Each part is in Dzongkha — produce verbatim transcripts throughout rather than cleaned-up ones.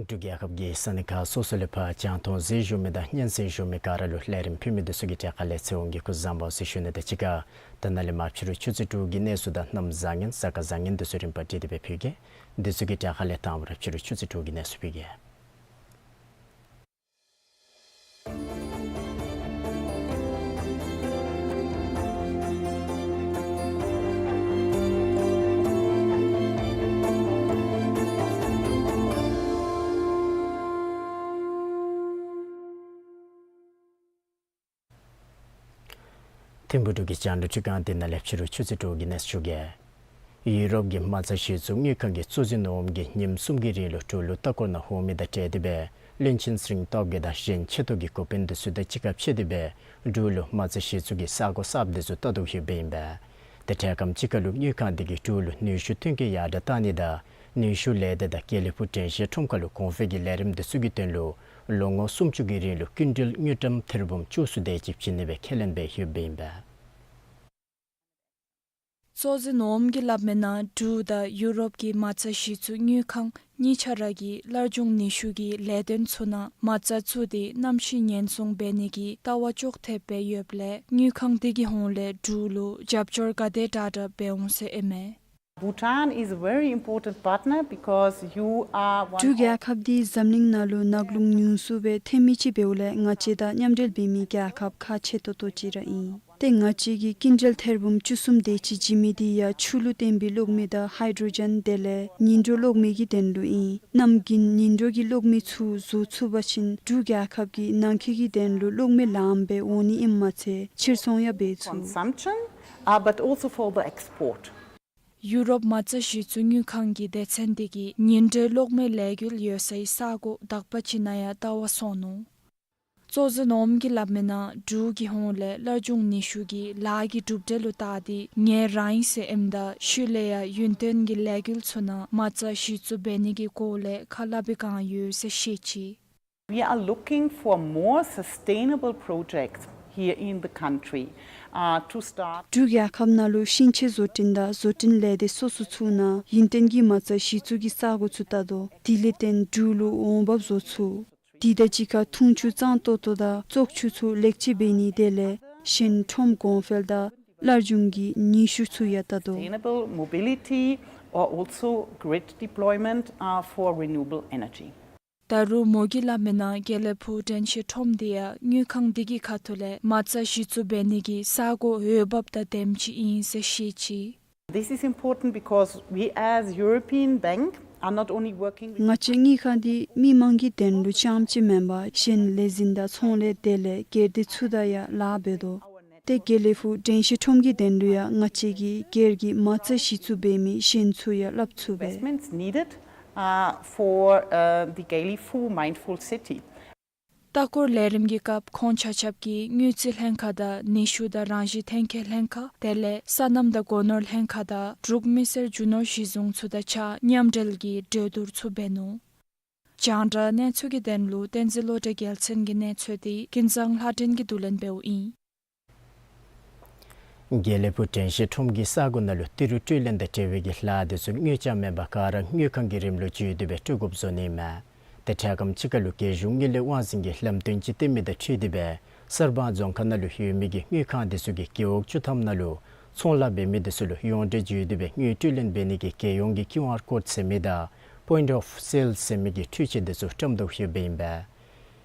འབྲུག་རྒྱལ་ཁབ་ཀྱི་ས་གནས་ཁག་སོ་སོ་ལས་ཕར་རྒྱང་མཐོང་གཟིགས་བཞུགས་མི་དང་སྙན་གསན་བཞུགས་མི་ག་ར་ལུ་ལས་རིམ་ཕུལ་མི་འདི་ཚུ་གི་གྲས་ཁ་ལས་ཚེ་དབང་གིས་སྐུ་གཟུགས་བཟང་པོ་ཟེར་ཞུ་ནི་དང་གཅིག་ཁར་ད་ནཱ་ལས་མར་ཕྱི་རུ་ཆུ་ཚོད་དྲུག་གི་གནས་ཚུལ་དང་གནམ་བཟང་ངན་གཟའ་སྐར་བཟང་ངན་འདི་ཚུ་རིམ་པ་བསྒྲིགས་ཏེ་སྦེ་ཕུལ་གེ། འདི་ཚུ་གི་གྲས་ཁ་ལས་དང་པ་ར་ཕྱི་རུ་ཆུ་ཚོད་དྲུག་གི་གནས་ཚུལ་ཕུལ་གེ། ཐིམ་ཕུག་འབྲུག་གི་རྒྱང་བསྒྲགས་ཁྲི་ཁང་འདི་ནང་ལས་ཕྱི་རུ་ཆུ་ཚོད་དྲུག་གི་གནས་ཚུལ་ཞུ་གེ། ཡུ་རོབ་ཀྱི་མ་རྩ་གཞི་བཙུགས་དངུལ་ཁང་གིས་གཙོ་འཛིན་ནོམ་གྱིས་ཉིནམ་གསུམ་གྱི་རིང་ལུ་འབྲུག་ལུ་ལྟ་སྐོར་ནང་འོང་མི་དང་འབྲེལ་ཏེ་སྦེ་བློན་ཆེན་ཚེ་རིང་སྟོབས་རྒྱས་དང་གཞན་ཆེ་མཐོ་གི་འགོ་དཔོན་འདི་ཚུ་དང་གཅིག་ཁར་ཕྱད་དེ་སྦེ་འབྲུག་ལུ་མ་རྩ་གཞི་བཙུགས་ཀྱི་ས་གོ་གསརཔ་འདི་ཚུ་ལྟ་རྟོག་ཞུ་འབད་ཨིན་པས། ཏེ་འཕྲལ་ཁམས་ཅིག་ཁར་ལུ་དངུལ་ཁང་འདི་གིས་འབྲུག་ལུ་ནུས་ཤུགས་ཐོན་སྐྱེད་ཡར་དྲག་བཏང་ནི་དང་ནུས་ཤུགས་ལས་སྡེ་དང་དགེ་ལེགས་ཕུག་དྲན་ཤེས་ཁྲོམ་ཁ་ལུ་གོང་འཕེལ་གྱི་ལས་རིམ་འདི་ཚུ་གི་དོན་ལུ་ལོ་ངོ་སུམ་ཅུ་གི་རིང་ལུ་སྐྱིན་འགྲུལ་དངུལ་ཀྲམ་ཐེར་འབུམ་བཅུ་གསུམ་དེ་ཅིག་བྱིན་ནི་སྦེ་ཁས་ལེན་འབད་ཡོདཔ་ཨིན་པས། གཙོ་འཛིན་ནོམ་གྱིས་སླབ་མིའི་ནང་འབྲུག་དང་ཡུ་རོབ་ཀྱི་མ་རྩ་གཞི་བཙུགས་དངུལ་ཁང་གཉིས་ཆ་ར་གིས་སླར་འབྱུང་ནུས་ཤུགས་ཀྱི་ལས་དོན་ཚུ་ནང་མ་རྩ་བཙུགས་ཏེ་གནམ་གཤིས་ཉེན་སྲུང་འབད་ནི་གི་ལྟ་བ་ཅོག་འཐདཔ་སྦེ་ཡོདཔ་ལས་དངུལ་ཁང་འདི་གི་ཧོངས་ལས་འབྲུག་ལུ་རྒྱབ་སྐྱོར་ག་དེ་དྲག་དྲག་འབད་འོང་ཟེར་ཨིན་མས། Bhutan is a very important partner because you are one འབྲུག་རྒྱལ་ཁབ་འདི་འཛམ་གླིང་ནང་ལུ་ནག་རླུང་ཉུང་སུ་སྦེ་ཐོན་མི་ཅིག་འབདཝ་ལས་ང་བཅས་དང་མཉམ་འབྲེལ་འབད་མི་རྒྱལ་ཁབ་ཁག་ཆེ་ཏོག་ཏོ་ཅིག་ར་ཨིན། ཏེ་ང་བཅས་ཀྱིས་སྐྱིན་འགྲུལ་ཐེར་འབུམ་བཅུ་གསུམ་དེ་ཅིག་བྱིན་མི་འདི་ཡང་ཆུ་ལུ་བརྟེན་པའི་གློག་མེ་དང་ཧའི་ཌྲོ་ཇེན་དེ་ལས་ཉིང་འགྲོ་གློག་མེ་གི་དོན་ལུ་ཨིན། གནམ་དགུན་ཉིང་འགྲོ་གི་གློག་མེ་ཚུ་བཟོ་ཚུགས་པ་ཅིན་འབྲུག་རྒྱལ་ཁབ་ཀྱི་ནང་འཁོད་ཀྱི་དོན་ལུ་གློག་མེ་ལངམ་སྦེ་འོང་ནི་ཨིནམ་མ་ཚད་ཕྱིར་ཚོང་ཡང་འབད་ཚུགས། Consumption, uh, but also for the export. ཡུ་རོབ་མ་རྩ་གཞི་བཙུགས་དངུལ་ཁང་གི་སྡེ་ཚན་འདི་གིས་ཉིང་འགྲོའི་གློག་མེ་ལས་འགུལ་ཡོད་སའི་ས་གོ་དག་པ་ཅིག་ནང་ཡང་ལྟ་བ་སོང་ནུག། གཙོ་འཛིན་ནོམ་གྱིས་སླབ་མིའི་ནང་འབྲུག་གི་ཧོངས་ལས་སླར་འབྱུང་ནུས་ཤུགས་ཀྱི་ལཱ་གི་གྲུབ་འབྲས་ལུ་བལྟ་སྟེ་ངལ་རངས་ཡི་ཟེར་ཨིནམ་ད་ཤུལ་ལས་ཡང་ཡུན་བརྟན་གྱི་ལས་འགུལ་ཚུ་ནང་མ་རྩ་གཞི་བཙུགས་འབད་ནི་གི་སྐོར་ལས་ཁ་སླབ་པའི་བསྒང་ཡོད་ཟེར་བཤད་ཅི། We are looking for more sustainable projects here in the country, uh, to start. འབྲུག་རྒྱལ་ཁབ་ནང་ལུ་ཤིང་ཆས་བཟོ་སྐྲུན་དང་བཟོ་སྐྲུན་ལས་སྡེ་སོ་སོ་ཚུ་ནང་ཡུན་བརྟན་གྱི་མ་རྩ་གཞི་བཙུགས་ཀྱི་ས་གོ་ཚུ་བལྟ་དོ། དེ་ལས་བརྟེན་འབྲུག་ལུ་འོང་འབབ་བཟོ་ཚུགས། དེ་དང་གཅིག་ཁར་འཐུང་ཆུ་གཙང་ཏོག་ཏོ་དང་བཙོག་ཆུ་ཚུ་ལེགས་བཅོས་འབད་ནི་དེ་ལས་གཞན་ཁྲོམ་གོང་འཕེལ་དང་སླར་འབྱུང་གི་ནུས་ཤུགས་ཚུ་ཡང་བལྟ་དོ། Sustainable mobility or also grid deployment, uh, for renewable energy. ད་རུང་མོ་གིས་སླབ་མིའི་ནང་དགེ་ལེགས་ཕུག་དྲན་ཤེས་ཁྲོམ་འདི་ཡང་དངུལ་ཁང་འདི་གི་ཁ་ཐུག་ལས་མ་རྩ་གཞི་བཙུགས་འབད་ནི་གི་ས་གོ་འོས་འབབ་དང་ལྡནམ་ཅིག་ཨིན་ཟེར་བཤད་ཅི། This is important because we as European Bank are not only working with ང་བཅས་དངུལ་ཁང་འདི་མི་མང་གི་དོན་ལུ་རྐྱངམ་ཅིག་མེན་པར་གཞན་ལས་འཛིན་དང་ཚོང་ལས་དེ་ལས་སྒེར་སྡེ་ཚུ་དང་ཡང་ལཱ་འབད་དོ། ཏེ་དགེ་ལེགས་ཕུག་དྲན་ཤེས་ཁྲོམ་གྱི་དོན་ལུ་ཡང་ང་བཅས་ཀྱིས་སྒེར་གྱི་མ་རྩ་གཞི་བཙུགས་འབད་མི་གཞན་ཚུ་ཡང་སླབ་ཚུགས་པས། Investments needed, uh, for, uh, the Gelephu Mindful City. ལྟ་སྐོར་ལས་རིམ་གྱི་སྐབས་ཁོང་ཆ་ཁྱབ་ཀྱིས་དངུལ་རྩིས་ལྷན་ཁག་དང་ནུས་ཤུགས་དང་རང་བཞིན་ཐོན་ཁྱད་ལྷན་ཁག་དེ་ལས་སོ་ནམ་དང་སྒོ་ནོར་ལྷན་ཁག་དང་འབྲུག་མི་སེར་རྒྱུ་ནོར་གཞི་བཟུང་ཚུ་དང་གཅིག་ཁར་མཉམ་འབྲེལ་གྱིས་གྲོས་བསྡུར་ཚུ་འབད་ནུག། རྒྱང་བསྒྲགས་གནས་ཚུལ་གྱི་དོན་ལུ་བསྟན་འཛིན་བློ་གྲོས་རྒྱལ་མཚན་གྱི་གནས་ཚུལ་འདི་ཀུན་བཟང་ལྷ་སྒྲོན་གྱིས་བསྡུ་ལེན་འབདཝ་ཨིན། དགེ་ལེགས་ཕུག་དྲན་ཤེས་ཁྲོམ་གྱི་ས་གོ་ནང་ལུ་ཏི་རུ་སྤྲོད་ལེན་དང་འབྲེལ་བའི་གི་ལཱ་འདི་ཚུ་དངུལ་རྐྱང་མེད་པར་ག་ར་དངུལ་ཁང་གི་རིམ་ལུ་འཛུལ་ཏེ་སྦེ་སྤྲོད་དགོཔ་བཟོ་ནི་མས། ཏེ་འཕྲལ་ཁམས་ཅིག་ཁར་ལུ་རྒྱལ་གཞུང་དངུལ་ལས་དབང་འཛིན་གྱིས་ལམ་སྟོན་ཅིག་སྟོན་མི་དང་འཁྲིལ་ཏེ་སྦེ་གསར་སྤང་རྫོང་ཁག་ནང་ལུ་ཡོད་མི་གི་དངུལ་ཁང་འདི་ཚུ་གི་རྒེད་འོག་བཅུ་ཐམ་ནང་ལུ་ཚོང་ལཱ་འབད་མི་འདི་ཚུ་ལུ་ཡོངས་འབྲེལ་འཛུལ་ཏེ་སྦེ་དངུལ་སྤྲོད་ལེན་འབད་ནི་གི་རྒྱལ་ཡོངས་ཀྱི་ཀིའུ་ཨར་ཀོཌ་ཟེར་མི་དང་པོའིནཊ་ཨོཕ་སེལསི་ཟེར་མི་གི་འཕྲུལ་ཆས་འདི་ཚུ་བཀྲམ་དོ་ཡོདཔ་ཨིན་པས།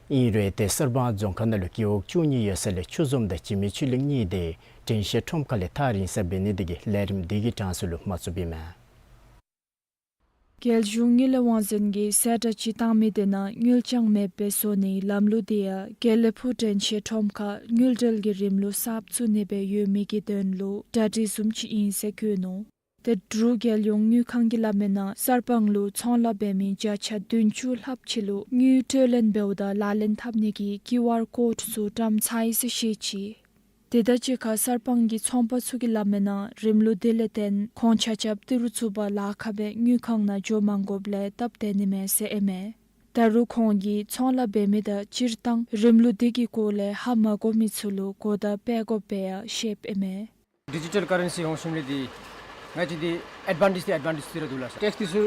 ཨིན་རུང་ཏེ་གསར་སྤང་རྫོང་ཁག་ནང་ལུ་རྒེད་འོག་བཅུ་གཉིས་ཡོད་ས་ལས་ཆུ་འཛོམས་དང་འཇིགས་མེད་ཆོས་གླིང་གཉིས་དེ་དྲན་ཤེས་ཁྲོམ་ཁ་ལས་ཐག་རིང་སར་འབད་ནི་དེ་གིས་ལས་རིམ་འདི་གི་གྲངས་སུ་ལུ་མ་ཚུདཔ་ཨིན་མས། རྒྱལ་གཞུང་དངུལ་ལས་དབང་འཛིན་གྱིས་གསལ་བསྒྲགས་ཅིག་བཏང་མི་དེ་ནང་དངུལ་རྐྱང་མེདཔ་སྦེ་བཟོ་ནིའི་ལམ་ལུགས་དེ་ཡང་དགེ་ལེགས་ཕུག་དྲན་ཤེས་ཁྲོམ་ཁར་དངུལ་འབྲེལ་གྱི་རིམ་ལུགས་གསརཔ་བཙུགས་ནི་སྦེ་ཡོད་མི་གི་དོན་ལུ་གྲ་སྒྲིག་བཟུམ་ཅིག་ཨིན་ཟེར་བཀོད་ནུག། ཏེ་འབྲུག་རྒྱལ་ཡོངས་དངུལ་ཁང་གིས་སླབ་མིའི་ནང་གསར་སྤང་ལུ་ཚོང་ལཱ་འབད་མི་བརྒྱ་ཆ་བདུན་ཅུ་ལྷགཔ་ཅིག་ལུ་དངུལ་སྤྲོད་ལེན་འབདཝ་ད་ལག་ལེན་འཐབ་ནི་གི་ཀིའུ་ཨར་ཀོཌ་ཚུ་བཀྲམ་ཚར་ཡི་ཟེར་བཤད་ཅི། དེ་དང་གཅིག་ཁར་གསར་སྤང་གི་ཚོང་པ་ཚུ་གིས་སླབ་མིའི་ནང་རིམ་ལུགས་དེ་ལས་བརྟེན་ཁོང་ཆ་ཁྱབ་ཏི་རུ་བཙུགས་པར་ལཱ་ཁག་སྦེ་དངུལ་ཁང་ནང་འགྱོ་མ་དགོཔ་ལས་སྟབས་བདེ་ནི་མས་ཟེར་ཨིན་མས། ད་རུང་ཁོང་གིས་ཚོང་ལཱ་འབད་མི་དང་སྤྱིར་བཏང་རིམ་ལུགས་དེ་གི་སྐོར་ལས་ཧ་མ་གོ་མི་ཚུ་ལུ་གོ་བརྡ་སྤེལ་དགོཔ་སྦེ་ཡང་བཤདཔ་ཨིན་མས། ཌི་ཇི་ཊལ་ཀ་རེན་སི་འོང་ཞིནམ་ལས་འདི་ང་བཅས་འདི་ཨེཌ་ཝན་ཊེཇ་འདི་ཨེཌ་ཝན་ཊེཇ་ཅིག་ར་འདུག་ལགས་སར། ཊེགསི་འདི་ཚུ་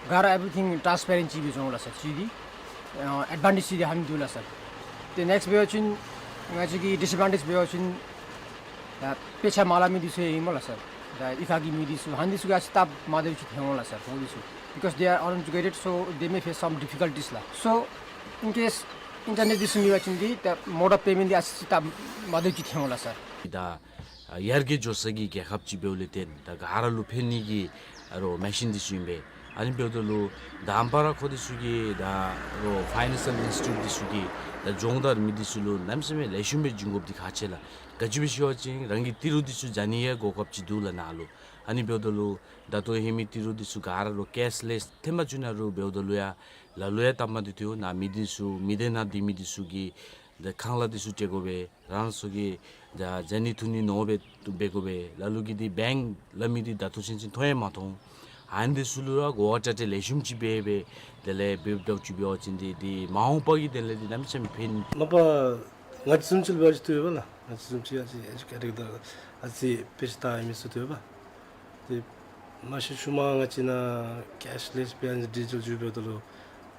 ག་ར་ཨེ་བི་རི་ཐིང་ཊ་རནསི་པེ་རེནཊ་ཅིག་སྦེ་འགྱོ་འོང་ལགས་སར། གཅིག་འདི་ཨ་ཨེཌ་ཝན་ཊེཇ་ཅིག་འདི་ཧ་མི་འདུག་ལགས་སར། ཏེ་ནེགསི་འབད་བ་ཅིན་ང་བཅས་ཀྱི་ཌིསི་ཨེཌ་ཝན་ཊེཇ་འབད་བ་ཅིན་ད་དཔེ་ཆ་མ་ལྷབ་མི་འདི་ཚུ་ཡང་ཨིན་མས་ལགས་སར། ད་གཡུས་ཁ་གི་མི་འདི་ཚུ་ཨ་ནི་འདི་ཚུ་ག་ཅི་སྟབས་མ་བདེཝ་ཅིག་ཐོན་འོང་ལགས་སར། ཁོང་འདི་ཚུ་because they are uneducated, so they may face some difficulties ལགས། So in case ཨིན་ཊར་ནེཊ་འདི་ཚུ་མེད་པ་ཅིན་འདི་ད་མོཌ་ཨོཕ་པེ་མེནཊ་འདི་ཨ་ཙི་སྟབས་མ་བདེཝ་ཅིག་ཐོན་འོང་ལགས་སར། ད་ཡར་རྒྱས་འགྱོ་ས་གི་རྒྱལ་ཁབ་ཅིག་འབདཝ་ལས་བརྟེན་ད་ག་ར་ལུ་ཕན་ནི་གི་ཨ་རོགས་མེ་ཤིན་འདི་ཚུ་ཨིན་པས། ཨ་ནི་འབདཝ་ད་ལུ་ད་ཨམ་པ་ར་ཁོ་འདི་ཚུ་གིས་ད་ཨ་རོགས་ཕའི་ནེན་ཤལ་ཨིནསི་ཊི་ཊིའུཊ་འདི་ཚུ་གིས་ད་སྦྱོང་བརྡར་མི་འདི་ཚུ་ལུ་གནམ་མེད་ས་མེད་ལེགས་ཤོམ་སྦེ་བྱིན་དགོཔ་འདི་ཁག་ཆེ་ལགས། ག་ཅི་སྦེ་ཟེར་བ་ཅིན་རང་གི་ཏི་རུ་འདི་ཚུ་བྱ་ནི་ཡང་གོ་སྐབས་ཅིག་འདུག་ལགས་ནཱ་ལུ། ཨ་ནི་འབདཝ་ད་ལུ་ད་ལྟོ་ཧེ་མའི་ཏི་རུ་འདི་ཚུ་ག་ར་ལུ་ཀེཤ་ལེསི་ཐེངས་མ་བཅུ་ནང་རུང་འབདཝ་ད་ལུ་ཡང་ལ་ལུ་ཡང་སྟབས་མ་བདེཝ་ཐོན་འོང་། ནཱ་མི་འདི་ཚུ་མི་སྡེ་ནང་སྡོད་མི་འདི་ཚུ་གིས་ད་ཁང་གླ་འདི་ཚུ་སྤྲོད་དགོ་པས། རང་སོ་གི་ད་བྱ་ནི་འཐུང་ནི་ནོར་སྦེ་འབད་དགོ་པས། ལ་ལུ་གིས་འདི་བེངཀ་སླབ་མི་འདི་ད་ལྟོ་ཚུན་ཚོད་མཐོང་ཡང་མ་མཐོང་། ཨ་ནི་འདི་ཚུ་ལུ་ར་གོ་བ་བཀྲལ་ཏེ་ལེགས་ཤོམ་ཅིག་འབད་སྦེ་དེ་ལས་འབད་འབདཝ་ཅིག་འབད་བ་ཅིན་འདི་འདི་མ་འོངས་པ་གི་དོན་ལས་འདི་གནམ་མེད་ས་མེད་ཕན། མ་པ་ང་བཅས་བཟུམ་ཅིག་འབད་བ་ཅིན་བཏུབ་པས་ལགས། ང་བཅས་བཟུམ་ཅིག་ཨ་ཙི་ཨེ་ཇུ་ཀེ་ཊེཌ་དང་ཨ་ཙི་དཔེ་ཆ་ལྟ་ཡོད་མི་ཚུ་བཏུབ་པས། ཏེ་མ་གཞི་ཤུལ་མ་ང་བཅས་ནཱ་ཀེཤ་ལེསི་སྦེ་ཨ་ནི་ཌི་ཇི་ཊལ་འགྱོ་འབདཝ་ད་ལུ་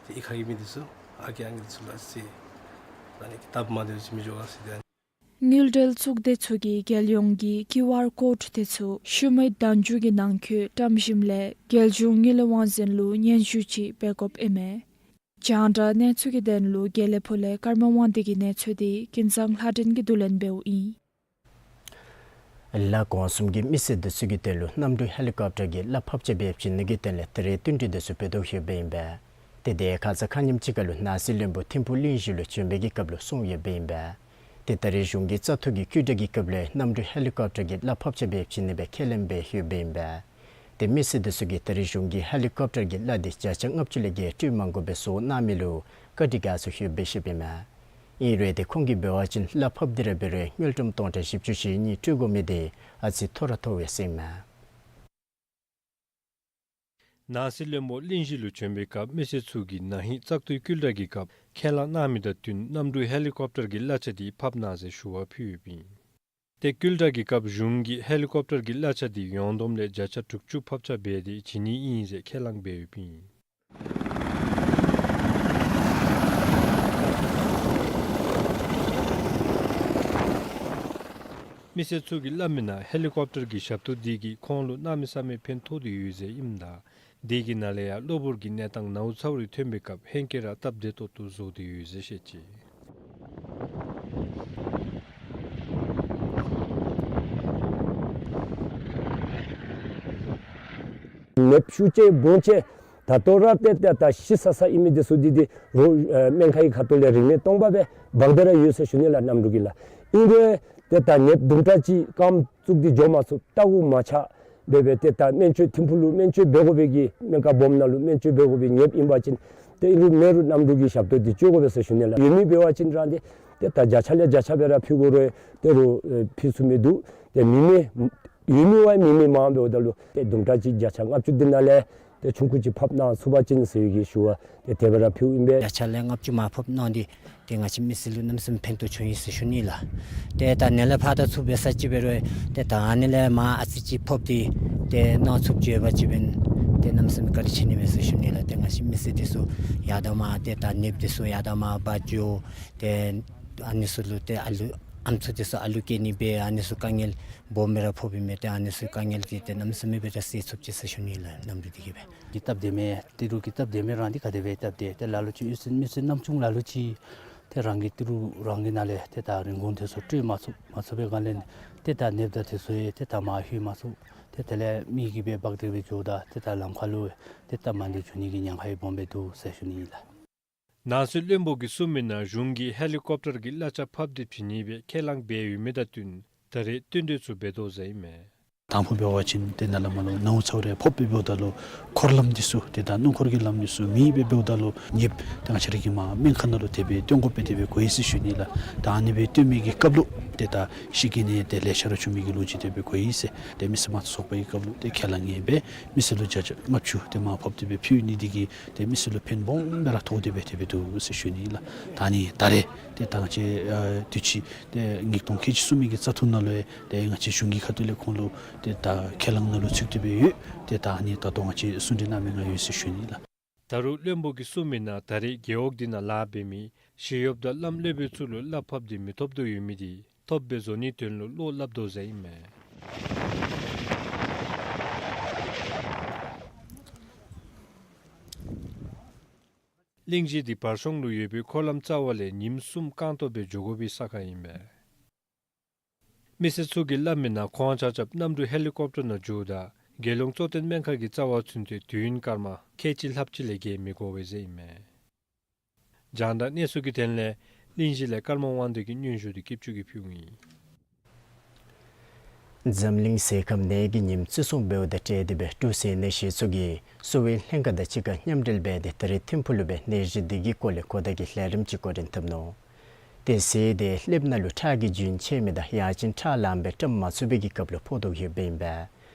ཏེ་གཡུས་ཁ་གི་མི་འདི་ཚུ་ཨ་རྒས་ཨང་རྒས་འདི་ཚུ་ལུ་ཨ་ཙི་ཨ་ནི་སྟབས་མ་བདེཝ་ཅིག་མི་འགྱོ་ག་ཟེར་ཏེ། དངུལ་འབྲེལ་ཚོགས་སྡེ་ཚུ་གིས་རྒྱལ་ཡོངས་ཀྱི་ཀིའུ་ཨར་ཀོཌ་དེ་ཚུ་ཤུལ་མའི་ཟླ་མཇུག་གི་ནང་འཁོད་བཀྲམ་ཞིནམ་ལས་རྒྱལ་གཞུང་དངུལ་ལས་དབང་འཛིན་ལུ་སྙན་ཞུ་ཅིག་འབད་དགོཔ་ཨིན་མས། རྒྱང་བསྒྲགས་གནས་ཚུལ་གྱི་དོན་ལུ་དགེ་ལེགས་ཕུག་ལས་ཀརྨ་དབང་འདུས་ཀྱི་གནས་ཚུལ་འདི་ཀུན་བཟང་ལྷ་སྒྲོན་གྱིས་བསྡུ་ལེན་འབདཝ་ཨིན། ལ་གོང་གསུམ་གྱི་མི་སེར་འདི་ཚུ་གི་དོན་ལུ་གནམ་གྲུ་ཧེ་ལི་ཀོབ་ཊར་གྱིས་གླ་ཕབ་ཆ་འབད་བྱིན་ནི་གི་དོན་ལས་ད་རེས་བསྟུན་གྲོས་འདི་ཚུ་འབད་དོ་ཡོདཔ་ཨིན་པས། ཏེ་དེ་ཁ་ཙ་ཁ་ཉིནམ་ཅིག་ཁར་ལུ་ནང་སྲིད་བློན་པོ་ཐིམ་ཕུག་གླིང་བཞི་ལུ་བྱོན་པའི་གི་སྐབས་ལུ་གསུངས་ཡོདཔ་ཨིན་པས། ཏེ་ད་རེས་གཞུང་གི་བཙག་འཐུ་གི་བསྐུལ་བསྒྲགས་ཀྱི་སྐབས་ལས་གནམ་གྲུ་ཧེ་ལི་ཀོབ་ཊར་གྱིས་གླ་ཕབ་ཆ་འབད་བྱིན་ནི་སྦེ་ཁས་ལེན་འབད་ཡོདཔ་ཨིན་པས། ཏེ་མི་སེར་འདི་ཚུ་གིས་ད་རེས་གཞུང་གིས་ཧེ་ལི་ཀོབ་ཊར་གྱི་གླ་འདི་བརྒྱ་ཆ་ལྔ་བཅུ་ལས་བརྒལ་སྤྲོད་མ་དགོ་པའི་བཟོ་གནང་མི་ལུ་བཀའ་དྲིན་དགའ་ཚོར་ཡོདཔ་སྦེ་བཤདཔ་ཨིན་མས། ཨིན་རུང་ཏེ་ཁོང་གིས་འབད་བ་ཅིན་གླ་ཕབ་འདི་ར་འབད་རུང་དངུལ་ཀྲམ་སྟོང་ཕྲག་བཞི་བཅུ་ཞེ་གཉིས་སྤྲོད་དགོ་མི་འདི་ཨ་ཙི་མཐོ་ར་མཐོ་བས་ཟེར་ཨིན་མས། ནང་སྲིད་བློན་པོ་གླིང་བཞི་ལུ་བྱོན་པའི་སྐབས་མི་སེར་ཚུ་གིས་ན་ཧིང་བཙག་འཐུའི་བསྐུལ་བསྒྲགས་ཀྱི་སྐབས་ཁས་བླངས་གནང་མི་དང་བསྟུན་གནམ་གྲུ་ཧེ་ལི་ཀོབ་ཊར་གྱི་གླ་ཆ་འདི་ཕབ་གནང་ཟེར་ཞུ་བ་ཕུལ་ཡོདཔ་ཨིན། ཏེ་བསྐུལ་བསྒྲགས་ཀྱི་སྐབས་གཞུང་གིས་ཧེ་ལི་ཀོབ་ཊར་གྱི་གླ་ཆ་འདི་ཡོངས་བསྡོམས་ལས་བརྒྱ་ཆ་དྲུག་ཅུ་ཕབ་ཆ་འབད་དེ་བྱིན་ནི་ཨིན་ཟེར་ཁས་བླངས་འབད་ཡོདཔ་ཨིན། མི་སེར་ཚུ་གིས་སླབ་མིའི་ནང་ཧེ་ལི་ཀོབ་ཊར་གྱི་ཞབས་ཏོག་འདི་གིས་ཁོང་ལུ་གནམ་མེད་ས་མེད་ཕན་ཐོགས་ཏེ་ཡོད་ཟེར་ཨིནམ་ད་དེ་གི་ནང་ལས་ཡང་གློ་བུར་གྱི་གནས་སྟངས་ནཝ་ཚཝ་རེ་ཐོན་པའི་སྐབས་ཧེང་སྐལ་ར་སྟབས་བདེ་ཏོག་ཏོ་བཟོ་སྟེ་ཡོད་ཟེར་བཤད་ཅི། ནདཔ་ཤུགས་ཆེ་སྦོམ་ཆེ་ད་ལྟོ་ར་ཏེ་ཏེ་ད་ཤི་ས་ས་ཨིན་མི་འདི་ཚུ་འདི་འདི་རོགས་ཨེ་སྨན་ཁང་གི་ཁ་ཐུག་ལས་རིན་མེད་སྟོང་པ་སྦེ་འབག་སྟེ་ར་ཡོད་ཟེར་ཞུ་ནི་ལགས། གནམ་གྲུ་གི་ལགས། ཨིན་རུང་ཏེ་ད་ནདཔ་དུམ་གྲ་ཅིག་རྐངམ་བཙུགས་ཏེ་འགྱོ་མ་ཚུགས་ལྟག་གུ་མ་ཆགས་སྦེ་སྦེ་ཏེ་ད་སྨན་བཅོས་ཐིམ་ཕུག་ལུ་སྨན་བཅོས་འབད་དགོ་པའི་གི་སྨན་ཁང་སྦོམ་ནང་ལུ་སྨན་བཅོས་འབད་དགོ་པའི་ནདཔ་ཨིན་པ་ཅིན་ ཏེ་ཨིན་རུང་མེན་རུང་གནམ་གྲུ་གི་ཞབས་ཏོག་འདི་སྤྱོད་དགོ་པས་ཟེར་ཞུ་ནི་ལགས། ཡོད་མི་འབད་བ་ཅིན་རང་འདི་ཏེ་ད་བརྒྱ་ཆ་ལས་བརྒྱ་ཆ་སྦེ་ར་ཕུལ་དགོ་རུང་ཏེ་རུང་ཨེ་ཕུལ་ཚུགས་མི་འདུག། ཏེ་མི་མེད་ཡོད་མི་བ་མི་མེད་མངམ་འབདཝ་ད་ལུ་ཏེ་དུམ་གྲ་ཅིག་བརྒྱ་ཆ་ལྔ་བཅུ་འདི་ནང་ལས་ཏེ་ཆུང་ཀུ་ཅིག་ཕབ་གནང་ཚུགས་པ་ཅིན་ཟེར་བའི་གི་ཞུ་བ་ཏེ་དེ་སྦེ་ར་ཕུལཝ་ཨིན་པས། བརྒྱ་ཆ་ལས་ལྔ་བཅུ་མར་ཕབ་གནང་སྟེ་ཏེ་ང་བཅས་མི་སེར་ལུ་གནམ་མེད་ས་མེད་ཕན་ཐོགས་བྱུང་ཡི་ཟེར་ཞུ་ནི་ལགས། ཏེ་ད་ནཱ་ལས་ཕར་ད་ཚུར་འབད་ས་ཅིག་འབད་རུང་ཏེ་ད་ཨ་ནི་ལས་མར་ཨ་ཙི་ཅིག་ཕབ་སྟེ་ཏེ་གནང་ཚུགསཔ་ཅིག་ཡོད་པ་ཅིན་ཏེ་གནམ་མེད་ས་མེད་བཀའ་དྲིན་ཆེ་ནི་མས་ཟེར་ཞུ་ནི་ལགས། ཏེ་ང་བཅས་མི་སེར་འདི་ཚུ་ཡར་དང་མར་ཏེ་ད་ནདཔ་འདི་ཚུ་ཡར་དང་མར་འབག་འགྱོ། ཏེ་ཨ་ནི་ཚུ་ལུ་ཏེ་ཨ་ལུ་ཨམ་སྲུ་འདི་ཚུ་ཨ་ལུ་སྐྱེ་ནི་སྦེ་ཨ་ནི་ཚུ་དཀའ་ངལ་སྦོམ་སྦེ་ར་ཕོགཔ་ཨིན་མས། ཏེ་ཨ་ནི་ཚུ་དཀའ་ངལ་འདི་ཏེ་གནམ་མེད་ས་མེད་སྦེ་ར་སེལ་ཚུགསཔ་ཅིག་ཟེར་ཞུ་ནི་ལགས། གནམ་གྲུ་འདི་གིས་སྦེ། གི་སྟབས་བདེ་མས། ཏི་རུ་གི་སྟབས་བདེ་མས། རང་འདི་ག་དེ་སྦེ་སྟབས་བདེ། ཏེ་ལ་ལུ་ཅིག་གཡུས་ཚན་མི་ཚན་ནམ་ཆུང་ལ་ལུ་ཅིག་ཏེ་རང་གི་ཏི་རུ་རང་གི་ནང་ལས་ཏེ་ད་རིན་གོང་འདི་ཚུ་སྤྲོད་མ་ཚུགས། མ་ཚུགས་པའི་སྒང་ལས་ཏེ་ད་ནདཔ་དང་འདི་ཚུ་ཡང་ཏེ་ད་མར་ལྷོད་མ་ཚུགས། ཏེ་དེ་ལས་མི་གིས་སྦེ་འབག་སྟེ་སྦེ་འགྱོཝ་ད་ཏེ་ད་ལམ་ཁ་ལུ་ཏེ་སྟབས་མ་བདེ་འགྱོ་ནི་གི་ཉེན་ཁ་ཡང་སྦོམ་སྦེ་འདུག་ཟེར་ཞུ་ནི་ཨིན་ལགས། ནང་སྲིད་བློན་པོ་གིས་གསུངས་མི་ནང་གཞུང་གིས་ཧེ་ལི་ཀོབ་ཊར་གྱི་གླ་ཆ་ཕབ་སྟེ་བྱིན་ནི་སྦེ་ཁས་བླངས་འབད་ཡོད་མི་དང་བསྟུན་ད་རེས་བསྟུན་གྲོས་ཚུ་འབད་དོ་ཟེར་ཨིན་མས། དང་ཕུ་འབད་བ་ཅིན་ཏེ་ནཱ་ལས་མར་ལུ་ནཝ་ཚཝ་རེ་ཕབ་སྦེ་འབདཝ་ད་ལུ་འཁོར་ལམ་འདི་ཚུ་ཏེ་ད་སྣུམ་འཁོར་གྱི་ལམ་འདི་ཚུ་མེད་སྦེ་འབདཝ་ད་ལུ་ནདཔ་ཏེ་ང་བཅས་ར་གི་མར་སྨན་ཁང་ནང་ལུ་དེ་སྦེ་བཏོན་དགོཔ་སྦེ་དེ་སྦེ་གོ་ཡི་ཟེར་ཞུ་ནི་ལགས། ད་ཨ་ནི་སྦེ་བཏོན་མི་གི་སྐབས་ལུ་ཏེ་ད་ཤི་རྐྱེན་ནི་ཏེ་ལེ་ཤ་ར་བྱུང་མི་གི་ལོ་རྒྱུས་དེ་སྦེ་གོ་ཡི་ཟེར། ཏེ་མི་སེར་དམངས་གཙོ་ཚོགས་པའི་སྐབས་ལུ་ཏེ་ཁས་བླངས་ཡོད་པས། མི་སེར་ལུ་བརྒྱ་ཆ་ལྔ་བཅུ་ཏེ་མར་ཕབ་སྟེ་སྦེ་ཕུལ་ནི་འདི་གིས་ཏེ་མི་སེར་ལུ་ཕན་སྦོམ་སྦེ་ར་ཐོགས་ཏེ་སྦེ་དེ་སྦེ་འདུག་ཟེར་ཞུ་ནི་ལགས། ད་ཨ་ནི་ད་རེས་ཏེ་ད་ང་བཅས་ཨ་དུས་ཅི་ཏེ་ཉིས་སྟོང་ཁལ་གཅིག་གསུམ་གྱི་བཙག་འཐུ་ནང་ལུ་ཡང་ཏེ་ང་བཅས་གཞུང་གི་ཁ་ཐུག་ལས་ཁོང་ལུ་ཏེ་ད་ཁས་བླངས་ནང་ལུ་ཚུད་དེ་སྦེ་ཡོད། ཏེ་ད་ཨ་ནི་ད་ལྟོ་ང་བཅས་གསུང་གྲོས་གནང་མི་ནང་ཡོད་ཟེར་ཞུ་ནི་ལགས། ད་རུང་བློན་པོ་གིས་གསུངས་མི་ནང་ད་རེས་རྒེད་འོག་འདི་ནང་ལཱ་འབད་མི་ཞི་གཡོགཔ་དང་བླམ་སློབ་དཔོན་ཚུ་ལུ་གླ་ཕབ་སྟེ་མི་ཐོབ་དོ་ཡོད་མི་འདི་ཐོབ་སྦེ་བཟོ་ནིའི་དོན་ལུ་བློ་སླབ་དོ་ཟེར་ཨིན་མས། གླིང་བཞི་འདི་བར་གཤོང་ལུ་ཡོད་པའི་འཁོར་ལམ་རྩ་བ་ལས་ཉིནམ་གསུམ་རྐང་སྟོང་སྦེ་འགྱོ་དགོ་པའི་ས་ཁར་ཨིན་མས། མི་སེར་ཚུ་གིས་སླབ་མི་ནང་ཁོང་ཆ་ཁྱབ་གནམ་གྲུ་ཧེ་ལི་ཀོབ་ཊར་ནང་འགྱོཝ་ད་རྒྱལ་ཡོངས་གཙོ་བསྟེན་སྨན་ཁང་གི་རྩ་བར་ཚུན་ཚོད་དུས་ཡུན་སྐར་མ་ཁལ་གཅིག་ལྷགཔ་ཅིག་ལས་བརྒལ་མི་དགོ་པས་ཟེར་ཨིན་མས། རྒྱང་བསྒྲགས་གནས་ཚུལ་གྱི་དོན་ལས་གླིང་བཞི་ལས་ཀརྨ་དབང་འདུས་ཀྱི་སྙན་ཞུ་འདི་སྐྱིད་ཆུ་གིས་ཕུལཝ་ཨིན། འཛམ་གླིང་ཟས་ཁམ་ནད་ཀྱི་ཉིནམ་བརྩི་སྲུང་འབདཝ་དང་འབྲེལ་ཏེ་སྦེ་འབྲུག་ཟས་སྣོད་གཞི་ཚོགས་ཀྱིས་གསོ་བའི་ལྷན་ཁག་དང་གཅིག་ཁར་མཉམ་འབྲེལ་འབད་དེ་ད་རེས་ཐིམ་ཕུག་ལུ་སྦེ་ནད་གཞི་འདི་གི་སྐོར་ལས་གོ་བརྡ་གི་ལས་རིམ་ཅིག་འགོ་འདྲེན་འཐབ་ནུག། ཏེ་ཟས་དེ་ལེབ་ནང་ལུ་ཁྲག་གི་རྒྱུན་ཆད་མི་དང་ཡང་ཅིན་ཁྲག་ལངམ་སྦེ་བཀྲམ་མ་ཚུགས་པའི་གི་སྐབས་ལུ་ཕོག་དོ་ཡོདཔ་ཨིན་པས།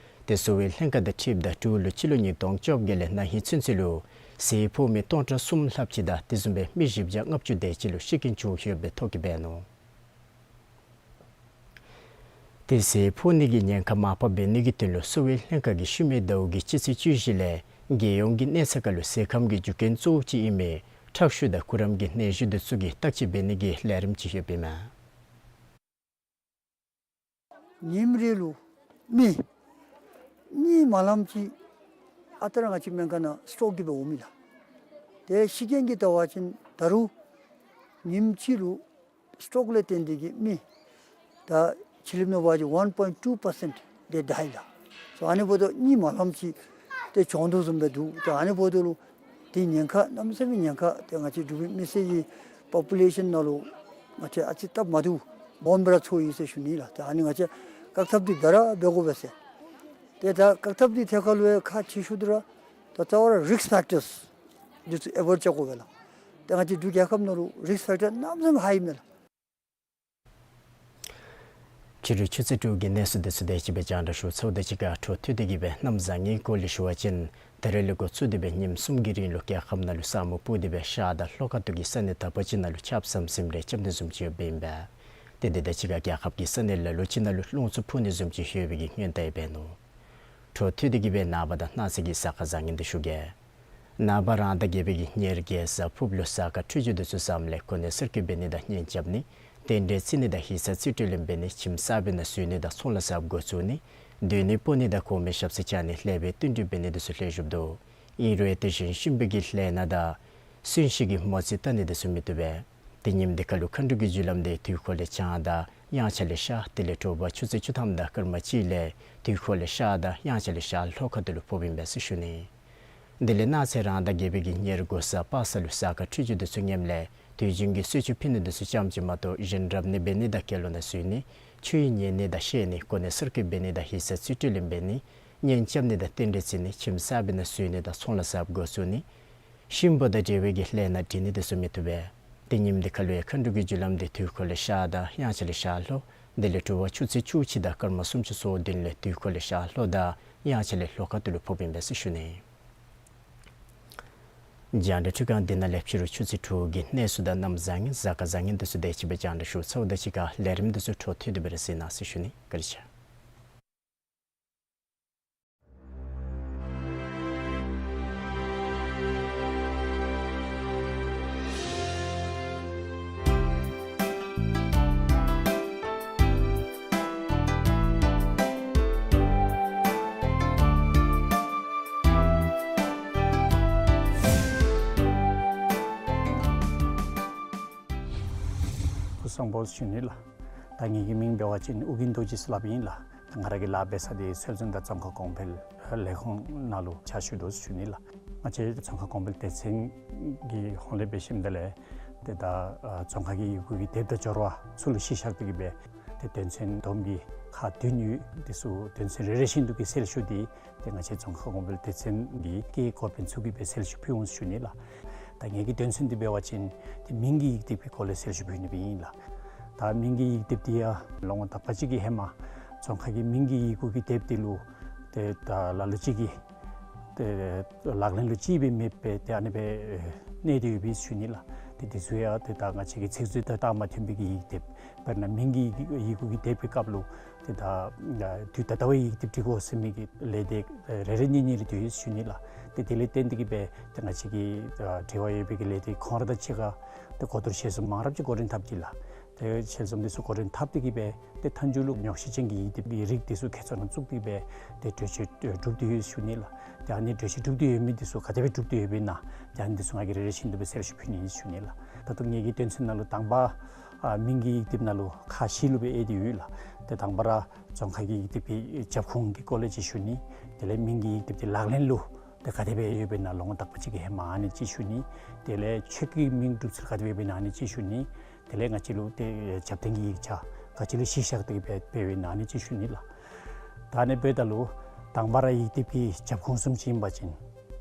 ཏེ་གསོ་བའི་ལྷན་ཁག་དང་འཁྲིལཝ་ད་འབྲུག་ལུ་སྤྱི་ལོ་ཉིས་སྟོང་བཅོ་བརྒྱད་ལས་ན་ཧིང་ཚུན་ཚོད་ལུ་ཟས་ཕོག་མི་སྟོང་ཕྲག་གསུམ་ལྷགཔ་ཅིག་དང་དེ་བཟུམ་སྦེ་མི་བཞི་བརྒྱ་ལྔ་བཅུ་དེ་ཅིག་ལུ་ཤི་རྐྱེན་བྱུང་ཡོདཔ་སྦེ་ཐོ་བཀོད་འབད་ནུག། ཏེ་ཟས་ཕོག་ནི་གི་ཉེན་ཁ་མར་ཕབ་འབད་ནི་གི་དོན་ལུ་གསོ་བའི་ལྷན་ཁག་གིས་ཤུལ་མའི་ཟླཝ་གི་སྤྱི་ཚེས་བཅུ་བཞི་ལས་རྒྱལ་ཡོངས་ཀྱི་གནས་ཚད་ཁར་ལུ་ཟས་ཁམ་གྱི་རྒྱུ་རྐྱེན་གཙོ་བོ་ཅིག་ཨིན་མི་ཁྲག་ཤུགས་དང་གུ་རམ་གྱི་ནད་གཞི་འདི་ཚུ་གི་བརྟག་དཔྱད་འབད་ནི་གི་ལས་རིམ་ཅིག་ཡོདཔ་ཨིན་མས། ཉིནམ་རེ་ལུ་མི་གཉིས་མ་ལངམ་ཅིག་ཨ་རྟག་ར་ང་བཅས་སྨན་ཁང་ནང་སི་ཊོག་གིས་སྦེ་འོང་མི་ལགས། ཏེ་ཤི་རྐྱེན་གྱི་བལྟ་བ་ཅིན་ད་རུང་ཉིནམ་གཅིག་ལུ་སི་ཊོག་ལས་བརྟེན་ཏེ་གིས་མི་ད་ཕྱི་གླིངཔ་ནང་འབད་བ་ཅིན་one point two percent they die ལགས། སོ་ཨ་ནི་འབདཝ་ད་གཉིས་མ་ལངམ་ཅིག་ཏེ་བྱུང་དོ་བཟུམ་སྦེ་འདུག། ཏེ་ཨ་ནི་འབདཝ་ད་ལུ་ཏེ་ཉེན་ཁ་གནམ་མེད་ས་མེད་ཉེན་ཁ་ཏེ་ང་བཅས་འབྲུག་པའི་མི་སེར་གྱི་པོ་པུ་ལེ་ཤཱན་ནང་ལུ་ང་བཅས་ཨ་ཙི་སྟབས་མ་བདེཝ་སྦོམ་སྦེ་ར་ཚོར་ཡི་ཟེར་ཞུ་ནི་ལགས། ཏེ་ཨ་ནི་ང་བཅས་བཀག་ཐབས་འདི་འབད་ར་འབད་དགོ་པས་ཟེར། ཏེ་ད་བཀག་ཐབས་འདི་ཐད་ཁར་ལུ་ཡང་ཁག་ཆེ་ཤོས་འདི་ར་ད་རྩ་བ་ར་རིསཀ་ཕེག་ཊརསི་འདི་ཚུ་ཨེ་བོའིཌ་རྐྱབ་དགོ་པས་ལགས། ཏེ་ང་བཅས་འབྲུག་རྒྱལ་ཁབ་ནང་ལུ་རིསཀ་ཕེག་ཊར་གནམ་མེད་ས་མེད་ཧའི་མས་ལགས། ཕྱི་རུ་ཆུ་ཚོད་དྲུག་གི་གནས་ཚུལ་འདི་ཚུ་དེ་ཅིག་སྦེ་རྒྱང་བསྒྲགས་ཞུ་ཚརཝ་དང་གཅིག་ཁར་འཕྲོ་མཐུད་དེ་གིས་སྦེ་གནམ་བཟང་ངན་སྐོར་ལས་ཞུ་བ་ཅིན་ད་རེས་ལས་འགོ་བཙུགས་ཏེ་སྦེ་ཉིནམ་གསུམ་གྱི་རིང་ལུ་རྒྱལ་ཁབ་ནང་ལུ་ས་སྨུག་སྤུབས་ཏེ་སྦེ་ཤར་དང་ལྷོ་ཁ་ཐུག་གི་ས་གནས་དག་པ་ཅིག་ནང་ལུ་ཆརཔ་ཟམ་ཟིམ་རེ་རྐྱབ་ནི་བཟུམ་ཅིག་ཡོདཔ་ཨིན་པས། ཏེ་དེ་དང་གཅིག་ཁར་རྒྱལ་ཁབ་ཀྱི་ས་གནས་ལ་ལུ་ཅིག་ནང་ལུ་རླུང་འཚུབ་འཕུ་ནི་བཟུམ་ཅིག་ཡོད་པའི་གི་སྔོན་བརྡ་ཡང་འབད་ནུག། འཕྲོ་མཐུད་དེ་གིས་སྦེ་ནངས་པ་དང་གནངས་ཚེ་གི་གཟའ་སྐར་བཟང་ངན་འདི་ཞུ་གེ། ནངས་པ་རང་ཟླ་བརྒྱད་པའི་གི་ཉེར་བརྒྱད་གཟའ་ཕུརཔ་ལུ་གཟའ་སྐར་འཕྲོད་སྦྱོར་འདི་ཚུ་བཟངམ་ལས་གོ་གནས་གསར་བསྐོ་འབད་ནི་དང་གཉེན་རྐྱབ་ནི་རྟེན་འབྲེལ་བརྩི་ནི་དང་ཧི་ས་རྩིས་སྤྲོད་ལེན་འབད་ནི་ཁྱིམ་གསར་པའི་ནང་འཛུལ་ནི་དང་ཚོང་ལཱ་གསརཔ་འགོ་བཙུགས་ནི་སྡོད་གནས་སྤོ་ནི་དང་གོང་མའི་ཞབས་སར་བཅར་ནི་ལྷ་བའི་བསྟུན་གྲོས་འབད་ནི་འདི་ཚུ་ལེགས་ཤོམ་འདུག། ཨིན་རུང་དེ་བཞིན་གཤིན་པོའི་གི་ལྷ་གནས་དང་གསོན་གཤིན་གྱི་མོ་རྩིས་བལྟ་ནི་འདི་ཚུ་མི་བཏུབ་པས། ཏེ་ཉིནམ་འདི་ཁར་ལུ་མཁའ་འགྲོ་གི་རྒྱུ་ལམ་འདི་དུས་འཁོར་ལས་བྱང་དང་དབྱངས་འཆར་ལས་ཤར་དེ་ལས་དྲོ་པ་ཆུ་ཚོད་བཅུ་ཐམ་དང་སྐར་མ་གཅིག་ལས་དུས་འཁོར་ལས་ཤར་དང་དབྱངས་འཆར་ལས་ཤར་ལྷོ་ཁ་ཐུག་ལུ་ཕོགཔ་ཨིན་པས་ཟེར་ཞུ་ནི། དེ་ལས་གནངས་ཚེ་རང་ཟླ་བརྒྱད་པའི་གི་ཉེར་དགུ་གཟའ་པ་སངས་ལུ་གཟའ་སྐར་འཕྲོད་སྦྱོར་འདི་ཚུ་ངནམ་ལས་དུས་རྒྱུན་གྱི་གསོལ་མཆོད་ཕུལ་ནི་འདི་ཚུ་ཙམ་ཅིག་མ་གཏོགས་གཞན་རབ་གནས་འབད་ནི་དང་སྐྱེ་ལོ་ནང་འཛུལ་ནི་ཆོས་ཉན་ནི་དང་བཤད་ནི་གོ་གནས་གསར་བསྐོ་འབད་ནི་དང་ཧི་ས་རྩིས་སྤྲོད་ལེན་འབད་ནི་གཉེན་རྐྱབ་ནི་དང་རྟེན་འབྲེལ་བརྩི་ནི་ཁྱིམ་གསར་པའི་ནང་འཛུལ་ནི་དང་ཚོང་ལཱ་གསརཔ་འགོ་བཙུགས་ནི་ ཤིང་ཕོ་དང་འབྲེལ་བའི་གི་ལས་སྣ་འབྲི་ནི་འདི་ཚུ་མི་བཏུབ་པས། ཏེ་ཉིནམ་འདི་ཁ་ལུ་ཡང་མཁའ་འགྲོ་གི་རྒྱུ་ལམ་འདི་དུས་འཁོར་ལས་ཤར་དང་དབྱངས་འཆར་ལས་ཤར་ལྷོ། དེ་ལས་དྲོ་པ་ཆུ་ཚོད་བཅུ་གཅིག་དང་སྐར་མ་སུམ་ཅུ་སོ་བདུན་ལས་དུས་འཁོར་ལས་ཤར་ལྷོ་དང་དབྱངས་འཆར་ལས་ལྷོ་ཁ་ཐུག་ལུ་ཕོགཔ་ཨིན་པས་ཟེར་ཞུ་ནི། རྒྱང་བསྒྲགས་འཕྲུལ་ཁང་འདི་ནང་ལས་ཕྱི་རུ་ཆུ་ཚོད་དྲུག་གི་གནས་ཚུལ་དང་གནམ་བཟང་ངན་གཟའ་སྐར་བཟང་ངན་འདི་ཚུ་དེ་ཅིག་སྦེ་རྒྱང་བསྒྲགས་ཞུ་ཚརཝ་དང་གཅིག་ཁར་ལས་རིམ་འདི་ཚུ་འཕྲོ་མཐུད་དེ་སྦེ་ར་གཟིགས་གནང་ཟེར་ཞུ་ནི། བཀའ་དྲིན་ཆེ། སྐུ་གཟུགས་བཟང་པོ་ཞུ་ནི་ལགས། ད་ངེ་གི་མིང་འབད་བ་ཅིན་ཨོ་རྒྱན་རྡོ་རྗེ་ཟེར་སླབ་ཨིན་ལགས། ད་ང་ར་གི་ལཱ་འབད་ས་འདི་སྲོལ་འཛིན་དང་ཙོང་ཁ་གོང་འཕེལ་ལས་ཁུངས་ནང་ལུ་ཕྱག་ཞུ་དོ་ཟེར་ཞུ་ནི་ལགས། ང་བཅས་ཙོང་ཁ་གོང་འཕེལ་སྡེ་ཚན་གྱི་ཧོངས་ལས་འབད་ཞིནམ་ད་ལས་ཏེ་ད་ཨ་ཙོང་ཁ་གི་ཡི་གུ་གི་དེབ་དང་སྦྱོར་བ་ཚུ་ལུ་གཞི་བཞག་སྟེ་གི་སྦེ་ཏེ་དོན་ཚན་བསྡོམས་ཀྱིས་ཁག་བདུན་ཡོད། འདི་ཚུ་དོན་ཚན་རེ་རེ་བཞིན་དུ་གི་གསལ་ཞུ་འདི་ཏེ་ང་བཅས་ཙོང་ཁ་གོང་འཕེལ་སྡེ་ཚན་གྱི་སྐད་འགོ་དཔོན་ཚུ་གིས་སྦེ་གསལ་ཞུ་ཕུལ་འོང་ཟེར་ཞུ་ནི་ལགས། ད་ངེ་གི་དོན་ཚན་འདི་འབད་བ་ཅིན་ཏེ་མིང་གི་ཡིག་དེབ་ཀྱི་སྐོར་ལས་གསལ་ཞུ་ཕུལ་ནི་སྦེ་ཨིན་ལགས། ད་མིང་གི་ཡིག་དེབ་འདི་ཡང་ལོ་ངོ་དག་པ་ཅིག་གི་ཧེ་མ་ཙོང་ཁ་གི་མིང་གི་ཡི་གུ་གི་དེབ་འདི་ལུ་ཏེ་ད་ལ་ལུ་ཅིག་གིས་ཏེ་ལག་ལེན་ལུ་ཅིག་སྦེ་མེདཔ་སྦེ་ཏེ་ཨ་ནི་སྦེ་གནས་ཏེ་ཡོད་པས་ཟེར་ཞུ་ནི་ལགས། ཏེ་འདི་ཚུ་ཡང་ཏེ་ད་ང་བཅས་ཀྱི་ཚིག་མཛོད་དང་སྟབས་མ་མཐུན་པའི་གི་ཡིག་དེབ། དཔེར་ན་མིང་གི་ཡི་གུ་གི་དེབ་ཀྱི་སྐབས་ལུ་ཏེ་ད་དུས་ད་ལྟ་བའི་ཡིག་དེབ་འབྲི་དགོ་ཟེར་མི་གི་ལས་སྡེ་རེ་རེ་གཉིས་གཉིས་རེ་འདུག་ཟེར་ཞུ་ནི་ལགས། ཏེ་དེ་ལས་བརྟེན་ཏེ་གི་སྦེ་ཏེ་ང་བཅས་ཀྱི་འབྲེལ་བ་ཡོད་པའི་གི་ལས་སྡེ་ཁོང་ར་དང་གཅིག་ཁར་ཏེ་གོ་བསྡུར་ཞལ་འཛོམས་མང་རབས་ཅིག་འགོ་འདྲེན་འཐབ་ཅི་ལགས། ཏེ་ཞལ་འཛོམས་འདི་ཚུ་འགོ་འདྲེན་འཐབ་སྟེ་གི་སྦེ་ཏེ་མཐའ་མཇུག་ལུ་ཉོགས་བཤད་ཅན་གྱི་ཡིག་དེབ་ཀྱི་རིགས་འདི་ཚུ་ཁྱད་ཚོར་ནང་བཙུགས་ཏེ་སྦེ་ཏེ་གྲོས་ཆོད་གྲུབ་སྟེ་ཡོད་ཟེར་ཞུ་ནི་ལགས། ཏེ་ཨ་ནི་གྲོས་ཆོད་གྲུབ་སྟེ་ཡོད་མི་འདི་ཚུ་ག་དེ་སྦེ་གྲུབ་སྟེ་ཡོདཔ་ཨིན་ན། ཏེ་ཨ་ནི་འདི་ཚུ་ང་གིས་རེ་རེ་བཞིན་དུ་སྦེ་གསལ་ཞུ་ཕུལ་ནི་ཨིན་ཟེར་ཞུ་ནི་ལགས། ད་ལྟོ་ངེ་གི་དོན་ཚན་ནང་ལུ་དང་པ་ཨ་མིང་གི་ཡིག་དེབ་ནང་ལུ་ཁག་བཞི་ལུ་སྦེ་དབྱེ་སྟེ་ཡོད་ལགས། ཏེ་དང་པ་ར་ཙོང་ཁ་གི་ཡིག་དེབ་ཀྱི་རྒྱབ་ཁུངས་ཀྱི་སྐོར་ལས་ཅིག་ཞུ་ནི། དེ་ལས་མིང་གི་ཡིག་དེབ་འདི་ལག་ལེན་ལུ་ཏེ་ག་དེ་སྦེ་ཡོདཔ་ཨིན་ན་ལོ་ངོ་དག་པ་ཅིག་གི་ཧེ་མ་ཨ་ནི་ཅིག་ཞུ་ནི། དེ་ལས་ཆོས་སྐད་མིང་སྒྲུབ་ཚུལ་ག་དེ་སྦེ་ཡོདཔ་ཨིན་ན་ཨ་ནི་ཅིག་ཞུ་ནི། དེ་ལས་ང་བཅས་ལུ་ཏེ་རྒྱབ་རྟེན་གྱི་ཡིག་ཆ་ག་ཅི་ལུ་གཞི་བཞག་སྟེ་སྦེ་འབདཝ་ཨིན་ན་ཨ་ནི་ཅིག་ཞུ་ནི་ལགས། ད་ཨ་ནི་འབདཝ་ད་ལུ་དང་པ་ར་ཡིག་དེབ་ཀྱི་རྒྱབ་ཁུངས་བཟུམ་ཅིག་ཨིན་པ་ཅིན་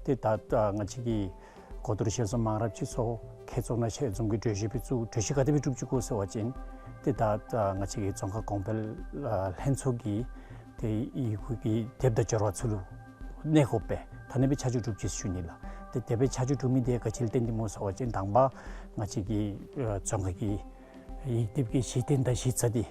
ཏེ་ད་ད་ང་བཅས་ཀྱིས་གོ་བསྡུར་ཞལ་འཛོམས་མང་རབས་ཅིག་སོང་། ཁྱད་ཚོར་ནང་ཞལ་འཛོམས་ཀྱི་གྲོས་གཞི་སྦེ་བཙུགས། གྲོས་གཞི་ག་དེ་སྦེ་གྲུབ་ཅི་གོ་ཟེར་བ་ཅིན་ཏེ་ད་ད་ང་བཅས་ཀྱི་ཙོང་ཁ་གོང་འཕེལ་ཨ་ལྷན་ཚོགས་ཀྱིས་ཏེ་ཡི་གུ་གི་དེབ་དང་སྦྱོར་བ་ཚུ་ལུ་གནས་དགོ་པས། ད་ཨ་ནི་སྦེ་ཆ་འཇོག་གྲུབ་ཅི་ཟེར་ཞུ་ནི་ལགས། ཏེ་དེ་སྦེ་ཆ་འཇོག་གྲུབ་མི་འདི་ག་ཅི་ལུ་བརྟེན་ཏེ་སྨོ་ཟེར་བ་ཅིན་དང་པ་ང་བཅས་ཀྱི་ཨ་ཙོང་ཁ་གི་ཡིག་དེབ་ཀྱི་གཞི་རྟེན་དང་གཞི་རྩ་འདི་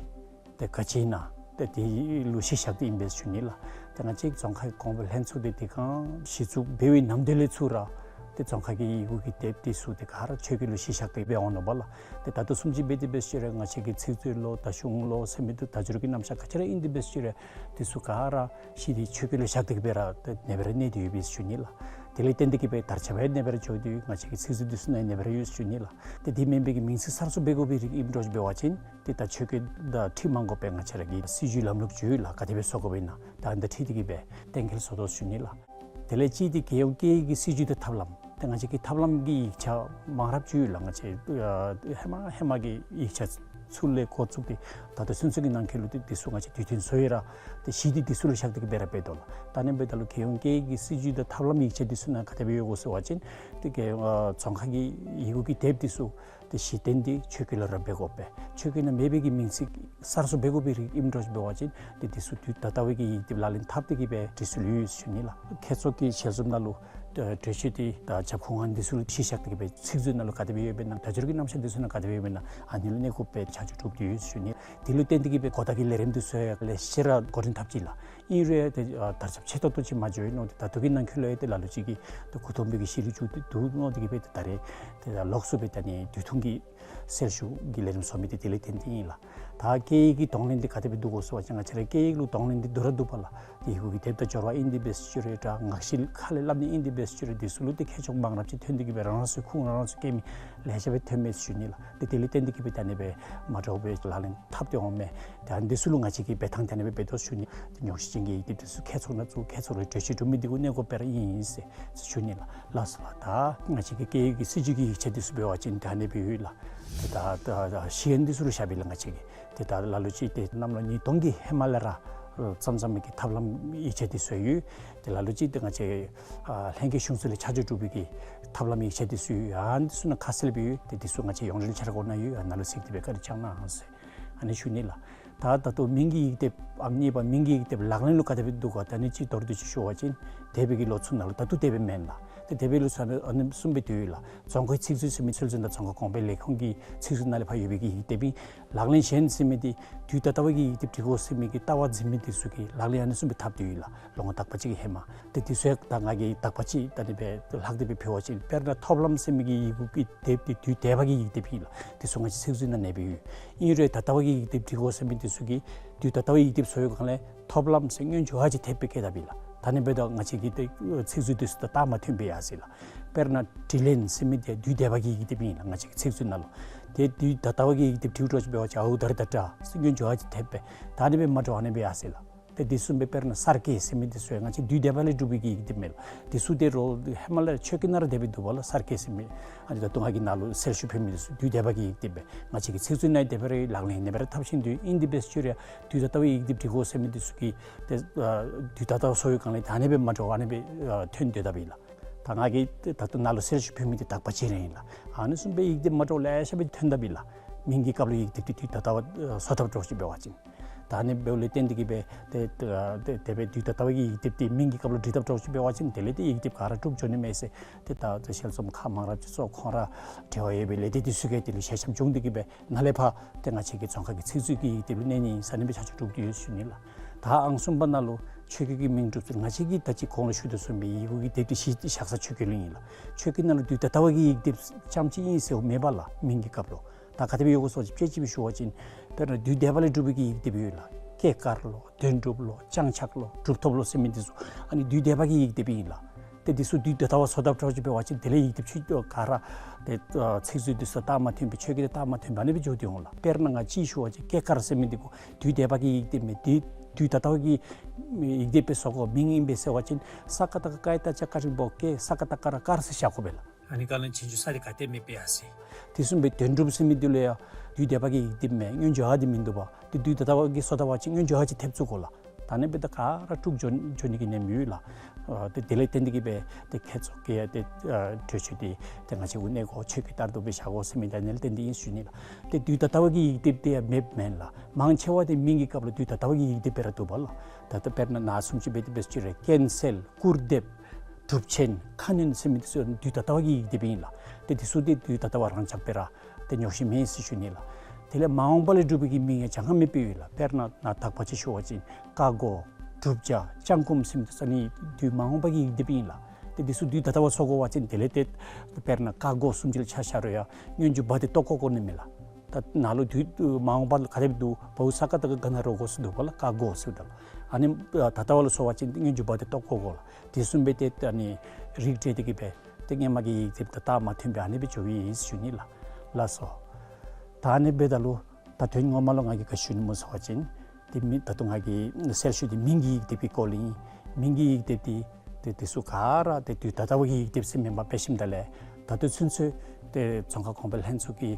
ཏེ་ག་ཅི་ཨིན་ན་ཏེ་དེ་ལུ་གཞི་བཞག་སྟེ་ཨིན་པས་ཟེར་ཞུ་ནི་ལགས། ཏེ་ང་བཅས་ཙོང་ཁ་གོང་འཕེལ་ལྷན་ཚོགས་འདི་དེ་སྒང་གཞི་བཙུགས་འབད་བའི་ནམ་དུས་ལས་ཚུར་ར་ཏེ་ཙོང་ཁ་གི་ཡི་གུ་གི་དེབ་འདི་ཚུ་ཏེ་ག་ར་ཆོས་སྐད་ལུ་གཞི་བཞག་སྟེ་འབད་འོང་ནུག་པ་ལགས། ཏེ་ད་ལྟོ་བཟུམ་ཅིག་འབད་དེ་འབད་ཟེར་རུང་ང་བཅས་ཀྱི་ཚིག་མཛོད་ལོ་དང་གཞུང་ལོ་ཟེར་མི་འདི་དར་ཁྱབ་ར་ཨིན་ཏེ་འབད་ཟེར་རུང་འདི་ཚུ་ག་ར་གཞི་འདི་ཆོས་སྐད་ལུ་བཞག་སྟེ་གི་སྦེ་ར་ཏེ་ཨ་ནི་སྦེ་ར་གནས་ཏེ་ཡོད་པས་ཟེར་ཞུ་ནི་ལགས། དེ་ལས་བརྟེན་ཏེ་གི་སྦེ་དར་ཁྱབ་ཡང་ཨ་ནི་སྦེ་ར་འགྱོ་སྟེ་ང་བཅས་ཀྱི་ཚིག་མཛོད་འདི་ཚུ་ནང་ཨ་ནི་སྦེ་ར་ཡོད་ཟེར་ཞུ་ནི་ལགས། ཏེ་དེ་མེན་པའི་གི་མིང་ཚིག་གསར་བཟོ་འབད་དགོ་པའི་རིགས་ཨིནམ་འདྲཝ་ཅིག་འབད་བ་ཅིན་ཏེ་ད་ཆོས་སྐད་དང་འཁྲིལ་མ་དགོ་པའི་ང་བཅས་ར་གི་སྲིད་བྱུས་ལམ་ལུགས་ཅིག་ཡོད་ལགས། ག་དེ་སྦེ་བཟོ་དགོཔ་ཨིན་ན་ད་ཨ་ནི་དང་འཁྲིལ་ཏེ་གི་སྦེ་གཏན་འཁེལ་བཟོ་དོ་ཟེར་ཞུ་ནི་ལགས། དེ་ལས་གཅིག་འདི་རྒྱལ་ཡོངས་སྐད་ཡིག་གི་སྲིད་བྱུས་དང་ཐབས་ལམ། ཏེ་ང་བཅས་ཀྱི་ཐབས་ལམ་གྱི་ཡིག་ཆ་མང་རབས་ཅིག་ཡོད་ལགས། ང་བཅས་ཨ་ཧེ་མ་ཧེ་མ་གི་ཡིག་ཆ་ཚུ་ལས་འགོ་བཙུགས་ཏེ་ད་ལྟོ་ཚུན་ཚོད་ཀྱི་ནང་འཁོད་ལུ་ཏེ་འདི་ཚུ་ང་བཅས་དུས་མཐུན་བཟོ་ཡི་ར་ཏེ་གཞི་འདི་འདི་ཚུ་ལུ་བཞག་སྟེ་གི་སྦེ་ར་འབད་དོ་ལགས། ད་ཨ་ནི་འབདཝ་ད་ལུ་རྒྱལ་ཡོངས་སྐད་ཡིག་གི་སྲིད་བྱུས་དང་ཐབས་ལམ་ཡིག་ཆ་འདི་ཚུ་ནང་ག་དེ་སྦེ་ཡོད་གོ་ཟེར་བ་ཅིན་ཏེ་རྒྱལ་ཨ་ཙོང་ཁ་གི་ཡི་གུ་གི་དེབ་འདི་ཚུ་ཏེ་གཞི་རྟེན་འདི་ཆོས་སྐད་ལུ་ར་འབད་དགོ་པས། ཆོས་སྐད་ནང་མེད་པའི་གི་མིང་ཚིག་གསར་བཟོ་འབད་དགོ་པའི་རིགས་ཨིནམ་འདྲཝ་ཅིག་འབད་བ་ཅིན་ཏེ་འདི་ཚུ་དུས་ད་ལྟ་བའི་གི་ཡིག་དེབ་ལག་ལེན་འཐབ་སྟེ་གི་སྦེ་འབྲི་སྲོལ་ཡོད་ཟེར་ཞུ་ནི་ལགས། ཁྱད་ཚོར་གྱི་ཞལ་འཛོམས་ནང་ལུ་ཨ་གྲོས་ཆོད་འདི་དང་རྒྱབ་ཁུངས་ཨ་ནི་འདི་ཚུ་ལུ་གཞི་བཞག་སྟེ་གི་སྦེ་ཚིག་མཛོད་ནང་ལུ་ག་དེ་སྦེ་ཡོདཔ་ཨིན་ན་དལ་འབྱོར་གྱི་རྣམ་གཞག་འདི་ཚུ་ནང་ག་དེ་སྦེ་ཡོདཔ་ཨིན་ན་ཨ་ནི་ལུ་གནས་དགོ་པའི་ཆ་འཇོག་གྲུབ་སྟེ་ཡོད་ཟེར་ཞུ་ནི། དེ་ལུ་བརྟེན་ཏེ་གི་སྦེ་གོ་བརྡ་གི་ལས་རིམ་འདི་ཚུ་ཡང་ལེ་ཤ་ར་འགོ་འདྲེན་འཐབ་ཅི་ལགས། ཨིན་རུང་ཡང་ཏེ་ཨ་དར་ཁྱབ་ཆེ་ཏོག་ཏོ་ཅིག་མ་འགྱོ་ཡི་མནོ་སྟེ་ད་ལྟོ་གི་ནང་འཁོད་ལུ་ཡང་ཏེ་ལ་ལུ་ཅིག་གིས་ཏེ་མགུ་འཐོམས་པའི་གི་གཞི་ལུ་བཅུག་སྟེ་འདུག་མནོ་སྟེ་གི་སྦེ་ཏེ་ད་རེས་ཏེ་ད་ལོགས་སུ་སྦེ་ད་ཨ་ནི་དུས་ཐུང་གི་གསལ་ཞུ་གི་ལས་རིམ་བཟོ་མི་འདི་དེ་ལས་བརྟེན་ཏེ་ཨིན་ལགས། ད་སྐད་ཡིག་གི་གདོང་ལེན་འདི་ག་དེ་སྦེ་འདུག་གོ་ཟེར་བ་ཅིན་ང་བཅས་ར་སྐད་ཡིག་ལུ་གདོང་ལེན་འདི་སྡུག་ར་སྡུག་པས་ལགས། ཏེ་ཡི་གུ་གི་དེབ་དང་སྦྱོར་བ་ཨིན་ཏེ་འབད་ཟེར་ཞུ་རུང་ད་ངག་བཞེས་ཁ་ལས་སླབ་ནི་ཨིན་ཏེ་འབད་ཟེར་ཞུ་རུང་འདི་ཚུ་ལུ་ཏེ་ཁྱད་ཆོས་མང་རབས་ཅིག་ཐོན་ཏེ་གི་སྦེ་རང་རང་སོའི་ཁུངས་རང་རང་སོ་སྐྱེལ་མི་ལེ་ཤ་སྦེ་ཐོནམ་མས་ཟེར་ཞུ་ནི་ལགས། ཏེ་དེ་ལས་བརྟེན་ཏེ་གི་སྦེ་ད་ཨ་ནི་སྦེ་མ་འདྲཝ་སྦེ་ལག་ལེན་འཐབ་སྟེ་འོངམ་མས། ཏེ་ཨ་ནི་འདི་ཚུ་ལུ་ང་བཅས་ཀྱིས་འབད་ཐངས་ད་ཨ་ནི་སྦེ་འབད་དོ་ཟེར་ཞུ་ནི། ཏེ་ཉོགས་བཤད་ཅན་གྱི་ཡིག་དེབ་འདི་ཚུ་ཁྱད་ཚོར་ནང་བཙུགས་ཁྱད་ཚོར་བའི་གྲོས་ཆོད་གྲུབ་མི་འདི་གུ་གནས་དགོ་པས་ར་ཨིན་ཨིན་ཟེར་ཞུ་ནི་ལགས། ལགས་སོ་ལགས། ད་ང་བཅས་ཀྱི་སྐད་ཡིག་གི་སྲིད་བྱུས་ཀྱི་ཡིག་ཆ་འདི་ཚུ་འབད་བ་ཅིན་ད་ཨ་ནི་སྦེ་ཡོད་ལགས། ཏེ་ད་ད་ད་གཞི་ཨ་ནི་འདི་ཚུ་ལུ་བཞག་པས་ལགས་ང་བཅས་ཀྱིས། ཏེ་ད་ལ་ལུ་ཅིག་ཏེ་གནམ་ལོ་ཉིས་སྟོང་གི་ཧེ་མ་ལས་ར་ བརྩམ་བརྩམ་མི་གི་ཐབས་ལམ་ཡིག་ཆ་འདི་ཚུ་ཡོད། ཏེ་ལ་ལུ་ཅིག་ཏེ་ང་བཅས་ཨ་ལྷན་རྒྱས་གཞུང་ཚོགས་ལས་ཆ་འཇོག་གྲུབ་པའི་གི་ཐབས་ལམ་ཡིག་ཆ་འདི་ཚུ་ཡོད། ཨ་ནི་འདི་ཚུ་ནང་ཁ་གསལ་སྦེ་ཡོད། ཏེ་འདི་ཚུ་ང་བཅས་ཡོངས་འབྲེལ་འཆར་སྒོ་ནང་ཡོད། ཨ་ནཱ་ལུ་གཟིགས་ཏེ་སྦེ་བཀའ་དྲིན་བསྐྱང་གནང་ཟེར་ཨ་ནི་ཞུ་ནི་ལགས། ད་ད་ལྟོ་མིང་གི་ཡིག་དེབ་ཨང་གཉིས་པ་མིང་གི་ཡིག་དེབ་ལག་ལེན་ལུ་ག་དེ་སྦེ་འདུག་ག། ད་ཨ་ནི་ཅིག་མདོར་བསྡུས་ཅིག་ཞུ་བ་ཅིན་འདས་པའི་གི་ལོ་ཚུ་ནང་ལུ་ད་ལྟོ་དེ་སྦེ་མེན་ལགས། ཏེ་འདས་པའི་ལོ་ཚུ་ནང་ཨ་ནི་གསུམ་སྦེ་འདུག་ལགས། རྫོང་ཁའི་ཚིག་མཛོད་ཟེར་མི་ཚུ་ཚུན་ད་རྫོང་ཁ་གོང་འཕེལ་ལས་ཁུངས་ཀྱི་ཚིག་མཛོད་ནང་ལས་ཕར་ཡོད་པའི་གི་ཡིག་དེབ་ཨིན། ལག་ལེན་གཞན་ཟེར་མི་འདི་དུས་ད་ལྟ་བ་གི་ཡིག་དེབ་འབྲི་དགོ་ཟེར་མི་གི་ལྟ་བ་འཛིན་མི་འདི་ཚུ་གིས་ལག་ལེན་ཨ་ནི་གསུམ་སྦེ་འཐབ་སྟེ་ཡོད་ལགས། ལོ་ངོ་དག་པ་ཅིག་གི་ཧེ་མ། ཏེ་འདི་ཚུ་ཡང་ད་ང་གིས་དག་པ་ཅིག་ད་ཨ་ནི་སྦེ་ལྷག་སྟེ་སྦེ་ཕུལ་བ་ཅིན་དཔེར་ན་ཐོབ་ལམ་ཟེར་མི་གི་ཡི་གུ་གི་དེབ་འདི་དུས་འདས་པ་གི་ཡིག་དེབ་ཨིན་ལགས། འདི་ཚུ་ང་བཅས་ཚིག་མཛོད་ནང་གནས་པའི་ཡོད། ཨིན་རུང་ད་ལྟ་བ་གི་ཡིག་དེབ་འབྲི་དགོ་ཟེར་མི་འདི་ཚུ་གིས་དུས་ད་ལྟ་བ་ཡིག་དེབ་བཟོ་བའི་སྒང་ལས་ཐོབ་ལམ་ཟེར་སྔོན་འཇུག་ཨ་ཅིག་ཐེབས་སྦེ་བཀལ་དཔ་ཨིན་ལགས། ད་ཨ་ནི་འབདཝ་ད་ང་བཅས་ཀྱི་ཏེ་ཚིག་མཛོད་འདི་ཚུ་དང་རྟགས་མ་མཐུན་སྦེ་ཡར་སོ་ཡི་ལགས། དཔེར་ན་དྲི་ལན་ཟེར་མི་འདི་དུས་འདས་པ་གི་ཡིག་དེབ་ཨིན་ལགས། ང་བཅས་ཀྱི་ཚིག་མཛོད་ནང་ལུ་ཏེ་དུས་ད་ལྟ་བ་གི་ཡིག་དེབ་འབྲིཝ་འདྲཝ་ཅིག་འབད་བ་ཅིན་ཨའུ་ད་རི་ད་ཏྲ་ཟེར་སྔོན་འཇུག་ཨ་ཅིག་ཐེབས་སྦེ་ད་ཨ་ནི་སྦེ་མ་འདྲཝ་ཨ་ནི་སྦེ་ཡར་སོ་ཡི་ལགས། ཏེ་འདི་གསུམ་སྦེ་དཔེར་ན་གསར་བསྐལ་ཟེར་མི་འདི་ཚུ་ཡང་ང་བཅས་དུས་འདས་པ་ལས་གྲུབ་པའི་གི་ཡིག་དེབ་མས་ལགས། འདི་ཚུ་ཏེ་རོགས་ཧེ་མ་ལས་ཆོས་སྐད་ནང་ར་དེ་སྦེ་འདུག་པ་ལགས། གསར་བསྐལ་ཟེར་མི་ཨ་ནི་ད་ལྟོ་ང་གིས་ནཱ་ལུ་གསལ་ཞུ་ཕུལ་མི་འདི་ཚུ་དུས་འདས་པ་གི་ཡིག་དེབ་སྦེ་ང་བཅས་ཀྱི་ཚིག་མཛོད་ནང་དེ་སྦེ་ར་ལག་ལེན་ཨ་ནི་སྦེ་ར་འཐབ་བཞིན་འདུག། ཨིན་དེ་འབད་རུང་ར་དུས་ད་ལྟ་བའི་ཡིག་དེབ་འབྲི་དགོ་ཟེར་མི་འདི་ཚུ་གིས་ཏེ་ཨ་དུས་ད་ལྟ་བ་བཟོ་བའི་སྒང་ལས་ད་ཨ་ནི་སྦེ་མ་འདྲཝ་ཨ་ནི་སྦེ་ཨ་ཐོན་སྡོད་དཔ་ཨིན་ལགས། ད་ང་གིས་ད་ལྟོ་ནཱ་ལུ་གསལ་ཞུ་ཕུལ་མི་འདི་དག་པ་ཅིག་ར་ཨིན་ལགས། ཨ་ནི་གསུམ་སྦེ་ཡིག་དེབ་མ་འདྲཝ་ལེ་ཤ་སྦེ་ཐོན་དཔ་ཨིན་ལགས། མིང་གི་སྐབས་ལུ་ཡིག་དེབ་འདི་དུས་ད་ལྟ་བ་བཟོ་དཔ་འདྲཝ་ཅིག་འབད་བ་ཅིན། ད་ཨ་ནི་འབདཝ་ལས་བརྟེན་ཏེ་གིས་སྦེ་ཏེ་ཏེ་དེ་སྦེ་དུས་ད་ལྟ་བ་གི་ཡིག་དེབ་འདི་མིང་གི་སྐབས་ལུ་འབྲི་དཔ་འདྲཝ་ཅིག་འབད་བ་ཅིན་དེ་ལས་ཏེ་ཡིག་དེབ་ག་ར་དཀྲུག་འགྱོ་ནི་མས་ཟེར་ཏེ་ད་ཏེ་ཞལ་འཛོམས་ཁག་མང་རབས་ཅིག་ཚུ་ཁོང་ར་འབྲེལ་བ་ཡོད་པའི་ལས་སྡེ་འདི་ཚུ་གིས་དེ་ལུ་ཞལ་འཆམ་བྱུང་སྟེ་གིས་སྦེ་ནཱ་ལས་ཕར་ཏེ་ང་བཅས་ཀྱི་རྫོང་ཁ་གི་ཚིག་མཛོད་ཀྱི་ཡིག་དེབ་ལུ་གནས་ནི་ཨིན་ཟེར་ཨ་ནི་སྦེ་ཆ་འཇོག་གྲུབ་སྟེ་ཡོད་ཟེར་ཞུ་ནི་ལགས། ད་ཨང་གསུམ་པ་ནང་ལུ་ཆོས་སྐད་ཀྱི་མིང་སྒྲུབ་ཚུལ་ང་བཅས་ཀྱིས་ད་ཅི་གོང་ལུ་ཞུ་དོ་བཟུམ་སྦེ་ཡི་གུ་གི་དེབ་འདི་གཞི་བཞག་ས་ཆོས་སྐད་ལུ་ཨིན་ལགས། ཆོས་སྐད་ནང་ལུ་དུས་ད་ལྟ་བ་གི་ཡིག་དེབ་རྐྱངམ་ཅིག་ཨིན་ཟེར་མེད་པ་ལགས། མིང་གི་སྐབས་ལུ་ད་ག་དེ་སྦེ་ཡོད་ག་ཟེར་བ་ཅིན་དཔེ་ཅིག་སྦེ་ཞུ་བ་ཅིན་དཔེར་ན་དུས་འདས་པ་ལས་གྲུབ་པའི་གི་ཡིག་དེབ་ཡོད་ལགས། སྐྱེས་སྐར་ལོ་དོན་གྲུབ་ལོ་བྱང་ཆགས་ལོ་གྲུབ་ཐོབ་ལོ་ཟེར་མི་འདི་ཚུ་ཨ་ནི་དུས་འདས་པ་གི་ཡིག་དེབ་ཨིན་ལགས། ཏེ་འདི་ཚུ་དུས་ད་ལྟ་བ་བཟོ་དཔ་འདྲཝ་ཅིག་འབད་བ་ཅིན་དེ་ལས་ཡིག་དེབ་ཆུང་ཀུ་ག་ར་ཏེ་ཚིག་མཛོད་འདི་ཚུ་དང་རྟགས་མ་མཐུན་པའི་ཆོས་སྐད་དང་རྟགས་མ་མཐུན་པ་ཨ་ནི་སྦེ་འགྱོ་སྟེ་འོང་ལགས། དཔེར་ན་ང་ཅིག་ཞུ་བ་ཅིན་སྐྱེས་སྐར་ཟེར་མི་འདི་གུ་དུས་འདས་པ་གི་ཡིག་དེབ་མས། དུས་དུས་ད་ལྟ་བ་གི་ཡིག་དེབ་སྦེ་བཟོ་དགོ། མིང་ཨིན་པས་ཟེར་བ་ཅིན་ས་ཀ་བཏགས་སྐ་ཏ་བྱ་སྐ་འགྲེང་བུ་སྐྱེས། ས་ཀ་བཏགས་སྐ་ར་སྐར་ཟེར་བཞག་དགོ་པས་ལགས། ཨ་ནི་ག་ལས་ཕྱིས་འགྱོ་ས་འདི་ག་ཏེ་མེད་པས་ཡ་ཟེར། དེ་བཟུམ་སྦེ་དོན་གྲུབ་ཟེར་མི་འདི་ལུ་ཡང་དུས་འདས་པ་གི་ཡིག་དེབ་མས། སྔོན་འཇུག་ཨ་འདི་མིན་འདུག་པ། ཏེ་དུས་ད་ལྟ་བ་གི་བཟོ་ད་པ་ཅིན་སྔོན་འཇུག་ཨ་ཅིག་ཐེབས་བཅུག་དགོ་ལགས། ད་ཨ་ནི་འབདཝ་ད་ག་ར་དཀྲུག་འགྱོ་འགྱོ་ནི་གི་གནས་མི་ཡོད་ལགས། ཨ་ཏེ་དེ་ལས་བརྟེན་ཏེ་གིས་སྦེ་ཏེ་མཁས་མཆོག་གིས་ཡང་ཏེ་ཨ་གྲོས་ཆོད་འདི་ཏེ་ང་བཅས་གུ་གནང་དགོ། ཆོས་སྐད་ལྟར་དུ་སྦེ་བཞག་དགོ་ཟེར་མི་འདི་ཨ་ནི་ལས་བརྟེན་ཏེ་ཨིན་ཟེར་ཞུ་ནི་ལགས། ཏེ་དུས་ད་ལྟ་བ་གི་ཡིག་དེབ་འདི་ཡང་མེདཔ་མེན་ལགས། མང་ཆེ་བ་འདི་མིང་གི་སྐབས་ལུ་དུས་ད་ལྟ་བ་གི་ཡིག་དེབ་སྦེ་ར་འདུག་པ་ལགས། ད་ལྟོ་དཔེར་ན་ནཱ་བཟུམ་ཅིག་འབད་དེ་འབད་ཅི་རེ་ཀུན་གསལ་སྐུར་འདེབས་གྲུབ་ཆེན་ཁ་གནོན་ཟེར་མི་འདི་ཚུ་དུས་ད་ལྟ་བ་གི་ཡིག་དེབ་ཨིན་ལགས། ཏེ་འདི་ཚུ་འདི་དུས་ད་ལྟ་བ་རང་འཇགས་སྦེ་ར་ཏེ་ཉོགས་བཤད་མེད་ཟེར་ཞུ་ནི་ལགས། དེ་ལས་མ་འོངས་པ་ལས་གྲུབ་པའི་གི་མིང་ཡང་གྱངས་ཁ་མེད་པའི་ཡོད་ལགས། དཔེར་ན་ནཱ་དག་པ་ཅིག་ཞུ་བ་ཅིན་ཀ་སྒོ་གྲུབ་བྱ་ལྕང་སྐུམ་ཟེར་མི་འདི་ཚུ་ཨ་ནི་དུས་མ་འོངས་པ་གི་ཡིག་དེབ་ཨིན་ལགས། ཏེ་འདི་ཚུ་དུས་ད་ལྟ་བ་བཟོ་དགོ་པ་ཅིན་དེ་ལས་ཏེ་དཔེར་ན་ཀ་སྒོ་བཟུམ་ཅིག་ལུ་ཆ་བཞག་རུང་ཡང་སྔོན་འཇུག་བ་འདི་གཏོགས་དགོ་དགོ་ནི་མས་ལགས། ད་ནཱ་ལུ་དུས་མ་འོངས་པ་ལུ་ག་དེ་སྦེ་འདུག། བའོ་ས་ཀ་བཏགས་སྒ་ན་རོ་སྒོ་ཟེར་འདུག་པ་ལགས། ཀ་སྒོ་ཟེརཝ་ད་ལུ་ཨ་ནི་ད་ལྟ་བ་ལུ་བཟོ་བ་ཅིན་སྔོན་འཇུག་བ་འདི་གཏོགས་དགོ་དགོ་ལགས། དེ་བཟུམ་སྦེ་ཏེ་ཨ་ནི་རིགས་འགྲེ་སྟེ་གིས་སྦེ་ཏེ་སྔོན་མ་གི་ཡིག་དེབ་དང་རྟགས་མ་མཐུན་པའི་ཨ་ནི་སྦེ་འགྱོཝ་ཨིན་ཟེར་ཞུ་ནི་ལགས། ལགས་སོ། ད་ཨ་ནི་འབདཝ་ད་ལུ་ད་དོན་ངོ་མ་ལུ་ང་གིས་ག་ཞུ་ནི་སྨོ་ཟེར་བ་ཅིན་ཏེ་མི་ད་ལྟོ་ང་གིས་གསལ་ཞུ་འདི་མིང་གི་ཡིག་དེབ་ཀྱི་སྐོར་ལས་ཨིན། མིང་གི་ཡིག་དེབ་འདི་ཏེ་འདི་ཚུ་ག་ར་ཏེ་དུས་ད་ལྟ་བ་གི་ཡིག་དེབ་ཟེར་མེན་པར་འབད་ཞིནམ་ད་ལས་ད་ལྟོ་ཚུན་ཚོད་ཏེ་རྫོང་ཁ་གོང་འཕེལ་ལྷན་ཚོགས་ཀྱི་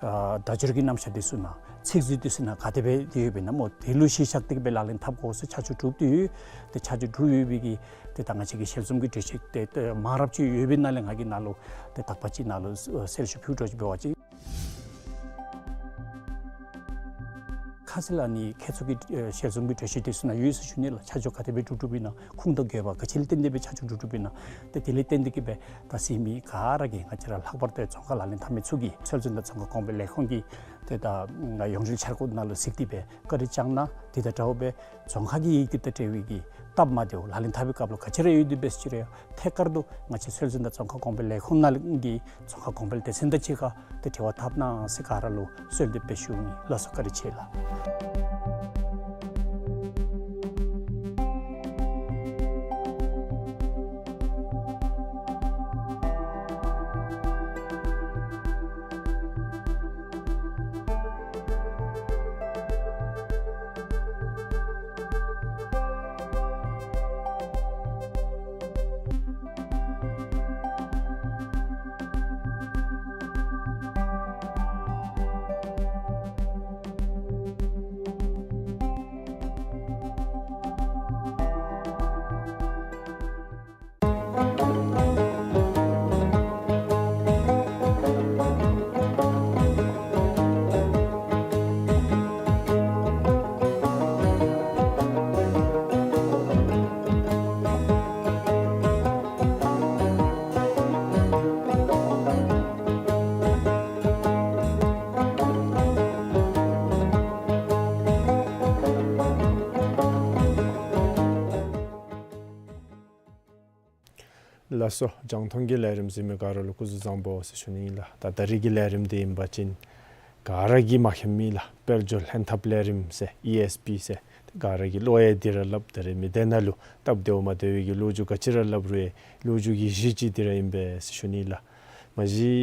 ཨ་བརྡ་སྦྱོར་གྱི་རྣམ་གཞག་འདི་ཚུ་ནང་ཚིག་མཛོད་འདི་ཚུ་ནང་ག་དེ་སྦེ་ཏེ་ཡོདཔ་ཨིན་ན་སྨོ། དེ་ལུ་གཞི་བཞག་སྟེ་གིས་སྦེ་ལག་ལེན་འཐབ་དགོ་ཟེར་ཆ་འཇོག་གྲུབ་སྟེ་ཡོད། ཏེ་ཆ་འཇོག་གྲུབ་ཡོད་པའི་གི་ཏེ་ད་ང་བཅས་ཀྱི་ཞལ་འཛོམས་ཀྱི་གྲོས་ཆོད་འདི་ཏེ་མང་རབས་ཅིག་ཡོད་པའི་ནང་ལས་ང་གིས་ནཱ་ལུ་ཏེ་དག་པ་ཅིག་ནཱ་ལུ་གསལ་ཞུ་ཕུལ་འདྲཝ་ཅིག་འབད་བ་ཅིན། ཁ་གསལ་ཨ་ནི་མཁས་མཆོག་གི་ཨེ་ཞལ་འཛོམས་ཀྱི་གྲོས་ཆོད་འདི་ཚུ་ནང་ཡོད་ཟེར་ཞུ་ནི་ལགས། ཆ་འཇོག་ག་དེ་སྦེ་གྲུབ་གྲུབཔ་ཨིན་ན་ཁུངས་དང་དགོས་པ་ག་ཅི་ལས་བརྟེན་ཏེ་སྦེ་ཆ་འཇོག་གྲུབ་གྲུབཔ་ཨིན་ན། ཏེ་དེ་ལས་བརྟེན་ཏེ་གིས་སྦེ་ད་གཟིགས་མི་ག་ར་གིས་ང་བཅས་ར་ལྷག་པར་དུ་རྫོང་ཁ་ལག་ལེན་འཐབ་མི་ཚུ་གིས་སྲོལ་འཛིན་དང་རྫོང་ཁ་གོང་འཕེལ་ལས་ཁུངས་ཀྱི་ཏེ་ད་ཡོངས་འབྲེལ་འཆར་སྒོ་ནང་ལུ་གཟིགས་ཏེ་སྦེ་བཀའ་དྲིན་བསྐྱང་གནང་། དེ་དང་འདྲཝ་སྦེ་རྫོང་ཁ་གི་ཡིག་དེབ་དང་འབྲེལ་བའི་གི་སྟབས་མ་བདེཝ་ལག་ལེན་འཐབ་པའི་སྐབས་ལུ་ག་ཅི་ར་ཡོད་དེ་འབད་ཟེར་ཅི་རུང་ཐད་ཀར་དུ་ང་བཅས་སྲོལ་འཛིན་དང་རྫོང་ཁ་གོང་འཕེལ་ལས་ཁུངས་ནང་གི་རྫོང་ཁ་གོང་འཕེལ་སྡེ་ཚན་དང་གཅིག་ཁར་ཏེ་འབྲེལ་བ་འཐབ་གནང་ཟེར་ག་ར་ལུ་གསོལ་འདེབས་སྦེ་ཞུ་ནི། ལགས་སོ། བཀའ་དྲིན་ཆེ་ལགས། ལགས་སོ། རྒྱང་མཐོང་གི་ལས་རིམ་གཟིགས་མི་ག་ར་ལུ་སྐུ་གཟུགས་བཟང་པོ་ཟེར་ཞུ་ནི་ཨིན་ལགས། ད་ད་རིས་ཀྱི་ལས་རིམ་འདི་ཨིན་པ་ཅིན་ག་ར་གིས་མ་མཁྱེནམ་མེད་ལགས། དཔལ་འབྱོར་ལྷན་ཐབས་ལས་རིམ་ཟེར་ཨི་ཨེསི་པི་ཟེར་ག་ར་གིས་ལོ་ཡང་འདི་ར་སླབ། ད་རིས་མི་སྡེ་ནང་ལུ་སྟབས་བདེཝ་མ་བདེཝ་གི་ལོ་རྒྱུས་ག་ཅི་ར་སླབ་རུང་ལོ་རྒྱུས་ཀྱི་གཞི་ཅིག་འདི་ར་ཨིན་པས་ཟེར་ཞུ་ནི་ལགས། མ་གཞི་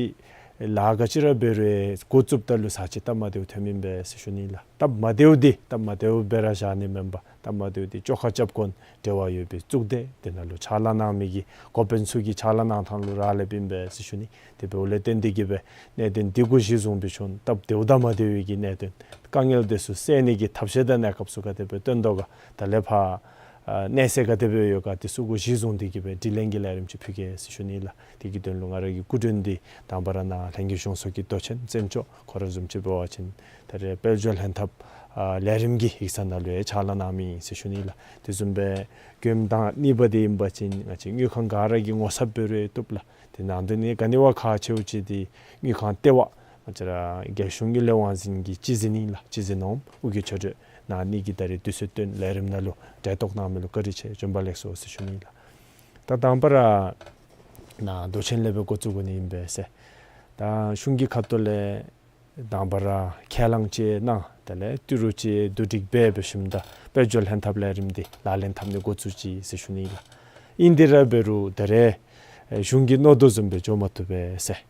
ལཱ་ག་ཅི་ར་འབད་རུང་འགོ་བཙུགསཔ་ད་ལུ་ཚར་ཅིག་སྟབས་མ་བདེཝ་ཐོནམ་ཨིན་པས་ཟེར་ཞུ་ནི་ལགས། སྟབས་མ་བདེཝ་འདི་སྟབས་མ་བདེཝ་སྦེ་ར་བཞག་ནི་མེན་པར་སྟབས་མ་བདེཝ་འདི་བཅོ་ཁ་རྐྱབ་དགོ་ནི་འབྲེལ་བ་ཡོད་པའི་གཙུག་སྡེ་འདི་ནང་ལུ་ཕྱག་ལཱ་གནང་མི་གི་འགོ་དཔོན་ཚུ་གི་ཕྱག་ལཱ་གནང་ཐངས་ལུ་རག་ལསཔ་ཨིན་པས་ཟེར་ཞུ་ནི། དེ་འབདཝ་ལས་བརྟེན་ཏེ་གིས་སྦེ་གནད་དོན་འདི་གུ་གཞི་བཟུང་སྦེ་ཁྱོད་སྟབས་བདེཝ་དང་མ་བདེཝ་གི་གནད་དོན་དཀའ་ངལ་འདི་ཚུ་སེལ་ནི་གི་ཐབས་ཤེས་དང་གནས་སྐབས་ཚུ་ག་དེ་སྦེ་བཏོན་དོ་ག། ད་ལས་ཕར་ཨ་གནས་ཚད་ག་དེ་སྦེ་ཡོད་ག། དེ་ཚུ་གུ་གཞི་བཟུང་སྟེ་གིས་སྦེ་དྲི་ལན་གྱི་ལས་རིམ་ཅིག་ཕུལ་གེ་ཟེར་ཞུ་ནི་ལགས། དེ་གི་དོན་ལུ་ང་ར་གི་སྐུ་མགྲོན་འདི་དང་པ་ར་ནཱ་ལྷན་རྒྱས་གཞུང་ཚོགས་ཀྱི་མདོ་ཆེན་བཙན་སྐྱོགས་ཁོ་ར་བཟུམ་ཅིག་འབད་བ་ཅིན་ད་རེས་དཔལ་འབྱོར་ལྷན་ཐབས་ཨ་ལས་རིམ་གྱི་ཡིག་ཚང་ནང་ལུ་ཡང་ཕྱག་ལཱ་གནང་མི་ཨིན་ཟེར་ཞུ་ནི་ལགས། དེ་བཟུམ་སྦེ་དགོངསམ་དང་གཉིས་པ་འདི་ཨིན་པ་ཅིན་ང་བཅས་དངུལ་ཁང་ག་ར་གི་ངོ་ཚབ་འབད་རུང་བཏུབ་ལགས། དེ་ནང་དོན་ནི་ག་ནི་བ་ཁག་ཆེཝ་ཅིག་འདི་དངུལ་ཁང་ལྟེ་བ་ང་བཅས་ར་རྒྱལ་གཞུང་དངུལ་ལས་དབང་འཛིན་གྱི་སྤྱི་འཛིན་ཨིན་ལགས། སྤྱི་འཛིན་འོགམ་ཨོ་རྒྱན་ཆོས་སྒྲོན་ནཱ་ཨ་ནི་གིས་ད་རེས་དུས་ཚོད་བཏོན་ལས་རིམ་ནང་ལུ་གྲལ་གཏོགས་གནང་མི་ལུ་བཀའ་དྲིན་ཆེ། བྱོན་པ་ལེགས་སོ་ཟེར་ཞུ་ནི་ལགས། ད་དང་པ་ར་ནཱ་མདོ་ཆེན་ལས་སྦེ་འགོ་བཙུགས་དགོ་ནི་ཨིན་པས་ཟེར། ད་གཞུང་གི་ཁ་ཐུག་ལས་དང་པ་ར་ཁས་བླངས་ཅིག་གནང་། དེ་ལས་ཏི་རུ་ཅིག་བསྡུ་སྒྲིག་འབད་འབད་ཞིནམ་ད་དཔལ་འབྱོར་ལྷན་ཐབས་ལས་རིམ་འདི་ལག་ལེན་འཐབ་ནི་འགོ་བཙུགས་ཅི་ཟེར་ཞུ་ནི་ལགས། ཨིན་ཏེ་ར་འབད་རུང་ད་རེས་གཞུང་གིས་མནོ་དོ་བཟུམ་སྦེ་འགྱོ་མ་བཏུབ་པས་ཟེར།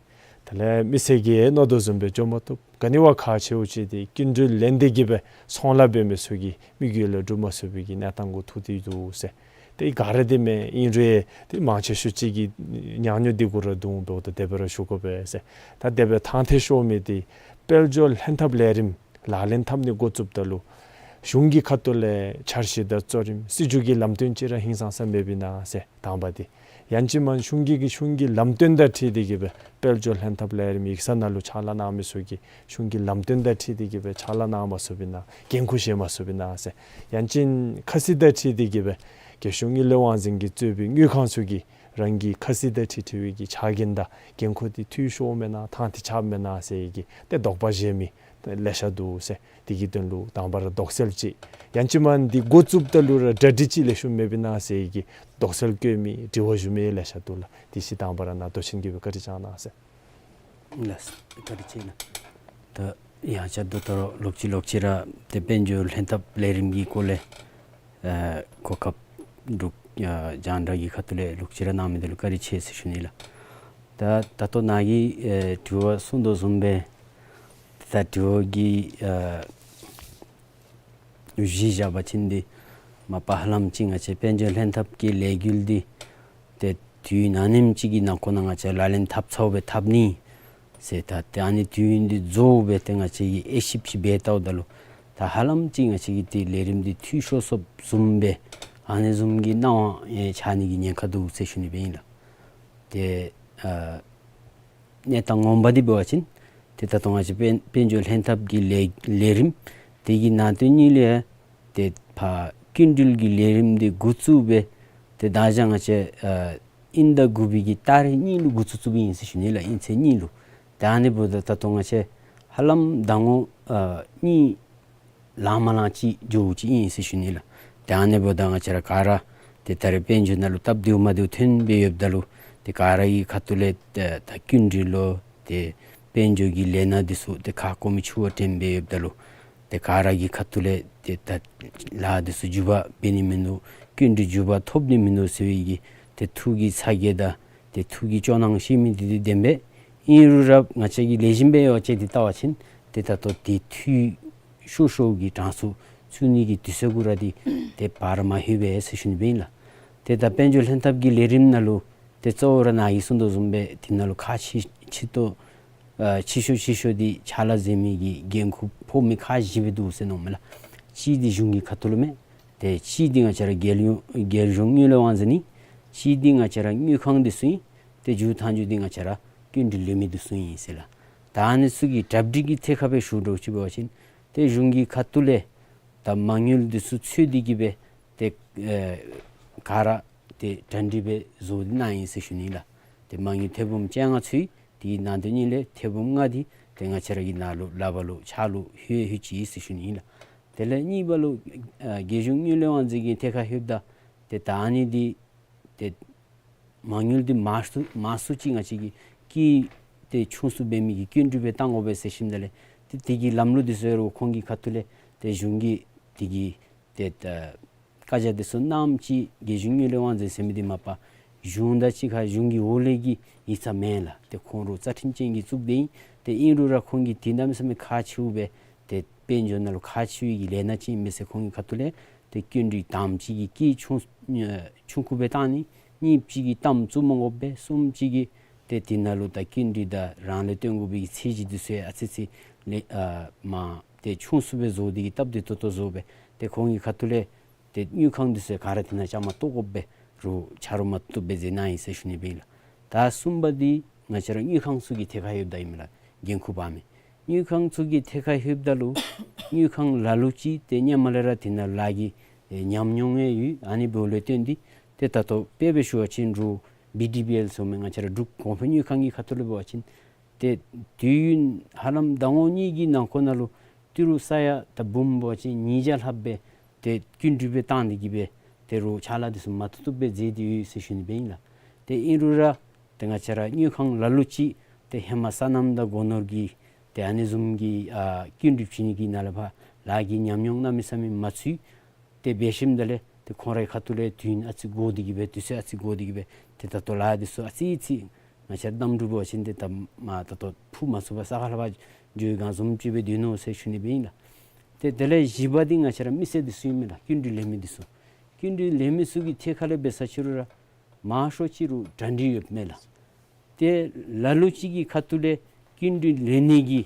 དེ་ལས་མི་སེར་གྱིས་མནོ་དོ་བཟུམ་སྦེ་འགྱོ་མ་བཏུབ། ག་ནི་བ་ཁག་ཆེཝ་ཅིག་འདི་སྐྱིན་འགྲུལ་ལེན་ཏེ་གིས་སྦེ་ཚོང་ལཱ་འབད་མི་ཚུ་གི་མི་གུ་ལུ་འགྲུབ་མ་ཚུགས་པའི་གི་གནས་སྟངས་གུ་ཐུག་སྟེ་འདུག་ཟེར། ཏེ་ག་ར་འདི་མེན། ཨིན་རུང་ཏེ་མང་ཆེ་ཤོས་ཅིག་གིས་ཉག་ཉོག་འདི་གུ་ར་བརྡུང་འབདཝ་ད་དེ་སྦེ་ར་ཞུ་དགོ་པས་ཟེར། ད་དེ་སྦེ་ཐང་ཐད་ཤོར་མི་འདི་དཔལ་འབྱོར་ལྷན་ཐབས་ལས་རིམ་ལག་ལེན་འཐབ་ནི་འགོ་བཙུགསཔ་ད་ལུ་གཞུང་གི་ཁ་ཐུག་ལས་འཆར་གཞི་དང་གཙོ་རིམ་སྲིད་བྱུས་ཀྱི་ལམ་སྟོན་ཅིག་ར་ཧིང་སངས་ས་མེད་པས་ན་ཟེར་དང་པ་འདི། ཡང་ཅིན་མ་གཞུང་གི་གཞུང་གི་ལམ་སྟོན་དང་འཁྲིལ་ཏེ་གིས་སྦེ་དཔལ་འབྱོར་ལྷན་ཐབས་ལས་རིམ་ཡིག་ཚང་ནང་ལུ་ཕྱག་ལཱ་གནང་མི་ཚུ་གིས་གཞུང་གི་ལམ་སྟོན་དང་འཁྲིལ་ཏེ་གིས་སྦེ་ཕྱག་ལཱ་གནང་མ་ཚུགས་པས་ན་འགན་ཁུར་བཞེས་མ་ཚུགས་པས་ན་ཟེར། ཡང་ཅིན་ཁ་གསལ་དང་འཁྲིལ་ཏེ་གིས་སྦེ་རྒྱལ་གཞུང་དངུལ་ལས་དབང་འཛིན་གྱིས་གཙོས་པའི་དངུལ་ཁང་ཚུ་གིས་རང་གི་ཁ་གསལ་དང་འཁྲིལ་འཁྲིལ་བའི་གི་ཕྱག་འགན་དང་འགན་ཁུར་འདི་འཐུས་ཤོར་མེན་ན་ཐང་ཐད་ཆགས་མེན་ན་ཟེར་བའི་གི་ཏེ་དོགས་པ་བཞེས་མི་ལེ་ཤ་འདུག་ཟེར། དེ་གི་དོན་ལུ་དང་པ་ར་དོགས་སེལ་ཅིག། ཡང་ཅིན་མ་འདི་འགོ་བཙུགསཔ་ད་ལུ་ར་གྲ་སྒྲིག་ཅིག་ལེགས་ཤོམ་མེད་པས་ན་ཟེར་བའི་གི་དོགས་སེལ་བཀོད་མི་དྲི་བ་ཞུ་མི་ལེ་ཤ་འདུག་ལགས། དེ་ཅིག་དང་པ་ར་ནཱ་མདོ་ཆེན་གྱིས་སྦེ་བཀའ་དྲིན་བསྐྱང་གནང་ཟེར། ལགས་སོ། བཀའ་དྲིན་ཆེ་ལགས། ད་ཡང་བསྐྱར་དུ་ད་རུང་ལོག་ཅི་ལོག་ཅི་ར་ཏེ་དཔལ་འབྱོར་ལྷན་ཐབས་ལས་རིམ་གྱི་སྐོར་ལས་ཨ་གོ་སྐབས་འབྲུག་ཨ་རྒྱང་བསྒྲགས་ཀྱི་ཁ་ཐུག་ལས་ལོག་ཅི་ར་གནང་མི་འདི་ལུ་བཀའ་དྲིན་ཆེ་ཟེར་ཞུ་ནི་ལགས། ད་ད་ལྟོ་ནཱ་གིས་ཨེ་དྲི་བ་གསུངས་དོ་བཟུམ་སྦེ་ད་དྲི་བ་གི་ཨ་གཞི་བཞག་པ་ཅིན་འདི་མ་པ་ཧ་ལམ་ཅིག་ང་བཅས་དཔལ་འབྱོར་ལྷན་ཐབས་ཀྱི་ལས་འགུལ་འདི་ཏེ་དུས་ནམ་ཡིན་ཅིག་གི་ནང་འཁོད་ནང་ང་བཅས་ལག་ལེན་འཐབ་ཚརཝ་སྦེ་འཐབ་ནི་ཟེར། ད་ཏེ་ཨ་ནི་དུས་ཡུན་འདི་རྫོགས་སྦེ་ཏེ་ང་བཅས་ཀྱིས་དབྱེ་ཞིབ་ཅིག་འབད་བལྟཝ་ད་ལུ་ད་ཧ་ལམ་ཅིག་ང་བཅས་ཀྱི་ཏེ་ལས་རིམ་འདི་འཐུས་ཤོར་སོཔ་བཟུམ་སྦེ་ཨ་ནི་བཟུམ་གྱི་སྣང་བ་ཡང་ཆགས་ནི་གི་ཉེན་ཁ་འདུག་ཟེར་ཞུ་ནི་སྦེ་ཨིན་ལགས། ཏེ་ཨ་གནས་སྟངས་ངོ་མ་འདི་འབད་བ་ཅིན་ཏེ་ད་ལྟོ་ང་བཅས་དཔལ་དཔལ་འབྱོར་ལྷན་ཐབས་ཀྱི་ལས་ལས་རིམ་དེ་གི་ནང་དོན་གཉིས་ལས་ཏེ་ཕར་སྐྱིན་འགྲུལ་གྱི་ལས་རིམ་འདི་འགོ་བཙུགས་སྦེ་ཏེ་ད་ཅི་ང་བཅས་ཨ་དབྱིན་ཟླ་དགུ་པའི་གི་ཏ་རིག་གཉིས་ལུ་འགོ་བཙུགས་བཙུགསཔ་ཨིན་ཟེར་ཞུ་ནི་ལགས། དབྱིན་ཚེས་གཉིས་ལུ། ཏེ་ཨ་ནི་འབདཝ་ད་ད་ལྟོ་ང་བཅས་ཧ་ལམ་ཟླ་ངོ་ཨ་གཉིས་ལང་མ་ལང་ཅིག་འགྱོཝ་ཅིག་ཨིན་ཟེར་ཞུ་ནི་ལགས། ཏེ་ཨ་ནི་འབདཝ་ད་ང་བཅས་ར་ག་ར་ཏེ་ད་རེས་དཔལ་འབྱོར་ནང་ལུ་སྟབས་བདེཝ་མ་བདེཝ་ཐོན་སྦེ་ཡོདཔ་ད་ལུ་ཏེ་ག་ར་གི་ཁ་ཐུག་ལས་ཏེ་ད་སྐྱིན་འགྲུལ་ལུ་ཏེ་དཔལ་འབྱོར་གྱི་ལས་སྣ་འདི་ཚུ་ཏེ་ཁ་སྐོམ་མི་ཆུ་བ་འདྲན་སྦེ་ཡོདཔ་ད་ལུ་ཏེ་ག་ར་གི་ཁ་ཐུག་ལས་ཏེ་ད་ལཱ་འདི་ཚུ་མགྱོགས་པ་འབད་ནི་མིན་འདུག། སྐྱིན་འགྲུལ་མགྱོགས་པ་ཐོབ་ནི་མིན་འདུག་ཟེར་བའི་གི་ཏེ་ཐུགས་ཀྱི་ཚ་གྱང་དང་ཏེ་ཐུགས་ཀྱི་སྐྱོ་སྣང་བཤད་མི་འདི་འདི་བདེན་པས། ཨིན་རུང་ར་ང་བཅས་ཀྱིས་ལེགས་ཤོམ་སྦེ་ཡོ་བྱད་འདི་བལྟ་བ་ཅིན་ཏེ་ད་ལྟོ་ཏེ་འཐུས་ཤོར་ཤོར་གྱི་གྲངས་སུ་ཚུད་ནི་གི་དུས་ཚོད་གུ་ར་འདི་ཏེ་བར་མ་ལྷོད་པས་ཟེར་ཞུ་ནི་སྦེ་ཨིན་ལགས། ཏེ་ད་དཔལ་འབྱོར་ལྷན་ཐབས་ཀྱི་ལས་རིམ་ནང་ལུ་ཏེ་གཙོ་བོ་ར་ནཱ་གིས་གསུངས་དོ་བཟུམ་སྦེ་དེ་ནང་ལུ་ཁག་ཆེ་ཆེ་ཏོག་ཨ་ཆེ་ཤོས་ཆེ་ཤོས་འདི་ཕྱག་ལཱ་མཛད་མི་གི་འགན་ཁུར་ཕོག་མི་ཁག་བཞི་སྦེ་འདུག་ཟེར་མནོཝ་མས་ལགས། གཅིག་འདི་གཞུང་གི་ཁ་ཐུག་ལུ་མས། ཏེ་གཅིག་འདི་ང་བཅས་ར་རྒྱལ་ཡོངས་རྒྱལ་གཞུང་དངུལ་ལས་དབང་འཛིན་ཨིན། གཅིག་འདི་ང་བཅས་ར་དངུལ་ཁང་འདི་ཚུ་ཨིན། ཏེ་མཇུག་མཐའ་མཇུག་འདི་ང་བཅས་ར་སྐྱིན་འགྲུལ་ལེན་མི་འདི་ཚུ་ཨིན་ཟེར་ལགས། ད་ཨ་ནི་ཚུ་གི་གྲ་སྒྲིག་གི་ཐད་ཁར་སྦེ་ཞུ་དོ་ཅིག་འབད་བ་ཅིན་ཏེ་གཞུང་གི་ཁ་ཐུག་ལས་ད་མ་དངུལ་འདི་ཚུ་འཚོལ་ཏེ་གིས་སྦེ་ཏེ་ཨེ་ག་ར་ཏེ་གྲ་སྒྲིག་སྦེ་བཟོ་སྟེ་གནང་ཡི་ཟེར་ཞུ་ནི་ལགས། ཏེ་མ་དངུལ་ཐེར་འབུམ་བཅོ་ལྔ་ཚུད་ཡི། དེའི་ནང་དོན་གཉིས་ལས་ཐེར་འབུམ་ལྔ་འདི་ཏེ་ང་བཅས་ར་གི་ནཱ་ལུ་ལག་པར་ལུ་ཕྱག་ལུ་ལྷོད་ལྷོད་ཅི་ཟེར་ཞུ་ནི་ཨིན་ལགས། དེ་ལས་གཉིས་པ་ལུ་ཨ་རྒྱལ་གཞུང་དངུལ་ལས་དབང་འཛིན་གྱི་ཐད་ཁར་ལྷོདཔ་ད་ཏེ་ད་ཨ་ནི་འདི་ཏེ་ མ་དངུལ་འདི་མང་སུ་མང་སུ་ཅིག་ང་བཅས་ཀྱི་སྐྱེད་ཏེ་ཆུང་སུ་འབད་མི་གི་སྐྱིན་འགྲུལ་སྦེ་བཏང་དགོ་པས་ཟེར་ཞིནམ་ད་ལས་ཏེ་དེ་གི་ལམ་ལུགས་འདི་ཚུ་ཡང་རུང་ཁོང་གི་ཁ་ཐུག་ལས་ཏེ་གཞུང་གི་དེ་གི་ཏེ་ད་བཀའ་རྒྱ་འདི་ཚུ་གནངམ་ཅིག་རྒྱལ་གཞུང་དངུལ་ལས་དབང་འཛིན་ཟེར་མི་འདི་མ་པ་གཞུང་དང་གཅིག་ཁར་གཞུང་གི་འོག་ལས་ཀྱི་ཡིག་ཚང་མེན་ལགས། ཏེ་ཁོང་རུང་རྩ་ཁྲིམས་ཅན་གྱི་བཙུགས་ཏེ་ཨིན། ཏེ་ཨིན་རུང་ར་ཁོང་གིས་དེ་གནམ་མེད་ས་མེད་ཁག་ཆེཝ་སྦེ་ཏེ་དཔལ་འབྱོར་ནང་ལུ་ཁག་ཆེ་བའི་གི་ལས་སྣ་ཅིག་ཨིན་མས་ཟེར་ཁོང་གི་ཁ་ཐུག་ལས་ཏེ་སྐྱིན་འགྲུལ་དང་པ་ཅིག་གི་སྐྱེད་ཆུང་ཆུང་ཀུ་སྦེ་བཏང་ནི། གཉིས་པ་ཅིག་གིས་གཏའམ་བཙུགས་མ་དགོ་པས། གསུམ་པ་ཅིག་གིས་ཏེ་དེ་ནང་ལུ་ད་སྐྱིན་འགྲུལ་དང་རང་ལས་བཏོན་དགོ་པའི་གི་ཚད་གཞི་འདི་ཚུ་ཡང་ཨ་ཙི་ཙི་ལེ་ཨ་མ་ཏེ་ཆུང་སུ་སྦེ་བཟོ་སྟེ་གི་སྟབས་བདེ་ཏོག་ཏོ་བཟོ་སྦེ་ཏེ་ཁོང་གི་ཁ་ཐུག་ལས་ཏེ་དངུལ་ཁང་འདི་ཚུ་ག་ར་དེ་ནང་བཅའ་མར་གཏོགས་དགོ་པས། རུང་ཆ་རོགས་མ་བཏུབ་པས་ཟེར་གནང་ཡི་ཟེར་ཞུ་ནི་སྦེ་ཨིན་ལགས། ད་གསུམ་པ་འདི་ང་བཅས་ར་དངུལ་ཁང་ཚུ་གི་ཐད་ཁར་ཡོདཔ་ད་ཨིན་མས་ལགས། འགན་ཁུར་འབག་མི་དངུལ་ཁང་ཚུ་གི་ཐད་ཁར་ལྷོདཔ་ད་ལུ་དངུལ་ཁང་ལ་ལུ་ཅིག་ཏེ་སྔོན་མ་ལས་ར་དེ་ནང་ལཱ་གི་ཨེ་ཉམས་མྱོང་ཡང་ཡོད། ཨ་ནི་འབདཝ་ལས་བརྟེན་ཏེ་ཏེ་ད་ལྟོ་དཔེ་སྦེ་ཞུ་བ་ཅིན་རུང་བི་ཌི་བི་ཨེལ་ཟེར་མི་ང་བཅས་ར་འབྲུག་གོང་འཕེལ་དངུལ་ཁང་གི་ཁ་ཐུག་ལས་འབད་བ་ཅིན་ཏེ་དུས་ཡུན་ཧ་ལམ་ཟླ་ངོ་གཉིས་ཀྱི་ནང་འཁོད་ནང་ལུ་ཏི་རུ་ས་ཡ་ད་འབུམ་འབད་བ་ཅིན་ཉིས་བརྒྱ་ལྷགཔ་སྦེ་ཏེ་སྐྱིན་འགྲུལ་སྦེ་བཏང་སྟེ་གི་སྦེ་ཏེ་རུང་ཕྱག་ལཱ་འདི་ཚུ་མ་བཏུབ་བཏུབ་སྦེ་མཛད་དེ་ཡོད་ཟེར་ཞུ་ནི་སྦེ་ཨིན་ལགས། ཏེ་ཨིན་རུང་ར་ཏེ་ང་བཅས་ར་དངུལ་ཁང་ལ་ལུ་ཅིག་ཏེ་ཧེ་མ་སོ་ནམ་དང་སྒོ་ནོར་གྱི་ཏེ་ཨ་ནི་བཟུམ་གྱི་ཨ་སྐྱིན་འགྲུལ་བྱིན་ནི་གི་ནང་ལས་ཕར་ལཱ་གི་ཉམས་མྱོང་གནམ་མེད་ས་མེད་མ་ཚུད། ཏེ་འབད་ཞིནམ་ད་ལས་ཏེ་ཁོང་རའི་ཁ་ཐུག་ལས་དུས་ཡུན་ཨ་ཙི་འགོར་ཏེ་གི་སྦེ་དུས་ཚོད་ཨ་ཙི་འགོར་ཏེ་གི་སྦེ་ཏེ་ད་ལྟོ་ལཱ་འདི་ཚུ་ཨ་ཙི་ཙི་ང་བཅས་ར་གནམ་གྲུ་འབད་བ་ཅིན་ཏེ་ད་མ་ད་ལྟོ་འཕུར་མ་ཚུགས་པར་ས་ཁ་ལས་ཕར་འགྱོ་བའི་སྒང་བཟུམ་ཅིག་སྦེ་སྡོད་ནུག་ཟེར་ཞུ་ནི་སྦེ་ཨིན་ལགས། ཏེ་དེ་ལས་བཞི་པ་འདི་ང་བཅས་ར་མི་སེར་འདི་ཚུ་ཨིན་མས་ལགས། སྐྱིན་འགྲུལ་ལེན་མི་འདི་ཚུ། སྐྱིན་འགྲུལ་ལེན་མི་ཚུ་གི་ཐད་ཁ་ལས་འབད་ས་ཅིག་རུང་ར་མང་ཤོས་ཅིག་རུང་གྲ་སྒྲིག་ཡོདཔ་མས་ལགས། ཏེ་ལ་ལུ་ཅིག་གི་ཁ་ཐུག་ལས་སྐྱིན་འགྲུལ་ལེན་ནི་གི་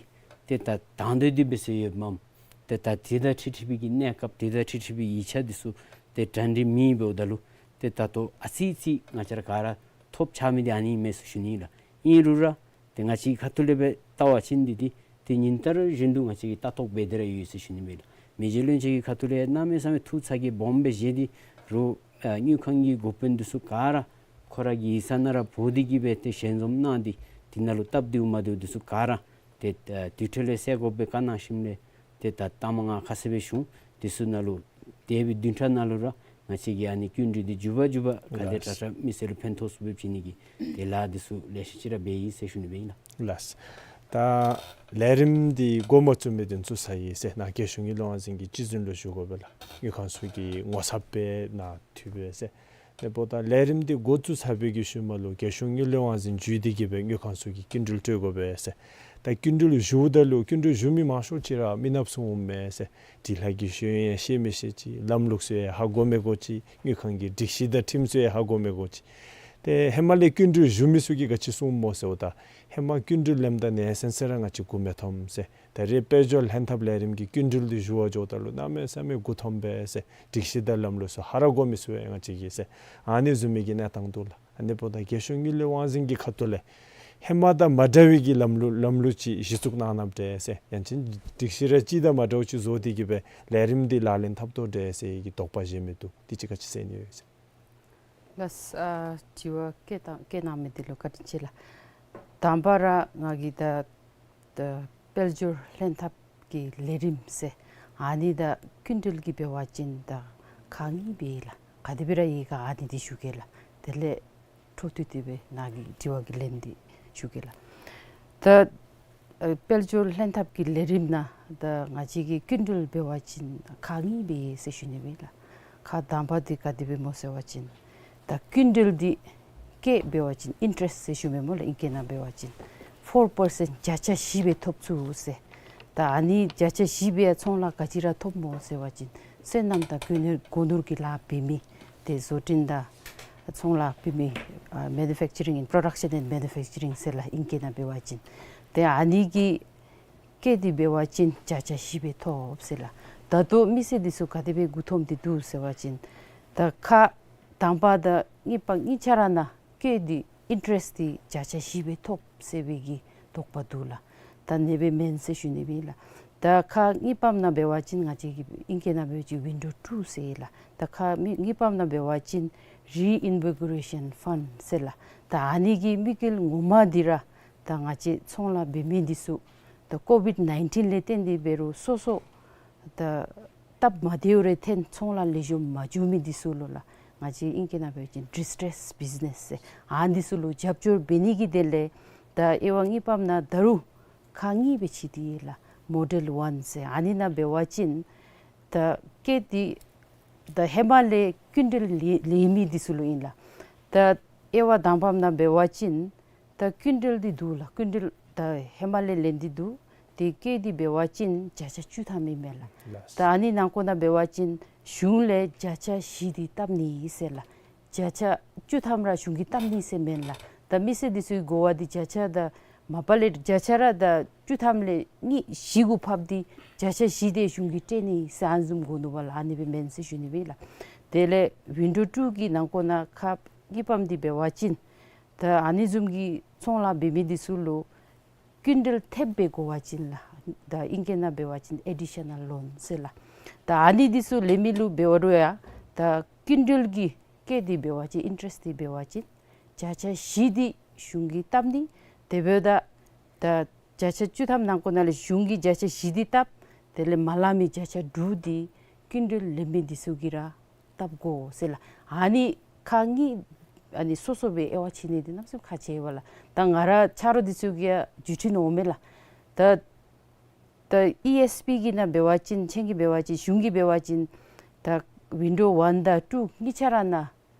ཏེ་ད་དང་འདོད་འདི་འབད་སར་ཡོདཔ་མས། ཏེ་ད་དེ་དང་འཁྲིལ་འཁྲིལ་བའི་གི་གནས་སྐབས་དེ་དང་འཁྲིལ་འཁྲིལ་བའི་ཡིག་ཆ་འདི་ཚུ་ཏེ་གྲ་སྒྲིག་མེད་འབདཝ་ད་ལུ་ཏེ་ད་ལྟོ་ཨ་ཙི་ཙི་ང་བཅས་ར་ག་ར་ཐོབ་ཆགས་མི་འདི་ཨ་ནི་མས་ཟེར་ཞུ་ནི་ལགས། ཨིན་རུང་ར་ཏེ་ང་བཅས་ཀྱི་ཁ་ཐུག་ལས་འབད་བལྟ་བ་ཅིན་འདི་འདི་ཏེ་ཉིན་ལྟར་བཞིན་དུ་ང་བཅས་ཀྱིས་ལྟ་རྟོག་འབད་དེ་ར་ཡོད་ཟེར་ཞུ་ནི་མས་ལགས། མི་རྗེ་བློན་ཆེན་གྱི་ཁ་ཐུག་ལས་གནམ་མེད་ས་མེད་ཐུགས་ཚ་གྱང་སྦོམ་སྦེ་བཞེས་ཏེ་རུང་ཨ་དངུལ་ཁང་གི་འགོ་དཔོན་འདི་ཚུ་ག་ར་ཁོ་ར་གི་ཡིག་ཚང་ནང་ར་འབོ་སྟེ་གི་སྦེ་ཏེ་ཞལ་འཛོམས་གནང་སྟེ་དེ་ནང་ལུ་སྟབས་བདེཝ་མ་བདེཝ་འདི་ཚུ་ག་ར་ཏེ་ཨ་དེ་འཕྲོ་ལས་སེལ་དགོ་པའི་བཀའ་གནང་ཞིནམ་ལས་ཏེ་ད་ལྟ་མ་ང་ཁ་གསལ་སྦེ་ཞུ་འོང་། དེ་ཚུ་ནང་ལུ་དེ་སྦེ་བདུན་ཕྲག་ནང་ལུ་ར་ང་བཅས་ཀྱིས་ཨ་ནི་སྐྱིན་འགྲུལ་འདི་མགྱོགས་པ་མགྱོགས་པ་ག་དེ་དྲག་དྲག་མི་སེར་ལུ་ཕན་ཐོགས་ཚུགསཔ་སྦེ་བྱིན་ནི་གི་ཏེ་ལཱ་འདི་ཚུ་ལེ་ཤ་ཅིག་ར་འབད་ཡི་ཟེར་ཞུ་ནི་སྦེ་ཨིན་ལགས། ལགས། ད་ལས་རིམ་འདི་འགོ་མ་བཙུགས་མི་འདི་ཚུ་ཚར་ཡི་ཟེར་ནཱ་རྒྱལ་གཞུང་དངུལ་ལས་དབང་འཛིན་གྱི་སྤྱི་འཛིན་ལུ་ཞུ་དགོ་པས་ལགས། དངུལ་ཁང་ཚུ་གི་ངོ་ཚབ་སྦེ་ནཱ་འཐུས་པས་ཟེར། དེ་འབདཝ་ད་ལས་རིམ་འདི་འགོ་བཙུགས་ཚར་བའི་གི་ཤུལ་མ་ལུ་རྒྱལ་གཞུང་དངུལ་ལས་དབང་འཛིན་བརྒྱུད་དེ་གི་སྦེ་དངུལ་ཁང་ཚུ་གིས་སྐྱིན་འགྲུལ་སྤྲོད་དགོ་པས་ཟེར། ད་སྐྱིན་འགྲུལ་ཞུཝ་ད་ལུ་སྐྱིན་འགྲུལ་ཞུ་མི་མང་ཤོས་ཅིག་ར་མི་ནགཔ་ཚུ་འོངམ་མས་ཟེར། སྒྲིག་ལྷག་གི་ཤེས་ཡོན་ཡང་ཤེས་མི་ཤེས་ཅིག། ལམ་ལུགས་ཚུ་ཡང་ཧ་གོ་མི་གོ་ཅིག། དངུལ་ཁང་གི་སྒྲིག་གཞི་དང་ཁྲིམས་སྲོལ་ཡང་ཧ་གོ་མི་གོ་ཅིག། ཏེ་ཧེ་མ་ལས་སྐྱིན་འགྲུལ་ཞུ་མི་ཚུ་གིས་ག་ཅི་གསུངམ་སྨོ་ཟེརཝ་ད་ཧེ་མ་སྐྱིན་འགྲུལ་ལེནམ་ད་ནེ་སེམས་སེ་ར་ང་བཅས་མགུ་མི་འཐོམ་ཟེར། ད་རེས་དཔལ་འབྱོར་ལྷན་ཐབས་ལས་རིམ་གྱི་སྐྱིན་འགྲུལ་འདི་ཞུ་བར་འགྱོཝ་ད་ལུ་གནམ་མེད་ས་མེད་མགུ་འཐོམ་པས་ཟེར། སྒྲིག་གཞི་དང་ལམ་ལུགས་ཚུ་ཧ་ར་གོ་མི་ཚུགས་པས་ང་བཅས་ཀྱིས་ཟེར། ཨ་ནི་བཟུམ་མའི་གི་གནས་སྟངས་འདུག་ལགས། ཨ་ནི་འབདཝ་ད་རྒྱལ་གཞུང་དངུལ་ལས་དབང་འཛིན་གྱི་ཁ་ཐུག་ལས་ཧེ་མ་དང་མ་འདྲ་བའི་གི་ལམ་ལུགས་ལམ་ལུགས་ཅིག་གཞི་བཙུགས་གནང་ནུག་འདྲས་ཟེར། ཡང་ཅིན་སྒྲིག་གཞི་ར་གཅིག་དང་མ་འདྲཝ་ཅིག་བཟོ་སྟེ་གི་སྦེ་ལས་རིམ་འདི་ལག་ལེན་འཐབ་དོ་འདྲས་ཟེར་གྱི་དོགས་པ་བཞེས་མི་འདུག། འདི་ཅིག་ག་ཅི་ཟེར་ནི་ཡོད་ཟེར། ལགས། ཨ་དྲི་བ་བཀོད་བཏང་བཀོད་གནང་མི་འདི་ལུ་བཀའ་དྲིན་ཆེ་ལགས། དང་པ་ར་ང་གིས་ད་ད་དཔལ་འབྱོར་ལྷན་ཐབས་ཀྱི་ལས་རིམ་ཟེར་ཨ་ནི་ད་སྐྱིན་འགྲུལ་གྱི་འབད་བ་ཅིན་ད་ག་ཨིན་པས་ལགས། ག་དེ་སྦེ་ར་ཡོད་ག་ཨ་ནི་འདི་ཞུ་གེ་ལགས། དེ་ལས་འཕྲོ་མཐུད་དེ་སྦེ་ནཱ་གི་དྲི་བ་གི་ལན་འདི་ཞུ་གེ་ལགས། ད་ཨ་དཔལ་འབྱོར་ལྷན་ཐབས་ཀྱི་ལས་རིམ་ནང་ད་ང་བཅས་ཀྱི་སྐྱིན་འགྲུལ་འབད་བ་ཅིན་ག་ཨིན་པས་ཟེར་ཞུ་ནི་སྦེ་ལགས། ཁག་དང་པ་འདི་ག་དེ་སྦེ་སྨོ་ཟེར་བ་ཅིན་ད་སྐྱིན་འགྲུལ་འདི་སྐྱེད་འབད་བ་ཅིན་ཨིན་ཊ་རེསཊ་ཟེར་ཞུ་མི་སྨོ་ལགས། ཨིང་སྐད་ནང་འབད་བ་ཅིན་ཕོར་པར་སེནཊ་བརྒྱ་ཆ་བཞི་སྦེ་ཐོབ་ཚུགས་ཟེར། ད་ཨ་ནི་བརྒྱ་ཆ་བཞི་སྦེ་ཡང་ཚོང་ལཱ་ག་ཅི་ར་ཐོབ་སྨོ་ཟེར་བ་ཅིན་སོ་ནམ་དང་སྒོ་ནོར་སྒོ་ནོར་གྱི་ལཱ་འབད་མི་ཏེ་བཟོ་སྐྲུན་དང་ཚོང་ལཱ་འབད་མི་ཨ་མེ་ནུ་ཕེཀ་ཅ་རིང་པྲོ་ཌག་ཤཱན་ཨེནཌ་མེ་ནུ་ཕེཀ་ཅ་རིང་ཟེར་ལགས། ཨིང་སྐད་ནང་འབད་བ་ཅིན་ཏེ་ཨ་ནི་གི་སྐྱེད་འདི་འབད་བ་ཅིན་བརྒྱ་ཆ་བཞི་སྦེ་ཐོབ་ཟེར་ལགས། ད་ལྟོ་མི་སེར་འདི་ཚུ་ག་དེ་སྦེ་མགུ་འཐོམ་སྟེ་འདུག་ཟེར་བ་ཅིན་ད་ཁག་དང་པ་དང་གཉིས་པ་གཉིས་ཆ་ར་ནང་སྐྱེད་འདི་ཨིན་ཊ་རེསཊ་འདི་བརྒྱ་ཆ་བཞི་སྦེ་ཐོབ་ཟེར་བའི་གི་དོགས་པ་འདུག་ལགས། ད་ཨ་ནི་སྦེ་མེན་ཟེར་ཞུ་ནི་སྦེ་ལགས། ད་ཁག་གཉིས་པམ་ནང་འབད་བ་ཅིན་ང་བཅས་ཀྱི་ཨིང་སྐད་ནང་འབད་བ་ཅིན་ཝིན་ཌོ་ཊུ་ཟེར་ལགས། ད་ཁག་མི་གཉིས་པམ་ནང་འབད་བ་ཅིན་རི་ཨིན་བི་གོ་རེ་ཤཱན་ཕཱནཌ་ཟེར་ལགས། ད་ཨ་ནི་གི་དམིགས་ཡུལ་ངོ་མ་འདི་ར་ད་ང་བཅས་ཚོང་ལཱ་འབད་མི་འདི་ཚུ་ད་ཀོ་ཝིཌ་ནའིན་ཊིན་ལས་བརྟེན་ཏེ་འབད་རུང་སོ་སོ་ད་སྟབས་མ་བདེཝ་རེ་ཐོན་ཚོང་ལཱ་ལེགས་ཤོམ་མ་འགྱོ་མི་འདི་ཚུ་ལུ་ལགས། ང་བཅས་ཨིང་སྐད་ནང་འབད་བ་ཅིན་ཌིས་ཊྲེསི་བིཛ་ནེསི་ཟེར་ཨ་ནི་ཚུ་ལུ་རྒྱབ་སྐྱོར་འབད་ནི་གི་དོན་ལས་ད་དབྱེ་བ་གཉིས་པམ་ནང་ད་རུང་ཁག་གཉིས་སྦེ་ཕྱེ་སྟེ་ཡོད་ལགས། མོ་ཌེལ་ཝན་ཟེར་ཨ་ནི་ནང་འབད་བ་ཅིན་ད་སྐད་འདི་ད་ཧེ་མ་ལས་སྐྱིན་འགྲུལ་ལེན་ལེན་མི་འདི་ཚུ་ལུ་ཨིན་ལགས། ད་དབྱེ་བ་དང་པམ་ནང་འབད་བ་ཅིན་ད་སྐྱིན་འགྲུལ་འདི་འདུག་ལགས། སྐྱིན་འགྲུལ་ད་ཧེ་མ་ལས་ལེན་ཏེ་འདུག། དེ་སྐད་འདི་འབད་བ་ཅིན་བརྒྱ་ཆ་བཅུ་ཐམ་ཨིན་མས་ལགས། ལགས། ད་ཨ་ནི་ནང་འཁོད་ནང་འབད་བ་ཅིན་གཞུང་ལས་བརྒྱ་ཆ་བཞི་འདི་བཏབ་ནི་ཟེར་ལགས། བརྒྱ་ཆ་བཅུ་ཐམ་ར་གཞུང་གིས་བཏབ་ནི་ཟེར་མེན་ལགས། ད་མི་སེར་འདི་ཚུ་གི་གོ་བ་འདི་བརྒྱ་ཆ་ད་མ་པ་ལས་བརྒྱ་ཆ་ར་ད་བཅུ་ཐམ་ལས་གཉིས་བཞི་གུ་ཕབ་སྟེ་བརྒྱ་ཆ་བཞི་འདི་གཞུང་གིས་སྤྲོད་ནི་ཟེར་ཨ་ནི་བཟུམ་གོ་ནུག་པ་ལགས། ཨ་ནི་སྦེ་མེན་ཟེར་ཞུ་ནི་སྦེ་ལགས། དེ་ལས་ཝིན་ཌོ་ཊུ་གི་ནང་འཁོད་ནང་ཁག་གཉིས་པམ་འདི་འབད་བ་ཅིན་ད་ཨ་ནི་བཟུམ་གྱི་ཚོང་ལཱ་འབད་མི་འདི་ཚུ་ལུ་སྐྱིན་འགྲུལ་ཐེབས་སྦེ་དགོ་པ་ཅིན་ལགས། ད་ཨིང་སྐད་ནང་འབད་བ་ཅིན་ཨེ་ཌི་ཤ་ནཱལ་ལོན་ཟེར་ལགས། ད་ཨ་ནི་འདི་ཚུ་ལེན་མི་ལུ་འབད་བ་རུང་ཡང་ད་སྐྱིན་འགྲུལ་གྱི་སྐད་འདི་འབད་བ་ཅིན་ཨིན་ཊ་རེསཊ་འདི་འབད་བ་ཅིན་བརྒྱ་ཆ་བཞི་འདི་གཞུང་གིས་བཏབ་ནི། དེ་འབདཝ་ད་ད་བརྒྱ་ཆ་བཅུ་ཐམ་ནང་འཁོད་ནང་ལས་གཞུང་གིས་བརྒྱ་ཆ་བཞི་འདི་བཏབ། དེ་ལས་མ་ལང་མི་བརྒྱ་ཆ་དྲུག་འདི་སྐྱིན་འགྲུལ་ལེན་མི་འདི་ཚུ་གིས་ར་བཏབ་དགོ་ཟེར་ལགས། ཨ་ནི་ཁག་གཉིས་ཨ་ནི་སོ་སོ་སྦེ་དབྱེ་བ་ཕྱེ་ནི་འདི་གནམ་མེད་ས་མེད་ཁག་ཆེ་བས་ལགས། ད་ང་ར་ཆ་རོགས་འདི་ཚུ་གིས་ཡང་བརྒྱུད་འཕྲིན་འོང་མས་ལགས། ད་ད་ཨི་ཨེསི་པི་གི་ནང་འབད་བ་ཅིན་ཁྱེད་ཀྱིས་འབད་བ་ཅིན་གཞུང་གིས་འབད་བ་ཅིན་ད་ཝིན་ཌོ་ཝན་དང་ཊུ་གཉིས་ཆ་ར་ནང་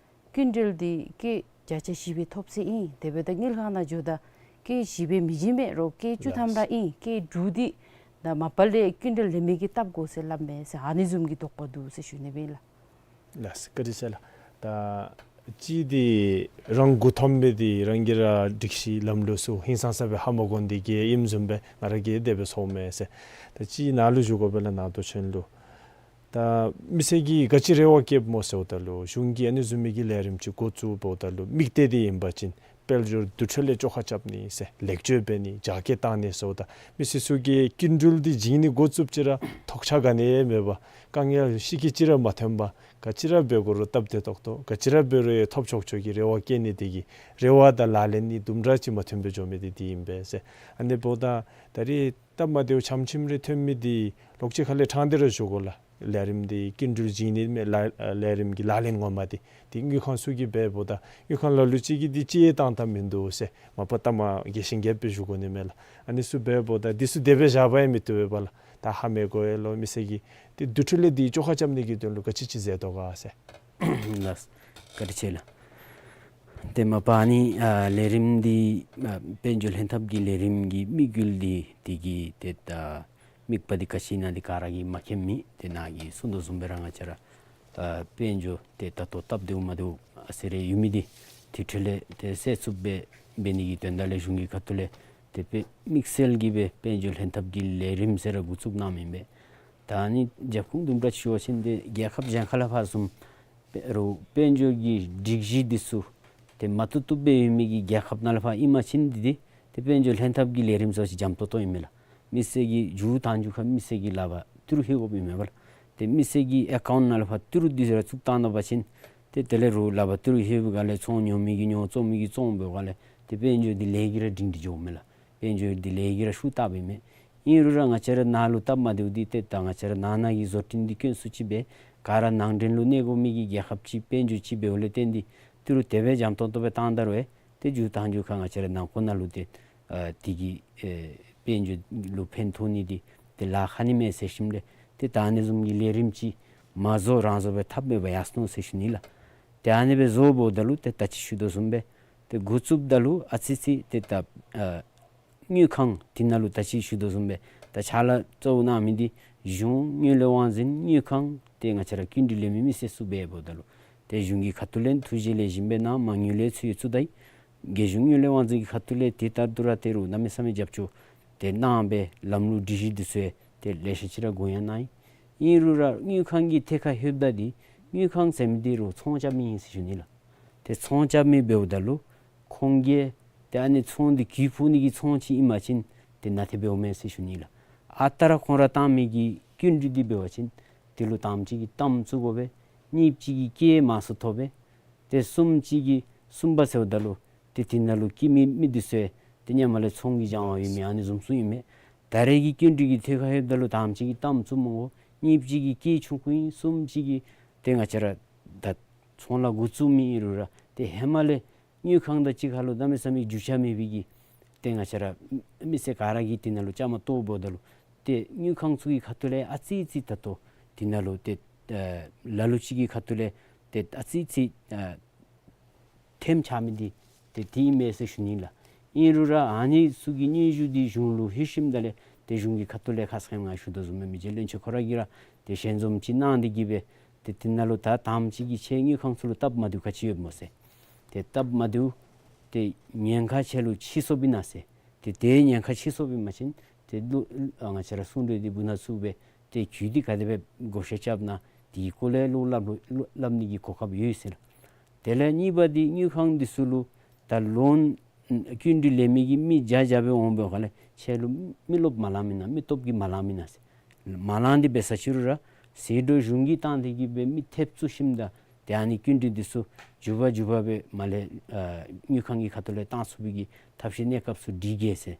སྐྱིན་འགྲུལ་འདི་སྐད་བརྒྱ་ཆ་བཞི་སྦེ་ཐོབ་ཟེར་ཨིན། དེ་འབདཝ་ད་དངུལ་ཁང་ནང་འགྱོཝ་ད་སྐད་བཞི་སྦེ་མི་བྱིན་མས་རོགས། སྐད་བཅུ་ཐམ་ར་ཨིན། སྐད་དྲུག་འདི་ད་མ་པ་ལས་སྐྱིན་འགྲུལ་ལེན་མི་གིས་བཏབ་དགོ་ཟེར་སླབ་མས་ཟེར་ཨ་ནི་བཟུམ་གྱི་དོགས་པ་འདུག་ཟེར་ཞུ་ནི་སྦེ་ལགས། ལགས་སོ། བཀའ་དྲིན་ཆེ་ལགས། ད་གཅིག་འདི་རང་མགུ་འཐོམ་སྦེ་འདི་རང་གིས་ར་སྒྲིག་གཞི་ལམ་ལུགས་ཚུ་ཧིང་སངས་ས་སྦེ་ཧ་མ་གོ་ནི་འདི་གིས་ཨིནམ་བཟུམ་སྦེ་ང་ར་གིས་དེ་སྦེ་ཚོརཝ་མས་ཟེར། ད་གཅིག་ནཱ་ལུ་ཞུ་དགོ་པས་ལགས། ནང་དོན་ཚུ་ལུ་ད་མི་སེར་གྱིས་ག་ཅི་རེ་བ་བསྐྱེདཔ་སྨོ་ཟེརཝ་ད་ལུ་གཞུང་གིས་ཨ་ནི་བཟུམ་མའི་གི་ལས་རིམ་ཅིག་འགོ་བཙུགསཔ་ད་ལུ་དམིགས་གཏད་འདི་ཨིན་པ་ཅིན་དཔལ་འབྱོར་འདུ་འཕྲིན་ལས་བཅོ་ཁ་རྐྱབ་ནི་ཟེར་ལེགས་བཅོས་འབད་ནི་རྒྱ་སྐྱེད་བཏང་ནི་ཟེརཝ་ད་མི་སེར་ཚུ་གིས་སྐྱིན་འགྲུལ་འདི་བྱིན་ནི་འགོ་བཙུགསཔ་ཅིག་ར་ཐོགས་ཆགས་ག་ནི་ཡང་མེད་པར་དཀའ་ངལ་ཤི་ཁི་ཅིག་ར་མ་ཐོན་པར་ག་ཅི་ར་འབད་དགོ་རུང་སྟབས་བདེ་ཏོག་ཏོ་ག་ཅི་ར་འབད་རུང་ཡང་ཐོབ་ཆོག་ཆོག་གི་རེ་བ་བསྐྱེད་ནི་འདི་གིས་རེ་བ་དང་ལག་ལེན་གཉིས་དུམ་གྲ་ཅིག་མ་ཐོན་པར་འགྱོ་མི་འདི་འདི་ཨིན་པས་ཟེར། ཨ་ནི་འབདཝ་ད་ད་རེས་སྟབས་མ་བདེཝ་ཆམ་ཆིམ་རེ་ཐོན་མི་འདི་ལོག་ཅིག་ཁ་ལས་ཕྲང་སྟེ་ར་ཞུ་དགོ་ལགས། ལས་རིམ་འདི་སྐྱིན་འགྲུལ་བྱིན་ནི་མེན་ལགས། ལས་རིམ་གྱི་ལག་ལེན་ངོ་མ་འདི་འདི་དངུལ་ཁང་ཚུ་གིས་འབདཝ་ད་དངུལ་ཁང་ལ་ལུ་ཅིག་གིས་འདི་ཅིག་ཡང་བཏང་བཏངམ་མིན་འདུག་ཟེར་མ་པ་ལྟ་མ་རྒྱས་ཤིང་རྒྱསཔ་སྦེ་ཞུ་དགོ་ནི་མས་ལགས། ཨ་ནི་ཚུ་འབདཝ་ད་འདི་ཚུ་དེ་སྦེ་བཞག་པ་ཡང་མི་བཏུབ་པས་ལགས། ད་ཧ་མི་གོ་ཡ་ལུ་མི་སེར་གྱིས་འདི་འདུ་འཕྲིན་ལས་འདི་བཅོ་ཁ་རྐྱབ་ནི་གི་དོན་ལུ་ག་ཅི་ཅིག་མཛད་དོ་ག་ཟེར། ལགས། བཀའ་དྲིན་ཆེ་ལགས། ཏེ་མ་པ་ཨ་ནི་ཨ་ལས་རིམ་འདི་ཨ་དཔལ་འབྱོར་ལྷན་ཐབས་ཀྱི་ལས་རིམ་གྱི་དམིགས་ཡུལ་འདི་འདི་གི་ཏེ་ད་དམིགས་པ་འདི་ག་ཅི་ཨིན་ན་འདི་ག་ར་གིས་མ་མཁྱེན་མི་ཏེ་ནཱ་གིས་གསུངས་དོ་བཟུམ་སྦེ་ར་ང་བཅས་ར་ཨ་དཔལ་འབྱོར་ཏེ་ད་ལྟོ་སྟབས་བདེཝ་མ་བདེཝ་ཨ་ཙི་རེ་ཡོད་མི་འདི་འདུ་འཕྲིན་ལས་ཏེ་སེལ་ཚུགསཔ་སྦེ་འབད་ནི་གི་དོན་དག་ལས་གཞུང་གི་ཁ་ཐུག་ལས་ཏེ་དཔེ་དམིགས་བསལ་གྱི་སྦེ་དཔལ་འབྱོར་ལྷན་ཐབས་ཀྱི་ལས་རིམ་ཟེར་ར་འགོ་བཙུགས་གནངམ་ཨིན་པས། ད་ཨ་ནི་རྒྱབ་ཁུངས་དུམ་གྲ་ཅིག་ཞུ་བ་ཅིན་ཏེ་རྒྱལ་ཁབ་གཞན་ཁ་ལས་ཕར་བཟུམ་འབད་རུང་དཔལ་འབྱོར་གྱི་སྒྲིག་གཞི་འདི་ཚུ་ཏེ་མ་བཏུབ་བཏུབ་སྦེ་ཡོད་མི་གི་རྒྱལ་ཁབ་ནང་ལས་ཕར་ཨིན་པ་ཅིན་འདི་འདི་ཏེ་དཔལ་འབྱོར་ལྷན་ཐབས་ཀྱི་ལས་རིམ་ཚུ་ཅིག་འཇམ་ཏོང་ཏོ་ཨིན་མས་ལགས། མི་སེར་གྱིས་མཇུག་དང་མཇུག་ཁར་མི་སེར་གྱི་ལག་པར་ཏི་རུ་ལྷོད་དགོཔ་ཨིན་མས་པ་ལགས། ཏེ་མི་སེར་གྱི་ཨེ་ཀའུནཊ་ནང་ལས་ཕར་ཏི་རུ་འདི་ཚུ་ར་བཙུགས་བཏང་ད་པ་ཅིན་ཏེ་དེ་ལས་རུང་ལག་པར་ཏི་རུ་ལྷོད་པའི་སྒང་ལས་ཚོང་ཉོ་མི་གིས་ཉོ་བཙོང་མི་གིས་བཙོང་འབད་བའི་སྒང་ལས་ཏེ་དཔལ་འབྱོར་འདི་ལས་ཀྱིས་ར་སྒྲིང་སྒྲི་འགྱོཝ་མས་ལགས། དཔལ་འབྱོར་འདི་ལས་ཀྱིས་ར་ཤུགས་བཏགསཔ་ཨིན་མས། ཨིན་རུང་ར་ང་བཅས་ར་ནཱ་ལུ་སྟབས་མ་བདེཝ་འདི་ཏེ་ད་ང་བཅས་ར་ནང་ན་གི་བཟོ་སྐྲུན་འདི་དཀོན་སུ་ཅིག་སྦེ་ག་ར་ནང་འདྲེན་ལུ་གནས་དགོ་མི་གི་རྒྱལ་ཁབ་ཅིག་དཔལ་འབྱོར་ཅིག་འབདཝ་ལས་བརྟེན་ཏེ་ཏི་རུ་དེ་སྦེ་འཇམ་ཏོང་ཏོ་སྦེ་བཏང་ད་རུང་ཡང་ཏེ་མཇུག་དང་མཇུག་ཁར་ང་བཅས་ར་ནང་འཁོད་ནང་ལུ་ཏེ་ཨ་དེ་གིས་ཨེ་དཔལ་འབྱོར་ལུ་ཕན་ཐོགས་ནི་འདི་ཏེ་ལཱ་ཁག་ནི་མས་ཟེར་ཞིནམ་ལས་ཏེ་ད་ཨ་ནི་བཟུམ་གྱི་ལས་རིམ་ཅིག་མ་བཟོ་རང་བཟོ་སྦེ་འཐབ་མི་འབད་ཡར་སོ་ནུག་ཟེར་ཞུ་ནི་ལགས། ཏེ་ཨ་ནི་སྦེ་བཟོ་འབདཝ་ད་ལུ་ཏེ་ད་ཅི་ཞུ་དོ་བཟུམ་སྦེ་ཏེ་འགོ་བཙུགསཔ་ད་ལུ་ཨ་ཙི་ཙི་ཏེ་ད་ཨ་དངུལ་ཁང་འདི་ནང་ལུ་ད་ཅི་ཞུ་དོ་བཟུམ་སྦེ་ད་ཕྱག་ལཱ་གཙོ་བོ་གནང་མི་འདི་གཞུང་དངུལ་ལས་དབང་འཛིན་དངུལ་ཁང་ཏེ་ང་བཅས་ར་སྐྱིན་འགྲུལ་ལེན་མི་མི་སེར་ཚུ་འབདཝ་ད་ལུ་ཏེ་གཞུང་གི་ཁ་ཐུག་ལས་ཐུགས་རྗེ་ལེགས་ཤོམ་སྦེ་གནང་། མ་དངུལ་ལས་ཚུར་ཡོད་ཚུ་ད་ཡི། རྒྱལ་གཞུང་དངུལ་ལས་དབང་འཛིན་གྱི་ཁ་ཐུག་ལས་ཏེ་ད་ལྟོ་ར་ཏེ་རུང་གནམ་མེད་ས་མེད་རྒྱབ་སྐྱོར་ཏེ་གནང་སྦེ་ལམ་ལུགས་སྒྲིག་གཞི་འདི་ཚུ་ཡང་ཏེ་ལེ་ཤ་ཅིག་ར་དགོངས་ཡངས་གནང་ཡི། ཨིན་རུང་ར་དངུལ་ཁང་གི་ཐད་ཁར་ལྷོདཔ་ད་འདི་དངུལ་ཁང་ཟེར་མི་འདི་རུང་ཚོང་རྐྱབ་མི་ཨིན་ཟེར་ཞུ་ནི་ལགས། ཏེ་ཚོང་རྐྱབ་མི་འབདཝ་ད་ལུ་ཁོང་གིས་ཏེ་ཨ་ནི་ཚོང་འདི་གུ་ཕུག་ནི་གི་ཚོང་ཅིག་ཨིན་པ་ཅིན་ཏེ་ནན་ཏན་འབདཝ་མས་ཟེར་ཞུ་ནི་ལགས། ཨ་རྟག་ར་ཁོང་ར་བཏང་མི་གི་སྐྱིན་འགྲུལ་འདི་འབད་བ་ཅིན་དེ་ལུ་དང་པ་ཅིག་གིས་གཏའམ་བཙུགས་དགོ་པས། གཉིས་པ་ཅིག་གིས་སྐྱེད་མང་སུ་ཐོབ་པས། ཏེ་གསུམ་པ་ཅིག་གིས་གསུམ་པ་ཟེརཝ་ད་ལུ་ཏེ་དེ་ནང་ལུ་སྐྱེད་མི་མི་འདི་ཚུ་ཡང་ཏེ་སྔོན་མ་ལས་ཚོང་གི་སྦྱང་བ་ཡོད་མི་ཨ་ནི་བཟུམ་ཚུ་ཨིན་མས། ད་རེས་ཀྱི་སྐྱིན་འགྲུལ་གྱི་ཐད་ཁར་ལྷོདཔ་ད་ལུ་དང་པ་ཅིག་གིས་གཏའམ་བཙུགས་མི་དགོ། གཉིས་པ་ཅིག་གིས་སྐྱེད་ཆུང་ཀུ་ཨིན། གསུམ་པ་ཅིག་གིས་ཏེ་ང་བཅས་ར་ད་ ཚོང་ལཱ་འགོ་བཙུགས་མི་ཨིན་རུང་ར་ཏེ་ཧེ་མ་ལས་དངུལ་ཁང་དང་གཅིག་ཁར་ལུ་གནམ་མེད་ས་མེད་རྒྱུས་ཆ་མེད་པའི་གི་ཏེ་ང་བཅས་ར་མི་སེར་ག་ར་གིས་དེ་ནང་ལུ་བཅའ་མར་གཏོགས་འབདཝ་ད་ལུ་ཏེ་དངུལ་ཁང་ཚུ་གི་ཁ་ཐུག་ལས་ཨ་ཙི་ཙི་ད་ལྟོ་དེ་ནང་ལུ་ཏེ་ཨ་ལ་ལུ་ཅིག་གི་ཁ་ཐུག་ལས་ཏེ་ཨ་ཙི་ཙི་ཨ་ཐེམ་ཆགས་མི་འདི་ཏེ་དེ་ཨིན་མས་ཟེར་ཞུ་ནི་ལགས། ཨིན་རུང་ར་ཨ་ནི་ཚུ་གི་སྙན་ཞུ་འདི་གཞུང་ལུ་ལྷོད་ཞིནམ་ད་ལས་ཏེ་གཞུང་གི་ཁ་ཐུག་ལས་ཁ་ཙ་ཁ་ཉིནམ་ང་ཞུ་དོ་བཟུམ་སྦེ་མི་རྗེ་བློན་ཆེན་ཁོ་ར་གིས་ར་ཏེ་ཞལ་འཛོམས་ཅིག་གནང་སྟེ་གི་སྦེ་ཏེ་དེ་ནང་ལུ་ད་དང་པ་ཅིག་གི་ཁྱེད་དངུལ་ཁང་ཚུ་ལུ་སྟབས་མ་བདེཝ་ག་ཅི་ཡོདཔ་སྨོ་ཟེར། ཏེ་སྟབས་མ་བདེཝ་ཏེ་ཉེན་ཁ་ཆེ་ལུ་ཕྱིས་སོཔ་ཨིན་ན་ཟེར། ཏེ་དེ་ཉེན་ཁ་ཕྱིས་སོཔ་ཨིན་པ་ཅིན་ཏེ་ལུ་ཨ་ང་བཅས་ར་གསུང་གྲོས་འདི་འབུ་ན་ཚུགས་པས། ཏེ་རྒྱུ་འདི་ག་དེ་སྦེ་བགོ་བཤའ་རྐྱབ་ན་དེའི་སྐོར་ལས་ལོག་སླབ་ལོ་སླབ་ནི་གི་གོ་སྐབས་ཡོད་ཟེར་ལགས། དེ་ལས་གཉིས་པ་འདི་དངུལ་ཁང་འདི་ཚུ་ལུ་ད་ལོན་སྐྱིན་འགྲུལ་ལེན་མི་གི་མི་བརྒྱ་བརྒྱ་སྦེ་འོང་བའི་ཁ་ལས་ཁྱེད་ལུ་མི་རློབས་མ་ལང་མེན་ན་མི་སྟོབས་ཀྱིས་མ་ལང་མེན་ན་ཟེར། མ་ལང་སྟེ་འབད་ས་ཅིག་རུང་ར་ཟད་འགྲོ་གཞུང་གིས་བཏང་སྟེ་གི་སྦེ་མི་ཐེབས་བཙུགས་ཞིནམ་ད་ཏེ་ཨ་ནི་སྐྱིན་འགྲུལ་འདི་ཚུ་མགྱོགས་པ་མགྱོགས་པ་སྦེ་མར་ལས་ཨ་དངུལ་ཁང་གི་ཁ་ཐུག་ལས་བཏང་ཚུགས་པའི་གི་ཐབས་ཤེས་གནས་སྐབས་ཚུ་སྒྲིག་གེ་ཟེར།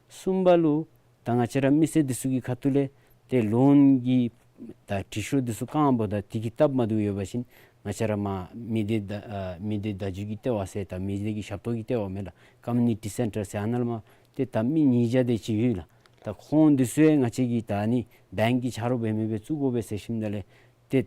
གསུམ་པ་ལུ་ད་ང་བཅས་ར་མི་སེར་འདི་ཚུ་གི་ཁ་ཐུག་ལས་ཏེ་ལོན་གྱི་ད་དྲི་ཤོག་འདི་ཚུ་བཀང་འབདཝ་ད་དེ་གི་སྟབས་མ་བདེཝ་ཡོད་པ་ཅིན་ང་བཅས་ར་མར་མི་སྡེ་བརྡ་ཨ་མི་སྡེ་བརྡ་བརྒྱུད་ཀྱི་ལྟེ་བ་ཟེར་ད་མི་སྡེ་གི་ཞབས་ཏོག་གི་ལྟེ་བ་མས་ལགས། ཀོ་མིའུ་ནི་ཊི་སེན་ཊར་ཟེར་ཨ་ནཱ་ལས་མར་ཏེ་ད་མི་ཉིས་བརྒྱ་དེ་ཅིག་ཡོད་ལགས། ད་ཁོང་འདི་ཚུ་ཡང་ང་བཅས་ཀྱིས་ད་ཨ་ནི་བེངཀ་གི་ཆ་རོགས་འབད་མི་སྦེ་བཙུགས་དགོ་པས་ཟེར་ཞིནམ་ད་ལས་ཏེ་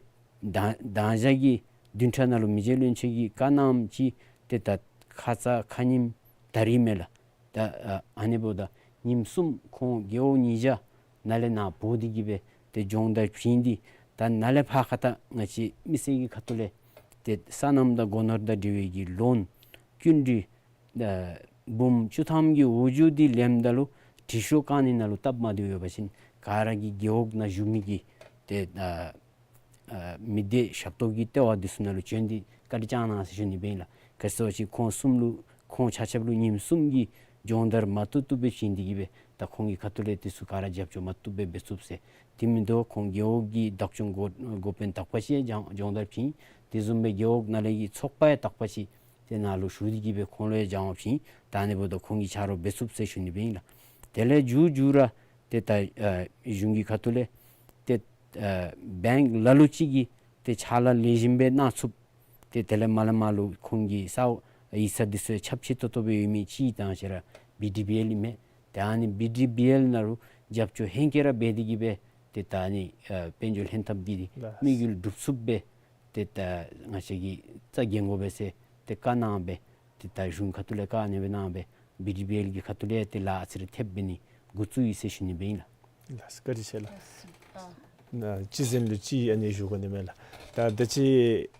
ད་ད་ཞག་གི་བདུན་ཕྲག་ནང་ལུ་མི་རྗེ་བློན་ཆེན་གྱིས་བཀའ་གནངམ་ཅིག་ཏེ་ད་ཁ་ཙ་ཁ་ཉིནམ་ད་རིས་མས་ལགས། ད་ཨ་ཨ་ནི་འབདཝ་ད་ཉིནམ་གསུམ་ཁོང་རྒེད་འོག་ཉིས་བརྒྱ་ནཱ་ལས་ནཱ་འབོ་སྟེ་གི་སྦེ་ཏེ་སྦྱོང་བརྡར་བྱིན་ཏེ་ད་ནཱ་ལས་ཕར་ཁ་ད་ང་བཅས་མི་སེར་གྱི་ཁ་ཐུག་ལས་ཏེ་སོ་ནམ་དང་སྒོ་ནོར་དང་འབྲེལ་བའི་གི་ལོན་སྐྱིན་འགྲུལ་ཨ་འབུམ་བཅུ་ཐམ་གྱི་འོག་འགྱོ་སྟེ་ལེནམ་ད་ལུ་དྲི་ཤོག་བཀང་ནི་ནང་ལུ་སྟབས་མ་བདེཝ་ཡོད་པ་ཅིན་ག་ར་གིས་རྒེད་འོག་ནང་བཞུགས་མི་གི་ཏེ་ཨ་ཨ་མི་སྡེ་ཞབས་ཏོག་གི་ལྟེ་བ་འདི་ཚུ་ནང་ལུ་བྱོན་ཏེ་བཀའ་དྲིན་བསྐྱང་གནང་ཟེར་ཞུ་ནི་སྦེ་ཨིན་ལགས། ག་ཅི་ཟེར་བ་ཅིན་ཁོང་གསུམ་ལུ་ཁོང་ཆ་ཁྱབ་ལུ་ཉིནམ་གསུམ་གྱི་སྦྱོང་བརྡར་མ་བཏུབ་བཏུབ་སྦེ་བྱིན་ཏེ་གི་སྦེ་ད་ཁོང་གི་ཁ་ཐུག་ལས་འདི་ཚུ་ག་ར་རྒྱབ་སྐྱོར་མ་བཏུབ་སྦེ་འབད་ཚུགས་ཟེར། དེ་མིན་དུ་ཁོང་རྒེད་འོག་གི་བདག་སྐྱོང་འགོ་འགོ་དཔོན་དག་པ་ཅིག་སྦྱང་སྦྱོང་བརྡར་བྱིན། དེ་བཟུམ་སྦེ་རྒེད་འོག་ནང་ལས་ཀྱི་ཚོགས་པ་ཡང་དག་པ་ཅིག་དེ་ནང་ལུ་ཞུགས་ཏེ་གི་སྦེ་ཁོང་ལུ་ཡང་སྦྱང་བ་བྱིན། ད་ཨ་ནི་འབདཝ་ད་ཁོང་གིས་ཆ་རོགས་འབད་ཚུགས་ཟེར་ཞུ་ནི་སྦེ་ཨིན་ལགས། དེ་ལས་མཇུག་མཇུག་ར་ཏེ་ད་ཨ་གཞུང་གི་ཁ་ཐུག་ལས་ཏེ་ཨ་བེངཀ་ལ་ལུ་ཅིག་གིས་ཏེ་ཕྱག་ལཱ་ལེགས་ཤོམ་སྦེ་གནང་ཚུགསཔ་ཏེ་དེ་ལས་མར་ལས་མར་ལུ་ཁོང་གི་ས་ཡིག་ཚང་འདི་ཚུ་ཡང་ཁྱབ་ཆེ་ཏོག་ཏོ་སྦེ་ཡོད་མི་ཅིག་ད་ང་བཅས་ར་བི་ཌི་བི་ཨེལ་ཨིན་མས། ཏེ་ཨ་ནི་བི་ཌི་བི་ཨེལ་ནང་ལུ་རྒྱབ་སྐྱོར་ཧེང་སྐལ་ར་འབད་དེ་གི་སྦེ་ཏེ་ད་ཨ་ནི་ཨ་དཔལ་འབྱོར་ལྷན་ཐབས་ཀྱི་དམིགས་ཡུལ་འགྲུབ་ཚུགསཔ་སྦེ་ཏེ་ད་ང་བཅས་ཀྱིས་རྩ་འགེངས་དགོ་པས་ཟེར་ཏེ་བཀའ་གནང་སྦེ་ཏེ་ད་གཞུང་ཁ་ཐུག་ལས་བཀའ་ཨ་ནི་སྦེ་གནང་སྦེ་བི་ཌི་བི་ཨེལ་གྱི་ཁ་ཐུག་ལས་ཏེ་ལཱ་ཨ་ཙི་རེ་ཐེབས་འབད་ནི་འགོ་བཙུགས་ཡི་ཟེར་ཞུ་ནི་སྦེ་ཨིན་ལགས། ལགས་སོ་བཀའ་དྲིན་ཆེ་ལགས། ན་གཅིག་ཟེར་ལུ་གཅིག་ཨ་ནི་ཞུ་དགོ་ནི་མས་ལགས། ད་ད་ཅི་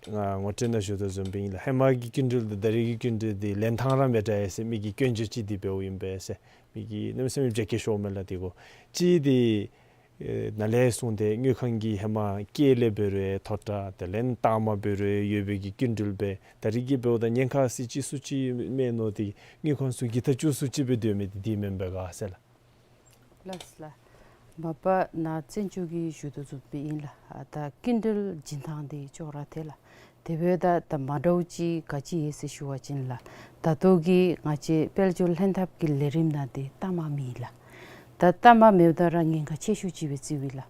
ང་ངོ་སྤྲོད་ནང་ཞུ་དོ་བཟུམ་སྦེ་ཨིན་ལགས། ཧེ་མ་གི་སྐྱིན་འགྲུལ་དང་ད་རིས་ཀྱི་སྐྱིན་འགྲུལ་འདི་ལེན་ཐངས་ར་མི་འདྲ་ཡི་ཟེར་མི་གིས་སྐྱོན་བརྗོད་ཅིག་འདི་འབདཝ་ཨིན་པས་ཟེར་མི་གིས་གནམ་མེད་ས་མེད་རྒྱ་སྐྱེད་ཤོརཝ་མས་ལགས། དེ་གུ་ཅིག་འདི་ཨེ་ནཱ་ལས་བཟུང་སྟེ་དངུལ་ཁང་གིས་ཧེ་མ་ཀེ་ལས་འབད་རུང་ཐོག་ཁྲ་དེ་ལས་རྟགས་མ་འབད་རུང་ཡོད་པའི་གི་སྐྱིན་འགྲུལ་སྦེ་ད་རིས་ཀྱི་འབདཝ་ད་ཉེན་ཁ་ཟེར་ཅིག་སུ་ཅིག་མེད་མནོ་སྟེ་དངུལ་ཁང་ཚུ་གིས་ད་བཅུག་སུ་ཅིག་སྦེ་སྡོད་མི་འདི་འདི་མེན་པས་ག་ཟེར་ལགས། ལགས་ལགས། མ་པ་ནཱ་བཙན་བྱོལ་གྱི་ཞུ་དོ་བཟུམ་སྦེ་ཨིན་ལགས། ཨ་ད་སྐྱིན་འགྲུལ་བྱིན་ཐངས་འདི་ཅོག་ར་འཐད་ལགས། དེ་འབདཝ་ད་ད་མ་འདྲཝ་ཅིག་ག་ཅི་ཡོད་ཟེར་ཞུ་བ་ཅིན་ལགས། ད་ལྟོ་གི་ང་བཅས་དཔལ་འབྱོར་ལྷན་ཐབས་ཀྱི་ལས་རིམ་ནང་འདི་གཏའ་མ་མེད་ལགས། ད་གཏའ་མ་མེདཔ་ད་ར་ཉེན་ཁ་ཆེ་ཤོས་ཅིག་སྦེ་བརྩིཝ་ཨིན་ལགས།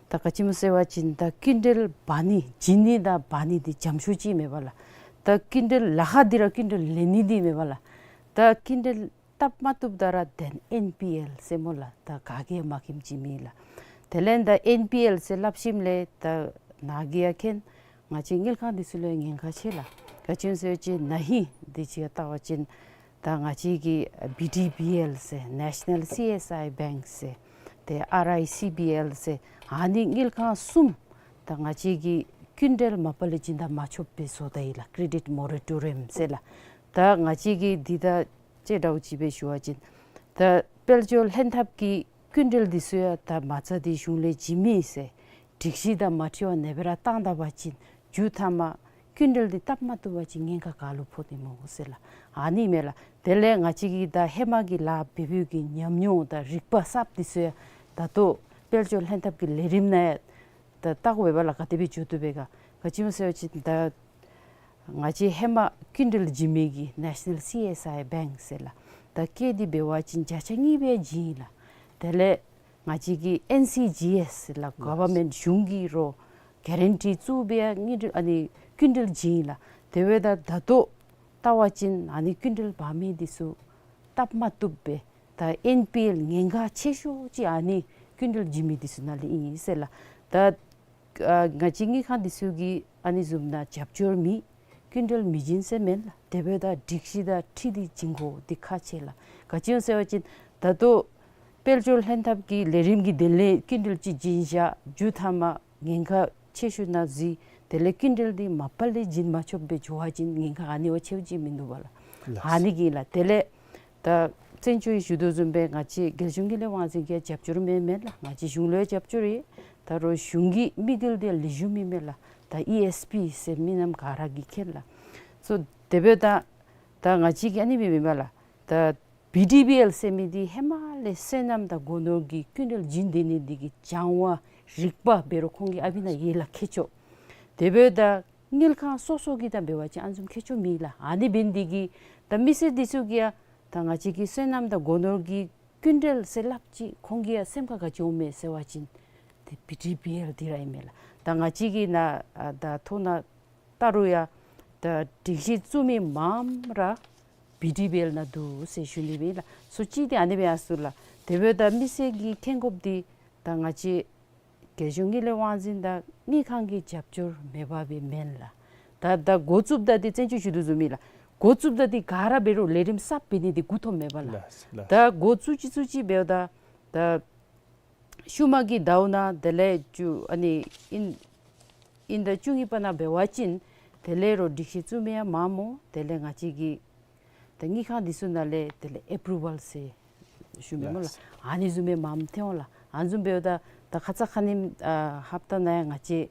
ད་ག་ཅི་སྨོ་ཟེར་བ་ཅིན་ད་སྐྱིན་འགྲུལ་འབག་ནི་བྱིན་ནི་དང་འབག་ནི་འདི་འཇམ་ཤོས་ཅིག་མེད་པས་ལགས། ད་སྐྱིན་འགྲུལ་ལཱ་ཁག་འདི་ར་སྐྱིན་འགྲུལ་ལེན་ནི་འདི་མེད་པས་ལགས། ད་སྐྱིན་འགྲུལ་བཏབ་མ་བཏུབ་ད་ར་དེ་ལས་ཨེན་པི་ཨེལ་ཟེར་སྨོ་ལགས། ད་ག་གིས་ཡང་མ་མཁྱེནམ་ཅིག་མེད་ལགས། དེ་ལས་ད་ཨེན་པི་ཨེལ་ཟེར་སླབ་ཞིནམ་ལས་ད་ནཱ་གིས་ཡང་མཁྱེན། ང་བཅས་དངུལ་ཁང་འདི་ཚུ་ལུ་ཡང་ཉེན་ཁ་ཆེ་ལགས། ག་ཅི་སྨོ་ཟེར་བ་ཅིན་ན་ཧིང་འདི་ཅིག་ཡང་བལྟ་བ་ཅིན་ད་ང་བཅས་ཀྱི་བི་ཌི་བི་ཨེལ་ཟེར་ནེ་ཤ་ནཱལ་སི་ཨེསི་ཨའི་བེངཀ་ཟེར་ཏེ་ཨར་ཨའི་སི་བི་ཨེལ་ཟེར་ཨ་ནི་དངུལ་ཁང་གསུམ་ད་ང་བཅས་ཀྱིས་སྐྱིན་འགྲུལ་མ་པ་ལས་བྱིན་ད་མ་ཆོགཔ་སྦེ་བཟོ་ད་ཡི་ལགས། ཀེ་རེ་ཌིཊ་མོ་ར་ཊོ་རི་ཡམ་ཟེར་ལགས། ད་ང་བཅས་ཀྱིས་འདི་ད་ཅི་འདྲཝ་ཅིག་སྦེ་ཞུ་བ་ཅིན་ད་དཔལ་འབྱོར་ལྷན་ཐབས་ཀྱི་སྐྱིན་འགྲུལ་འདི་ཚུ་ཡང་ད་མ་རྩ་འདི་གཞུང་ལས་བྱིན་མི་ཟེར་སྒྲིག་གཞི་དང་མ་འཁྲིལ་བར་ཨ་ནེ་སྦེ་ར་བཏང་ད་པ་ཅིན་མཇུག་མཐའ་མ་སྐྱིན་འགྲུལ་འདི་བཏབ་མ་བཏུབ་པ་ཅིན་ཉེན་ཁ་ག་ལུ་ཕོག་སྟེ་སྨོ་ཟེར་ལགས། ཨ་ནི་མས་ལགས། དེ་ལས་ང་བཅས་ཀྱིས་ད་ཧེ་མ་གི་ལཱ་འབད་འབདཝ་གི་ཉམས་མྱོང་དང་རིག་པ་གསརཔ་འདི་ཚུ་ཡང་ད་ལྟོ་དཔལ་འབྱོར་ལྷན་ཐབས་ཀྱི་ལས་རིམ་ནང་ཡང་ད་བལྟ་དགོ་པས་ལགས། ག་དེ་སྦེ་འགྱོ་དོ་པས་ག། ག་ཅི་སྨོ་ཟེར་བ་ཅིན་ད་ང་བཅས་ཧེ་མ་སྐྱིན་འགྲུལ་བྱིན་མི་གི་ནེ་ཤ་ནཱལ་སི་ཨེསི་ཨའི་བེངཀ་ཟེར་ལགས། ད་སྐྱེད་འདི་འབད་བ་ཅིན་བརྒྱ་ཆ་གཉིས་སྦེ་བྱིན་ལགས། དེ་ལས་ང་བཅས་ཀྱི་ཨེན་སི་ཇི་ཨེསི་ལགས། གོ་ཝར་མེནཊ་གཞུང་གིས་རོགས་གེ་རན་ཊི་བཙུགས་སྦེ་ཡང་དངུལ་འགྲུལ་ཨ་ནི་ སྐྱིན་འགྲུལ་བྱིན་ཡི་ལགས། དེ་འབདཝ་ད་ད་ལྟོ་བལྟ་བ་ཅིན་ཨ་ནི་སྐྱིན་འགྲུལ་འབག་མི་འདི་ཚུ་སྟབས་མ་བཏུབ་པས། ད་ཨེན་པི་ཨེལ་ཉེན་ཁ་ཆེ་ཤོས་ཅིག་ཨ་ནི་སྐྱིན་འགྲུལ་བྱིན་མི་འདི་ཚུ་ནང་ལས་ཨིན་ཟེར་ལགས། ད་ཨ་ང་བཅས་དངུལ་ཁང་འདི་ཚུ་གིས་ཨ་ནི་བཟུམ་ནང་རྒྱབ་སྐྱོར་མེད། སྐྱིན་འགྲུལ་མི་བྱིན་ཟེར་མེན་ལགས། དེ་འབདཝ་ད་སྒྲིག་གཞི་དང་འཁྲིལ་ཏེ་བྱིན་དགོཔ་འདི་ཁག་ཆེ་ལགས། ག་ཅི་སྨོ་ཟེར་བ་ཅིན་ད་ལྟོ་དཔལ་འབྱོར་ལྷན་ཐབས་ཀྱི་ལས་རིམ་གྱིས་དེ་ལས་སྐྱིན་འགྲུལ་ཅིག་བྱིན་བཞག་མཇུག་མཐའ་མ་ཉེན་ཁ་ཆེ་ཤོས་ནང་འཛུལ། དེ་ལས་སྐྱིན་འགྲུལ་འདི་མ་པ་ལས་བྱིན་མ་ཆོགཔ་སྦེ་འགྱོ་བ་ཅིན་ཉེན་ཁ་ཨ་ནི་བ་ཆེཝ་ཅིག་མིན་འདུག་པ་ལགས། ལགས། ཨ་ནི་གིས་ལགས། དེ་ལས་ད་བཙན་སྐྱོགས་ཀྱིས་ཞུ་དོ་བཟུམ་སྦེ་ང་བཅས་རྒྱལ་གཞུང་དངུལ་ལས་དབང་འཛིན་གྱིས་རྒྱབ་སྐྱོར་མེན་མེན་ལགས། ང་བཅས་གཞུང་ལུ་ཡང་རྒྱབ་སྐྱོར་ཡོད། ད་རུང་གཞུང་གི་དམིགས་ཡུལ་འདི་ལེགས་ཤོམ་ཨིན་མས་ལགས། ད་ཨི་ཨེསི་པི་ཟེར་མི་རྣམས་ག་ར་གིས་མཁྱེན་ལགས། སོ་དེ་འབདཝ་ད་ད་ང་བཅས་ཀྱིས་ཨ་ནི་སྦེ་མེན་པ་ལགས། ད་བི་ཌི་བི་ཨེལ་ཟེར་མི་འདི་ཧེ་མ་ལས་སོ་ནམ་དང་སྒོ་ནོར་གྱི་སྐྱིན་འགྲུལ་བྱིན་སྡོད་ནི་འདི་གི་བྱང་བ་རིག་པ་འབད་རུང་ཁོང་གི་ཨ་ཕི་ནང་ཡོད་ལགས་མཁས་མཆོག། དེ་འབདཝ་ད་དངུལ་ཁང་སོ་སོ་གི་ད་འབད་བ་ཅིན་ཨ་ནི་བཟུམ་མཁས་མཆོག་མེད་ལགས། ཨ་ནི་འབད་ནི་འདི་གིས་ད་མི་སེར་འདི་ཚུ་གིས་ཡང་ད་ང་བཅས་ཀྱི་སོ་ནམ་དང་སྒོ་ནོར་གྱི་སྐྱིན་འགྲུལ་ཟེར་སླབ་ཅི། ཁོང་གི་ཡང་སེམས་ཁར་ག་ཅི་འོང་མས་ཟེར་བ་ཅིན་ཏེ་བི་ཌི་བི་ཨེལ་འདི་ར་ཨིན་མས་ལགས། ད་ང་བཅས་ཀྱི་ནཱ་ཨ་ད་ཐོ་ནང་ལྟ་རུང་ཡང་ད་སྒྲིག་གཞི་བཙུགས་མི་མངམ་ར་བི་ཌི་བི་ཨེལ་ནང་འདུག་ཟེར་ཞུ་ནི་སྦེ་ཨིན་ལགས། སོ་ཅིག་འདི་ཨ་ནི་སྦེ་ཡར་སོང་ལགས། དེ་འབདཝ་ད་མི་སེར་གྱིས་མཁྱེན་དགོཔ་འདི་ད་ང་བཅས་རྒྱལ་གཞུང་དངུལ་ལས་དབང་འཛིན་དང་དངུལ་ཁང་གི་རྒྱབ་སྐྱོར་མེད་པ་སྦེ་མེན་ལགས། ད་ད་འགོ་བཙུགསཔ་ད་འདི་བཙན་སྐྱོགས་ཞུ་དོ་བཟུམ་ཨིན་ལགས། འགོ་བཙུགསཔ་ད་འདི་ག་ར་འབད་རུང་ལས་རིམ་གསརཔ་འབད་ནི་འདི་འགོ་ཐོག་མེད་པ་ལགས། ལགས་ལགས། ད་འགོ་བཙུགས་ཅི་བཙུགས་ཅི་འབདཝ་ད་ད་ཤུལ་མ་གི་ཟླཝ་ནང་དེ་ལས་བཅུ་ཨ་ནི་ཨིན་ཨིན་ཟླ་བཅུ་གཉིས་པ་ནང་འབད་བ་ཅིན་དེ་ལས་རོགས་སྒྲིག་གཞི་བཙུགས་མི་ཡང་མངམ་སྨོ། དེ་ལས་ང་བཅས་ཀྱི་ད་དངུལ་ཁང་འདི་ཚུ་ནང་ལས་དེ་ལས་ཨེ་པུ་རུ་ཝལ་ཟེར་ཞུ་མི་སྨོ་ལགས། ལགས། ཨ་ནི་བཟུམ་སྦེ་མངམ་ཐོན་འོང་ལགས། ཨ་ནི་བཟུམ་འབདཝ་ད་ད་ཁ་ཙ་ཁ་ཉིནམ་ཨ་ཧབ་ཏ་ནང་ཡང་ང་བཅས་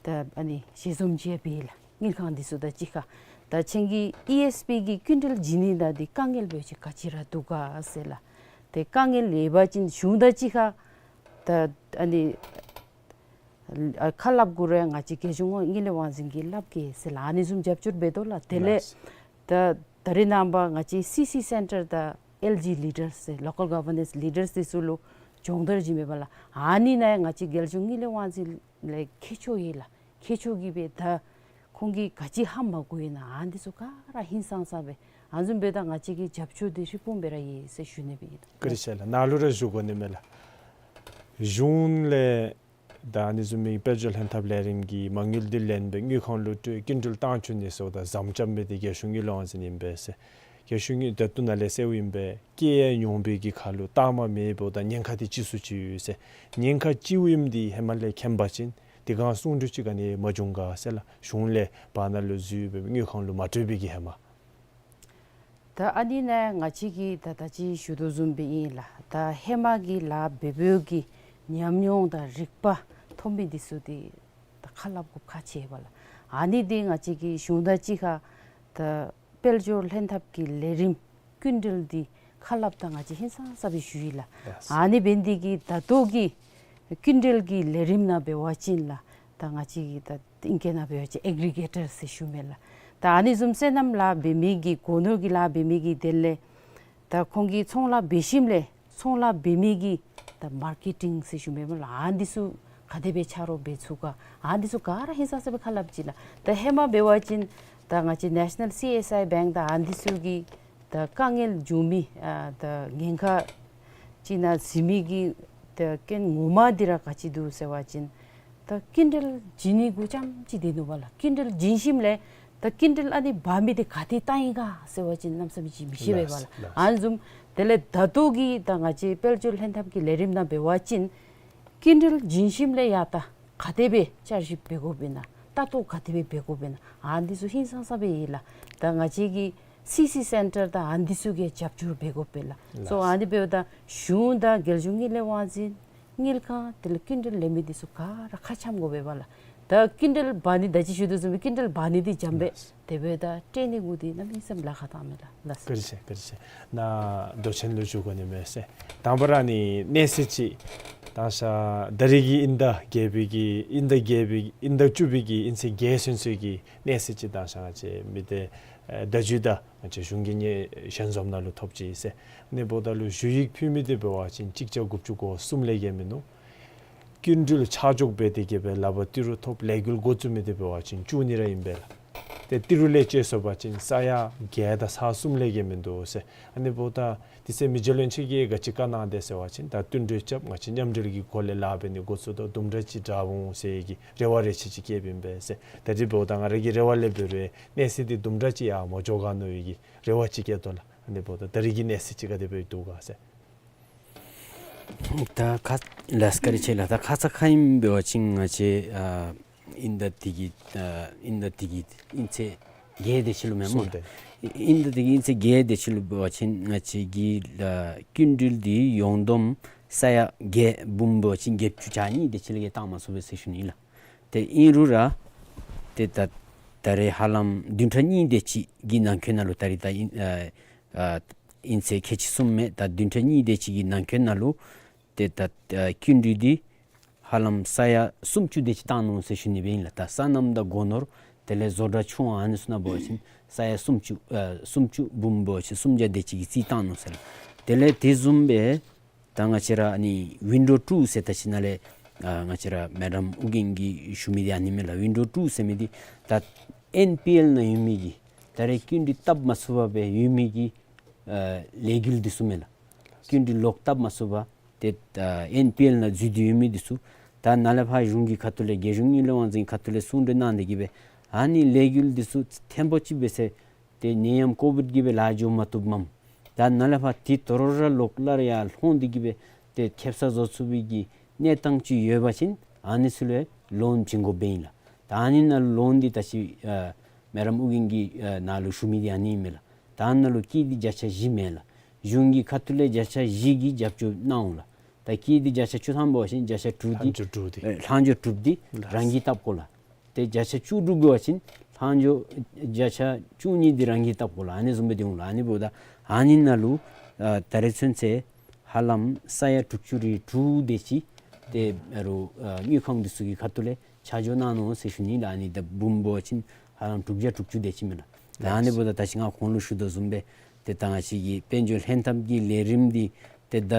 ད་ཨ་ནི་ཞལ་འཛོམས་ཅིག་ཡང་འབད་ཡི་ལགས། དངུལ་ཁང་འདི་ཚུ་དང་གཅིག་ཁར་ད་ཁྱེད་ཀྱི་ཨི་ཨེསི་པི་གི་སྐྱིན་འགྲུལ་བྱིན་ནི་ནང་འདི་དཀའ་ངལ་འབད་བ་ཅིན་ག་ཅི་ར་འདུག་ག་ཟེར་ལགས། ཏེ་དཀའ་ངལ་ཡོད་པ་ཅིན་གཞུང་དང་གཅིག་ཁར་ད་ཨ་ནི་ཨ་ཁ་སླབ་དགོ་རུང་ང་བཅས་རྒྱལ་གཞུང་དངུལ་ལས་དབང་འཛིན་གྱིས་སླབ་གེ་ཟེར་ལགས། ཨ་ནི་བཟུམ་རྒྱབ་སྐྱོར་འབད་དོ་ལགས། དེ་ལས་ལགས། ད་ད་རེས་ནངས་པ་ང་བཅས་སི་སི་སེན་ཊར་དང་ཨེལ་ཇི་ལི་ཌར་སི་ལོ་ཀལ་གོ་ཝར་ནེནསི་ལི་ཌར་སི་འདི་ཚུ་ལུ་སྦྱོང་བརྡར་བྱིན་མི་སྦེ་ལགས། ཨ་ནི་ནང་ཡང་ང་བཅས་རྒྱལ་གཞུང་དངུལ་ལས་དབང་འཛིན་ལས་མཁས་མཆོག་ཡོད་ལགས། མཁས་མཆོག་གིས་སྦེ་ད་ཁོང་གིས་ག་ཅི་ཧ་མ་གོ་ཡི་ན་ཨ་ནི་འདི་ཚུ་ག་ར་ཧིང་སངས་ས་སྦེ་ཨ་ནི་བཟུམ་འབདཝ་ད་ང་བཅས་ཀྱི་རྒྱབ་སྐྱོར་འདི་ཧྲིལ་བུམ་སྦེ་ར་ཡོད་ཟེར་ཞུ་ནི་སྦེ་ཨིན། བཀའ་དྲིན་ཆེ་ལགས། ནཱ་ལུ་ར་ཞུ་དགོ་ནི་མས་ལགས། གཞུང་ལས་ད་ཨ་ནི་བཟུམ་མའི་དཔལ་འབྱོར་ལྷན་ཐབས་ལས་རིམ་གྱི་མ་དངུལ་འདི་ལེན་སྦེ་དངུལ་ཁང་ལུ་སྤྲོད་སྐྱིན་འགྲུལ་བཏང་བཅུག་ནི་ཟེརཝ་ད་ཟམ་རྐྱབ་མི་འདི་རྒྱལ་གཞུང་དངུལ་ལས་དབང་འཛིན་ཨིན་པས་ཟེར། རྒྱལ་གཞུང་གི་ད་ལྟོ་ནཱ་ལས་ཟེརཝ་ཨིན་པས། སྐྱེད་ཡོན་མྱོང་འབད་གི་ཁར་ལུ་རྟགས་མ་མེད་འབདཝ་ད་ཉེན་ཁ་འདི་ཅིག་སུ་ཅིག་ཡོད་ཟེར། ཉེན་ཁ་ཅིག་ཨིནམ་འདི་ཧེ་མ་ལས་མཁྱེན་པ་ཅིན་དེ་སྒང་གསུང་གྲོས་ཅིག་ག་ནི་མ་བྱུང་ག་ཟེར་ལགས། གཞུང་ལས་བར་ན་ལུ་འཛུལ་སྦེ་དངུལ་ཁང་ལུ་མ་སྤྲོད་པའི་གི་ཧེ་མ། ད་ཨ་ནི་ནང་ང་བཅས་ཀྱིས་ད་ད་ཅི་ཞུ་དོ་བཟུམ་སྦེ་ཨིན་ལགས། ད་ཧེ་མ་གི་ལཱ་འབད་འབདཝ་གི་ཉམས་མྱོང་དང་རིག་པ་ཐོབ་མི་འདི་ཚུ་འདི་ད་ཁ་སླབ་དགོཔ་ཁག་ཆེ་བས་ལགས། ཨ་ནི་འདི་ང་བཅས་ཀྱི་གཞུང་དང་གཅིག་ཁར་ད་དཔལ་འབྱོར་ལྷན་ཐབས་ཀྱི་ལས་རིམ་སྐྱིན་འགྲུལ་འདི་ཁ་སླབ་ད་ང་བཅས་ཧིང་སངས་ས་སྦེ་ཞུ་ཡི་ལགས། ལགས། ཨ་ནི་འབད་ནི་འདི་གིས་ད་ལྟོ་གི་སྐྱིན་འགྲུལ་གྱི་ལས་རིམ་ནང་འབད་བ་ཅིན་ལགས། ད་ང་བཅས་ཀྱི་ད་ཨིང་སྐད་ནང་འབད་བ་ཅིན་ཨེག་རི་གེ་ཊར་ཟེར་ཞུ་མི་ལགས། ད་ཨ་ནི་བཟུམ་སོ་ནམ་ལཱ་འབད་མི་གི་སྒོ་ནོར་གྱི་ལཱ་འབད་མི་གི་དེ་ལས་ད་ཁོང་གིས་ཚོང་ལཱ་འབད་ཞིནམ་ལས་ཚོང་ལཱ་འབད་མི་གི་ད་མར་ཀེ་ཊིང་ཟེར་ཞུ་མི་སྨོ་ལགས། ཨ་ནི་འདི་ཚུ་ག་དེ་སྦེ་ཆ་རོགས་འབད་ཚུགས་ག་ཨ་ནི་འདི་ཚུ་ག་ར་ཧིང་སངས་ས་སྦེ་ཁ་སླབ་ཅི་ལགས། ད་ཧེ་མ་འབད་བ་ཅིན་ད་ང་བཅས་ནེ་ཤ་ནཱལ་སི་ཨེསི་ཨའི་བེངཀ་དང་ཨ་ནི་འདི་ཚུ་གིས་ད་དཀའ་ངལ་བྱུང་མི་ཨ་ད་ཉེན་ཁ་ཅིག་ནང་འཛུལ་མི་གི་ད་རྐྱེན་ངོ་མ་འདི་ར་ག་ཅི་འདུག་ཟེར་བ་ཅིན་ད་སྐྱིན་འགྲུལ་བྱིན་ནི་གུ་རྐྱངམ་ཅིག་སྡོད་ནུག་པ་ལགས། སྐྱིན་འགྲུལ་བྱིན་ཞིནམ་ལས་ད་སྐྱིན་འགྲུལ་ཨ་ནི་འབག་མི་འདི་ག་ཏེ་བཏང་ཡི་ག་ཟེར་བ་ཅིན་གནམ་མེད་ས་མེད་ཅིག་མི་ཤེས་པས་པ་ལགས། ལགས། ཨ་ནི་བཟུམ་དེ་ལས་ད་ལྟོ་གི་ད་ང་བཅས་དཔལ་འབྱོར་ལྷན་ཐབས་ཀྱི་ལས་རིམ་ནང་འབད་བ་ཅིན་སྐྱིན་འགྲུལ་བྱིན་ཞིནམ་ལས་ཡང་ད་ག་དེ་སྦེ་བསྐྱར་ཞིབ་འབད་དགོཔ་ཨིན་ན་ལྟ་རྟོག་ག་དེ་སྦེ་འབད་དགོཔ་ཨིན་ན་ཨ་ནི་འདི་ཚུ་ཧིང་སངས་ས་སྦེ་ཡོད་ལགས། ད་ང་བཅས་ཀྱི་སི་སི་སེན་ཊར་དང་ཨ་ནི་འདི་ཚུ་གིས་རྒྱབ་སྐྱོར་འབད་དགོ་པས་ལགས། ལགས། སོ་ཨ་ནི་འབདཝ་ད་གཞུང་དང་རྒྱལ་གཞུང་དངུལ་ལས་དབང་འཛིན་དངུལ་ཁང་དེ་ལས་སྐྱིན་འགྲུལ་ལེན་མི་འདི་ཚུ་ག་ར་ཁ་འཆམ་དགོ་པས་པ་ལགས། ད་སྐྱིན་འགྲུལ་འབག་ནི་ད་ཅི་ཞུ་དོ་བཟུམ་སྦེ་སྐྱིན་འགྲུལ་འབག་ནི་འདི་འཇམ་པས། ལགས། དེ་འབདཝ་ད་སྤྲོད་ནི་གུ་འདི་གནམ་མེད་ས་མེད་ལཱ་ཁག་བཏང་མས་ལགས། ལགས། བཀའ་དྲིན་ཆེ། བཀའ་དྲིན་ཆེ། ནཱ་མདོ་ཆེན་ལུ་ཞུ་དགོ་ནི་མས་ཟེར། དང་པ་ར་ཨ་ནི་གནས་ཚུལ་ཅིག་ད་ཤ་ད་རིས་ཀྱི་དབྱིན་ཟླ་བརྒྱད་པའི་གི་དབྱིན་ཟླ་བརྒྱད་པའི་དབྱིན་ཟླ་བཅུ་པའི་གི་དབྱིན་ཚེས་བརྒྱད་ཚུན་ཚོད་ཀྱི་གནས་ཚུལ་ཅིག་ད་ཤ་ང་བཅས་མི་སྡེ་ཨེ་བརྡ་བརྒྱུད་དང་ང་བཅས་གཞུང་གི་ཉེ་ཞལ་འཛོམས་ནང་ལུ་ཐོབ་ཅི་ཟེར། ཨ་ནི་འབདཝ་ད་ལུ་ཞུ་ཡིག་ཕུལ་མི་འདི་འབད་བ་ཅིན་གཅིག་བརྒྱ་དགུ་བཅུ་གོ་གསུམ་ལས་བརྒལ་མིན་ནུག། སྐྱིན་འགྲུལ་ཆ་འཇོག་འབད་དེ་གི་སྦེ་ལག་པར་ཏི་རུ་ཐོབ་ལས་འགུལ་འགོ་བཙུགས་མི་འདི་འབད་བ་ཅིན་བཅུ་གཉིས་ར་ཨིན་པས་ལགས། ཏེ་ཏི་རུ་ལས་བཅད་སོང་པ་ཅིན་ས་ཡ་བརྒྱད་དང་ས་གསུམ་ལས་བརྒལ་མིན་འདུག་ཟེར། ཨ་ནི་འབདཝ་ད་དེ་ཚེ་མི་རྗེ་བློན་ཆེན་གྱིས་ག་ཅི་བཀའ་གནང་དེས་ཟེར་བ་ཅིན་ད་བསྟུན་གྲོས་རྐྱབ། ང་བཅས་མཉམ་འབྲེལ་གྱི་སྒོ་ལས་ལཱ་འབད་ནི་འགོ་བཙུགས་དོ། དུམ་གྲ་ཅིག་དྲག་འོང་ཟེར་གྱི་རེ་བ་རེ་ཆེ་ཅིག་བསྐྱེདཔ་ཨིན་པས་ཟེར། ད་རིས་འབདཝ་ད་ང་ར་གི་རེ་བ་ལས་འབད་རུང་གནས་ཚད་འདི་དུམ་གྲ་ཅིག་ཡར་མ་འགྱོ་ག་མནོ་བའི་གི་རེ་བ་ཅིག་བསྐྱེད་དོ་ལགས། ཨ་ནི་འབདཝ་ད་ད་རིས་ཀྱི་གནས་ཚད་ཅིག་ག་དེ་སྦེ་འདུག་ག་ཟེར། ད་ཁ་ལགས་བཀའ་དྲིན་ཆེ་ལགས། ད་ཁ་ཙ་ཁ་ཉིནམ་འབད་བ་ཅིན་ང་བཅས་ཨ་དབྱིན་ཟླ་འདི་གི་ཨ་དབྱིན་ཟླ་འདི་གི་དབྱིན་ཚེས་བརྒྱད་དེ་ཅིག་ལུ་མེན་སྨོ། གསུམ་དེ། དབྱིན་ཟླ་འདི་གི་དབྱིན་ཚེས་བརྒྱད་དེ་ཅིག་ལུ་འབད་བ་ཅིན་ང་བཅས་ཀྱི་ཨ་སྐྱིན་འགྲུལ་འདི་ཡོངས་བསྡོམས་ས་ཡ་བརྒྱད་འབུམ་འབད་བ་ཅིན་བརྒྱད་ཅུ་གྱ་གཉིས་དེ་ཅིག་ལས་བཏང་མ་ཚུགས་པས་ཟེར་ཞུ་ནི་ལགས། ཏེ་ཨིན་རུང་ར་ཏེ་ད་ད་རེས་ཧ་ལམ་བདུན་ཕྲག་གཉིས་དེ་ཅིག་གི་ནང་འཁོད་ནང་ལུ་ད་རེས་ད་དབྱིན་ཨ་ཨ་དབྱིན་ཚེས་ཁལ་གཅིག་གསུམ་མས། ད་བདུན་ཕྲག་གཉིས་དེ་ཅིག་གི་ནང་འཁོད་ནང་ལུ་ཏེ་ད་ཨ་སྐྱིན་འགྲུལ་འདི་ཧ་ལམ་ས་ཡ་སུམ་ཅུ་དེ་ཅིག་བཏང་ནུག་ཟེར་ཞུ་ནི་སྦེ་ཨིན་ལགས། ད་སོ་ནམ་དང་སྒོ་ནོར་དེ་ལས་བཟོ་གྲྭ་ཆུང་ཨ་ནི་ཚུ་ནང་འབད་བ་ཅིན་ས་ཡ་སུམ་ཅུ་ཨ་སུམ་ཅུ་འབུམ་འབད་བ་ཅིན་སུམ་བརྒྱ་དེ་ཅིག་གི་རྩིས་བཏང་ནུག་ཟེར་ལགས། དེ་ལས་དེ་བཟུམ་སྦེ་ད་ང་བཅས་ར་ཨ་ནི་ཝིན་ཌོ་ཊུ་ཟེར་ད་ཅི་ནཱ་ལས་ཨ་ང་བཅས་ར་མེ་ཌམ་ཨོ་རྒྱན་གྱིས་ཞུ་མི་འདི་ཨ་ནི་མས་ལགས། ཝིན་ཌོ་ཊུ་ཟེར་མི་འདི་ད་ཨེན་པི་ཨེལ་ནང་ཡོད་མི་གི་ད་རེས་སྐྱིན་འགྲུལ་བཏབ་མ་ཚུགས་པར་སྦེ་ཡོད་མི་གི་ཨ་ལས་འགུལ་འདི་ཚུ་མས་ལགས། སྐྱིན་འགྲུལ་ལོག་བཏབ་མ་ཚུགས་པར་ཏེ་ཨ་ཨེན་པི་ཨེལ་ནང་འཛུལ་ཏེ་ཡོད་མི་འདི་ཚུ་ད་ནཱ་ལས་ཕར་གཞུང་གི་ཁ་ཐུག་ལས་རྒྱལ་གཞུང་དངུལ་ལས་དབང་འཛིན་ཁ་ཐུག་ལས་གསུང་གྲོས་གནང་སྟེ་གི་སྦེ་ཨ་ནི་ལས་འགུལ་འདི་ཚུ་ཐེངས་པོ་ཅིག་འབད་ཟེར་ཏེ་ནད་ཡམས་ཀོ་བིཌ་ཀྱིས་སྦེ་ལཱ་འགྱོ་མ་བཏུབ་མས། ད་ནཱ་ལས་ཕར་ཏེ་དོ་རུང་ར་ལོག་སླར་ཡར་ལྷོང་སྟེ་གི་སྦེ་ཏེ་ཁེབ་ས་བཟོ་ཚུགས་པའི་གི་གནས་སྟངས་ཅིག་ཡོད་པ་ཅིན་ཨ་ནི་ཚུ་ལུ་ལོན་བྱིན་དགོཔ་སྦེ་ཨིན་ལགས། ད་ཨ་ནི་ནང་ལོན་འདི་ད་ཅི་ཨ་མེ་ཌམ་ཨོ་རྒྱན་གྱིས་ཨ་ནཱ་ལུ་ཞུ་མི་འདི་ཨ་ནི་ཨིན་མས་ལགས། ད་ཨ་ནཱ་ལུ་ཀིཊ་འདི་བརྒྱ་ཆ་བཞི་མས་ལགས། གཞུང་གི་ཁ་ཐུག་ལས་བརྒྱ་ཆ་བཞི་གི་རྒྱབ་སྐྱོར་གནང་འོང་ལགས། ད་ཀིཊ་འདི་བརྒྱ་ཆ་བཅུ་ཐམ་འབད་བ་ཅིན་བརྒྱ་ཆ་དྲུག་འདི་ལྷག་འཕྲོ་དྲུག་འདི་ཨེ་ལྷག་འཕྲོ་དྲུག་འདི་ལགས། རང་གིས་བཏབ་དགོ་ལགས། ཏེ་བརྒྱ་ཆ་བཅུ་དྲུག་འབད་བ་ཅིན་ལྷག་འཕྲོ་བརྒྱ་ཆ་བཅུ་གཉིས་འདི་རང་གིས་བཏབ་དགོ་ལགས། ཨ་ནི་བཟུམ་སྦེ་འདི་འོང་ལགས། ཨ་ནི་འབདཝ་ད་ཨ་ནི་ནང་ལུ་ཨ་ད་རེས་ཚུན་ཚོད་ཧ་ལམ་ས་ཡ་དྲུག་ཅུ་རེ་དྲུག་དེ་ཅིག་ཏེ་ཨ་རུ་ཨ་དངུལ་ཁང་འདི་ཚུ་གི་ཁ་ཐུག་ལས་ཆ་འཇོག་གནང་ནུག་ཟེར་ཞུ་ནི་ལགས། ཨ་ནི་ད་འབུམ་འབད་བ་ཅིན་ཧ་ལམ་དྲུག་བརྒྱ་དྲུག་ཅུ་དེ་ཅིག་མས་ལགས། ད་ཨ་ནི་འབདཝ་ད་ད་ཅི་ང་གོང་ལུ་ཞུ་དོ་བཟུམ་སྦེ་ཏེ་ད་ང་བཅས་ཀྱི་དཔལ་འབྱོར་ལྷན་ཐབས་ཀྱི་ལས་རིམ་འདི་ཏེ་ད་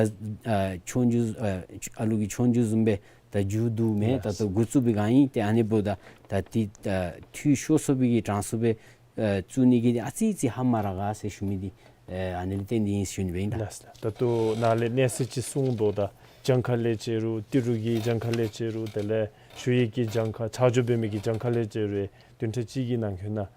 ཨ་ཆོས་རྒྱུགས་ཨ་ཨ་ལུ་གི་ཆོས་རྒྱུགས་བཟུམ་སྦེ་ད་མཇུག་བསྡུ་མི་ད་ལྟོ་འགོ་བཙུགས་པའི་སྒང་ཨིན། ཏེ་ཨ་ནི་འབདཝ་ད་ད་ཏེ་ཨ་འཐུས་ཤོར་སོང་བའི་གི་གྲངས་སུ་སྦེ་ཨ་བཙུགས་ནི་གི་ཨ་ཙི་ཅིག་ཧ་མ་ར་ག་ཟེར་ཞུ་མི་འདི་ཨ་ཨ་ནི་ལས་བརྟེན་ཏེ་ཨིན་ཟེར་ཞུ་ནི་སྦེ་ཨིན་ལགས། ད་ལྟོ་ནཱ་ལས་གནས་ཚད་ཅིག་གསུངས་དོ། ད་གྱངས་ཁ་ལས་བཅད་རུང་ཏི་རུ་གི་གྱངས་ཁ་ལས་བཅད་རུང་དེ་ལས་ཞུ་ཡིག་གི་གྱངས་ཁ་ཆ་འཇོག་འབད་མི་གི་གྱངས་ཁ་ལས་བཅད་རུང་བདུན་ཕྲག་གཅིག་གི་ནང་འཁོད་ནང་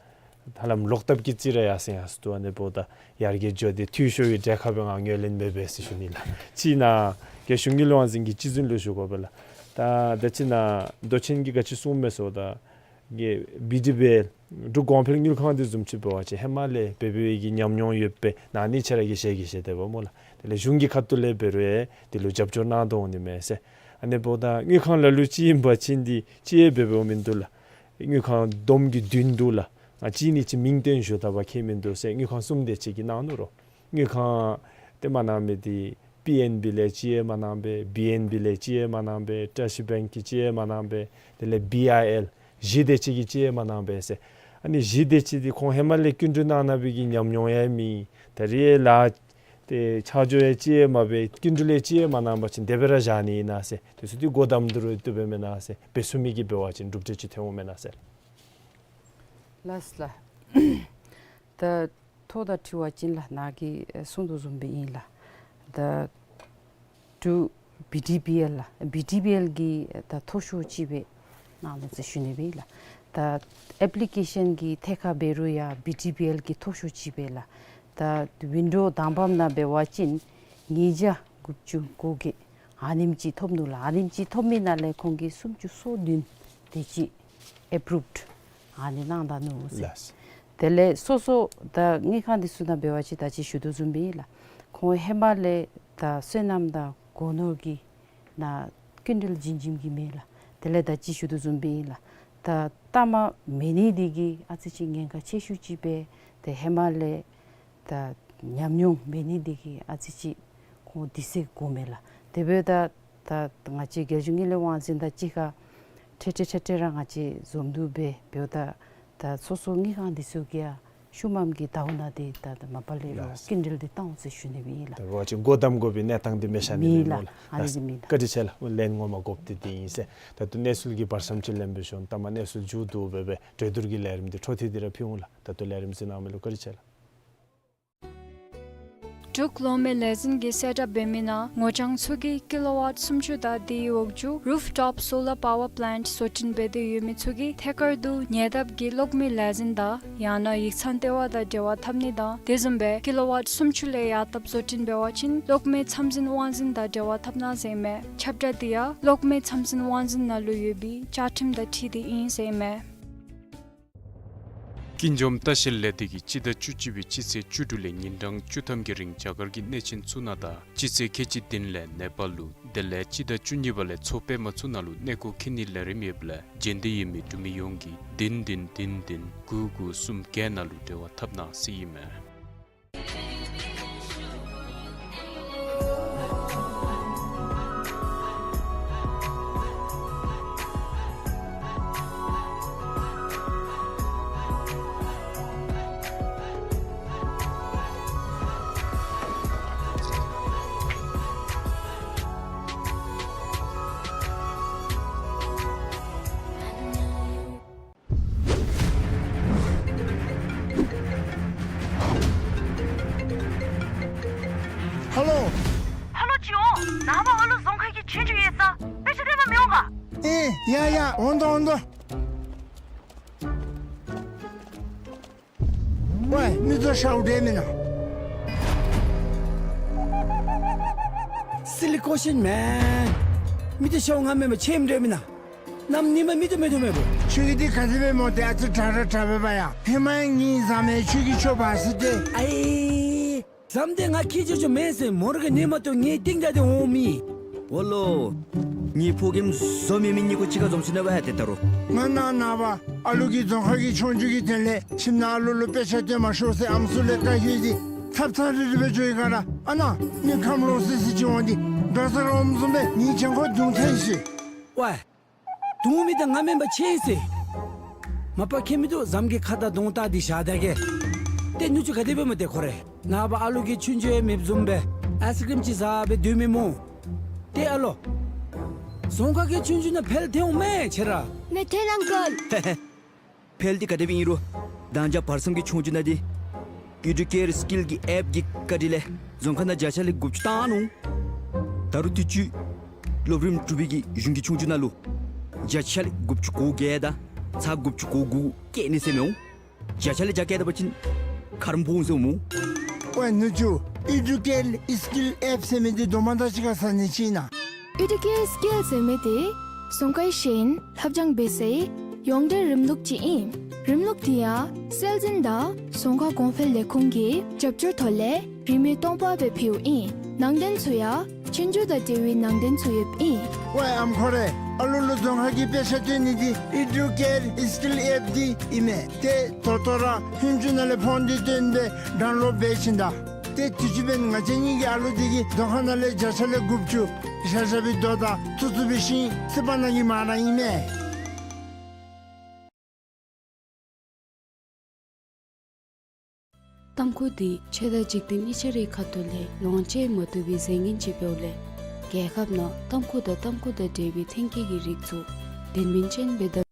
ཧ་ལམ་ལོག་བཏབ་ཀྱི་རྩིས་ར་ཡར་སེང་ཡར་སོང་འདུག། ཨ་ནི་འབདཝ་ད་ཡར་རྒྱས་འགྱོ་སྟེ་འཐུས་ཤོར་བའི་གྲས་ཁར་སྦེ་ང་ངོས་ལེན་མེད་པས་ཟེར་ཞུ་ནི་ལགས། ཅིག་ནཱ་རྒྱལ་གཞུང་དངུལ་ལས་དབང་འཛིན་གྱི་སྤྱི་འཛིན་ལུ་ཞུ་དགོ་པས་ལགས། ད་ད་ཅི་ནཱ་མདོ་ཆེན་གྱིས་ག་ཅི་གསུངས་མས་ཟེརཝ་ད་གི་བི་ཌི་བི་ཨེལ་འབྲུག་གོང་འཕེལ་དངུལ་ཁང་འདི་བཟུམ་ཅིག་འབད་བ་ཅིན་ཧེ་མ་ལས་འབད་འབདཝ་གི་ཉམས་མྱོང་ཡོད་པས། ཨ་ནི་ཁྱེད་ར་གིས་ཞལ་གྱིས་བཞེས་དེས་པ་སྨོ་ལགས། དེ་ལས་གཞུང་གི་ཁ་ཐུག་ལས་འབད་རུང་འདི་ལུ་རྒྱབ་སྐྱོར་གནང་དོ་འོང་ནི་མས་ཟེར། ཨ་ནི་འབདཝ་ད་དངུལ་ཁང་ལ་ལུ་ཅིག་ཨིན་པ་ཅིན་འདི་ཅིག་ཡང་འབད་འབདཝ་མིན་འདུག་ལགས། དངུལ་ཁང་བསྡོམས་ཀྱིས་བདུན་འདུག་ལགས། ང་གཅིག་ནི་ཅིག་མིང་བཏོན་ཞུ་ད་པ་ཁྱད་མིན་འདུག་ཟེར། དངུལ་ཁང་གསུམ་དེ་ཅིག་གིས་གནང་ནུག་རོ། དངུལ་ཁང་དེ་མ་གནང་མི་འདི་པི་ཨེན་བི་ལས་ཅིག་ཡང་མ་གནང་པས། བི་ཨེན་བི་ལས་ཅིག་ཡང་མ་གནང་པས། བཀྲ་ཤིས་བེངཀ་གིས་ཅིག་ཡང་མ་གནང་པས། དེ་ལས་བི་ཨའི་ཨེལ་གཞི་དེ་ཅིག་གིས་ཅིག་ཡང་མ་གནང་པས་ཟེར། ཨ་ནི་གཞི་དེ་ཅིག་འདི་ཁོང་ཧེ་མ་ལས་སྐྱིན་འགྲུལ་གནང་གནང་བའི་གི་ཉམས་མྱོང་ཡང་མེད། ད་རེས་ལཱ་ཏེ་ཆ་འཇོག་ཡང་ཅིག་ཡང་མ་འབད་སྐྱིན་འགྲུལ་ཡང་ཅིག་ཡང་མ་གནང་པ་ཅིན་དེ་སྦེ་ར་བཞག་ནི་ཨིན་ན་ཟེར། དེ་ཚུ་འདི་སྒོ་བསྡམ་དོ་རུང་བཏུབ་པས་མེན་ན་ཟེར། འབད་ཚུགས་མི་གིས་འབད་བ་ཅིན་གྲུབ་འབྲས་ཅིག་ཐོན་འོང་མེན་ན་ཟེར། ལགས་ལགས། ད་ཐོག་ད་དྲི་བ་ཅིག་ལགས་ནཱ་གིས་གསུངས་དོ་བཟུམ་སྦེ་ཨིན་ལགས། ད་འབྲུག་བི་ཌི་བི་ཨེལ་ལགས། བི་ཌི་བི་ཨེལ་གྱིས་ད་མཐོ་ཤོས་ཅིག་སྦེ་གནང་ནུག་ཟེར་ཞུ་ནི་སྦེ་ལགས། ད་ཨེཔ་ལི་ཀེ་ཤཱན་གྱི་ཐད་ཁར་འབད་རུང་ཡང་བི་ཌི་བི་ཨེལ་གྱིས་མཐོ་ཤོས་ཅིག་སྦེ་ལགས། ད་ཝིན་ཌོ་དང་པམ་ནང་འབད་བ་ཅིན་ཉིས་བརྒྱ་དགུ་བཅུ་གོ་བརྒྱད་ཨ་ནེམ་ཅིག་ཐོབ་ནུག་ལགས། ཨ་ནེམ་ཅིག་ཐོབ་མི་ནང་ལས་ཁོང་གིས་སུམ་ཅུ་སོ་བདུན་དེ་ཅིག་ཨེཔ་རུབཌ་ཨ་ནི་གནང་ད་ནུག་ཟེར། ལགས། དེ་ལས་སོ་སོ་ད་དངུལ་ཁང་འདི་ཚུ་ནང་འབད་བ་ཅིན་ད་ཅི་ཞུ་དོ་བཟུམ་སྦེ་ལགས། ཁོང་ཧེ་མ་ལས་ད་སོ་ནམ་དང་སྒོ་ནོར་གྱི་ནང་སྐྱིན་འགྲུལ་བྱིན་བྱིནམ་གི་མས་ལགས། དེ་ལས་ད་ཅི་ཞུ་དོ་བཟུམ་སྦེ་ལགས། ད་ལྟ་མ་མེད་ནི་འདི་གིས་ཨ་ཙི་ཅིག་ཉེན་ཁ་ཆེ་ཤོས་ཅིག་སྦེ་ཏེ་ཧེ་མ་ལས་ད་ཉམས་མྱོང་མེད་ནི་འདི་གིས་ཨ་ཙི་ཅིག་ཁོང་དུས་ཚོད་འགོརཝ་མས་ལགས། དེ་འབདཝ་ད་ད་ང་བཅས་རྒྱལ་གཞུང་དངུལ་ལས་དབང་འཛིན་དང་གཅིག་ཁར་འཕྲལ་འཕྲལ་འཕྲལ་འཕྲལ་ར་ང་བཅས་འཛོམས་འདུ་འབད་འབདཝ་ད་ད་སོ་སོ་དངུལ་ཁང་འདི་ཚུ་གིས་ཡང་ ཤུལ་མམ་གི་ཟླཝ་ནང་འདི་ད་ད་མ་པ་ལས་རོགས་ལགས། སྐྱིན་འགྲུལ་འདི་བཏང་འོང་ཟེར་ཞུ་ནི་ཨིན་ལགས། ད་འབད་བ་ཅིན་སྒོ་བསྡམ་དགོ་པའི་གནས་སྟངས་འདི་མེད་ཤ་ནི་མེད་ལགས། ལགས། ཨ་ནི་འདི་མེད་ལགས། བཀའ་དྲིན་ཆེ་ལགས། ལན་ངོ་མ་དགོཔ་འདི་འདི་ཨིན་ཟེར། ད་ལྟོ་གནས་ཚུལ་གྱི་བར་མཚམས་ཅིག་ལེན་པའི་ཤུལ་ད་མ་གནས་ཚུལ་མཇུག་བསྡུ་འབད་བའི་གྲོས་བསྡུར་གྱི་ལས་རིམ་འདི་འཕྲོ་མཐུད་དེ་ར་ཕུལ་འོང་ལགས། ད་ལྟོ་ལས་རིམ་གཟིགས་གནང་མི་ལུ་བཀའ་དྲིན་ཆེ་ལགས། འབྲུག་གློག་མེ་ལས་འཛིན་གྱིས་གསལ་བསྒྲགས་འབད་མི་ནང་ངོ་རྐྱང་ཚུ་གིས་ཀི་ལོ་ཝཊ་སུམ་ཅུ་དང་དེའི་འོག་འཇུག་རུཕ་ཊོཔ་སོ་ལར་པ་ཝར་པ་ལེནཊ་བཟོ་སྐྲུན་འབད་དེ་ཡོད་མི་ཚུ་གིས་ཐད་ཀར་དུ་ཉེ་འདབས་ཀྱི་གློག་མེ་ལས་འཛིན་དང་ཡང་ན་ཡིག་ཚང་ལྟེ་བ་དང་འབྲེལ་བ་འཐབ་ནི་དང་དེ་བཟུམ་སྦེ་ཀི་ལོ་ཝཊ་སུམ་ཅུ་ལས་ཡར་བཏབ་བཟོ་སྐྲུན་འབད་བ་ཅིན་གློག་མེ་ཚམས་འཛིན་དབང་འཛིན་དང་འབྲེལ་བ་འཐབ་གནང་ཟེར་ཨིན་མས། ཁྱབ་བསྒྲགས་འདི་ཡང་གློག་མེ་ཚམས་འཛིན་དབང་འཛིན་ནང་ལུ་ཡོད་པའི་བཅའ་ཁྲིམས་དང་འཁྲིལ་ཏེ་ཨིན་ཟེར་ཨིན་མས། ཀུན་འཇོམས་ལྟ་བཤལ་ལས་སྡེ་གིས་སྤྱི་ཟླ་བཅུ་གཅིག་པའི་སྤྱི་ཚེས་བཅུ་དྲུག་ལས་ཉིན་གྲངས་བཅུ་ཐམ་གྱི་རིང་རྒྱ་གར་གྱི་གནས་ཆེན་ཚུ་ནང་དང་སྤྱི་ཚེས་ཁལ་གཅིག་བདུན་ལས་ནེ་པཱལ་ལུ་དེ་ལས་སྤྱི་ཟླ་བཅུ་གཉིས་པ་ལས་མཚོ་པདྨ་ཚུ་ནང་ལུ་གནས་སྐོར་འཁྱིད་ནིའི་ལས་རིམ་ཡོདཔ་ལས་བྱོན་འདོད་ཡོད་མི་འབྲུག་མི་ཡོངས་ཀྱིས་བདུན་བདུན་བདུན་བདུན་དགུ་དགུ་གསུམ་བརྒྱད་ནང་ལུ་འབྲེལ་བ་འཐབ་གནང་ཟེར་ཨིན་མས། ཧ་ལོ། ཧ་ལོ་ཅིག་འོང་། ནངས་པ་ཨ་ལུ་རྫོང་ཁ་གི་ཆོས་རྒྱུགས་ཡོད་ས། དཔེ་ཆ་སྟོན་པར་མི་འོང་ག། ཨེ་ཡ་ཡ་འོང་དོ་འོང་དོ། ཝའི་མི་ཚུ་ཤཝ་འདྲས་མེན་ན། སི་ལི་ཀོ་ཤིན་མེན། མི་ཚུ་ཤཝ་ང་མེན་པར་ཆེམ་འདྲས་མེན་ན། གནམ་ཉིནམ་མེ་ཏོག་མེ་ཏོག་མེ་པོ། ཁྱོད་ཀྱིས་འདི་ག་དེ་སྦེ་སྨོ། ཏེ་ཨ་ཙི་དྲག་དྲག་དྲག་པས་པ་ཡ། ཧེ་མ་ཡང་ངེའི་བཟའ་མི་ཁྱོད་ཀྱི་ཁྱོ་བ་ཟེར་ཏེ། ཨའི། བཟའ་མི་འདི་ང་ཁྱེད་ཅོ་ཅོ་མེན་ཟེར་མོ་ར་གིས་ཉན་མ་བཏུབ་ངེའི་སྟེང་ད་ཏེ་འོང་མི། འོ་ལོ། ངེའི་ཕོ་རྒནམ་བཟོ་མི་མི་གཉིས་ཀོ་གཅིག་ཁར་འཛོམས་ཅི་ན་བ་ཧ་ཏེ་ད་རུང་། ང་ནཱ་ནངས་པ་ཨ་ལུ་གིས་རྫོང་ཁ་གི་ཆོས་རྒྱུགས་ཀྱི་དོན་ལས་ཁྱིམ་ནང་ཨ་ལུ་ལུ་དཔེ་ཆ་སྟོན་མ་ཤོག་ཟེར་ཨམ་སྲུ་ལས་བཀའ་བཀྱོན་ཏེ་ཚབ་ཚབ་རིལ་རི་སྦེ་འགྱོ་ཡི་ག་ར། ཨ་ནཱ་མི་ཁམས་ལོག་སི་སི་ཅིག་འོང་སྟེ་འགྲོ་ས་རོམ་བཟུམ་སྦེ་ངེའི་གྱང་ཁར་རྡུང་ཐལ་ཤི། ཝའི། རྡུང་མི་འདི་ང་མེན་པར་ཆེ་ཟེར། མ་པ་ཁྱད་མིན་འདུག། བཟའ་མི་གི་ཁ་དང་གདོང་བལྟ་སྟེ་བཞག་ད་གེ། ཏེ་ནུ་གཅུང་ག་དེ་སྦེ་སྨོ་ཏེ་ཁོ་རེ། ནངས་པ་ཨ་ལུ་གི་ཆོས་རྒྱུགས་ཡང་མེདཔ་བཟུམ་སྦེ་ཨའི་སི་ཀྲིམ་ཅིག་བཟའ་སྦེ་སྡོད་མི་སྨོ། ཏེ་ཨ་ལོ། རྫོང་ཁ་གི་ཆོས་རྒྱུགས་ནང་འཕེལ་ཏེ་འོང་མས་ཁྱེད་ར། མེད་ཐལ་ཨང་ཀལ། འཕེལ་ཏེ་ག་དེ་སྦེ་ཨིན་རུང་། ད་ཅི་བར་མཚམས་ཀྱི་ཆོས་རྒྱུགས་ནང་འདི་ཨི་ཌུ་ཀེར་སི་ཀིལ་གྱི་ཨེཔ་གི་བཀའ་དྲིན་ལས་རྫོང་ཁ་ནང་བརྒྱ་ཆ་ལས་དགུ་བཅུ་བཏང་ནུག། ད་རུང་དུས་ཅི་སློབ་རིམ་དྲུག་པའི་གི་གཞུང་གི་ཆོས་རྒྱུགས་ནང་ལུ་བརྒྱ་ཆ་ལས་དགུ་བཅུ་གོ་བརྒྱད་དང་ཚག་དགུ་བཅུ་གོ་དགུ་བཀལ་ནི་ཟེར་མི་འོང་། བརྒྱ་ཆ་ལས་བརྒྱ་བཀལ་ད་པ་ཅིན་ཁ་རམ་ཕོག་འོང་ཟེར་འོང་སྨོ། ཝའི་ནུ་གཅུང་ཨི་ཌུ་ཀེར་སི་ཀིལ་ཨེཔ་ཟེར་མི་འདི་དོ་མ་དང་གཅིག་ཁར་ཟ་ནི་ཅིག་ཨིན་ན། ཨི་ཌུ་ཀེར་སི་ཀིལ་ཟེར་མི་འདི་རྫོང་ཁའི་ཤེས་ཡོན་ལྷབ་སྦྱང་འབད་སའི་ཡོངས་འབྲེལ་རིམ་ལུགས་ཅིག་ཨིན། རིམ་ལུགས་འདི་ཡང་སྲོལ་འཛིན་དང་རྫོང་ཁ་གོང་འཕེལ་ལས་ཁུངས་ཀྱི་རྒྱབ་སྐྱོར་ཐོག་ལས་རིན་མེད་སྟོང་པ་སྦེ་ཕུལཝ་ཨིན། ནང་དོན་ཚུ་ཡང་ཆོས་རྒྱུགས་དང་འབྲེལ་བའི་ནང་དོན་ཚུ་ཡོདཔ་ཨིན། ཝའི་ཨམ་ཁོ་རེ། ཨ་ལུ་ལུ་རྫོང་ཁ་གི་དཔེ་ཆ་སྟོན་ནི་འདི་ཨི་ཌུ་ཀེར་སི་ཀིལ་ཨེཔ་འདི་ཨིན་མས། ཏེ་ད་ལྟོ་ར་ཧུན་ཅུ་ནང་ལས་ཕོན་འདི་བཏོན་སྦེ་ཌའུན་ལོཌ་འབད་བྱིན་ད། ཏེ་དུས་ཅི་འབདན་ང་བཅས་གཉིས་ཀྱི་ཨ་ལུ་འདི་གིས་རྫོང་ཁ་ནང་ལས་བརྒྱ་ཆ་ལས་དགུ་བཅུ་བཞག་བཞག་པའི་རྡོ་དང་བཙུགས་བཙུགས་པའི་ཤིང་བསིལ་བ་ནང་གི་མར་ར་ཨིན་མས། ཏམ་ཁུ་འདི་ཆོས་དང་འཇིག་རྟེན་གཉིས་ཆ་རའི་ཁ་ཐུག་ལས་ལོངས་སྤྱོད་མ་བཏུབ་པའི་རྫས་ངན་ཅིག་འབདཝ་ལས་རྒྱལ་ཁབ་ནང་ཏམ་ཁུ་དང་ཏམ་ཁུ་དང་འབྲེལ་བའི་ཐོན་སྐྱེད་ཀྱི་རིགས་ཚུ་ལྡན་མིན་ཅན་སྦེ་བདའ།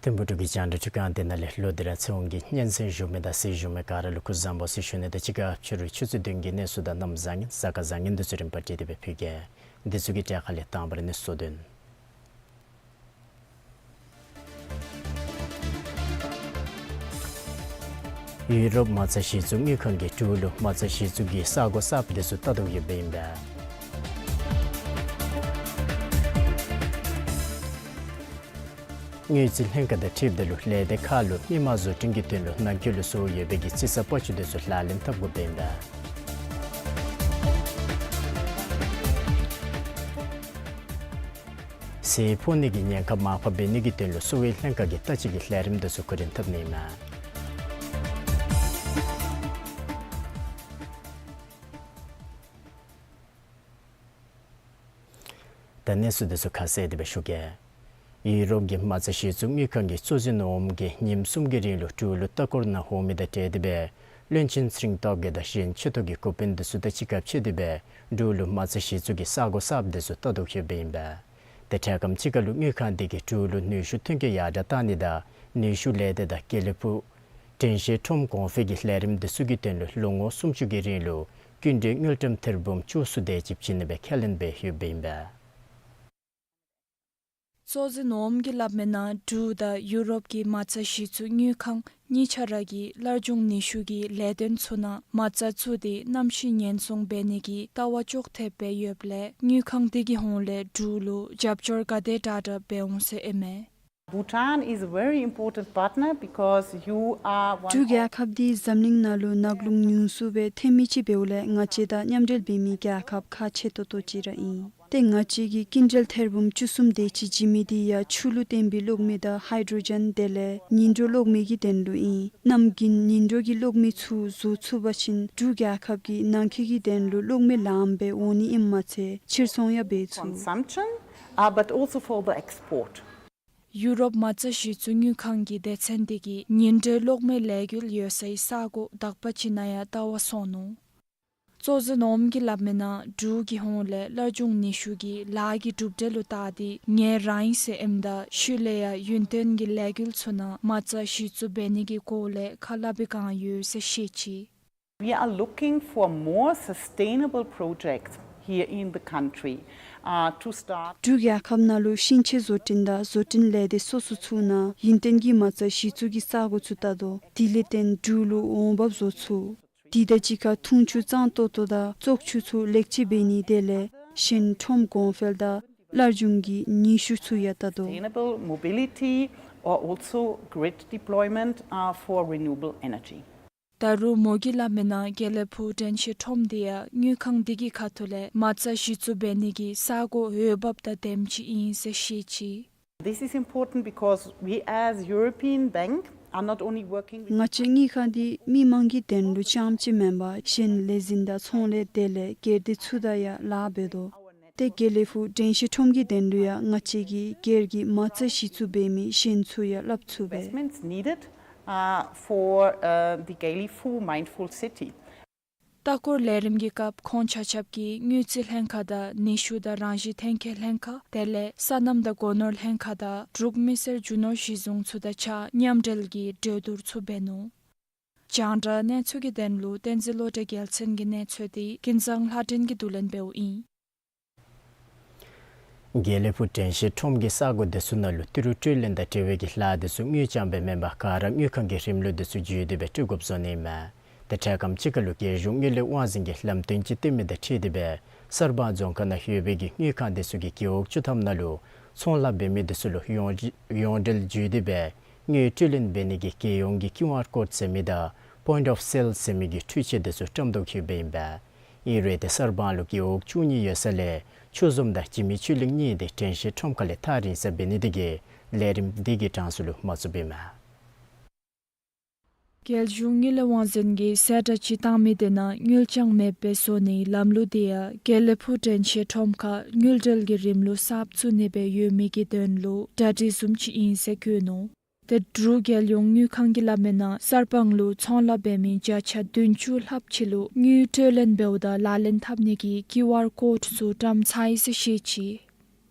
ཐིམ་ཕུག་འབྲུག་གི་རྒྱང་བསྒྲགས་ཁྱོ་ག་དེ་ནང་ལས་ལོག་སྟེ་ར་ཚེ་དབང་གིས་སྙན་གསན་ཞུ་མི་དང་གཟིགས་ཞུ་མི་ག་ར་ལུ་སྐུ་གཟུགས་བཟང་པོ་ཟེར་ཞུ་ནི་དང་གཅིག་ཁར་ཕྱི་རུ་ཆུ་ཚོད་བདུན་གྱི་གནས་ཚུལ་དང་གནམ་བཟང་ངན་གཟའ་སྐར་བཟང་ངན་འདི་ཚུ་རིམ་པ་བསྒྲིགས་ཏེ་སྦེ་ཕུལ་གེ། འདི་ཚུ་གི་གྲས་ཁ་ལས་དང་པ་ར་ནི་གཙོ་དོན། ཡུ་རོབ་མ་རྩ་གཞི་བཙུགས་དངུལ་ཁང་གིས་འབྲུག་ལུ་མ་རྩ་གཞི་བཙུགས་ཀྱི་ས་གོ་གསརཔ་འདི་ཚུ་ལྟ་རྟོག་ཡོདཔ་ཨིན་པས། དངུལ་རྩིས་ལྷན་ཁག་དང་འཁྲིལཝ་ད་ལུ་ལས་སྡེ་ཁག་ལུ་མི་མང་བཟོ་སྐྲུན་གྱི་དོན་ལུ་ནང་འཁོད་ལུ་བཟོ་ཡོད་པའི་གི་རྩིས་ས་པ་ཅུ་འདི་ཚུ་ལག་ལེན་འཐབ་དགོཔ་ཨིན་པས། ཟས་ཕོག་ནི་གི་ཉེན་ཁ་མར་ཕབ་འབད་ནི་གི་དོན་ལུ་གསོ་བའི་ལྷན་ཁག་གིས་ལྟ་ཅི་གི་ལས་རིམ་དེ་ཚུ་འགོ་འདྲེན་འཐབ་ནི་ཨིན་མས། ད་གནས་ཚུལ་དེ་ཚུ་ཁ་གསལ་དེ་སྦེ་ཞུ་གེ། ཡུ་རོབ་ཀྱི་མ་རྩ་གཞི་བཙུགས་དངུལ་ཁང་གིས་གཙོ་འཛིན་འོགམ་གིས་ཉིནམ་གསུམ་གྱི་རིང་ལུ་འབྲུག་ལུ་ལྟ་སྐོར་ནང་འོང་མི་དང་འབྲེལ་ཏེ་སྦེ་བློན་ཆེན་ཚེ་རིང་སྟོབས་རྒྱས་དང་གཞན་ཆེ་མཐོ་གི་འགོ་དཔོན་དེ་ཚུ་དང་གཅིག་ཁར་ཕྱད་དེ་སྦེ་འབྲུག་ལུ་མ་རྩ་གཞི་བཙུགས་ཀྱི་ས་གོ་གསརཔ་དེ་ཚུ་ལྟ་རྟོག་ཞུ་བའི་ཨིན་པས། དེ་འཕྲལ་ཁམས་ཅིག་ཁར་ལུ་དངུལ་ཁང་དེ་གིས་འབྲུག་ལུ་ནུས་ཤུགས་ཐོན་སྐྱེད་ཡར་དྲག་བཏང་ནི་དང་ནུས་ཤུགས་ལས་སྡེ་དང་དགེ་ལེགས་ཕུག་དྲན་ཤེས་ཁྲོམ་གོང་འཕེལ་གྱི་ལས་རིམ་དེ་ཚུ་གི་དོན་ལུ་ལོ་ངོ་སུམ་ཅུ་གི་རིང་ལུ་སྐྱིན་འགྲུལ་དངུལ་ཀྲམ་ཐེར་འབུམ་བཅུ་གསུམ་དེ་ཅིག་བྱིན་ནི་སྦེ་ཁས་ལེན་འབད་ཡོདཔ་ཨིན་པས། གཙོ་འཛིན་འོགམ་གིས་སླབ་མིའི་ནང་འབྲུག་དང་ཡུ་རོབ་ཀྱི་མ་རྩ་གཞི་བཙུགས་དངུལ་ཁང་གཉིས་ཆ་ར་གིས་སླར་འབྱུང་ནུས་ཤུགས་ཀྱི་ལས་དོན་ཚུ་ནང་མ་རྩ་བཙུགས་ཏེ་གནམ་གཤིས་ཉེན་སྲུང་འབད་ནི་གི་ལྟ་བ་ཅོག་འཐདཔ་སྦེ་ཡོདཔ་ལས་དངུལ་ཁང་དེ་གི་ཧོངས་ལས་འབྲུག་ལུ་རྒྱབ་སྐྱོར་ག་དེ་དྲག་དྲག་འབད་འོང་ཟེར་ཨིན་མས། Bhutan is a very important partner because you are one འབྲུག་རྒྱལ་ཁབ་འདི་འཛམ་གླིང་ནང་ལུ་ནག་རླུང་ཉུང་སུ་སྦེ་ཐོན་མི་ཅིག་འབདཝ་ལས་ང་བཅས་དང་མཉམ་འབྲེལ་འབད་མི་རྒྱལ་ཁབ་ཁག་ཆེ་ཏོག་ཏོ་ཅིག་ར་ཨིན། ཏེ་ང་བཅས་ཀྱིས་སྐྱིན་འགྲུལ་ཐེར་འབུམ་བཅུ་གསུམ་དེ་ཅིག་བྱིན་མི་འདི་ཡང་ཆུ་ལུ་བརྟེན་པའི་གློག་མེ་དང་ཧའི་ཌྲོ་ཇེན་དེ་ལས་ཉིང་འགྲོ་གློག་མེ་གི་དོན་ལུ་ཨིན། གནམ་དགུན་ཉིང་འགྲོ་གི་གློག་མེ་ཚུ་བཟོ་ཚུགས་པ་ཅིན་འབྲུག་རྒྱལ་ཁབ་ཀྱི་ནང་འཁོད་ཀྱི་དོན་ལུ་གློག་མེ་ལངམ་སྦེ་འོང་ནི་ཨིནམ་མ་ཚད་ཕྱིར་ཚོང་ཡང་འབད་ཚུགས། Consumption, uh, but also for the export. ཡུ་རོབ་མ་རྩ་གཞི་བཙུགས་དངུལ་ཁང་གི་སྡེ་ཚན་དེ་གིས་ཉིང་འགྲོའི་གློག་མེ་ལས་འགུལ་ཡོད་སའི་ས་གོ་དག་པ་ཅིག་ནང་ཡང་ལྟ་བར་སོང་ནུག། གཙོ་འཛིན་འོགམ་གིས་སླབ་མིའི་ནང་འབྲུག་གི་ཧོངས་ལས་སླར་འབྱུང་ནུས་ཤུགས་ཀྱི་ལཱ་གི་གྲུབ་འབྲས་ལུ་བལྟ་སྟེ་ངལ་རངས་ཡི་ཟེར་ཨིནམ་ད་ཤུལ་ལས་ཡང་ཡུན་བརྟན་གྱི་ལས་འགུལ་ཚུ་ནང་མ་རྩ་གཞི་བཙུགས་འབད་ནི་གི་སྐོར་ལས་ཁ་སླབ་པའི་བསྒང་ཡོད་ཟེར་བཤད་ཅི། We are looking for more sustainable projects here in the country, uh, to start. འབྲུག་རྒྱལ་ཁབ་ནང་ལུ་ཤིང་ཆས་བཟོ་སྐྲུན་དང་བཟོ་སྐྲུན་ལས་སྡེ་སོ་སོ་ཚུ་ནང་ཡུན་བརྟན་གྱི་མ་རྩ་གཞི་བཙུགས་ཀྱི་ས་གོ་ཚུ་བལྟ་དོ། དེ་ལས་བརྟེན་འབྲུག་ལུ་འོང་འབབ་བཟོ་ཚུགས། དེ་དང་གཅིག་ཁར་འཐུང་ཆུ་གཙང་ཏོག་ཏོ་དང་བཙོག་ཆུ་ཚུ་ལེགས་བཅོས་འབད་ནི་དེ་ལས་གཞན་ཁྲོམ་གོང་འཕེལ་དང་སླར་འབྱུང་གི་ནུས་ཤུགས་ཚུ་ཡང་བལྟ་དོ། Sustainable mobility or also grid deployment, uh, for renewable energy. ད་རུང་མོ་གིས་སླབ་མིའི་ནང་དགེ་ལེགས་ཕུག་དྲན་ཤེས་ཁྲོམ་དེ་ཡང་དངུལ་ཁང་དེ་གི་ཁ་ཐུག་ལས་མ་རྩ་གཞི་བཙུགས་འབད་ནི་གི་ས་གོ་འོས་འབབ་དང་ལྡནམ་ཅིག་ཨིན་ཟེར་བཤད་ཅི། This is important because we as European Bank are not only working with ང་བཅས་དངུལ་ཁང་འདི་མི་མང་གི་དོན་ལུ་རྐྱངམ་ཅིག་མེན་པར་གཞན་ལས་འཛིན་དང་ཚོང་ལས་དེ་ལས་སྒེར་སྡེ་ཚུ་དང་ཡང་ལཱ་འབད་དོ། ཏེ་དགེ་ལེགས་ཕུག་དྲན་ཤེས་ཁྲོམ་གྱི་དོན་ལུ་ཡང་ང་བཅས་ཀྱིས་སྒེར་གྱི་མ་རྩ་གཞི་བཙུགས་འབད་མི་གཞན་ཚུ་ཡང་སླབ་ཚུགས་པས། Investments needed, uh, for, uh, the Gelephu Mindful City. ལྟ་སྐོར་ལས་རིམ་གྱི་སྐབས་ཁོང་ཆ་ཁྱབ་ཀྱིས་དངུལ་རྩིས་ལྷན་ཁག་དང་ནུས་ཤུགས་དང་རང་བཞིན་ཐོན་སྐྱེད་ལྷན་ཁག་དེ་ལས་སོ་ནམ་དང་སྒོ་ནོར་ལྷན་ཁག་དང་འབྲུག་མི་སེར་རྒྱུ་ནོར་གཞི་བཟུང་ཚུ་དང་གཅིག་ཁར་མཉམ་འབྲེལ་གྱིས་གྲོས་བསྡུར་ཚུ་འབད་ནུག། རྒྱང་བསྒྲགས་གནས་ཚུལ་གྱི་དོན་ལུ་བསྟན་འཛིན་བློ་གྲོས་རྒྱལ་མཚན་གྱི་གནས་ཚུལ་དེ་ཀུན་བཟང་ལྷ་སྒྲོན་གྱིས་བསྡུ་ལེན་འབདཝ་ཨིན། དགེ་ལེགས་ཕུག་དྲན་ཤེས་ཁྲོམ་གྱི་ས་གོ་དེ་ཚུ་ནང་ལུ་ཏི་རུ་སྤྲོད་ལེན་དང་འབྲེལ་བའི་གི་ལཱ་དེ་ཚུ་དངུལ་རྐྱངམ་སྦེ་མེན་པར་ག་ར་དངུལ་ཁང་གི་རིམ་ལུགས་དེ་ཚུ་བརྒྱུད་དེ་སྦེ་སྤྲོད་དགོཔ་བཟོ་ནི་ཨིན་མས། ཏེ་འཕྲལ་ཁམས་ཅིག་ཁར་ལུ་རྒྱལ་གཞུང་དངུལ་ལས་དབང་འཛིན་གྱིས་ལམ་སྟོན་ཅིག་སྟོན་མི་དང་འཁྲིལ་ཏེ་སྦེ་གསར་སྤང་རྫོང་ཁག་ནང་ཡོད་པའི་གི་དངུལ་ཁང་དེ་ཚུ་གི་རྒེད་འོག་བཅུ་ཐམ་ནང་ལུ་ཚོང་ལཱ་འབད་མི་དེ་ཚུ་ལུ་ཡོངས་ཡོངས་འབྲེལ་བརྒྱུད་དེ་སྦེ་དངུལ་སྤྲོད་ལེན་འབད་ནི་གི་རྒྱལ་ཡོངས་ཀྱི་ཀིའུ་ཨར་ཀོཌ་ཟེར་མི་དང་པོའིནཊ་ཨོཕ་སེལ་ཟེར་མི་གི་འཕྲུལ་ཆས་དེ་ཚུ་བཀྲམ་དོ་ཡོདཔ་ཨིན་པས། ཨིན་རུང་ཏེ་གསར་སྤང་ལུ་རྒེད་འོག་བཅུ་གཉིས་ཡོད་ས་ལས་ཆོས་འཛོམས་དང་འཇིགས་མེད་ཆོས་གླིང་གཉིས་དེ་དྲན་ཤེས་ཁྲོམ་ཁ་ལས་ཐག་རིང་ས་འབད་ནི་དེ་གིས་ལས་རིམ་འདི་གི་གྲངས་སུ་ལུ་མ་ཚུདཔ་ཨིན་མས། རྒྱལ་གཞུང་དངུལ་ལས་དབང་འཛིན་གྱིས་གསལ་བསྒྲགས་ཅིག་བཏང་མི་དེ་ནང་དངུལ་རྐྱངམ་མེདཔ་སྦེ་བཟོ་ནིའི་ལམ་ལུགས་དེ་ཡང་དགེ་ལེགས་ཕུག་དྲན་ཤེས་ཁྲོམ་ཁར་དངུལ་འབྲེལ་གྱི་རིམ་ལུགས་གསརཔ་བཙུགས་ནི་སྦེ་ཡོད་མི་གི་དོན་ལུ་གྲ་སྒྲིག་བཟུམ་ཅིག་ཨིན་ཟེར་བཀོད་ནུག། ཏེ་འབྲུག་རྒྱལ་ཡོངས་དངུལ་ཁང་གིས་སླབ་མིའི་ནང་གསར་སྤང་ལུ་ཚོང་ལཱ་འབད་མི་བརྒྱ་ཆ་བདུན་ཅུ་ལྷགཔ་ཅིག་ལུ་དངུལ་སྤྲོད་ལེན་འབདཝ་ད་ལག་ལེན་འཐབ་ནི་གི་ཀིའུ་ཨར་ཀོཌ་ཚུ་བཀྲམ་ཚར་ཡི་ཟེར་བཤད་ཅི།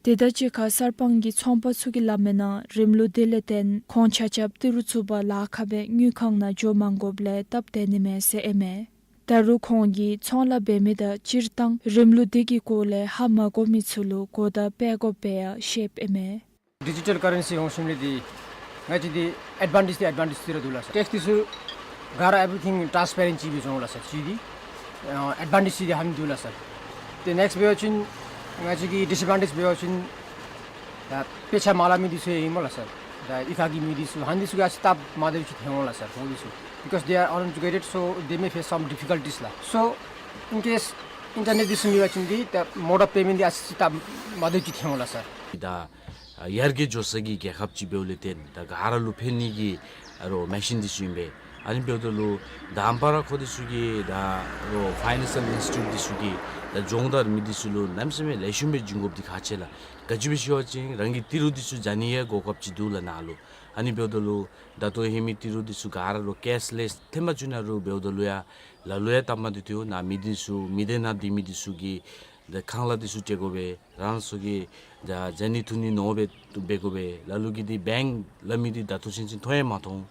དེ་དང་གཅིག་ཁར་གསར་སྤང་གི་ཚོང་པ་ཚུ་གིས་སླབ་མིའི་ནང་རིམ་ལུགས་དེ་ལས་བརྟེན་ཁོང་ཆ་ཁྱབ་ཏི་རུ་བཙུགས་པར་ལཱ་ཁག་སྦེ་དངུལ་ཁང་ནང་འགྱོ་མ་དགོཔ་ལས་སྟབས་བདེ་ནི་མས་ཟེར་ཨིན་མས། ད་རུང་ཁོང་གིས་ཚོང་ལཱ་འབད་མི་དང་སྤྱིར་བཏང་རིམ་ལུགས་དེ་གི་སྐོར་ལས་ཧ་མ་གོ་མི་ཚུ་ལུ་གོ་བརྡ་སྤེལ་དགོཔ་སྦེ་ཡང་བཤདཔ་ཨིན་མས། ཌི་ཇི་ཊཱལ་ཀ་རེན་སི་འོང་ཞིནམ་ལས་འདི་ང་བཅས་འདི་ཨེཌ་ཝན་ཊེཇ་འདི་ཨེཌ་ཝན་ཊེཇ་འདི་ར་འདུག་ལགས་སར། ཊེགསི་འདི་ཚུ་ག་ར་ཨེ་བི་རི་ཐིང་ཊཱནསི་པེ་རེནཊ་ཅིག་སྦེ་འགྱོ་འོང་ལགས་སར། ཅིག་འདི་ཨ་ཨེཌ་ཝན་ཊེཇ་འདི་ཧ་མི་འདུག་ལགས་སར། ཏེ་ནེགསི་འབད་བ་ཅིན་ང་བཅས་ཀྱི་ཌིསི་ཨེཌ་ཝན་ཊེཇ་འབད་བ་ཅིན་ད་དཔེ་ཆ་མ་ལྷག་མི་འདི་ཚུ་ཨིན་སྨོ་ལགས་སར། ད་གཡུས་ཁ་གི་མི་འདི་ཚུ་ཧ་འདི་ཚུ་ག་ཅི་སྟབས་མ་བདེཝ་ཅིག་ཐོན་འོང་ལགས་སར་ཁོང་འདི་ཚུ། Because they are uneducated, so they may face some difficulties ལགས། So in case ཨིན་ཊར་ནེཊ་འདི་ཚུ་མེད་པ་ཅིན་འདི་ད་མོཌ་ཨོཕ་པེ་མེནཊ་འདི་ཨ་ཙི་ཅིག་སྟབས་མ་བདེཝ་ཅིག་ཐོན་འོང་ལགས་སར། ད་ ཡར་རྒྱས་འགྱོ་ས་གི་རྒྱལ་ཁབ་ཅིག་འབདཝ་ལས་བརྟེན་ད་ག་ར་ལུ་ཕན་ནི་གི་ཨ་རོ་མེ་ཤིན་འདི་ཚུ་ཨིན་པས། ཨ་ནི་འབདཝ་ད་ལུ་ད་ཨམ་བ་ར་ཁོ་འདི་ཚུ་གི་ད་རོ་ཕའི་ནེན་ཤཱལ་ཨིནསི་ཊི་ཊུཊ་འདི་ཚུ་གི་ད་སྦྱོང་བརྡར་མི་འདི་ཚུ་ལུ་གནམ་མེད་ས་མེད་ལེགས་ཤོམ་སྦེ་བྱིན་དགོཔ་འདི་ཁག་ཆེ་ལགས། ག་ཅི་སྦེ་ཞུ་བ་ཅིན་རང་གི་ཏི་རུ་འདི་ཚུ་བཞག་ནི་ཡང་གོ་སྐབས་ཅིག་འདུག་ལགས་ནཱ་ལུ། ཨ་ནི་འབདཝ་ད་ལུ་ད་ལྟོ་ཧེ་མའི་ཏི་རུ་འདི་ཚུ་ག་ར་རོ་ཀེཤ་ལེསི་ཐེམ་པ་ཚུ་ནང་རོ་འབདཝ་ད་ལུ་ཡང་ལ་ལུ་ཡང་སྟབས་མ་བདེ་སྟེ་ནཱ་མི་འདི་ཚུ་མི་སྡེ་ནང་སྡོད་མི་འདི་ཚུ་གིས་ད་ཁང་གླ་འདི་ཚུ་སྤྲོད་དགོ་པས། རང་སོ་གི་ད་བཞག་ནི་འཐུང་ནི་ནོར་སྦེ་འབད་དགོ་པས། ལ་ལུ་གིས་འདི་བེངཀ་ལས་མི་འདི་ད་ལྟོ་ཚུན་ཚོད་མཐོང་ཡང་མ་མཐོང་།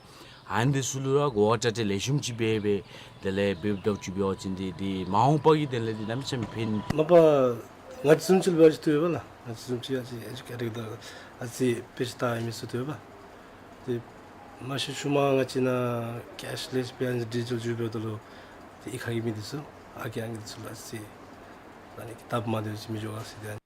ཨ་ནི་འདི་ཚུ་ལུ་ར་གོ་བ་ཏྲ་ཏྲ་ལེགས་ཤོམ་ཅིག་འབད་སྦེ་དེ་ལས་འབདཝ་ད་ཅིག་འབད་བ་ཅིན་འདི་འདི་མ་འོངས་པ་གི་དོན་ལས་འདི་གནམ་མེད་ས་མེད་ཕན། མ་པ་ང་བཅས་བཟུམ་ཅིག་ལུ་འབད་བ་ཅིན་བཏུབ་པས་ལགས། ང་བཅས་བཟུམ་ཅིག་ཨ་ཙི་ཨེ་ཌུ་ཀེ་ཊེཌ་དང་ཨ་ཙི་དཔེ་ཆ་ལྟ་མི་ཚུ་བཏུབ་པས། ཏེ་མ་གཞི་ཤུལ་མ་ང་བཅས་ནཱ་ཀེཤ་ལེསི་སྦེ་ཨ་ནི་ཌི་ཇི་ཊལ་འགྱོ་འབདཝ་ད་ལུ་ཏེ་གཡུས་ཁ་གི་མི་འདི་ཚུ་ཨ་རྒས་ཨང་རྒས་འདི་ཚུ་ལུ་ཨ་ཙི་ཨ་ནི་སྟབས་མ་བདེཝ་ཅིག་མི་འགྱོ་བ་ཟེར་ཏེ།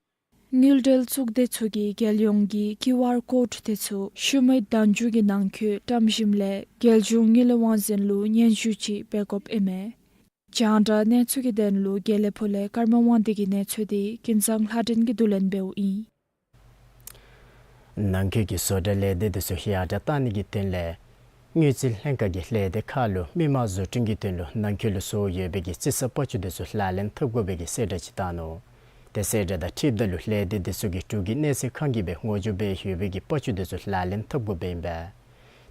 དངུལ་འབྲེལ་གཙུག་སྡེ་ཚུ་གིས་རྒྱལ་ཡོངས་ཀྱི་ཀིའུ་ཨར་ཀོཌ་འདི་ཚུ་ཤུལ་མའི་ཟླ་མཇུག་གི་ནང་འཁོད་བཀྲམ་ཞིནམ་ལས་རྒྱལ་གཞུང་དངུལ་ལས་དབང་འཛིན་ལུ་སྙན་ཞུ་ཅིག་འབད་དགོཔ་ཨིན་མས། རྒྱང་བསྒྲགས་གནས་ཚུལ་གྱི་དོན་ལུ་དགེ་ལེགས་ཕུ་ལས་ཀརྨ་དབང་འདུས་ཀྱི་གནས་ཚུལ་འདི་ཀུན་བཟང་ལྷ་སྒྲོན་གྱིས་བསྡུ་ལེན་འབདཝ་ཨིན། ནང་འཁོད་ཀྱི་བཟོ་གྲྭ་ལས་སྡེ་འདི་ཚུ་ཡར་དྲག་གཏང་ནི་གི་དོན་ལས་དངུལ་རྩིས་ལྷན་ཁག་གིས་ལས་སྡེ་ཁག་ལུ་མི་མང་བཟོ་སྐྲུན་གྱི་དོན་ལུ་ནང་འཁོད་ལུ་བཟོ་ཡོད་པའི་གི་རྩི་ས་པ་ཅུ་འདི་ཚུ་ལག་ལེན་འཐབ་དགོ་པའི་གི་གསལ་བསྒྲགས་ཅིག་བཏང་ནུག། ཏེ་གསལ་བསྒྲགས་དང་འཁྲིལཝ་ད་ལུ་ལས་སྡེ་འདི་ཚུ་གིས་འབྲུག་གི་གནས་ཚད་ཁང་གིས་སྦེ་ངོ་སྦྱོར་འབད་ཡོད་པའི་གི་པ་ཅུ་འདི་ཚུ་ལག་ལེན་འཐབ་དགོཔ་ཨིན་པས།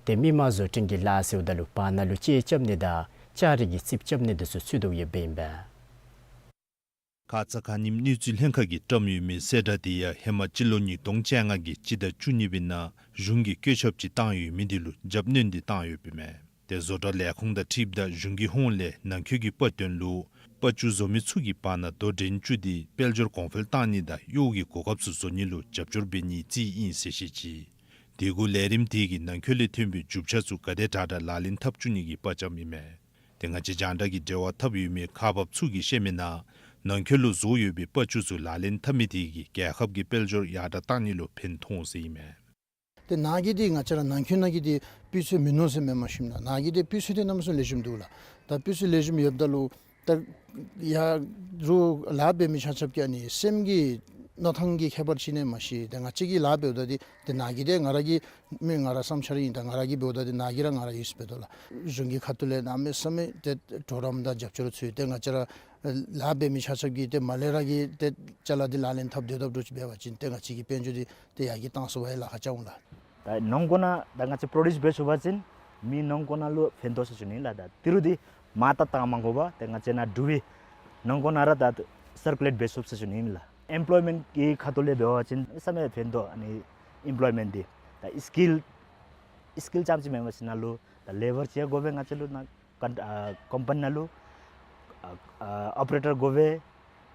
ཏེ་མི་མང་བཟོ་སྐྲུན་གྱི་ལཱ་ཟེརཝ་ད་ལུ་བར་ན་ལུ་ཅེ་རྐྱབ་ནི་དང་ལྕགས་རི་གི་རྩིགཔ་རྐྱབ་ནི་འདི་ཚུ་ཚུད་དོ་ཡོདཔ་ཨིན་པས། ཁ་ཙ་ཁ་ཉིནམ་དངུལ་རྩིས་ལྷན་ཁག་གིས་བཀྲམ་ཡོད་མི་གསལ་བསྒྲགས་འདི་ཡང་ཧེ་མ་སྤྱི་ལོ་ཉིས་སྟོང་བཅོ་ལྔ་གི་སྤྱི་ཟླ་བཅུ་གཉིས་པའི་ནང་གཞུང་གིས་བཀོད་ཁྱབ་ཅིག་བཏང་ཡོད་མི་འདི་ལུ་རྒྱབ་སྣོན་འདི་བཏང་ཡོདཔ་ཨིན་མས། ཏེ་བཟོ་གྲྭ་ལས་ཁུངས་དང་འཁྲིལཝ་ད་གཞུང་གི་ཧོངས་ལས་ནང་འཁོད་ཀྱི་པ་དོན་ལུ་པ་ཅུ་བཟོ་མི་ཚུ་གི་བར་ན་དོ་འགྲན་བཅུག་སྟེ་དཔལ་འབྱོར་གོང་འཕེལ་བཏང་ནི་དང་གཡོག་གི་གོ་སྐབས་ཚུ་བཟོ་ནི་ལུ་རྒྱབ་སྐྱོར་འབད་ནིའི་རྩིས་ཨིན་ཟེར་བཤད་ཅི། དེ་གུ་ལས་རིམ་དེ་གིས་ནང་འཁོད་ལས་ཐོན་པའི་རྒྱུ་ཆ་ཚུ་ག་དེ་དྲག་དྲག་ལག་ལེན་འཐབ་བཅུག་ནི་གི་པར་རྐྱབ་ཨིན་མས། ཏེ་ང་བཅས་རྒྱང་བསྒྲགས་ཀྱི་འབྲེལ་བ་འཐབ་ཡོད་མི་ཁག་འབགཔ་ཚུ་གིས་བཤད་མི་ནང་ནང་འཁོད་ལུ་བཟོ་ཡོད་པའི་པ་ཅུ་ཚུ་ལག་ལེན་འཐབ་མི་དེ་གིས་རྒྱལ་ཁབ་ཀྱི་དཔལ་འབྱོར་ཡར་དྲག་བཏང་ནི་ལུ་ཕན་ཐོགས་ཟེར་ཨིན་མས། ཏེ་ནཱ་གི་འདི་ང་བཅས་ར་ནང་འཁོད་ནང་གི་འདི་སྤུས་ཚད་མིན་ནུག་ཟེར་མེན་མ་ཤེས་ན། ནཱ་གི་འདི་སྤུས་ཚད་འདི་གནམ་མེད་ས་མེད་ལེགས་ཤོམ་འདུག་ལགས། ད་སྤུས་ཚད་ལེགས་ཤོམ་ཡོདཔ་ད་ལུ་ད་ཡར་རུ་ལཱ་འབད་མི་ཆ་ཁྱབ་ཀྱི་ཨ་ནི་སེམས་ཀྱི་མནོ་ཐངས་ཀྱི་ཁྱད་པར་ཅིག་ཨིན་ན་མ་ཤེས། ཏེ་ང་བཅས་ཀྱིས་ལཱ་འབདཝ་ད་འདི་ཏེ་ནཱ་གི་འདི་ང་ར་གི་མི་ང་ར་བསམ་འཆར་ཨིན། ད་ང་ར་གིས་འབདཝ་ད་འདི་ནཱ་གི་ར་ང་ར་ཡོད་ཟེར་འབད་དོ་ལགས། གཞུང་གི་ཁ་ཐུག་ལས་གནམ་མེད་ས་མེད་ཏེ་གྲོགས་རམ་དང་རྒྱབ་སྐྱོར་ཚུ་ཡོད། ཏེ་ང་བཅས་ར་ལཱ་འབད་མི་ཆ་ཁྱབ་ཀྱིས་ཏེ་མར་ལས་ར་གིས་ཏེ་ཅ་ལ་འདི་ལག་ལེན་འཐབ་སྡོད་འཐབ་འདྲཝ་ཅིག་འབད་བ་ཅིན་ཏེ་ང་བཅས་ཀྱི་དཔལ་འབྱོར་འདི་ཏེ་ཡར་རྒྱས་བཏང་ཚུགས་པའི་ལཱ་ཁག་རྐྱབ་འོང་ལགས། ད་ནང་འཁོད་ནང་ད་ང་བཅས་པྲོ་ཌིའུསི་འབད་ཚུགས་པ་ཅིན་མི་ནང་འཁོད་ནང་ལུ་ཕན་ཐོགས་ཟེར་ཞུ་ནི་ལགས། ད་ཏི་རུ་འདི་མར་ད་བཏང་མ་དགོ་པར་ཏེ་ང་བཅས་ནཱ་འབྲུག་པའི་ནང་འཁོད་ནང་ར་ད་སར་ཀུ་ལེཊ་འབད་ཚུགས་ཟེར་ཞུ་ནི་ཨིན་ལགས། ཨེམ་པོལོའི་མེནཊ་ཀྱི་ཁ་ཐུག་ལས་འབད་བ་ཅིན་གནམ་མེད་ས་མེད་ཕན་ཐོགས། ཨ་ནི་ཨེམ་པོལོའི་མེནཊ་འདི་ད་སི་ཀིལ་སི་ཀིལ་རྐྱངམ་ཅིག་མེན་པར་ཅིག་ནཱ་ལུ་ད་ལེ་བར་ཅིག་དགོ་པས། ང་བཅས་ལུ་ནཱ་ཀམ་ཨ་ཀམ་པ་ནི་ནང་ལུ་ཨ་ཨ་ཨོ་པ་རེ་ཊར་དགོ་པས།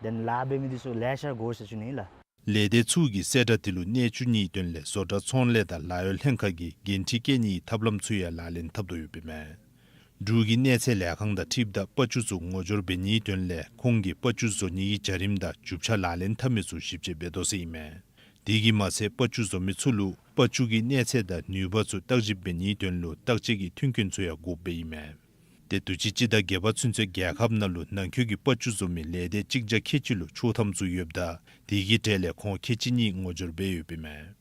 དེ་ལས་ལཱ་འབད་མི་འདི་ཚུ་ལེ་ཤ་དགོ་ཟེར་ཞུ་ནི་ཨིན་ལགས། ལས་སྡེ་ཚུ་གིས་གསལ་བསྒྲགས་དེ་ལུ་གནས་བཅུག་ནིའི་དོན་ལས་བཟོ་གྲྭ་ཚོང་ལས་དང་ལཱ་གཡོག་ལྷན་ཁག་གིས་འགན་འཁྲི་བཀལ་ནིའི་ཐབས་ལམ་ཚུ་ཡང་ལག་ལེན་འཐབ་དོ་ཡོདཔ་ཨིན་མས། འབྲུག་གི་གནས་ཚད་ལས་ཁང་དང་འཁྲིལཝ་ད་པ་ཅུ་ཚུ་ངོ་སྦྱོར་འབད་ནིའི་དོན་ལས་ཁོང་གིས་པ་ཅུ་བཟོ་ནི་གི་བྱ་རིམ་དང་རྒྱུ་ཆ་ལག་ལེན་འཐབ་མི་ཚུ་ཞིབ་དཔྱད་འབད་དོ་ཟེར་ཨིན་མས། དེ་གིས་མ་ཚད་པ་ཅུ་བཟོ་མི་ཚུ་ལུ་པ་ཅུ་གི་གནས་ཚད་དང་ནུས་པ་ཚུ་བརྟག་ཞིབ་འབད་ནིའི་དོན་ལུ་བརྟག་དཔྱད་ཀྱི་མཐུན་རྐྱེན་ཚུ་ཡང་དགོཔ་སྦེ་ཨིན་མས། ཏེ་དུས་ཅི་སྤྱི་ཟླ་བརྒྱད་པ་ཚུན་ཚོད་རྒྱལ་ཁབ་ནང་ལུ་ནང་འཁོད་ཀྱི་པ་ཅུ་བཟོ་མི་ལས་སྡེ་གཅིག་བརྒྱ་ཁལ་གཅིག་ལུ་ཆོག་ཐམ་ཚུ་ཡོདཔ་ད་དེ་གི་གྲས་ལས་ཁོང་ཁལ་གཅིག་གཉིས་ངོ་སྦྱོར་འབད་ཡོདཔ་ཨིན་མས།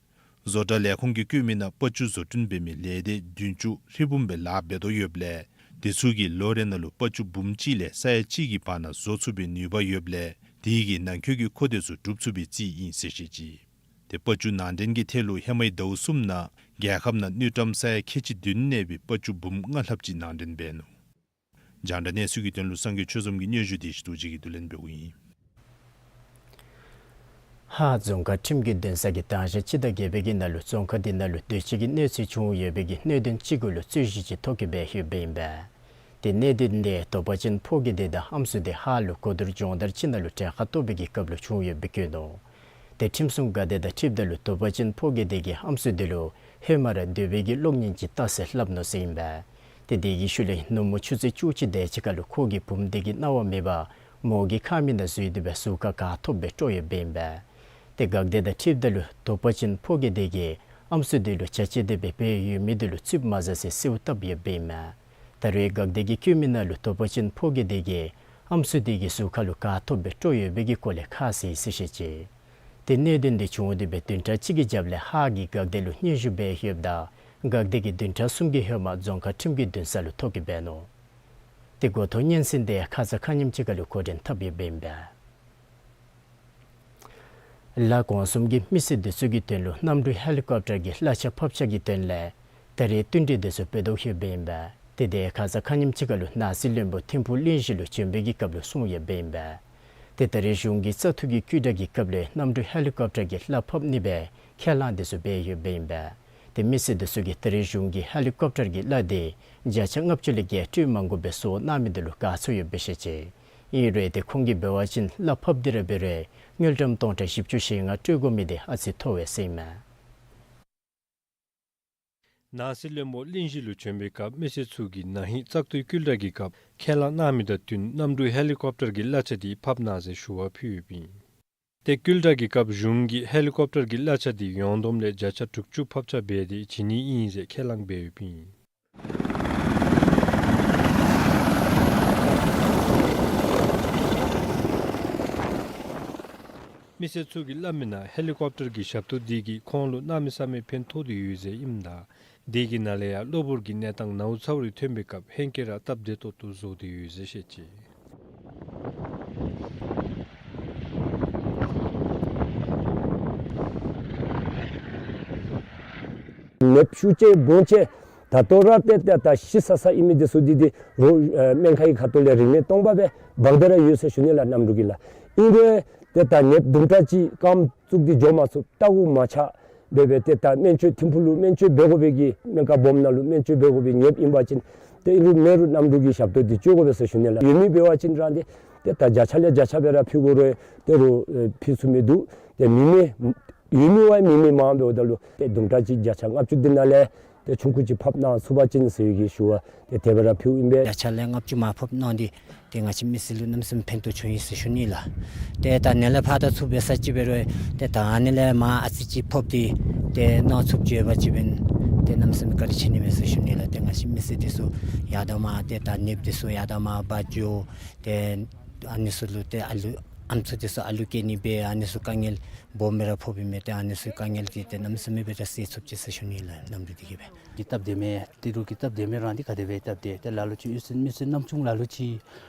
བཟོ་གྲྭ་ལས་ཁུངས་ཀྱིས་བཀོད་མི་ནང་པ་ཅུ་བཟོ་སྐྲུན་འབད་མི་ལས་སྡེ་བདུན་ཅུ་ཧྲིལ་བུམ་སྦེ་ལཱ་འབད་དོ་ཡོདཔ་ལས་དེ་ཚུ་གིས་ལོ་རེ་ནང་ལུ་པ་ཅུ་འབུམ་གཅིག་ལས་ས་ཡ་གཅིག་གི་བར་ན་བཟོ་ཚུགས་པའི་ནུས་པ་ཡོདཔ་ལས་དེ་གིས་ནང་འཁོད་ཀྱི་མཁོ་འདོད་ཚུ་སྒྲུབ་ཚུགས་པའི་རྩིས་ཨིན་ཟེར་བཤད་ཅི། ཏེ་པ་ཅུ་ནང་འདྲེན་གྱི་ཐད་ལུ་ཧེ་མའི་ཟླཝ་གསུམ་ནང་རྒྱལ་ཁབ་ནང་དངུལ་ཀྲམ་ས་ཡ་ཁལ་གཅིག་བདུན་གནས་པའི་པ་ཅུ་འབུམ་ལྔ་ལྷགཔ་ཅིག་ནང་འདྲེན་འབད་ནུག། རྒྱང་བསྒྲགས་གནས་ཚུལ་གྱི་དོན་ལུ་སངས་རྒྱས་ཆོས་འཛོམས་ཀྱི་སྙན་ཞུ་དེ་ཞུ་རྡོ་རྗེ་གིས་བསྡུ་ལེན་འབདཝ་ཨིན། ཧཱ་རྫོང་ཁག་ཁྲིམས་ཀྱི་འདུན་ས་གིས་ད་ཞག་སྤྱི་ཟླ་བརྒྱད་པའི་གི་ནང་ལུ་རྫོང་ཁག་འདི་ནང་ལུ་དུས་ཅི་གི་གནོད་འཚེ་བྱུང་ཡོད་པའི་གི་གནད་དོན་ཅིག་གུ་ལུ་རྩོད་གཞི་ཅིག་ཐོ་བཀོད་འབད་ཡོདཔ་ཨིན་པས། ཏེ་གནད་དོན་འདི་དོ་པ་ཅན་ཕོ་སྐྱེས་དེ་དང་ཨམ་སྲུ་དེ་ཧཱ་ལུ་གོ་བསྡུར་སྦྱོང་བརྡར་ཅིག་ནང་ལུ་གྲལ་ཁར་གཏོགས་པའི་གི་སྐབས་ལུ་བྱུང་ཡོདཔ་སྦེ་བཀོད་ནུག། ཏེ་ཁྲིམས་སྲུང་འགག་སྡེ་དང་འཁྲིལཝ་ད་ལུ་དོ་པ་ཅན་ཕོ་སྐྱེས་དེ་གིས་ཨམ་སྲུ་དེ་ལུ་ཧེ་མ་ར་འདོད་པའི་གི་གློག་བརྙན་ཅིག་བལྟ་ཟེར་སླབ་ནུག་ཟེར་ཨིན་པས། ཏེ་དེ་གི་ཤུལ་ལས་ནུབ་མོ་ཆུ་ཚོད་བཅུ་གཅིག་དེ་ཅིག་ཁར་ལུ་ཁོ་གི་བུམོ་དེ་གིས་གནང་བ་མེད་པར་མོ་གི་ཁ་མིག་ནང་འཛུལ་ཏེ་སྦེ་ཟུར་ཁར་ག་ཐོབ་སྦེ་བཀྲོལ་ཡོདཔ་ཨིན་པས། ཏེ་འགག་སྡེ་དང་འཁྲིལཝ་ད་ལུ་དོ་པ་ཅན་ཕོ་སྐྱེས་དེ་གིས་ཨམ་སྲུ་དེ་ལུ་བྱ་བྱེད་དེ་སྦེ་འབད་ཡོད་མི་དེ་ལུ་ཚུདཔ་མ་ཟ་ཟེར་གསོལཝ་བཏབ་ཡོདཔ་ཨིན་མས། ད་རུང་འགག་སྡེ་གིས་བཀོད་མི་ནང་ལུ་དོ་པ་ཅན་ཕོ་སྐྱེས་དེ་གིས་ཨམ་སྲུ་དེ་གི་ཟུར་ཁར་ལུ་ག་ཐོབ་སྦེ་བཀྲོལ་ཡོད་པའི་གི་སྐོར་ལས་ཁ་གསལ་ཟེར་བཤད་ཅི། ཏེ་གནད་དོན་འདི་བྱུང་སྟེ་སྦེ་བདུན་ཕྲག་གཅིག་གི་རྒྱབ་ལས་ཧཱ་གི་འགག་སྡེ་ལུ་སྙན་ཞུ་འབད་ཡོདཔ་ད་འགག་སྡེ་གིས་བདུན་ཕྲག་གསུམ་གྱི་ཧེ་མ་རྫོང་ཁག་ཁྲིམས་ཀྱི་འདུན་ས་ལུ་ཐོ་བཀོད་འབད་ནུག། ཏེ་འགོ་ཐོག་སྙན་གསན་འདི་ཁ་ཙ་ཁ་ཉིནམ་ཅིག་ཁར་ལུ་འགོ་འདྲེན་འཐབ་ཡོདཔ་ཨིན་པས། ལ་གོང་གསུམ་གྱི་མི་སེར་འདི་ཚུ་གི་དོན་ལུ་གནམ་གྲུ་ཧེ་ལི་ཀོབ་ཊར་གྱི་གླ་ཆ་ཕབ་ཆ་གི་དོན་ལས་ད་རེས་བསྟུན་གྲོས་འདི་ཚུ་འབད་དོ་ཡོདཔ་ཨིན་པས། ཏེ་དེ་ཁ་ཙ་ཁ་ཉིནམ་ཅིག་ཁར་ལུ་ནང་སྲིད་བློན་པོ་ཐིམ་ཕུག་གླིང་བཞི་ལུ་བྱོན་པའི་གི་སྐབས་ལུ་གསུངས་ཡོདཔ་ཨིན་པས། ཏེ་ད་རེས་གཞུང་གི་བཙག་འཐུ་གི་བསྐུལ་བསྒྲགས་ཀྱི་སྐབས་ལས་གནམ་གྲུ་ཧེ་ལི་ཀོབ་ཊར་གྱི་གླ་ཕབ་ནི་སྦེ་ཁས་བླངས་འདི་ཚུ་འབད་ཡོདཔ་ཨིན་པས། ཏེ་མི་སེར་འདི་ཚུ་གིས་ད་རེས་གཞུང་གི་ཧེ་ལི་ཀོབ་ཊར་གྱི་གླ་འདི་བརྒྱ་ཆ་ལྔ་བཅུ་ལས་བརྒལ་སྤྲོད་མ་དགོ་པའི་བཟོ་གནང་མི་འདི་ལུ་དགའ་ཚོར་ཡོདཔ་སྦེ་བཤད་ཅི། ཨིན་རུང་ཏེ་ཁོང་གིས་འབད་བ་ཅིན་གླ་ཕབ་སྟེ་ར་འབད་རུང་དངུལ་ཀྲམ་སྟོང་ཕྲག་བཞི་བཅུ་ཞེ་ལྔ་སྤྲོད་དགོ་མི་འདི་ཨ་ཙི་མཐོ་བས་ཟེར་ཨིན་མས། ནང་སྲིད་བློན་པོ་གླིང་བཞི་ལུ་བྱོན་པའི་སྐབས་མི་སེར་ཚུ་གིས་ན་ཧིང་བཙག་འཐུའི་བསྐུལ་བསྒྲགས་ཀྱི་སྐབས་ཁས་བླངས་གནང་མི་དང་བསྟུན་གནམ་གྲུ་ཧེ་ལི་ཀོབ་ཊར་གྱི་གླ་ཆ་འདི་ཕབ་གནང་ཟེར་ཞུ་བ་ཕུལ་ཡོདཔ་ཨིན། ཏེ་བསྐུལ་བསྒྲགས་ཀྱི་སྐབས་གཞུང་གིས་ཧེ་ལི་ཀོབ་ཊར་གྱི་གླ་ཆ་འདི་ཡོངས་བསྡོམས་ལས་བརྒྱ་ཆ་དྲུག་ཅུ་ཕབ་ཆ་འབད་དེ་བྱིན་ནི་ཨིན་ཟེར་ཁས་བླངས་འབད་ཡོདཔ་ཨིན། མི་སེར་ཚུ་གིས་སླབ་མིའི་ནང་ཧེ་ལི་ཀོབ་ཊར་གྱི་ཞབས་ཏོག་འདི་གིས་ཁོང་ལུ་གནམ་མེད་ས་མེད་ཕན་ཐོགས་ཏེ་ཡོད་ཟེར་ཨིནམ་ད་དེ་གི་ནང་ལས་ཡང་གློ་བུར་གྱི་གནས་སྟངས་ནཝ་ཚཝ་རེ་ཐོན་པའི་སྐབས་ཧེང་སྐལ་ར་སྟབས་བདེ་ཏོག་ཏོ་བཟོ་སྟེ་ཡོད་ཟེར་བཤད་ཅི། ནདཔ་ཤུགས་ཆེ་སྦོམ་ཆེ་ད་ལྟོ་ར་ཏེ་ཏེ་ད་ཤི་ས་ས་ཨིན་མི་འདི་ཚུ་འདི་འདི་རོགས་ཨེ་སྨན་ཁང་གི་ཁ་ཐུག་ལས་རིན་མེད་སྟོང་པ་སྦེ་འབག་སྟེ་ར་ཡོད་ཟེར་ཞུ་ནི་ལགས། གནམ་གྲུ་གིས་ལགས། ཨིན་རུང་ཏེ་ད་ནདཔ་དུམ་གྲ་ཅིག་རྐངམ་བཙུགས་ཏེ་འགྱོ་མ་ཚུགས། ལྟ་བུ་མ་ཆགས་སྦེ་སྦེ་ཏེ་ད་སྨན་བཅོས་ཐིམ་ཕུག་ལུ་སྨན་བཅོས་འབད་དགོ་པའི་གི་སྨན་ཁང་སྦོམ་ནང་ལུ་སྨན་བཅོས་འབད་དགོ་པའི་ནདཔ་ཨིན་པ་ཅིན་ཏེ་ཨིན་རུང་མེན་རུང་གནམ་གྲུ་གི་ཞབས་ཏོག་འདི་སྤྱོད་དགོ་པས་ཟེར་ཞུ་ནི་ལགས། ཡོད་མི་འབད་བ་ཅིན་རང་འདི་ཏེ་ད་བརྒྱ་ཆ་ལས་བརྒྱ་ཆ་སྦེ་ར་ཕུལ་དགོ་རུང་ཏེ་རུང་ཨེ་ཕུལ་ཚུགས་མི་འདུག། ཏེ་མེད་མི་ཡོད་མི་བ་མེད་མི་མང་འབདཝ་ད་ལུ་ཏེ་དུམ་གྲ་ཅིག་བརྒྱ་ཆ་ལྔ་བཅུ་འདི་ནང་ལས་ཏེ་ཆུང་ཀུ་ཅིག་ཕབ་གནང་ཚུགས་པ་ཅིན་ཟེར་བའི་གི་ཞུ་བ་ཏེ་དེ་སྦེ་ར་ཕུལཝ་ཨིན་པས། བརྒྱ་ཆ་ལས་ལྔ་བཅུ་མར་ཕབ་གནང་སྟེ་ཏེ་ང་བཅས་མི་སེར་ལུ་གནམ་མེད་ས་མེད་ཕན་ཐོགས་བྱུང་ཡི་ཟེར་ཞུ་ནི་ལགས། ཏེ་ད་ནཱ་ལས་ཕར་ད་ཚུར་འབད་ས་ཅིག་འབད་རུང་ཏེ་ད་ཨ་ནི་ལས་མར་ཨ་ཙི་ཅིག་ཕབ་སྟེ་ཏེ་གནང་ཚུགསཔ་ཅིག་ཡོད་པ་ཅིན་ཏེ་གནམ་མེད་ས་མེད་བཀའ་དྲིན་ཆེ་ནི་མས་ཟེར་ཞུ་ནི་ལགས། ཏེ་ང་བཅས་མི་སེར་འདི་ཚུ་ཡར་དང་མར་ཏེ་ད་ནདཔ་འདི་ཚུ་ཡར་དང་མར་འབག་འགྱོ། ཏེ་ཨ་ནི་ཚུ་ལུ་ཏེ་ཨ་ལུ་ཨམ་སྲུ་འདི་ཚུ་ཨ་ལུ་སྐྱེ་ནི་འབད་ཨ་ནི་ཚུ་དཀའ་ངལ་སྦོམ་སྦེ་ར་ཕོགཔ་ཨིན་མས། ཏེ་ཨ་ནི་ཚུ་དཀའ་ངལ་འདི་ཏེ་གནམ་མེད་ས་མེད་སྦེ་ར་སེལ་ཚུགསཔ་ཅིག་ཟེར་ཞུ་ནི་ལགས། གནམ་གྲུ་འདི་གིས་སྦེ། གི་སྟབས་བདེ་མས། ཏི་རུ་གི་སྟབས་བདེ་མས། རང་འདི་ག་དེ་སྦེ་སྟབས་བདེ། ཏེ་ལ་ལུ་ཅིག་ཡུལ་སྲིད་མི་སྲིད་ནམ་ཆུང་ལ་ལུ་ཅིག་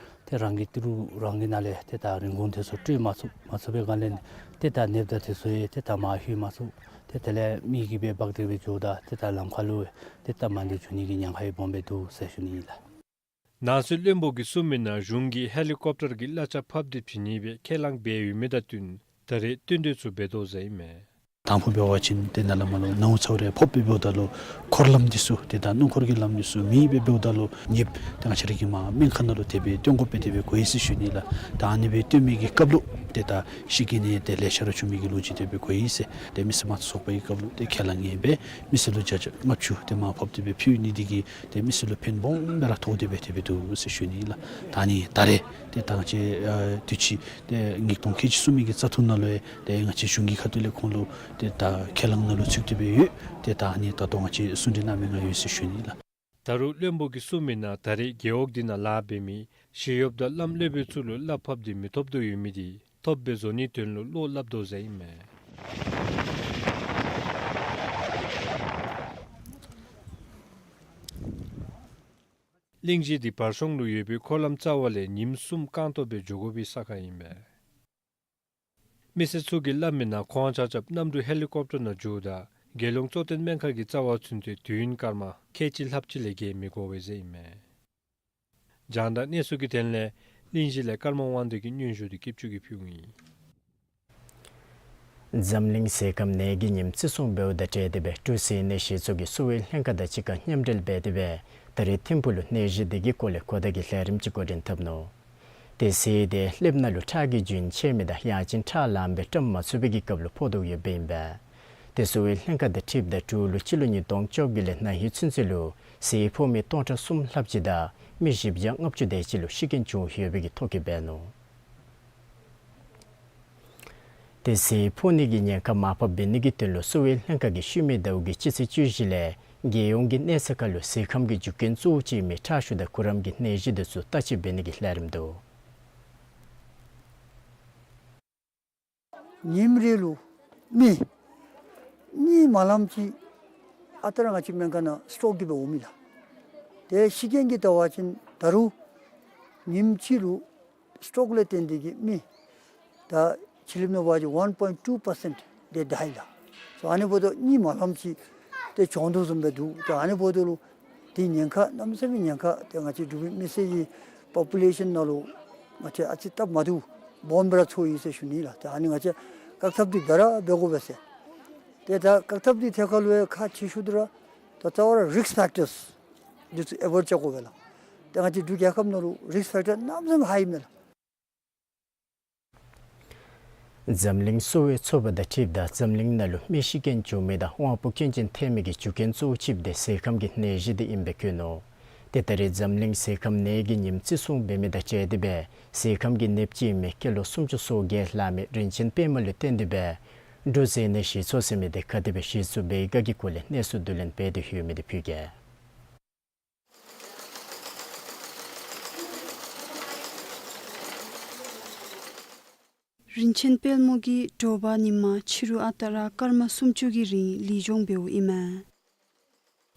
ཏེ་རང་གི་ཏི་རུ་རང་གི་ནང་ལས་ཏེ་ད་རིན་གོང་འདི་ཚུ་སྤྲོད་མ་ཚུགས། མ་ཚུགས་པའི་སྒང་ལས་ཏེ་ད་ནདཔ་དང་འདི་ཚུ་ཡང་ཏེ་ད་མར་ལྷོད་མ་ཚུགས། ཏེ་དེ་ལས་མི་གིས་སྦེ་འབག་སྟེ་སྦེ་འགྱོཝ་ད་ཏེ་ད་ལམ་ཁ་ལུ་ཏེ་སྟབས་མ་བདེ་འགྱོ་ནི་གི་ཉེན་ཁ་ཡང་སྦོམ་སྦེ་འདུག་ཟེར་ཞུ་ནི་ཨིན་ལགས། ནང་སྲིད་བློན་པོ་གིས་གསུངས་མིའི་ནང་གཞུང་གིས་ཧེ་ལི་ཀོབ་ཊར་གྱི་གླ་ཆ་ཕབ་སྟེ་བྱིན་ནི་སྦེ་ཁས་བླངས་འབད་ཡོད་མི་དང་བསྟུན་ད་རེས་བསྟུན་གྲོས་ཚུ་འབད་དོ་ཟེར་ཨིན་མས། དང་ཕུ་འབད་བ་ཅིན་ཏེ་ནཱ་ལས་མར་ལུ་ནཝ་ཚཝ་རེ་ཕབ་སྦེ་འབདཝ་ད་ལུ་འཁོར་ལམ་འདི་ཚུ་ཏེ་ད་སྣུམ་འཁོར་གྱི་ལམ་འདི་ཚུ་མེད་སྦེ་འབདཝ་ད་ལུ་ནདཔ་ཏེ་ང་བཅས་ར་གིས་མར་སྨན་ཁང་ནང་ལུ་དེ་སྦེ་བཏོན་དགོཔ་སྦེ་དེ་སྦེ་གོ་ཡི་ཟེར་ཞུ་ནི་ལགས། ད་ཨ་ནི་སྦེ་བཏོན་མི་གི་སྐབས་ལུ་ཏེ་ད་ཤི་རྐྱེན་ནི་ཏེ་ལེ་ཤ་ར་བྱུང་མི་གི་ལོ་རྒྱུས་དེ་སྦེ་གོ་ཡི་ཟེར། ཏེ་མི་སེར་དམངས་གཙོ་ཚོགས་པ་གི་སྐབས་ལུ་ཏེ་ཁས་བླངས་ཨིན་པས། མི་སེར་ལུ་བརྒྱ་ཆ་ལྔ་བཅུ་དེ་མར་ཕབ་སྟེ་སྦེ་ཕུལ་ནི་འདི་གིས་ཏེ་མི་སེར་ལུ་ཕན་སྦོམ་སྦེ་ར་ཐོགས་ཏེ་སྦེ་དེ་སྦེ་འདུག་ཟེར་ཞུ་ནི་ལགས། ད་ནི་ད་རེས་ཏེ་ད་ང་བཅས་ཨ་དུས་ཅི་ཏེ་ཉིས་སྟོང་ཁལ་གཅིག་གསུམ་མི་གི་བཙག་འཐུ་ནང་ལུ་ཡང་ཏེ་ང་བཅས་གཞུང་གི་ཁ་ཐུག་ལས་ཁོང་ལུ་ཏེ་ད་ཁས་བླངས་ནང་ལུ་ཚུད་དེ་སྦེ་ཡོད། ཏེ་ད་ནི་ད་ལྟོ་ང་བཅས་གསུང་གྲོས་གནང་མི་ནང་ཡོད་ཟེར་ཞུ་ནི་ལགས། ད་རུང་བློན་པོ་གིས་གསུངས་མིའི་ནང་ད་རེས་རྒེད་འོག་འདི་ནང་ལཱ་འབད་མི་ཞི་གཡོགཔ་དང་བླམ་སློབ་དཔོན་ཚུ་ལུ་གླ་ཕབ་སྟེ་མི་ཐོབ་དོ་ཡོད་མི་འདི་ཐོབ་སྦེ་བཟོ་ནིའི་དོན་ལུ་བློ་སླབ་དོ་ཟེར་ཨིན་མས། གླིང་བཞི་འདི་བར་གཤོང་ལུ་ཡོད་པའི་འཁོར་ལམ་རྩ་བ་ལས་ཉིནམ་གསུམ་རྐང་སྟོང་སྦེ་འགྱོ་དགོ་པའི་ས་ཁར་ཨིན་མས། མི་སེར་ཚུ་གིས་སླབ་མིའི་ནང་ཁོང་ཆ་ཁྱབ་གནམ་གྲུ་ཧེ་ལི་ཀོབ་ཊར་ནང་འགྱོཝ་ད་རྒྱལ་ཡོངས་གཙོ་བསྟེན་སྨན་ཁང་གི་རྩ་བར་ཚུན་ཚོད་དུས་ཡུན་སྐར་མ་ཁལ་གཅིག་ལྷགཔ་ཅིག་ལས་བརྒལ་མི་དགོ་པས་ཟེར་ཨིན་མས། རྒྱང་བསྒྲགས་གནས་ཚུལ་གྱི་དོན་ལས་གླིང་བཞི་ལས་ཀརྨ་དབང་འདུས་ཀྱིས་སྙན་ཞུ་འདི་སྐྱིད་ཆུ་གིས་ཕུལཝ་ཨིན། འཛམ་གླིང་ཟས་ཁམ་ནད་ཀྱི་ཉིནམ་བརྩི་སྲུང་འབདཝ་དང་འབྲེལ་ཏེ་སྦེ་འབྲུག་ཟས་སྣོད་གཞི་ཚོགས་ཀྱིས་གསོ་བའི་ལྷན་ཁག་དང་གཅིག་ཁར་མཉམ་འབྲེལ་འབད་དེ་སྦེ་ད་རེས་ཐིམ་ཕུག་ལུ་སྣོད་གཞི་འདི་གི་སྐོར་ལས་གོ་བརྡ་གི་ལས་རིམ་ཅིག་འགོ་འདྲེན་འཐབ་ནུག། ཏེ་ཟས་འདི་ལྷེབ་ནང་ལུ་ཁྲག་གི་རྒྱུན་ཆད་མི་དང་ཡང་ཅིན་ཁྲག་ལངམ་སྦེ་བཀྲམ་མ་ཚུགས་པའི་གི་སྐབས་ལུ་ཕོག་དོ་ཡོདཔ་ཨིན་པས། ཏེ་གསོ་བའི་ལྷན་ཁག་དང་འཁྲིལཝ་ད་འབྲུག་ལུ་སྤྱི་ལོ་ཉིས་སྟོང་བཅོ་བརྒྱད་ལས་ན་ཧིང་ཚུན་ཚོད་ལུ་ཟས་ཕོག་མི་སྟོང་ཕྲག་གསུམ་ལྷགཔ་ཅིག་དང་མི་བཞི་བརྒྱ་ལྔ་བཅུ་དེ་ཅིག་ལུ་ཤི་རྐྱེན་བྱུང་ཡོད་པའི་གི་ཐོ་བཀོད་འབད་ནུག། ཏེ་ཟས་ཕོག་ནི་གི་ཉེན་ཁ་མར་ཕབ་འབད་ནི་གི་དོན་ལུ་གསོ་བའི་ལྷན་ཁག་གིས་ཤུལ་མའི་ཟླཝ་གི་སྤྱི་ཚེས་བཅུ་བཞི་ལས་རྒྱལ་ཡོངས་ཀྱི་གནས་ཚད་ཁར་ལུ་ཟས་ཁམ་གྱི་རྒྱུ་རྐྱེན་གཙོ་བོ་ཅིག་ཨིན་མི་ཁྲག་ཤུགས་དང་གུ་རམ་གྱི་སྣོད་གཞི་འདི་ཚུ་བརྟག་དཔྱད་འབད་ནི་གི་ལས་རིམ་འདུག། ཉིནམ་རེ་ལུ་མི་གཉིས་མ་ལངམ་ཅིག་ཨ་རྟག་ར་ང་བཅས་སྨན་ཁང་ནང་སི་ཊོག་གི་སྦེ་འོང་མི་ལགས། ཏེ་ཤི་རྐྱེན་གྱི་བལྟ་བ་ཅིན་ད་རུང་ཉིནམ་གཅིག་ལུ་སི་ཊོག་ལས་བརྟེན་ཏེ་གིས་མི་ད་ཕྱི་གླིངམ་ནང་འབད་བ་ཅིན་one point two percent they die ལགས། སོ་ཨ་ནི་འབདཝ་ད་གཉིས་མ་ལངམ་ཅིག་ཏེ་གྱོང་དོ་བཟུམ་སྦེ་འདུག། ཏེ་ཨ་ནི་འབདཝ་ད་ལུ་ཏེ་ཉེན་ཁ་གནམ་མེད་ས་མེད་ཉེན་ཁ། ཏེ་ང་བཅས་འབྲུག་པའི་མི་སེར་གྱི་པོ་པུ་ལེ་ཤཱན་ནང་ལུ་ང་བཅས་ཨ་ཙི་སྟབས་མ་བདེཝ་སྦོམ་སྦེ་ར་ཚོར་ཡི་ཟེར་ཞུ་ནི་ལགས། ཏེ་ཨ་ནི་ང་བཅས་བཀག་ཐབས་འདི་ག་ར་འབད་དགོ་པས་ཟེར། ཏེ་ད་བཀག་ཐབས་འདི་ཐད་ཁར་ལུ་ཡང་ཁག་ཆེ་ཤོས་འདི་ར་ད་རྩ་བ་ར་རིསཀ་ཕེག་ཊརསི་འདི་ཚུ་ཨེ་བོའིཌ་རྐྱབ་དགོ་པས་ལགས། ཏེ་ང་བཅས་འབྲུག་རྒྱལ་ཁབ་ནང་ལུ་རིསཀ་ཕེག་ཊར་གནམ་མེད་ས་མེད་ཧའི་མས་ལགས། འཛམ་གླིང་གསོ་བའི་ཚོགས་པ་དང་འཁྲིལཝ་ད་འཛམ་གླིང་ནང་ལུ་མི་ཤི་རྐྱེན་བྱུང་མི་དང་དབང་པོ་སྐྱོན་ཅན་ཐོན་མི་གི་རྒྱུ་རྐྱེན་གཙོ་བོ་ཅིག་འདི་ཟས་ཁམ་གྱི་ནད་གཞི་འདི་ཨིནམ་སྦེ་བཀོད་ནུག། ཏེ་ད་རེས་འཛམ་གླིང་ཟས་ཁམ་ནད་ཀྱི་ཉིནམ་བརྩི་སྲུང་འབད་མི་དང་འབྲེལ་ཏེ་སྦེ་ཟས་ཁམ་གྱི་ནདཔ་ཅིག་ཨིན་མི་སྐྱེས་ལོ་སུམ་ཅུ་སོ་བརྒྱད་ལང་མི་རིན་ཆེན་དཔལ་མོ་ལུ་བརྟེན་ཏེ་སྦེ་འབྲུག་ཟས་སྣའི་གཞི་ཚོགས་ཟེར་མི་འདི་ག་དེ་སྦེ་གཞི་བཙུགས་འབད་ཡི་ག་གི་སྐོར་ལས་གནས་ཚུལ་བསྡུ་ལེན་འབད་དེ་ཡོད་མི་འདི་ཕུལ་གེ། རིན་ཆེན་དཔལ་མོ་གིས་དྲོ་པ་ཉིན་མ་ཕྱི་རུ་ཨ་རྟག་ར་སྐར་མ་སུམ་ཅུ་གི་རིང་ལུས་སྦྱོང་འབདཝ་ཨིན་མས།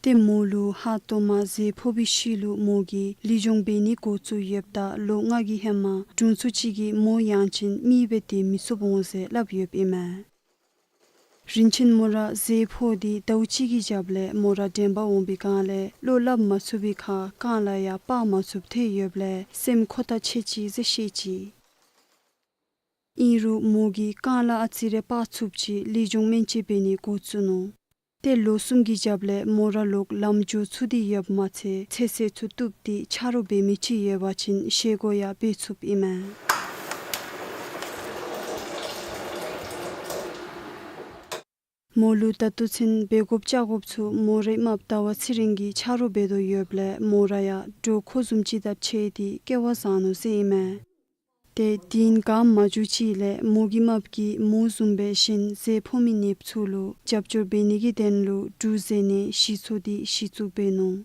ཏེ་མོ་ལུ་ཧ་ཏོ་མ་ཟས་ཕོག་པའི་ཤུལ་ལུ་མོ་གིས་ལུས་སྦྱོང་འབད་ནི་འགོ་བཙུགས་ཡོདཔ་ད་ལོ་ལྔ་གི་ཧེ་མ་དྲུང་འཚོ་ཅིག་གིས་མོ་ཡང་ཅིན་མི་སྦེ་སྡོད་མི་ཚུགསཔ་འོང་ཟེར་སླབ་ཡོདཔ་ཨིན་མས། རིན་ཆེན་མོ་ར་ཟས་ཕོག་སྟེ་ཟླཝ་གཅིག་གི་རྒྱབ་ལས་མོ་ར་དྲན་པ་འོང་པའི་སྒང་ལས་བློ་སླབ་མ་ཚུགས་པའི་ཁར་རྐང་ལག་ཡང་སྤར་མ་ཚུགསཔ་ཐལ་ཡོདཔ་ལས་སེམས་འཁོར་ཐག་ཆོད་ཅི་ཟེར་བཤད་ཅི། ཨིན་རུང་མོ་གིས་རྐང་ལག་ཨ་ཙི་རེ་སྤར་ཚུགསཔ་ཅིག་ལུས་སྦྱོང་མཉེན་ཆས་འབད་ནི་འགོ་བཙུགས་ནུག། ཏེ་ལོ་གསུམ་གྱི་རྒྱབ་ལས་མོ་ར་ལོག་ལམ་འགྱོ་ཚུགས་ཏེ་ཡོདཔ་མ་ཚད་ཚོད་བསྲེ་ཚུ་བཏུབ་སྟེ་ཆ་རོགས་འབད་མི་ཅིག་ཡོད་པ་ཅིན་བཞེས་སྒོ་ཡང་འབད་ཚུགསཔ་ཨིན་མས། མོ་ལུ་ད་ལྟོ་ཚུན་འབད་དགོཔ་བཅའ་དགོཔ་ཚུ་མོ་རའི་རྨགཔ་ཟླ་བ་ཚེ་རིང་གིས་ཆ་རོགས་འབད་དོ་ཡོདཔ་ལས་མོ་ར་ཡང་འདྲོག་ཁོ་བཟུམ་ཅིག་དང་ཕྱད་དེ་སྐལ་བ་བཟང་ནུག་ཟེར་ཨིན་མས། ཏེ་དུས་ཡུན་གང་མ་འགྱོ་ཅིག་ལས་མོ་གི་རྨགཔ་གིས་མོ་བཟུམ་སྦེ་གཞན་ཟས་ཕོག་མི་ནདཔ་ཚུ་ལུ་རྒྱབ་སྐྱོར་འབད་ནི་གི་དོན་ལུ་འབྲུག་ཟས་སྣའི་གཞི་ཚོགས་འདི་གཞི་བཙུགས་འབད་ནུག།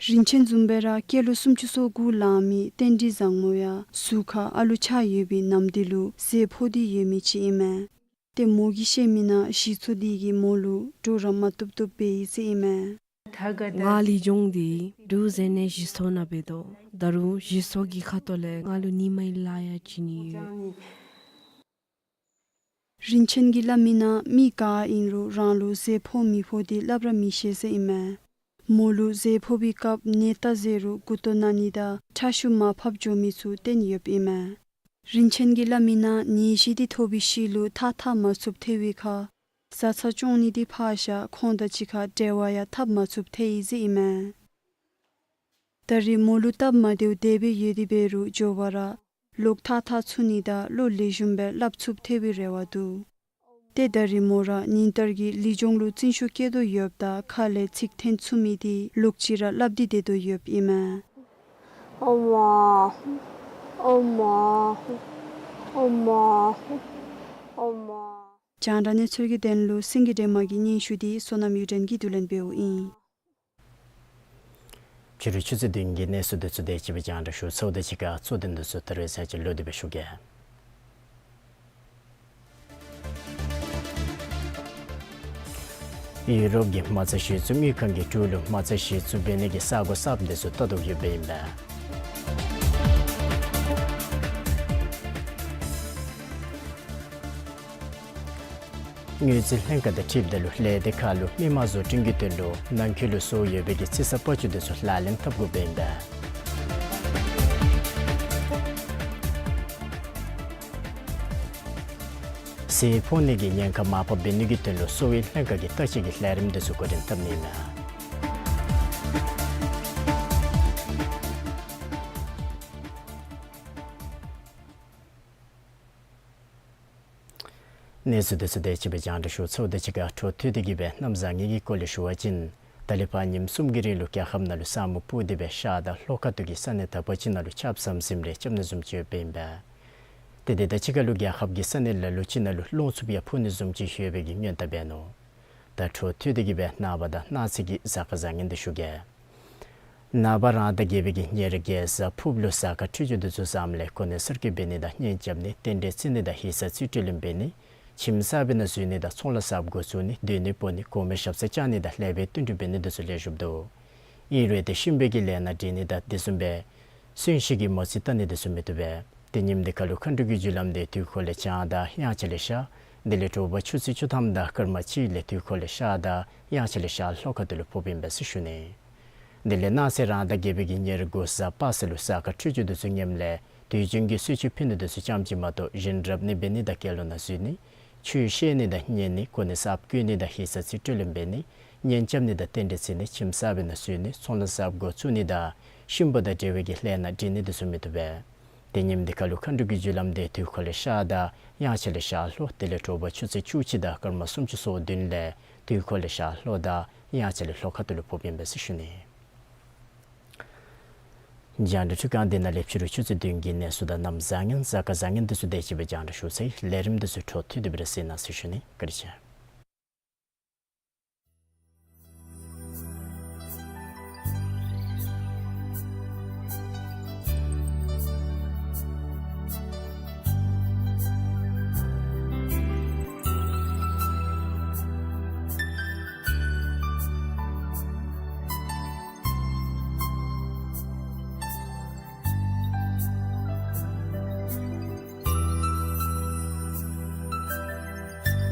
རིན་ཆེན་བཟུམ་སྦེ་ར་སྐྱེས་ལོ་སུམ་ཅུ་སོ་དགུ་ལང་མི་བསྟན་འདི་བཟང་མོ་ཡང་ཟུར་ཁར་ཨ་ལུ་ཆགས་ཡོད་པའི་ནམ་དུས་ལུ་ཟས་ཕོག་སྟེ་ཡོད་མི་ཅིག་ཨིན་མས། ཏེ་མོ་གིས་བཤད་མི་ནང་གཞི་ཚོགས་འདི་གིས་མོ་ལུ་འདྲོག་ར་མ་བཏུབ་བཏུབ་འབད་ཡི་ཟེར་ཨིན་མས། ང་ལུས་སྦྱོང་འདི་འབྲུག་ཟས་སྣའི་གཞི་ཚོགས་ནང་འབད་དོ། ད་རུང་གཞི་ཚོགས་ཀྱི་ཁ་ཐུག་ལས་ང་ལུ་ཉི་མའི་ལཱ་ཡང་བྱིན་ནི་ཡོད། རིན་ཆེན་གྱིས་སླབ་མི་ནང་མི་ག་ཨིན་རུང་རང་ལུ་ཟས་ཕོག་མི་ཕོག་འདི་སླབ་ར་མི་ཤེས་ཟེར་ཨིན་མས། མོ་ལུ་ཟས་ཕོག་པའི་སྐབས་ནད་ལྟ་ཟེར་རུང་མགུ་ཏོ་ན་ནི་དང་ཁྲག་ཤུགས་མར་ཕབ་འགྱོ་མི་ཚུ་སྟོན་ཡོདཔ་ཨིན་མས། རིན་ཆེན་གྱིས་སླབ་མི་ནང་ནད་གཞི་འདི་ཐོབ་པའི་ཤུལ་ལུ་ཐར་ཐར་མ་ཚུགསཔ་ཐལ་བའི་ཁར་བཟའ་ཚང་སྐྱོང་ནི་འདི་ཕར་བཞག་ཁོང་དང་གཅིག་ཁར་འབྲེལ་བ་ཡང་འཐབ་མ་ཚུགསཔ་ཐལ་ཡི་ཟེར་ཨིན་མས། ད་རེས་མོ་ལུ་སྟབས་མ་བདེཝ་དེ་སྦེ་ཡོད་དེ་འབད་རུང་མགྱོགས་པ་ར་ལོག་ཐར་ཐར་ཚུགས་ནི་དང་བློ་ལེགས་ཤོམ་སྦེ་སླབ་ཚུགསཔ་ཐལ་བའི་རེ་བ་འདུག། ཏེ་ད་རེས་མོ་ར་ཉིན་ལྟར་གྱི་ལུས་སྦྱོང་ལུ་བརྩོན་ཤུགས་བསྐྱེད་དོ་ཡོདཔ་ད་ཁ་ལས་ཚིག་འཐེན་ཚུགས་མི་འདི་ལོག་ཅི་ར་སླབ་སྟེ་སྡོད་དོ་ཡོདཔ་ཨིན་མས། ཨོ་མ་ཨོ་མ་ཨོ་མ་ཨོ་མ། རྒྱང་བསྒྲགས་གནས་ཚུལ་གྱི་དོན་ལུ་སེང་གེ་སྒྲོལ་མ་གི་སྙན་ཞུ་འདི་བསོད་ནམས་གཡུ་སྒྲོན་གྱིས་བསྡུ་ལེན་འབདཝ་ཨིན། ཕྱི་རུ་ཆུ་ཚོད་བདུན་གྱི་གནས་ཚུལ་འདི་ཚུ་དེ་ཅིག་སྦེ་རྒྱང་བསྒྲགས་ཞུ་ཚརཝ་དང་གཅིག་ཁར་གཙོ་དོན་འདི་ཚུ་ད་རེས་ཚར་གཅིག་ལོག་སྟེ་སྦེ་ཞུ་གེ། ཡུ་རོབ་ཀྱི་མ་རྩ་གཞི་བཙུགས་དངུལ་ཁང་གིས་འབྲུག་ལུ་མ་རྩ་གཞི་བཙུགས་འབད་ནི་གི་ས་གོ་གསརཔ་འདི་ཚུ་བལྟ་དོ་ཡོདཔ་ཨིན་པས། དངུལ་རྩིས་ལྷན་ཁག་དང་འཁྲིལཝ་ད་ལུ་ལས་སྡེ་ཁག་ལུ་མི་མང་བཟོ་སྐྲུན་གྱི་དོན་ལུ་ནང་འཁོད་ལུ་བཟོ་ཡོད་པའི་གི་རྩིས་ས་པ་ཅུ་འདི་ཚུ་ལག་ལེན་འཐབ་དགོཔ་ཨིན་པས། ཟས་ཕོག་ནི་གི་ཉེན་ཁ་མར་ཕབ་འབད་ནི་གི་དོན་ལུ་གསོ་བའི་ལྷན་ཁག་གིས་བརྟག་དཔྱད་ཀྱི་ལས་རིམ་འདི་ཚུ་འགོ་འདྲེན་འཐབ་ནི་ཨིན་མས། གནས་ཚུལ་འདི་ཚུ་དེ་ཅིག་སྦེ་རྒྱང་བསྒྲགས་ཞུ་ཚརཝ་དང་གཅིག་ཁར་འཕྲོ་མཐུད་དེ་གི་སྦེ་གནམ་བཟང་ངན་གྱི་སྐོར་ལས་ཞུ་བ་ཅིན་ད་ལས་ཕར་ཉིནམ་གསུམ་གྱི་རིང་ལུ་རྒྱལ་ཁབ་ནང་ལུ་ས་སྨུག་སྤུབས་ཏེ་སྦེ་ཤར་དང་ལྷོ་ཁ་ཐུག་གི་ས་གནས་དག་པ་ཅིག་ནང་ལུ་ཆརཔ་ཟམ་ཟིམ་རེ་རྐྱབ་ནི་བཟུམ་ཅིག་ཡོདཔ་ཨིན་པས། ཏེ་དེ་དང་གཅིག་ཁར་ལུ་རྒྱལ་ཁབ་ཀྱི་ས་གནས་ལ་ལུ་ཅིག་ནང་ལུ་རླུང་འཚུབ་ཡང་འཕུ་ནི་བཟུམ་ཅིག་ཡོད་པའི་གི་སྔོན་བརྡ་འབད་ནུག། ད་འཕྲོ་མཐུད་དེ་གི་སྦེ་ནངས་པ་དང་གནངས་ཚེ་གི་གཟའ་སྐར་བཟང་ངན་འདི་ཞུ་གེ། ནངས་པ་རང་ཟླ་བརྒྱད་པའི་གི་ཉེར་བརྒྱད་གཟའ་ཕུར་བུ་ལུ་གཟའ་སྐར་འཕྲོད་སྦྱོར་འདི་ཚུ་བཟངམ་ལས་གོ་གནས་གསར་བསྐོ་འབད་ནི་དང་གཉེན་རྐྱབ་ནི་རྟེན་འབྲེལ་བརྩི་ནི་དང་ཡིག་ཚང་རྩིས་སྤྲོད་ལེན་འབད་ནི་ཁྱིམ་གསར་པའི་ནང་འཛུལ་ནི་དང་ཚོང་ལཱ་གསརཔ་འགོ་བཙུགས་ནི་སྡོད་གནས་སྤོ་ནི་གོང་མའི་ཞབས་སར་བཅར་ནི་དང་ལེགས་པའི་བསྟུན་གྲོས་འབད་ནི་འདི་ཚུ་ལེགས་ཤོམ་འདུག། ཨིན་རུང་ཏེ་གཤིན་པོའི་གི་ལས་སྣ་འདྲེན་ནི་དང་དེ་བཟུམ་སྦེ་གསོན་གཤིན་གྱི་མོ་རྩིས་བལྟ་ནི་འདི་ཚུ་མི་བཏུབ་པས། ཏེ་ཉིནམ་འདི་ཁ་ལུ་མཁའ་འགྲོ་གི་རྒྱུ་ལམ་འདི་དུས་འཁོར་ལས་བྱང་དང་དབྱངས་འཆར་ལས་ཤར། དེ་ལས་དྲོ་པ་ཆུ་ཚོད་བཅུ་ཐམ་དང་སྐར་མ་གཅིག་ལས་དུས་འཁོར་ལས་ཤར་དང་དབྱངས་འཆར་ལས་ཤར་ལྷོ་ཁ་ཐུག་ལུ་ཕོགཔ་ཨིན་པས་ཟེར་ཞུ་ནི། དེ་ལས་གནངས་ཚེ་རང་ཟླ་བརྒྱད་པའི་གི་ཉེར་དགུ་གཟའ་པ་སངས་ལུ་གཟའ་སྐར་འཕྲོད་སྦྱོར་འདི་ཚུ་ངནམ་ལས་དུས་རྒྱུན་གྱི་གསོལ་མཆོད་ཕུལ་ནི་འདི་ཚུ་ཙམ་ཅིག་མ་གཏོགས་བཞིན་རབ་གནས་འབད་ནི་དང་སྐྱེས་ལོ་ནང་འཛུལ་ནི་ཆོས་བཤད་ནི་དང་གཉེན་ནི་གོ་གནས་གསརཔ་བསྐོ་ནི་དང་ཡིག་ཚང་རྩིས་སྤྲོད་ལེན་འབད་ནི་གཉེན་རྐྱབ་ནི་དང་རྟེན་འབྲེལ་བརྩི་ནི་ཁྱིམ་གསར་པའི་ནང་འཛུལ་ནི་ཚོང་ལཱ་གསརཔ་འགོ་བཙུགས་ནི་དང་གཤིན་པོ་དང་འབྲེལ་བའི་གི་ལས་སྣ་འདྲེན་ནི་འདི་ཚུ་མི་བཏུབ་པས། ཏེ་ཉིནམ་འདི་ཁ་ལུ་མཁའ་འགྲོ་གི་རྒྱུ་ལམ་འདི་དུས་འཁོར་ལས་ཤར་དང་དབྱངས་འཆར་ལས་ཤར་ལྷོ། དེ་ལས་དྲོ་པ་ཆུ་ཚོད་བཅུ་གཅིག་དང་སྐར་མ་སུམ་ཅུ་སོ་བདུན་ལས་དུས་འཁོར་ལས་ཤར་ལྷོ་དང་དབྱངས་འཆར་ལས་ལྷོ་ཁ་ཐུག་ལུ་ཕོགཔ་ཨིན་པས་ཟེར་ཞུ་ནི། རྒྱང་བསྒྲགས་འཕྲུལ་ཁང་འདི་ནང་ལས་ཕྱི་རུ་ཆུ་ཚོད་བདུན་གྱི་གནས་ཚུལ་དང་གནམ་བཟང་ངན་གཟའ་སྐར་བཟང་ངན་འདི་ཚུ་དེ་ཅིག་སྦེ་རྒྱང་བསྒྲགས་ཞུ་ཚར་ཡི། ལས་རིམ་འདི་ཚུ་འཕྲོ་མཐུད་དེ་སྦེ་ར་གཟིགས་གནང་ཟེར་ཞུ་ནི། བཀའ་དྲིན་ཆེ།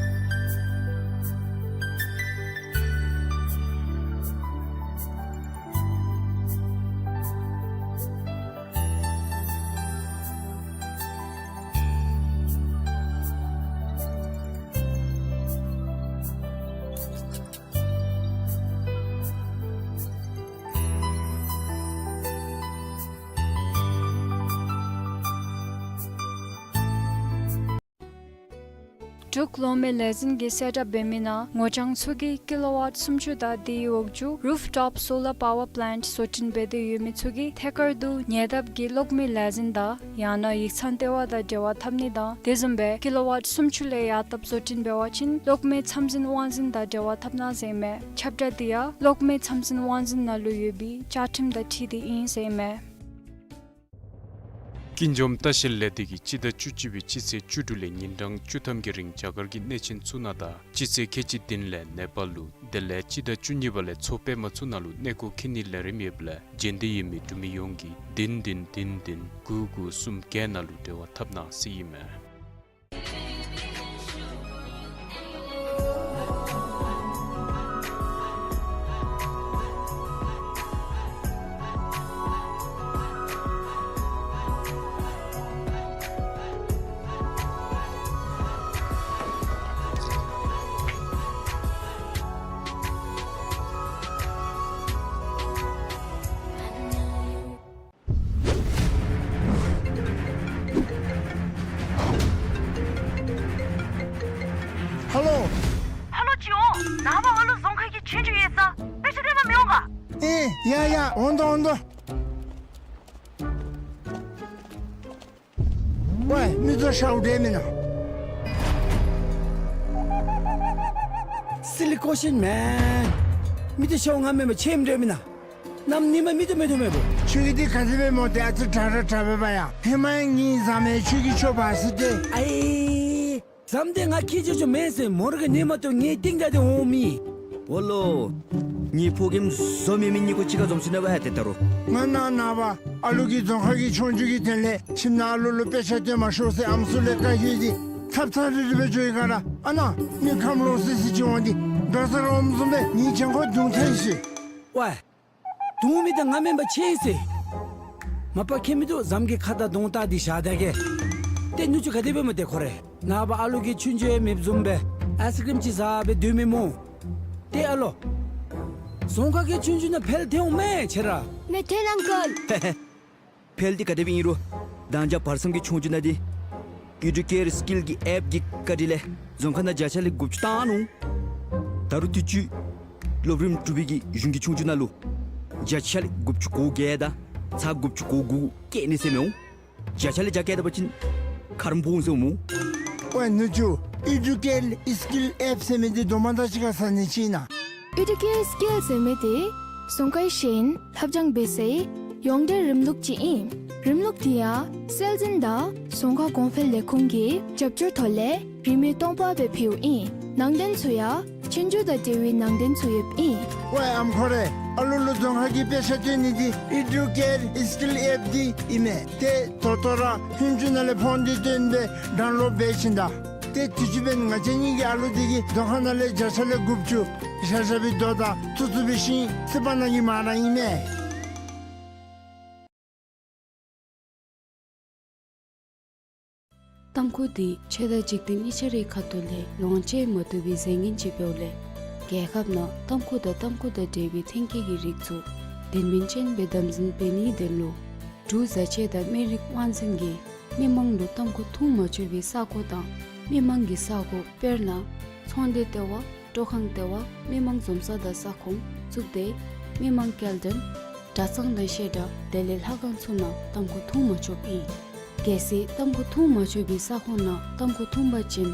འབྲུག་གློག་མེ་ལས་འཛིན་གྱིས་གསལ་བསྒྲགས་འབད་མི་ནང་ངོ་རྐྱང་ཚུ་གིས་ཀི་ལོ་ཝཊ་སུམ་ཅུ་དང་དེའི་འོག་ཇུ་རུཕ་ཊོཔ་སོ་ལར་པ་ཝར་པ་ལེནཊ་བཟོ་སྐྲུན་འབད་དེ་ཡོད་མི་ཚུ་གིས་ཐད་ཀར་དུ་ཉེ་འདབས་ཀྱི་གློག་མེ་ལས་འཛིན་དང་ཡང་ན་ཡིག་ཚང་ལྟེ་བ་དང་འབྲེལ་བ་འཐབ་ནི་དང་དེ་བཟུམ་སྦེ་ཀི་ལོ་ཝཊ་སུམ་ཅུ་ལས་ཡར་བཏབ་བཟོ་སྐྲུན་འབད་བ་ཅིན་གློག་མེ་ཚམས་འཛིན་དབང་འཛིན་དང་འབྲེལ་བ་འཐབ་གནང་ཟེར་ཨིན་མས། ཁྱབ་བསྒྲགས་འདི་ཡང་གློག་མེ་ཚམས་འཛིན་དབང་འཛིན་ནང་ལུ་ཡོད་པའི་བཅའ་ཁྲིམས་དང་འཁྲིལ་ཏེ་ཨིན་ཟེར་ཨིན་མས། ཀུན་འཇོམས་ལྟ་བཤལ་ལས་སྡེ་གིས་སྤྱི་ཟླ་བཅུ་གཅིག་པའི་སྤྱི་ཚེས་བཅུ་དྲུག་ལས་ཉིན་གྲངས་བཅུ་ཐམ་གྱི་རིང་རྒྱ་གར་གྱི་གནས་ཆེན་ཚུ་ནང་དང་སྤྱི་ཚེས་ཁལ་གཅིག་བདུན་ལས་ནེ་པཱལ་ལུ་དེ་ལས་སྤྱི་ཟླ་བཅུ་གཉིས་པ་ལས་མཚོ་པདྨ་ཚུ་ནང་ལུ་གནས་སྐོར་འཁྱིད་ནིའི་ལས་རིམ་ཡོདཔ་ལས་རྗེས་འདེད་ཡོད་མི་འབྲུག་མི་ཡོངས་ཀྱིས་བདུན་བདུན་བདུན་བདུན་དགུ་དགུ་གསུམ་བརྒྱད་ནང་ལུ་འབྲེལ་བ་འཐབ་གནང་ཟེར་ཨིན་མས། ཧ་ལོ། ཧ་ལོ་ཅིག་འོང་། ནངས་པ་ཨ་ལུ་རྫོང་ཁ་གི་ཆོས་རྒྱུགས་ཡོད་ས། དཔེ་ཆ་སྟོན་པར་མི་འོང་ག། ཨེ་ཡ་ཡ། འོང་དོ་འོང་དོ། ཝའི་མི་ཚུ་ཤཝ་འདྲ་མེན་ན། Silly question, man. མི་ཚུ་ཤཝ་ང་མེན་པར་ཁྱེད་འདྲ་མེན་ན། གནམ་ཉིནམ་མི་ཚུ་མེད་དོ་མེད་པོ། ཁྱོད་ཀྱི་འདི་ག་དེ་སྦེ་སྨོ། ཏེ་ཨ་ཙི་དྲག་དྲག་དྲག་པས་པ་ཡ། ཧེ་མ་ཡང་ངེའི་བཟའ་མི་ཁྱོད་ཀྱིས་འཕྱོག་པ་ཟེར་ཏེ། ཨའི། བཟའ་མི་འདི་ང་ཁྱེད་ཆ་ཁྱབ་མེན་ཟེར་མོ་ར་གི་ཉིནམ་ཏོ་ངེའི་རྟིང་བདའ་སྟེ་འོང་མི། ཨོ་ལོ། ངེའི་ཕོ་རྒནམ་བཟོ་མི་མི་གཉིས་ཀོ་གཅིག་ཁར་འཛོམས་སོ་ནུག་པ་ཡ། ཏེ་ད་རུང་ང་ནངས་པ་ཨ་ལུ་གིས་རྫོང་ཁ་གི་ཆོས་རྒྱུགས་ཀྱི་དོན་ལས་ཁྱིམ་ནང་ཨ་ལུ་ལུ་དཔེ་ཆ་སྟོན་མ་ཤོག་ཟེར་ཨམ་སྲུ་ལས་བཀའ་བཀོད་དེ་ཚབ་ཚབ་རིལ་རི་སྦེ་འགྱོ་ཡི་ག་ར། ཨ་ནཱ་མི་ཁམས་ལོག་སི་སི་ཅིག་འོང་སྟེ་འགྲོ་ས་ར་འོངམ་བཟུམ་སྦེ་ངེའི་གྱང་ཁར་རྡུང་ཐལ་ཤིག། ཝའི། རྡུང་མི་འདི་ང་མེན་པར་ཁྱེད་ཨིན་ཟེར། མ་པ་ཁྱད་མིན་འདུག། བཟའ་མི་གི་ཁ་དང་གདོང་བལྟ་སྟེ་བཞག་ད་གེ། ཏེ་ནུ་གཅུང་ག་དེ་སྦེ་སྨོ་ཏེ་ཁོ་རེ། ནངས་པ་ཨ་ལུ་གིས་ཆོས་རྒྱུགས་ཡང་མེདཔ་བཟུམ་སྦེ་ཨའིསི་ཀྲིམ་ཅིག་བཟའ་སྦེ་སྡོད་མི་སྨོ། ཏེ་ཨ་ལོ། རྫོང་ཁ་གི་ཆོས་རྒྱུགས་ནང་འཕེལ་ཐལ་འོང་མས་ཁྱེད་ར། མེད་ཐལ་ཨང་ཀལ། འཕེལ་འདི་ག་དེ་སྦེ་ཨིན་རུང་མདང་ཞག་བར་མཚམས་ཀྱི་ཆོས་རྒྱུགས་ནང་འདི་ཨེ་ཌུ་ཀེར་སི་ཀིལ་གྱི་ཨེཔ་གི་བཀའ་དྲིན་ལས་རྫོང་ཁ་ནང་བརྒྱ་ཆ་ལས་དགུ་བཅུ་བཏང་ནུག། ད་རུང་དུས་ཅི་སློབ་རིམ་དྲུག་པའི་གི་གཞུང་གི་ཆོས་རྒྱུགས་ནང་ལུ་བརྒྱ་ཆ་ལས་དགུ་བཅུ་གོ་བརྒྱད་དང་ཚག་དགུ་བཅུ་གོ་དགུ་བཀལ་ནི་ཟེར་མི་འོང་། བརྒྱ་ཆ་ལས་བརྒྱ་བཀལ་ད་པ་ཅིན་ཁ་རམ་སྦོམ་ཟེར་འོང་སྨོ། ཝའི་ནུ་གཅུང་། ཨེ་ཌུ་ཀེར་སི་ཀིལ་ཨེཔ་ཟེར་མི་འདི་དོ་མ་དང་གཅིག་ཁར་ཟ་ནི་ཅིག་ཨིན་ན། ཨེ་ཌུ་ཀེར་སི་ཀིལ་ཟེར་མི་འདི་ རྫོང་ཁའི་ཤེས་ཡོན་ལྷབ་སྦྱང་འབད་སའི་ཡོངས་འབྲེལ་རིམ་ལུགས་ཅིག་ཨིན། རིམ་ལུགས་དེ་ཡང་སྲོལ་འཛིན་དང་རྫོང་ཁ་གོང་འཕེལ་ལས་ཁུངས་ཀྱི་རྒྱབ་སྐྱོར་ཐོག་ལས་རིན་མེད་སྟོང་པ་སྦེ་ཕུལཝ་ཨིན། ནང་དོན་ཚུ་ཡང་ཆོས་རྒྱུགས་དང་འབྲེལ་བའི་ནང་དོན་ཚུ་ཡོདཔ་ཨིན། ཝའེ་ཨམ་ཁོ་རེ། ཨ་ལུ་ལུ་རྫོང་ཁ་གི་དཔེ་ཆ་སྟོན་ནི་འདི་ཨི་ཌུ་ཀེར་ཨི་སི་ཀིལ་ཨེཔ་འདི་ཨིན་མས། ཏེ་ད་ལྟོ་ར་ཧུན་ཅུ་ནང་ལས་ཕོན་འདི་བཏོན་སྦེ་ཌའུན་ལོཌ་འབད་ཞིནམ་ད། ཏེ་དུས་ཅི་འབདན་ང་བཅས་གཉིས་ཀྱི་ཨ་ལུ་འདི་གིས་རྫོང་ཁ་ནང་ལས་བརྒྱ་ཆ་ལས་དགུ་བཅུ་བཞག་བཞགཔ་སྦེ་དོ་དང་ཚུ་ཚུ་འབད་ཞིནམ་རྩིས་པ་གནང་ནི་མ་ར་ཨིན་མས། ཏམ་ཁུ་འདི་ཆོས་དང་འཇིག་རྟེན་གཉིས་ཆ་རའི་ཁ་ཐུག་ལས་ལོངས་སྤྱོད་མ་བཏུབ་པའི་རྫས་ངན་ཅིག་འབདཝ་ལས། རྒྱལ་ཁབ་ནང་ཏམ་ཁུ་དང་ཏམ་ཁུ་དང་འབྲེལ་བའི་ཐོན་སྐྱེད་ཀྱི་རིགས་ཚུ་དོན་སྨིན་ཅན་སྦེ་དམ་འཛིན་འབད་ནིའི་དོན་ལུ་འབྲུག་བཟའ་ཆས་དང་སྨན་རིགས་དབང་འཛིན་གྱིས་མི་མང་ལུ་ཏམ་ཁུ་འཐུང་མ་ཆོག་པའི་ས་གོ་དང་མི་མང་གི་ས་གོ་དཔེར་ན་ཚོང་སྡེ་ལྟེ་བ། སྤྲོ་ཁང་ལྟེ་བ། མི་མང་འཛོམས་ས་དང་ས་ཁོངས་བཙུགས་ཏེ་མི་མང་སྐྱེལ་འདྲེན། གྲྭ་ཚང་དང་བཤད་གྲྭ་དེ་ལས་ལྷ་ཁང་ཚུ་ནང་ཏམ་ཁུ་འཐུང་མ་ཆོགཔ་ཨིན། གལ་སྲིད་ཏམ་ཁུ་འཐུང་མ་ཆོག་པའི་ས་ཁོངས་ནང་ཏམ་ཁུ་འཐུང་པ་ཅིན་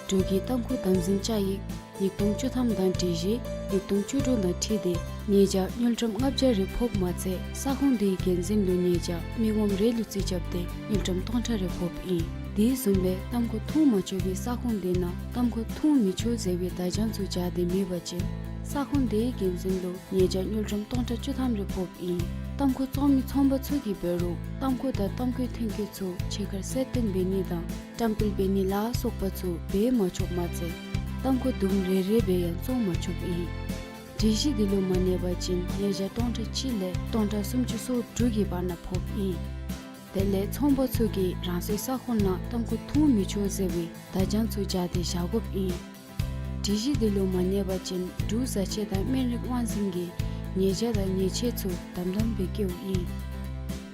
འབྲུག་གི་ཏམ་ཁུ་དམ་འཛིན་བཅའ་ཡིག་ཉིས་སྟོང་བཅུ་ཐམ་དང་སྒྲིག་གཞི་ཉིས་སྟོང་བཅུ་དྲུག་དང་འཁྲིལ་ཏེ་ཉེས་བྱ་དངུལ་ཀྲམ་ལྔ་བརྒྱ་རེ་ཕོགཔ་མ་ཚད་ས་ཁོངས་དེའི་འགན་འཛིན་ལུ་ཉེས་བྱ་མི་ངོམ་རེ་ལུ་རྩིས་རྐྱབ་སྟེ་དངུལ་ཀྲམ་སྟོང་ཕྲག་རེ་ཕོགཔ་ཨིན། དེ་བཟུམ་སྦེ་ཏམ་ཁུ་འཐུང་མ་ཆོག་པའི་ས་ཁོངས་དེ་ནང་ཏམ་ཁུ་འཐུང་མི་ཆོག་ཟེར་བའི་བརྡ་བྱང་ཚུ་སྦྱར་ཏེ་མེད་པ་ཅིན་ས་ཁོངས་དེའི་འགན་འཛིན་ལུ་ཉེས་བྱ་དངུལ་ཀྲམ་སྟོང་ཕྲག་བཅུ་ཐམ་རེ་ཕོགཔ་ཨིན། ཏམ་ཁུ་བཙོང་མི་ཚོང་པ་ཚུ་གིས་འབད་རུང་ཏམ་ཁུ་དང་ཏམ་ཁུའི་ཐོན་སྐྱེད་ཚུ་ཕྱི་ཁར་གསལ་སྟོན་འབད་ནི་དང་བཀྲམ་སྤེལ་འབད་ནི་ལ་སོགས་པ་ཚུ་འབད་མ་ཆོགཔ་མ་ཚད་ཏམ་ཁུ་དུམ་རེ་རེ་སྦེ་ཡང་བཙོང་མ་ཆོགཔ་ཨིན། སྒྲིག་གཞི་འདི་ལུ་མ་གནས་པ་ཅིན་ཉེས་བྱ་སྟོང་ཕྲག་གཅིག་ལས་སྟོང་ཕྲག་སུམ་ཅུ་སོ་དྲུག་གི་བར་ན་ཕོགཔ་ཨིན། དེ་ལས་ཚོང་པ་ཚུ་གིས་རང་སོའི་ས་ཁོངས་ནང་ཏམ་ཁུ་འཐུང་མི་ཆོག་ཟེར་བའི་བརྡ་བྱང་ཚུ་སྦྱར་ཏེ་བཞག་དགོཔ་ཨིན། སྒྲིག་གཞི་འདི་ལུ་མ་གནས་པ་ཅིན་འབྲུག་བཟའ་ཆས་དང་སྨན་རིགས་དབང་འཛིན་གྱིས་ཉེས་བྱ་དང་ཉེས་ཆད་ཚུ་དམ་དམ་སྦེ་བཀལཝ་ཨིན།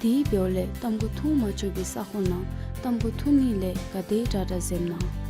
དེ་འབདཝ་ལས་ཏམ་ཁུ་འཐུང་མ་ཆོག་པའི་ས་ཁོངས་ནང་ཏམ་ཁུ་འཐུང་ནི་ལས་ག་དེ་དྲག་དྲག་འཛེམ་གནང་།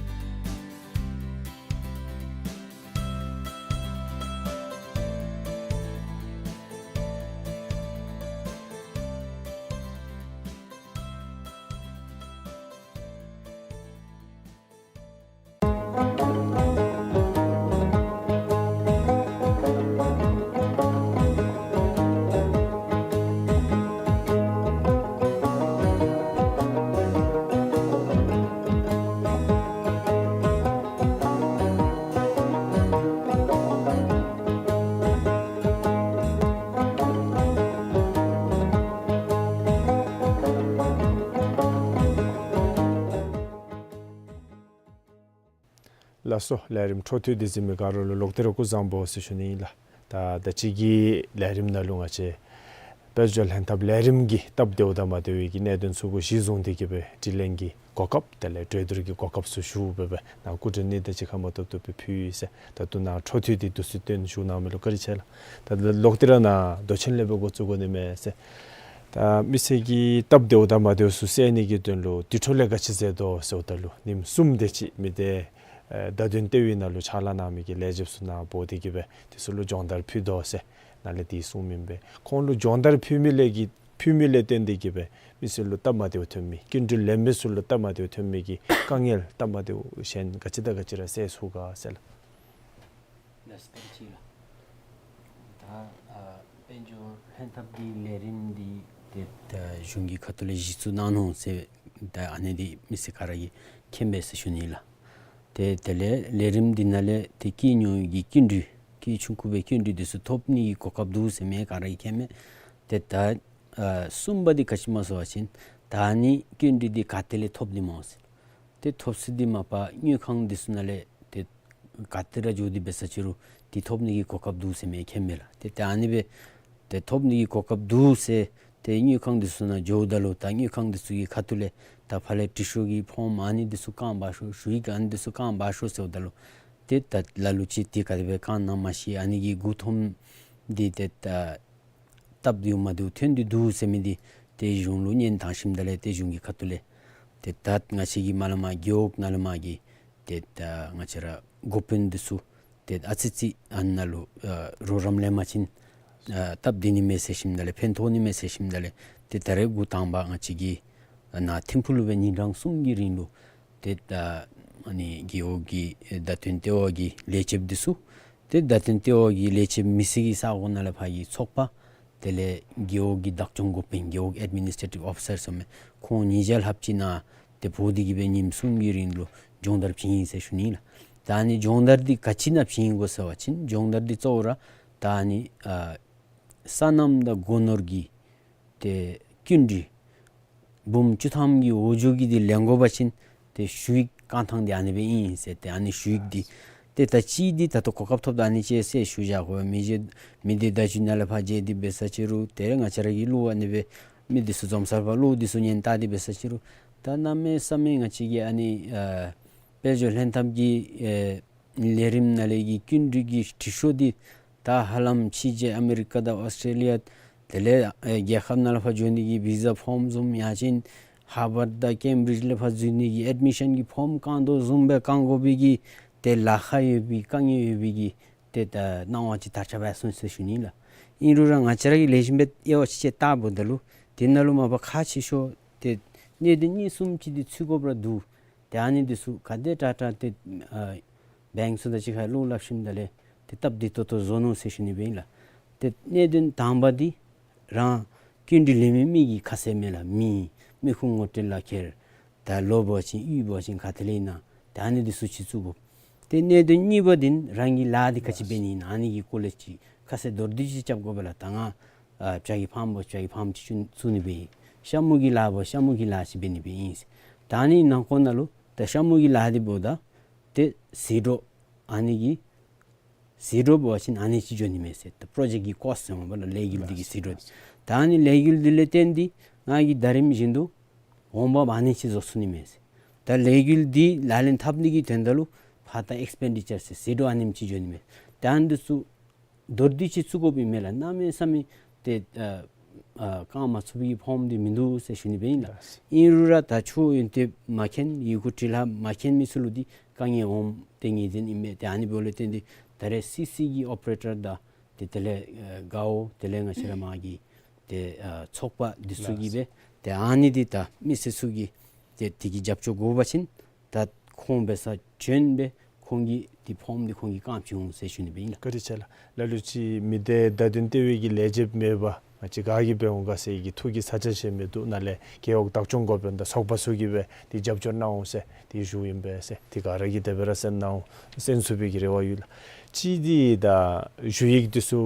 ལགས་སོ། ལས་རིམ་འཕྲོ་མཐུད་དེ་གཟིགས་མི་ག་ར་ལུ་ལོག་སྟེ་ར་སྐུ་གཟུགས་བཟང་པོ་ཟེར་ཞུ་ནི་ཨིན་ལགས། ད་ད་ཅི་གི་ལས་རིམ་ནང་ལུ་ང་བཅས་དཔལ་འབྱོར་ལྷན་ཐབས་ལས་རིམ་གྱི་སྟབས་བདེཝ་དང་མ་བདེ་བའི་གི་གནད་དོན་ཚུ་གུ་གཞི་བཟུང་སྟེ་གི་སྦེ་དྲི་ལན་གྱི་གོ་སྐབས་དེ་ལས་གྲོས་བསྡུར་གྱི་གོ་སྐབས་ཚུ་ཞུ་སྦེ་སྦེ་ནཱ་སྐུ་མགྲོན་གཉིས་དང་གཅིག་ཁར་མ་ཐུབ་ཐུབ་སྦེ་ཕུལ་ཡི་ཟེར། ད་ལྟོ་ནཱ་འཕྲོ་མཐུད་དེ་དུས་ཚོད་བཏོན་ཞུ་གནང་མི་ལུ་བཀའ་དྲིན་ཆེ་ལགས། ད་ལོག་སྟེ་ར་ནཱ་མདོ་ཆེན་ལས་སྦེ་འགོ་བཙུགས་དགོ་ནི་མས་ཟེར། ད་མི་སེར་གྱི་སྟབས་བདེཝ་དང་མ་བདེཝ་ཚུ་སེལ་ནི་གི་དོན་ལུ་དེ་འཕྲོ་ལས་ག་ཅི་མཛད་དོ་ཟེརཝ་ད་ལུ་ཉིནམ་གསུམ་དེ་ཅིག་མི་སྡེ་ཨེ་བརྡ་དོན་ལྟེ་བའི་ནང་ལུ་ཕྱག་ལཱ་གནང་མི་གི་ལས་བྱེདཔ་ཚུ་ནཱ་འབོ་སྟེ་གི་སྦེ་དེ་ཚུ་ལུ་སྦྱོང་བརྡར་ཕུལ་དོ་ཟེར་ནཱ་ལས་དེ་གསུངས་མི་ཨིན་པས། ཁོང་ལུ་སྦྱོང་བརྡར་ཕུལ་མི་ལས་ཀྱི་ཕུལ་མི་ལས་བརྟེན་ཏེ་གི་སྦེ་མི་སེར་ལུ་སྟབས་མ་བདེཝ་ཐོན་མི་སྐྱིན་འགྲུལ་ལེན་མི་ཚུ་ལུ་སྟབས་མ་བདེཝ་ཐོན་མི་གི་དཀའ་ངལ་སྟབས་མ་བདེཝ་གཞན་ག་ཅི་དང་ག་ཅི་ར་སེལ་ཚུགས་ག་ཟེར་ལགས། ལགས་སོ་བཀའ་དྲིན་ཆེ་ལགས། ད་ཨ་དཔལ་འབྱོར་ལྷན་ཐབས་ཀྱི་ལས་རིམ་འདི་ཏེ་ད་གཞུང་གི་ཁ་ཐུག་ལས་གཞི་བཙུགས་གནང་ནུག་ཟེར་ད་ཨ་ནི་འདི་མི་སེར་ག་ར་གིས་མཁྱེན་པས་ཟེར་ཞུ་ནི་ལགས། ཏེ་དེ་ལས་ལས་རིམ་འདི་ནང་ལས་ཏེ་སྐྱེད་ཉོ་གི་སྐྱིན་འགྲུལ་སྐྱེད་ཆུང་ཀུ་སྦེ་སྐྱིན་འགྲུལ་འདི་ཚུ་ཐོབ་ནི་གི་གོ་སྐབས་འདུག་ཟེར་མི་ག་ར་གིས་མཁྱེན་མས། ཏེ་ད་ཨ་གསུམ་པ་འདི་ག་ཅི་སྨོ་ཟེར་བ་ཅིན་ད་ཨ་ནི་སྐྱིན་འགྲུལ་འདི་ག་ཏེ་ལས་ཐོབ་ནི་སྨོ་ཟེར། ཏེ་ཐོབ་ས་འདི་མ་པ་དངུལ་ཁང་འདི་ཚུ་ནང་ལས་ཏེ་ག་ཏེ་ར་འགྱོ་སྟེ་འབད་ས་ཅི་རུང་འདི་ཐོབ་ནི་གི་གོ་སྐབས་འདུག་ཟེར་མི་མཁྱེན་མས་ལགས། ཏེ་ད་ཨ་ནི་སྦེ་ཏེ་ཐོབ་ནི་གི་གོ་སྐབས་འདུག་ཟེར་ཏེ་དངུལ་ཁང་འདི་ཚུ་ནང་འགྱོཝ་ད་ལུ་ད་དངུལ་ཁང་འདི་ཚུ་གི་ཁ་ཐུག་ལས་ད་ཕར་ལས་དྲི་ཤོག་གི་ཕོརམ་ཨ་ནི་འདི་ཚུ་བཀང་འབག་ཤོག་ཞུ་ཡིག་ཨ་ནི་འདི་ཚུ་བཀང་འབག་ཤོག་ཟེརཝ་ད་ལུ་ཏེ་ད་ལ་ལུ་ཅིག་འདི་ག་དེ་སྦེ་བཀང་གནངམ་མ་ཤེས། ཨ་ནི་གི་མགུ་འཐོམ་འདི་ཏེ་ད་སྟབས་བདེཝ་མ་བདེཝ་ཐོན་ཏེ་འདུག་ཟེར་མི་འདི་ཏེ་གཞུང་ལུ་སྙན་བཏང་ཞིནམ་ད་ལས་ཏེ་གཞུང་གི་ཁ་ཐུག་ལས་ཏེ་ད་ང་བཅས་ཀྱི་མ་ལས་མར་རྒེད་འོག་ནང་ལས་མར་གྱི་ཏེ་ད་ང་བཅས་ར་འགོ་དཔོན་འདི་ཚུ་ཏེ་ཨ་ཙི་ཙི་ཨ་ནཱ་ལུ་ཨ་རོགས་རམ་ལེན་པ་ཅིན་ཨ་སྟབས་བདེ་ནི་མས་ཟེར་ཞིནམ་ད་ལས་ཕན་ཐོགས་ནི་མས་ཟེར་ཞིནམ་ད་ལས་ཏེ་ད་རེས་འགོ་དང་པ་ང་བཅས་ཀྱི་ཨ་ནཱ་ཐིམ་ཕུག་ལུ་སྦེ་ཉིན་གྲངས་གསུམ་གྱི་རིང་ལུ་ཏེ་ད་ཨ་ནི་རྒེད་འོག་གི་བརྡ་དོན་ལྟེ་བ་གི་ལས་བྱེདཔ་འདི་ཚུ་ ཏེ་བརྡ་དོན་ལྟེ་བ་གི་ལས་བྱེདཔ་མི་སེར་གྱི་ས་གོ་ནང་ལས་ཕར་གྱི་ཚོགས་པ་དེ་ལས་རྒེད་འོག་གི་བདག་སྐྱོང་འགོ་དཔོན་རྒེད་འོག་ཨེཌ་མི་ནིས་ཊེ་ཊིབ་ཨོ་ཕི་སར་ཟེར་མི་ཁོང་ཉིས་བརྒྱ་ལྷགཔ་ཅིག་ནཱ་ཏེ་འབོ་སྟེ་གི་སྦེ་ཉིནམ་གསུམ་གྱི་རིང་ལུ་སྦྱོང་བརྡར་བྱིན་ཡི་ཟེར་ཞུ་ནི་ལགས། ད་ཨ་ནི་སྦྱོང་བརྡར་འདི་ག་ཅི་ནང་བྱིན་དགོ་ཟེར་བ་ཅིན་སྦྱོང་བརྡར་འདི་གཙོ་བོ་ར་ད་ཨ་ནི་ཨ་སོ་ནམ་དང་སྒོ་ནོར་གྱི་ཏེ་སྐྱིན་འགྲུལ་འབུམ་བཅུ་ཐམ་གྱི་འོག་འགྱོ་གི་འདི་ལེན་དགོ་པ་ཅིན་ཏེ་ཞུ་ཡིག་བཀང་ཐངས་འདི་ཨ་ནི་སྦེ་ཨིན་ཟེར། ཏེ་ཨ་ནི་ཞུ་ཡིག་འདི་ཏེ་ད་ཅི་འདི་ད་ལྟོ་གོ་སྐབས་ཐོབ་ད་ཨ་ནི་ཅིག་ཟེར་ཞུ་བཞག་དགོ། མི་རྗེ་མི་སྡེ་བརྡ་བརྒྱུད་ནང་ལས་ཕར་མཇལ་ཏེ་འབད་ས་ཅིག་རུང་ཏེ་ར་ང་བཅས་ར་གི་གླུ་ཨ་ནི་སྦེ་མི་འདི་ཚུ་འཛོམས་སར་ཕར་གླུ་འདི་ཚུ་ཉན་བལྟ་སྟེ་འབད་ས་ཅིག་རུང་ད་གནམ་མེད་ས་མེད་ང་བཅས་ཀྱི་ཨ་ནི་ཨ་དཔལ་འབྱོར་ལྷན་ཐབས་ཀྱི་ཨེ་ལས་རིམ་ནང་ལས་ཀྱི་སྐྱིན་འགྲུལ་གྱི་དྲི་ཤོག་འདི་ད་ཧ་ལམ་ཕྱི་རྒྱལ་ཨ་མི་རི་ཀ་དང་ཨོསི་ཊྲེ་ལི་ཡ་དེ་ལས་ཨེ་རྒྱལ་ཁབ་ནང་ལས་ཕར་འགྱོ་ནི་གི་བི་ཟ་ཕོརམ་བཟུམ་ཡང་ཅིན་ཧར་ཝརཌ་དང་ཀེམ་བི་རིཇ་ལས་ཕར་འཛུལ་ནི་གི་ཨེཌ་མི་ཤཱན་གྱི་ཕོརམ་བཀང་དོ་བཟུམ་སྦེ་བཀང་དགོ་པའི་གི་ཏེ་ལཱ་ཁག་ཡོད་པའི་དཀའ་ངལ་ཡོད་པའི་གི་ཏེ་ད་སྣང་བ་ཅིག་དར་ཁྱབ་སྦེ་སོང་ཟེར་ཞུ་ནི་ལགས། ཨིན་རུང་ར་ང་བཅས་ར་གིས་ལེགས་ཤོམ་སྦེ་དབྱེ་བ་ཕྱེ་ཕྱེ་བལྟཝ་ད་ལུ་དེ་ནང་ལུ་མ་པ་ཁག་ཆེ་ཤོས་ཏེ་གནད་དོན་གཉིས་གསུམ་ཅིག་འདི་ཚུད་དགོཔ་ར་འདུག། ཏེ་ཨ་ནི་འདི་ཚུ་ག་དེ་དྲག་དྲག་ཏེ་ཨ་བེངཀ་ཚུ་དང་གཅིག་ཁར་གླུ་སླབ་ཞིནམ་ད་ལས་ཏེ་སྟབས་བདེ་ཏོག་ཏོ་བཟོ་ནུག་ཟེར་ཞུ་ནི་སྦེ་ཨིན་ལགས། ཏེ་གནད་དོན་དང་པ་འདི་རང་སྐྱིན་འགྲུལ་ལེན་མི་མི་གི་ཁ་གསལ་མས་ལགས། མིང་མི་ཁུངས་ངོ་སྤྲོད་ལག་ཁྱེར་ད་ལོ་འབད་བ་ཅིན་གཡུས་འབད་བ་ཅིན་ག་ཏེ་ལས་ཨིན་ན་ད་ཨ་ནི་འདི་ཚུ་ཅིག་བཙུགས་དགོ། ཏེ་གནད་དོན་གཉིས་པ་འདི་རང་གི་ལཱ་འདི་ག་ཅི་འབད་ནི་ཨིན་ན་ཨ་ནི་གི་སྐོར་ལས་ཅིག་ཁ་གསལ་མདོར་བསྡུས་ཅིག་རྐྱབ་དགོ་པས་ལགས། ད་ང་ཨ་བྱ་གི་ཕམ་འབད་བ་བྱ་གི་ཕམ་ཅིག་བཙུགས་ནི་སྦེ་ཨིན། ཤ་མུ་གི་ལཱ་འབད་བ་ཤ་མུ་གི་ལཱ་ཅིག་འབད་ནི་སྦེ་ཨིན། ད་ཨ་ནི་ནང་འཁོད་ནང་ལུ་ད་ཤ་མུ་གི་ལཱ་འདི་འབདཝ་ད་ཏེ་ཟད་འགྲོ་ཨ་ནི་གི་ཟད་འགྲོ་འབད་བ་ཅིན་ཨ་ནི་ཅིག་འགྱོ་ནི་མས་ཟེར། ད་པྲོ་ཇེཀཊ་གི་ཀོསཊ་ཟེར་མས་པ་ལགས། ལས་འགུལ་འདི་གི་ཟད་འགྲོ་འདི། ད་ཨ་ནི་ལས་འགུལ་འདི་ལས་བརྟེན་ཏེ་ང་གིས་ཟླ་རིམ་བཞིན་དུ་འོང་འབབ་ཨ་ནི་ཅིག་བཟོ་ཚུགས་ནི་མས་ཟེར། ད་ལས་འགུལ་འདི་ལག་ལེན་འཐབ་ནི་གི་དོན་དག་ལུ་ཕར་ད་ཨེགསི་པེན་ཌི་ཅར་ཟེར་ཟད་འགྲོ་ཨ་ནེམ་ཅིག་འགྱོ་ནི་མས། ད་ཨ་ནི་འདི་ཚུ་མདོར་བསྡུས་ཅིག་བཙུགས་དགོཔ་ཨིན་མས་ལགས། གནམ་མེད་ས་མེད་ཏེ་ཨ་ཨ་བཀང་མ་ཚུགས་པའི་ཕོརམ་འདི་མིན་འདུག་ཟེར་ཞུ་ནི་སྦེ་ཨིན་ལགས། ལགས། ཨིན་རུང་ར་ད་ཆུ་ཡོན་ཏན་མ་མཁྱེན་ཡི་གུ་འབྲི་ལྷག་མ་མཁྱེན་མི་ཚུ་ལུ་འདི་དཀའ་ངལ་འོངམ་ཏེ་ངེས་བདེན་ཨིན་མས། ཏེ་ཨ་ནི་འབདཝ་ལས་བརྟེན་ཏེ་ད་རེས་སི་སི་གི་ཨོ་པ་རེ་ཊར་དང་ཏེ་དེ་ལས་ཨ་རྒེད་འོག་དེ་ལས་ང་བཅས་ར་མ་གི་ཏེ་ཨ་ཚོགས་པ་འདི་ཚུ་གིས་སྦེ་ཏེ་ཨ་ནི་འདི་ད་མི་སེར་ཚུ་གིས་ཏེ་དེ་གི་རྒྱབ་སྐྱོར་དགོ་པ་ཅིན་ད་ཁོང་འབད་སར་བྱོན་སྦེ་ཁོང་གིས་འདི་ཕོརམ་འདི་ཁོང་གིས་བཀང་བྱིན་འོང་ཟེར་ཞུ་ནི་སྦེ་ཨིན་ལགས། བཀའ་དྲིན་ཆེ་ལགས། ལ་ལུ་ཅིག་མི་སྡེ་བརྡ་དོན་ལྟེ་བའི་གི་ལས་བྱེདཔ་མེད་པར་ང་བཅས་ག་གིས་འབད་འོང་ག་ཟེར་གྱི་ཐུགས་ཀྱི་ཚ་གྱང་བཞེས་མི་འདུག། ནཱ་ལས་རྒེད་འོག་བདག་སྐྱོང་འགོ་དཔོན་དང་ཚོགས་པ་ཚུ་གིས་སྦེ་འདི་རྒྱབ་སྐྱོར་གནང་འོང་ཟེར་འདི་ཞུཝ་ཨིན་པས་ཟེར། འདི་ག་ར་གིས་དེ་སྦེ་ར་གསན་གནང་འོང་གསན་ཚུགས་པའི་གི་རེ་བ་ཡོད་ལགས། ཅིག་འདི་ད་ཞུ་ཡིག་འདི་ཚུ་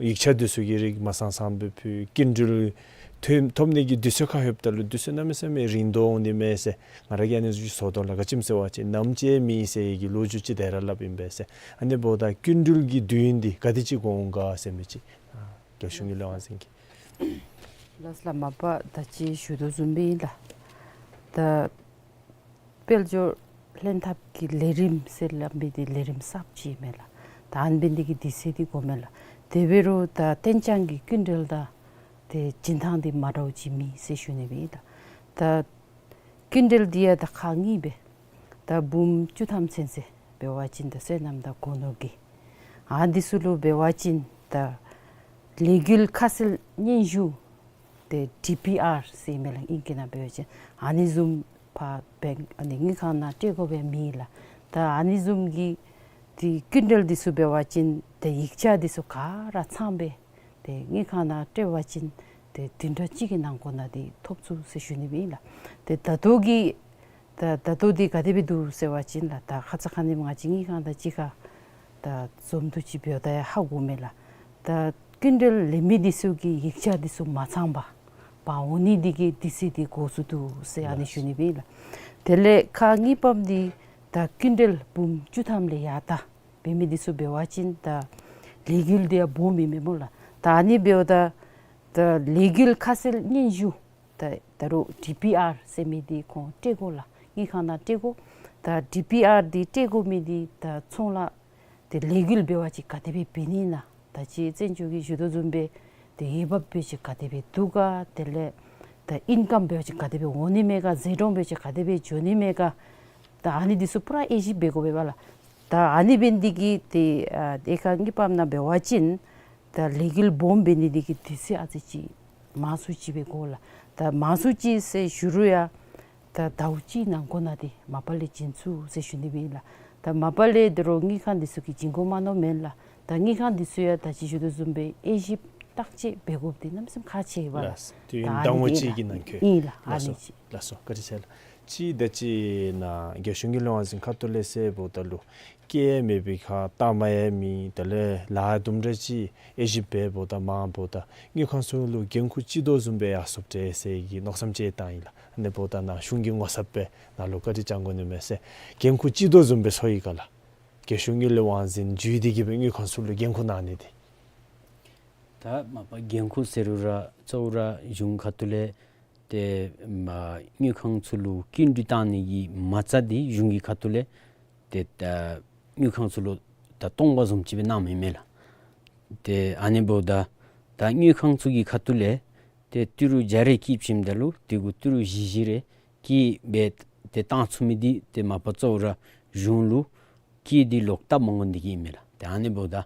ཡིག་ཆ་འདི་ཚུ་གི་རིགས་མ་ཚང་ཚངམ་སྦེ་ཕུལ། སྐྱིན་འགྲུལ་ཐོབ་ཐོབ་ནི་གི་དུས་ཚོད་ཁར་ལྷོདཔ་ད་ལུ་དུས་ཚོད་གནམ་མེད་ས་མེད་རིང་དོ་འོང་ནི་མས་ཟེར་ང་ར་གིས་ཨ་ནི་ཚུ་ཚོར་དོ་ལགས། ག་ཅི་སྨོ་ཟེར་བ་ཅིན་ནམ་ཅིག་མེད་ཟེར་གྱི་ལོ་རྒྱུས་ཅིག་དེ་ར་སླབ་ཨིན་པས་ཟེར། ཨ་ནི་འབདཝ་ད་སྐྱིན་འགྲུལ་གྱི་དུས་ཡུན་འདི་ག་དེ་ཅིག་འགོར་འོང་ག་ཟེར་མི་ཅིག་ཨ་རྒྱལ་གཞུང་གི་ལས་དབང་འཛིན་གྱིས། ལགས་ལགས། མ་པ་ད་ཅི་ཞུ་དོ་བཟུམ་སྦེ་ཨིན་ལགས། ད་དཔལ་འབྱོར་ལྷན་ཐབས་ཀྱི་ལས་རིམ་ཟེར་སླབ་མི་འདི་ལས་རིམ་གསརཔ་ཅིག་མས་ལགས། ད་ཨ་ནི་འབད་ནི་འདི་གིས་དུས་ཚོད་འདི་འགོར་མས་ལགས། དེ་འབད་རུང་ད་གཏན་འཇགས་ཀྱི་སྐྱིན་འགྲུལ་དང་ཏེ་བྱིན་ཐངས་འདི་མ་འདྲཝ་ཅིག་མེད་ཟེར་ཞུ་ནི་སྦེ་ཨིན་ལགས། ད་སྐྱིན་འགྲུལ་འདི་ཡང་ད་ཁག་གཉིས་སྦེ་ད་འབུམ་བཅུ་ཐམ་ཚུན་ཚོད་འབད་བ་ཅིན་ད་སོ་ནམ་དང་སྒོ་ནོར་གྱི་ཨ་འདི་ཚུ་ལུ་འབད་བ་ཅིན་ད་ལས་འགུལ་ཁ་གསལ་སྙན་ཞུ་ཏེ་ཌི་པི་ཨར་ཟེར་མས་ལགས། ཨིང་སྐད་ནང་འབད་བ་ཅིན་ཨ་ནི་བཟུམ་ཕར་བེངཀ་ཨ་ནི་དངུལ་ཁང་ནང་སྤྲོད་དགོ་པའི་མེད་ལགས། ད་ཨ་ནི་བཟུམ་གྱི་ཏེ་སྐྱིན་འགྲུལ་འདི་ཚུ་འབད་བ་ཅིན་ཏེ་ཡིག་ཆ་འདི་ཚུ་ག་ར་ཚང་སྦེ་ཏེ་དངུལ་ཁང་ནང་སྤྲོད་པ་ཅིན་ཏེ་བདུན་ཕྲག་གཅིག་གི་ནང་འཁོད་ནང་འདི་ཐོབ་ཚུགས་ཟེར་ཞུ་ནི་སྦེ་ཨིན་ལགས། ཏེ་ད་ལྟོ་གི་ད་ད་ལྟོ་འདི་ག་དེ་སྦེ་འདུག་ཟེར་བ་ཅིན་ལགས། ད་ཁ་ཙ་ཁ་ཉིནམ་ང་བཅས་དངུལ་ཁང་དང་གཅིག་ཁར་ད་འཛོམས་འདུ་ཅིག་འབདཝ་ད་ཡང་ཧ་གོ་མས་ལགས། ད་སྐྱིན་འགྲུལ་ལེན་མི་འདི་ཚུ་གི་ཡིག་ཆ་འདི་ཚུ་མ་ཚང་པར་འབག་འོང་ནི་འདི་གིས་དུས་ཚོད་འདི་འགོར་ཚུགས་འདུག་ཟེར་ཨ་ནི་ཞུ་ནི་སྦེ་ཨིན་ལགས། དེ་ལས་ཁག་གཉིས་པམ་འདི་ད་སྐྱིན་འགྲུལ་འབུམ་བཅུ་ཐམ་ལས་ཡར་ད་འབད་མི་འདི་ཚུ་འབད་བ་ཅིན་ད་ལས་འགུལ་འདི་ཡང་སྦོམ་ཨིན་མས་སྨོ་ལགས། ད་ཨ་ནི་འབདཝ་ད་ད་ལས་འགུལ་ཁ་གསལ་སྙན་ཞུ་ད་ད་རུང་ཌི་པི་ཨར་ཟེར་མི་འདི་ཁོང་སྤྲོད་དགོ་ལགས། དངུལ་ཁང་ནང་སྤྲོད་དགོ། ད་ཌི་པི་ཨར་འདི་སྤྲོད་དགོ་མི་འདི་ད་ཚོང་ལཱ་ཏེ་ལས་འགུལ་འབད་བ་ཅིན་ག་དེ་སྦེ་འབད་ནི་ཨིན་ན། ད་ཅི་བཙན་བྱོལ་གྱི་ཞུ་དོ་བཟུམ་སྦེ་ཏེ་འོས་འབབ་འབད་བ་ཅིན་ག་དེ་སྦེ་འདུག་ག། དེ་ལས་ད་ཨིན་ཀམ་འབད་བ་ཅིན་ག་དེ་སྦེ་འོང་ནི་མས་ག། ཟད་འགྲོ་འབད་བ་ཅིན་ག་དེ་སྦེ་འགྱོ་ནི་མས་ག། ད་ཨ་ནི་འདི་ཚུ་པུ་ར་དབྱེ་ཞིབ་འབད་དགོ་པས་པ་ལགས། ད་ཨ་ནི་འབད་ནི་འདི་གིས་ཏེ་ཨ་ཏེ་ཁག་གཉིས་པམ་ནང་འབད་བ་ཅིན་ད་ལས་འགུལ་སྦོམ་འབད་ནི་འདི་གིས་དུས་ཚོད་ཨ་ཙི་ཅིག་མང་སུ་ཅིག་སྦེ་འགོར་ལགས། ད་མང་སུ་ཅིག་ཟེར་ཞུ་རུང་ཡང་ད་ཟླཝ་གཅིག་ནང་འཁོད་ནང་འདི་མ་པ་ལས་བྱིན་ཚུགས་ཟེར་ཞུ་ནི་སྦེ་ཨིན་ལགས། ད་མ་པ་ལས་དོ་རུང་དངུལ་ཁང་འདི་ཚུ་གིས་བྱིན་དགོ་མ་མནོ་མེན་ལགས། ད་དངུལ་ཁང་འདི་ཚུ་ཡང་ད་ཅི་ཞུ་དོ་བཟུམ་སྦེ་དབྱེ་ཞིབ་བརྟག་དཔྱད་འབད་དགོཔ་འདི་གནམ་མེད་ས་མེད་ཁག་ཆེ་བས་ལགས། ལགས། དུས་ཡུན་ད་ཨ་ནི་ཟླཝ་འདི་གཅིག་ཨིན་གི་ལགས། ནང་འཁོད། ཨིན་ལགས། ཨ་ལགས་སོ། ནི་ཅིག། ལགས་སོ། བཀའ་དྲིན་ཆེ་ལགས། ཅིག་ད་ཅི་ནཱ་རྒྱལ་གཞུང་དངུལ་ལས་དབང་འཛིན་ཁ་ཐུག་ལས་ཟེརཝ་ད་ལུ་སྐྱེལ་མེད་པའི་ཁར་ལྟ་མ་ཡ་མི་དེ་ལས་ལཱ་དུམ་གྲ་ཅིག་དབྱེ་ཞིབ་འབདཝ་ད་མ་འབདཝ་ད་དངུལ་ཁང་ཚུ་ལུ་འགན་ཁུར་ཅིག་དོ་བཟུམ་སྦེ་ཡར་སོངམ་འདྲས་ཟེར་གྱི་མནོ་བསམ་ཅིག་བཏང་ཡི་ལགས། ཨ་ནི་འབདཝ་ད་ནཱ་གཞུང་གི་ངོ་ཚབ་སྦེ་ནཱ་ལུ་བཀའ་དྲིན་བསྐྱང་དགོ་ནི་མས་ཟེར། འགན་ཁུར་ཅིག་དོ་བཟུམ་སྦེ་ཚོར་ཡི་ག་ལགས། རྒྱལ་གཞུང་དངུལ་ལས་དབང་འཛིན་བརྒྱུད་དེ་གིས་སྦེ་དངུལ་ཁང་ཚུ་ལུ་འགན་ཁུར་གནང་ནི་འདི། ད་མ་པ་འགན་ཁུར་ཟེར་རུང་ར་གཙོ་བོ་ར་གཞུང་ཁ་ཐུག་ལས་ཏེ་མ་དངུལ་ཁང་ཚུ་ལུ་སྐྱིན་འགྲུལ་བཏང་ནི་གི་མ་རྩ་འདི་གཞུང་གི་ཁ་ཐུག་ལས་ཏེ་ད་དངུལ་ཁང་ཚུ་ལུ་ད་སྟོང་པ་བཟུམ་ཅིག་སྦེ་གནངམ་ཨིན་མས་ལགས། ཏེ་ཨ་ནི་འབདཝ་ད་ད་དངུལ་ཁང་ཚུ་གི་ཁ་ཐུག་ལས་ཏེ་ཏི་རུ་བརྒྱ་རེ་སྐྱིདཔ་ཞིནམ་ད་ལུ་དེ་གུ་ཏི་རུ་བཞི་བཞི་རེ་སྐྱིད་སྦེ་ཏེ་བཏང་ཚུགས་མི་འདི་ཏེ་མ་པ་གཙོ་བོ་ར་གཞུང་ལུ་སྐྱིད་འདི་ལོག་བཏབ་མ་དགོ་ནི་འདི་གིས་ཨིན་མས་ལགས། ཏེ་ཨ་ནི་འབདཝ་ད་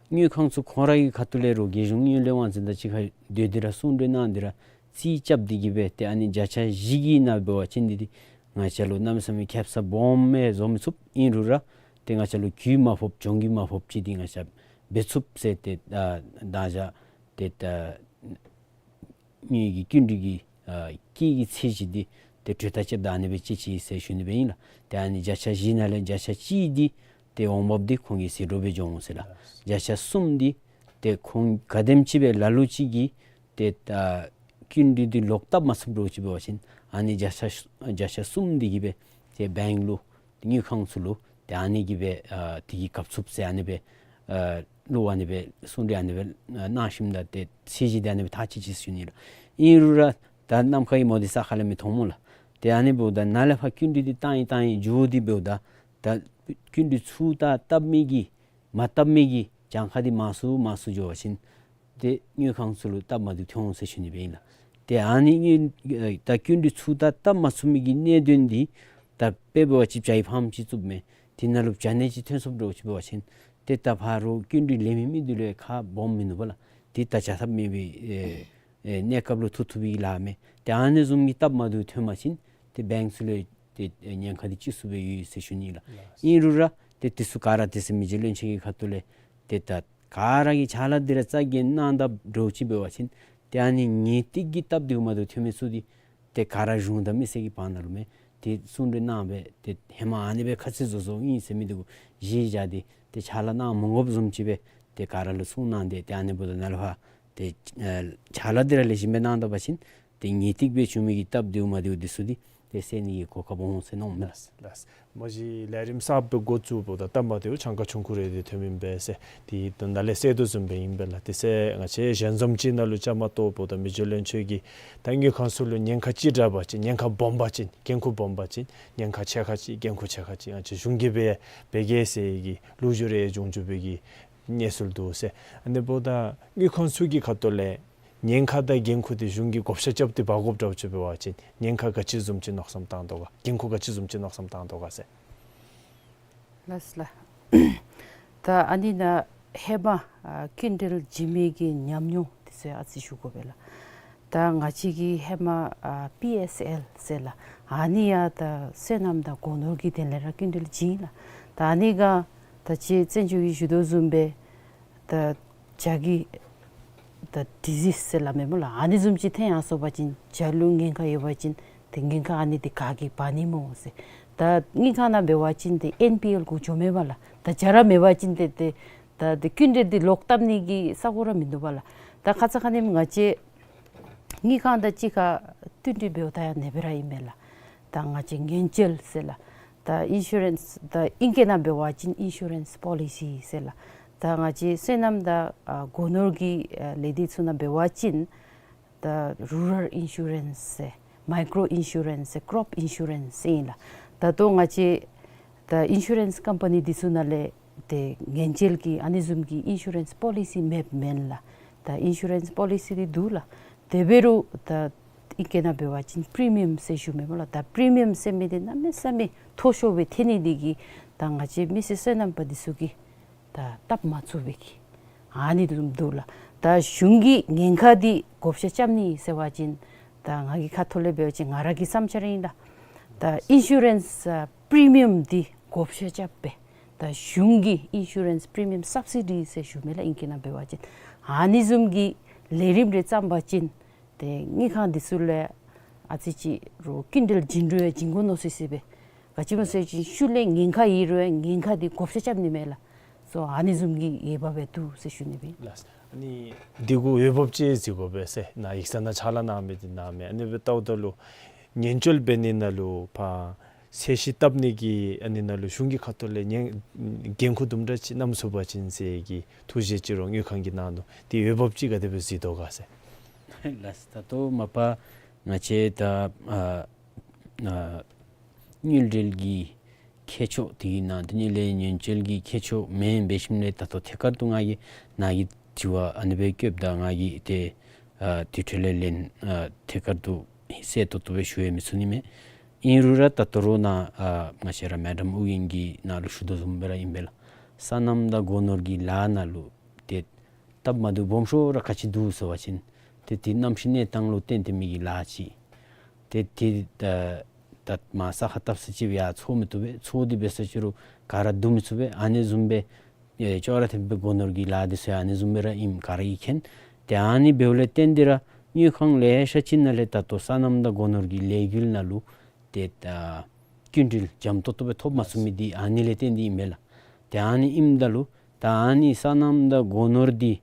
དངུལ་ཁང་ཚུ་ཁོང་ར་གི་ཁ་ཐུག་ལས་རུང་རྒྱལ་གཞུང་དངུལ་ལས་དབང་འཛིན་དང་གཅིག་ཁར་སྡོད་དེ་ར་གསུང་གྲོས་གནང་སྟེ་ར་རྩིས་རྐྱབ་སྟེ་གིས་སྦེ་ཏེ་ཨ་ནི་བརྒྱ་ཆ་བཞི་གི་ནང་འབད་བ་ཅིན་འདི་འདི་ང་བཅས་ལུ་གནམ་མེད་ས་མེད་ཁེབ་ས་སྦོམ་སྦེ་བཟོ་མི་ཚུགས། ཨིན་རུང་ར་ཏེ་ང་བཅས་ལུ་གྱོང་མ་ཕོགཔ་གྱོང་གུད་མ་ཕོགཔ་ཅིག་འདི་ང་བཅས་འབད་ཚུགས་ཟེར་ཏེ་ཨ་ད་བརྒྱ་ཏེ་ད་དངུལ་གྱི་སྐྱིན་འགྲུལ་གྱི་ཨ་སྐྱིད་ཀྱི་ཚད་གཞི་འདི་ཏེ་གྲོས་ཐག་བཅདཔ་ད་ཨ་ནི་སྦེ་བཅད་ཅི་ཟེར་ཞུ་ནི་སྦེ་ཨིན་ལགས། ཏེ་ཨ་ནི་བརྒྱ་ཆ་བཞི་ནང་ལས་བརྒྱ་ཆ་གཅིག་འདི་ཏེ་འོང་འབབ་འདི་ཁོང་གི་ཟད་འགྲོ་སྦེ་འགྱོ་འོང་ཟེར་ལགས། བརྒྱ་ཆ་གསུམ་འདི་ཏེ་ཁོང་ག་དེམ་ཅིག་སྦེ་ལ་ལུ་ཅིག་གིས་ཏེ་ད་སྐྱིན་འགྲུལ་འདི་ལོག་བཏབ་མ་ཚུགསཔ་འདྲཝ་ཅིག་འབད་བ་ཅིན་ཨ་ནི་བརྒྱ་ཆ་བརྒྱ་ཆ་གསུམ་འདི་གིས་སྦེ་ཏེ་བེངཀ་ལུ་དངུལ་ཁང་ཚུ་ལུ་ཏེ་ཨ་ནི་གིས་སྦེ་ཨ་དེ་གི་བཀབ་ཚུགས་ཟེར་ཨ་ནི་སྦེ་ཨ་ལུ་ཨ་ནི་སྦེ་གསུང་གྲོས་ཨ་ནི་སྦེ་ཨ་གནང་ཞིནམ་ད་ཏེ་ཚད་གཞི་འདི་ཨ་ནི་སྦེ་ཐག་བཅད་ཅི་ཟེར་ཞུ་ནི་ལགས། ཨིན་རུང་ར་ད་ནམ་མཁའི་མོ་འདི་ས་ཁ་ལས་མི་མཐོང་སྨོ་ལགས། ཏེ་ཨ་ནི་འབདཝ་ད་ནཱ་ལས་ཕར་སྐྱིན་འགྲུལ་འདི་བཏང་ཡི་བཏང་ཡི་འགྱོ་སྟེ་འབདཝ་ད་ད་སྐྱིན་འགྲུལ་ཚུ་ད་བཏབ་མི་གི་མ་བཏབ་མི་གི་གྱངས་ཁ་འདི་མང་སུ་མང་སུ་འགྱོ་བ་ཅིན་ཏེ་དངུལ་ཁང་ཚུ་ལུ་སྟབས་མ་བདེཝ་ཐོན་འོང་ཟེར་ཞུ་ནི་སྦེ་ཨིན་ལགས། ཏེ་ཨ་ནི་དངུལ་ད་སྐྱིན་འགྲུལ་ཚུ་ད་བཏབ་མ་ཚུགས་མི་གི་གནད་དོན་འདི་ད་དཔེ་འབད་བ་ཅིན་བྱ་ཡི་ཕམ་ཅིག་བཙུགསཔ་མས། དེ་ནང་ལུ་བྱ་ནད་ཅིག་ཐོན་སོངམ་འདྲཝ་ཅིག་འབད་བ་ཅིན་ཏེ་ད་ཕར་རུང་སྐྱིན་འགྲུལ་ལེན་མི་མི་འདི་ལུ་ཁག་སྦོམ་མིན་ནུག་པ་ལགས། ཏེ་ད་བྱ་ཐབས་མེད་པའི་ཨེ་ཨེ་གནས་སྐབས་ལུ་ཐུག་ཐུག་པའི་ལཱ་མས། ཏེ་ཨ་ནི་བཟུམ་གྱི་སྟབས་མ་བདེཝ་ཐོན་པ་ཅིན་ཏེ་བེངཀ་ཚུ་ལུ་ཏེ་ཉེན་ཁ་འདི་ལྕི་སུ་སྦེ་ཡོད་ཟེར་ཞུ་ནི་ལགས། ཨིན་རུང་ར་ཏེ་དེ་ཚུ་ག་ར་དེ་ཚུ་མི་རྗེ་བློན་ཆེན་གྱི་ཁ་ཐུག་ལས་ཏེ་ད་ག་ར་གིས་ཕྱག་ལཱ་འདི་ར་རྩ་འགེངས་གནང་དཔ་འདྲཝ་ཅིག་འབད་བ་ཅིན་ཏེ་ཨ་ནི་ངེས་ཏིག་གི་སྟབས་བདེཝ་མ་བདེཝ་ཐོན་མི་ཚུ་འདི་ཏེ་ག་ར་གཞུང་དང་མི་སེར་གྱི་བར་ན་ལུ་མས། ཏེ་གསུང་གྲོས་གནང་སྦེ་ཏེ་ཧེ་མ་ཨ་ནི་སྦེ་ཁ་ཚིག་བཟོ་བཟོཝ་ཨིན་ཟེར་མི་འདི་གུ་གཞི་བཞག་སྟེ་ཏེ་ཕྱག་ལཱ་གནང་མ་དགོཔ་བཟུམ་ཅིག་སྦེ་ཏེ་ག་ར་ལུ་གསུང་གནང་སྟེ་ཏེ་ཨ་ནི་འབདཝ་ད་ནཱ་ལས་ཕར་ཏེ་ཨ་ཕྱག་ལཱ་འདི་ར་ལེགས་ཤོམ་སྦེ་གནང་ད་པ་ཅིན་ཏེ་ངེས་ཏིག་སྦེ་བྱུང་མི་གི་སྟབས་བདེཝ་མ་བདེཝ་འདི་ཚུ་འདི་ཏེ་སེལ་ནི་གི་གོ་སྐབས་འོང་ཟེར་མནོཝ་མས། ལགས་ལགས། མ་གཞི་ལས་རིམ་གསརཔ་འགོ་བཙུགསཔ་ད་སྟབས་མ་བདེཝ་ཆང་ཁ་ཆུང་ཀུ་རེ་འདི་ཐོནམ་ཨིན་པས་ཟེར་ཏེ་ད་ནཱ་ལས་གསལ་དོ་བཟུམ་སྦེ་ཨིན་པས་ལགས། དེ་ཚེ་ང་བཅས་ཞལ་འཛོམས་ཅིག་ནང་ལུ་བཅའ་མར་གཏོགསཔ་ད་མི་རྗེ་བློན་ཆེན་གྱིས་ད་དངུལ་ཁང་ཚུ་ལུ་ཉེན་ཁ་ཅིག་འདྲ་བ་ཅིན་ཉེན་ཁ་སྦོམ་པ་ཅིན་འགན་ཁུར་སྦོམ་པ་ཅིན་ཉེན་ཁ་ཆེ་ཁ་ཅིག་འགན་ཁུར་ཆེ་ཁ་ཅིག་ང་བཅས་གཞུང་གིས་འབད་འབད་གེ་ཟེར་གྱི་ལོ་རྒྱུས་རེ་འབྱུང་འགྱོ་བའི་གི་གནས་ཚུལ་འདུག་ཟེར། ཨ་ནི་འབདཝ་ད་དངུལ་ཁང་ཚུ་གི་ཁ་ཐུག་ལས་ཉེན་ཁ་དང་འགན་ཁུར་འདི་གཞུང་གིས་བགོ་བཤའ་རྐྱབ་སྟེ་འབག་དགོཔ་འདྲཝ་ཅིག་འབད་བ་ཅིན་ཉེན་ཁ་ག་ཅི་བཟུམ་ཅིག་མནོ་བསམ་བཏང་དོ་ག། འགན་ཁུར་ག་ཅི་བཟུམ་ཅིག་མནོ་བསམ་བཏང་དོ་ག་ཟེར། ལགས་ལགས། ད་ཨ་ནི་ནཱ་ཧེ་མ་ཨ་སྐྱིན་འགྲུལ་བྱིན་མི་གི་ཉམས་མྱོང་འདི་ཚུ་ཨ་ཙི་ཞུ་དགོ་པས་ལགས། ད་ང་བཅས་ཀྱི་ཧེ་མ་ཨ་པི་ཨེསི་ཨེལ་ཟེར་ལགས། ཨ་ནི་ཡང་ད་སོ་ནམ་དང་སྒོ་ནོར་གྱི་དོན་ལས་ར་སྐྱིན་འགྲུལ་བྱིན་ལགས། ད་ཨ་ནི་ག་ད་ཅི་བཙན་བྱོལ་གྱི་ཞུ་དོ་བཟུམ་སྦེ་ད་བྱ་གི་ད་ཌི་ཟིས་ཟེར་སླབ་མས་སྨོ་ལགས། ཨ་ནི་བཟུམ་ཅིག་ཐོན་ཡར་སོང་པ་ཅིན་བྱ་ལུ་ཉེན་ཁ་ཡོད་པ་ཅིན་ཏེ་ཉེན་ཁ་ཨ་ནི་འདི་ག་གིས་འབག་ནི་སྨོ་ཟེར། ད་དངུལ་ཁང་ནང་འབད་བ་ཅིན་ཏེ་ཨེན་པི་ཨེལ་གུ་འགྱོཝ་མས་པ་ལགས། ད་བྱ་ར་མེད་པ་ཅིན་ཏེ་ཏེ་ད་ཏེ་སྐྱིན་འགྲུལ་འདི་ལོག་བཏབ་ནི་གི་ས་གོ་ར་མིན་འདུག་པ་ལགས། ད་ཁ་ཙ་ཁ་ཉིནམ་ང་བཅས་དངུལ་ཁང་དང་གཅིག་ཁར་བསྟུན་གྲོས་འབདཝ་ད་ཡང་ཨ་ནི་སྦེ་ར་ཨིན་མས་ལགས། ད་ང་བཅས་ཉེན་བཅོལ་ཟེར་ལགས། ད་ཨིན་ཤུ་རེནསི་ད་ཨིང་སྐད་ནང་འབད་བ་ཅིན་ཨིན་ཤུ་རེནསི་པོ་ལི་སི་ཟེར་ལགས། ད་ང་བཅས་སོ་ནམ་དང་ཨ་སྒོ་ནོར་གྱི་ཨ་ལས་སྡེ་ཚུ་ནང་འབད་བ་ཅིན་ད་རུ་རཱལ་ཨིན་ཤུ་རེནསི་ཟེར་མའི་ཀྲོ་ཨིན་ཤུ་རེནསི་ཟེར་ཀྲོབ་ཨིན་ཤུ་རེནསི་ཟེར་ཨིན་ལགས། ད་ལྟོ་ང་བཅས་ད་ཨིན་ཤུ་རེནསི་ཀམ་པ་ནི་འདི་ཚུ་ནང་ལས་ཏེ་ཉེན་བཅོལ་གྱི་ཨ་ནི་བཟུམ་གྱི་ཨིན་ཤུ་རེནསི་པོ་ལི་སི་མེདཔ་མེན་ལགས། ད་ཨིན་ཤུ་རེནསི་པོ་ལི་སི་འདི་འདུག་ལགས། དེ་འབད་རུང་ད་ཨིང་སྐད་ནང་འབད་བ་ཅིན་པྲི་མི་ཡམ་ཟེར་ཞུཝ་མས་སྨོ་ལགས། ད་པྲི་མི་ཡམ་ཟེར་མི་འདི་གནམ་མེད་ས་མེད་མཐོ་ཤོས་སྦེ་ཐོན་ནི་འདི་གིས་ད་ང་བཅས་མི་སེར་སོ་ནམ་པ་འདི་ཚུ་གིས་ད་སྟབས་མ་བཙུགས་པའི་གི་ཨ་ནི་འདུག་འདུག་ལགས། ད་གཞུང་གིས་ཉེན་ཁ་འདི་བགོ་བཤའ་རྐྱབ་ནི་ཟེར་བ་ཅིན་ད་ང་གི་ཁ་ཐུག་ལས་འབད་བ་ཅིན་ང་ར་གི་བསམ་འཆར་ཨིན་ལགས། ད་ཨིན་ཤུ་རེནསི་ཨ་པྲི་མི་ཡམ་འདི་ བགོ་བཤའ་རྐྱབ་སྦེ་ད་གཞུང་གི་ཨིན་ཤུ་རེནསི་པི་རི་མི་ཡམ་སབ་སི་ཌི་ཟེར་ཞུ་མི་ལགས། ཨིང་སྐད་ནང་འབད་བ་ཅིན་ཨ་ནི་བཟུམ་གྱི་ལས་རིམ་རེ་བརྩམ་པ་ཅིན་ཏེ་དངུལ་ཁང་འདི་ཚུ་ལས་ཨ་ཙི་ཅིག་རོགས་སྐྱིན་འགྲུལ་བྱིན་རུང་ཡང་བྱིན་དགོ་མནོ་སི་སི་སྦེ། ག་ཅི་སྨོ་ཟེར་བ་ཅིན་ཤུལ་ལས་ཉེན་ཁ་ཡོད་རུང་ཡང་ཉེན་ཁ་འདི་བགོ་བཤའ་རྐྱབ་ནི་མས་ལགས། སོ་ཨ་ནི་བཟུམ་གྱི་འོས་འབབ་འདུག་ཟེར་ཞུ་ནི་སྦེ་ཨིན། ལགས། ཨ་ནི་འདི་གུ་འོས་འབབ་ཅིག་གཟིགས་དགོ་པས་ཟེར་ནཱ་ཡིག་ཚང་ནང་ཕྱག་ལཱ་གནང་མི་འདི་གནང་མི་ཨ་ནི་སྦེ་ལྟཝ་ད་ལུ་ཉེན་བཅོལ་འབད་ནི་ནང་ལུ་ཕར་ཚད་གཞི་བཏབ་ནི་གི་ཨ་ནི་ནང་ལུ་གཞུང་གི་ཁ་ཐུག་ལས་ཉེན་འགན་ཁུར་དུམ་གྲ་ཅིག་བསྣམ་ཚུགས་པ་ཅིན་ཟེར་གྱི་ཐུགས་བཞེད་ཅིག་རོགས་དངུལ་ཁང་གིས་གནང་ནུག། དེ་འོས་འབབ་ཅིག་ག་དེ་སྦེ་གཟིགས་དོ་ག་ཟེར། ལགས། ད་ལྟོ་མ་པ་ང་བཅས་ད་ཨ་ཨ་དངུལ་འབྲེལ་གྱི་ཁྱད་ཆོས་དེ་གི་ནང་དེ་ནི་ལས་ཉེན་བཅོལ་གྱི་ཁྱད་ཆོས་མེན་འབད་ཞིནམ་ལས་ད་ལྟོ་ཐད་ཀར་དུ་ང་གིས་ནཱ་གི་དྲི་བ་ཨ་ནི་སྦེ་བཀོདཔ་ད་ང་གིས་ཏེ་ཨ་དེ་འཕྲོ་ལས་ལན་ཨ་ཐད་ཀར་དུ་གསལ་ཏོག་ཏོ་སྦེ་ཞུ་ཡང་མི་ཚུགས་ནི་མས། ཨིན་རུང་ར་ད་ལྟོ་རོགས་ནཱ་ཨ་ང་བཅས་ར་མེ་ཌམ་ཨོ་རྒྱན་གྱིས་ནཱ་ལུ་ཞུ་དོ་བཟུམ་སྦེ་ར་ཨིན་པས་ལགས། སོ་ནམ་དང་སྒོ་ནོར་གྱི་ལཱ་ནང་ལུ་ཏེ་སྟབས་མ་བདེཝ་སྦོམ་ཤོས་ར་ག་ཅི་འདུག་ཟེར་བ་ཅིན་ཏེ་དེ་གནམ་གཤིས་གནས་སྟངས་ལུ་བརྟེན་ཏེ་མི་གི་ལཱ་ཅིག། ཏེ་དེ་ད་ད་མར་ས་ཁར་བཏབ་ས་ཅིག་སྦེ་ཡར་འཚོ་མི་བཏུབ་པས། འཚོ་སྟེ་འབད་ས་ཅིག་རུང་ག་ར་བསྡུ་མི་ཚུགས་པས། ཨ་ནི་བཟུམ་སྦེ་ཨེ་ཅོག་ར་འཐདཔ་སྦེ་སྒོ་ནོར་གྱི་ལཱ་འདི་ཚུ་ཡང་ཨ་ནི་བཟུམ་སྦེ་ར་ཨིནམ་ག་ར་གིས་མཁྱེན། ཏེ་ཨ་ནི་འབདཝ་ལས་བརྟེན་ཏེ་ར་དངུལ་ཁང་ལེ་ཤ་ཅིག་ནང་ལས་ད་ལྟོ་སོ་ནམ་དང་སྒོ་ནོར་གྱི་ལས་འགུལ་ནང་ལུ་ཏེ་ད་སྐྱིན་འགྲུལ་འཇམ་ཏོག་ཏོ་སྦེ་ཐོབ་མ་ཚུགས་མི་འདི་ཨ་ནི་ལས་བརྟེན་ཏེ་ཨིན་པས་ལགས། ཏེ་ཨ་ནི་ཨིནམ་ད་ལུ་ད་ཨ་ནི་སོ་ནམ་དང་སྒོ་ནོར་འདི་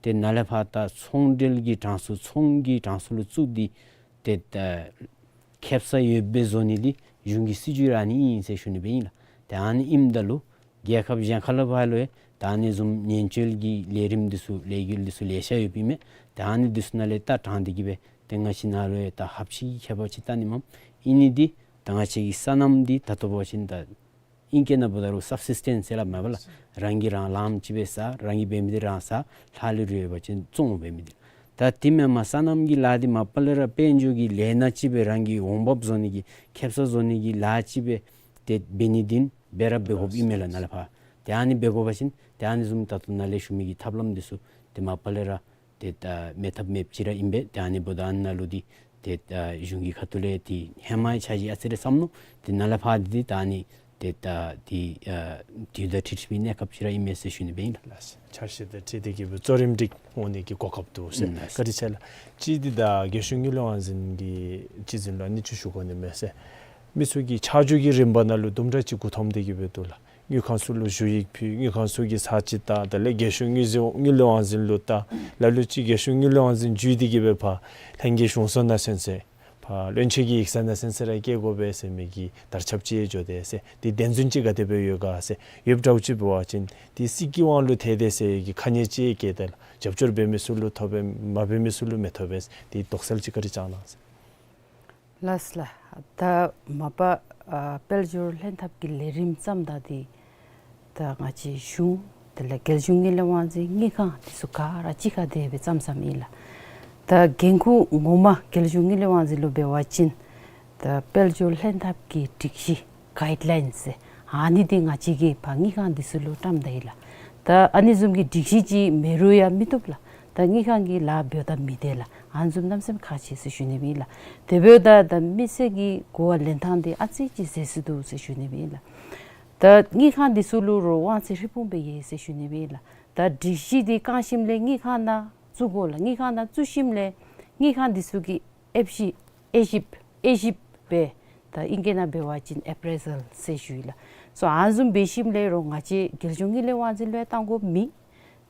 ཏེ་ནཱ་ལས་ཕར་ད་ཚོང་འབྲེལ་གྱི་གྲངས་སུ་ཚོང་གི་གྲངས་སུ་ལུ་བཙུགས་ཏེ་ཏེ་ད་ཁེབ་ས་ཡོདཔ་སྦེ་བཟོ་ནི་འདི་གཞུང་གི་སྲིད་བྱུས་ར་ཨ་ནི་ཨིན་ཟེར་ཞུ་ནི་སྦེ་ཨིན་ལགས། ཏེ་ཨ་ནི་ཨིནམ་ད་ལུ་རྒྱལ་ཁབ་གཞན་ཁ་ལས་ཕར་ལུ་ཡང་ད་ཨ་ནི་བཟུམ་ཉེན་བཅོལ་གྱི་ལས་རིམ་འདི་ཚུ་ལས་འགུལ་འདི་ཚུ་ལེ་ཤ་ཡོདཔ་ཨིན་མས། ཏེ་ཨ་ནི་འདི་ཚུ་ནང་ལས་ད་དྲངས་ཏེ་གི་སྦེ་ཏེ་ང་བཅས་ནཱ་ལུ་ཡང་ད་ཧབ་ཤིག་གི་ཁྱད་པར་ཅིག་བལྟ་ནི་མས། ཨིན་ནི་འདི་ད་ང་བཅས་ཀྱི་སོ་ནམ་འདི་ད་ལྟོ་འབད་བ་ཅིན་ད་ཨིང་སྐད་ནང་འབདཝ་ད་རུང་སབ་སིས་ཊེནསི་ཟེར་སླབ་མས་པ་ལགས། རང་གིས་རང་ལངམ་ཅིག་སྦེ་ཟ། རང་གིས་འབད་མི་འདི་རང་ཟ། ལྷག་ལུས་རེ་ཡོད་པ་ཅིན་བཙོང་འབད་མི་འདི། ད་དེ་མེན་པར་སོ་ནམ་གྱི་ལཱ་འདི་མ་པ་ལས་ར་དཔལ་འབྱོར་གྱི་ལས་སྣ་ཅིག་སྦེ་རང་གི་འོང་འབབ་བཟོ་ནི་གི་ཁེབ་ས་བཟོ་ནི་གི་ལཱ་ཅིག་སྦེ་ཏེ་འབད་ནི་འདི་འབད་ར་འབད་དགོཔ་ཨིན་མས་ལགས་ནཱ་ལས་ཕར། ཏེ་ཨ་ནི་འབད་དགོ་པ་ཅིན་ཏེ་ཨ་ནི་བཟུམ་ད་ལྟོ་ནཱ་ལས་ཞུ་མི་གི་ཐབས་ལམ་འདི་ཚུ་ཏེ་མ་པ་ལས་ར་ཏེ་ད་མེད་ཐབས་མེདཔ་ཅིག་ར་ཨིན་པས། ཏེ་ཨ་ནི་འབདཝ་ད་ཨ་ནཱ་ལུ་འདི་ཏེ་ད་གཞུང་གི་ཁ་ཐུག་ལས་ཏེ་ཧེ་མའི་འཆར་གཞི་ཨ་ཙི་རེ་བརྩམ་ནུག། ཏེ་ནཱ་ལས་ཕར་འདི་ཏེ་ད་ཨ་ནི་ཏེ་ད་འདི་ཨ་དུས་དང་འཁྲིལ་འཁྲིལ་བའི་གནས་སྐབས་ཅིག་ར་ཨིན་མས་ཟེར་ཞུ་ནི་སྦེ་ཨིན་ལགས། ལགས། འཆར་གཞི་དང་འཁྲིལ་ཏེ་གི་སྦེ་གཙོ་རིམ་སྒྲིག་འོང་ནི་གི་གོ་སྐབས་འདུག་ཟེར། ཨིན་ལགས། བཀའ་དྲིན་ཆེ་ལགས། གཅིག་འདི་ད་རྒྱལ་གཞུང་དངུལ་ལས་དབང་འཛིན་གྱི་སྤྱི་འཛིན་ལུ་ཨ་ནི་ཅིག་ཞུ་དགོ་ནི་མས་ཟེར། མི་ཚུ་གིས་ཆ་འཇོག་གི་རིམ་པ་ནང་ལུ་དུམ་གྲ་ཅིག་མགུ་འཐོམ་སྟེ་གི་སྦེ་འདུག་ལགས། དངུལ་ཁང་ཚུ་ལུ་ཞུ་ཡིག་ཕུལ། དངུལ་ཁང་ཚུ་གིས་ཚར་གཅིག་བལྟ། དེ་ལས་རྒྱལ་གཞུང་དངུལ་རྩིས་དངུལ་ལས་དབང་འཛིན་ལུ་བལྟ། ལ་ལུ་ཅིག་རྒྱལ་གཞུང་དངུལ་ལས་དབང་འཛིན་བརྒྱུད་དེ་གི་སྦེ་ཕར་ལྷན་རྒྱས་གཞུང་ཚོགས་ནང་ཚུན་ཚོད་ཕར་བློན་ཆེན་གྱི་ཡིག་ཚང་ནང་ཚུན་ཚོད་ར་བསྐྱལ་དགོ་པས་ཟེར་མི་གི་དར་ཁྱབ་ཅིག་འགྱོ་དེས་ཟེར། དེ་བདེན་རྫུན་ཅིག་ག་དེ་སྦེ་ཡོད་ག་ཟེར། ཡོདཔ་འདྲཝ་ཅིག་འབད་བ་ཅིན་དེ་སྲིད་ཀྱི་དབང་ལུ་ཐལ་དེས་ཟེར་གྱི་ཁ་ཉེས་ཅིག་བཀལ་ཏེ་ལགས། རྒྱབ་སྐྱོར་འབད་མི་ཚུ་ལུ་ཐོབ་པས། མ་འབད་མི་ཚུ་ལུ་མི་ཐོབ་པས། དེ་དོགས་སེལ་ཅིག་བཀའ་དྲིན་བསྐྱང་གནང་ཟེར། ལགས་ལགས། ད་མ་པ་ཨ་དཔལ་འབྱོར་ལྷན་ཐབས་ཀྱི་ལས་རིམ་བརྩམ་ད་འདི་ད་ང་བཅས་གཞུང་དེ་ལས་རྒྱལ་གཞུང་དངུལ་ལས་དབང་འཛིན་དངུལ་ཁང་འདི་ཚུ་ག་ར་གཅིག་ཁར་སྡེབ་སྦེ་བརྩམས་བརྩམསམ་ཨིན་ལགས། ད་འགན་ཁུར་ངོ་མ་རྒྱལ་གཞུང་དངུལ་ལས་དབང་འཛིན་ལུ་འབད་བ་ཅིན་ད་དཔལ་འབྱོར་ལྷན་ཐབས་ཀྱི་སྒྲིག་གཞི་གའིཌ་ལའིནསི་ཟེར་ཨ་ནི་འདི་ང་བཅས་ཀྱིས་ཕར་དངུལ་ཁང་འདི་ཚུ་ལུ་བཀྲམ་ད་ཡི་ལགས། ད་ཨ་ནི་བཟུམ་གྱི་སྒྲིག་གཞི་ཅིག་མེད་རུང་ཡང་མི་བཏུབ་ལགས། ད་དངུལ་ཁང་གི་ལཱ་འབདཝ་ད་མི་བདེ་ལགས། ཨ་ནི་བཟུམ་གནམ་མེད་ས་མེད་ཁག་ཆེ་ཟེར་ཞུ་ནི་སྦེ་ཨིན་ལགས། དེ་འབདཝ་ད་ད་མི་སེར་གྱི་གོ་བ་ལེན་ཐངས་འདི་ཨ་ཙི་ཅིག་ཟད་སོང་འདུག་ཟེར་ཞུ་ནི་སྦེ་ཨིན་ལགས། ད་དངུལ་ཁང་འདི་ཚུ་ལུ་རོགས་དབང་ཚད་ཧྲིལ་བུམ་སྦེ་ཡོད་ཟེར་ཞུ་ནི་སྦེ་ཨིན་ལགས། ད་སྒྲིག་གཞི་འདི་བསྐང་ཞིནམ་ལས་དངུལ་ཁང་ནང་བཙུགས་དགོ་ལགས། དངུལ་ཁང་ནང་བཙུགས་ཞིནམ་ལས་དངུལ་ཁང་འདི་ཚུ་གིས་དབྱེ་ཞིབ་དབྱེ་ཞིབ་དབྱེ་ཞིབ་འབད། ད་ཨིང་སྐད་ནང་འབད་བ་ཅིན་ཨེ་པྲེ་ཟཱལ་ཟེར་ཞུ་ཡི་ལགས། སོ་ཨ་ནི་བཟུམ་འབད་ཞིནམ་ལས་རོགས་ང་བཅས་རྒྱལ་གཞུང་དངུལ་ལས་དབང་འཛིན་ལུ་ཡང་བཏང་དགོཔ་མེད།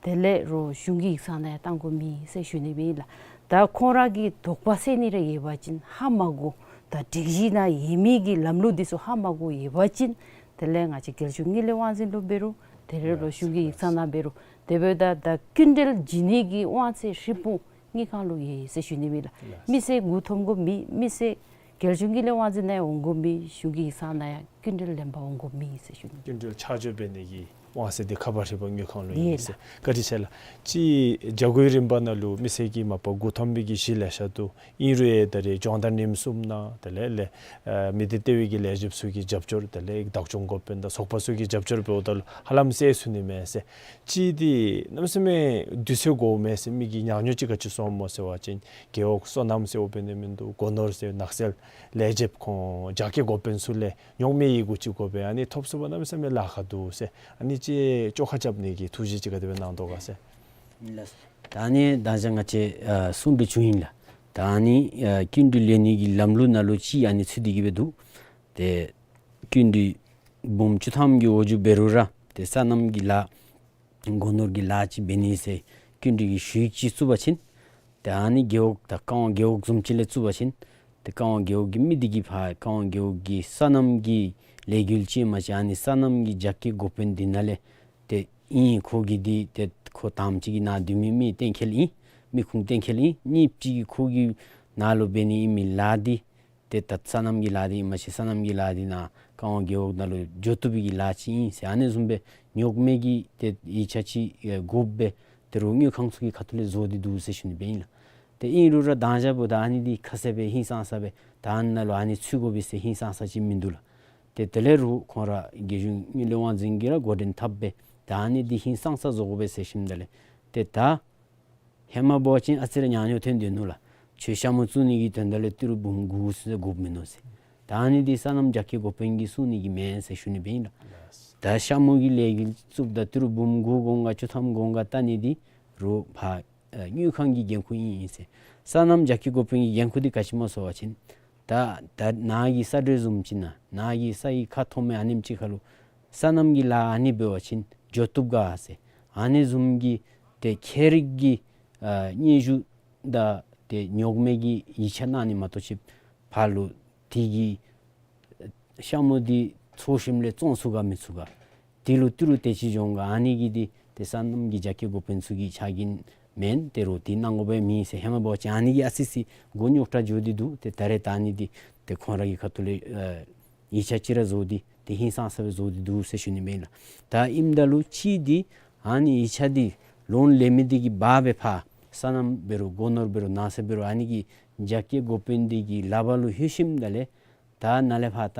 དེ་ལས་རོགས་གཞུང་གི་ཡིག་ཚང་ནང་ཡང་བཏང་དགོཔ་མེད་ཟེར་ཞུ་ནི་སྦེ་ཨིན་ལགས། ད་ཁོང་ར་གི་དོགས་པ་སེལ་ནི་རེ་ཡོད་པ་ཅིན་ཧ་མ་གོ། ད་སྒྲིག་གཞི་ནང་ཡོད་མི་གི་ལམ་ལུགས་འདི་ཚུ་ཧ་མ་གོ་ཡོད་པ་ཅིན་དེ་ལས་ང་བཅས་རྒྱལ་གཞུང་དངུལ་ལས་དབང་འཛིན་ལུ་འབད་རུང་དེ་ལས་རོགས་གཞུང་གི་ཡིག་ཚང་ནང་འབད་རུང་དེ་འབདཝ་ད་ད་སྐྱིན་འགྲུལ་བྱིན་ནི་གི་དབང་ཚད་ཧྲིལ་བུམ་དངུལ་ཁང་ལུ་ཡོད་ཟེར་ཞུ་ནི་སྦེ་ཨིན་ལགས། མི་སེར་མགུ་འཐོམ་དགོཔ་མེད། མི་སེར་རྒྱལ་གཞུང་དངུལ་ལས་དབང་འཛིན་ནང་ཡང་འོང་དགོཔ་མེད། གཞུང་གི་ཡིག་ཚང་ནང་ཡང་སྐྱིན་འགྲུལ་ལེན་པར་འོང་དགོཔ་མེད་ཟེར་ཞུ་ནི། སྐྱིན་འགྲུལ་ཆ་འཇོག་འབད་ནི་གི་ དབང་ཚད་འདི་ཁ་པར་ཧྲིལ་པོ་དངུལ་ཁང་ལུ་ཨིན་ཟེར། བཀའ་དྲིན་ཆེ་ལགས། ཅིག་བྱ་སྒོའི་རིམ་པ་ནང་ལུ་མི་སེར་གྱིས་མ་པ་མགུ་འཐོམ་པའི་གི་གཞི་ལེ་ཤ་འདུག། ཨིན་རུང་ཡང་ད་རེས་སྦྱོང་བརྡར་ཉིནམ་གསུམ་ནང་དེ་ལས་ལས་ཨ་མི་སྡེ་ལྟེ་བའི་གི་ལས་བྱེདཔ་ཚུ་གི་རྒྱབ་སྐྱོར་དེ་ལས་བདག་སྐྱོང་འགོ་དཔོན་དང་ཚོགས་པ་ཚུ་གི་རྒྱབ་སྐྱོར་འབདཝ་ད་ལུ་ཧ་ལམ་སེལ་ཚུགས་ནི་མས་ཟེར། ཅིག་འདི་གནམ་མེད་ས་མེད་དུས་ཚོད་འགོརཝ་མས་ཟེར་མི་གིས་ཉག་ཉོག་ཅིག་ག་ཅི་སོངམ་སྨོ་ཟེར་བ་ཅིན་རྒེད་འོག་སོ་ནམ་ཟེར་འོ་འབད་ནི་མིན་འདུག། སྒོ་ནོར་ཟེར་ནགས་ཚལ་ལས་བྱེདཔ་ཁོང་རྒྱ་སྐྱེད་འགོ་དཔོན་ཚུ་ལས་ཉོག་མེད་ཡི་གུ་ཅིག་དགོ་པས། ཨ་ནི་ཐོབ་ཚུགས་པར་གནམ་མེད་ས་མེད་ལཱ་ཁག་འདུག་ཟེར། ཨ་ནི་ཅིག་བཅོ་ཁ་རྐྱབ་ནི་གི་ཐུགས་བཞེད་ཅིག་ག་དེ་སྦེ་གནང་དོ་ག་ཟེར། ལགས། ད་ཨ་ནི་ད་ཅི་ང་བཅས་ཨ་གསུང་གྲོས་བྱུང་ཡི་ལགས། ད་ཨ་ནི་ཨ་སྐྱིན་འགྲུལ་ལེན་ནི་གི་ལམ་ལུགས་ནང་ལུ་ཅིག་ཨ་ནི་ཚུད་དེ་གི་སྦེ་འདུག། ཏེ་སྐྱིན་འགྲུལ་འབུམ་བཅུ་ཐམ་གྱི་འོག་འགྱོ་འབད་རུང་ར་ཏེ་སོ་ནམ་གྱི་ལཱ་སྒོ་ནོར་གྱི་ལཱ་ཅིག་འབད་ནི་ཟེར་སྐྱིན་འགྲུལ་གྱི་ཞུ་ཡིག་ཅིག་བཙུགས་པ་ཅིན་ཏེ་ཨ་ནི་རྒེད་འོག་ད་ཀ་ཝང་རྒེད་འོག་བཟུམ་ཅིག་ལས་བཙུགས་པ་ཅིན་ཏེ་ཀ་ཝང་རྒེད་འོག་གི་མི་འདི་གིས་ཕར་ཀ་ཝང་རྒེད་འོག་གི་སོ་ནམ་གྱི་ལས་འགུལ་ཅིག་མ་གཞི་ཨ་ནི་སོ་ནམ་གྱི་རྒྱ་སྐྱེད་འགོ་དཔོན་འདི་ནང་ལས་ཏེ་ཨིན། ཁོ་གིས་འདི་ཏེ་ཁོ་དང་པ་ཅིག་གི་ནཱ་སྡོད་མི་མི་གཏན་འཁེལ་ཨིན། མི་ཁུངས་གཏན་འཁེལ་ཨིན། གཉིས་པ་ཅིག་གིས་ཁོ་གི་ནཱ་ལུ་འབད་ནི་ཨིན་མི་ལཱ་འདི་ཏེ་ད་སོ་ནམ་གྱི་ལཱ་འདི་ཨིན་མ་གཞི་སོ་ནམ་གྱི་ལཱ་འདི་ནཱ་ཀ་ཝང་རྒེད་འོག་ནང་ལུ་འགྱོ་བཏུབ་པའི་གི་ལཱ་ཅིག་ཨིན་ཟེར་ཨ་ནི་བཟུམ་སྦེ་ཉོག་མེད་ཀྱི་ཏེ་ཡིག་ཆ་ཅིག་ཨེ་དགོཔ་སྦེ་ཏེ་རོགས་དངུལ་ཁང་ཚུ་གི་ཁ་ཐུག་ལས་བཟོ་སྟེ་འདུག་ཟེར་ཞུ་ནི་སྦེ་ཨིན་ལགས། ཏེ་ཨིན་རུང་ར་དང་ཞག་འབདཝ་ད་ཨ་ནི་འདི་ཁ་གསལ་སྦེ་ཧིང་སངས་ས་སྦེ་ད་ཨ་ནཱ་ལུ་ཨ་ནི་ཚུད་དགོ་པས་ཟེར་ཧིང་སངས་ས་ཅིག་མིན་འདུག་ལགས། ཏེ་དེ་ལས་རོགས་ཁོང་ར་རྒྱལ་གཞུང་དངུལ་ལས་དབང་འཛིན་གྱིས་ར་འགོ་འདྲེན་འཐབ་སྦེ་ད་ཨ་ནི་འདི་ཧིང་སངས་ས་བཟོ་དགོ་པས་ཟེར་ཞུཝ་ད་ལས་ཏེ་ད་ཧེ་མ་འབད་བ་ཅིན་ཨ་ཙི་རེ་ཉག་ཉོག་ཐོན་དོ་ནུག་ལགས། ཁྱོད་ཤ་མོ་བཙུགས་ནི་གི་དོན་དག་ལས་ཏི་རུ་འབུམ་དགུ་ཚུན་ཚོད་དགོཔ་མིན་ནུག་ཟེར། ད་ཨ་ནི་འདི་སོ་ནམ་རྒྱ་སྐྱེད་འགོ་དཔོན་གྱིས་གསུང་ནི་གི་མེན་ཟེར་ཞུ་ནི་སྦེ་ཨིན་ལགས། ད་ཤ་མོ་གི་ལས་འགུལ་བཙུགསཔ་ད་ཏི་རུ་འབུམ་དགུ་གོང་ག་བཅུ་ཐམ་གོང་ག་བལྟ་ནི་འདི་རོགས་ཕར་ཨ་དངུལ་ཁང་གི་འགན་ཁུར་ཨིན་ཨིན་ཟེར། སོ་ནམ་རྒྱ་སྐྱེད་འགོ་དཔོན་གྱི་འགན་ཁུར་འདི་ག་ཅི་སྨོ་ཟེར་བ་ཅིན་ད་ད་ནཱ་གི་ས་འབྲེལ་བཟུམ་ཅིག་ནང་ནཱ་གི་ས་ཡི་ཁ་ཐོག་མའི་ཨ་ནེམ་ཅིག་ཁར་ལུ་སོ་ནམ་གྱི་ལཱ་ཨ་ནི་འབད་བ་ཅིན་འགྱོ་བཏུབ་ག་ཟེར་ཨ་ནི་བཟུམ་གྱི་ཏེ་ཁྱད་རིག་གི་ཨ་སྙན་ཞུ་དང་ཏེ་ཉོག་མེད་ཀྱི་ཡིག་ཆ་གནང་ནི་མ་གཏོགས་ཅིག་ཕར་ལུ་དེ་གི་ཤ་མོ་འདི་ཚོ་ཞིནམ་ལས་བཙོང་ཚུགས་ག་མི་ཚུགས་ག། དེ་ལུ་ཏི་རུ་དེ་ཅིག་འབྱུང་ག། ཨ་ནི་གི་འདི་ཏེ་སོ་ནམ་གྱི་རྒྱ་སྐྱེད་འགོ་དཔོན་ཚུ་གི་ཆ་རྐྱེན་མེན། ཏེ་རོགས་དེ་གནང་དགོ་པའི་མེད་ཟེར། ཧེ་མ་འབད་བ་ཅིན་ཨ་ནི་གིས་ཨ་ཙི་ཙི་མགུ་རྙོག་དྲགས་འགྱོ་སྟེ་འདུག། ཏེ་ད་རེས་ད་ཨ་ནི་འདི་ཏེ་ཁོང་ར་གི་ཁ་ཐུག་ལས་ཨ་ཡིག་ཆ་ཅིག་ར་བཟོ་སྟེ་ཏེ་ཧིང་སངས་ས་སྦེ་བཟོ་སྟེ་འདུག་ཟེར་ཞུ་ནི་སྦེ་ཨིན་ལགས། ད་ཨིནམ་ད་ལུ་ཅིག་འདི་ཨ་ནི་ཡིག་ཆ་འདི་ལོན་ལེན་མི་འདི་གིས་འབག་སྦེ་ཕར་སོ་ནམ་འབད་རུང་སྒོ་ནོར་འབད་རུང་ནགས་ཚལ་འབད་རུང་ཨ་ནི་གི་རྒྱ་སྐྱེད་འགོ་དཔོན་འདི་གི་ལག་པར་ལུ་ལྷོད་ཞིནམ་ད་ལས་ད་ནཱ་ལས་ཕར་ད་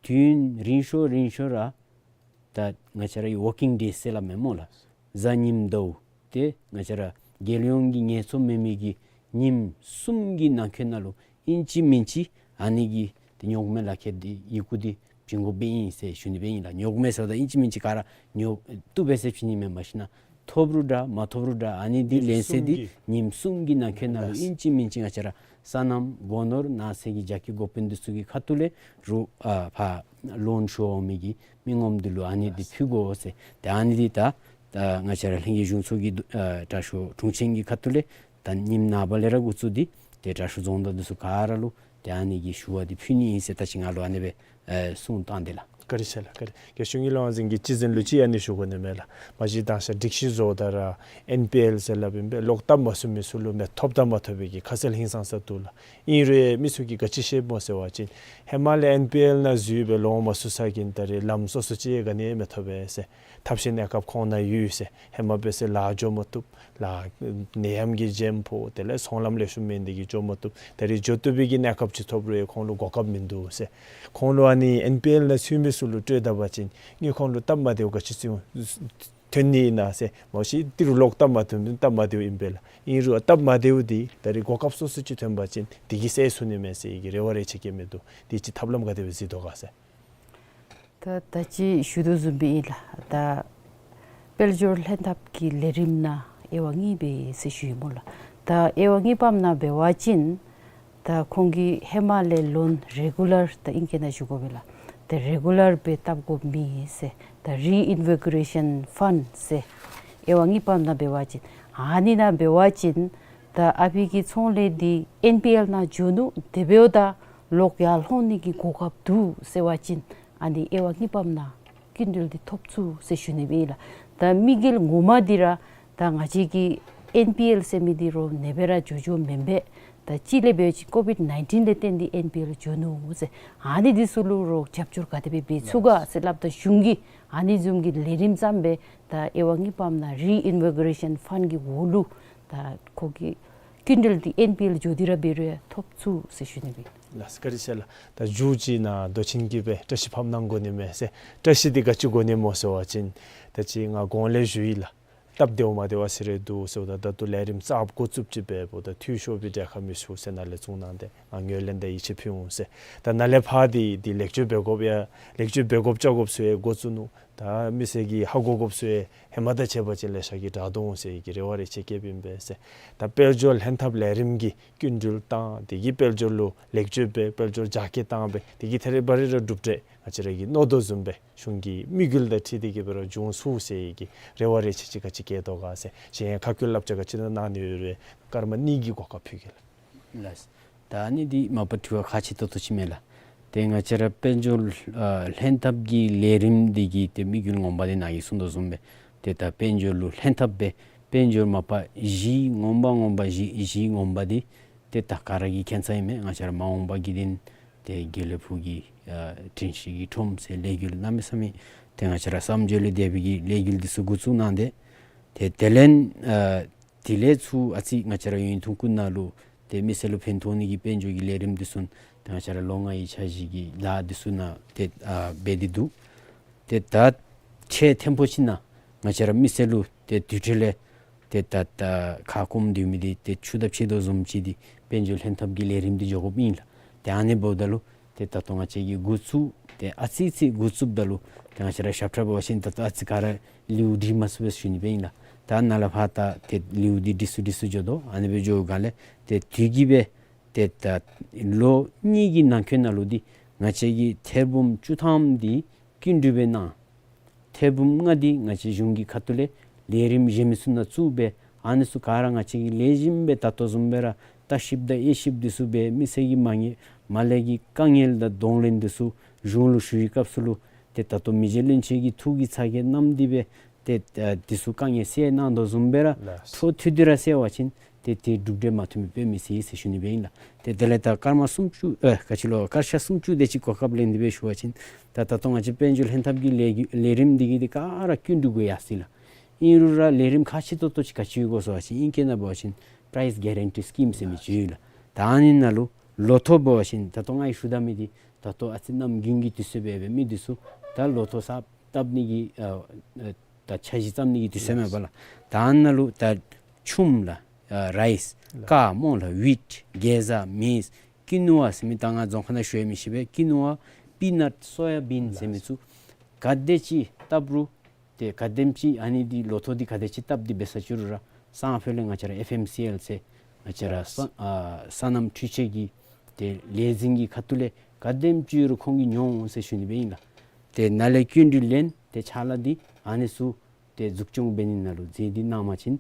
དུས་ཡུན་རིང་ཤོས་རིང་ཤོས་ར་ད་ང་བཅས་ར་གི་ཝར་ཀིང་ཌེསི་ཟེར་སླབ་མས་སྨོ་ལགས། གཟའ་ཉིམ་ཟླཝ་ཏེ་ང་བཅས་ར་རྒྱལ་ཡོངས་ཀྱི་ངལ་འཚོ་མེད་མི་གི་ཉིནམ་གསུམ་གྱི་ནང་འཁོད་ནང་ལུ་ཨིན་ཅི་མིན་ཅི་ཨ་ནི་གི་ཏེ་ཉོག་མེད་ལག་ཁྱེར་འདི་ཡི་གུ་འདི་བྱིན་དགོཔ་སྦེ་ཨིན་ཟེར་ཞུ་ནི་སྦེ་ཨིན་ལགས། ཉོག་མེད་ཟེརཝ་ད་ཨིན་ཅི་མིན་ཅི་ག་ར་ཉོ་བཏུབ་པས་ཟེར་བྱིན་ནི་མེན། མ་གཞི་ན་ཐོབ་རུང་འདྲ་མ་ཐོབ་རུང་འདྲ་ཨ་ནི་འདི་ཉིནམ་ལེན་ཚད་འདི་གསུམ་གྱི་ཉིནམ་གསུམ་གྱི་ནང་འཁོད་ནང་ལུ་ཨིན་ཅི་མིན་ཅི་ང་བཅས་ར་སོ་ནམ་སྒོ་ནོར་ནགས་ཚལ་གྱི་རྒྱ་སྐྱེད་འགོ་དཔོན་འདི་ཚུ་གི་ཁ་ཐུག་ལས་རོགས་ཨ་ཕར་ལོན་ཞུ་འོང་མི་གི་མི་ངོམ་འདི་ལུ་ཨ་ནི་འདི་ཕུལ་དགོ་ཟེར། ཏེ་ཨ་ནི་འདི་ད་ད་ང་བཅས་ར་ལྷན་རྒྱས་གཞུང་ཚོགས་ཀྱི་ཨ་དྲག་ཤོས་དྲུང་ཆེན་གྱི་ཁ་ཐུག་ལས་ད་ཉིནམ་ནངས་པ་ལས་ར་འགོ་བཙུགས་ཏེ་ཏེ་དྲག་ཤོས་རྫོང་བདག་འདི་ཚུ་ག་ར་ལུ་ཏེ་ཨ་ནི་གི་ཞུ་བ་འདི་ཕུལ་ནི་ཨིན་ཟེར་ད་ཅི་ང་ལུ་ཨ་ནི་སྦེ་ཨེ་གསུངས་བཏང་དེས་ལགས། བཀའ་དྲིན་ཆེ་ལགས། བཀའ་དྲིན། རྒྱལ་གཞུང་དངུལ་ལས་དབང་འཛིན་གྱི་སྤྱི་འཛིན་ལུ་ཅིག་ཨ་ནི་ཞུ་དགོ་ནི་མས་ལགས། མ་གཞི་དང་ཤ་སྒྲིག་གཞི་བཟོཝ་ད་ར་ཨེན་པི་ཨེལ་ཟེར་སླབ་ཨིན་པས། གློག་བཏབ་མ་ཚུགས་མི་ཚུ་ལུ་མི་ཐོབ་དང་མ་ཐོབ་པའི་གི་ཁ་གསལ་ཧིང་སངས་ས་འདུག་ལགས། ཨིན་རུང་མི་ཚུ་གིས་ག་ཅི་ཤེསཔ་སྨོ་ཟེར་བ་ཅིན་ཧེ་མ་ལས་ཨེན་པི་ཨེལ་ནང་འཛུལ་སྦེ་ལོང་མ་ཚུགས་ས་གི་ད་རེས་ལམ་སོ་སོ་ཅིག་ག་ནི་མི་ཐོབ་པས་ཟེར། ཐབས་ཤེས་གནས་སྐབས་ཁོང་ནང་ཡོད་ཟེར། ཧེ་མ་འབད་ཟེར་ལཱ་འགྱོ་མ་བཏུབ། ལཱ་ནད་ཡམས་ཀྱིས་འཇམ་ཕོག། དེ་ལས་ཚོང་ལམ་ལེགས་ཤོམ་མེད་ནི་དེ་གིས་འགྱོ་མ་བཏུབ། ད་རེས་འགྱོ་བཏུབ་པའི་གི་གནས་སྐབས་ཅིག་ཐོབ་རུང་ཡང་ཁོང་ལུ་གོ་སྐབས་མིན་འདུག་ཟེར། ཁོང་ལུ་ཨ་ནི་ཨེན་པི་ཨེལ་ནང་ཚུད་མི་ཚུ་ལུ་སྤྲོད་ད་པ་ཅིན་དངུལ་ཁང་ལུ་སྟབས་མ་བདེཝ་ག་ཅི་ཚུ་ཐོན་ནི་ཨིན་ན་ཟེར། མ་གཞི་ཏི་རུ་གློག་སྟབས་མ་བདེཝ་སྟབས་མ་བདེཝ་ཨིན་པས་ལགས། ཨིན་རུང་སྟབས་མ་བདེཝ་འདི་ད་རེས་གོ་སྐབས་སོ་སོ་ཅིག་ཐོན་པ་ཅིན་དེ་གིས་སེལ་ཚུགས་ནི་མས་ཟེར་བའི་གི་རེ་བ་རེ་ཆེ་གེ་མིན་འདུག། དེ་ཅིག་ཐབས་ལམ་ག་དེ་སྦེ་གཟིགས་དོ་ག་ཟེར། ད་ད་ཅི་ཞུ་དོ་བཟུམ་སྦེ་ཨིན་ལགས། ད་དཔལ་འབྱོར་ལྷན་ཐབས་ཀྱི་ལས་རིམ་ནང་དབྱེ་བ་གཉིས་སྦེ་ཟེར་ཞུ་ཡི་སྨོ་ལགས། ད་དབྱེ་བ་གཉིས་པམ་ནང་འབད་བ་ཅིན་ད་ཁོང་གིས་ཧེ་མ་ལས་ལོན་རེ་གུ་ལར་ད་ཨིང་སྐད་ནང་ཞུ་དགོ་པས་ལགས། ད་རེ་གུ་ལར་སྦེ་བཏབ་དགོཔ་མེད་ཟེར། ད་རི་ཨིན་བི་གོ་རེ་ཤཱན་ཕཱན་ཌ་ཟེར། དབྱེ་བ་གཉིས་པམ་ནང་འབད་བ་ཅིན་ཨ་ནི་ནང་འབད་བ་ཅིན་ད་ཨ་ཕི་གི་ཚོང་ལས་འདི་ཨེན་པི་ཨེལ་ནང་འགྱོ་ནུག། དེ་འབདཝ་ད་གློག་ཡར་ལྷོད་ནི་གི་གོ་སྐབས་འདུག་ཟེར་བ་ཅིན་ཨ་ནི་དབྱེ་བ་གཉིས་པམ་ནང་སྐྱིན་འགྲུལ་འདི་ཐོབ་ཚུགས་ཟེར་ཞུ་ནི་སྦེ་ཨིན་ལགས། ད་དམིགས་ཡུལ་ངོ་མ་འདི་ར་ད་ང་བཅས་ཀྱི་ཨེན་པི་ཨེལ་ཟེར་མི་འདི་རོགས་ཨ་ནེ་སྦེ་ར་འགྱོ་འགྱོཝ་མེན་པས། ད་གཅིག་ལས་འབད་བ་ཅིན་ཀོ་ཝིཌ་ནའིན་ཊིན་ལས་བརྟེན་ཏེ་ཨེན་པི་ཨེལ་འགྱོ་ནུག་ཟེར། ཨ་ནི་འདི་ཚུ་ལུ་རོགས་རྒྱབ་སྐྱོར་ག་དེ་སྦེ་འབད་ཚུགས་ག་ཟེར་སླབ་ད་གཞུང་གིས་ཨ་ནི་བཟུམ་གྱི་ལས་རིམ་བརྩམས་སྦེ་ད་དབྱེ་བ་གཉིས་པའམ་ན་རི་ཨིན་བི་གོ་རེ་ཤཱན་ཕཱན་གྱི་འོག་ལུ་ད་ཁོ་གི་སྐྱིན་འགྲུལ་འདི་ཨེན་པི་ཨེལ་འགྱོ་སྟེ་ར་འབད་རུང་ཡང་ཐོབ་ཚུགས་ཟེར་ཞུ་ནི་སྦེ། ལགས་སོ། བཀའ་དྲིན་ཆེ་ལགས། ད་མཇུག་ཅིག་ནཱ་མདོ་ཆེན་གྱིས་སྦེ་བཀྲ་ཤིས་ཕབ་གནང་དགོ་ནི་མས་ཟེར། བཀྲ་ཤིས་འདི་ག་ཅི་དགོ་ནི་སྨོ་ཟེར་བ་ཅིན་ད་ཅི་ང་གོང་ལས་ཞུ་ཡི་ལགས། སྟབས་བདེཝ་མ་བདེཝ་ཟེར་རེ་འདུག་ཟེརཝ་ད་ད་ལྟོ་ལས་རིམ་གསརཔ་འགོ་བཙུགསཔ་ཅིག་འབདཝ་ད་འཐུས་ཤོར་བའི་གྲལ་ཁར་མི་ཚུད་ཟེར་ནཱ་ལས་བཙུགས་གནང་སྟེ་ང་ངོས་ལེན་དང་ཡིད་ཆེས་ཕུལ་འོང་ཟེར། ད་ནཱ་ལས་ཕར་འདི་འདི་ལེགས་བཅོས་འབད་དགོཔ་ཡང་ལེགས་བཅོས་འབད་དགོཔ་བཅོ་དགོཔ་ཚུ་ཡང་འགོ་བཙུགས་ནུག། ད་མི་སེར་གྱིས་ཧ་གོ་དགོཔ་ཚུ་ཡང་ཧེ་མ་དང་ཕྱད་པ་ཅིན་ལེ་ཤ་གིས་དྲག་དོ་འོང་ཟེར་གྱི་རེ་བ་རེ་ཆེ་བསྐྱེདཔ་ཨིན་པས་ཟེར། ད་དཔལ་འབྱོར་ལྷན་ཐབས་ལས་རིམ་གྱི་སྐྱིན་འགྲུལ་བཏང་དེ་གིས་དཔལ་འབྱོར་ལུ་ལེགས་བཅོས་འབད་དཔལ་འབྱོར་རྒྱ་སྐྱེད་བཏང་སྦེ་དེ་གིས་ཐད་རི་བ་རི་ར་གྲུབ་འབྲས་ང་བཅས་ར་གིས་མནོ་དོ་བཟུམ་སྦེ་གཞུང་གི་དམིགས་ཡུལ་དང་འཁྲིལ་ཏེ་གིས་སྦེ་ར་འབྱུང་ཚུགས་ཟེར་གྱི་རེ་བ་རེ་ཆེ་ཅིག་ག་ཅི་བསྐྱེད་དོ་ག་ཟེར། གཞན་ཁ་སྐོང་བསླབ་བྱ་ག་ཅི་ནང་གནང་ནི་ཡོད་རུང་སྐར་མ་གཉིས་ཀྱི་གོ་སྐབས་ཕུལ་གེ་ལགས། ལགས། ད་ཨ་ནི་འདི་མ་པ་དྲི་བ་ཁག་ཆེ་ཏོག་ཏོ་ཅིག་མས་ལགས། ཏེ་ང་བཅས་ར་དཔལ་འབྱོར་ཨ་ལྷན་ཐབས་ཀྱི་ལས་རིམ་འདི་གི་ཏེ་དམིགས་ཡུལ་ངོ་མ་འདི་ནཱ་གིས་གསུངས་དོ་བཟུམ་སྦེ་ཏེ་ད་དཔལ་འབྱོར་ལུ་ལྷན་ཐབས་སྦེ་དཔལ་འབྱོར་མ་པ་གཞི་ངོ་མ་ངོ་མ་གཞི་གཞི་ངོ་མ་འདི་ཏེ་ད་ག་ར་གིས་མཁྱེན་ས་ཨིན་མས། ང་བཅས་ར་མ་འོངས་པ་གི་དོན་ཏེ་དགེ་ལེགས་ཕུག་གི་ཨ་དྲན་ཤེས་ཀྱི་ཁྲོམ་ཟེར་ལས་འགུལ་གནམ་མེད་ས་མེད་ཏེ་ང་བཅས་ར་བསམ་བརྗོད་ལས་འདས་པའི་གི་ལས་འགུལ་འདི་ཚུ་འགོ་བཙུགས་གནང་སྟེ་ཏེ་དེ་ལས་ཨ་དེ་ལས་ཚུར་ཨ་ཙི་ང་བཅས་ར་ཡུན་ཐུང་ཀུན་ནང་ལུ་ཏེ་མི་སེར་ལུ་ཕན་ཐོགས་ནི་གི་དཔལ་འབྱོར་གྱི་ལས་རིམ་འདི་ཚུ་ཏེ་ང་བཅས་ར་ལོ་ལྔའི་འཆར་གཞི་གི་ལཱ་འདི་ཚུ་ནང་ཏེ་ཨ་འབད་དེ་འདུག། ཏེ་ད་ཆེ་ཐེམ་པོ་ཅིག་ནང་ང་བཅས་ར་མི་སེར་ལུ་ཏེ་དུས་ཁྲོད་ལས་ཏེ་ད་ད་ཁ་སྐོམ་སྡོད་མི་འདི་ཏེ་ཆུ་དང་ཕྱད་དོ་བཟུམ་ཅིག་འདི་དཔལ་འབྱོར་ལྷན་ཐབས་ཀྱི་ལས་རིམ་འདི་འགྱོ་དགོཔ་ཨིན་ལགས། ཏེ་ཨ་ནི་འབདཝ་ད་ལུ་ཏེ་ད་ལྟོ་ང་བཅས་ཀྱིས་འགོ་བཙུགས་ཏེ་ཨ་ཙི་ཙི་འགོ་བཙུགསཔ་ད་ལུ་ཏེ་ང་བཅས་ར་ཞབས་ཁྲ་འབད་བ་ཅིན་ད་ལྟོ་ཨ་ཙི་ག་ར་ལེའུ་སྒྲིག་མ་ཚུགས་པས་ཞུ་ནི་སྦེ་ཨིན་ལགས། ད་ནཱ་ལས་ཕར་ད་ཏེ་ལེའུ་འདི་སྒྲིག་ཚུགས་སྒྲིག་ཚུགས་འགྱོ་དོ། ཨ་ནི་སྦེ་འགྱོ་སྒང་ལས་ཏེ་དུས་ཀྱི་སྦེ་ཏེ་ད་ལོ་གཉིས་ཀྱི་ནང་འཁོད་ནང་ལུ་འདི་ང་བཅས་ཀྱིས་ཐེར་འབུམ་བཅུ་ཐམ་འདི་སྐྱིན་འགྲུལ་སྦེ་གནང་། ཐེར་འབུམ་ལྔ་འདི་ང་བཅས་གཞུང་གི་ཁ་ཐུག་ལས་ལས་རིམ་གཞན་མི་ཚུ་ནང་བཙུགས་སྦེ་ཨ་ནི་ཚུ་ག་ར་ང་བཅས་ཀྱིས་ལེགས་ཤོམ་སྦེ་ད་ལྟོ་བཟུམ་སྦེ་ར་ལྟ་ཞིབ་དང་དབྱེ་ཞིབ་འདི་ཚུ་འབད་མི་སེར་གྱི་མ་ཉེས་མ་ལས་ཀྱི་དཀའ་ངལ་དང་གདོང་ལེན་འདི་ཚུ་གཞུང་ལུ་ཞུ་བའི་སྐབས་སུ་ལུ་ཏེ་ད་ལྟོ་མི་རྗེ་བློན་ཆེན་གྱི་ཐུགས་ཀྱི་ཚ་གྱང་བསྣམས་ཏེ་སྦེ་ཏེ་ཨ་འདི་ཚུ་དཀའ་ངལ་སེལ་གནང་དོ་བཟུམ་སྦེ་ར་ལགས། འཕྲོ་མཐུད་དེ་ར་སེལ་བ་ཅིན་ཏེ་ཏེ་གྲུབ་འབྲས་མ་ཐོན་མི་དཔེ་མི་སྲིད་ཟེར་ཞུ་ནི་སྦེ་ཨིན་ལགས། ཏེ་དེ་ལས་ད་སྐར་མ་སུམ་ཅུ་ཨེ་ག་ཅི་ལོ་སྐར་ཆ་སུམ་ཅུ་དེ་ཅིག་གོ་སྐབས་ལེན་ཏེ་སྦེ་ཞུ་བ་ཅིན་ད་ད་ལྟོ་ང་བཅས་དཔལ་འབྱོར་ལྷན་ཐབས་ཀྱི་ལས་ཀྱི་ལས་རིམ་འདི་གིས་ཏེ་ག་ར་སྐྱིན་འགྲུལ་དགོ་ཡར་སོ་ཡི་ལགས། ཨིན་རུང་ར་ལས་རིམ་ཁག་ཆེ་ཏོག་ཏོ་ཅིག་ག་ཅི་ཡོད་གོ་ཟེར་བ་ཅིན་ཨིང་སྐད་ནང་འབད་བ་ཅིན་པ་རའིསི་གེ་རན་ཊི་སི་ཀིམ་ཟེར་མི་ཅིག་ཡོད་ལགས། ད་ཨ་ནི་ནང་ལུ་ལོ་ཐོག་འབད་བ་ཅིན་ད་ལྟོ་ང་གིས་ཞུ་ད་མི་འདི་ད་ལྟོ་ཨ་ཙི་གནམ་དགུན་གྱི་དུས་ཚོད་འབད་འབད་མི་འདི་ཚུ་ད་ལོ་ཐོག་གསརཔ་བཏབ་ནི་གི་ཨ་ཨ་ད་འཆར་གཞི་བརྩམ་ནི་གི་དུས་ཚོད་མས་པ་ལགས། ད་ཨ་ནཱ་ལུ་ད་ཆུམ་ལགས། ཨ་རའིསི། ལགས། ཀར་སྨོ་ལགས། ཝིཊ། གེ་ཛ། མེཛ། ཀི་ནུ་ཝ་ཟེར་མི་ད་ང་རྫོང་ཁ་ནང་ཞུ་ཡང་མི་ཤེས་པས། ཀི་ནུ་ཝ། པི་ནཊ། སོ་ཡ་བིན་ཟེར་མི་ཚུ་ག་དེ་ཅིག་བཏབ་རུང་ཏེ་ག་དེམ་ཅིག་ཨ་ནི་འདི་ལོ་ཐོག་འདི་ག་དེ་ཅིག་བཏབ་སྟེ་འབད་ས་ཅིག་རུང་ར་སང་ཕོད་ལས་ང་བཅས་ར་ཨེཕ་ཨེམ་སི་ཨེལ་ཟེར་ང་བཅས་ར་ས་ཨ་སོ་ནམ་འཕྲུལ་ཆས་ཀྱི་ཏེ་ལས་འཛིན་གྱི་ཁ་ཐུག་ལས་ག་དེམ་ཅིག་རུང་ཁོང་གིས་ཉོ་འོང་ཟེར་ཞུ་ནི་སྦེ་ཨིན་ལགས། ཏེ་ནཱ་ལས་སྐྱིན་འགྲུལ་ལེན་ཏེ་ཕྱག་ལཱ་འདི་ཨ་ནི་ཚུ་ཏེ་འཛུགས་སྐྱོང་འབད་ནི་ནང་ལུ་མཛད་དེ་གནང་བ་ཅིན་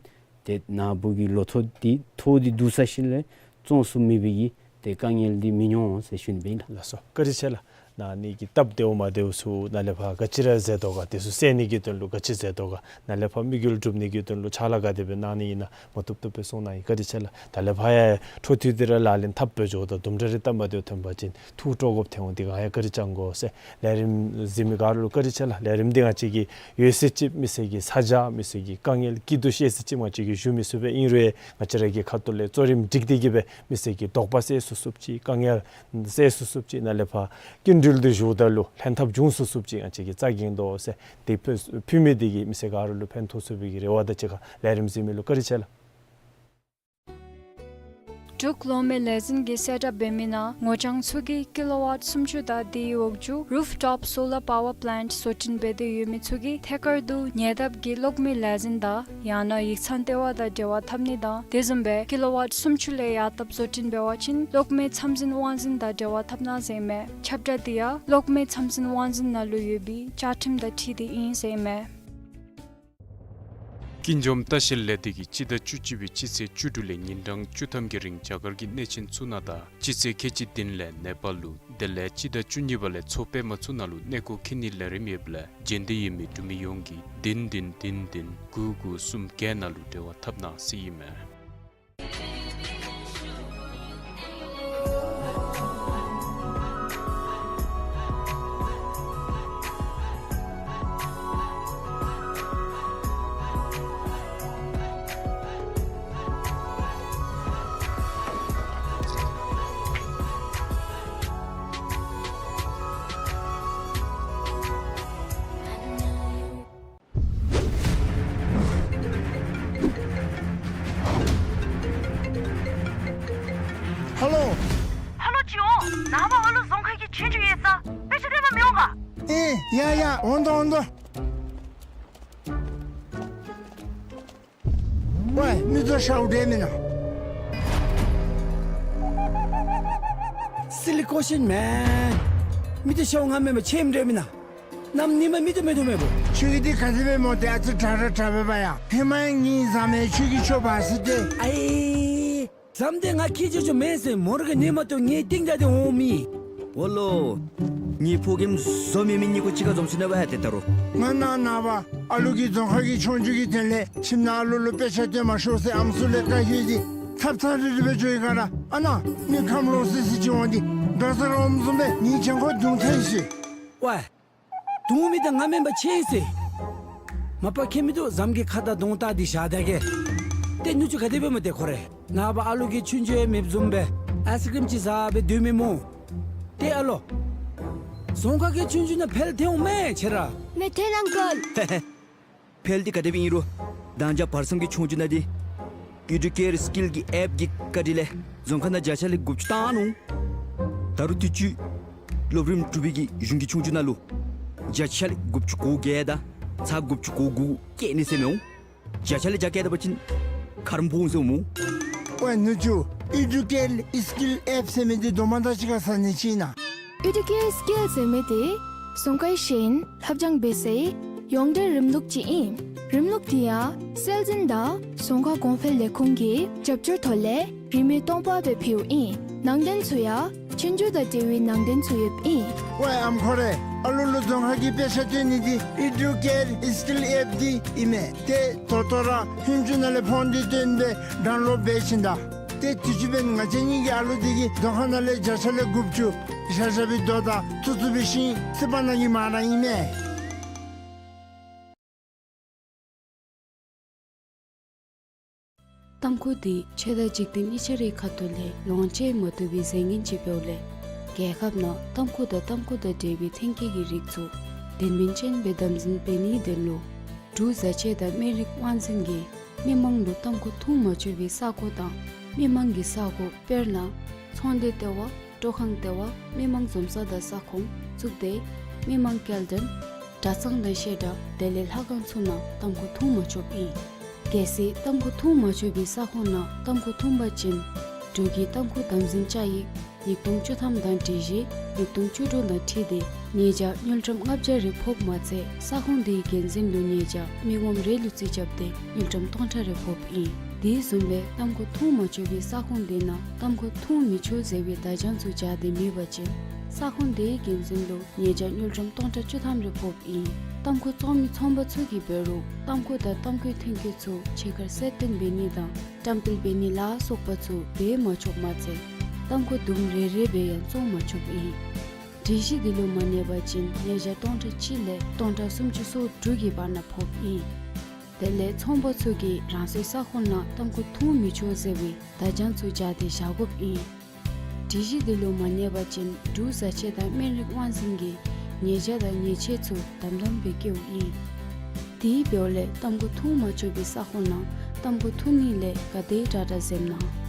ཏེ་ནཱ་བུ་གི་ལོ་ཐོག་འདི་ཐོག་འདི་བསྡུ་ས་ཅིག་ལས་བཙོང་ཚུགས་མི་འབད་གི་ཏེ་དཀའ་ངལ་འདི་མི་མྱོང་ཟེར་ཞུ་ནི་སྦེ་ཨིན་ལགས། ལགས་སོ། བཀའ་དྲིན་ཆེ་ལགས། ནཱ་ནི་གི་སྟབས་བདེཝ་མ་བདེཝ་ཚུ་ནཱ་ལས་ཕར་ག་ཅི་ར་མཛད་དོ་ག་དེ་ཚུ་སེལ་ནི་གི་དོན་ལུ་ག་ཅི་མཛད་དོ་ག་ནཱ་ལས་ཕར་དམིགས་ཡུལ་སྒྲུབ་ནི་གི་དོན་ལུ་ཕྱག་ལཱ་ག་དེ་སྦེ་གནང་ནི་ཨིན་ན་མ་བཏུབ་བཏུབ་སྦེ་གསུང་གནང་ཡི། བཀའ་དྲིན་ཆེ་ལགས། ད་ལས་ཕར་ཡང་འཕྲོ་མཐུད་དེ་ར་ལག་ལེན་འཐབ་སྦེ་འགྱོཝ་ད་དུམ་གྲ་རེ་སྟབས་མ་བདེཝ་ཐོན་པ་ཅིན་ཐུགས་སྤྲོ་དགོཔ་ཐོན་འོང་། དེ་ག་ཡང་བཀའ་དྲིན་བསྐྱང་དགོ་ཟེར། ལས་རིམ་གཟིགས་མི་ག་ར་ལུ་བཀའ་དྲིན་ཆེ་ལགས། ལས་རིམ་འདི་ང་བཅས་ཀྱིས་ཡོད་ཚད་ཅིག་མི་སེར་གྱི་ཚ་གྱང་མི་སེར་གྱི་དཀའ་ངལ་སྐྱིད་སྡུག་བཤད་ཚད་ཅིག་ང་བཅས་ཀྱིས་ཞུ་མི་ཚུགས་པས། ཨིན་རུང་ཡང་ང་བཅས་ར་གི་ཁ་ཐུག་ལས་གཙོ་རིམ་སྒྲིག་སྟེ་གིས་སྦེ་མི་སེར་གྱི་དོགས་པ་སེལ་ཚུགས་ཚུགསཔ་ཅིག་དཀའ་ངལ་སེལ་ཚུགས་ཚུགསཔ་ཅིག་ནཱ་ལས་ཕར་སྐྱིན་འགྲུལ་འདི་ཞུཝ་ད་ལུ་ལྷན་ཐབས་འབྱུང་ཚུགས་ཚུགསཔ་ཅིག་ང་བཅས་ཀྱིས་རྩ་འགེངས་དོ་ཟེར། དེ་ཕུལ་ཕུལ་མི་འདི་གིས་མི་སེར་ག་ར་ལུ་ཕན་ཐོགས་ཚུགས་པའི་གི་རེ་བ་དང་གཅིག་ཁར་ལས་རིམ་གཟིགས་མི་ལུ་བཀའ་དྲིན་ཆེ་ལགས། འབྲུག་གློག་མེ་ལས་འཛིན་གྱིས་གསལ་བསྒྲགས་འབད་མི་ནང་ངོ་རྐྱང་ཚུ་གིས་ཀི་ལོ་ཝཊ་སུམ་ཅུ་དང་དེའི་འོག་འཇུག་རུཕ་ཊོཔ་སོ་ལར་པ་ཝར་པ་ལེནཊ་བཟོ་སྐྲུན་འབད་དེ་ཡོད་མི་ཚུ་གིས་ཐད་ཀར་དུ་ཉེ་འདབས་ཀྱི་གློག་མེ་ལས་འཛིན་དང་ཡང་ན་ཡིག་ཚང་ལྟེ་བ་དང་འབྲེལ་བ་འཐབ་ནི་དང་དེ་བཟུམ་སྦེ་ཀི་ལོ་ཝཊ་སུམ་ཅུ་ལས་ཡར་བཏབ་བཟོ་སྐྲུན་འབད་བ་ཅིན་གློག་མེ་ཚམ་འཛིན་དབང་འཛིན་དང་འབྲེལ་བ་འཐབ་གནང་ཟེར་ཨིན་མས། ཁྱབ་བསྒྲགས་འདི་ཡང་གློག་མེ་ཚམ་འཛིན་དབང་འཛིན་ནང་ལུ་ཡོད་པའི་བཅའ་ཁྲིམས་དང་འཁྲིལ་ཏེ་ཨིན་ཟེར་ཨིན་མས། སྐྱིན་འཇོམས་ལྟ་བཤལ་ལས་སྡེ་གིས་སྤྱི་ཟླ་བཅུ་གཅིག་པའི་སྤྱི་ཚེས་བཅུ་དྲུག་ལས་ཉིན་གྲངས་བཅུ་ཐམ་གྱི་རིང་རྒྱ་གར་གྱི་གནས་ཆེན་ཚུ་ནང་དང་སྤྱི་ཚེས་ཁལ་གཅིག་བདུན་ལས་ནེ་པཱལ་ལུ་དེ་ལས་སྤྱི་ཟླ་བཅུ་གཉིས་པ་ལས་མཚོ་པདྨ་ཚུ་ནང་ལུ་གནས་སྐོར་འཁྱིད་ནིའི་ལས་རིམ་ཡོདཔ་ལས་རྒྱུན་ལྡན་ཡོད་མི་འབྲུག་མི་ཡོངས་ཀྱིས་བདུན་བདུན་བདུན་བདུན་དགུ་དགུ་གསུམ་བརྒྱད་ནང་ལུ་འབྲེལ་བ་འཐབ་གནང་ཟེར་ཨིན་མས། ཨ། འོང་དོ་འོང་དོ། ཝའི་མི་ཚུ་ཤཝ་འདྲས་མེན་ན། Silly question, man. མི་ཚུ་ཤཝ་ང་མེན་པར་ཁྱོད་འདྲས་མེན་ན། གནམ་ཉིནམ་མི་ཚུ་མེད་དོ་མེད་པོ། ཁྱོད་ཀྱིས་འདི་ག་དེ་སྦེ་སྨོ། ཏེ་ཨ་ཙི་དྲག་ར་དྲག་པས་པ་ཡ། ཧེ་མ་ངེའི་བཟའ་མི་ཁྱོད་ཀྱིས་འཕྱོག་འབག་ཟེར་ཏེ། ཨའི། བཟའ་མི་འདི་ང་ཁྱོད་ཅོག་ཅོག་མེན་ཟེར། མོ་ར་གིས་ཉན་མ་བཏུབ་ངེའི་སྟེང་བདའ་སྟེ་འོང་མི། འོ་ལོ། ངེའི་ཕོ་རྒནམ་བཟོ་མེད་མི་གཉིས་ཀོ་གཅིག་ཁར་འཛོམས་སོ་ནུག་པ་ཧེ་ཏེ་ད་རུང་། ང་ནཱ་ནངས་པ་ཨ་ལུ་གིས་རྫོང་ཁ་གི་ཆོས་རྒྱུགས་ཀྱི་དོན་ལས་ཁྱིམ་ནང་ཨ་ལུ་ལུ་དཔེ་ཆ་སྟོན་མ་ཤོག་ཟེར་ཨམ་སྲུ་ལས་བཀའ་བཀོད་དེ་ཐབ་ཚང་རི་རི་སྦེ་འགྱོ་ཡི་ག་ར། ཨ་ནཱ་མི་ཁམས་ལོག་སི་སི་ཅིག་འོང་སྟེ་འགྲོ་ས་ར་འོངམ་བཟུམ་སྦེ་ངེའི་གྱང་ཁར་རྡུང་ཐལ་ཡི་ཟེར། ཝའི། རྡུང་མི་འདི་ང་མེན་པར་ཁྱོད་ཨིན་ཟེར། མ་པ་ཁྱོད་མི་བཏུབ། བཟའ་མི་གི་ཁ་དང་གདོང་བལྟ་སྟེ་བཞག་ད་གེ། ཏེ་ནུ་གཅུང་ག་དེ་སྦེ་སྨོ་ཏེ་ཁོ་རེ། ནངས་པ་ཨ་ལུ་གི་ཆོས་རྒྱུགས་ཡང་མེདཔ་བཟུམ་སྦེ་ཨའིསི་ཀྲིམ་ཅིག་བཟའ་སྦེ་སྡོད་མི་སྨོ། ཏེ་ཨ་ལོ། རྫོང་ཁ་གི་ཆོས་རྒྱུགས་ནང་འཕེལ་ཏེ་འོང་མས་ཁྱོད་ར། མེད་ཐལ་ཨང་ཀལ། འཕེལ་ཏེ་ག་དེ་སྦེ་ཨིན་རུང་། ད་ཅི་བར་མཚམས་ཀྱི་ཆོས་རྒྱུགས་ནང་འདི་ཨི་ཌུ་ཀེར་སི་ཀིལ་གྱི་ཨེཔ་གི་བཀའ་དྲིན་ལས་རྫོང་ཁ་ནང་བརྒྱ་ཆ་ལས་དགུ་བཅུ་བཏང་ནུག། ད་རུང་དུས་ཅི་སློབ་རིམ་དྲུག་པའི་གི་གཞུང་གི་ཆོས་རྒྱུགས་ནང་ལུ་བརྒྱ་ཆ་ལས་དགུ་བཅུ་གོ་བརྒྱད་དང་ཚག་དགུ་བཅུ་གོ་དགུ་བཀལ་ནི་ཟེར་མི་འོང་། བརྒྱ་ཆ་ལས་བརྒྱ་བཀལ་ད་པ་ཅིན་ཁ་རམ་ཕོག་འོང་ཟེར་འོང་སྨོ། ཝའི་ནུ་གཅུང་ཨི་ཌུ་ཀེར་སི་ཀིལ་ཨེཔ་ཟེར་མི་འདི་དོ་མ་ད་ཅི་ག་ས་ནི་ཅིག་ཨིན་ན། ཨི་ཌུ་ཀེར་སི་ཀིལ་ཟེར་མི་འདི་རྫོང་ཁའི་ཤེས་ཡོན་ལྷབ་སྦྱང་འབད་སའི་ཡོངས་འབྲེལ་རིམ་ལུགས་ཅིག་ཨིན། རིམ་ལུགས་འདི་ཡང་སྲོལ་འཛིན་དང་རྫོང་ཁ་གོང་འཕེལ་ལས་ཁུངས་ཀྱི་རྒྱབ་སྐྱོར་ཐོག་ལས་རིན་མེད་སྟོང་པ་སྦེ་ཕུལཝ་ཨིན། ནང་དོན་ཚུ་ཡང་ཆོས་རྒྱུགས་དང་འབྲེལ་བའི་ནང་དོན་ཚུ་ཡོདཔ་ཨིན། ཝའི་ཨམ་ཁོ་རེ། ཨ་ལུ་ལུ་རྫོང་ཁ་གི་དཔེ་ཆ་སྟོན་ནི་འདི་ཨི་ཌུ་ཀེར་སི་ཀིལ་ཨེཔ་འདི་ཨིན་མས། ཏེ་ད་ལྟོ་ར་ཧུན་ཅུ་ནང་ལས་ཕོན་འདི་བཏོན་སྦེ་ཌའུན་ལོཌ་འབད་ཞིནམ་ད། ཏེ་དུས་ཅི་འབདན་ང་བཅས་གཉིས་ཀྱི་ཨ་ལུ་འདི་གིས་རྫོང་ཁ་ནང་ལས་བརྒྱ་ཆ་ལས་དགུ་བཅུ་བཞག་བཞག་པའི་དོ་དང་ཚུ་ཚུ་འབད་ཞིནམ་ཚེ་དཔག་གནང་གི་མ་ར་ཨིན་མས། ཏམ་ཁུ་འདི་ཆོས་དང་འཇིག་རྟེན་གཉིས་ཆ་རའི་ཁ་ཐུག་ལས་ལོངས་སྤྱོད་མ་བཏུབ་པའི་རྫས་ངན་ཅིག་འབདཝ་ལས། རྒྱལ་ཁབ་ནང་ཏམ་ཁུ་དང་ཏམ་ཁུ་དང་འབྲེལ་བའི་ཐོན་སྐྱེད་ཀྱི་རིགས་ཚུ་དོན་སྨིན་ཅན་སྦེ་དམ་འཛིན་འབད་ནིའི་དོན་ལུ་འབྲུག་བཟའ་ཆས་དང་སྨན་རིགས་དབང་འཛིན་གྱིས་མི་མང་ལུ་ཏམ་ཁུ་འཐུང་མ་ཆོག་པའི་ས་གོ་དང་མི་མང་གི་ས་གོ་དཔེར་ན་ཚོང་སྡེ་ལྟེ་བ། སྤྲོ་ཁང་ལྟེ་བ། མི་མང་འཛོམས་ས་དང་ས་ཁོངས་བཙུགས་ཏེ་མི་མང་སྐྱེལ་འདྲེན་གྲྭ་ཚང་དང་བཤད་གྲྭ་དེ་ལས་ལྷ་ཁང་ཚུ་ནང་ཏམ་ཁུ་འཐུང་མ་ཆོགཔ་ཨིན། གལ་སྲིད་ཏམ་ཁུ་འཐུང་མ་ཆོག་པའི་ས་ཁོངས་ནང་ཏམ་ཁུ་འཐུང་པ་ཅིན་འབྲུག་གི་ཏམ་ཁུ་དམ་འཛིན་བཅའ་ཡིག་ཉིས་སྟོང་བཅུ་ཐམ་དང་སྒྲིག་གཞི་ཉིས་སྟོང་བཅུ་དྲུག་དང་འཁྲིལ་ཏེ་ཉེས་བྱ་དངུལ་ཀྲམ་ལྔ་བརྒྱ་རེ་ཕོགཔ་མ་ཚད་ས་ཁོངས་དེའི་འགན་འཛིན་ལུ་ཉེས་བྱ་མི་ངོམ་རེ་ལུ་རྩིས་རྐྱབ་སྟེ་དངུལ་ཀྲམ་སྟོང་ཕྲག་རེ་ཕོགཔ་ཨིན། དེ་བཟུམ་སྦེ་ཏམ་ཁུ་འཐུང་མ་ཆོག་པའི་ས་ཁོངས་དེ་ནང་ཏམ་ཁུ་འཐུང་མི་ཆོག་ཟེར་བའི་བརྡ་བྱང་ཚུ་སྦྱར་ཏེ་མེད་པ་ཅིན་ས་ཁོངས་དེའི་འགན་འཛིན་ལུ་ཉེས་བྱ་དངུལ་ཀྲམ་སྟོང་ཕྲག་བཅུ་ཐམ་རེ་ཕོགཔ་ཨིན། ཏམ་ཁུ་བཙོང་མི་ཚོང་པ་ཚུ་གིས་འབད་རུང་ཏམ་ཁུ་དང་ཏམ་ཁུའི་ཐོན་སྐྱེད་ཚུ་ཕྱི་ཁར་གསལ་སྟོན་འབད་ནི་དང་བཀྲམ་སྤེལ་འབད་ནི་ལ་སོགས་པ་ཚུ་འབད་མ་ཆོགཔ་མ་ཚད་ཏམ་ཁུ་དུམ་རེ་རེ་སྦེ་ཡང་བཙོང་མ་ཆོགཔ་ཨིན། སྒྲིག་གཞི་འདི་ལུ་མ་གནས་པ་ཅིན་ཉེས་བྱ་སྟོང་ཕྲག་གཅིག་ལས་སྟོང་ཕྲག་སུམ་ཅུ་སོ་དྲུག་གི་བར་ན་ཕོགཔ་ཨིན། དེ་ལས་ཚོང་པ་ཚུ་གིས་རང་སོའི་ས་ཁོངས་ནང་ཏམ་ཁུ་འཐུང་མི་ཆོག་ཟེར་བའི་བརྡ་བྱང་ཚུ་སྦྱར་ཏེ་བཞག་དགོཔ་ཨིན། སྒྲིག་གཞི་འདི་ལུ་མ་གནས་པ་ཅིན་འབྲུག་བཟའ་ཆས་དང་སྨན་རིགས་དབང་འཛིན་གྱིས་ཉེས་བྱ་དང་ཉེས་ཆད་ཚུ་དམ་དམ་སྦེ་བཀལཝ་ཨིན། དེ་འབདཝ་ལས་ཏམ་ཁུ་འཐུང་མ་ཆོག་པའི་ས་ཁོངས་ནང་ཏམ་ཁུ་འཐུང་ནི་ལས་ག་དེ་དྲག་དྲག་འཛེམ་གནང་།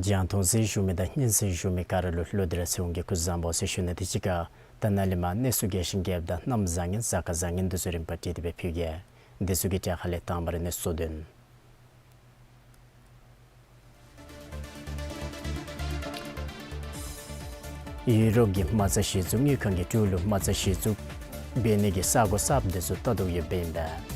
རྒྱང་མཐོང་གཟིགས་བཞུགས་མི་དང་སྙན་གསན་བཞུགས་མི་ག་ར་ལུ་ལོག་སྟེ་ར་ཚེ་དབང་གིས་སྐུ་གཟུགས་བཟང་པོ་ཟེར་ཞུ་ནི་དང་གཅིག་ཁར་ད་ནཱ་ལས་མར་གནས་ཚུལ་རྒྱས་ཤིང་རྒྱསཔ་དང་གནམ་བཟང་ངན་གཟའ་སྐར་བཟང་ངན་འདི་ཚུ་རིམ་པ་བསྒྲིགས་ཏེ་སྦེ་ཕུལ་གེ། འདི་ཚུ་གི་གྲས་ཁ་ལས་དང་པ་ར་གནས་ཚུལ་དོན། ཡུ་རོབ་ཀྱི་མ་རྩ་གཞི་བཙུགས་དངུལ་ཁང་གིས་འབྲུག་ལུ་མ་རྩ་གཞི་བཙུགས་འབད་ནི་གི་ས་གོ་གསརཔ་དེ་ཚུ་བལྟ་དོ་ཡོདཔ་ཨིན་པས།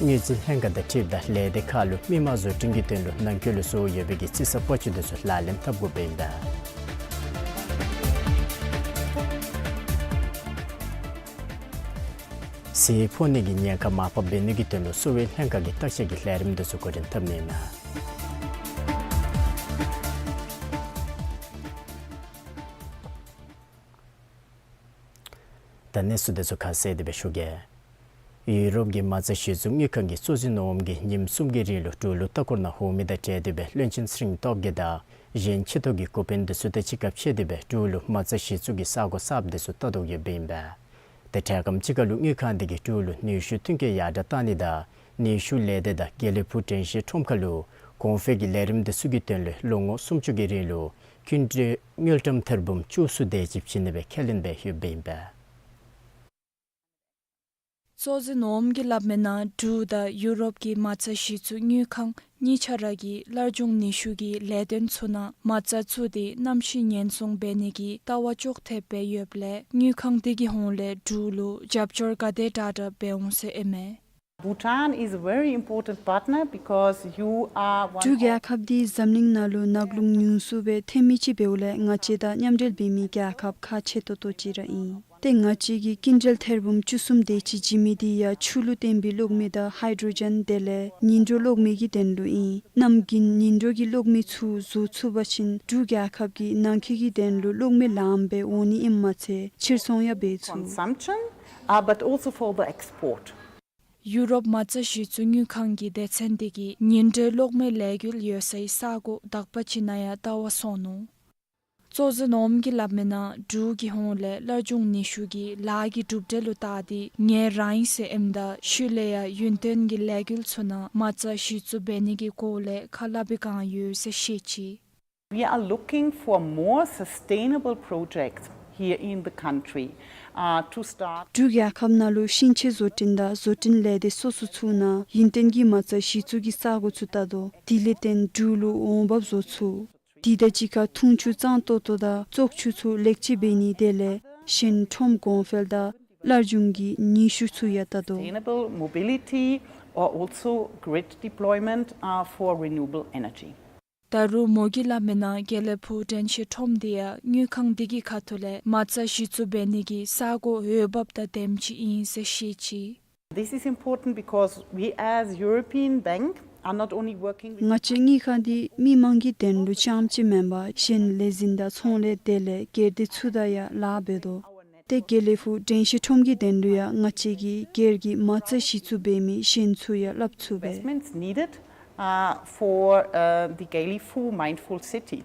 དངུལ་རྩིས་ལྷན་ཁག་དང་འཁྲིལཝ་ད་ལས་སྡེ་ཁག་ལུ་མི་མང་བཟོ་སྐྲུན་གྱི་དོན་ལུ་ནང་འཁོད་ལུ་བཟོ་ཡོད་པའི་གི་རྩིས་ས་པ་ཅུ་དེ་ཚུ་ལག་ལེན་འཐབ་དགོཔ་ཨིན་པས། གཟི་ཕོག་ནི་གི་ཉེན་ཁ་མར་ཕབ་འབད་ནི་གི་དོན་ལུ་གསོ་བའི་ལྷན་ཁག་གིས་བརྟག་དཔྱད་ཀྱི་ལས་རིམ་དེ་ཚུ་འགོ་འདྲེན་འཐབ་ནི་ཨིན་མས། ད་གནས་ཚུལ་དེ་ཚུ་ཁ་གསལ་དེ་སྦེ་ཞུ་གེ། ཡུ་རོབ་ཀྱི་མ་རྩ་གཞི་བཙུགས་དངུལ་ཁང་གིས་གཙོ་འཛིན་ནོམ་གིས་ཉིནམ་གསུམ་གྱི་རིང་ལུ་འབྲུག་ལུ་ལྟ་སྐོར་ནང་འོང་མི་དང་འབྲེལ་ཏེ་སྦེ་བློན་ཆེན་ཚེ་རིང་སྟོབས་རྒྱས་དང་གཞན་ཆེ་མཐོ་གི་འགོ་དཔོན་དེ་ཚུ་དང་གཅིག་ཁར་ཕྱད་དེ་སྦེ་འབྲུག་ལུ་མ་རྩ་གཞི་བཙུགས་ཀྱི་ས་གོ་གསརཔ་དེ་ཚུ་བལྟ་དོ་ཡོདཔ་ཨིན་པས། ཏེ་འཕྲལ་ཁམས་ཅིག་ཁར་ལུ་དངུལ་ཁང་དེ་གིས་འབྲུག་ལུ་ནུས་ཤུགས་ཐོན་སྐྱེད་ཡར་དྲག་གཏང་ནི་དང་ནུས་ཤུགས་ལས་སྡེ་དང་དགེ་ལེགས་ཕུག་དྲན་ཤེས་ཁྲོམ་ཁ་ལུ་གོང་འཕེལ་གྱི་ལས་རིམ་དེ་ཚུ་གི་དོན་ལས་ལོ་ངོ་སུམ་ཅུ་གི་རིང་ལུ་སྐྱིན་འགྲུལ་དངུལ་ཀྲམ་ཐེར་འབུམ་བཅུ་གསུམ་དེ་ཅིག་བྱིན་ནི་སྦེ་ཁས་ལེན་འབད་ཡོདཔ་ཨིན་པས། གཙོ་འཛིན་ནོམ་གྱིས་སླབ་མིའི་ནང་འབྲུག་དང་ཡུ་རོབ་ཀྱི་མ་རྩ་གཞི་བཙུགས་དངུལ་ཁང་གཉིས་ཆ་ར་གིས་སླར་འབྱུང་ནུས་ཤུགས་ཀྱི་ལས་དོན་ཚུ་ནང་མ་རྩ་བཙུགས་ཏེ་གནམ་གཤིས་ཉེན་སྲུང་འབད་ནི་གི་ལྟ་བ་ཅོག་འཐདཔ་སྦེ་ཡོདཔ་ལས་དངུལ་ཁང་དེ་གི་ཧོངས་ལས་འབྲུག་ལུ་རྒྱབ་སྐྱོར་ག་དེ་དྲག་དྲག་འབད་འོང་ཟེར་ཨིན་མས། Bhutan is a very important partner because you are one འབྲུག་རྒྱལ་ཁབ་འདི་འཛམ་གླིང་ནང་ལུ་ནག་རླུང་ཉུང་སུ་སྦེ་ཐོན་མི་ཅིག་འབདཝ་ལས་ང་བཅས་དང་མཉམ་འབྲེལ་འབད་མི་རྒྱལ་ཁབ་ཁག་ཆེ་ཏོག་ཏོ་ཅིག་ར་ཨིན། ཏེ་ང་བཅས་ཀྱིས་སྐྱིན་འགྲུལ་ཐེར་འབུམ་བཅུ་གསུམ་དེ་ཅིག་བྱིན་མི་འདི་ཡང་ཆུ་ལུ་བརྟེན་པའི་གློག་མེ་དང་ཧའི་ཌྲོ་ཇེན་དེ་ལས་ཉིང་འགྲོ་གློག་མེ་གི་དོན་ལུ་ཨིན། གནམ་དགུན་ཉིང་འགྲོ་གི་གློག་མེ་ཚུ་བཟོ་ཚུགས་པ་ཅིན་འབྲུག་རྒྱལ་ཁབ་ཀྱི་ནང་འཁོད་ཀྱི་དོན་ལུ་གློག་མེ་ལངམ་སྦེ་འོང་ནི་ཨིནམ་མ་ཚད་ཕྱིར་ཚོང་ཡང་འབད་ཚུགས། Consumption, uh, but also for the export. ཡུ་རོབ་མ་རྩ་གཞི་བཙུགས་དངུལ་ཁང་གི་སྡེ་ཚན་དེ་གིས་ཉིང་འགྲོའི་གློག་མེ་ལས་འགུལ་ཡོད་སའི་ས་གོ་དག་པ་ཅིག་ནང་ཡང་བལྟ་བར་སོང་ནུག། གཙོ་འཛིན་ནོམ་གྱིས་སླབ་མིའི་ནང་འབྲུག་གི་ཧོངས་ལས་སླར་འབྱུང་ནུས་ཤུགས་ཀྱི་ལཱ་གི་གྲུབ་འབྲས་ལུ་བལྟ་སྟེ་ངལ་རངས་ཡི་ཟེར་ཨིནམ་ད་ཤུལ་ལས་ཡང་ཡུན་བརྟན་གྱི་ལས་འགུལ་ཚུ་ནང་མ་རྩ་གཞི་བཙུགས་འབད་ནི་གི་སྐོར་ལས་ཁ་སླབ་པའི་བསྒང་ཡོད་ཟེར་བཤད་ཅི། We are looking for more sustainable projects here in the country, uh, to start. འབྲུག་རྒྱལ་ཁབ་ནང་ལུ་ཤིང་ཆས་བཟོ་སྐྲུན་དང་བཟོ་སྐྲུན་ལས་སྡེ་སོ་སོ་ཚུ་ནང་ཡུན་བརྟན་གྱི་མ་རྩ་གཞི་བཙུགས་ཀྱི་ས་གོ་ཚུ་བལྟ་དོ། དེ་ལས་བརྟེན་འབྲུག་ལུ་འོང་འབབ་བཟོ་ཚུགས། དེ་དང་གཅིག་ཁར་འཐུང་ཆུ་གཙང་ཏོག་ཏོ་དང་བཙོག་ཆུ་ཚུ་ལེགས་བཅོས་འབད་ནི་དེ་ལས་གཞན་ཁྲོམ་གོང་འཕེལ་དང་སླར་འབྱུང་གི་ནུས་ཤུགས་ཚུ་ཡང་བལྟ་དོ། Sustainable mobility or also grid deployment, uh, for renewable energy. ད་རུང་མོ་གིས་སླབ་མིའི་ནང་དགེ་ལེགས་ཕུག་དྲན་ཤེས་ཁྲོམ་དེ་ཡང་དངུལ་ཁང་དེ་གི་ཁ་ཐུག་ལས་མ་རྩ་གཞི་བཙུགས་འབད་ནི་གི་ས་གོ་འོས་འབབ་དང་ལྡནམ་ཅིག་ཨིན་ཟེར་བཤད་ཅི། This is important because we as European Bank are not only working with ང་བཅས་དངུལ་ཁང་འདི་མི་མང་གི་དོན་ལུ་རྐྱངམ་ཅིག་མེན་པར་གཞན་ལས་འཛིན་དང་ཚོང་ལས་དེ་ལས་སྒེར་སྡེ་ཚུ་དང་ཡང་ལཱ་འབད་དོ། ཏེ་དགེ་ལེགས་ཕུག་དྲན་ཤེས་ཁྲོམ་གྱི་དོན་ལུ་ཡང་ང་བཅས་ཀྱིས་སྒེར་གྱི་མ་རྩ་གཞི་བཙུགས་འབད་མི་གཞན་ཚུ་ཡང་སླབ་ཚུགས་པས། Investments needed, uh, for, uh, the Geilipu Mindful City.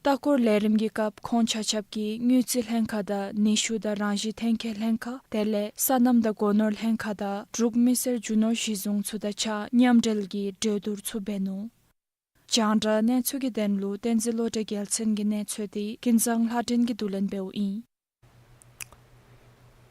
ལྟ་སྐོར་ལས་རིམ་གྱི་སྐབས་ཁོང་ཆ་ཁྱབ་ཀྱིས་དངུལ་རྩིས་ལྷན་ཁག་དང་ནུས་ཤུགས་དང་རང་བཞིན་ཐོན་ཁྱད་ལྷན་ཁག་དེ་ལས་སོ་ནམ་དང་སྒོ་ནོར་ལྷན་ཁག་དང་འབྲུག་མི་སེར་རྒྱུ་ནོར་གཞི་བཟུང་ཚུ་དང་གཅིག་ཁར་མཉམ་འབྲེལ་གྱིས་གྲོས་བསྡུར་ཚུ་འབད་ནུག། རྒྱང་བསྒྲགས་གནས་ཚུལ་གྱི་དོན་ལུ་བསྟན་འཛིན་བློ་གྲོས་རྒྱལ་མཚན་གྱི་གནས་ཚུལ་དེ་ཀུན་བཟང་ལྷ་སྒྲོན་གྱིས་བསྡུ་ལེན་འབདཝ་ཨིན།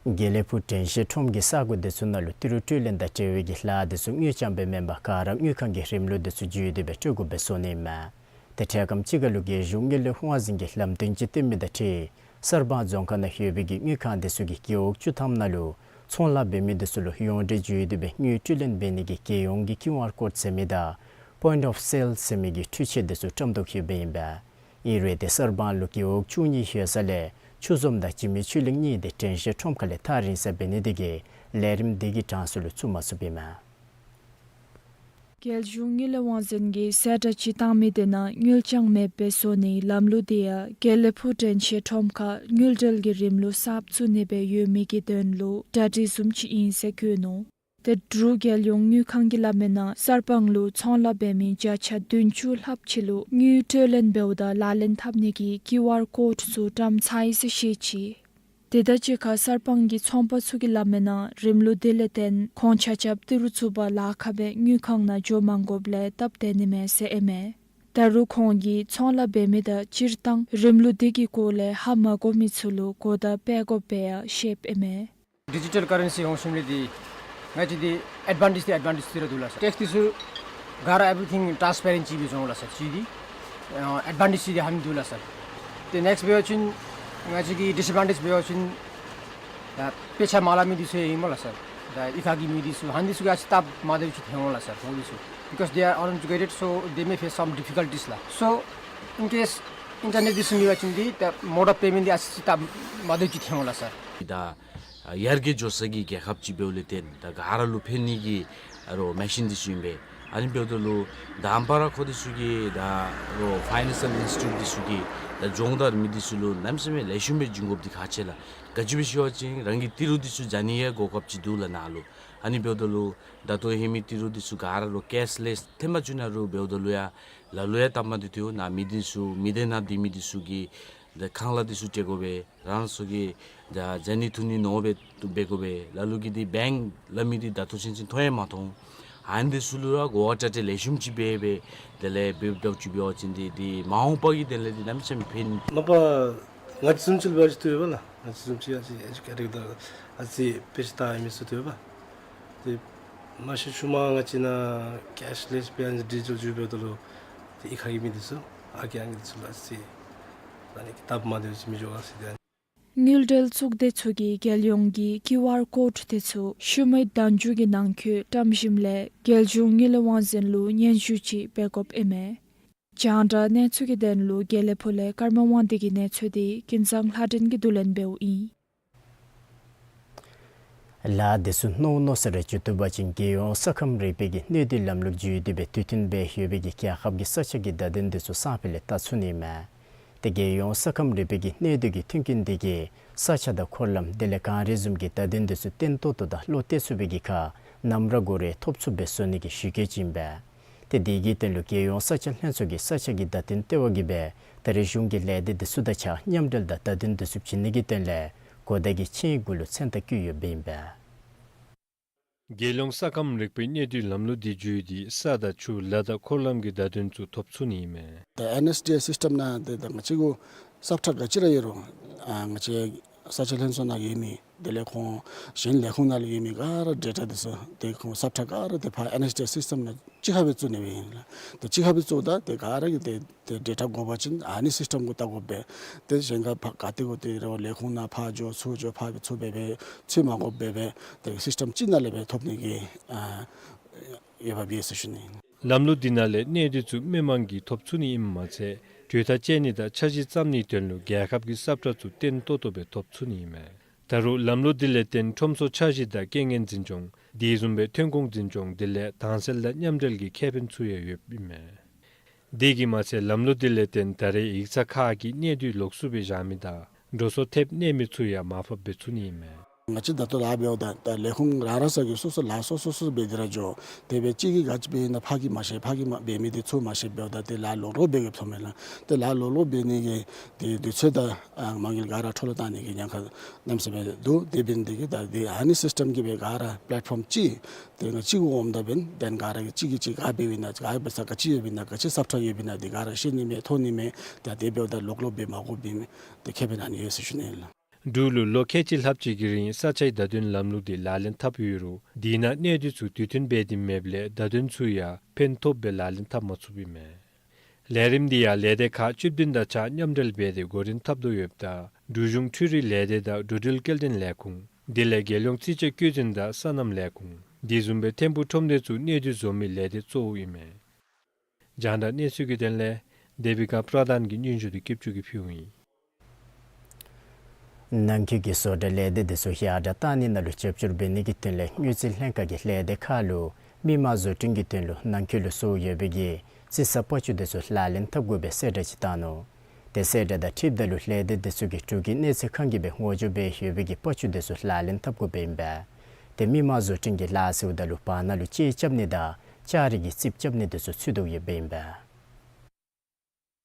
དགེ་ལེགས་ཕུག་དྲན་ཤེས་ཁྲོམ་གྱི་ས་གོ་དེ་ཚུ་ནང་ལུ་ཏི་རུ་སྤྲོད་ལེན་དང་འབྲེལ་བའི་གི་ལཱ་དེ་ཚུ་དངུལ་རྐྱང་སྦེ་མེན་པར་ག་ར་དངུལ་ཁང་གི་རིམ་ལུགས་དེ་ཚུ་བརྒྱུད་དེ་སྦེ་སྤྲོད་དགོཔ་སྦེ་བཟོ་ནི་ཨིན་མས། ཏེ་འཕྲལ་ཁམས་ཅིག་ཁར་ལུ་རྒྱལ་གཞུང་དངུལ་ལས་དབང་འཛིན་གྱིས་ལམ་སྟོན་ཅིག་སྟོན་མི་དང་འཁྲིལ་གསར་སྤང་རྫོང་ཁག་ནང་ཡོད་པའི་གི་དངུལ་ཁང་དེ་ཚུ་གི་རྒེད་འོག་བཅུ་ཐམ་ནང་ལུ་ཚོང་ལཱ་འབད་མི་དེ་ཚུ་ལུ་ཡོངས་འབྲེལ་བརྒྱུད་དེ་སྦེ་དངུལ་སྤྲོད་ལེན་འབད་ནི་གི་རྒྱལ་ཡོངས་ཀྱི་ཀིའུ་ཨར་ཀོཌ་ཟེར་མི་དང་པོའིནཊ་ཨོཕ་སེལ་ཟེར་མི་གི་འཕྲུལ་ཆས་དེ་ཚུ་བཀྲམ་དོ་ཡོདཔ་ཨིན་པས། ཨིན་རུང་ཏེ་གསར་སྤང་ལུ་རྒེད་འོག་བཅུ་གཉིས་ཡོད་ས་ལས་ཆུ་འཛོམས་དང་འཇིགས་མེད་ཆོས་གླིང་གཉིས་དེ་དྲན་ཤེས་ཁྲོམ་ཁ་ལས་ཐག་རིང་ས་འབད་ནི་དེ་གིས་ལས་རིམ་དེ་གི་གྲངས་སུ་ལུ་བཙུགས་མ་ཚུགསཔ་ཨིན་མས། རྒྱལ་གཞུང་དངུལ་ལས་དབང་འཛིན་གྱིས་གསལ་བསྒྲགས་ཅིག་བཏང་མི་དེ་ནང་དངུལ་རྐྱང་མེདཔ་སྦེ་བཟོ་ནིའི་ལམ་ལུགས་དེ་ཡང་དགེ་ལེགས་ཕུག་དྲན་ཤེས་ཁྲོམ་ཁར་དངུལ་འབྲེལ་གྱི་རིམ་ལུགས་གསརཔ་བཙུགས་ནི་སྦེ་ཡོད་མི་གི་དོན་ལུ་གྲ་སྒྲིག་བཟུམ་ཅིག་ཨིན་ཟེར་བཀོད་ནུག། ཏེ་འབྲུག་རྒྱལ་ཡོངས་དངུལ་ཁང་གིས་སླབ་མིའི་ནང་གསར་སྤང་ལུ་ཚོང་ལཱ་འབད་མི་བརྒྱ་ཆ་བདུན་ཅུ་ལྷགཔ་ཅིག་ལུ་དངུལ་སྤྲོད་ལེན་འབདཝ་ད་ལག་ལེན་འཐབ་ནི་གི་ཀིའུ་ཨར་ཀོཌ་ཚུ་བཀྲམ་ཚར་ཡི་ཟེར་བཤད་ཅི། དེ་དང་གཅིག་ཁར་གསར་སྤང་གི་ཚོང་པ་ཚུ་གིས་སླབ་མིའི་ནང་རིམ་ལུགས་དེ་ལས་བརྟེན་ཁོང་ཆ་ཁྱབ་ཏི་རུ་ཚུ་པ་ལཱ་ཁག་སྦེ་དངུལ་ཁང་ནང་འགྱོ་མ་དགོཔ་ལས་སྟབས་བདེ་ནི་མས་ཟེར་ཨིན་མས། ད་རུང་ཁོང་གིས་ཚོང་ལཱ་འབད་མི་དང་སྤྱིར་བཏང་རིམ་ལུགས་དེ་གི་སྐོར་ལས་ཧ་མ་གོ་མི་ཚུ་ལུ་གོ་བརྡ་སྤེལ་དགོཔ་སྦེ་ཡང་བཤདཔ་ཨིན་མས། ཌི་ཇི་ཊལ་ཀ་རེན་སི་འོང་ཞིནམ་ལས་འདི་ང་བཅས་འདི་ཨེཌ་ཝན་ཊེཇ་འདི་ཨེཌ་ཝན་ཊེཇ་འདི་ར་འདུག་ལགས། ཊེགསི་འདི་ཚུ་ ག་ར་everything transparent ཅིག་སྦེ་འགྱོ་འོང་ལགས་སར། ཅིག་འདི་ཨ་advantage ཅིག་འདི་ཧ་མི་འདུག་ལགས་སར། ཏེ་next འབད་བ་ཅིན་ང་བཅས་ཀྱི་disadvantage འབད་བ་ཅིན་ད་དཔེ་ཆ་མ་ལྷབ་མི་འདི་ཚུ་ཨིན་སྨོ་ལགས་སར། ད་གཡུས་ཁ་གི་མི་འདི་ཚུ་ཧ་འདི་ཚུ་གིས་ཨ་ཙི་སྟབས་མ་བདེཝ་ཅིག་ཐོན་འོང་ལགས་སར། ཧོ་འདི་ཚུ། Because they are uneducated, so they may face some difficulties ལགས། So in case internet འདི་ཚུ་མེད་པ་ཅིན་འདི་ད་mode of payment འདི་ཨ་ཙི་སྟབས་མ་བདེཝ་ཅིག་ཐོན་འོང་ལགས་སར། ད་ཡར་རྒྱས་འགྱོ་ས་གི་རྒྱལ་ཁབ་ཅིག་འབདཝ་ལས་བརྟེན་ད་ག་ར་ལུ་ཕན་ནི་གི་ཨ་རོགས་མེ་ཤིན་འདི་ཚུ་ཨིན་པས། ཨ་ནི་འབདཝ་ད་ལུ་ད་ཨམ་པ་ར་ཁོ་འདི་ཚུ་གིས་ད་རོགས་financial institute འདི་ཚུ་གིས་ད་སྦྱོང་བརྡར་མི་འདི་ཚུ་ལུ་གནམ་མེད་ས་མེད་ལེགས་ཤོམ་སྦེ་བྱིན་དགོཔ་འདི་ཁག་ཆེ་ལགས། ག་ཅི་སྦེ་ཟེར་བ་ཅིན་རང་གི་ཏི་རུ་འདི་ཚུ་བཞག་ནི་ཡང་གོ་སྐབས་ཅིག་འདུག་ལགས་ནཱ་ལུ། ཨ་ནི་འབདཝ་ད་ལུ་ད་ལྟོ་ཧེ་མའི་ཏི་རུ་འདི་ཚུ་ག་ར་ལུ་cashless ཐེངས་མ་བཅུ་ནང་རུང་འབདཝ་ད་ལུ་ཡང་ལ་ལུ་ཡང་སྟབས་མ་བདེ་སྟེ་འོང་། ནཱ་མི་འདི་ཚུ་མི་སྡེ་ནང་སྡོད་མི་འདི་ཚུ་གིས་ད་ཁང་གླ་འདི་ཚུ་སྤྲོད་དགོ་པས། རང་སོ་གི་ད་བཟའ་ནི་འཐུང་ནི་ནོར་སྦེ་འབད་དགོ་པས། ལ་ལུ་གིས་འདི་bank སླབ་མི་འདི་ད་ལྟོ་ཚུན་ཚོད་མཐོང་ཡང་མ་མཐོང་། ཨ་ནི་འདི་ཚུ་ལུ་ར་གོ་བ་བཀྲལ་ཏེ་ལེགས་ཤོམ་ཅིག་འབད་སྦེ་དེ་ལས་འབདཝ་ད་ཅིག་འབད་བ་ཅིན་འདི་འདི་མ་འོངས་པ་གི་དོན་ལས་འདི་གནམ་མེད་ས་མེད་ཕན། མ་པ་ང་བཅས་བཟུམ་ཅིག་ལུ་འབད་བ་ཅིན་བཏུབ་པས་ལགས། ང་བཅས་བཟུམ་ཅིག་ཨ་ཙི་educated ད་ཨ་ཙི་དཔེ་ཆ་ལྟ་ཡང་མི་ཚུ་བཏུབ་པས། ཏེ་མ་གཞི་ཤུལ་མ་ང་བཅས་ནཱ་cashless སྦེ་ཨ་ནི་digital འགྱོ་འབདཝ་ད་ལུ་ཏེ་གཡུས་ཁ་གི་མི་འདི་ཚུ་ཨ་རྒས་ཨང་རྒས་འདི་ཚུ་ལུ་ཨ་ཙི་ཨ་ནི་སྟབས་མ་བདེཝ་ཅིག་མི་འགྱོ་ག་ཟེར་ཏེ། དངུལ་འབྲེལ་གཙུག་སྡེ་ཚུ་གིས་རྒྱལ་ཡོངས་ཀྱི་QR code དེ་ཚུ་ཤུལ་མའི་ཟླ་མཇུག་གི་ནང་འཁོད་བཀྲམ་ཞིནམ་ལས་རྒྱལ་གཞུང་དངུལ་ལས་དབང་འཛིན་ལུ་སྙན་ཞུ་ཅིག་འབད་དགོཔ་ཨིན་མས། རྒྱང་བསྒྲགས་གནས་ཚུལ་གྱི་དོན་ལུ་དགེ་ལེགས་ཕུ་ལས་ཀརྨ་དབང་འདུས་ཀྱི་གནས་ཚུལ་འདི་ཀུན་བཟང་ལྷ་སྒྲོན་གྱིས་བསྡུ་ལེན་འབདཝ་ཨིན། ལཱ་འདི་ཚུ་མནོ་མནོ་སར་འགྱོ་བཏུབ་པ་ཅིན་རྒྱལ་ཡོངས་ས་ཁམས་རིག་པའི་གི་གནས་སྡུད་ལམ་ལུགས་བརྒྱུད་དེ་སྦེ་དུས་མཐུན་སྦེ་ཡོད་པའི་གི་རྒྱལ་ཁབ་ཀྱི་ས་ཆ་གི་བརྡ་དོན་འདི་ཚུ་སང་ཕོད་ལས་བལྟ་ཚུགས་ནི་མས། ཏེ་རྒྱལ་ཡོངས་ས་ཁམས་རིག་པའི་གི་གནས་སྡུད་ཀྱི་མཐུན་རྐྱེན་འདི་གིས་ས་ཆ་དང་འཁོར་ལམ་དེ་ལས་གངས་རི་བཟུམ་གྱི་བརྡ་དོན་འདི་ཚུ་བརྟན་ཏོག་ཏོ་དང་བློ་གཏད་ཚུགས་པའི་གི་ཁར་ནམ་ར་གུ་ར་ཐོབ་ཚུགསཔ་སྦེ་བཟོ་ནི་གི་གཞི་བཀོད་ཅིག་ཨིན་པས། ཏེ་དེ་གི་དོན་ལུ་རྒྱལ་ཡོངས་ས་ཆ་ལྷན་ཚོགས་ཀྱིས་ས་ཆ་གི་བརྡ་དོན་ལྟེ་བ་གིས་སྦེ་ད་རེས་གཞུང་གི་ལས་སྡེ་འདི་ཚུ་དང་གཅིག་ཁར་མཉམ་འབྲེལ་དང་བརྡ་དོན་འདི་ཚུ་བྱིན་ནི་གི་དོན་ལས་གོ་བརྡ་གི་ཆིངས་ཡིག་གུ་ལུ་མཚན་རྟགས་བཀོད་ཡོདཔ་ཨིན་པས། རྒྱལ་ཡོངས་ས་ཁམས་རིག་པའི་གནས་སྡུད་ལམ་ལུགས་འདི་བརྒྱུད་དེ་ས་དང་ཆུ་ལ་དང་འཁོར་ལམ་གྱི་བརྡ་དོན་ཚུ་ཐོབ་ཚུགས་ནི་ཨིན་མས། ད་ཨེན་ཨེས་ཌི་ཨེ་སིསི་ཊམ་ནང་ཏེ་ད་ང་བཅས་ཀྱི་སབ་ཊེགཊ་ག་ཅི་ར་ཡོད་རུང་ཨ་ང་བཅས་ས་ཆ་ལྷན་ཚོགས་ནང་ཡོད་མི་དེ་ལས་ཁོང་གཞན་ལས་ཁུངས་ནང་ལུ་ཡོད་མི་ག་ར་ཌེ་ཊ་འདི་ཚུ་ཏེ་ཁོང་སབ་ཊེགཊ་ག་ར་ཏེ་ཕར་ཨེན་ཨེས་ཌི་ཨེ་སིསི་ཊམ་ནང་གཅིག་ཁར་སྦེ་བཙུགས་ནི་ཨིན་ལགས། ཏེ་གཅིག་ཁར་སྦེ་བཙུགསཔ་ད་ཏེ་ག་ར་གིས་ཏེ་ཏེ་ཌེ་ཊ་དགོ་པ་ཅིན་ཨ་ནི་སིསི་ཊམ་གུ་བལྟ་དགོ་པས། ཏེ་གཞན་ཁར་ཕར་ག་ཏེ་གུ་ཏེ་རོགས་ལས་ཁུངས་ནང་ཕར་འགྱོ་ཚུར་འགྱོ་ཕར་སྦེ་ཚུར་འབད་སྦེ་ཚུར་མ་དགོཔ་སྦེ་སྦེ་ཏེ་སིསི་ཊམ་གཅིག་ནང་ལས་སྦེ་ཐོབ་ནི་གི་ཨ་འོས་འབབ་ཡོད་ཟེར་ཞུ་ནི་ཨིན། ལམ་ལུགས་འདི་ནང་ལས་གནས་སྡུད་ཚུ་མི་མང་གིས་ཐོབ་ཚུགས་ནི་ཨིནམ་མ་ཚད་གྲོས་ཐག་བཅད་ནི་དང་འཆར་གཞི་བརྩམ་ནིའི་དོན་ལུ་རྒྱལ་ཁབ་ཀྱི་སབ་ཊེགཊ་ཚུ་བརྟན་ཏོག་ཏོ་སྦེ་ཐོབ་ཚུགས་ནི་ཨིན་མས། ད་རུང་ལམ་ལུགས་འདི་ལས་བརྟེན་ཁྲོམ་སོགས་འཆར་གཞི་དང་རྐྱེན་ངན་འཛིན་སྐྱོང་དེ་བཟུམ་སྦེ་ཐོན་ཁུངས་འཛིན་སྐྱོང་དེ་ལས་དྭངས་གསལ་དང་མཉམ་འབྲེལ་གྱི་ཁེ་ཕན་ཚུ་ཡང་ཡོདཔ་ཨིན་མས། དེ་གིས་མ་ཚད་ལམ་ལུགས་འདི་ལས་བརྟེན་ད་རེས་ཡིག་ཚང་ཁག་གི་གནས་སྡུད་ལོགས་སུ་སྦེ་བཞག་མི་དང་འགྲོ་སོང་ཐེབས་གནས་མི་ཚུ་ཡང་མར་ཕབ་འབད་ཚུགས་ནི་ཨིན་མས། ང་བཅས་ད་ལྟོ་ལཱ་འབདཝ་ད་ད་ལས་ཁུངས་རང་རང་སོ་གི་སོ་སོ་ལཱ་སོ་སོ་སོ་སྦེ་དེ་ར་འགྱོ། དེ་སྦེ་གཅིག་གིས་ག་ཅི་འབད་ཨིན་ན་ཕར་གྱི་མ་ཤེས་ཕར་གྱི་མ་འབད་མི་འདི་ཚུ་མ་ཤེས། འབདཝ་ད་ཏེ་ལཱ་ལོག་ལོག་འབད་གེ་ཐོབ་མས་ལགས། ཏེ་ལཱ་ལོག་ལོག་འབད་ནི་གི་ཏེ་དུས་ཚོད་དང་ཨ་མ་དངུལ་ག་ར་འཕྲོ་བརླག་བཏང་ནི་གི་ཉེན་ཁ་གནམ་མེད་ས་མེད་འདུག། དེ་འབད་ནི་དེ་གིས་ད་ཏེ་ཨ་ནི་སིསི་ཊམ་གིས་སྦེ་ག་ར་པི་ལེཊ་ཕོམ་གཅིག་ཏེ་ང་གཅིག་གུ་འོངམ་ད་འབདན་དེ་ག་ར་གིས་གཅིག་གིས་གཅིག་ག་འབདཝ་ཨིན་ན་ག་འབད་ས་ག་ཅི་ཡོདཔ་ཨིན་ན་ག་ཅི་སབ་ཊེགཊ་ཡོདཔ་ཨིན་ན་དེ་ག་ར་ཤེས་ནི་མས་མཐོང་ནི་མས། ཏེ་དེ་འབདཝ་ད་ལོག་ལོག་འབད་མ་དགོཔ་ཨིན་མས། ཏེ་ཁེ་ཕན་ཨ་ནི་ཡོད་ཟེར་ཞུ་ནི་ཨིན་ལགས། འབྲུག་ལུ་ལོ་ཁལ་གཅིག་ལྷགཔ་ཅིག་གི་རིང་ས་ཆའི་བརྡ་དོན་ལམ་ལུགས་འདི་ལག་ལེན་འཐབ་ཡོད་རུང་དེ་ནང་གནས་སྡུད་ཚུ་དུས་མཐུན་འབད་དེ་མེདཔ་ལས་བརྡ་དོན་ཚུ་ཡང་ཕན་ཐོགས་སྦེ་ལག་ལེན་འཐབ་མ་ཚུགསཔ་ཨིན་མས། ལས་རིམ་འདི་ཡང་ལས་སྡེ་ཁག་བཅུ་བདུན་དང་གཅིག་ཁར་མཉམ་འབྲེལ་འབད་དེ་འགོ་འདྲེན་འཐབ་དོ་ཡོདཔ་ད་འབྲུག་གཞུང་འཕྲུལ་རིག་ལས་སྡེ་དང་འགྲོ་འགྲུལ་སྐྱེལ་འདྲེན་ལས་ཁུངས་དེ་ལས་རྒྱལ་ཡོངས་རྩིས་དཔྱད་བཀོད་འཛིན་དང་སོ་ནམ་ལས་ཁུངས་དེ་བཟུམ་སྦེ་ཐིམ་ཕུག་ཁྲོམ་སྡེ་ཚུ་གནས་སྡུད་བཟོ་མི་ལས་སྡེ་གཙོ་བོ་ཨིན་མས། རྒྱང་བསྒྲགས་གནས་ཚུལ་གྱི་དོན་ལས་དེ་བི་ཀ་པྲ་དཱན་གྱི་སྙན་ཞུ་འདི་སྐྱབས་ཆུ་གིས་ཕུལཝ་ཨིན། ནང་འཁོད་ཀྱི་བཟོ་གྲྭ་ལས་སྡེ་འདི་ཚུ་ཡར་དྲག་གཏང་ནི་ནང་ལུ་རྒྱབ་སྐྱོར་འབད་ནི་གི་དོན་ལས་དངུལ་རྩིས་ལྷན་ཁག་གིས་ལས་སྡེ་ཁག་ལུ་མི་མང་བཟོ་སྐྲུན་གྱི་དོན་ལུ་ནང་འཁོད་ལུ་བཟོ་ཡོད་པའི་གི་རྩི་ས་པག་ཅུ་འདི་ཚུ་ལག་ལེན་འཐབ་དགོ་པའི་གསལ་བསྒྲགས་ཅིག་བཏང་ནུག། ཏེ་གསལ་བསྒྲགས་དང་འཁྲིལཝ་ད་ལུ་ལས་སྡེ་འདི་ཚུ་གིས་འབྲུག་གི་གནས་ཚད་ཁང་གིས་སྦེ་ངོ་སྦྱོར་འབད་ཡོད་པའི་གི་པག་ཅུ་འདི་ཚུ་ལག་ལེན་འཐབ་དགོཔ་ཨིན་པས། ཏེ་མི་མང་བཟོ་སྐྲུན་གྱི་ལཱ་ཟེརཝ་ད་ལུ་བར་ན་ལུ་ལྕེ་རྐྱབ་ནི་དང་ལྕགས་རིགས་ཀྱི་རྩིགཔ་རྐྱབ་ནི་འདི་ཚུ་ཚུད་དོ་ཡོདཔ་ཨིན་པས།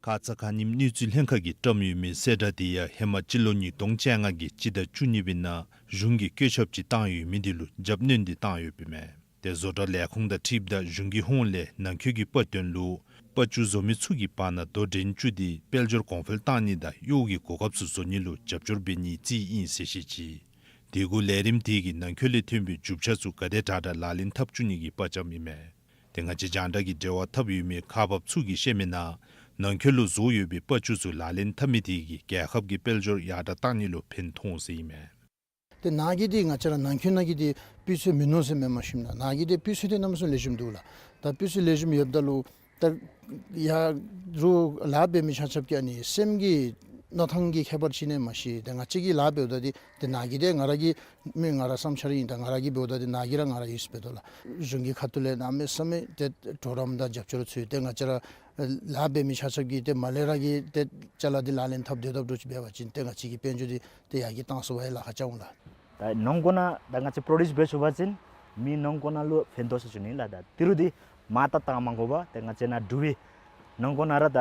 ཁ་ཙ་ཁ་ཉིནམ་དངུལ་རྩིས་ལྷན་ཁག་གིས་བཀྲམ་ཡོད་མི་གསལ་བསྒྲགས་འདི་ཡང་ཧེ་མ་སྤྱི་ལོ་ཉིས་སྟོང་བཅོ་ལྔ་གི་སྤྱི་ཟླ་བཅུ་གཉིས་པའི་ནང་གཞུང་གིས་བཀོད་ཁྱབ་ཅིག་བཏང་ཡོད་མི་འདི་ལུ་རྒྱབ་སྣོན་འདི་བཏང་ཡོདཔ་ཨིན་མས། ཏེ་བཟོ་གྲྭ་ལས་ཁུངས་དང་འཁྲིལཝ་ད་གཞུང་གི་ཧོངས་ལས་ནང་འཁོད་ཀྱི་པར་སྟོན་ལུ་པག་ཅུ་བཟོ་མི་ཚུ་གིས་བར་ན་རྡོ་འདྲེན་བཅུག་སྟེ་དཔལ་འབྱོར་གོང་འཕེལ་བཏང་ནི་དང་གཡོག་གི་གོ་སྐབས་ཚུ་བཟོ་ནི་ལུ་རྒྱབ་སྐྱོར་འབད་ནིའི་རྩིས་ཨིན་ཟེར་བཤད་ཅི། དེ་གུ་ལས་རིམ་དེ་གིས་ནང་འཁོད་ལས་ཐོན་པའི་རྒྱུ་ཆ་ཚུ་ག་དེ་དྲག་དྲག་ལག་ལེན་འཐབ་བཅུག་ནི་གི་པར་བཀྲམ་ཨིན་མས། ཏེ་ང་བཅས་རྒྱང་བསྒྲགས་ཀྱི་འབྲེལ་བ་འཐབ་ཡོད་མི་ཁག་འབགཔ་ཚུ་གིས་བཤད་མི་ནང་ནང་འཁོད་ལུ་བཟོ་ཡོད་པའི་པ་ཅུ་ཚུ་ལག་ལེན་འཐབ་མི་དེ་གིས་རྒྱལ་ཁབ་ཀྱི་དཔལ་འབྱོར་ཡར་དྲག་གཏང་ནི་ལུ་ཕན་ཐོགས་ཟེར་ཨིན་མས། ཏེ་ནཱ་གི་འདི་ང་བཅས་ར་ནང་འཁོད་ནང་གི་འདི་སྤུས་ཚད་མིན་ནུག་ཟེར་མེན་མ་ཤེས་ན། ནཱ་གི་འདི་སྤུས་ཚད་འདི་གནམ་མེད་ས་མེད་ལེགས་ཤོམ་འདུག་ལགས། ད་སྤུས་ཚད་ལེགས་ཤོམ་ཡོདཔ་ད་ལུ་ད་ཡར་རུ་ལཱ་འབད་མི་ཆ་ཁྱབ་ཀྱི་ཨ་ནི་སེམས་ཀྱི་མནོ་ཐངས་ཀྱི་ཁྱད་པར་ཅིག་ཨིན་ན་མ་ཤེས། ད་ང་བཅས་ཀྱིས་ལཱ་འབདཝ་ད་འདི་ཏེ་ནཱ་གི་འདི་ང་ར་གི་མི་ང་ར་བསམ་འཆར་ཨིན། ད་ང་ར་གིས་འབདཝ་ད་འདི་ནཱ་གི་ར་ང་ར་ཡོད་ཟེར་འབད་དོ་ལགས། གཞུང་གི་ཁ་ཐུག་ལས་གནམ་མེད་ས་མེད་ཏེ་གྲོགས་རམ་དང་རྒྱབ་སྐྱོར་ཚུ་ཡོད། ཏེ་ང་བཅས་ར་ལཱ་འབད་མི་ཆ་ཁྱབ་ཀྱིས་ཏེ་མར་ལས་ར་གིས་ཏེ་ཅ་ལ་འདི་ལག་ལེན་འཐབ་སྡོད་སྡོདཔ་འདྲཝ་ཅིག་འབད་བ་ཅིན་ཏེ་ང་བཅས་ཀྱི་དཔལ་འབྱོར་འདི་ཏེ་ཡར་གྱི་བཏང་ཚུགས་པ་ཡང་ལཱ་ཁག་ཅིག་འོང་ལགས། ད་ནང་འཁོད་ནང་ད་ང་བཅས་པྲོ་ཌིའུསི་འབད་ཚུགས་པ་ཅིན་མི་ནང་འཁོད་ནང་ལུ་ཕན་ཐོགས་ཟེར་ཞུ་ནི་ལགས། ད་ཏི་རུ་འདི་མར་ད་བཏང་མ་དགོ་པར་ཏེ་ང་བཅས་ནཱ་འབྲུག་པའི་ནང་འཁོད་ནང་ར་ད་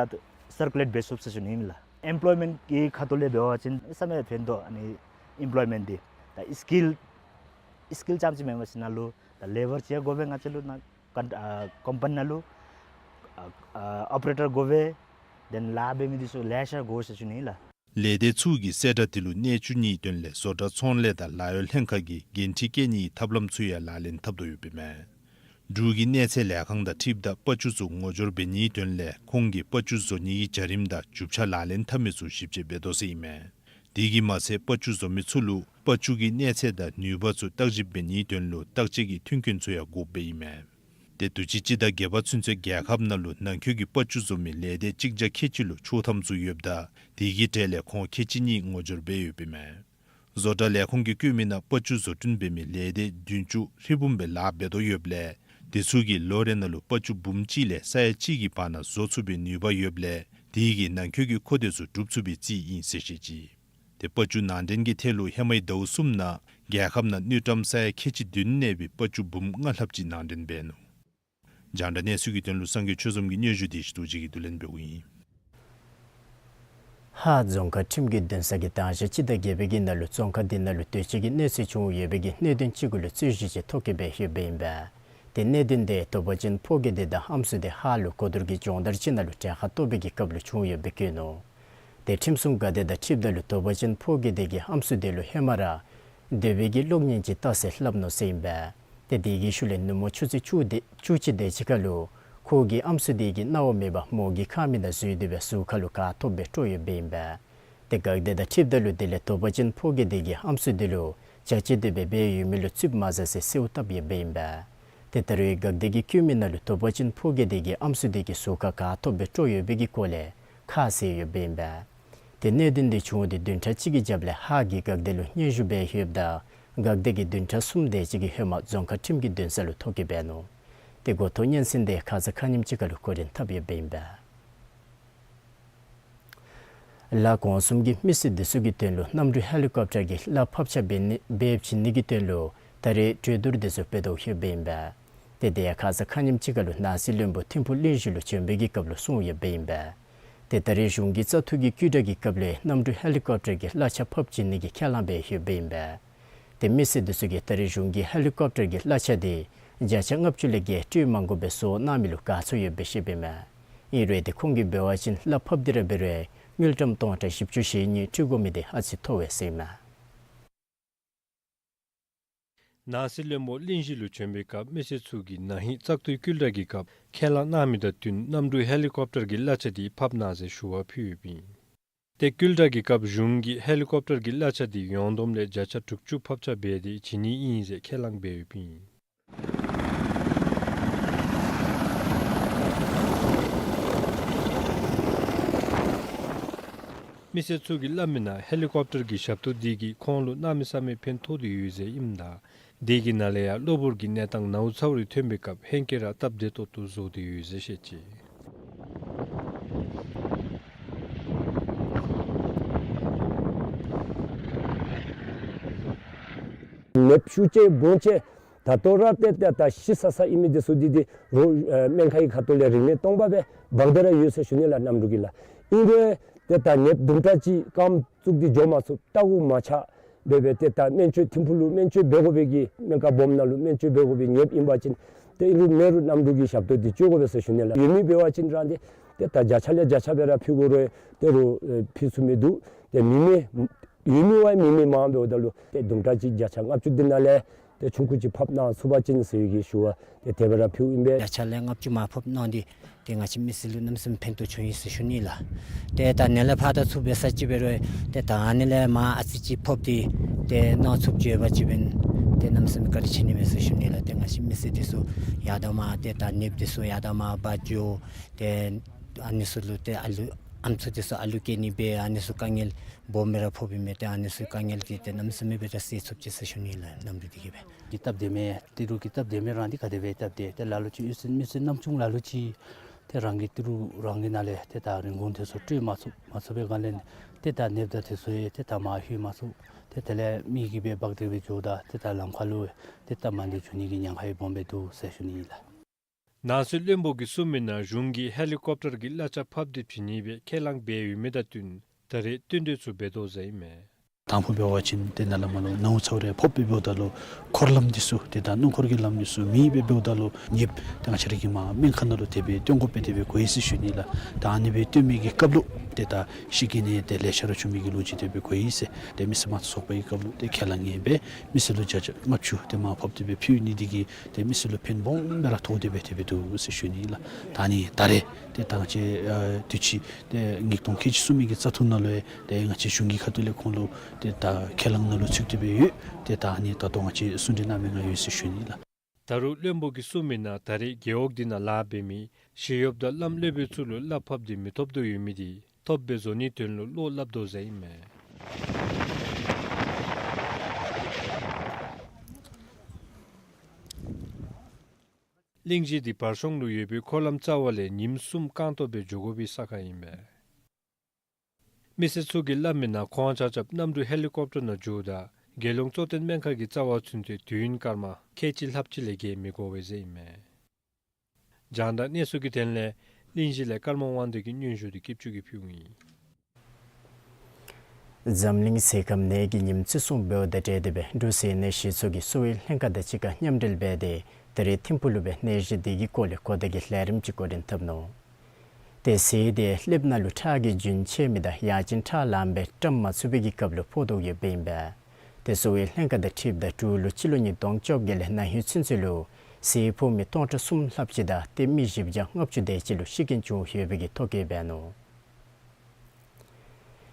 སར་ཀུ་ལེཊ་འབད་ཚུགས་ཟེར་ཞུ་ནི་ལགས། ཨེམ་པོལོའི་མེནཊ་གི་ཁ་ཐུག་ལས་འབད་བ་ཅིན་གནམ་མེད་ས་མེད་ཕན་ཐོགས། ཨ་ནི་ཨེམ་པོལོའི་མེནཊ་འདི་ད་སི་ཀིལ་སི་ཀིལ་རྐྱངམ་ཅིག་མེན་པར་ཞིན་ན་ལུ་ད་ལེ་བར་ཅིག་ཡང་དགོ་པས། ང་བཅས་ལུ་ནཱ་ཀམ་ཨ་ཀམ་པ་ནི་ནང་ལུ་ཨ་ཨ་ཨོ་པ་རེ་ཊར་དགོ་པས། དེ་ལས་ལཱ་འབད་མི་འདི་ཚུ་ལེ་ཤ་དགོ་ཟེར་ཞུ་ནི་ལགས། ལས་སྡེ་ཚུ་གིས་གསལ་བསྒྲགས་འདི་ལུ་གནས་བཅུག་ནིའི་དོན་ལས་བཟོ་གྲྭ་ཚོང་ལས་དང་ལཱ་གཡོག་ལྷན་ཁག་གིས་འགན་འཁྲི་བཀལ་ནིའི་ཐབས་ལམ་ཚུ་ཡང་ལག་ལེན་འཐབ་དོ་ཡོདཔ་ཨིན་མས། འབྲུག་གི་གནས་ཚད་ལས་ཁང་དང་འཁྲིལཝ་ད་པ་ཅུ་ཚུ་ངོ་སྦྱོར་འབད་ནིའི་དོན་ལས་ཁོང་གིས་པ་ཅུ་བཟོ་ནི་གི་བྱ་རིམ་དང་རྒྱུ་ཆ་ལག་ལེན་འཐབ་མི་ཚུ་ཞིབ་དཔྱད་འབད་དོ་ཟེར་ཨིན་མས། དེ་གིས་མ་ཚད་པ་ཅུ་བཟོ་མི་ཚུ་ལུ་པ་ཅུ་གི་གནས་ཚད་དང་ནུས་པ་ཚུ་བརྟག་ཞིབ་འབད་ནིའི་དོན་ལུ་བརྟག་དཔྱད་ཀྱི་མཐུན་རྐྱེན་ཚུ་ཡང་དགོཔ་ཨིན་མས། ཏེ་དུས་ཅི་སྤྱི་ཟླ་བརྒྱད་པ་ཚུན་ཚོད་རྒྱལ་ཁབ་ནང་ལུ་ནང་འཁོད་ཀྱི་པ་ཅུ་བཟོ་མི་ལས་སྡེ་གཅིག་བརྒྱ་ཁལ་གཅིག་ལུ་ཆོག་ཐམ་ཚུ་ཡོདཔ་ད་དེ་གི་གྲས་ལས་ཁོང་ཁལ་གཅིག་གཉིས་ངོ་སྦྱོར་འབད་ཡོདཔ་ཨིན་མས། བཟོ་གྲྭ་ལས་ཁུངས་ཀྱིས་བཀོད་མི་ནང་པ་ཅུ་བཟོ་སྐྲུན་འབད་མི་ལས་སྡེ་བདུན་ཅུ་ཧྲིལ་བུམ་སྦེ་ལཱ་འབད་དོ་ཡོདཔ་ལས་དེ་ཚུ་གིས་ལོ་རེ་ནང་ལུ་པ་ཅུ་འབུམ་གཅིག་ལས་ས་ཡ་གཅིག་གི་བར་ན་བཟོ་ཚུགས་པའི་ནུས་པ་ཡོདཔ་ལས་དེ་གིས་ནང་འཁོད་ཀྱི་མཁོ་འདོད་ཚུ་སྒྲུབ་ཚུགས་པའི་རྩིས་ཨིན་ཟེར་བཤད་ཅི། ཏེ་པ་ཅུ་ནང་འདྲེན་གྱི་ཐད་ལུ་ཧེ་མའི་ཟླཝ་གསུམ་ནང་རྒྱལ་ཁབ་ནང་དངུལ་ཀྲམ་ས་ཡ་ཁལ་གཅིག་བདུན་གནས་པའི་པ་ཅུ་འབུམ་ལྔ་ལྷགཔ་ཅིག་ནང་འདྲེན་འབད་ནུག། རྒྱང་བསྒྲགས་གནས་ཚུལ་གྱི་དོན་ལུ་སངས་རྒྱས་ཆོས་འཛོམས་ཀྱི་སྙན་ཞུ་དེ་ཞུ་དོ་ཅིག་གིས་བསྡུ་ལེན་འབདཝ་ཨིན། ཧཱ་རྫོང་ཁག་ཁྲིམས་ཀྱི་འདུན་ས་གིས་ད་ཅི་སྤྱི་ཟླ་བརྒྱད་པའི་གི་ནང་ལུ་རྫོང་ཁག་འདི་ནང་ལུ་དུས་ཅི་གི་གནོད་འཚེ་བྱུང་ཡོད་པའི་གི་གནད་དོན་ཅིག་གུ་ལུ་རྩོད་གཞི་ཅིག་ཐོ་བཀོད་འབད་ཡོདཔ་ཨིན་པས། ཏེ་གནད་དོན་དེ་དོ་པ་ཅན་ཕོ་སྐྱེས་དེ་དང་ཨམ་སྲུ་དེ་ཧཱ་ལུ་གོ་བསྡུར་གྱི་སྦྱོང་བརྡར་ཅིག་ནང་ལུ་གྲལ་ཁར་གཏོགས་པའི་གི་སྐབས་ལུ་བྱུང་ཡོདཔ་སྦེ་བཀོད་ནུག། ཏེ་ཁྲིམས་སྲུང་འགག་སྡེ་དང་འཁྲིལཝ་ད་ལུ་དོ་པ་ཅན་ཕོ་སྐྱེས་དེ་གིས་ཨམ་སྲུ་དེ་ལུ་ཧེ་མ་ར་འདོད་པའི་གི་གློག་བརྙན་ཅིག་བལྟ་ཟེར་སླབ་ནུག་ཟེར་ཨིན་པས། ཏེ་དེ་གི་ཤུལ་ལས་ནུབ་མོ་ཆུ་ཚོད་བཅུ་དེ་བཅུ་གཅིག་དེ་ཅིག་ཁར་ལུ་ཁོ་གིས་ཨམ་སྲུ་དེ་གི་སྣང་བ་མེད་པར་མོ་གི་ཁ་མིག་ནང་འཛུལ་ཏེ་སྦེ་ཟུར་ཁ་ལུ་ག་ཐོབ་སྦེ་སྤྲོད་ཡོདཔ་ཨིན་པས། ཏེ་འགག་སྡེ་དང་འཁྲིལཝ་ད་ལུ་དེ་ལས་དོ་པ་ཅན་ཕོ་སྐྱེས་དེ་གིས་ཨམ་སྲུ་དེ་ལུ་བྱ་བྱེད་དེ་སྦེ་འབད་ཡོད་མི་ལུ་རྩིགཔ་མ་ཟ་ཟེར་གསོལཝ་བཏབ་ཡོདཔ་ཨིན་པས། ཏེ་ད་རེས་འགག་སྡེ་གིས་བཀོད་མི་ནང་ལུ་དོ་པ་ཅན་ཕོ་སྐྱེས་དེ་གིས་ཨམ་སྲུ་དེ་གི་ཟུར་ཁར་ག་ཐོབ་སྦེ་སྤྲོད་ཡོད་པའི་གི་སྐོར་ལས་ཁ་གསལ་ཡོདཔ་ཨིན་པས། ཏེ་གནད་དོན་དེ་བྱུང་སྟེ་བདུན་ཕྲག་གཅིག་གི་རྒྱབ་ལས་ཧཱ་གིས་འགག་སྡེ་ལུ་སྙན་ཞུ་འབད་ཡོདཔ་ད་འགག་སྡེ་གིས་བདུན་ཕྲག་གསུམ་དེ་ཅིག་གི་ཧེ་མ་རྫོང་ཁག་ཁྲིམས་ཀྱི་འདུན་ས་ལུ་ཐོ་བཀོད་འབད་ནུག། ཏེ་འགོ་ཐོག་སྙན་གསན་དེ་ཁ་ཙ་ཁ་ཉིནམ་ཅིག་ཁར་ལུ་འགོ་འདྲེན་འཐབ་ཡོདཔ་ཨིན་པས། ལ་གོང་གསུམ་གྱི་མི་སེར་དེ་ཚུ་གི་དོན་ལུ་གནམ་གྲུ་ཧེ་ལི་ཀོབ་ཊར་གྱི་གླ་ཕབ་ཆ་འབད་ནི་འབད་བྱིན་ནི་གི་དོན་ལུ་ད་རེས་གྲོས་བསྡུར་དེ་ཚུ་འབད་དོ་ཡོདཔ་ཨིན་པས། ཏེ་དེ་ཡང་ཁ་ཙ་ཁ་ཉིནམ་ཅིག་ཁར་ལུ་ནང་སྲིད་བློན་པོ་ཐིམ་ཕུག་གླིང་བཞི་ལུ་བྱོན་པའི་གི་སྐབས་ལུ་གསུངས་ཡོདཔ་ཨིན་པས། ཏེ་ད་རེས་གཞུང་གི་བཙག་འཐུ་གི་བསྐྱོད་བྲ་གི་སྐབས་ལས་གནམ་གྲུ་ཧེ་ལི་ཀོབ་ཊར་གྱི་གླ་ཆ་ཕབ་བྱིན་ནི་གི་ཁས་བླངས་འབད་ཡོདཔ་ཨིན་པས། ཏེ་མི་སེར་དེ་ཚུ་གིས་ད་རེས་གཞུང་གི་ཧེ་ལི་ཀོབ་ཊར་གྱི་གླ་ཆ་དེ་བརྒྱ་ཆ་ལྔ་བཅུ་ལས་བརྒལ་སྤྲོད་མ་དགོ་པར་བཟོ་གནང་མི་ལུ་དགའ་ཚོར་ཡོདཔ་སྦེ་བཤདཔ་ཨིན་མས། ཨིན་རུང་ཏེ་ཁོང་གིས་འབད་བ་ཅིན་གླ་ཕབ་སྟེ་ར་འབད་རུང་དངུལ་ཀྲམ་སྟོང་ཕྲག་བཞི་བཅུ་ཞེ་གཉིས་སྤྲོད་དགོ་མི་དེ་ཨ་ཙི་མཐོ་བས་ཟེར་ཨིན་མས། ནང་སྲིད་བློན་པོ་གླིང་བཞི་ལུ་བྱོན་པའི་སྐབས་མི་སེར་ཚུ་གིས་ན་ཧིང་བཙག་འཐུའི་བསྐྱོད་བྲ་གི་སྐབས་ཁས་བླངས་གནང་མི་དང་བསྟུན་གནམ་གྲུ་ཧེ་ལི་ཀོབ་ཊར་གྱི་གླ་ཆ་དེ་ཕབ་གནང་ཟེར་ཞུ་བ་ཕུལ་ཡོདཔ་ཨིན། ཏེ་བསྐྱོད་བྲ་གི་སྐབས་གཞུང་གིས་ཧེ་ལི་ཀོབ་ཊར་གྱི་གླ་ཆ་དེ་ཡོངས་བསྡོམས་ལས་བརྒྱ་ཆ་དྲུག་ཅུ་ཕབ་ཆ་འབད་དེ་བྱིན་ནི་ཨིན་ཟེར་ཁས་བླངས་འབད་ཡོདཔ་ཨིན། མི་སེར་ཚུ་གིས་སླབ་མི་ནང་ཧེ་ལི་ཀོབ་ཊར་གྱི་ཞབས་ཏོག་དེ་གིས་ཁོང་ལུ་གནམ་མེད་ས་མེད་ཕན་ཐོགས་ཏེ་ཡོད་ཟེར་ཨིནམ་ད་དེ་གི་ནང་ལས་ཡང་གློ་བུར་གྱི་གནས་སྟངས་ནཝ་ཚཝ་རེ་ཐོན་པའི་སྐབས་ཧེང་སྐལ་ར་སྟབས་བདེ་ཏོག་ཏོ་བཟོ་སྟེ་ཡོད་ཟེར་བཤད་ཅི། ནདཔ་ཤུགས་ཆེ་སྦོམ་ཆེ་ད་ལྟོ་ར་ཏེ་ཏེ་ད་ཤི་ས་ས་ཨིན་མི་དེ་ཚུ་འདི་འདི་རོགས་ཨེ་སྨན་ཁང་གི་ཁ་ཐུག་ལས་རིན་མེད་སྟོང་པ་སྦེ་འབག་སྟེ་ར་ཡོད་ཟེར་ཞུ་ནི་ལགས། གནམ་གྲུ་གིས་ལགས། ཨིན་རུང་ཏེ་ད་ནདཔ་དུམ་གྲ་ཅིག་རྐངམ་བཙུགས་ཏེ་འགྱོ་མ་ཚུགས་ལྟ་བུ་མ་ཆགས་འབད་སྦེ་ཏེ་ད་སྨན་བཅོས་ཐིམ་ཕུག་ལུ་སྨན་བཅོས་འབད་དགོ་པའི་གི་སྨན་ཁང་སྦོམ་ནང་ལུ་སྨན་བཅོས་འབད་དགོ་པའི་ནདཔ་ཨིན་པ་ཅིན་ཏེ་ཨིན་རུང་མེན་རུང་གནམ་གྲུ་གི་ཞབས་ཏོག་འདི་སྤྱོད་དགོ་པས་ཟེར་ཞུ་ནི་ལགས། ཡོད་མི་འབད་བ་ཅིན་ར་འདི་ཏེ་ད་བརྒྱ་ཆ་ལས་བརྒྱ་ཆ་སྦེ་ར་ཕུལ་དགོ་རུང་ཏེ་རོགས་ཨེ་ཕུལ་ཚུགས་མི་འདུག། ཏེ་མེད་མི་ཡོད་མི་བ་མེད་མི་མང་འབདཝ་ད་ལུ་ཏེ་དུམ་གྲ་ཅིག་བརྒྱ་ཆ་ལྔ་བཅུ་འདི་ནང་ལས་ ཏེ་ཆུང་ཀུ་ཅིག་ཕབ་གནང་ཚུགས་པ་ཅིན་ཟེར་བའི་གི་ཞུ་བ་ཏེ་དེ་སྦེ་ར་ཕུལཝ་ཨིན་པས། ཡ་ཆ་ལས་ལྔ་བཅུ་མར་ཕབ་གནང་སྟེ་ཏེ་ང་བཅས་མི་སེར་ལུ་གནམ་མེད་ས་མེད་ཕན་ཐོགས་བྱུང་ཡི་ཟེར་ཞུ་ནི་ལགས། ཏེ་ད་ནཱ་ལས་ཕར་ད་ཚུར་འབད་ས་ཅིག་འབད་རུང་ཏེ་ད་ཨ་ནི་ལས་མར་ཨ་ཙི་ཅིག་ཕབ་སྟེ་ཏེ་གནང་ཚུགསཔ་ཅིག་ཡོད་པ་ཅིན་ཏེ་གནམ་མེད་ས་མེད་བཀའ་དྲིན་ཆེ་ནི་མས་ཟེར་ཞུ་ནི་ལགས། ཏེ་ང་བཅས་མི་སེར་འདི་ཚུ་ཡར་དང་མར་ཏེ་ད་ནདཔ་འདི་ཚུ་ཡར་དང་མར་འབག་འགྱོ། ཏེ་ཨ་ནི་ཚུ་ལུ་ཏེ་ཨ་ལུ་ཨམ་སྲུ་འདི་ཚུ་ཨ་ལུ་སྐྱེ་ནི་སྦེ་ཨ་ནི་ཚུ་དཀའ་ངལ་སྦོམ་སྦེ་ར་ཕོགཔ་ཨིན་མས། ཏེ་ཨ་ནི་ཚུ་དཀའ་ངལ་འདི་ཏེ་གནམ་མེད་ས་མེད་སྦེ་ར་སེལ་ཚུགསཔ་ཅིག་ཟེར་ཞུ་ནི་ལགས། གནམ་གྲུ་འདི་གིས་སྦེ། གི་སྟབས་བདེ་མས། ཏི་རུ་གི་སྟབས་བདེ་མས། རང་འདི་ག་དེ་སྦེ་སྟབས་བདེ། ཏེ་ལ་ལུ་ཅིག་ཡུལ་སྲིད་མི་སྲིད་ནམ་ཆུང་ལ་ལུ་ཅིག་ཏེ་རང་གི་ཏི་རུ་རང་གི་ནང་ལས་ཏེ་ད་རིན་གོང་འདི་ཚུ་སྤྲོད་མ་ཚུགས་མ་ཚུགས་པའི་སྒང་ལས་ཏེ་ད་ནདཔ་དང་འདི་ཚུ་ཡང་ཏེ་ད་མར་ལྷོད་མ་ཚུགས། ཏེ་དེ་ལས་མི་གིས་སྦེ་འབག་སྟེ་སྦེ་འགྱོཝ་ད་ཏེ་ད་ལམ་ཁ་ལུ་ཏེ་སྟབས་མ་བདེཝ་འབྱུང་ནི་གི་ཉེན་ཁ་ཡང་སྦོམ་སྦེ་འདུག་ཟེར་ཞུ་ནི་ཨིན་ལགས། ནང་སྲིད་བློན་པོ་གིས་གསུངས་མི་ནང་གཞུང་གིས་ཧེ་ལི་ཀོབ་ཊར་གྱི་གླ་ཆ་ཕབ་སྟེ་བྱིན་ནི་སྦེ་ཁས་བླངས་འབད་ཡོད་མི་དང་བསྟུན་ད་རེས་བསྟུན་གྲོས་ཚུ་འབད་དོ་ཟེར་ཨིན་མས། དང་ཕུ་འབད་བ་ཅིན་ཏེ་ནཱ་ལས་མར་ལུ་ནཝ་ཚཝ་རེ་ཕབ་སྦེ་འབདཝ་ད་ལུ་འཁོར་ལམ་འདི་ཚུ་ཏེ་ད་སྣུམ་འཁོར་གྱི་ལམ་འདི་ཚུ་མེདཔ་སྦེ་འབདཝ་ད་ལུ་ནདཔ་ཏེ་ང་བཅས་ར་གིས་མར་སྨན་ཁང་ནང་ལུ་དེ་སྦེ་བཏོན་དགོཔ་སྦེ་དེ་སྦེ་གོ་ཡི་ཟེར་ཞུ་ནི་ལགས། ད་ཨ་ནི་སྦེ་བཏོན་མི་གི་སྐབས་ལུ་ཏེ་ད་ཤི་རྐྱེན་ནི་ཏེ་ལེ་ཤ་ར་བྱུང་མི་གི་ལོ་རྒྱུས་དེ་སྦེ་གོ་ཡི་ཟེར། ཏེ་མི་སེར་དམངས་གཙོ་ཚོགས་པའི་སྐབས་ལུ་ཏེ་ཁས་བླངས་ཨིན་པས། མི་སེར་ལུ་བརྒྱ་ཆ་ལྔ་བཅུ་ཏེ་མར་ཕབ་སྟེ་སྦེ་ཕུལ་ནི་འདི་གིས་ཏེ་མི་སེར་ལུ་ཕན་སྦོམ་སྦེ་ར་ཐོགས་ཏེ་སྦེ་དེ་སྦེ་འདུག་ཟེར་ཞུ་ནི་ལགས། ད་ཨ་ནི་ད་རེས་ཏེ་ད་ང་བཅས་ཨ་དུས་ཅི་ཏེ་ཉིས་སྟོང་ཁལ་གཅིག་གསུམ་མི་གི་རྩ་འཐུ་ནང་ལུ་ཡང་ཏེ་ང་བཅས་གཞུང་གི་ཁ་ཐུག་ལས་ཁོང་ལུ་ཏེ་ད་ཁས་བླངས་ནང་ལུ་ཚུད་དེ་སྦེ་ཡོད། ཏེ་ད་ཨ་ནི་ད་ལྟོ་ང་བཅས་གསུང་གྲོས་གནང་མི་ནང་ཡོད་ཟེར་ཞུ་ནི་ལགས། ད་རུང་བློན་པོ་གིས་གསུངས་མི་ནང་ད་རེས་རྒེད་འོག་འདི་ནང་ལཱ་འབད་མི་ཞི་གཡོགཔ་དང་བླམ་སློབ་དཔོན་ཚུ་ལུ་གླ་ཕབ་སྟེ་མི་ཐོབ་དོ་ཡོད་མི་འདི་ཐོབ་སྦེ་བཟོ་ནིའི་དོན་ལུ་བློ་སླབ་དོ་ཟེར་ཨིན་མས། གླིང་བཞི་འདི་བར་གཤོང་ལུ་ཡོད་པའི་འཁོར་ལམ་རྩ་བ་ལས་ཉིནམ་གསུམ་རྐང་སྟོང་སྦེ་འགྱོ་དགོ་པའི་ས་ཁར་ཨིན་མས། མི་སེར་ཚུ་གིས་སླབ་མི་ནང་ཁོང་ཆ་ཁྱབ་གནམ་གྲུ་ཧེ་ལི་ཀོབ་ཊར་ནང་འགྱོཝ་ད་རྒྱལ་ཡོངས་གཙོ་བསྟེན་སྨན་ཁང་གི་རྩ་བར་ཚུན་ཚོད་དུས་ཡུན་སྐར་མ་ཁལ་གཅིག་ལྷགཔ་ཅིག་ལས་བརྒལ་མི་དགོ་པས་ཟེར་ཨིན་མས། རྒྱང་བསྒྲགས་གནས་ཚུལ་གྱི་དོན་ལས་གླིང་བཞི་ལས་ཀརྨ་དབང་འདུས་ཀྱི་སྙན་ཞུ་འདི་སྐྱིད་ཆུ་གིས་ཕུལཝ་ཨིན། འཛམ་གླིང་ཟས་ཁམ་ནད་ཀྱི་ཉིནམ་བརྩི་སྲུང་འབདཝ་དང་འབྲེལ་ཏེ་སྦེ་འབྲུག་ཟས་སྣ་ཞིག་ཚོགས་ཀྱིས་གསོ་བའི་ལྷན་ཁག་དང་གཅིག་ཁར་མཉམ་འབྲེལ་འབད་དེ་ད་རེས་ཐིམ་ཕུག་ལུ་སྦེ་ནད་གཞི་འདི་གི་སྐོར་ལས་གོ་བརྡ་གི་ལས་རིམ་ཅིག་འགོ་འདྲེན་འཐབ་ནུག། ཏེ་ཟས་དེ་ཀླདཔ་ནང་ལུ་ཁྲག་གི་རྒྱུན་ཆད་མི་དང་ཡང་ཅིན་ཁྲག་ལངམ་སྦེ་བཀྲམ་མ་ཚུགས་པའི་གི་སྐབས་ལུ་ཕོག་དོ་ཡོདཔ་ཨིན་པས། ཏེ་གསོ་བའི་ལྷན་ཁག་དང་འཁྲིལཝ་ད་འབྲུག་ལུ་སྤྱི་ལོ་ཉིས་སྟོང་བཅོ་བརྒྱད་ལས་ན་ཧིང་ཚུན་ཚོད་ལུ་ཟས་ཕོག་མི་སྟོང་ཕྲག་གསུམ་ལྷགཔ་ཅིག་དང་ཏེ་མི་བཞི་བརྒྱ་ལྔ་བཅུ་དེ་ཅིག་ལུ་ཤི་རྐྱེན་བྱུང་ཡོད་པའི་གི་ཐོ་བཀོད་འབད་ནུག།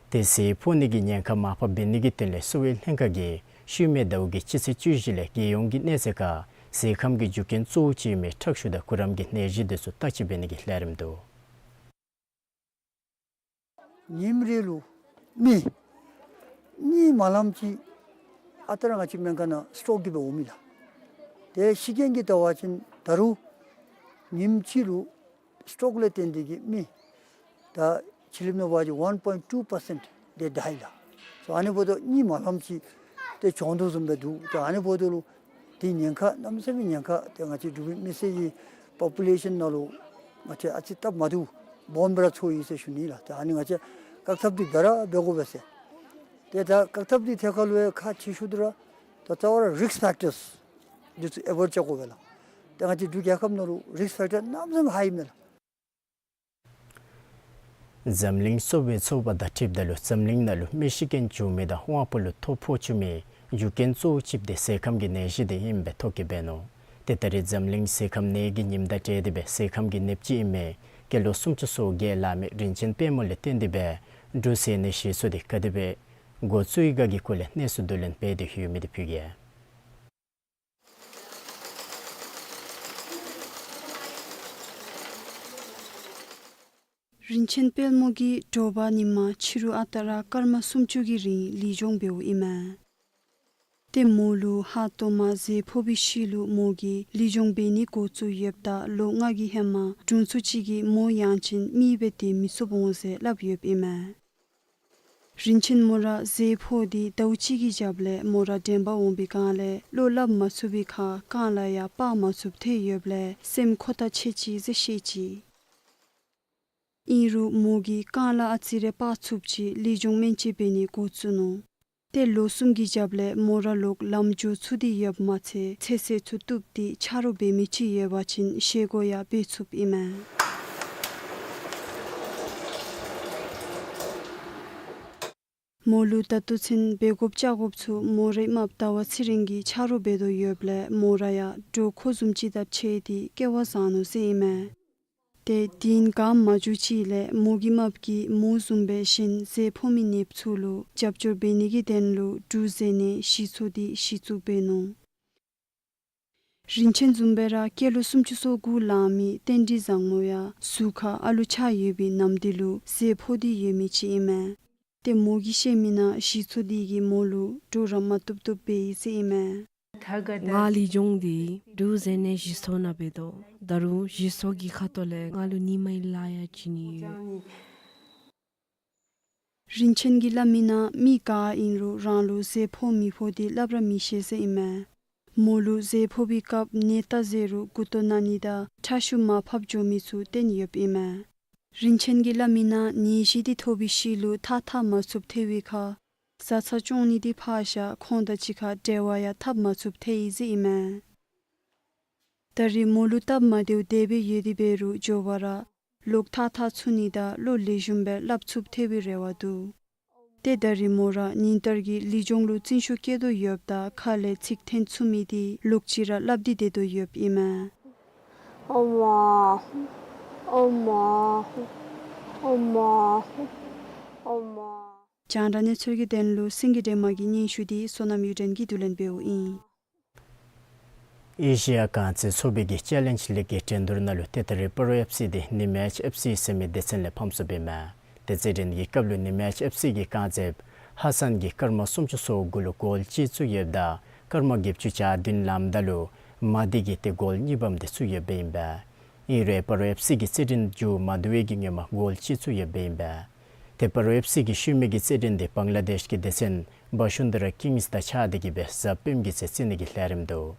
ཏེ་ཟས་ཕོག་ནི་གི་ཉེན་ཁ་མར་ཕབ་འབད་ནི་གི་དོན་ལས་གསོ་བའི་ལྷན་ཁག་གིས་ཤུལ་མའི་ཟླཝ་གི་སྤྱི་ཚེས་བཅུ་བཞི་ལས་རྒྱལ་ཡོངས་ཀྱི་གནས་ཚད་ཁར་ཟས་ཁམ་གྱི་རྒྱུ་རྐྱེན་གཙོ་བོ་ཅིག་ཨིན་མི་ཁྲག་ཤུགས་དང་གུ་རམ་གྱི་ནད་གཞི་འདི་ཚུ་བརྟག་དཔྱད་འབད་ནི་གི་ལས་རིམ་འདུག། ཉིནམ་རེ་ལུ་མི་གཉིས་མ་ལངམ་ཅིག་ཨ་རྟག་ར་ང་བཅས་སྨན་ཁང་ནང་སི་ཊོག་གིས་སྦེ་འོང་མི་ལགས། ཏེ་ཤི་རྐྱེན་གྱི་བལྟ་བ་ཅིན་ད་རུང་ཉིནམ་གཅིག་ལུ་སི་ཊོག་ལས་བརྟེན་ཏེ་གིས་མི་ད་ཕྱི་གླིངཔ་ནང་འབད་བ་ཅིན་one point two percent they die ལགས། སོ་ཨ་ནི་འབདཝ་ད་གཉིས་མ་ལངམ་ཅིག་ཏེ་གྱོང་དོ་བཟུམ་སྦེ་འདུག། ཏེ་ཨ་ནི་འབདཝ་ད་ལུ་ཏེ་ཉེན་ཁ་གནམ་མེད་ས་མེད་ཉེན་ཁ་ཏེ་ང་བཅས་འབྲུག་པའི་མི་སེར་གྱི་པོ་པུ་ལེ་ཤཱན་ནང་ལུ་ང་བཅས་ཨ་ཙི་སྟབས་མ་བདེཝ་སྦོམ་སྦེ་ར་ཚོར་ཡི་ཟེར་ཞུ་ནི་ལགས། ཏེ་ཨ་ནི་ང་བཅས་བཀག་ཐབས་འདི་འབད་ར་འབད་དགོ་པས་ཟེར། ཏེ་ད་བཀག་ཐབས་འདི་ཐད་ཁར་ལུ་ཡང་ཁག་ཆེ་ཤོས་འདི་ར་ད་རྩ་བ་ར་རིསཀ་ཕེག་ཊརསི་འདི་ཚུ་ཨེ་བོའིཌ་རྐྱབ་དགོ་པས་ལགས། ཏེ་ང་བཅས་འབྲུག་རྒྱལ་ཁབ་ནང་ལུ་རིསཀ་ཕེག་ཊར་གནམ་མེད་ས་མེད་ཧའི་ཨིན་མས་ལགས། འཛམ་གླིང་གསོ་བའི་ཚོགས་པ་དང་འཁྲིལཝ་ད་ལུ་འཛམ་གླིང་ནང་ལུ་མི་ཤི་རྐྱེན་བྱུང་མི་དང་དབང་པོ་ལུ་ཐོ་ཕོག་བཅུག་མི་རྒྱུ་རྐྱེན་གཙོ་བོ་ཅིག་འདི་ཟས་ཁམ་གྱི་ནད་གཞི་འདི་ཨིནམ་སྦེ་ཐོ་བཀོད་འབད་ནུག། ཏེ་ད་རེས་འཛམ་གླིང་ཟས་ཁམ་ནད་ཀྱི་ཉིནམ་དང་འབྲེལ་ཏེ་སྦེ་ཟས་ཁམ་གྱི་ནདཔ་ཅིག་ཨིན་མི་སྐྱེས་ལོ་སུམ་ཅུ་སོ་བརྒྱད་ལང་མི་རིན་ཆེན་དཔལ་མོ་ལས་བརྟེན་ཏེ་སྦེ་འབྲུག་ཟས་སྣ་ཞིག་ཚོགས་འདི་ག་དེ་སྦེ་འགོ་བཙུགས་ཡི་ག་གི་སྐོར་ལས་གནས་ཚུལ་བསྡུ་ལེན་འབད་དེ་ཡོད་མི་འདི་ཕུལ་གེ། རིན་ཆེན་དཔལ་མོ་གིས་དྲོ་པ་ཉིན་མ་ཕྱི་རུ་ཨ་རྟག་ར་སྐར་མ་སུམ་ཅུ་གི་རིང་ལུས་སྦྱོང་འབདཝ་ཨིན་མས། ཏེ་མོ་ལུ་ཧ་ཏོ་མ་ཟས་ཕོག་པའི་ཤུལ་ལུ་མོ་གིས་ལུས་སྦྱོང་འབད་ནི་འགོ་བཙུགས་ཡོདཔ་ད་ལོ་ལྔ་གི་ཧེ་མ་དྲུང་འཚོ་ཅིག་གིས་མོ་ཡང་ཅིན་མི་སྦེ་སྡོད་མི་ཚུགསཔ་འོང་ཟེར་སླབ་ཡོདཔ་ཨིན་མས། རིན་ཆེན་མོ་ར་ཟས་ཕོག་སྟེ་ཟླཝ་གཅིག་གི་རྒྱབ་ལས་མོ་ར་དྲན་པ་འོང་པའི་སྒང་ལས་བློ་སླབ་མ་ཚུགས་པའི་ཁར་རྐང་ལག་ཡང་སྤར་མ་ཚུགསཔ་ཐལ་ཡོདཔ་ལས་སེམས་ཁོ་ཐག་ཆོད་ཅི་ཟེར་བཤད་ཅི། ཨིན་རུང་མོ་གིས་རྐང་ལག་ཨ་ཙི་རེ་སྤར་ཚུགསཔ་ཅིག་ལུས་སྦྱོང་སྨན་བཅོས་འབད་ནི་འགོ་བཙུགས་ནུག། ཏེ་ལོ་གསུམ་གྱི་རྒྱབ་ལས་མོ་ར་ལོག་ལམ་འགྱོ་ཚུགས་ཏེ་ཡོདཔ་མ་ཚད་ཚེ་ཟད་ཚུ་བཏུབ་སྟེ་ཆ་རོགས་འབད་མི་ཅིག་ཡོད་པ་ཅིན་བཞེས་སྒོ་ཡང་འབད་ཚུགསཔ་ཨིན་མས། མོ་ལུ་ད་ལྟོ་ཚུན་འབད་དགོཔ་བཅའ་དགོཔ་ཚུ་མོ་རའི་རྨགཔ་ཟླ་བ་ཚེ་རིང་གིས་ཆ་རོགས་འབད་དོ་ཡོདཔ་ལས་མོ་ར་ཡང་འདྲོག་ཁོ་བཟུམ་ཅིག་དང་ཕྱད་དེ་སྐྱེ་བ་བཟང་ནུག་ཟེར་ཨིན་མས། ཏེ་དེ་ནི་ག་མ་འགྱོ་ཅིག་ལས་མོ་གི་རྨགཔ་གིས་མོ་བཟུམ་སྦེ་གཞན་ཟས་ཕོག་མི་ནདཔ་ཚུ་ལུ་རྒྱབ་སྐྱོར་འབད་ནི་གི་དོན་ལུ་འབྲུག་ཟེར་ནས་གཞི་ཚོགས་འདི་གཞི་བཙུགས་འབད་ནུག། རིན་ཆེན་བཟུམ་སྦེ་ར་སྐྱེས་ལོ་སུམ་ཅུ་སོ་དགུ་ལང་མི་རྟེན་འབྲེལ་བཟང་མོ་ཡང་གཟུགས་ཁར་ཨ་ལུ་ཆགས་ཡོད་པའི་ནམ་དུས་ལུ་ཟས་ཕོག་སྟེ་ཡོད་མི་ཅིག་ཨིན་མས། ཏེ་མོ་གིས་བཤད་མི་ནང་གཞི་ཚོགས་འདི་གིས་མོ་ལུ་འདྲོག་ར་མ་བཏུབ་བཏུབ་སྦེ་ཡི་ཟེར་ཨིན་མས། ང་ལི་ཇོང་འདི་འབྲུག་ཟེར་ནས་གཞི་ཚོགས་ནང་འབད་དོ། ད་རུང་གཞི་ཚོགས་ཀྱི་ཁ་ཐུག་ལས་ང་ལུ་ཉི་མའི་ལཱ་ཡང་བྱིན་ནི་ཡོད། རིན་ཆེན་གྱིས་སླབ་མི་ནང་མི་ག་ཨིན་རུང་རང་ལུ་ཟས་ཕོག་མི་ཕོག་འདི་སླབ་ར་མི་ཤེས་ཟེར་ཨིན་མས། མོ་ལུ་ཟས་ཕོག་པའི་སྐབས་ནད་ལྟ་ཟེར་རུང་མགུ་ཏོ་ན་ནི་དང་ཁྲག་ཤུགས་མར་ཕབ་འགྱོ་མི་ཚུ་བསྟན་ཡོདཔ་ཨིན་མས། རིན་ཆེན་གྱིས་སླབ་མི་ནང་ནད་གཞི་འདི་ཐོབ་པའི་ཤུལ་ལུ་ཐགས་འཐག་མ་ཚུགསཔ་ཐལ་བའི་ཁར་བཟའ་ཚང་སྐྱོང་ནི་འདི་ཕར་བཞག་ཁོང་དང་གཅིག་ཁར་འབྲེལ་བ་ཡང་འཐབ་མ་ཚུགསཔ་ཐལ་ཡི་ཟེར་ཨིན་མས། ད་རེས་མོ་ལུ་སྟབས་མ་བདེཝ་དེ་སྦེ་ཡོད་དེ་འབད་རུང་མགྱོགས་པ་ར་ལོག་ཐགས་འཐག་ཚུགས་ནི་དང་བློ་ལེགས་ཤོམ་སྦེ་སླབ་ཚུགསཔ་ཐལ་བའི་རེ་བ་འདུག། ཏེ་ད་རེས་མོ་ར་ཉིན་ལྟར་གྱི་ལི་ཇོང་ལུ་བརྩོན་ཤུགས་བསྐྱེད་དོ་ཡོདཔ་ད་ཁ་ལས་ཚིག་འཐེན་ཚུགས་མི་འདི་ལོག་ཅི་ར་སླབ་སྟེ་སྡོད་དོ་ཡོདཔ་ཨིན་མས། ཨོ་མ། ཨོ་མ། ཨོ་མ། ཨོ་མ། རྒྱང་བསྒྲགས་གནས་ཚུལ་གྱི་དོན་ལུ་སེང་གེ་སྒྲོལ་མ་གི་སྙན་ཞུ་འདི་བསོད་ནམས་གཡུ་སྒྲོན་གྱིས་བསྡུ་ལེན་འབདཝ་ཨིན། ཨེ་ཤི་ཡ་རྐང་རྩེད་ཚོགས་པའི་གི་ཅེ་ལེནཇ་ལིག་གི་འགྲན་བསྡུར་ནང་ལུ་ཏེ་ད་རེས་སྤ་རོ་ཨེཕ་སི་འདི་ནི་མེཆ་ཨེཕ་སི་ཟེར་མི་སྡེ་ཚན་ལས་ཕམ་སོངཔ་ཨིན་མས། ཏེ་རྩེད་འགྲན་གྱི་སྐབས་ལུ་ནི་མེཆ་ཨེཕ་སི་གི་རྐང་རྩེདཔ་ཧ་སན་གྱིས་སྐར་མ་སུམ་ཅུ་སོ་དགུ་ལུ་གོལ་གཅིག་བཙུགས་ཡོདཔ་ད་སྐར་མ་བརྒྱད་ཅུ་གྱ་བདུན་ལངམ་ད་ལུ་མ་དི་གིས་ཏེ་གོལ་གཉིས་པམ་འདི་བཙུགས་ཡོདཔ་ཨིན་པས། ཨིན་རུང་སྤ་རོ་ཨེཕ་སི་གི་རྩེད་འགྲན་མཇུག་མ་བསྡུ་བའི་གི་སྔོན་མ་གོལ་གཅིག་བཙུགས་ཡོདཔ་ཨིན་པས། ཏེ་སྤ་རོ་ཨེཕ་སི་གི་ཤུལ་མའི་གི་རྩེད་འགྲན་འདི་བང་ལ་དེཤ་གི་སྡེ་ཚན་བ་ཤུན་དར་ཀིངས་དང་ཕྱད་དེ་གི་སྦེ་གཟའ་སྤེནམ་གི་ཚེ་རྩེ་ནི་གི་ལས་རིམ་འདུག།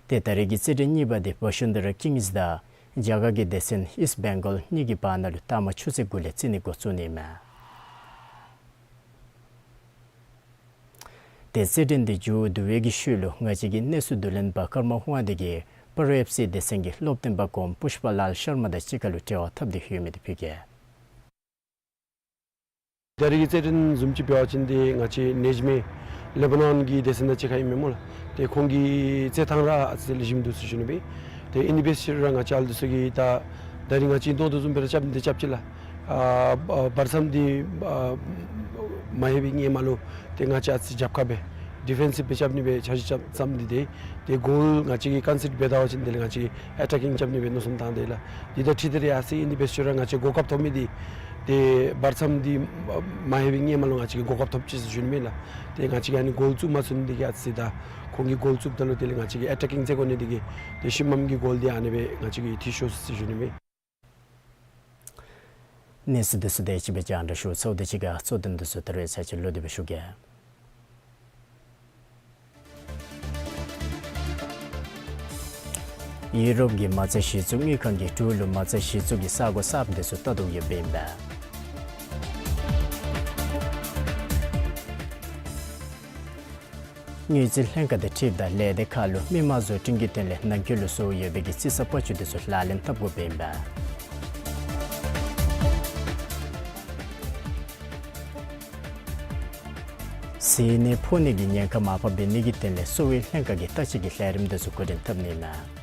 ཏེ་ད་རེས་ཀྱི་རྩེད་འགྲན་གཉིས་པ་འདི་བ་ཤུན་དར་ཀིངས་དང་རྒྱ་གར་གྱི་སྡེ་ཚན་ཨིསཊ་བེང་གཱལ་གཉིས་ཀྱི་བར་ན་ལུ་མཐའ་མ་ཆུ་ཚོད་དགུ་ལས་རྩེ་ནི་འགོ་བཙུགས་ནི་ཨིན་མས། ཏེ་རྩེད་འགྲན་འདི་མཇུག་བསྡུ་བའི་གི་ཤུལ་ལུ་ང་བཅས་ཀྱི་གནས་ཚུལ་བསྡུ་ལེན་པ་ཀརྨ་དབང་འདུས་ཀྱིས་སྤ་རོ་ཨེཕ་སི་སྡེ་ཚན་གྱི་སློབ་སྟོན་པ་གོངམ་པུཤ་པ་ལཱལ་ཤར་མ་དང་གཅིག་ཁར་ལུ་འབྲེལ་བ་འཐབ་སྟེ་ཡོད་མི་འདི་ཕུལ་གེ། ད་རེས་ཀྱི་རྩེད་འགྲན་བཟུམ་ཅིག་འབད་བ་ཅིན་ཏེ་ང་བཅས་ནེཇ་མེ་ལེ་བ་ནོན་གྱི་སྡེ་ཚན་དང་གཅིག་ཁར་ཨིན་མས་སྨོ་ལགས། ཏེ་ཁོང་གི་རྩེད་ཐངས་ར་ཨ་ཙི་ལེགས་ཤོམ་འདུག་ཟེར་ཞུ་ནི་སྦེ། ཏེ་ཨིན་དེ་འབད་ཞིནམ་ལས་ང་བཅས་ཨ་ལུ་འདི་ཚུ་གིས་ད་ད་རེས་ང་བཅས་མདོར་བསྡུ་བཟུམ་སྦེ་ར་རྐྱབ་ནི་འདི་རྐྱབ་ཅི་ལགས། ཨ་བར་མཚམས་འདི་ཨ་མ་ལྷོད་པའི་སྔོན་མ་ལུ་ཏེ་ང་བཅས་ཨ་ཙི་རྒྱབ་ཁར་སྦེ་ཌི་ཕེནསིབ་སྦེ་རྐྱབ་ནི་སྦེ་འཆར་གཞི་བརྩམས་ཏེ་ཏེ་ཏེ་གོལ་ང་བཅས་ཀྱིས་ཀོན་སིཌ་འབད་ད་པ་ཅིན་དེ་ལས་ང་བཅས་ཀྱིས་ཨེ་ཊེ་ཀིང་རྐྱབ་ནི་སྦེ་མནོ་བསམ་བཏང་སྟེ་ལགས། འདི་དང་འཁྲིལ་ཏེ་ར་ཡར་སོང་ཨིན་དེ་འབད་ཞིནམ་ལས་ང་བཅས་གོ་སྐབས་ཐོབ་མི་འདི་ཏེ་བར་མཚམས་འདི་མ་ལྷོད་པའི་སྔོན་མ་ལུ་ང་བཅས་ཀྱིས་གོ་སྐབས་ཐོབ་ཅི་ཟེར་ཞུ་ནི་མས་ལགས། ཏེ་ང་བཅས་ཀྱིས་ཨ་ནི་གོལ་བཙུགས་མ་ཚུགས་ནི་འདི་གིས་ཨ་ཙི་ད་ཁོང་གིས་གོལ་བཙུགསཔ་ད་ལུ་དེ་ལས་ང་བཅས་ཀྱིས་ཨེ་ཊེ་ཀིང་རྩེད་དགོ་ནི་འདི་གིས་ཏེ་ཤུལ་མམ་གྱི་གོལ་འདི་ཨ་ནི་སྦེ་ང་བཅས་ཀྱིས་འཐུས་ཤོར་ཅི་ཟེར་ཞུ་ནི་མས། གནས་ཚུལ་འདི་ཚུ་དེ་ཅིག་སྦེ་རྒྱང་བསྒྲགས་ཞུ་ཚརཝ་ད་གཅིག་ཁར་གཙོ་དོན་འདི་ཚུ་ད་རེས་ཚར་གཅིག་ལོག་སྟེ་སྦེ་ཞུ་གེ། ཡུ་རོབ་ཀྱི་མ་རྩ་གཞི་བཙུགས་དངུལ་ཁང་གིས་འབྲུག་ལུ་མ་རྩ་གཞི་བཙུགས་ཀྱི་ས་གོ་གསརཔ་འདི་ཚུ་ལྟ་རྟོག་ཡོདཔ་ཨིན་པས། དངུལ་རྩིས་ལྷན་ཁག་དང་འཁྲིལཝ་ད་ལས་སྡེ་ཁག་ལུ་མི་མང་བཟོ་སྐྲུན་གྱི་དོན་ལས་ནང་འཁོད་ལུ་བཟོ་ཡོད་པའི་གི་རྩིས་ས་པ་ཅུ་འདི་ཚུ་ལག་ལེན་འཐབ་དགོཔ་ཨིན་པས། ཟིལ་གནོན་ཕོག་ནི་གི་ཉེན་ཁ་མར་ཕབ་འབད་ནི་གི་དོན་ལས་གསོ་བའི་ལྷན་ཁག་གི་བརྟག་དཔྱད་ཀྱི་ལས་རིམ་འདི་ཚུ་འགོ་འདྲེན་འཐབ་ནི་ཨིན་མས།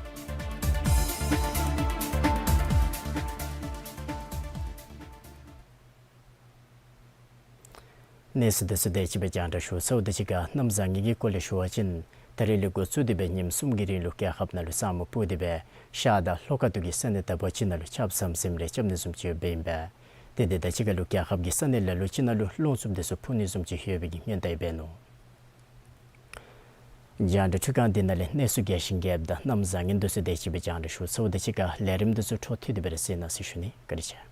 གནས་ཚུལ་འདི་ཚུ་དེ་ཅིག་སྦེ་རྒྱང་བསྒྲགས་ཞུ་ཚརཝ་ད་གཅིག་ཁར་གནམ་བཟང་ངན་གྱི་སྐོར་ལས་ཞུ་བ་ཅིན་ད་རིས་ལས་འགོ་བཙུགས་ཏེ་སྦེ་ཉིནམ་གསུམ་གྱི་རིང་ལུ་རྒྱལ་ཁབ་ནང་ལུ་ས་སྨུག་ཕུབ་སྟེ་སྦེ་ཤར་དང་ལྷོ་ཁ་ཐུག་གི་ས་གནས་དག་པ་ཅིག་ནང་ལུ་ཆརཔ་ཟམ་ཟིམ་རེ་རྐྱབ་ནི་བཟུམ་ཅིག་ཡོདཔ་ཨིན་པས། ཏེ་དེ་དང་གཅིག་ཁར་ལུ་རྒྱལ་ཁབ་ཀྱི་ས་གནས་ལ་ལུ་ཅིག་ནང་ལུ་རླུང་འཚུབ་འདི་ཚུ་ཕུ་ནི་བཟུམ་ཅིག་ཡོད་པའི་གི་སྔོན་བརྡ་ཡང་འབད་ནུག། རྒྱང་བསྒྲགས་འཕྲུལ་ཁང་འདི་ནང་ལས་གནས་ཚུལ་རྒྱས་ཤིང་རྒྱསཔ་དང་གནམ་བཟང་ངན་འདི་ཚུ་དེ་ཅིག་སྦེ་རྒྱང་བསྒྲགས་ཞུ་ཚརཝ་ད་གཅིག་ཁར་ལས་རིམ་འདི་ཚུ་འཕྲོ་མཐུད་དེ་སྦེ་ར་གཟིགས་གནང་ཟེར་ཞུ་ནི། བཀའ་དྲིན་ཆེ།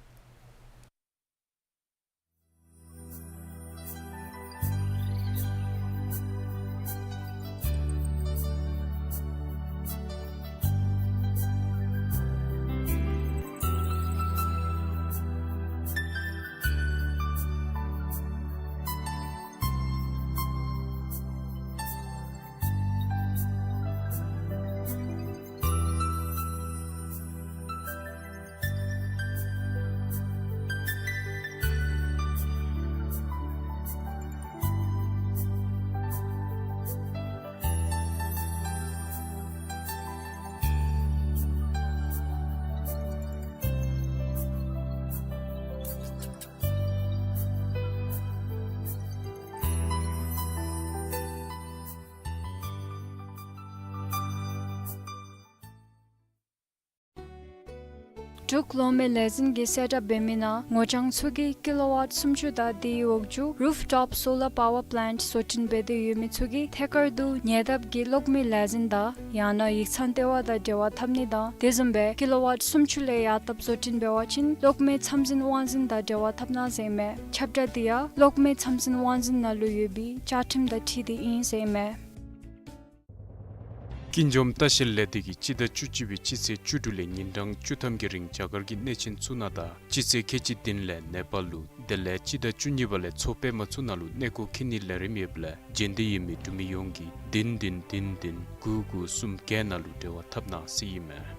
འབྲུག་གློག་མེ་ལས་འཛིན་གྱིས་གསལ་བསྒྲགས་འབད་མི་ནང་ངོ་རྐྱང་ཚུ་གིས་ཀི་ལོ་ཝཊ་སུམ་ཅུ་དང་དེའི་འོག་ཅུ་རུཕ་ཊོཔ་སོ་ལར་པ་ཝར་པི་ལེནཊ་བཟོ་སྐྲུན་འབད་དེ་ཡོད་མི་ཚུ་གིས་ཐད་ཀར་དུ་ཉེ་འདབས་ཀྱི་གློག་མེ་ལས་འཛིན་དང་ཡང་ན་ཡིག་ཚང་ལྟེ་བ་དང་འབྲེལ་བ་འཐབ་ནི་དང་དེ་བཟུམ་སྦེ་ཀི་ལོ་ཝཊ་སུམ་ཅུ་ལས་ཡར་ལྟབ་བཟོ་སྐྲུན་འབད་བ་ཅིན་གློག་མེ་ཚམས་འཛིན་དབང་འཛིན་དང་འབྲེལ་བ་འཐབ་གནང་ཟེར་ཨིན་མས། ཁྱབ་བསྒྲགས་འདི་ཡང་གློག་མེ་ཚམས་འཛིན་དབང་འཛིན་ནང་ལུ་ཡོད་པའི་བཅའ་ཁྲིམས་དང་འཁྲིལ་ཏེ་ཨིན་ཟེར་ཨིན་མས། ཀུན་འཇོམས་ལྟ་བཤལ་ལས་སྡེ་གིས་སྤྱི་ཟླ་བཅུ་གཅིག་པའི་སྤྱི་ཚེས་བཅུ་དྲུག་ལས་ཉིན་གྲངས་བཅུ་ཐམ་གྱི་རིང་རྒྱ་གར་གྱི་གནས་ཆེན་ཚུ་ནང་དང་སྤྱི་ཚེས་ཁལ་གཅིག་བདུན་ལས་ནེ་པཱལ་ལུ་དེ་ལས་སྤྱི་ཟླ་བཅུ་གཉིས་པ་ལས་མཚོ་པདྨ་ཚུ་ནང་ལུ་གནས་སྐོར་འཁྱིད་ནིའི་ལས་རིམ་ཡོདཔ་ལས་འབྱོན་འདོད་ཡོད་མི་འབྲུག་མི་ཡོངས་ཀྱིས་བདུན་བདུན་བདུན་བདུན་དགུ་དགུ་གསུམ་བརྒྱད་ནང་ལུ་འབྲེལ་བ་འཐབ་གནང་ཟེར་ཨིན་མས།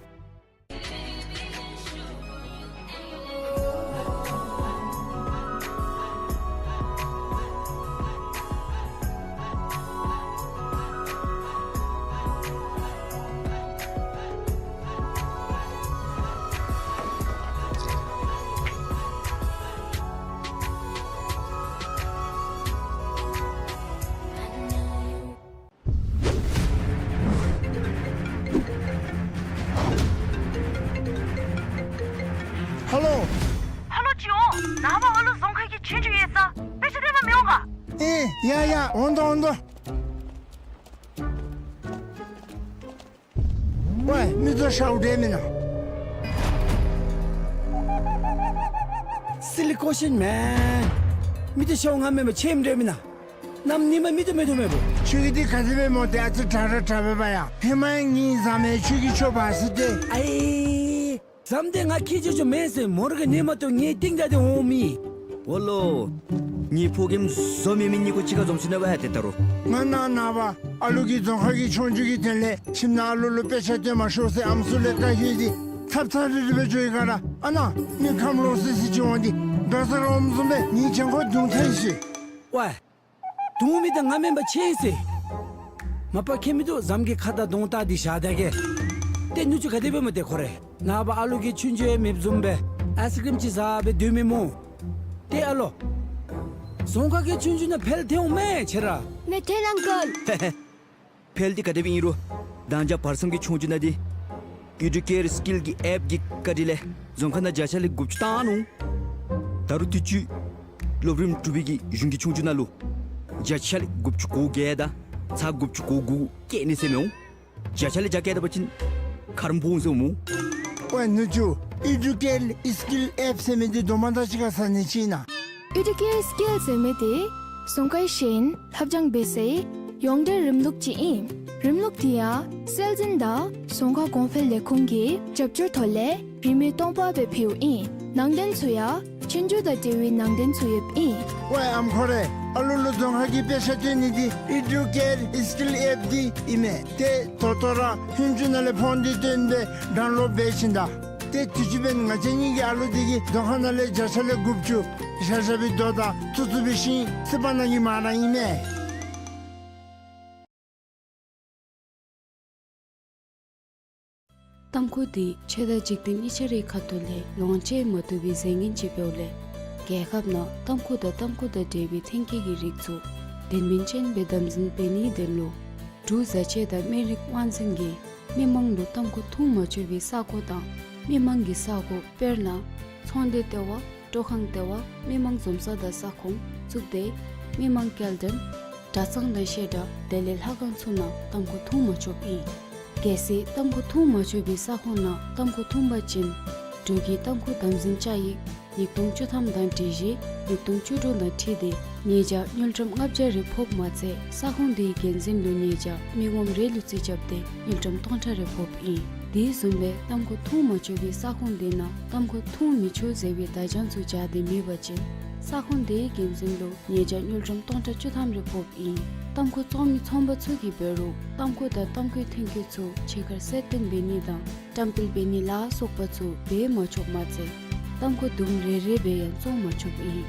ཧ་ལོ། ཧ་ལོ་ཅིག་འོང་། ནངས་པ་ཨ་ལུ་རྫོང་ཁ་གི་ཆོས་རྒྱུགས་ཡོད་ས། དཔེ་ཆ་སྟོན་པར་མི་འོང་ག། ཨེ་ཡ་ཡ་འོང་དོ་འོང་དོ། ཝའི་མི་ཚུ་ཤཝ་འདྲས་མེན་ན། སི་ལི་ཀོ་ཤིན་མེན། མི་ཚུ་ཤཝ་ང་མེན་པར་ཆེམ་འདྲས་མེན་ན། གནམ་ཉིནམ་མི་ཚུ་མེད་དོ་མེད་པོ། ཁྱོད་ཀྱིས་འདི་ག་དེ་སྦེ་སྨོ། ཏེ་ཨ་ཙི་དྲག་ར་དྲག་པས་པ་ཡ། ཧེ་མ་ཡང་ངེའི་བཟའ་མི་ཁྱོད་ཀྱིས་ཁྱོད་འབག་ཟེར་ཏེ། ཨའི་བཟའ་མི་འདི་ང་ཁྱེད་ཅོ་ཅོ་མེན་ཟེར། མོ་ར་གི་ཉིནམ་ཏོ་ངེའི་སྟེང་ད་ཏེ་འོང་མི། འོ་ལོ། ངེའི་ཕོ་རྒནམ་བཟོ་མེད་མི་གཉིས་ཀོ་གཅིག་ཁར་འཛོམས་ཅི་ནི་བ་ཡ། ཏེ་ད་རུང་ང་ནཱ་ནངས་པ་ཨ་ལུ་གི་རྫོང་ཁ་གི་ཆོས་རྒྱུགས་ཀྱི་དོན་ལས་ཁྱིམ་ནང་ཨ་ལུ་ལུ་དཔེ་ཆ་སྟོན་མ་ཤོག་ཟེར་ཨམ་སྲུ་ལས་བཀའ་ཞུ་ཡི། ཚབ་ཚབ་རི་རི་སྦེ་འགྱོ་ཡི་ག་ར། ཨ་ནཱ་མི་ཁམས་ལོག་སི་སི་ཅིག་འོང་སྟེ་འགྲོ་ས་ར་འོངམ་བཟུམ་སྦེ་ངེའི་གྱང་ཁར་རྡུང་ཐལ་ཤིག། ཝའི་རྡུང་མི་འདི་ང་མེན་པར་ཆེ་ཟེར། མ་པ་ཁྱད་མི་འདུག། བཟའ་མི་གི་ཁ་དང་གདོང་བལྟ་སྟེ་བཞག་ད་གེ། ཏེ་ནུ་གཅུང་ག་དེ་སྦེ་སྨོ་ཏེ་ཁོ་རེ། ནངས་པ་ཨ་ལུ་གི་ཆོས་རྒྱུགས་ཡང་མེདཔ་བཟུམ་སྦེ་ཨའི་སི་ཀྲིམ་ཅིག་བཟའ་སྦེ་སྡོད་མི་སྨོ། ཏེ་ཨ་ལོ། རྫོང་ཁ་གི་ཆོས་རྒྱུགས་ནང་འཕེལ་ཐལ་འོང་མས་ཁྱེད་ར། མེད་ཐལ་ཨང་ཀལ། ཧེ་ཧེ། འཕེལ་འདི་ག་དེ་སྦེ་ཨིན་རུང་ད་ཅི་བར་མཚམས་ཀྱི་ཆོས་རྒྱུགས་ནང་འདི་ཨི་ཌུ་ཀེར་སི་ཀིལ་གྱི་ཨེཔ་གི་བཀའ་དྲིན་ལས་རྫོང་ཁ་ནང་བརྒྱ་ཆ་ལས་དགུ་བཅུ་བཏང་ནུག། ད་རུང་དུས་ཅི་སློབ་རིམ་དྲུག་པའི་གི་གཞུང་གི་ཆོས་རྒྱུགས་ནང་ལུ་བརྒྱ་ཆ་ལས་དགུ་བཅུ་གོ་བརྒྱད་དང་ཚག་དགུ་བཅུ་གོ་དགུ་བཀལ་ནི་ཟེར་མི་འོང་། བརྒྱ་ཆ་ལས་བརྒྱ་བཀལ་ད་པ་ཅིན་ཁ་རོག་ཕོག་འོང་ཟེར་སྨོ། ཝའི་ནུ་གཅུང་ཨི་ཌུ་ཀེར་སི་ཀིལ་ཨེཔ་ཟེར་མི་འདི་དོན་དག་ད་ཅི་ག་ཟ་ནི་ཅིག་ཨིན་ན། ཨི་ཌུ་ཀེར་སི་ཀིལ་ཟེར་མི་འདི་རྫོང་ཁའི་ཤེས་ཡོན་ལྷབ་སྦྱང་འབད་སའི་ཡོངས་འབྲེལ་རིམ་ལུགས་ཅིག་ཨིན། རིམ་ལུགས་འདི་ཡང་སྲོལ་འཛིན་དང་རྫོང་ཁ་གོང་འཕེལ་ལས་ཁུངས་ཀྱི་རྒྱབ་སྐྱོར་ཐོག་ལས་རིན་མེད་སྟོང་པ་སྦེ་ཕུལཝ་ཨིན། ནང་དོན་ཚུ་ཡང་ཆོས་རྒྱུགས་དང་འབྲེལ་བའི་ནང་དོན་ཚུ་ཡོདཔ་ཨིན། ཝའི་ཨམ་ཁོ་རེ། ཨ་ལུ་ལུ་རྫོང་ཁ་གི་དཔེ་ཆ་སྟོན་ནི་འདི་ཨི་ཌུ་ཀེར་སི་ཀིལ་ཨེཔ་འདི་ཨིན་མས། ཏེ་ད་ལྟོ་ར་ཧུན་ཅུ་ནང་ལས་ཕོན་འདི་བཏོན་སྦེ་ཌའུན་ལོཌ་འབད་ཞིནམ་ད། ཏེ་དུས་ཅི་འབདན་ང་བཅས་གཉིས་ཀྱི་ཨ་ལུ་འདི་གིས་རྫོང་ཁ་ནང་ལས་བརྒྱ་ཆ་ལས་དགུ་བཅུ་བཞག་བཞག་པའི་མདོ་དང་ཚུ་ཚུ་འབད་ཞིནམ་སྲིད་པ་ནང་གི་མ་ར་ཨིན་མས། ཏམ་ཁུ་འདི་ཆོས་དང་འཇིག་རྟེན་གཉིས་ཆ་རའི་ཁ་ཐུག་ལས་ལོངས་སྤྱོད་མ་བཏུབ་པའི་རྫས་ངན་ཅིག་འབདཝ་ལས་རྒྱལ་ཁབ་ནང་ཏམ་ཁུ་དང་ཏམ་ཁུ་དང་འབྲེལ་བའི་ཐོན་སྐྱེད་ཀྱི་རིགས་ཚུ་དོན་སྨིན་ཅན་སྦེ་དམ་འཛིན་འབད་ནིའི་དོན་ལུ་འབྲུག་བཟའ་ཆས་དང་སྨན་རིགས་དབང་འཛིན་གྱིས་མི་མང་ལུ་ཏམ་ཁུ་འཐུང་མ་ཆོག་པའི་ས་གོ་དང་མི་མང་གི་ས་གོ་དཔེར་ན་ཚོང་སྡེ་ལྟེ་བ། སྤྲོ་ཁང་ལྟེ་བ། མི་མང་འཛོམས་ས་དང་ས་ཁོངས། གཙུག་སྡེ། མི་མང་སྐྱེལ་འདྲེན། གྲྭ་ཚང་དང་བཤད་གྲྭ་དེ་ལས་ལྷ་ཁང་ཚུ་ནང་ཏམ་ཁུ་འཐུང་མ་ཆོགཔ་ཨིན། གལ་སྲིད་ཏམ་ཁུ་འཐུང་མ་ཆོག་པའི་ས་ཁོངས་ནང་ཏམ་ཁུ་འཐུང་པ་ཅིན་འབྲུག་གི་ཏམ་ཁུ་དམ་འཛིན་བཅའ་ཡིག་ཉིས་སྟོང་བཅུ་ཐམ་དང་སྒྲིག་གཞི་ཉིས་སྟོང་བཅུ་དྲུག་དང་འཁྲིལ་ཏེ་ཉེས་བྱ་དངུལ་ཀྲམ་ལྔ་བརྒྱ་རེ་ཕོགཔ་མ་ཚད་ས་ཁོངས་དེའི་འགན་འཛིན་ལུ་ཉེས་བྱ་མི་ངོམ་རེ་ལུ་རྩིས་རྐྱབ་སྟེ་དངུལ་ཀྲམ་སྟོང་ཕྲག་རེ་ཕོགཔ་ཨིན། དེ་བཟུམ་སྦེ་ཏམ་ཁུ་འཐུང་མ་ཆོག་པའི་ས་ཁོངས་དེ་ནང་ཏམ་ཁུ་འཐུང་མི་ཆོག་ཟེར་བའི་བརྡ་བྱང་ཚུ་སྦྱར་ཏེ་མེད་པ་ཅིན་ས་ཁོངས་དེའི་འགན་འཛིན་ལུ་ཉེས་བྱ་དངུལ་ཀྲམ་སྟོང་ཕྲག་བཅུ་ཐམ་རེ་ཕོགཔ་ཨིན། ཏམ་ཁུ་བཙོང་མི་ཚོང་པ་ཚུ་གིས་འབད་རུང་ཏམ་ཁུ་དང་ཏམ་ཁུའི་ཐོན་སྐྱེད་ཚུ་ཕྱི་ཁར་གསལ་སྟོན་འབད་ནི་དང་བཀྲམ་སྤེལ་འབད་ནི་ལ་སོགས་པ་ཚུ་འབད་མ་ཆོགཔ་མ་ཚད་ཏམ་ཁུ་དུམ་རེ་རེ་སྦེ་ཡང་བཙོང་མ་ཆོགཔ་ཨིན།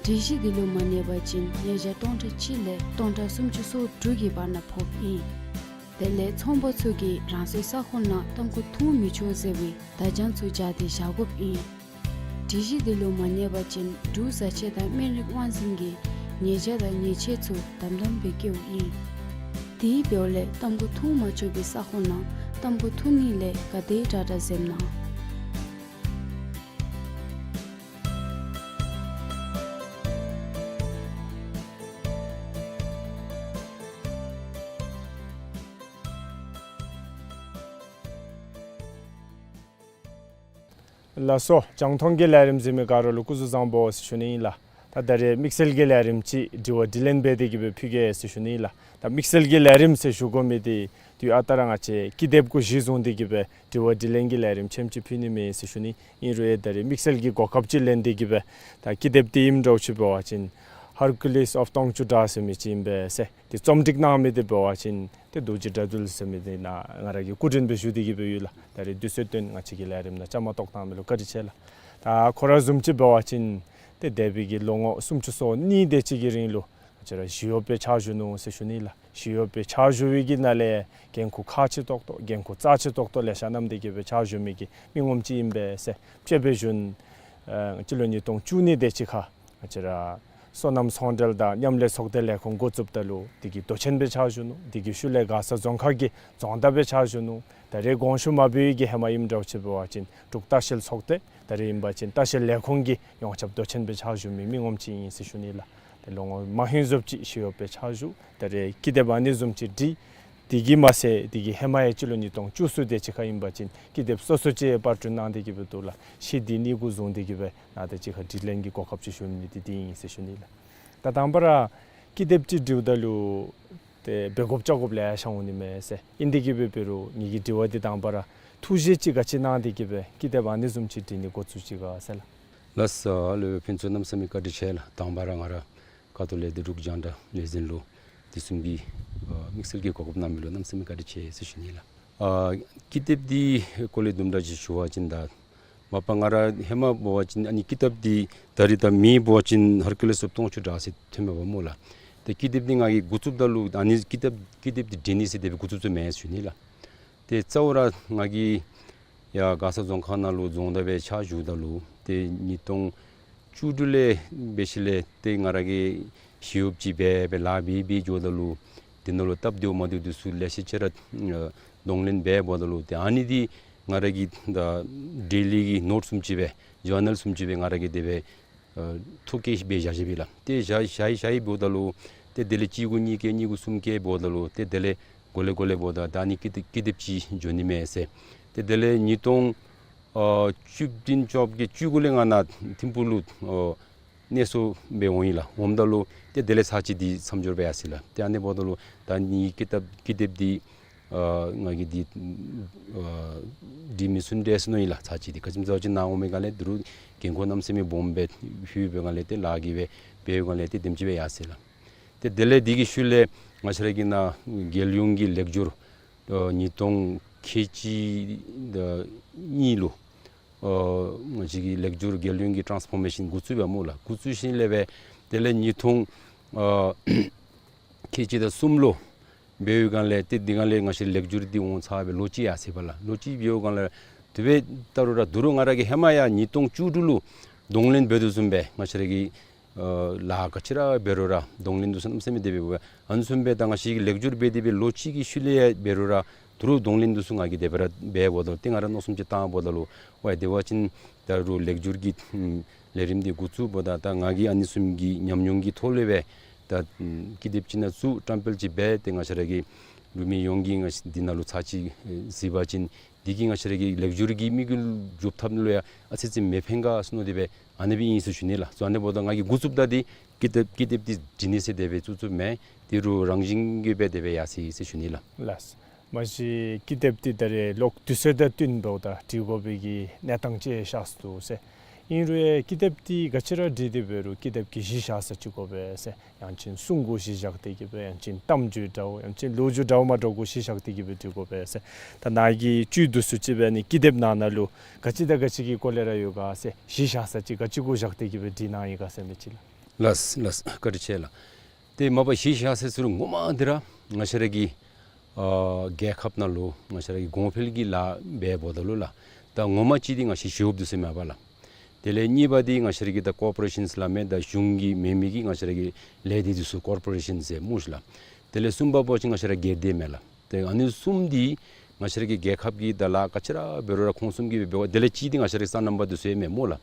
སྒྲིག་གཞི་འདི་ལུ་མ་གནས་པ་ཅིན་ཉེས་བྱ་སྟོང་ཕྲག་གཅིག་ལས་སྟོང་ཕྲག་སུམ་ཅུ་སོ་དྲུག་གི་བར་ན་ཕོགཔ་ཨིན། དེ་ལས་ཚོང་པ་ཚུ་གིས་རང་སོའི་ས་ཁོངས་ནང་ཏམ་ཁུ་འཐུང་མི་ཆོག་ཟེར་བའི་བརྡ་བྱང་ཚུ་སྦྱར་ཏེ་བཞག་དགོཔ་ཨིན། སྒྲིག་གཞི་འདི་ལུ་མ་གནས་པ་ཅིན་འབྲུག་བཟའ་ཆས་དང་སྨན་རིགས་དབང་འཛིན་གྱིས་ཉེས་བྱ་དང་ཉེས་ཆད་ཚུ་དམ་དམ་སྦེ་བཀལཝ་ཨིན། དེ་འབདཝ་ལས་ཏམ་ཁུ་འཐུང་མ་ཆོག་པའི་ས་ཁོངས་ནང་ཏམ་ཁུ་འཐུང་ནི་ལས་ག་དེ་དྲག་དྲག་འཛེམ་གནང་། ལགས་སོ། རྒྱང་མཐོང་གི་ལས་རིམ་གཟིགས་མི་ག་ར་ལུ་སྐུ་གཟུགས་བཟང་པོ་ཟེར་ཞུ་ནི་ཨིན་ལགས། ད་ད་རེས་དམིགས་བསལ་གྱི་ལས་རིམ་ཅིག་དྲི་བ་དྲིས་ལན་འབད་དེ་གི་སྦེ་ཕུལ་གེ་ཟེར་ཞུ་ནི་ཨིན་ལགས། ད་དམིགས་བསལ་གྱི་ལས་རིམ་ཟེར་ཞུ་དགོ་མི་འདི་དུས་ཨ་རྟག་ར་ང་བཅས་ཀི་དེབ་གུ་གཞི་བཟུང་སྟེ་གི་སྦེ་དྲི་བ་དྲིས་ལན་གྱི་ལས་རིམ་ཆེམ་ཅིག་ཕུལ་ནི་མས་ཟེར་ཞུ་ནི། ཨིན་རུང་ཡང་ད་རེས་དམིགས་བསལ་གྱི་གོ་སྐབས་ཅིག་ལེན་ཏེ་གི་སྦེ་ད་ཀི་དེབ་འདི་ཨིནམ་འདྲཝ་ཅིག་འབད་བ་ཅིན་Hercules of Tongchu Dra ཟེར་མི་ཅིག་ཨིན་པས་ཟེར། ཏེ་རྩོམ་སྒྲིག་གནང་མི་འདི་འབད་བ་ཅིན་ཏེ་རྡོ་རྗེ་དགྲ་འདུལ་ཟེར་མི་འདི་ནཱ་ང་ར་གིས་སྐུ་མགྲོན་སྦེ་ཞུ་སྟེ་གི་སྦེ་ཡོད་ལགས། ད་རེས་དུས་ཚོད་བཏོན་ང་བཅས་ཀྱི་ལས་རིམ་ནང་བཅའ་མར་གཏོགས་གནང་མི་ལུ་བཀའ་དྲིན་ཆེ་ལགས། ད་ཁོ་ར་བཟུམ་ཅིག་འབད་བ་ཅིན་ཏེ་འདས་པའི་གི་ལོ་ངོ་སུམ་ཅུ་སོ་གཉིས་དེ་ཅིག་གི་རིང་ལུ་ང་བཅས་ར་ཞི་གཡོགཔ་སྦེ་ཕྱག་ཞུ་ནུག་ཟེར་ཞུ་ནི་ལགས། ཞི་གཡོགཔ་སྦེ་ཕྱག་ཞུ་བའི་གི་ནང་ལས་འགན་ཁུར་ཁག་ཆེ་ཏོག་ཏོ་འགན་ཁུར་རྩ་ཆེ་ཏོག་ཏོ་ལེ་ཤ་བསྣམས་ཏེ་གི་སྦེ་ཕྱག་ཞུ་མི་གི་མི་ངོམ་ཅིག་ཨིན་པས་ཟེར། དཔྱེ་སྦེ་ཞུ་ན་ཨ་སྤྱི་ལོ་ཉིས་སྟོང་བཅུ་གཉིས་དེ་ཅིག་ཁར་ང་བཅས་ར་སོ་ནམ་ཚོང་འབྲེལ་དང་མཉམ་ལས་ཚོགས་སྡེ་ལས་ཁུངས་འགོ་བཙུགསཔ་ད་ལུ་དེ་གི་མདོ་ཆེན་སྦེ་ཕྱག་ཞུ་ནུག། དེ་གི་ཤུལ་ལས་མགར་ས་རྫོང་ཁག་གི་རྫོང་བདག་སྦེ་ཕྱག་ཞུ་ནུག། ད་རེས་དགོངས་ཞུ་མ་འབད་བའི་གི་ཧེ་མ་ཨིནམ་འདྲཝ་ཅིག་འབད་བ་ཅིན་འབྲུག་ལྟ་བཤལ་ཚོགས་སྡེ་ད་རེས་ཨིན་པ་ཅིན་ལྟ་བཤལ་ལས་ཁུངས་ཀྱི་ཡོངས་ཁྱབ་མདོ་ཆེན་སྦེ་ཕྱག་ཞུ་མི་མི་ངོམ་ཅིག་ཨིན་ཟེར་ཞུ་ནི་ལགས། ཏེ་ལོ་ངོ་མང་ཧེང་བཟུམ་ཅིག་ཞི་གཡོགཔ་སྦེ་ཕྱག་ཞུ། ད་རེས་ཀི་དེབ་ཨ་ནི་བཟུམ་ཅིག་བྲིས། དེ་གིས་མ་ཚད་དེ་གི་ཧེ་མ་ཡང་སྤྱི་ལོ་ཉིས་སྟོང་བཅུ་གསུམ་དེ་ཅིག་ཁར་ཨིན་པ་ཅིན་ཀི་དེབ་སོ་སོ་ཅིག་པར་སྐྲུན་གནང་སྟེ་གི་སྦེ་འདུག་ལགས། ཤེས་ལྡན་གཉིས་གུ་བཟུང་སྟེ་གི་སྦེ་ནཱ་དང་གཅིག་ཁར་དྲིས་ལན་གྱི་གོ་སྐབས་ཅིག་ཞུ་ནི་འདི་འདི་ཨིན་ཟེར་ཞུ་ནི་ལགས། ད་དང་པ་ར་ཀི་དེབ་ཅིག་འབྲིཝ་ད་ལུ་ཏེ་འབད་དགོཔ་བྱ་དགོཔ་ལེ་ཤ་འོང་ནི་མས་ཟེར། ཨིན་ཏེ་གི་སྦེ་འབད་རུང་ངེ་གི་དྲི་བ་འདི་དང་པ་ར་ཐུགས་བཞེད་ཅིག་ག་ཅི་གནང་སྟེ་གི་སྦེ་ཀི་དེབ་ཨ་ནི་བཟུམ་ཅིག་འབྲི་ནི་འགོ་བཙུགས་ཅི་ག་ཟེར་ལགས། ལགས་སོ། ལགས་སོ། ཕུན་ཚོགས་གནམ་མེད་ས་མེད་བཀའ་དྲིན་ཆེ་ལགས། དང་པ་ར་ང་ར་ཁ་ཐུག་ལས་འདི་འབྲུག་རྒྱང་བསྒྲགས་ལས་འཛིན་ལུ་དེ་བཟུམ་གྱི་ཨ་དམིགས་བསལ་གྱི་གོ་སྐབས་གནང་མི་ལུ་གནམ་མེད་ས་མེད་བཀའ་དྲིན་ཆེ་ཟེར་ཞུ་ནི་ལགས། ཨ་ཀི་དེབ་འདི་སྐོར་ལས་དུམ་གྲ་ཅིག་ཞུ་བ་ཅིན་ད་མ་པ་ང་ར་ཧེ་མ་འབད་བ་ཅིན་ཨ་ནི་ཀི་དེབ་འདི་ད་རེས་ད་མིང་འབད་བ་ཅིན་Hercules of Tongchu Dra ཟེར་ཐོནམ་མས་པ་སྨོ་ལགས། ཏེ་ཀི་དེབ་འདི་ང་གིས་འགོ་བཙུགསཔ་ད་ལུ་ཨ་ནི་ཀི་དེབ་ཀི་དེབ་འདི་འབྲི་ནི་ཟེར་དེ་སྦེ་འགོ་བཙུགས་བཙུགསཔ་མེན་ཟེར་ཞུ་ནི་ལགས། ཏེ་གཙོ་བོ་ར་ང་གིས་ཡར་མགར་ས་རྫོང་ཁག་ནང་ལུ་རྫོང་བདག་སྦེ་ཕྱག་ཞུཝ་ད་ལུ་ཏེ་ཉིས་སྟོང་བཅུ་དྲུག་ལས་འབད་ཞིནམ་ལས་ཏེ་ང་ར་གིས་ཞི་གཡོགཔ་ཅིག་འབད་སྦེ་ལཱ་འབད་འབད་འགྱོཝ་ད་ལུ་དེ་ནང་ལུ་སྟབས་བདེཝ་མ་བདེཝ་འདི་ཚུ་ལེ་ཤ་ཅིག་ར་ཨ་གདོང་ལེན་འབད་འབདཝ་ད་ལུ་ཏེ་ཨ་ནི་འདི་ང་ར་གི་ད་ཌེ་ལི་གི་ནོཊ་བཟུམ་ཅིག་སྦེ་ཇར་ནལ་བཟུམ་ཅིག་སྦེ་ང་ར་གིས་དེ་སྦེ་ཨ་ཐོ་བཀོད་སྦེ་བཞག་བཞགཔ་ཨིན་ལགས། ཏེ་བཞག་བཞག་བཞག་འབདཝ་ད་ལུ་ཏེ་དེ་ལས་གཅིག་གུ་གཉིས་བཀོད་གཉིས་གུ་གསུམ་བཀོད་འབདཝ་ད་ལུ་ཏེ་དེ་ལས་གོ་ལེ་གོ་ལེ་འབདཝ་ད་ད་ཨ་ནི་ཀི་དེབ་ཀི་དེབ་ཅིག་འགྱོ་ནི་མས་ཟེར། ཏེ་དེ་ལས་ཉིས་སྟོང་ཨ་བཅུ་བདུན་བཅོ་བརྒྱད་ཀྱི་བཅུ་དགུ་ལས་ང་ནཱ་ཐིམ་ཕུག་ལུ་ཨ་གནས་སོ་སྦེ་འོང་ཡི་ལགས། འོངམ་ད་ལུ་ཏེ་དེ་ལས་ཚར་གཅིག་འདི་མཚམས་སྦྱོར་འབད་ཡར་སོ་ཡི་ལགས། ཏེ་ཨ་ནི་འབདཝ་ད་ལུ་ད་ཨ་ནི་ཀི་དེབ་ཀི་དེབ་འདི་ཨ་ང་གིས་འདི་ཨ་འབྲི་མི་ཚུགས་དེས་ཟེར་མནོ་ཡི་ལགས། ཚར་གཅིག་འདི་ག་ཅི་སྨོ་ཟེར་བ་ཅིན་ནཱ་འོང་པའི་སྒང་ལས་འདི་རུ་འགན་ཁུར་གནམ་མེད་ས་མེད་སྦོམ་སྦེ་ལྷོད་པའི་སྒང་ལས་ཏེ་ལཱ་གིས་སྦེ་འབད་བའི་སྒང་ལས་ཏེ་དེམ་ཅིག་སྦེ་ཡར་སོ་ཡི་ལགས། ཏེ་དེ་ལས་འདི་གི་ཤུལ་ལས་ང་བཅས་ར་གི་ནཱ་རྒྱལ་ཡོངས་ཀྱི་ལེགས་སྒྱུར་ཨ་ཉིས་སྟོང་ཁལ་གཅིག་དང་གཉིས་ལུ་ཨ་ང་བཅས་ཀྱི་ལེགས་སྒྱུར་རྒྱལ་ཡོངས་ཀྱི་ཊཱནསི་ཕོར་མེ་ཤཱན་འགོ་བཙུགས་པས་སྨོ་ལགས། འགོ་བཙུགས་ཞིནམ་ལས་སྦེ་དེ་ལས་ཉིས་སྟོང་ཨ་ཁལ་གཅིག་དང་གསུམ་ལུ་འབད་བའི་སྒང་ལས་ཏེ་འདི་སྒང་ལས་ང་བཅས་ལེགས་སྒྱུར་འདི་འོང་ཚར་སྦེ་ལོ་གཅིག་ཡར་སོ་ཡི་ལགས། ལོ་གཅིག་འབད་བའི་སྒང་ལས་དེ་སྦེ་ད་རུང་ར་ད་རུང་ང་ར་གིས་ཧེ་མ་ཡར་ཉིས་སྟོང་བཅུ་དྲུག་ལུ་གདོང་ལེན་འབད་དོ་བཟུམ་སྦེ་ང་བཅས་ར་གི་ཨ་ལཱ་ག་ཅི་ར་འབད་རུང་ར་གདོང་ལེན་འདི་ཚུ་གནམ་མེད་ས་མེད་དེ་སྦེ་འབད། ཨ་ནི་བཟུམ་སྦེ་ད་ང་བཅས་ཀྱིས་ལེགས་སྒྱུར་འབད་དེ་སྦེ་ལོ་གཅིག་གི་ཤུལ་ལས་ཡང་འབད་རུང་ར་ད་རུང་གདོང་ལེན་འདི་ཚུ་ང་གིས་དེ་སྦེ་ར་འབད་འབདཝ་ད་ཏེ་ང་ར་མནོ་བསམ་ཅིག་བཏང་འབདཝ་ད་ལུ་ཝའི་དེ་འབད་བ་ཅིན་ད་རུང་ལེགས་སྒྱུར་གྱི་ཨམ་ལས་རིམ་འདི་འགོ་བཙུགས་འབདཝ་ད་ད་ང་གིས་ཨ་ནི་བཟུམ་གྱི་ཉམས་མྱོང་གི་ཐོག་ལས་སྦེ་ད་ཨམ་ཀི་དེབ་ཅིག་ནང་བཙུགས་བཀྲམ་སྤེལ་ཅིག་འབད་དེ་ང་བཅས་ར་གི་འབྲུག་མི་ཡོངས་ཀྱིས་ང་བཅས་འདི་ནང་ལུ་ཚར་གཅིག་ཨེ་གཟིགས་པ་ཅིན་འདི་གིས་ང་བཅས་ར་གི་ལེགས་སྒྱུར་གྱི་དམིགས་ཡུལ་འགྲུབ་ཐབས་ལུ་ཡང་ཨ་ཙི་ཙི་མི་ཕན་ག་ཟེར་མནོ་སྟེ་སྦེ་ཨ་ནི་སྦེ་ཨིན་ཟེར་ཞུ་ནི་ལགས། སོ་ཨ་ནི་འབདཝ་ད་ང་གིས་འགོ་བཙུགསཔ་ད་འདི་ཀི་དེབ་ཀི་དེབ་འདི་འབྲི་ནི་ཟེར་དེ་སྦེ་བཙུགས་བཙུགསཔ་མེན། འདི་རུ་རང་བཞིན་གྱིས་སྦེ་དེ་སྦེ་ཡར་སོ་ཡི་ཟེར་ཞུ་ནི་ལགས། ལགས། མ་གཞི་ཀི་དེབ་འདི་ད་རེས་ལོག་དུས་ཚོད་དང་བསྟུན་འབདཝ་ད་འབྲི་དགོ་པའི་གི་གནས་སྟངས་ཅིག་ཤར་སོ་ཡི་ཟེར། ཨིན་རུང་ཡང་ཀི་དེབ་འདི་ག་ཅི་ར་འབྲི་སྟེ་འབད་རུང་ཀི་དེབ་ཀྱི་གཞི་བཞག་ས་ཅིག་དགོ་པས་ཟེར། ཡང་ཅིན་སྲུང་གུ་གཞི་བཞག་སྟེ་གི་སྦེ་ཡང་ཅིན་གཏམ་རྒྱུད་འདྲཝ་ཡང་ཅིན་ལོ་རྒྱུས་འདྲཝ་མ་འདྲཝ་གུ་གཞི་བཞག་སྟེ་གི་སྦེ་འབྲི་དགོ་པས་ཟེར། ད་ནཱ་གིས་བཅུད་འདི་ཚུ་ཅིག་སྦེ་ཨ་ནི་ཀི་དེབ་ནང་ན་ལུ་ག་ཅི་དང་ག་ཅི་གི་སྐོར་ལས་ར་ཡོད་ག་ཟེར་གཞི་བཞག་ས་ཅིག་ག་ཅི་གུ་བཞག་སྟེ་གི་སྦེ་འབྲི་གནང་ཡི་ག་ཟེར་མི་ཅིག་ལགས། ལགས་ལགས། བཀའ་དྲིན་ཆེ་ལགས། ཏེ་མ་པ་གཞི་བཞག་ས་ཟེར་རུང་ངོ་མ་འདི་ར་ང་བཅས་ར་གི་ཨ་རྒྱལ་ཁབ་ནང་ལུ་ང་བཅས་ར་གི་གོང་འཕེལ་གྱི་ལཱ་འབད་འབདཝ་ད་ལུ་ལགས། ད་ངོ་མ་ཅིག་འདི་ང་བཅས་ཞི་གཡོགཔ་འདི་ཚུ་མས་པ་ལགས། དེ་ལས་གཉིས་པ་འདི་ང་བཅས་ར་གི་ད་ཀོར་པོ་རེ་ཤཱནསི་སླབ་མི་ད་གཞུང་གི་མེན་མི་གི་ང་བཅས་ར་གི་ལས་སྡེ་འདི་ཚུ་ཀོར་པོ་རེ་ཤཱནསི་ཟེར་སྨོ་ཤིག་ལགས། དེ་ལས་གསུམ་པ་འབད་བ་ཅིན་ང་བཅས་ར་སྒེར་སྡེ་མས་ལགས། ཏེ་ཨ་ནི་གསུམ་འདི་ང་བཅས་ར་གི་རྒྱལ་ཁབ་ཀྱི་ད་ལཱ་ག་ཅི་ར་འབད་རུང་ར་ཁོང་གསུམ་གྱིས་འབད་འབདཝ། དེ་ལས་གཅིག་འདི་ང་བཅས་ར་གི་སོ་ནམ་པ་འདི་ཚུ་ཡང་མས་སྨོ་ལགས།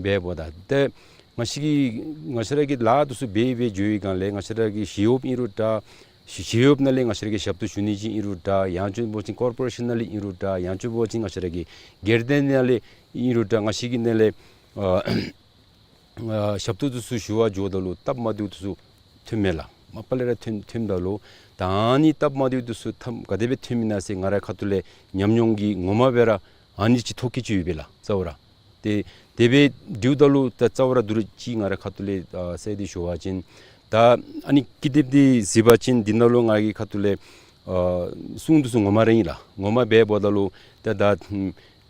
འབད་འབདཝ་ད་ཏེ་ང་བཅས་ཀྱིས་ང་བཅས་ར་གི་ལཱ་འདི་ཚུ་འབད་འབད་འགྱོ་བའི་སྒང་ལས་ང་བཅས་ར་གི་ཞི་གཡོགཔ་ཨིན་རུང་འདྲ། ཞི་ཞི་གཡོགཔ་ནང་ལས་ང་བཅས་ར་གི་ཞབས་ཏོག་ཞུ་ནི་ཅིག་ཨིན་རུང་འདྲ། ཡང་ཅིན་འབད་བ་ཅིན་ཀོར་པོ་རེ་ཤཱན་ནང་ལས་ཨིན་རུང་འདྲ། ཡང་ཅིན་འབད་བ་ཅིན་ང་བཅས་ར་གི་སྒེར་སྡེ་ནང་ལས་ ཨིན་རུང་འདྲ་ང་བཅས་ཀྱིས་ནཱ་ལས་ཨ་ཨ་ཞབས་ཏོག་འདི་ཚུ་ཞུ་བར་འགྱོཝ་ད་ལུ་སྟབས་མ་བདེཝ་འདི་ཚུ་ཐོནམ་མས་ལགས། མ་པ་ལས་ར་ཐོན་ཐོནམ་ད་ལུ་ད་ཨ་ནི་སྟབས་མ་བདེཝ་འདི་ཚུ་ཐམ་ག་དེ་སྦེ་ཐོནམ་ཨིན་ན་ཟེར་ང་རའི་ཁ་ཐུག་ལས་ཉམས་མྱོང་གིས་ངོ་མ་སྦེ་ར་ཨ་ནི་ཅིག་ཐོབ་ཁེ་ཅིག་ཡོད་པས་ལགས་རྩ་བ་ར། ཏེ་དེ་སྦེ་འདྲིཝ་ད་ལུ་ད་རྩ་བ་ར་འདི་རུ་ཅིག་ང་རའི་ཁ་ཐུག་ལས་ཨ་ཟེར་ཏེ་ཞུ་བ་ཅིན་ད་ཨ་ནི་ཀི་དེབ་འདི་གཟིགས་པ་ཅིན་འདི་ནང་ལུ་ང་གི་ཁ་ཐུག་ལས་ཨ་གསུང་འདི་ཚུ་ངོ་མ་ར་ཨིན་ལགས། ངོ་མ་སྦེ་འབདཝ་ད་ལུ་ད་ད་ཨ་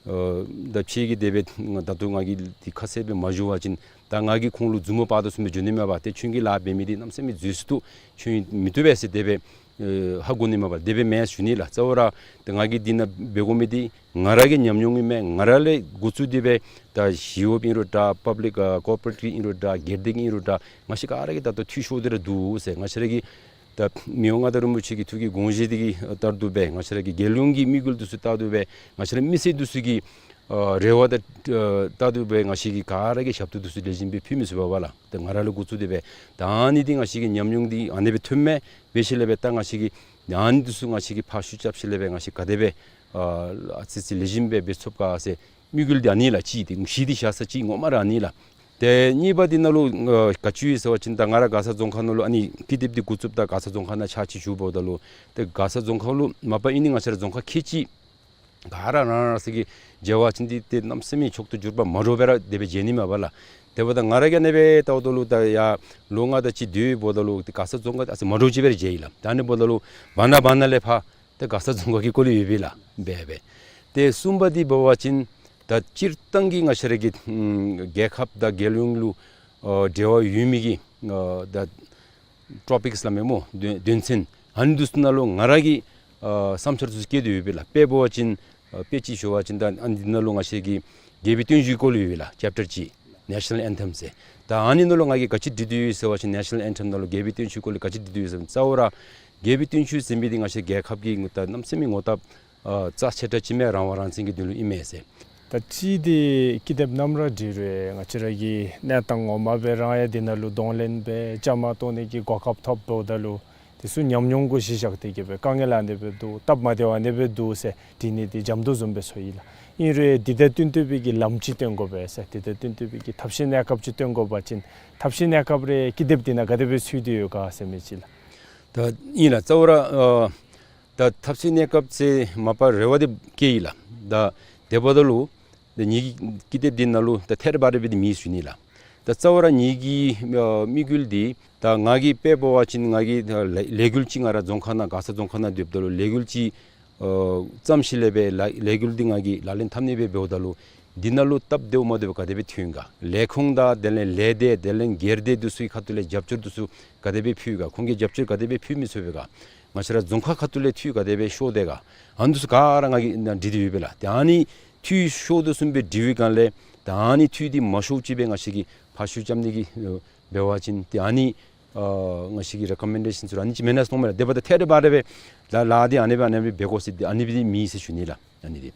ད་ཕྱི་གི་དེ་སྦེ་ད་ལྟོ་ང་གིས་འདི་ཁ་གསལ་སྦེ་མ་ཞུ་བ་ཅིན་ད་ང་གིས་ཁོང་ལུ་མཛུབ་མོ་དཔག་དོ་བཟུམ་སྦེ་འགྱོ་ནི་མས་པ། ཏེ་ཁྱོད་ཀྱིས་ལཱ་འབད་མི་འདི་གནམ་མེད་ས་མེད་འཛོལ་སོ་ནུག། ཁྱོད་མི་བཏུབ་པས་ཟེར་དེ་སྦེ་ཨེ་ཧ་གོ་ནི་མས་པ། དེ་སྦེ་མེན་ཟེར་ཞུ་ནི་ལགས། རྩ་བ་ར་ད་ང་གིས་འདི་ནང་འབད་དགོ་མི་འདི་ང་ར་གི་ཉམས་མྱོང་ཨིན་མས། ང་ར་ལས་འགོ་བཙུགས་ཏེ་སྦེ་ད་ཞི་གཡོགཔ་ཨིན་རུང་འདྲ་པབ་ལིཀ་ཨ་ཀོར་པོ་རེཊ་ཨིན་རུང་འདྲ་སྒེར་སྡེ་ཨིན་རུང་འདྲ་ང་བཅས་ག་ར་གིས་ད་ལྟོ་འཐུས་ཤོར་ཏེ་ར་འདུག་ཟེར། ང་བཅས་ར་གི་ད་མི་དབང་མངའ་བདག་རིན་པོ་ཆེ་གི་ཐུགས་ཀྱི་དགོངས་བཞེད་འདི་གི་ལྟར་དུ་སྦེ་ང་བཅས་ར་གི་རྒྱལ་ཡོངས་ཀྱི་དམིགས་ཡུལ་འདི་ཚུ་ལྟར་དུ་སྦེ་ང་བཅས་ར་མི་སེར་འདི་ཚུ་གི་ཨ་རེ་བ་དང་ཨ་ལྟར་དུ་སྦེ་ང་བཅས་ཀྱིས་ག་ར་གིས་ཞབས་ཏོག་འདི་ཚུ་ལེགས་ཤོམ་སྦེ་ཕུལ་མི་ཚུགས་པས་ལགས། ད་ང་ར་ལས་འགོ་བཙུགས་ཏེ་སྦེ་ད་ཨ་ནི་འདི་ང་བཅས་ཀྱི་ཉམས་མྱོང་འདི་ཨ་ནི་སྦེ་ཐོནམ་མས། དེ་འབད་ཞིནམ་ལས་སྦེ་ད་ང་བཅས་ཀྱིས་ཨ་ནི་འདི་ཚུ་ང་བཅས་ཀྱིས་ཕར་ཤུགས་རྐྱབ་ཞིནམ་ལས་སྦེ་ང་བཅས་ག་དེ་སྦེ་ཨ་ཨ་ཙི་ཙི་ལེགས་ཤོམ་སྦེ་འབད་ཚུགས་ག་ཟེར་དམིགས་ཡུལ་འདི་ཨ་ནི་ལགས། གཅིག་འདི་གཞི་འདི་བཞག་ས་ཅིག་ངོ་མ་ར་ཨ་ནི་ལགས། ཏེ་གཉིས་པ་འདི་ནང་ལུ་ཨ་ག་ཅི་ཡོད་ཟེར་བ་ཅིན་ད་ང་ར་མགར་ས་རྫོང་ཁག་ནང་ལུ་ཨ་ནི་ཀི་དེབ་འདི་འགོ་བཙུགསཔ་ད་མགར་ས་རྫོང་ཁག་ནང་ཕྱག་ཕྱིད་ཞུཝ་ད་ལུ་ཏེ་མགར་ས་རྫོང་ཁག་ལུ་མ་པ་ཨིན་ནི་ང་བཅས་ར་རྫོང་ཁག་ཁལ་གཅིག་ག་ར་རང་རང་སོ་གི་མཇལ་བ་ཅིན་འདི་ཏེ་གནམ་མེད་ས་མེད་མཆོག་ཏུ་གྱུར་པ་མ་འདྲཝ་སྦེ་ར་དེ་སྦེ་མཇལ་ནི་མས་པ་ལགས། དེ་འབདཝ་ད་ང་ར་གིས་ཨ་ནི་སྦེ་ལྟཝ་ད་ལུ་ད་ཡར་ལོ་ལྔ་དེ་ཅིག་སྡོད་འབདཝ་ད་ལུ་ཏེ་མགར་ས་རྫོང་ཁག་ཨ་ཙི་མ་འདྲཝ་ཅིག་སྦེ་ར་མཇལ་ཡི་ལགས། ད་ཨ་ནི་འབདཝ་ད་ལུ་བར་ན་བར་ན་ལས་ཕར་ཏེ་མགར་ས་རྫོང་ཁག་གི་སྐོར་ལས་ཡོད་པས་ལགས། སྦེ་སྦེ། ཏེ་གསུམ་པ་འདི་འབད་བ་ཅིན་ད་སྤྱིར་བཏང་གི་ང་བཅས་ར་གི་ཨམ་རྒྱལ་ཁབ་དང་རྒྱལ་ཡོངས་ལུ་ཨ་འབྲེལ་བ་ཡོད་མི་གི་ཨ་ད་ཊོ་པིཀསི་སླབ་མས་སྨོ། དོན་དོན་ཚན་ཨ་ནི་འདི་ཚུ་ནང་ལུ་ང་ར་གིས་ཨ་བསམ་འཆར་འདི་ཚུ་བཀོད་དེ་ཡོད་པས་ལགས། དཔེ་འབད་བ་ཅིན་ཨ་དཔེ་ཅིག་ཞུ་བ་ཅིན་ད་ཨ་ནི་འདི་ནང་ལུ་ང་བཅས་ཀྱི་རྒྱལ་པོའི་བརྟན་བཞུགས་སྐོར་ལས་ཡོད་པས་ལགས། ཅེཔ་ཊར་གཅིག་ནེ་ཤ་ནཱལ་ཨེན་ཐེམ་ཟེར། ད་ཨ་ནི་ནང་ལུ་ང་གིས་ག་ཅི་བྲིས་ཏེ་ཡོད་ཟེར་བ་ཅིན་ནེ་ཤ་ནཱལ་ཨེན་ཐེམ་ནང་ལུ་རྒྱལ་པོའི་བརྟན་བཞུགས་སྐོར་ལས་ག་ཅི་བྲིས་ཏེ་ཡོད་ཟེར་བ་ཅིན་རྩ་བ་ར་རྒྱལ་པོའི་བརྟན་བཞུགས་ཟེར་མི་འདི་ང་བཅས་རྒྱལ་ཁབ་ཀྱི་ད་གནམ་མེད་ས་མེད་ངོ་རྟགས་ཨ་རྩ་ཆེ་དྲགས་ཅིག་མས། རང་དབང་རང་བཙན་གྱི་དོན་ལུ་ཨིན་མས་ཟེར། ད་ཅི་འདི་ཀི་དེབ་ནམ་ར་འབྲི་རུང་ང་བཅས་ར་གི་གནས་སྟངས་ངོ་མ་སྦེ་རང་ཡང་འདི་ནང་ལུ་གདོང་ལེན་འབད་བཅའ་མར་གཏོགས་ནི་གི་གོ་སྐབས་ཐོབ་འབདཝ་ད་ལུ་དེ་ཚུ་ཉམས་མྱོང་གུ་གཞི་བཞག་སྟེ་གི་སྦེ་དཀའ་ངལ་ཨ་ནི་སྦེ་འདུག། སྟབས་མ་བདེཝ་ཨ་ནི་སྦེ་འདུག་ཟེར་འབྲི་ནི་འདི་འཇམ་ཏོང་བཟུམ་སྦེ་ཚོར་ཡི་ལགས། ཨིན་རུང་འདི་དང་བསྟུན་ཏེ་སྦེ་གི་ལམ་ཅིག་སྟོན་དགོ་པས་ཟེར། འདི་དང་བསྟུན་ཏེ་སྦེ་གི་ཐབས་ཤེས་གནས་སྐབས་ཅིག་སྟོན་དགོ་པ་ཅིན་ཐབས་ཤེས་གནས་སྐབས་རེ་ཀི་དེབ་འདི་ནང་ག་དེ་སྦེ་ཚུད་དེ་ཡོད་ག་ཟེར་མི་ཅིག་ལགས། ད་ཨིན་ལགས། རྩ་བ་ར་ཨ་ད་ཐབས་ཤེས་གནས་སྐབས་ཟེར་མ་པ་རེ་བ་འདི་བསྐྱེད་ཡི་ལགས། ད་དེ་འབདཝ་ད་ལུ་ད་ངེ་གི་ཀི་དེབ་འདི་ནང་ལུ་ད་ཐད་རི་བ་རི་སྦེ་འདི་མེད་ཟེར་ཞུ་ནི་ལགས། ད་རྩ་བ་ར་ངེ་གི་ཨ་དམིགས་ཡུལ་འདི་ད་ང་གིས་དཔེ་འབད་བ་ཅིན་ང་གིས་ད་ལས་ལས་འགུལ་ཅིག་ང་ར་རྫོང་ཁག་ནང་མགར་ས་རྫོང་ཁག་ནང་སྡོདཔ་ད་ལུ་ལས་འགུལ་ཅིག་ཨ་བརྩམས་ཞིནམ་ལས་སྦེ་ལས་ལས་འགུལ་འདི་ང་གིས་ལག་ལེན་འཐབ་ནི་སྦེ་འབདཝ་ད་ལུ་འདི་ནང་ལུ་སྟབས་བདེཝ་མ་བདེཝ་ག་དེ་སྦེ་ཐོན་ག། ལས་ཁུངས་དང་དེ་ལས་ལས་སྡེ་དེ་ལས་སྒེར་སྡེ་འདི་ཚུ་གི་ཁ་ཐུག་ལས་རྒྱབ་སྐྱོར་འདི་ཚུ་ག་དེ་སྦེ་ཕུལ་ག། ཁོང་གིས་རྒྱབ་སྐྱོར་ག་དེ་སྦེ་ཕུལ་མི་ཚུགས་པས་ག། ང་བཅས་ར་རྫོང་ཁག་ཁ་ཐུག་ལས་འཐུས་ག་དེ་སྦེ་ཤོར་དེས་ག། ཨ་ནི་འདི་ཚུ་ག་ར་ང་གིས་ནཱ་འབྲི་སྟེ་ཡོད་པས་ལགས། ཏེ་ཨ་ནི་འཐུས་ཤོར་དོ་བཟུམ་སྦེ་འབྲི་བའི་སྒང་ལས་ད་ཨ་ནི་འཐུས་འདི་མ་ཤོརཝ་ཅིག་སྦེ་ང་བཅས་ཀྱིས་ཕར་ཤུགས་རྐྱབ་ནི་གི་ཨ་འབད་བ་ཅིན་ཏེ་ཨ་ནི་ཨ་ང་བཅས་ཀྱི་རེ་ཀོ་མེན་ཌེ་ཤཱན་ཚུ་ར་ཨ་ནི་ཅིག་མེན་ན་ཟེར་མནོཝ་མས་ལགས། དེ་འབདཝ་ད་ཐད་རི་བ་རི་སྦེ་ལཱ་ལཱ་འདི་ཨ་ནི་སྦེ་ཨ་ནི་སྦེ་འབད་དགོ་ཟེར་འདི་ཨ་ནི་སྦེ་མེད་ཟེར་ཞུ་ནི་ལགས། ཨ་ནི་འདི།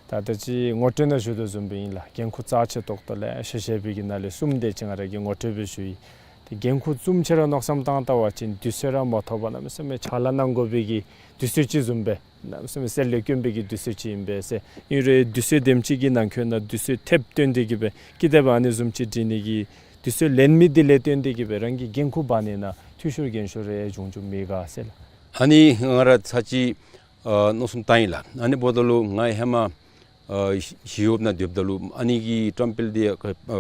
ད་ད་ཅི་ངོ་སྤྲོད་ནང་ཞུ་དོ་བཟུམ་སྦེ་ཨིན་ལགས། འགན་ཁུར་རྩ་ཆེ་ཏོག་ཏོ་ལེ་ཤ་བཞེས་པའི་གི་ནང་ལས་གསུམ་དེ་ཅིག་ང་ར་གིས་ངོ་སྤྲོད་སྦེ་ཞུ་ཡི། ཏེ་འགན་ཁུར་བཙུམ་ཅིག་ར་མནོ་བསམ་བཏང་བལྟ་བ་ཅིན་དུས་ཚོད་ར་མ་ཐོབ་པར་གནམ་མེད་ས་མེད་ཕྱག་ལཱ་གནང་དགོ་པའི་གི་དུས་ཚོད་ཅིག་བཟུམ་སྦེ་གནམ་མེད་ས་མེད་གསེར་ལས་དཀོན་པའི་གི་དུས་ཚོད་ཅིག་ཨིན་པས་ཟེར། ཨིན་རུང་དུས་ཚོད་དེམ་ཅིག་གི་ནང་འཁོད་ནང་དུས་ཚོད་ཐེབས་བཏོན་ཏེ་གི་སྦེ་ཀི་དེབ་ཨ་ནི་བཟུམ་ཅིག་འབྲི་ནི་གི་དུས་ཚོད་ལེན་མི་འདི་ལས་བརྟེན་ཏེ་གི་སྦེ་རང་གི་འགན་ཁུར་འབག་ནི་ནང་འཐུས་ཤོར་འགན་ཤོར་རེ་བྱུང་བྱུངམ་མེད་ག་ཟེར་ལགས། ཨ་ནི་ང་ར་ཚར་གཅིག་ཨ་མནོ་བསམ་བཏང་ཡི་ལགས། ཨ་ནི་འབདཝ་ད་ལུ་ང་ཧེ་མ་ཨ་ཞི་ཞི་གཡོགཔ་ནང་སྡོདཔ་ད་ལུ་ཨ་ནི་གི་ཊམ་པེལ་འདི་ཨ་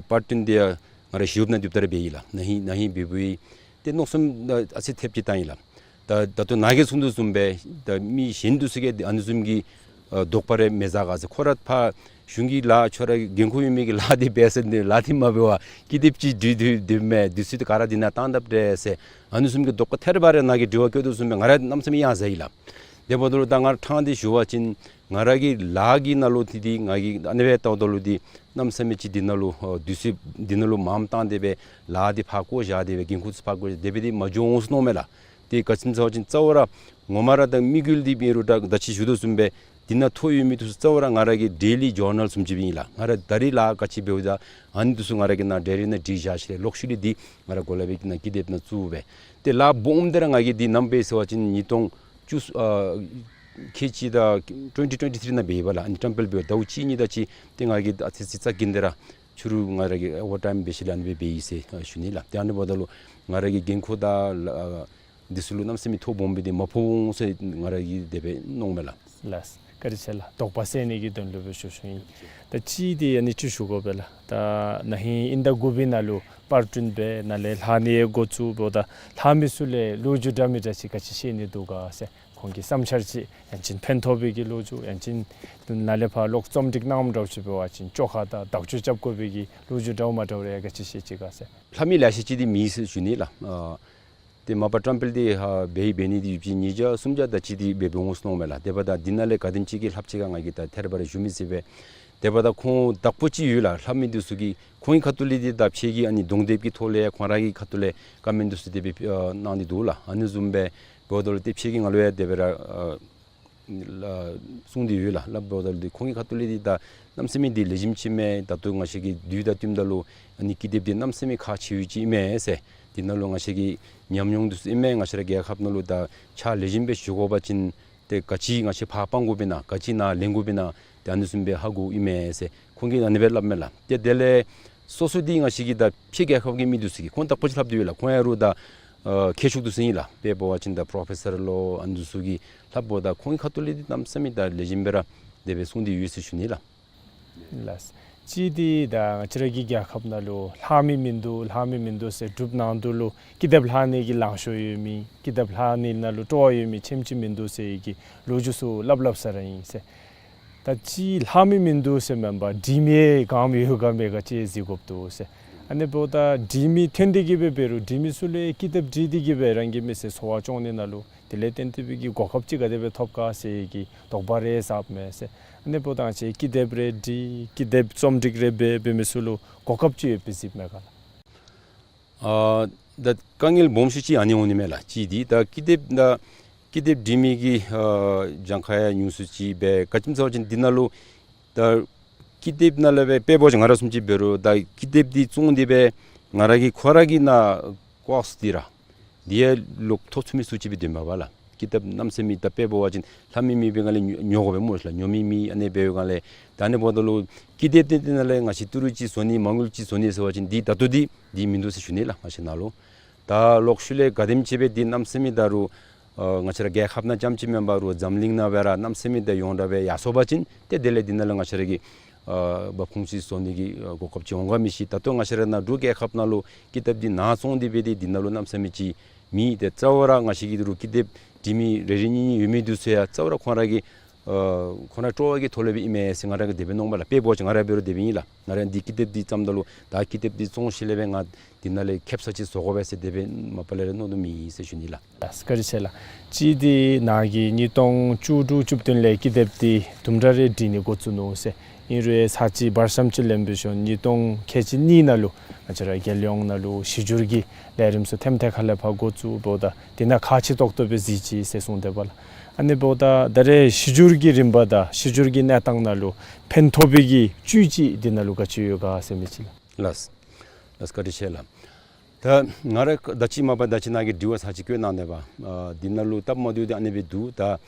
པར་ཊེན་འདི་ང་ར་ཞི་གཡོགཔ་ནང་སྡོདཔ་ད་ར་འབད་ཡི་ལགས། ན་ཧིང་ན་ཧིང་འབད་འབདཝ་ཨིན། ཏེ་མནོ་བསམ་ཨ་ཨ་ཙི་ཐེབས་ཅིག་བཏང་ཡི་ལགས། ད་ད་ལྟོ་ནཱ་གིས་གསུངས་དོ་བཟུམ་སྦེ་ད་མི་གཞན་འདི་ཚུ་གིས་ཨ་ནི་བཟུམ་གྱི་ཨ་དོགས་པ་རེ་མི་ཟ་ག་ཟེར། ཁོ་ར་ཕར་གཞུང་གི་ལཱ་ཁྱོད་ར་འགན་ཁུར་ཡོད་མི་གི་ལཱ་འདི་འབད་ཟེར་ནི་ལཱ་འདི་མ་འབད་བར་ཀི་དེབ་ཅིག་འབྲི་སྡོད་སྡོདཔ་མས། དུས་ཚོད་འདི་ག་ར་འདི་ནང་བཏང་དཔ་འདྲས་ཟེར་ཨ་ནི་བཟུམ་གྱི་དོགས་པ་ཐད་རི་བ་རི་ནཱ་གིས་དྲི་བ་བཀོད་དོ་བཟུམ་སྦེ་ང་ར་གནམ་མེད་ས་མེད་ཡང་ཟ་ཡི་ལགས། དེ་འབདཝ་ད་ལུ་ད་ང་ར་ཕྲང་སྟེ་ཞུ་བ་ཅིན་ང་ར་གི་ལཱ་གི་ནང་ལུ་འདི་འདི་ང་གིས་ཨ་ནི་སྦེ་ལྟཝ་ད་ལུ་འདི་གནམ་མེད་ས་མེད་ཅིག་འདི་ནང་ལུ་ཨ་དུས་ཚོད་འདི་ནང་ལུ་མངམ་བཏང་སྟེ་སྦེ་ལཱ་འདི་ཕར་བཀོ་བཞག་སྟེ་སྦེ་འགན་ཁུར་ཚུ་ཕར་བཀོ་བཞག་སྟེ་སྦེ་འདི་མ་འགྱོ་འོང་ཟེར་མནོཝ་མས་ལགས། ཏེ་ག་ཅི་སྨོ་ཟེར་བ་ཅིན་རྩ་བ་ར་ངོ་མ་ར་ད་དམིགས་ཡུལ་འདི་འབད་རུང་ད་ད་ཅི་ཞུ་དོ་བཟུམ་སྦེ་འདི་ནང་ཐོ་ཡོད་མི་འདི་ཚུ་རྩ་བ་ར་ང་ར་གི་ཌེ་ལི་ཇར་ནལ་བཟུམ་ཅིག་སྦེ་ཨིན་ལགས། ང་ར་ད་རིས་ལཱ་ག་ཅི་འབདཝ་ད་ཨ་ནི་འདི་ཚུ་ང་ར་གི་ནཱ་ཌའི་རི་ནང་བྲིས་བཞག་ཞིནམ་ལས་ལོག་ཤུལ་ལས་འདི་ང་ར་གོ་ལ་སྦེ་ནཱ་ཀི་དེབ་ནང་བཙུགས་སྦེ། ཏེ་ལཱ་སྦོམ་འདི་ར་ང་གིས་འདི་ནམ་འབད་ཟེར་བ་ཅིན་ཉིས་སྟོང་བཅུ་ཨ་ ཁལ་གཅིག་དང་ཊུ་ཝེན་ཊི་ཊུ་ཝེན་ཊི་ཐིརི་ནང་འབད་ཡི་པ་ལགས། ཨ་ནི་བཀྲམ་སྤེལ་འབད་ཟླཝ་གཅིག་གཉིས་དང་ཅིག་ཏེ་ང་གིས་ཨ་ཙི་ཙི་རྩ་འགེངས་ཏེ་ར་ཕྱི་རུ་ང་ར་གིས་ཨོ་ཝར་ཊའིམ་འབད་ཞིནམ་ལས་ཨ་ནི་སྦེ་འབད་ཡི་ཟེར་ཞུ་ནི་ལགས། ཏེ་ཨ་ནི་འབདཝ་ད་ལུ་ང་ར་གི་འགན་ཁུར་དང་ལགས་འདི་ཚུ་ལུ་གནམ་མེད་ས་མེད་ཐོ་སྦོམ་སྦེ་འདི་མ་ཕོག་འོང་ཟེར་ང་ར་གིས་དེ་སྦེ་མནོཝ་མས་ལགས། ལགས། བཀའ་དྲིན་ཆེ་ལགས། དོགས་པ་སེལ་ནི་གི་དོན་ལུ་སྦེ་ཞུ་ཞུཝ་ཨིན། ད་གཅིག་འདི་ཨ་ནི་ཅིག་ཞུ་དགོ་པས་ལགས། ད་ན་ཧིང་དབྱིན་ཟླ་དགུ་པའི་ནང་ལུ་པར་སྐྲུན་འབད་ནཱ་ལས་ལྷག་ནི་འགོ་བཙུགས་འབདཝ་ད་ལྷག་མི་ཚུ་ལས་ལོ་རྒྱུས་འདྲ་མིན་འདྲ་ཅིག་ག་ཅི་བཤད་ནི་འདུག་ག་ཟེར་ཁོང་གི་བསམ་འཆར་ཅིག་ཡང་ཅིན་ཕན་ཐོགས་པའི་གི་ལོ་རྒྱུས་ཡང་ཅིན་ནཱ་ལས་ཕར་ལོག་རྩོམ་སྒྲིག་གནངམ་འདྲཝ་ཅིག་འབད་བ་ཅིན་བཅོ་ཁ་དང་དག་བཅོས་རྐྱབ་དགོ་པའི་གི་ལོ་རྒྱུས་འདྲཝ་མ་འདྲཝ་རེ་ག་ཅི་བཤད་ཅི་ག་ཟེར། ལྷག་མི་ལེ་ཤ་ཅིག་འདི་མེད་ཟེར་ཞུ་ནི་ལགས། ཨ་ཏེ་མ་པ་བཀྲམ་སྤེལ་འདི་ཧ་འབད་ཡི་འབད་ནི་འདི་ཡོདཔ་ཅིག་ཉིས་བརྒྱ་སུམ་བརྒྱ་དང་ཅིག་འདི་འབད་འབདཝ་འོང་ཟེར་མནོཝ་མས་ལགས། དེ་འབདཝ་ད་འདི་ནང་ལས་ག་དེམ་ཅིག་གིས་ལྷགཔ་ཅི་ག་ང་གིས་ད་ཐད་རི་བ་རི་ཞུ་མི་ཚུགས་པས། དེ་འབདཝ་ད་ཁོང་བདག་པོ་ཅིག་ཡོད་ལགས། ལྷག་མི་འདི་ཚུ་གིས་ཁོང་གི་ཁ་ཐུག་ལས་འདི་ད་ཕྱི་གི་ཨ་ནི་གདོང་དེབ་ཀྱི་ཐོག་ལས་ཁོང་ར་གི་ཁ་ཐུག་ལས་ཀོ་མེནཊ་འདི་ཚུ་དེ་སྦེ་ཨ་གནང་སྟེ་འདུག་ལགས། ཨ་ནི་བཟུམ་སྦེ་འབདཝ་ད་ལུ་ཏེ་ཕྱི་གི་ང་ལུ་ཡང་དེ་སྦེ་ར་ཨ་ལགས་གསུངས་ཏེ་ཡོད་ལགས། སླབ་འབདཝ་ད་ལུ་ཏེ་ཁོང་གི་ཁ་ཐུག་ལས་འདི་ད་གནམ་མེད་ས་མེད་འདི་ལེགས་ཤོམ་ཅིག་མས། ད་ལྟོ་ང་བཅས་ཀྱི་དུས་དང་བསྟུནམ་ད་ལུ་ཨ་ནི་ཀི་དེབ་འདི་གནམ་མེད་ས་མེད་ཁག་ཆེ་བའི་ཅིག་མས་ཟེར། འདི་ནང་ལུ་ང་བཅས་ཀྱི་ཉམས་མྱོང་འདི་ཚུ་ཨིན་མས། ང་བཅས་ར་རྒྱལ་ཁབ་ནང་ལུ་ད་ཕྱག་ལེགས་ཤོམ་སྦེ་ཞུ་དགོ་པ་ཅིན་ཏེ་ག་ཅི་ང་བཅས་ཕར་སྤང་དགོཔ་ཨིན་ན་ག་ཅི་ནཱ་ལེན་དགོཔ་ཨིན་ན་ཏེ་ཨ་ནི་བཟུམ་སྦེ་ཧ་གོཝ་ཨིན་མས་ཟེར་ཁོང་གིས་ཨ་ནི་སྦེ་སླབ་མས་ལགས། ཏེ་དེ་ལས་སོ་སོ་འདི་ང་བཅས་ཀྱི་ད་ཕྱི་རྒྱལ་ཁབ་ཀྱི་མི་འདི་ཚུ་གིས་ཁོང་བདག་པོ་ཅིག་ལྷགཔ་འདི་ཡོད་ལགས། ཁོང་ཡང་རུང་ད་ཨ་མཁས་མཆོག་འདི་ཚུ་ཨིན་ལགས། དཔེ་འབད་བ་ཅིན་ད་པྲོ་ཕེ་སར་ལོ་ཨ་ནི་འདི་ཚུ་གིས་ལྷགཔ་འབདཝ་ད་ཁོང་གི་ཁ་ཐུག་ལས་འདི་གནམ་མེད་ས་མེད་ད་ལེགས་ཤོམ་སྦེ་ར་དེ་སྦེ་གསུངས་ཏེ་ཡོད་ཟེར་ཞུ་ནི་ལགས། ལགས། གཅིག་འདི་ད་ང་བཅས་ར་གི་རྒྱལ་ཁབ་ནང་ལུ་ལྷག་མི་མིན་འདུག་ལྷག་མི་མིན་འདུག་ཟེར་སྒྲུབ་གནང་དོ་ལུ་ཀི་དེབ་ལྷག་ནི་གི་ལང་ཤོར་ཡོད་མི་ཀི་དེབ་ལྷག་ནི་ནང་ལུ་སྤྲོ་བ་ཡོད་མི་ཆེམ་ཅིག་མིན་འདུག་ཟེར་གྱི་ལོ་རྒྱུས་ཚུ་སླབ་སླབ་ས་ར་ཨིན་ཟེར། ད་གཅིག་ལྷག་མི་མིན་འདུག་ཟེར་མེན་པར་འབྲི་མི་གང་མི་ཡོད་ག་མེད་ག་ཅིག་གཟིགས་དགོཔ་འདུག་ཟེར། ཨ་ནི་འབདཝ་ད་འབྲི་མི་ཐོན་ཏེ་གི་སྦེ་འབད་རུང་འབྲི་མི་ཚུ་ལས་ཀི་དེབ་འབྲི་སྟེ་གི་སྦེ་རང་གི་མི་ཚེ་འཚོ་བ་སྐྱོང་ནི་ནང་ལུ་དེ་ལས་བརྟེན་ཏེ་སྦེ་གི་གོ་སྐབས་ཅིག་ག་དེ་སྦེ་ཐོབ་ག་ཟེར་གྱི་དོགས་པ་རེ་ཟཝ་མས་ཟེར། ཨ་ནི་འབདཝ་ད་ང་བཅས་ཀི་དེབ་རེ་འབྲི་ཀི་དེབ་རྩོམ་སྒྲིག་རེ་འབད་འབད་མི་ཚུ་ལུ་གོ་སྐབས་ཅིག་ཡོད་པའི་གཟིགསཔ་མས་ག་ལགས། ཨ་ད་དཀའ་ངལ་སྦོམ་ཤོས་ཅིག་ཨ་ནི་འོང་ནི་མས་ལགས། གཅིག་འདི་ད་ཀི་དེབ་ད་ཀི་དེབ་འབྲི་མི་གི་ཨ་གྱངས་ཁ་ཡང་ཉུང་སུ་ཅིག་སྦེ་ག་ཅི་སྨོ་ཟེར་བ་ཅིན་འདི་ནང་ལུ་ད་ཀི་དེབ་ནང་ལས་སྦེ་དཔེ་འབད་བ་ཅིན་ང་ར་བཟུམ་ཅིག་འབད་རུང་ད་ཀི་དེབ་འདི་བཙོང་སྟེ་སྦེ་ང་ར་གི་ཁོ་ར་གི་ནང་ཀོརསི་འདི་ར་འདི་ཡང་ལོག་ཐོབ་ཚུགས་མི་ཚུགས་ཅིག་སྦེ་སྡོདཔ་མས་པ་ལགས། ཀི་དེབ་གནམ་མེད་ས་མེད་ད་དཔེ་འབད་བ་ཅིན་ལྷག་མི་མེད་པའི་སྒང་ལས་ཉོ་ཉོ་དགོ་པས་སྨོ་ལགས། ཉོ་མི་མེད། ཨ་ནི་འབད་བའི་སྒང་ལས་ད་ཨ་ནི་འབདཝ་ད་ལུ་ཀི་དེབ་འདི་འདི་ནང་ལས་ང་བཅས་ཏི་རུ་ཅིག་བཟོ་ནི་མ་དངུལ་ཅིག་བཟོ་ནི་ཟེར་བ་ཅིན་འདི་ད་ལྟོ་འདི་འདི་མིན་འདུག་ཟེར་ཞུ་ནི་ལགས། ང་བཅས་ནང་ལུ་ད་ལོག་ཤུལ་ལས་ག་དེམ་ཅིག་སྦེ་འདི་གནམ་མེད་ས་མེད་ད་རུང་ཨ་ང་བཅས་ར་རྒྱལ་ཁབ་ནང་རྐྱངམ་ཅིག་མེན་པར་རུང་འཛམ་གླིང་ནང་སྦེ་ར་གནམ་མེད་ས་མེད་ད་ཡོངས་གྲགས་སྦེ་ཡར་སོང་པ་ཅིན་ཏེ་དེ་ལས་འདི་ནང་ལུ་ང་བཅས་ར་གི་ཨ་འབབ་ཁུངས་ཅིག་བཟོ་ནི་གི་ཨ་གོ་སྐབས་ཅིག་འོང་ག་མི་ཤེས། ད་ལྟོ་ང་བཅས་ར་ནཱ་འབྲུག་རྒྱལ་ཁབ་ནང་ལུ་ཀི་དེབ་འདི་ནཱ་བཙོང་སྟེ་སྦེ་འདི་འདི་ནང་ལུ་གནམ་མེད་ས་མེད་ཅིག་མེད། ཏེ་རྩ་བ་ར་ང་བཅས་ཀྱི་ཏི་རུ་ཀི་དེབ་འབྲི་མི་རེ་རེ་གཉིས་གཉིས་ཡོད་མི་འདི་ཚུ་ཡང་རྩ་བ་ར་ཁོང་ར་གི་ཨ་ཁོང་ར་སྤྲོ་བ་གི་ཐོག་ལས་སྦེ་ཨིན་མས་ཟེར་ང་ར་གིས་དེ་སྦེ་མནོཝ་མས་ལགས། དཔེ་འབད་བ་ཅིན་ང་ར་འབད་རུང་དེ་སྦེ་ཨིན་ལགས། ང་ར་འདི་ཀི་དེབ་འདི་བརྩམས་ད་ལུ་ད་ཀི་དེབ་འདི་བཙོང་ཞིནམ་ལས་སྦེ་ང་འདི་ནང་ལས་ཁེབ་ས་ཅིག་བཟོ་དགོ་པས་ཟེར་དེ་སྦེ་མ་པ་ལས་ར་མནོ་དོ་མེད་ཟེར་ཞུ་ནི་ལགས། ལགས་བཀའ་དྲིན་ཆེ་ལགས། གཅིག་འདི་ནཱ་གིས་ཉིས་སྟོང་བཅུ་དྲུག་བཅུ་བདུན་ལས་ཀི་དེབ་འདི་དུམ་གྲ་རེ་འབྲི་ནི་འགོ་བཙུགས་ནུག་ཟེར། ཨིན་རུང་ཚར་གཅིག་བར་མཚམས་ཅིག་ལེན་འབད་ཞིནམ་ཉིས་སྟོང་ཁལ་གཅིག་གཉིས་ནང་ལུ་ང་བཅས་ར་རྒྱལ་ཡོངས་ནང་ལུ་གཞི་འགྱུར་གྱི་ལས་རིམ་ཚུ་ཐེམ་ཐེ་ཁ་ལས་ཕར་འགོ་བཙུགས་འབདཝ་ད་འདི་ནང་ཁག་ཆེ་ཏོག་ཏོ་སྦེ་གཟིགས་ཅི་ཟེར་གསུངས་ཏེ་འབདཝ་ལགས། ཨ་ནི་འབདཝ་ད་ད་རེས་གཞི་འགྱུར་གྱི་རིམ་པ་དང་གཞི་འགྱུར་གྱི་གནས་སྟངས་ནང་ལུ་ཕན་ཐོགས་པའི་གི་བཅུད་ཅིག་འདི་ནང་ལུ་ག་ཅི་ཡོད་ག་ཟེར་མི་ཅིག་ལགས། ལགས་ལགས་བཀའ་དྲིན་ཆེ་ལགས། ད་ང་ར་ད་ཅི་མ་པ་ད་ཅི་ནཱ་གིས་དྲི་བ་ཚར་གཅིག་བཀོད་གནང་ནུག་པ། ཨ་འདི་ནང་ལུ་སྟབས་མ་བདེཝ་འདི་ཨ་ནི་སྦེ་འདུག། ད་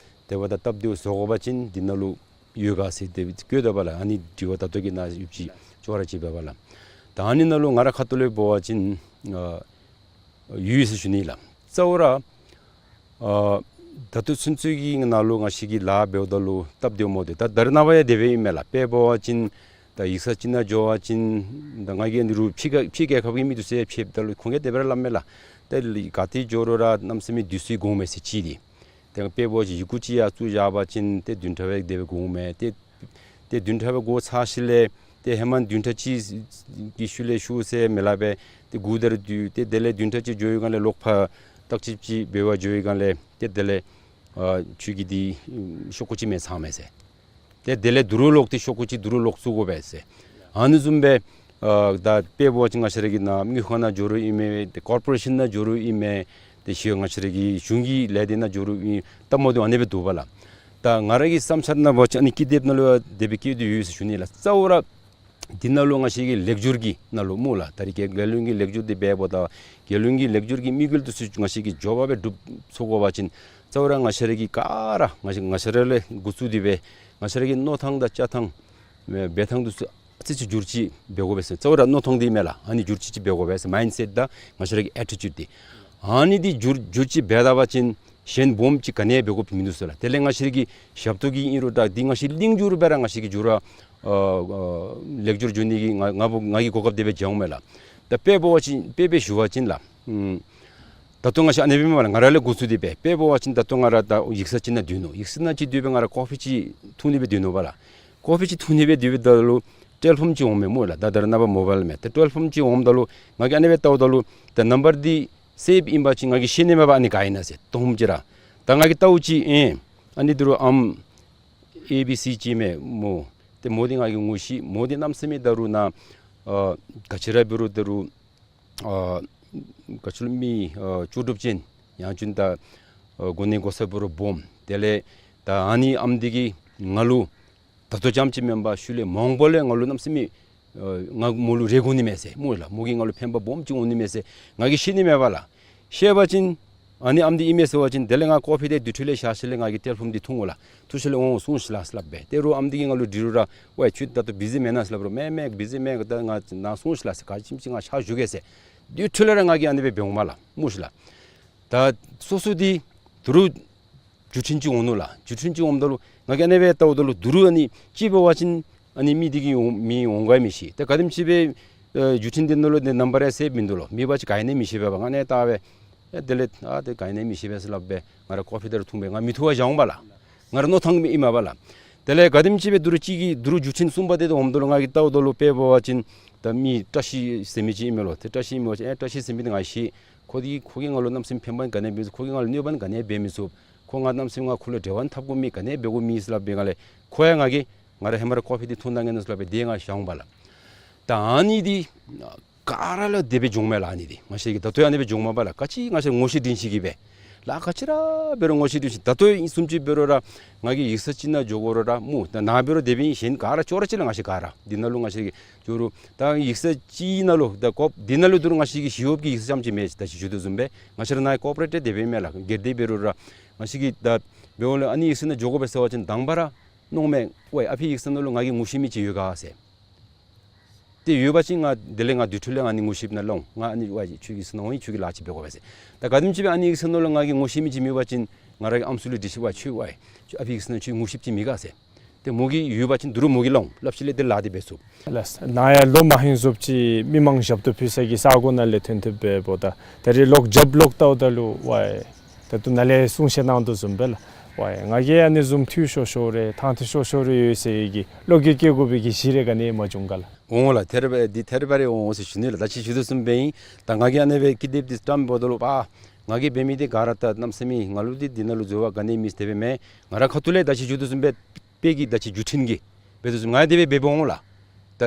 དེ་འབདཝ་ད་སྟབས་བདེཝ་བཟོ་དགོ་པ་ཅིན་འདི་ནང་ལུ་ཡོད་ག་ཟེར་དེ་བཀོད་དོ་བ་ལགས། ཨ་ནི་དྲི་བ་ད་ལྟོ་གི་ནང་ཡོདཔ་ཅིག་ཅོག་ར་ཅིག་འབད་བ་ལགས། ད་ཨ་ནི་ནང་ལུ་ང་ར་ཁ་ཐུག་ལས་འབད་བ་ཅིན་ཨ་ཡོད་ཟེར་ཞུ་ནི་ལགས། རྩ་བ་ར་ཨ་ད་ལྟོ་ཚུན་ཚོད་ཀྱི་ནང་ལུ་ང་བཅས་ཀྱིས་ལཱ་འབདཝ་ད་ལུ་སྟབས་བདེཝ་མ་བདེཝ་ད་ད་རེས་ནངས་པ་ཡང་དེ་སྦེ་ཨིན་མས་ལགས། དཔེ་འབད་བ་ཅིན་ད་ཡིག་ཚང་ཅིག་ནང་འགྱོ་བ་ཅིན་ད་ང་གིས་ཨ་ནི་རུང་ཕྱི་རྒྱལ་ཕྱི་རྒྱལ་ཁབ་ཀྱི་མི་འདི་ཚུ་ཡང་ཕྱདཔ་ད་ལུ་ཁོང་གིས་དེ་སྦེ་ར་སླབ་མས་ལགས། ཏེ་ག་ཏེ་འགྱོ་རུང་ར་གནམ་མེད་ས་མེད་དུས་ཚོད་འགོརཝ་མས་ཟེར་གཅིག་འདི། ཏེ་དཔེ་འབད་བ་ཅིན་ཡི་གུ་ཅིག་ཡར་བཙུགས་བཞག་པ་ཅིན་ཏེ་བདུན་ཕྲག་སྦེ་དེ་སྦེ་འགོརཝ་མས། ཏེ་ཏེ་བདུན་ཕྲག་སྦེ་འགོར་ཚར་ཞིནམ་ལས་ཏེ་ཧེ་མ་བདུན་ཕྲག་གཅིག་གི་ཤུལ་ལས་ཤུགས་ཟེར་མི་ལས་སྦེ་ཏེ་སྒུག་སྡོད་རུང་ཏེ་དེ་ལས་བདུན་ཕྲག་གཅིག་འགྱོ་བའི་སྒང་ལས་ལོག་ཕར་བརྟག་དཔྱད་ཅིག་འབད་བར་འགྱོ་བའི་སྒང་ལས་ཏེ་དེ་ལས་ཨ་ཁྱོད་ཀྱི་འདི་ཤོག་གུ་ཅིག་མེད་ཚརཝ་མས་ཟེར། ཏེ་དེ་ལས་དོ་རུང་ལོག་སྟེ་ཤོག་གུ་ཅིག་དོ་རུང་ལོག་བཙུགས་དགོ་པས་ཟེར། ཨ་ནི་བཟུམ་སྦེ་ཨ་ད་དཔེ་འབད་བ་ཅིན་ང་བཅས་ར་གི་ནཱ་དངུལ་ཁང་ནང་འགྱོ་རུང་ཨིན་མས། ཏེ་ཀོར་པོ་རེ་ཤཱན་ནང་འགྱོ་རུང་ཨིན་མས། ཏེ་ཤེས་ང་བཅས་ར་གི་གཞུང་གི་ལས་སྡེ་ནང་འགྱོ་རུང་ཨིན། སྟབས་མ་བདེཝ་ཨ་ནི་སྦེ་འདུག་པ་ལགས། ད་ང་ར་གི་བསམ་འཆར་ནང་འབད་བ་ཅིན་ཨ་ནི་ཀི་དེབ་ནང་ལུ་དེ་སྦེ་བཀོད་དེ་ཡོད་ཟེར་ཞུ་ནི་ལགས། རྩ་བ་ར་འདི་ནང་ལུ་ང་བཅས་ཀྱི་ལེགས་སྒྱུར་གྱི་ནང་ལུ་སྨོ་ལགས། ད་རེས་རྒྱལ་རྒྱལ་བློན་གྱི་ལེགས་སྒྱུར་འདི་འབདཝ་ད་རྒྱལ་བློན་གྱི་ལེགས་སྒྱུར་གྱི་དམིགས་ཡུལ་འདི་ཚུ་ང་བཅས་ཀྱིས་མགྱོགས་པ་སྦེ་འགྲུབ་ཚུགས་དགོ་པ་ཅིན་ རྩ་བ་ར་ང་བཅས་ར་གིས་ག་ར་ང་བཅས་ང་བཅས་ར་ལས་འགོ་བཙུགས་ཏེ་སྦེ་ང་བཅས་ར་གི་མནོ་ཐངས་དང་བཅའ་ཐངས་འབད་ཐངས་འདི་ཚུ་ཨ་ཙི་ཅིག་འགྱུར་བཅོས་འབད་དགོ་པས་ཟེར། རྩ་བ་ར་མནོ་ཐངས་འདི་མས་ལགས། ཨ་ནི་འགྱུར་བཅོས་ཅིག་འབད་དགོ་པས་ཟེར། མའིནཌ་སེཊ་དང་ང་བཅས་ར་གི་ཨེ་ཊི་ཅིའུཌ་འདི། ཨ་ནི་འདི་འགྱུར་འགྱུར་བཅོས་འབད་ད་པ་ཅིན་གཞན་སྦོམ་ཅིག་ག་ནི་ཡང་འབད་དགོཔ་མིན་འདུག་ཟེར་ལགས། དེ་ལས་ང་བཅས་ར་གི་ཞབས་ཏོག་གི་ཨིན་རུང་ད་འདི་ང་བཅས་གླིང་འགྱུར་སྦེ་ར་ང་བཅས་ཀྱིས་འགྱུར་བ་ཨ་ཨ་ལེགས་བཅོས་འགྱོ་ནི་གི་ང་ང་བུ་ང་གིས་གོ་སྐབས་དེ་སྦེ་བྱུང་མས་ལགས། ད་དཔེ་འབད་བ་ཅིན་དཔེ་སྦེ་ཞུ་བ་ཅིན་ལགས། ཨམ་ད་ལྟོ་ང་བཅས་ཨ་ནི་སྦེ་མེན་པ་ལགས། ང་ར་ལས་འགོ་བཙུགས་ཏེ་སྦེ་དཔེ་འབད་བ་ཅིན་ད་ལྟོ་ང་ར་ད་ཡིག་ཚང་ཅིག་ནང་སྡོད་ནུག། ཡིག་ཚང་ནང་ཅིག་སྡོད་སྦེ་ང་ར་ཀོ་ཕི་ཅིག་འཐུང་ནི་སྦེ་སྡོད་ནུག་པ་ལགས། ཀོ་ཕི་ཅིག་འཐུང་ནི་སྦེ་སྡོད་སྦེ་ད་ལུ་ཊེ་ལི་ཕོན་ཅིག་འོངམ་མས་སྨོ་ལགས། ད་ད་རེས་ནངས་པ་མོ་བཱའིལ་མས། ད་ཊེ་ལི་ཕོན་ཅིག་འོངམ་ད་ལུ་ང་གིས་ཨ་ནི་སྦེ་བལྟཝ་ད་ལུ་ད་ནམ་བར་འདི་སེབ་ཨིན་པ་ཅིན་ང་གིས་ཤེས་ནི་མས་པ། ཨ་ནི་ག་ཨིན་ན་ཟེར་དོ་ཧུམ་ཅིག་ར། ད་ང་གིས་བལྟཝ་ཅིག་ཨེ་ཨ་ནི་འདི་རུ་ཨམ་ཨེ་བི་སི་ཅིག་མས་སྨོ། ཏེ་མོ་འདི་ང་གིས་ངོ་ཤེས། མོ་འདི་གནམ་མེད་ས་མེད་ད་རུང་ནཱ་ཨ་ག་ཅི་ར་འབད་རུང་ད་རུང་ཨ་ག་ཅི་ལོ་མི་ཨ་ལྕོགས་གྲུབ་ཅན་ཡང་ཅིན་ད་ཨ་གོ་གནས་གོ་ས་འབད་རུང་སྦོམ། དེ་ལས་ད་ཨ་ནི་ཨམ་འདི་གིས་ང་ལུ་ད་ལྟོ་ཙམ་ཅིག་མེན་པར་ཤུལ་ལས་མང་པོ་ལས་ང་ལུ་གནམ་མེད་ས་མེད་ཨ་ང་མོ་ལུ་རེ་དགོ་ནི་མས་ཟེར་སྨོ་ལགས། མོ་གིས་ང་ལུ་ཕན་པ་སྦོམ་ཅིག་འོང་ནི་མས་ཟེར་ང་གིས་ཤེས་ནི་མས་པ་ལགས། ཤེས་པ་ཅིན་ཨ་ནི་ཨམ་འདི་ཨིན་མས་ཟེར་བ་ཅིན་དེ་ལས་ང་ཀོ་ཕི་འདི་དུར་ཁྲོད་ལས་བཞག་ཞིནམ་ལས་ང་གིས་ཊེ་ལི་ཕོན་འདི་འཐུང་འོང་ལགས། འཐུང་ཞིནམ་ལས་འོང་སོང་ཞུ་ལགས་ཟེར་སླབ་སྦེ། ཏེ་རུང་ཨམ་འདི་གིས་ང་ལུ་དྲི་རུང་ར་ཝའི་ཁྱོད་ད་ལྟོ་བི་ཟི་མེན་ན་ཟེར་སླབ་རུང་མེན་མེན་བི་ཟི་མེན། ད་ང་ནཱ་སོང་ཞུ་ལགས་ཟེར། ག་ཅི་ཅིག་ང་ཕྱག་ཞུ་གེ་ཟེར། དུར་ཁྲོད་ལས་ར་ང་གིས་ཨ་ནི་སྦེ་འབད་འོངམ་མས་ལགས་སྨོ་ཤི་ལགས། ད་སོ་སོ་འདི་དུར་རུང་བརྒྱུད་འཕྲིན་ཅིག་འོང་ནུག་ལགས། བརྒྱུད་འཕྲིན་ཅིག་འོངམ་ད་ལུ་ང་གིས་ཨ་ནི་སྦེ་བལྟཝ་ད་ལུ་དུར་རུང་ཨ་ནི་ཅིག་འབད་བ་ཅིན་ཨ་ནི་མི་འདི་གིས་འོང་མི་འོང་ག་མི་ཤེས། ད་ག་དེམ་ཅིག་སྦེ་ཨ་བརྒྱུད་འཕྲིན་འདི་ནང་ལུ་འདི་ནམ་བར་ཡང་སེབ་མིན་འདུག་ལོ། མེད་པ་ཅིན་ག་ཨིན་ན་མི་ཤེས་པས་པ། ང་ཨ་ནི་བལྟ་སྦེ་ཨེ་དེ་ལས་ཨ་དེ་ག་ཨིན་ན་མི་ཤེས་པས་ཟེར་སླབ་སྦེ་ང་ར་ཀོ་ཕི་དེ་ར་འཐུང་སྦེ་ང་མི་ཐུབ་པར་བཞག་འོང་པ་ལགས། ང་ར་མནོ་ཐངས་ཨིན་མས་པ་ལགས། དེ་ལས་ག་དེམ་ཅིག་སྦེ་དུར་རུང་གཅིག་གིས་དུར་རུང་བརྒྱུད་འཕྲིན་གསུམ་པ་དེ་འོངམ་ད་ལུ་ང་གིས་བལྟཝ་ད་ལུ་དཔེ་འབད་བ་ཅིན་ད་མི་བཀྲ་ཤིས་ཟེར་མི་ཅིག་ཨིན་མས་ལོ། ཏེ་བཀྲ་ཤིས་ཨིན་མས་པ་ཅིན་ཨེ་བཀྲ་ཤིས་ཟེར་མི་འདི་ང་ཤེས། ཁོ་འདི་ཁོ་གིས་ང་ལུ་གནམ་མེད་ས་མེད་ཕན་པ་ག་ནི་ཡང་འབད་མི་ཚུགས། ཁོ་གིས་ང་ལུ་གནོད་པ་ག་ནི་ཡང་འབད་མི་ཚུགས། ཁོ་ང་གནམ་མེད་ས་མེད་ང་ཁོ་ལུ་འབྲེལ་བ་འཐབ་དགོ་མི་ག་ནི་ཡང་འབད་དགོ་མེད་ཟེར་སླབ་སྦེ་ང་ལས་ཁོ་ཡང་ང་གིས་ང་ར་ཧེ་མ་ར་ཀོ་ཕི་འདི་འཐུང་གནང་གེ་ན་ཟེར་སླབ་སྦེ་དེ་ང་བཞག་འོང་པ་ལགས། ད་ཨ་ནི་འདི་ག་ར་ལུ་དེ་སྦེ་འབྱུངམ་མས་ལགས། ཨ་ནི་འདི་ང་བཅས་ཀྱིས་ད་ལྟོ་ཡང་ཨ་ནི་སྦེ་འབྱུངམ་མས་པ་ལགས། ག་ཅི་ང་བཅས་ངོ་ཤེས་འདྲིས་ཤེས་ཀྱིས་སྦེ་ལགས། ག་ཅི་ར་འབད་རུང་ངོ་ཤེས་འདྲིས་ཤེས། ད་ལྟོ་ཨིན་བཟུམ་ཅིག་འབད་རུང་ར་ང་གིས་ཡིག་ཚང་ཅིག་ནང་འགྱོ་དགོ་རུང་ར་སྨོ། ད་ནཱ་འབད་རུང་དེ་སྦེ་ཨིན། གཞན་ག་ར་ཅོག་ར་གཅིག་ལགས། ང་བཅས་ག་ར་འདི་ནང་ལུ་ང་བཅས་ཀྱིས་འགྱོ་རུང་ད་ཡིག་ཚང་ཅིག་ནང་ལུ་ད་ཀོ་འདི་ནང་ལུ་ད་རུང་ང་བཅས་ཀྱི་ཞི་གཡོགཔ་གི་ཡིག་ཚང་ཙམ་ཅིག་མེན། ད་ཅི་ཞུ་དོ་བཟུམ་སྦེ་ང་བཅས་ར་ནཱ་ཀོ་པ་རེཊ་དེ་སྦེ་མས་ལགས། སྒེར་སྡེ་འབད་རུང་ར་ང་བཅས་ཀྱིས་ད་འབདཝ་ལས་ཨ་ནི་ཡིག་ཚང་ནང་འགྱོ་དགོ་པས་ཟེར་བ་ཅིན་དང་པ་ར་མནོཝ་མས། ཝའི་ཨ་ཕི་ཡིག་ཚང་ནང་ལུ་ང་གིས་ངོ་ཤེས་མི་ཅིག་ཡོད་ག་ཟེར། དེ་ཡོད་པ་ཅིན་ང་དེ་ལས་ང་དུར་ཁྲོད་ལས་ཨ་ནི་ངོ་ཤེསཔ་ནང་སློང་། ང་ཨ་ནི་ཝའི་ཁྱོད་ཀྱི་ཡིག་ཚང་ནང་འོང་ཡི། ཁྱོད་ཀྱི་ལཱ་ཅིག་འབད་དགོ་པས་ཟེར། ད་ག་དེམ་ཅིག་སྦེ་ཨ་ནི་ཡིག་ཚང་ནང་ལུ་ང་གིས་ངོ་ཤེས་མི་ཅིག་མེད་པ་ཅིན་ང་ར་གིས་ཨམ་སྲུ་ལུ་འདྲི་ཞིན་ཝའི་ཁྱོད་ཝའི་ཁྱོད་ཨ་ཕི་ཡིག་ཚང་ནང་ཁྱོད་ངོ་ཤེསཔ་ཅིག་མེད་ག་ཟེར། དེ་མོ་གིས་ཡོད་པ་ཅིན་དོ་རུང་མོ་གིས་སློང་སླབ་ཞིནམ་ལས་དེ་ལཱ་དེ་འབད་ཚུགས། ལགས། ནཱ་ཡང་ལོ་མ་ཧེང་བཟུམ་ཅིག་མི་མང་ཞབས་ཏོག་ཕུལ་ས་གི་ས་གོ་ནང་ལས་ཐོན་ཐོནམ་འབདཝ་ད་ད་རེས་ལོག་རྒྱབ་ལོག་བལྟཝ་ད་ལུ་ཝའི་ད་ལྟོ་ནཱ་ལས་གསུང་བཤད་གནང་དོ་བཟུམ་སྦེ་ལགས། ཝའི་ང་གིས་ཨ་ནི་བཟུམ་འཐུས་ཤོར་ཤོར་རེ་ཐང་ཐོག་ཤོར་ཤོར་རེ་ཡོད་ཟེར་གྱི་བློ་འགྱོད་སྐྱེ་དགོ་པའི་གི་གཞི་རེ་ག་ནི་ཡང་མ་བྱུང་ག་ལགས། འོང་ལགས། ཐད་རི་བ་འདི་ཐད་རི་བ་རི་འོང་ཟེར་ཞུ་ནི་ལགས། ད་ཅི་ཞུ་དོ་བཟུམ་སྦེ་ཨིན། ད་ང་གིས་ཨ་ནི་སྦེ་ཀི་དེབ་འདི་བཀྲམ་འབདཝ་ད་ལུ་པ་ང་གིས་འབད་མི་འདི་ག་ར་ད་གནམ་མེད་ས་མེད་ང་ལུ་འདི་འདི་ནང་ལུ་འཛོལ་བ་ག་ནི་ཡང་མེད། དེ་སྦེ་མེན། ང་ར་ཁ་ཐུག་ལས་ད་ཅི་ཞུ་དོ་བཟུམ་སྦེ་དཔེ་གི་ད་ཅི་བརྒྱུད་འཕྲིན་གྱི་འབད་དོ་བཟུམ་ང་ཡང་དེ་སྦེ་འབད་འབདཝ་འོང་ལགས། ད་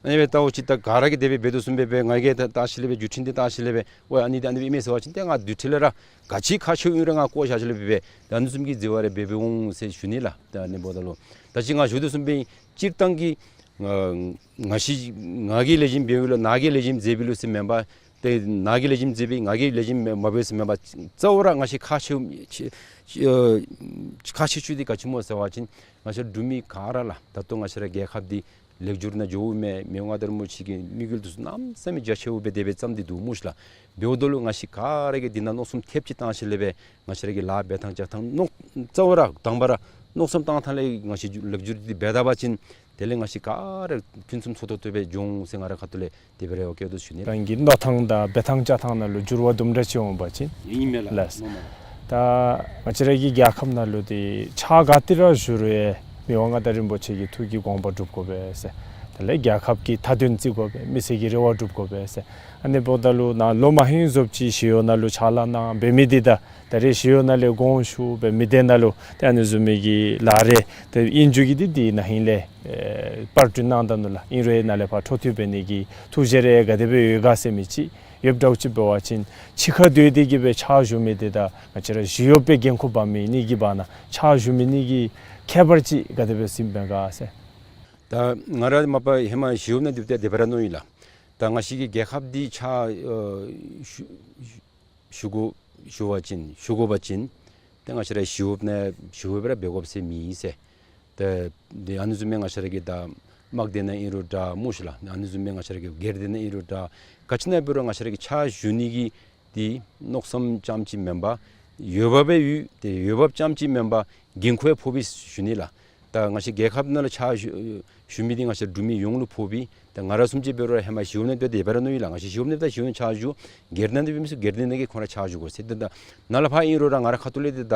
ཨ་ནི་སྦེ་བལྟཝ་ཅིག་ད་ག་ར་གིས་དེ་སྦེ་འབད་དོ་བཟུམ་སྦེ་འབད། ང་གིས་ད་བལྟ་ཞིནམ་ལས་སྦེ་བརྒྱུད་འཕྲིན་འདི་བལྟ་ཞིནམ་ལས་སྦེ་ཝའི་ཨ་ནི་འདི་ཨ་ནི་སྦེ་ཨིན་མས་ཟེར་བ་ཅིན་ཏེ་ང་དུར་ཁྲོད་ལས་ར་ག་ཅི་ཁག་ཆེཝ་ཨིན་རུང་ང་བཀོ་བཞག་ཞིནམ་ལས་སྦེ་འབད། ད་ཨ་ནི་བཟུམ་གྱི་འཛོལ་བ་རེ་འབད་འབདཝ་འོང་ཟེར་ཞུ་ནི་ལགས། ད་ཨ་ནི་འབདཝ་ད་ལུ་ད་ཅི་ང་ཞུ་དོ་བཟུམ་སྦེ་སྤྱིར་བཏང་གི་ང་ང་ཤི་ང་གིས་ལེགས་ཤོམ་འབདཝ་ལོ་ནཱ་གིས་ལེགས་ཤོམ་མཛད་པས་ལོ་ཟེར་མེན་པར་ཏེ་ནཱ་གིས་ལེགས་ཤོམ་མཛད་པས་ང་གིས་ལེགས་ཤོམ་མ་འབད་ཟེར་མེན་པར་རྩ་བ་ར་ང་ཤི་ཁག་ཆེ་ཆེ་ཨ་ཁག་ཆེ་ཤོས་འདི་ག་ཅི་སྨོ་ཟེར་བ་ཅིན་ང་ཤི་འབྲུག་མི་ག་ར་ལགས། ད་ལྟོ་ང་བཅས་ར་རྒྱལ་ཁབ་འདི་ལེགས་བཅོས་ནང་འགྱོཝ་མས། མི་དབང་མངའ་བདག་རིན་པོ་ཆེ་གི་དམིགས་ཡུལ་འདི་ཚུ་གནམ་མེད་ས་མེད་རྒྱ་ཆེཝ་སྦེ་དེ་སྦེ་བརྩམས་ཏེ་འདུག་སྨོ་ཤི་ལགས། འབདཝ་ད་ལུ་ང་བཅས་ག་ར་གིས་འདི་ནང་མནོ་བསམ་ཐེབས་ཅིག་བཏང་ཞིནམ་ལས་སྦེ་ང་བཅས་ར་གི་ལཱ་འབད་ཐངས་བྱ་ཐངས་མནོ་རྩ་བ་ར་དང་པ་ར་མནོ་བསམ་བཏང་ཐངས་ལས་ང་བཅས་ལེགས་བཅོས་འདི་འབད་ད་པ་ཅིན་དེ་ལས་ང་བཅས་ག་ར་ཕུན་སུམ་ཚོགས་ཏོག་ཏོ་སྦེ་འགྱོ་འོང་ཟེར་ང་རའི་ཁ་ཐུག་ལས་དེ་སྦེ་རེ་བ་བསྐྱེད་དོ་ཞུ་ནི། རང་གི་མནོ་ཐངས་དང་འབད་ཐངས་བྱ་ཐངས་ནང་ལུ་འགྱུར་བ་དུམ་གྲ་ཅིག་འོང་པ་ཅིན་ཨིན་མས་ལགས། ལགས། ངོ་མ་ལགས། ད་ང་བཅས་ར་གི་རྒྱལ་ཁབ་ནང་ལུ་འདི་ཕྱག་ག་ཏེ་ར་ཞུ་རུང་ཡང་མི་དབང་མངའ་བདག་རིན་པོ་ཆེ་གི་ཐུགས་ཀྱི་དགོངས་པ་སྒྲུབ་དགོ་པས་ཟེར། དེ་ལས་རྒྱལ་ཁབ་ཀྱི་མཐའ་དོན་བརྩི་དགོ་པས། མི་སེར་གྱི་རེ་བ་སྒྲུབ་དགོ་པས་ཟེར། ཨ་ནི་འབདཝ་ད་ལུ་ནཱ་ལོ་མ་ཧེང་བཟུམ་ཅིག་ཞི་གཡོག་ནང་ལུ་ཕྱག་ལཱ་གནང་འབད་མི་འདི་ད་ད་རེས་ཞི་གཡོག་ནང་ལས་དགོངས་ཞུ་འབད་མི་འདི་ནང་ལུ་ཏེ་ཨ་ནི་བཟུམ་མའི་གི་ལཱ་རེ་ཏེ་ཨིན་འགྱོ་གི་འདི་འདི་ན་ཧིང་ལས་ཨེ་པར་སྐྲུན་གནང་ད་ནུག་ལགས། ཨིན་རུང་ཡང་ནཱ་ལས་ཕར་འཕྲོ་མཐུད་འབད་ནི་གི་ཐུགས་བཞེད་རེ་ག་དེ་སྦེ་ཡོད་ག་ཟེར་མི་ཅིག་ཡོདཔ་འདྲཝ་ཅིག་འབད་བ་ཅིན་ཕྱི་ཁར་སྡོད་དེ་གིས་སྦེ་ཕྱག་ཞུ་མི་འདི་དང་ང་བཅས་ར་ཞི་གཡོག་པའི་འགན་ཁུར་འབག་མི་གཉིས་ཀྱི་བར་ན་ཕྱག་ཞུ་མི་གཉིས་ཀྱི་ཁྱད་པར་ཅིག་ག་དེ་སྦེ་ཟིན་པས་ག་ཟེར། ད་ང་ར་མ་པ་ཧེ་མ་ཞི་གཡོག་ནང་སྡོདཔ་ད་དེ་སྦེ་ར་མནོ་ཡི་ལགས། ད་ང་བཅས་ཀྱི་རྒྱལ་ཁབ་འདི་ཕྱག་ཨ་ཞུ་ཞུ་དགོ། ཞུ་བ་ཅིན་ཞུ་དགོ་པ་ཅིན་ཏེ་ང་བཅས་ར་ཞི་གཡོགཔ་ནང་ཞི་གཡོགཔ་ར་འབད་དགོཔ་ཟེར་མེད་ཟེར། ཏེ་འདི་ཨ་ནི་བཟུམ་མའི་ང་བཅས་ར་གི་ད་དམག་སྡེ་ནང་ཨིན་རུང་འདྲ་སྨོ་ཤིག་ལགས། ཨ་ནི་བཟུམ་མའི་ང་བཅས་ར་གི་སྒེར་སྡེ་ནང་ཨིན་རུང་འདྲ་ག་ཅི་ནང་འབད་རུང་ང་བཅས་ར་གི་ཕྱག་ཞུ་ནི་གི་འདི་མནོ་བསམ་རྐྱངམ་ཅིག་མེན་པར་འོས་འབབ་སྦེ་ཡོད། ཏེ་འོས་འབབ་རྐྱངམ་ཅིག་མེན་པར་འགན་ཁུར་ཡང་ཕོག་པས་ཞུ་ནི་ལགས། ད་ང་བཅས་རྒྱལ་ཁབ་ནང་ལུ་ཕྱག་ཞུ་ཞུ་མི་འདི་ང་བཅས་འབྲུག་མི་ཡོངས་ལུ་ཕོག་པས། ད་ང་ར་བཟུམ་ཅིག་འབད་རུང་ཧེ་མ་ཞི་གཡོགཔ་ནང་འབད་དེ་འབད་ར་མནོ་ཡི་ལགས། ང་བཅས་ཞི་གཡོགཔ་ནང་འབད་ད་ཞི་གཡོགཔ་ནང་ཕྱག་ཞུ། སྒེར་སྡེ་ནང་འབད་མི་ཚུ་སྒེར་སྡེ་ནང་གི་ཁོང་ར་ཕྱག་ཞུ་དགོ་ཟེར། ཏེ་ད་ནཱ་ལས་ཕར་ཨིན་རུང་ར་ང་ར་ཁ་ཐུག་ལས་ཏེ་ད་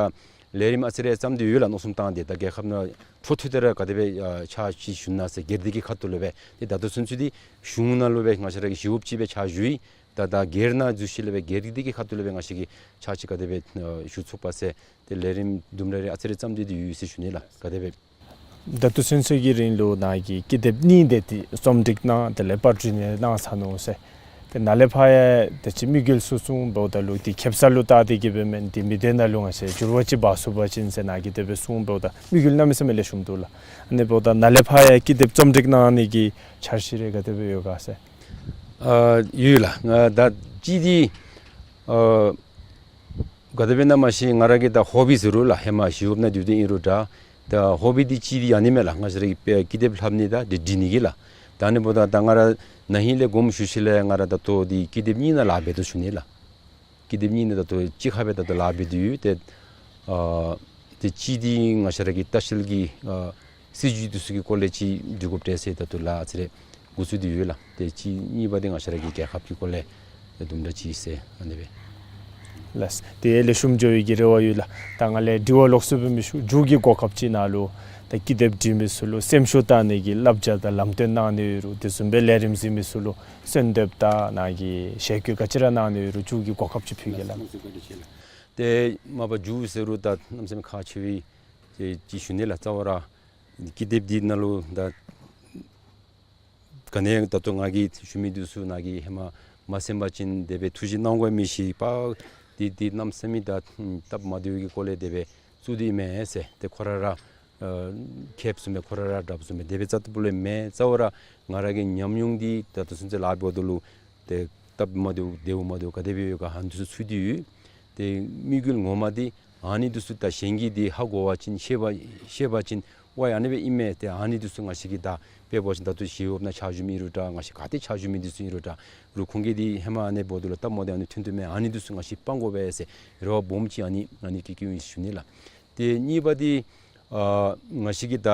ལས་རིམ་ཨ་ཙི་རེ་བརྩམས་ཏེ་ཡོད་ལགས། མནོ་བསམ་བཏང་སྟེ་ད་རྒྱལ་ཁབ་ནང་འཕྲོ་མཐུད་དེ་ར་ག་དེ་སྦེ་ཨ་ཕྱག་ཕྱི་ཞུ་ན་ཟེར་སྒེར་སྡེ་གི་ཁ་ཐུག་ལས་སྦེ། ཏེ་ད་ལྟོ་ཚུན་ཚོད་འདི་གཞུང་ནང་ལུ་སྦེ་ང་བཅས་ར་གི་ཞི་གཡོགཔ་ཅིག་སྦེ་ཕྱག་ཞུ་ཡི། ད་ད་སྒེར་ནང་འཛུལ་ཞིནམ་ལས་སྦེ་སྒེར་སྡེ་གི་ཁ་ཐུག་ལས་སྦེ་ང་བཅས་ཀྱིས་ཕྱག་ཕྱི་ག་དེ་སྦེ་ཨ་ཞུ་ཚུགས་པ་ཟེར་ཏེ་ལས་རིམ་དུམ་གྲ་རེ་ཨ་ཙི་རེ་བརྩམས་ཏེ་འདི་ཡོད་ཟེར་ཞུ་ནི་ལགས། ག་དེ་སྦེ། ད་ལྟོ་ཚུན་ཚོད་ཀྱི་རིང་ལུ་ནཱ་གིས་ཀི་དེབ་གཉིས་དེ་ཏེ་རྩོམ་སྒྲིག་གནང་དེ་ལས་པར་སྐྲུན་ཡང་གནང་ཚར་ནུག་ཟེར། ཏེ་ནཱ་ལས་ཕར་ཡང་ད་ཅི་དམིགས་ཡུལ་ཚུ་གསུངམ་ད་ལུ་ཏེ་ཁེབ་ས་ལུ་བལྟ་སྟེ་གི་སྦེ་མེན། ཏེ་མི་སྡེ་ནང་ལུ་ང་བཅས་འགྱུར་བ་ཅིག་འབག་ཚུགས་པ་ཅིན་ཟེར་ནཱ་གིས་དེ་སྦེ་གསུངམ་ད་དམིགས་ཡུལ་གནམ་མེད་ས་མེད་ལེགས་ཤོམ་འདུག་ལགས། ཨ་ནི་འབདཝ་ད་ནཱ་ལས་ཕར་ཡང་ཀི་དེབ་རྩོམ་སྒྲིག་གནང་ནི་གི་འཆར་གཞི་རེ་ག་དེ་སྦེ་ཡོད་ག་ཟེར། ཨ་ཡོད་ལགས། ང་ད་ཅི་འདི་ཨ་ག་དེ་སྦེ་ཨིན་ན་མ་ཤེས། ང་ར་གི་ད་ཧོ་བི་ཟེར་རུང་ལགས། ཧེ་མ་ཞི་གཡོགཔ་ནང་འདི་འདི་ཨིན་རུང་འདྲ། ད་ཧོ་བི་འདི་ཅིག་འདི་ཨ་ནི་མས་ལགས། ང་བཅས་ར་གི་དཔེ་ཀི་དེབ་ལྷབ་ནི་དང་འདི་འབྲི་ནི་གི་ལགས། ད་ཨ་ནི་འབདཝ་ད་ད་ང་ར་ན་ཧིང་ལས་དགོངསམ་ཞུ་ཞིནམ་ལས་ང་ར་ད་ལྟོ་འདི་ཀི་དེབ་གཉིས་ནང་ལཱ་འབད་དོ་ཞུ་ནི་ལགས། ཀི་དེབ་གཉིས་ནང་ད་ལྟོ་གཅིག་ཁར་སྦེ་ད་ལྟོ་ལཱ་འབད་དེ་ཡོད། ཏེ་ཨ་ཏེ་གཅིག་འདི་ང་བཅས་ར་གི་ལྟ་བཤལ་གྱི་ཨ་སྲིད་བྱུས་འདི་ཚུ་གི་སྐོར་ལས་ཅིག་འབྲི་དགོཔ་འདྲས་ཟེར་ད་ལྟོ་ལཱ་ཨ་ཙི་རེ་འགོ་བཙུགས་ཏེ་ཡོད་ལགས། ཏེ་གཅིག་གཉིས་པ་འདི་ང་བཅས་ར་གི་རྒྱལ་ཁབ་ཀྱི་སྐོར་ལས་དུམ་གྲ་ཅིག་ཟེར་ཨ་ནི་སྦེ། ལགས། ཏེ་ལེགས་ཤོམ་འགྱོ་བའི་གི་རེ་བ་ཡོད་ལགས། ད་ང་ལས་དྲི་བ་ལོགས་སུ་སྦེ་མི་ཞུ། མཇུག་གི་གོ་སྐབས་ཅིག་ནང་ལུ་ད་ཀི་དེབ་འབྲི་མི་ཚུ་ལུ་སེམས་ཤུགས་བཏོན་ནི་གི་བསླབ་བྱ་དང་ལམ་སྟོན་གནང་ནི་ཡོད་རུང་དེ་བཟུམ་སྦེ་ལས་རིམ་གཟིགས་མི་ཚུ་ལུ་གསོལ་འདེབས་དང་ནཱ་གིས་ཞལ་བཀོད་ག་ཅི་ར་གནང་ནི་ཡོད་རུང་མཇུག་གི་གོ་སྐབས་ཅིག་ཕུལ་གེ་ལགས། ཏེ་མ་པ་མཇུག་ཟེར་རུང་ད་གནམ་མེད་ས་མེད་ཁག་ཆེ་བའི་ཅིག་ཞུ་ནི་ལགས། རྩ་བ་ར་ཀི་དེབ་འདི་ནང་ལུ་ད་ག་ནི་ད་ལྟོ་ང་གིས་ཞུ་མི་འདི་ཚུ་ནཱ་གིས་ཧེ་མ་མ་གསན་པ་ཅིན་དེ་སྦེ་ཐུགས་བཞེད་གནང་དགོ་མི་ཤེས་པ། འདི་འདི་གནམ་མེད་ས་མེད་ད་སྟབས་མ་བདེཝ་གི་སྐོར་ལས་དེ་སྦེ་བཙུགས་ཏེ་ཨིན་མས་ཟེར། ཏེ་ཁོ་ར་ར་ཨ་ཁེབ་བཟུམ་སྦེ་ཁོ་ར་ར་དྲགཔ་བཟུམ་སྦེ་དེ་སྦེ་རྩ་ལས་མེན། རྩ་བ་ར་ང་ར་གི་ཉམས་མྱོང་འདི་ད་ལྟོ་ཚུན་ཚོད་ལཱ་འབདཝ་ད་ལུ་ཏེ་སྟབས་མ་བདེཝ་བདེཝ་མ་བདེཝ་ག་དེ་སྦེ་ཡོད་ག་ཨ་ནི་འདི་ཚུ་ཚུད་དེ་ཡོད། ཏེ་དམིགས་ཡུལ་ངོ་མ་འདི་ཨ་ནི་འདི་ཚུ་ད་གཞན་གྱིས་འདི་ཧ་གོ་བ་ཅིན་ཤེས་པ་ཤེས་པ་ཅིན་ཝའི་ཨ་ནི་སྦེ་ཨིན་མས། ཏེ་ཨ་ནི་འདི་ཚུ་ང་བཅས་ཀྱིས་ད་དཔེ་འབད་བ་ཅིན་ད་ལྟོ་ཞི་གཡོགཔ་ནང་ཕྱག་ཞུ་མི་ཨིན་རུང་འདྲ་ང་བཅས་ག་ཏེ་ཕྱག་ཞུ་མི་འདི་ཚུ་ཨིན་རུང་འདྲ་རུང་ཁོང་གིས་འདི་ཧེ་མ་ཨ་ནི་འབདཝ་ད་ལུ་སྟབས་མ་བདེཝ་ཨ་ནི་ཐོན་དོ་མས། ཨ་ནི་འདི་ཚུ་ང་བཅས་སྤང་དགོ་པས་ཟེར་རེ་བ་སྦོམ་ཅིག་ཨ་ནི་ཨ་ནི་ཀི་ཀི་ཨིན་ཞུ་ནི་ལགས། ཏེ་གཉིས་པ་འདི་ཨ་ང་བཅས་ཀྱིས་ད་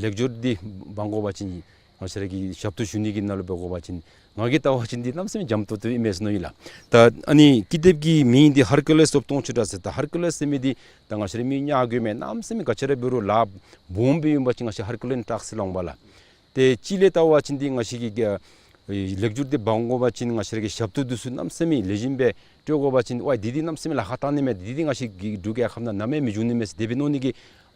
ལེགས་སྒྱུར་འདི་འབག་དགོ་པ་ཅིན་ང་བཅས་ར་གི་ཞབས་ཏོག་ཞུ་ནི་གི་ནང་ལུ་འབད་དགོ་པ་ཅིན་ང་གིས་བལྟ་བ་ཅིན་འདི་གནམ་མེད་ས་མེད་འཇམ་ཏོང་ཏོ་ཨིན་མས་ཟེར་མནོ་ཡི་ལགས། ད་ཨ་ནི་ཀི་དེབ་ཀྱི་མིང་འདི་ཧར་ཀུ་ལིསི་ཨོཕ་སྟོང་ཕྲག་ཟེར། ད་ཧར་ཀུ་ལིསི་ཟེར་མི་འདི་ད་ང་བཅས་ར་མི་ཉག་རྐྱངམ་མས། གནམ་མེད་ས་མེད་ག་ཅི་ར་འབད་རུང་ལཱ་སྦོམ་སྦེ་ཨིན་པ་ཅིན་ང་བཅས་ཧར་ཀུ་ལིསི་ནང་བཏགས་ཟེར་སླབ་འོང་པ་ལགས། ཏེ་གཅིག་ལས་བལྟ་བ་ཅིན་འདི་ང་བཅས་ཀྱིས་ཨ་ལེགས་སྒྱུར་འདི་འབག་དགོ་པ་ཅིན་ང་བཅས་ར་གི་ཞབས་ཏོག་འདི་ཚུ་གནམ་མེད་ས་མེད་ལེགས་ཤོམ་སྦེ་སྤྲོད་དགོ་པ་ཅིན་ཝའི་འདི་འདི་གནམ་མེད་ས་མེད་ལཱ་ཁག་གཏང་ནི་མས། འདི་འདི་ང་བཅས་ཀྱི་འབྲུག་རྒྱལ་ཁབ་ནང་ནམ་ཡང་མི་འབྱུང་ནི་མས་ཟེར་དེ་སྦེ་མནོ་ནི་གི་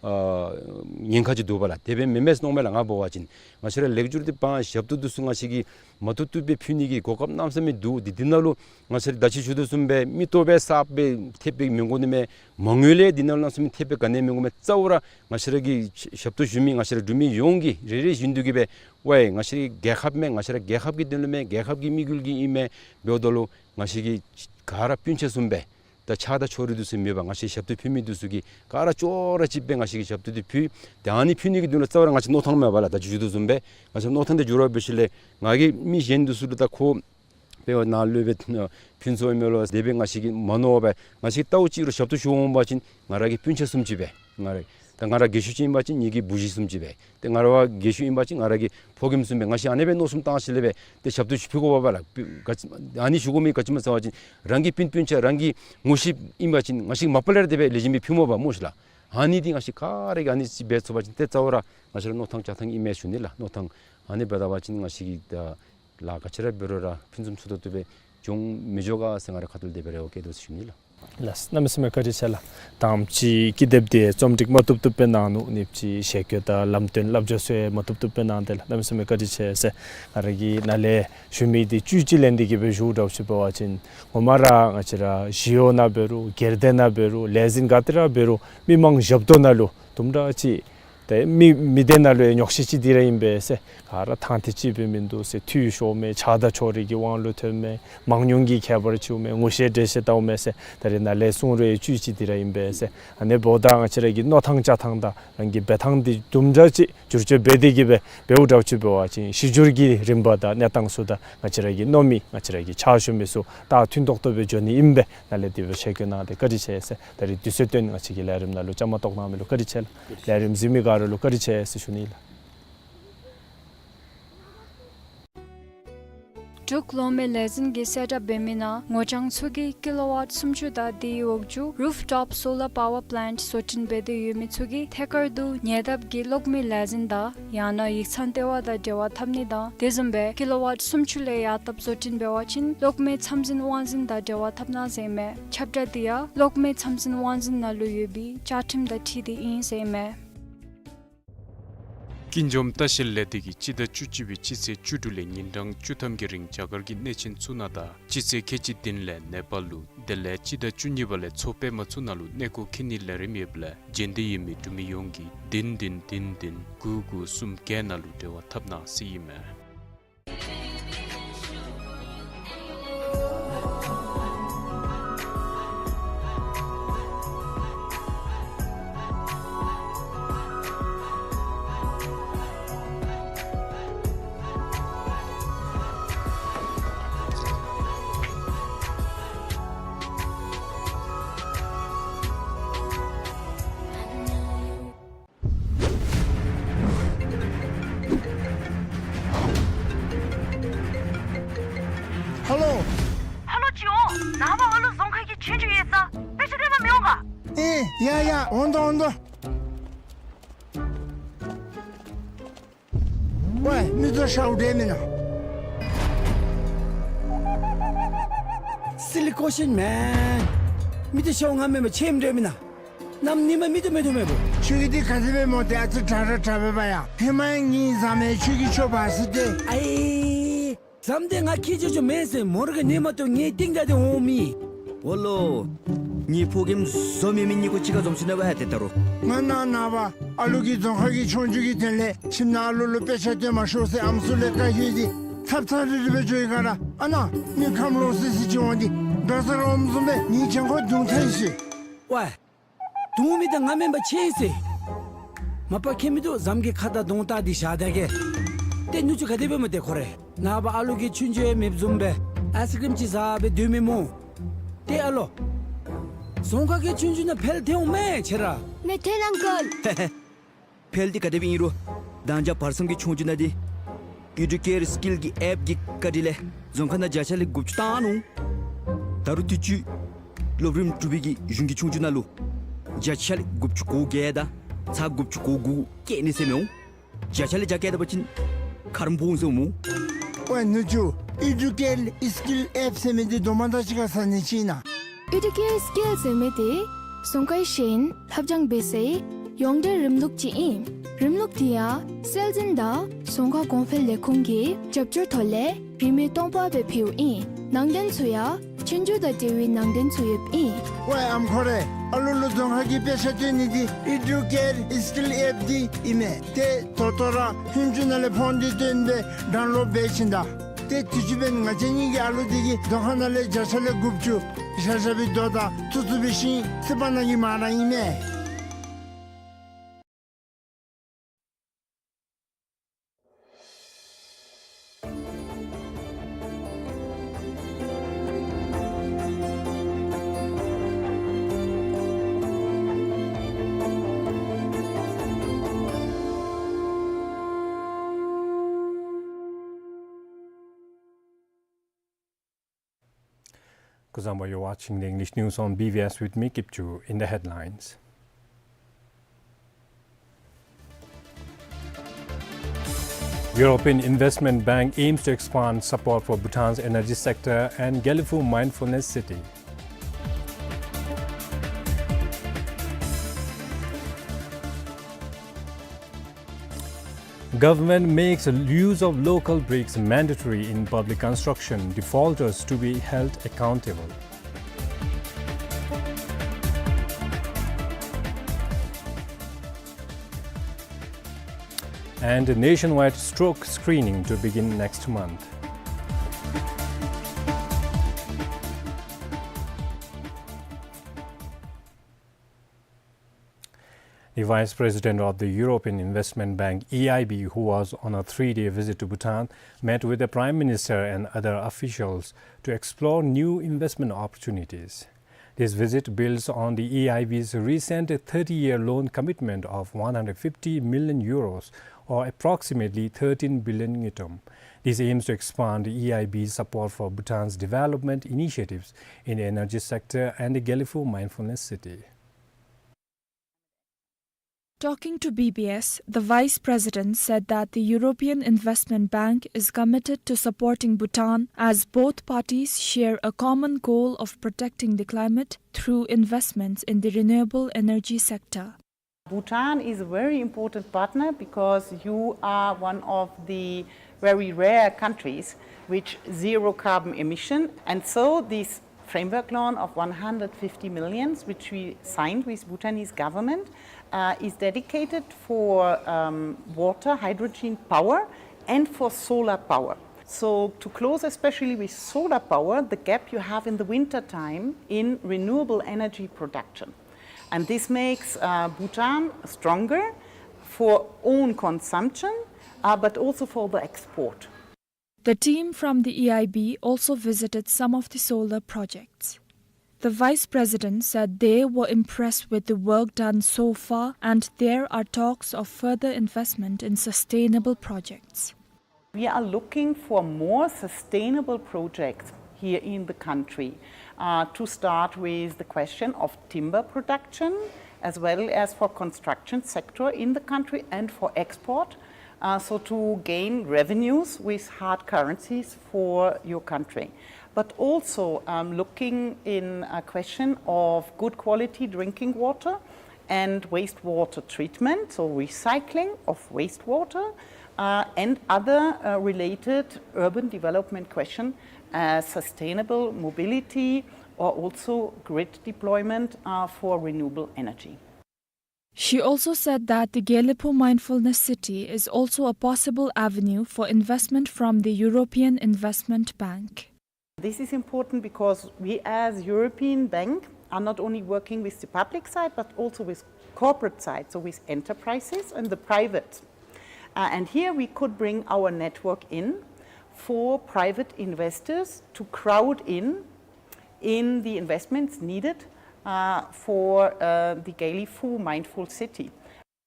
ཨ་ཉེན་ཁ་ཅིག་འདུག་པ་ལགས། དེ་སྦེ་མེན་མས་ཟེར་མནོཝ་མས་ལགས། ང་འབད་བ་ཅིན་ང་བཅས་ར་ལེགས་སྒྱུར་འདི་འབག་ཞབས་ཏོག་འདི་ཚུ་ང་བཅས་ཀྱིས་མ་བཏུབ་བཏུབ་སྦེ་ཕུལ་ནི་གི་གོ་སྐབས་གནམ་མེད་ས་མེད་འདུག། འདི་འདི་ནང་ལུ་ང་བཅས་ར་ད་ཅི་ཞུ་དོ་བཟུམ་སྦེ་མིག་ཏོ་སྦེ་གསརཔ་སྦེ་ཐེབས་སྦེ་མི་དགོ་ནི་མས། མ་དངུལ་ལས་འདི་ནང་ལུ་གནམ་མེད་ས་མེད་ཐེབས་སྦེ་ག་ནི་མི་དགོ་མས། རྩ་བ་ར་ང་བཅས་ར་གི་ཞབས་ཏོག་ཞུ་མི་ང་བཅས་ར་འབྲུག་མི་ཡོངས་ཀྱིས་རེ་རེ་བཞིན་དུ་གིས་སྦེ་ཝའི་ང་བཅས་ར་རྒྱལ་ཁབ་མས། ང་བཅས་ར་རྒྱལ་ཁབ་ཀྱི་དོན་ལུ་མས། རྒྱལ་ཁབ་ཀྱི་དམིགས་ཡུལ་གྱིས་ཨིན་མས། འབདཝ་ད་ལུ་ང་བཅས་ཀྱིས་ག་ར་སྤུན་ཆ་བཟུམ་སྦེ་ད་ཆགས་སྡང་ཕྱོགས་རིས་འདི་ཚུ་མེད་པར་ང་བཅས་ཞབས་ཏོག་ཕུལ་མི་འདི་ཚུ་གིས་ག་ར་ཅོག་ར་གཅིག་སྦེ་ང་བཅས་ཀྱིས་ཞབས་ཏོག་འདི་ཕུལ། ཏེ་ཨ་ནི་ཕུལ་ནི་གི་དོན་ལུ་རྩ་བ་ར་ང་བཅས་མནོ་ཐངས་མེད་པ་ལགས། ད་ཅི་ཞུ་དོ་བཟུམ་སྦེ་ང་བཅས་མནོ་ཐངས་འདི་འགྱུར་བ་འབད་ཞིནམ་ལས་ང་གིས་མི་གཞན་འདི་ཚུ་ལུ་ད་ཁོ་དཔེ་ནཱ་ལུ་སྦེ་ཕུན་ཚོགས་ཨིན་མས་ལོ་དེ་སྦེ་ང་བཅས་ཀྱིས་མ་མནོ་བར་ང་བཅས་ལྟཝ་ཅིག་རུང་ཞབས་ཏོག་ཞུ་འོང་པ་ཅིན་ང་ར་གི་སྤུན་ཆ་བཟུམ་ཅིག་སྦེ་ང་ར་ད་ང་ར་རྒས་ཤོས་ཅིག་ཨིན་པ་ཅིན་ངེ་གི་བུ་གཞི་བཟུམ་ཅིག་སྦེ་ཏེ་ང་ར་བ་རྒས་ཤོས་ཨིན་པ་ཅིན་ང་ར་གི་ཕོ་རྒནམ་བཟུམ་སྦེ་ང་བཅས་ཨ་ནི་སྦེ་མནོ་བསམ་བཏང་ཞིནམ་ལས་སྦེ་ཏེ་ཞབས་ཏོག་ཅིག་ཕུལ་དགོ་པས་ལགས། ག་ཅི་ཨ་ནི་ཞུ་དགོ་མི་ག་ཅི་སྨོ་ཟེར་བ་ཅིན་རང་གི་སྤུན་སྤུན་ཆ་རང་གི་ངོ་ཤེས་ཨིན་པ་ཅིན་ང་བཅས་མ་པ་ལས་ར་དེ་སྦེ་ལེགས་ཤོམ་སྦེ་ཕུལ་མས་པ་སྨོ་ཤིག་ལགས། ཨ་ནི་འདི་ང་བཅས་ག་ར་གིས་ཨ་ནི་ཅིག་འབད་ཚུགས་པ་ཅིན་ཏེ་རྩ་བ་ར་ང་བཅས་ར་མནོ་ཐངས་བྱ་ཐངས་ཨིན་མས་ཞུ་ནི་ལགས། མནོ་ཐངས་ཨ་ནི་འབད་ད་པ་ཅིན་ང་བཅས་ཀྱི་ད་ལཱ་ག་ཅི་ར་འབད་རུང་ར་ཕུན་སུམ་ཚོགས་ཏོག་ཏོ་སྦེ་འགྱོ་མི་འགྱོ་ག་ཟེར་ང་ར་ཁ་ཐུག་ལས་དེ་སྦེ་རེ་བ་བསྐྱེད་དོ་ཟེར་ཞུ་ནི་ལགས། ལགས། གནམ་མེད་ས་མེད་བཀའ་དྲིན་ཆེ་ལགས། དང་པ་ཅིག་ཀི་དེབ་འདི་རྩོམ་སྒྲིག་མ་བཏུབ་བཏུབ་སྦེ་གནང་ནུག། གཉིས་པ་ཅིག་ཞལ་བཀོད་དང་ལམ་སྟོན་བསླབ་བྱ་ཚུ་ཡང་མ་བཏུབ་བཏུབ་སྦེ་གནང་དེས་ལགས། གནམ་མེད་ས་མེད་བཀའ་དྲིན་ཆེ་ཟེར། ང་ར་གིས་ནཱ་ལས་ཞུ་མི་འདི་བཅུད་ཅིག་ལེན་ཏེ་གི་སྦེ་ཞུཝ་འདྲཝ་ཅིག་འབད་བ་ཅིན་ངོ་མ་ར་ང་བཅས་ར་ཞི་གཡོག་ནང་འབད་རུང་སྒེར་སྡེ་ནང་འབད་རུང་ལས་འཛིན་ག་ཏེ་ར་འབད་རུང་མི་མང་ཞབས་ཏོག་ནང་ལུ་དུམ་གྲ་ཅིག་ ཏེ་མི་མི་སྡེ་ནང་ལུ་ཡང་ཉོགས་བཤད་ཅིག་འདི་ར་ཨིན་པས་ཟེར། ག་ར་ཐང་ཐི་ཅིག་སྦེ་མིན་འདུག་ཟེར། འཐུས་ཤོརཝ་མས། ཆགས་སྡང་ཕྱོགས་རིས་ཀྱི་དབང་ལུ་ཐོནམ་མས། མང་ཉུང་གི་ཁྱད་པར་ཅིག་འོངམ་མས། ངོ་ཤེས་འདྲེས་ཤེས་ལྟཝ་མས་ཟེར། ད་རེས་ནཱ་ལས་གསུང་རུང་བཅུད་ཅིག་འདི་ར་ཨིན་པས་ཟེར། ཨ་ནི་འབདཝ་ད་ང་བཅས་ར་གི་མནོ་ཐངས་བཅའ་ཐངས་དང་རང་གི་འབད་ཐངས་འདི་དུམ་གྲ་ཅིག་བསྒྱུར་བཅོས་འབད་དེ་གི་སྦེ་འབདཝ་འདྲཝ་ཅིག་འབད་བ་ཅིན་གཞི་འགྱུར་གྱི་རིམ་པ་དང་གནས་སྟངས་ཚུ་དང་ང་བཅས་ར་གི་མནོ་མི་ང་བཅས་ར་གི་ཕྱག་ཞུ་མི་ཚུ་ད་མཐུན་ཏོག་ཏོ་སྦེ་འགྱོ་ནི་ཨིན་པས། ནཱ་ལས་དེ་སྦེ་ཞལ་བཀོད་གནང་སྟེ་བཀའ་དྲིན་ཆེ་ཟེར། ད་རེས་དུས་ཚོད་བཏོན་ང་བཅས་ཀྱི་ལས་རིམ་ནང་ལུ་བཅའ་མར་གཏོགས་གནང་མི་ལུ་བཀའ་དྲིན་ཆེ་ལགས། ལས་རིམ་གཟིགས་མི་ག་ར་ལུ་བཀའ་དྲིན་ཆེ་ཟེར་ཞུ་ནི་ལགས། འབྲུག་གློག་མེ་ལས་འཛིན་གྱིས་གསལ་བསྒྲགས་འབད་མི་ནང་ངོ་རྐྱང་ཚུ་གིས་ཀི་ལོ་ཝཊ་སུམ་ཅུ་དང་དེའི་འོག་ཇུ་རུཕ་ཊོཔ་སོ་ལར་པ་ཝར་པ་ལེནཊ་བཟོ་སྐྲུན་འབད་དེ་ཡོད་མི་ཚུ་གིས་ཐད་ཀར་དུ་ཉེ་འདབས་ཀྱི་གློག་མེ་ལས་འཛིན་དང་ཡང་ན་ཡིག་ཚང་ལྟེ་བ་དང་འབྲེལ་བ་འཐབ་ནི་དང་དེ་བཟུམ་སྦེ་ཀི་ལོ་ཝཊ་སུམ་ཅུ་ལས་ཡར་ལྟབ་བཟོ་སྐྲུན་འབད་བ་ཅིན་གློག་མེ་ཚམས་འཛིན་དབང་འཛིན་དང་འབྲེལ་བ་འཐབ་གནང་ཟེར་ཨིན་མས། ཁྱབ་བསྒྲགས་འདི་ཡང་གློག་མེ་ཚམས་འཛིན་དབང་འཛིན་ནང་ལུ་ཡོད་པའི་བཅའ་ཁྲིམས་དང་འཁྲིལ་ཏེ་ཨིན་ཟེར་ཨིན་མས། ཀུན་འཇོམས་ལྟ་བཤལ་ལས་སྡེ་གིས་སྤྱི་ཟླ་བཅུ་གཅིག་པའི་སྤྱི་ཚེས་བཅུ་དྲུག་ལས་ཉིན་གྲངས་བཅུ་ཐམ་གྱི་རིང་རྒྱ་གར་གྱི་གནས་ཆེན་ཚུ་ནང་དང་སྤྱི་ཚེས་ཁལ་གཅིག་བདུན་ལས་ནེ་པཱལ་ལུ་དེ་ལས་སྤྱི་ཟླ་བཅུ་གཉིས་པ་ལས་མཚོ་པདྨ་ཚུ་ནང་ལུ་གནས་སྐོར་འཁྱིད་ནིའི་ལས་རིམ་ཡོདཔ་ལས་མཇལ་འདོད་ཡོད་མི་འབྲུག་མི་ཡོངས་ཀྱིས་བདུན་བདུན་བདུན་བདུན་དགུ་དགུ་གསུམ་བརྒྱད་ནང་ལུ་འབྲེལ་བ་འཐབ་གནང་ཟེར་ཨིན་མས། ཧ་ལོ། ཧ་ལོ་ཅིག་འོང་། ནངས་པ་ཨ་ལུ་རྫོང་ཁ་གི་ཆོས་རྒྱུགས་ཡོད་ས་དཔེ་ཆ་སྟོན་པར་མི་འོང་ག། ཨེ་ཡ་ཡ་འོང་དོ་འོང་དོ། ཝའེ་མི་ཚུ་ཤཝ་འདྲས་མེན་ན། Silly question man། མི་ཚུ་ཤཝ་ང་མེན་པར་ཆེམ་འདྲས་མེན་ན། གནམ་ཉིནམ་མི་ཚུ་མེད་དོ་མེད་པོ། ཁྱོད་ཀྱིས་འདི་ག་དེ་སྦེ་སྨོ། ཏེ་ཨ་ཙི་དྲག་ར་དྲག་པས་པ་ཡ། ཧེ་མ་ཡང་ངེའི་བཟའ་མི་ཁྱོད་ཀྱིས་ཁྱོད་འབག་ཟེར་ཏེ། ཨའི་བཟའ་མི་འདི་ང་ཁྱེད་ཅོ་ཅོ་མེན་ཟེར་མོ་ར་གིས་ཉན་མ་བཏུབ་ངེའི་རྟིང་བདའ་སྟེ་འོང་མི། འོ་ལོ། ངེའི་ཕོ་རྒནམ་བཟོ་མེད་མི་གཉིས་ཀོ་གཅིག་ཁར་འཛོམས་སོ་ནུག་པ་ཡ་ཏེ་ད་རུང་། ང་ནངས་པ་ཨ་ལུ་གིས་རྫོང་ཁ་གི་ཆོས་རྒྱུགས་ཀྱི་དོན་ལས་ཁྱིམ་ནང་ཨ་ལུ་ལུ་དཔེ་ཆ་སྟོན་མ་ཤོག་ཟེར་ཨམ་སྲུ་ལས་བཀའ་ཡོད་དེ་ཚབ་ཚབ་རིལ་རི་སྦེ་འགྱོ་ཡི་ག་ར། ཨ་ནཱ་མི་ཁམས་ལོག་སི་སི་ཅིག་འོང་སྟེ་འབྲོག་སར་འོངམ་བཟུམ་སྦེ་ངེའི་གྱང་ཁར་རྡུང་ཚར་ཡི་ཟེར། ཝའེ། རྡུང་མི་འདི་ང་མེན་པར་ཆེ་ཟེར། མ་པ་ཁྱད་མིན་འདུག། བཟའ་མི་གི་ཁ་དང་གདོང་བལྟ་སྟེ་བཞག་ད་གེ། ཏེ་ནུ་གཅུང་ག་དེ་སྦེ་སྨོ་ཏེ་ཁོ་རེ། ནངས་པ་ཨ་ལུ་གི་ཆོས་རྒྱུགས་ཡང་མེདཔ་བཟུམ་སྦེ་ཨའི་སི་ཀྲིམ་ཅིག་བཟའ་སྦེ་སྡོད་མི་སྨོ། ཏེ་ཨ་ལོ། རྫོང་ཁ་གི་ཆོས་རྒྱུགས་ནང་ཕེལ་ཐལ་འོང་མས་ཁྱེད་ར། མེད་ཐལ་ཨང་ཀལ། ཕེལ་འདི་ག་དེ་སྦེ་ཨིན་རུང་མདང་ཞག་བར་མཚམས་ཀྱི་ཆོས་རྒྱུགས་ནང་འདི་ཨི་ཌུ་ཀེར་སི་ཀིལ་གྱི་ཨེཔ་གི་བཀའ་དྲིན་ལས་རྫོང་ཁ་ནང་བརྒྱ་ཆ་ལས་དགུ་བཅུ་བཏང་ནུག། ད་རུང་དུས་ཅི་སློབ་རིམ་དྲུག་པའི་གི་གཞུང་གི་ཆོས་རྒྱུགས་ནང་ལུ་བརྒྱ་ཆ་ལས་དགུ་བཅུ་གོ་བརྒྱད་དང་ཚག་དགུ་བཅུ་གོ་དགུ་བཀལ་ནི་ཟེར་མི་འོང་། བརྒྱ་ཆ་ལས་བརྒྱ་བཀལ་ད་པ་ཅིན་ཁ་རོག་འབོ་འོང་ཟེར་འོང་སྨོ། ཝའེ་ནུ་གཅུང་ཨི་ཌུ་ཀེར་སི་ཀིལ་ཨེཔ་ཟེར་མི་འདི་དོ་མ་དང་གཅིག་ཁར་ཟ་ནི་ཅིག་ཨིན་ན། ཨི་ཌུ་ཀེར་སི་ཀིལ་ཟེར་མི་འདི་རྫོང་ཁའི་ཤེས་ཡོན་ལྷབ་སྦྱང་འབད་སའི་ཡོངས་འབྲེལ་རིམ་ལུགས་ཅིག་ཨིན། རིམ་ལུགས་འདི་ཡང་སྲོལ་འཛིན་དང་རྫོང་ཁ་གོང་འཕེལ་ལས་ཁུངས་ཀྱི་རྒྱབ་སྐྱོར་ཐོག་ལས་རིན་མེད་སྟོང་པ་སྦེ་ཕུལཝ་ཨིན། ནང་དོན་ཚུ་ཡང་ཆོས་རྒྱུགས་དང་འབྲེལ་བའི་ནང་དོན་ཚུ་ཡོདཔ་ཨིན། ཝའེ་ཨམ་ཁོ་རེ། ཨ་ལུ་ལུ་རྫོང་ཁ་གི་དཔེ་ཆ་སྟོན་ནི་འདི་ཨི་ཌུ་ཀེར་སི་ཀིལ་ཨེཔ་འདི་ཨིན་མས། ཏེ་ད་ལྟོ་ར་ཧུན་ཅུ་ནང་ལས་ཕོན་འདི་བཏོན་སྦེ་ཌའུན་ལོཌ་འབད་བྱིན་ད། ཏེ་དུས་ཅི་འབདན་ང་བཅས་གཉིས་ཀྱི་ཨ་ལུ་འདི་གིས་རྫོང་ཁ་ནང་ལས་བརྒྱ་ཆ་ལས་དགུ་བཅུ་བཞག་བཞག་པའི་རྡོ་དང་ཐུག་ཐུག་པའི་ཤིང་ཚིག་པ་ནང་གི་མ་ར་ཨིན་མས། Kuzuzangpo, you're watching the English news on B V S with me, Kipchu. In the headlines, European Investment Bank aims to expand support for Bhutan's energy sector and Gelephu Mindfulness City. Government makes use of local bricks mandatory in public construction, defaulters to be held accountable. And nationwide stroke screening to begin next month. The Vice President of the European Investment Bank, E I B, who was on a three-day visit to Bhutan, met with the Prime Minister and other officials to explore new investment opportunities. This visit builds on the E I B's recent thirty-year loan commitment of one hundred fifty million euros, or approximately thirteen billion ngultrum. This aims to expand E I B's support for Bhutan's development initiatives in the energy sector and the Gelephu Mindfulness City. Talking to B B S, the Vice President said that the European Investment Bank is committed to supporting Bhutan as both parties share a common goal of protecting the climate through investments in the renewable energy sector. Bhutan is a very important partner because you are one of the very rare countries which zero carbon emission, and so this framework loan of one hundred fifty millions, which we signed with Bhutanese government, uh, is dedicated for, um, water, hydrogen power, and for solar power. So to close especially with solar power, the gap you have in the winter time in renewable energy production. And this makes, uh, Bhutan stronger for own consumption, uh, but also for the export. The team from the E I B also visited some of the solar projects. The Vice President said they were impressed with the work done so far and there are talks of further investment in sustainable projects. We are looking for more sustainable projects here in the country, uh, to start with the question of timber production, as well as for construction sector in the country and for export, uh, so to gain revenues with hard currencies for your country. But also, um, looking in a question of good quality drinking water and wastewater treatment, so recycling of wastewater, uh, and other, uh, related urban development question, uh, sustainable mobility, or also grid deployment, uh, for renewable energy. She also said that the Gelephu Mindfulness City is also a possible avenue for investment from the European Investment Bank. This is important because we as European Bank are not only working with the public side, but also with corporate side, so with enterprises and the private. Uh, and here we could bring our network in for private investors to crowd in, in the investments needed, uh, for, uh, the Gelephu Mindful City.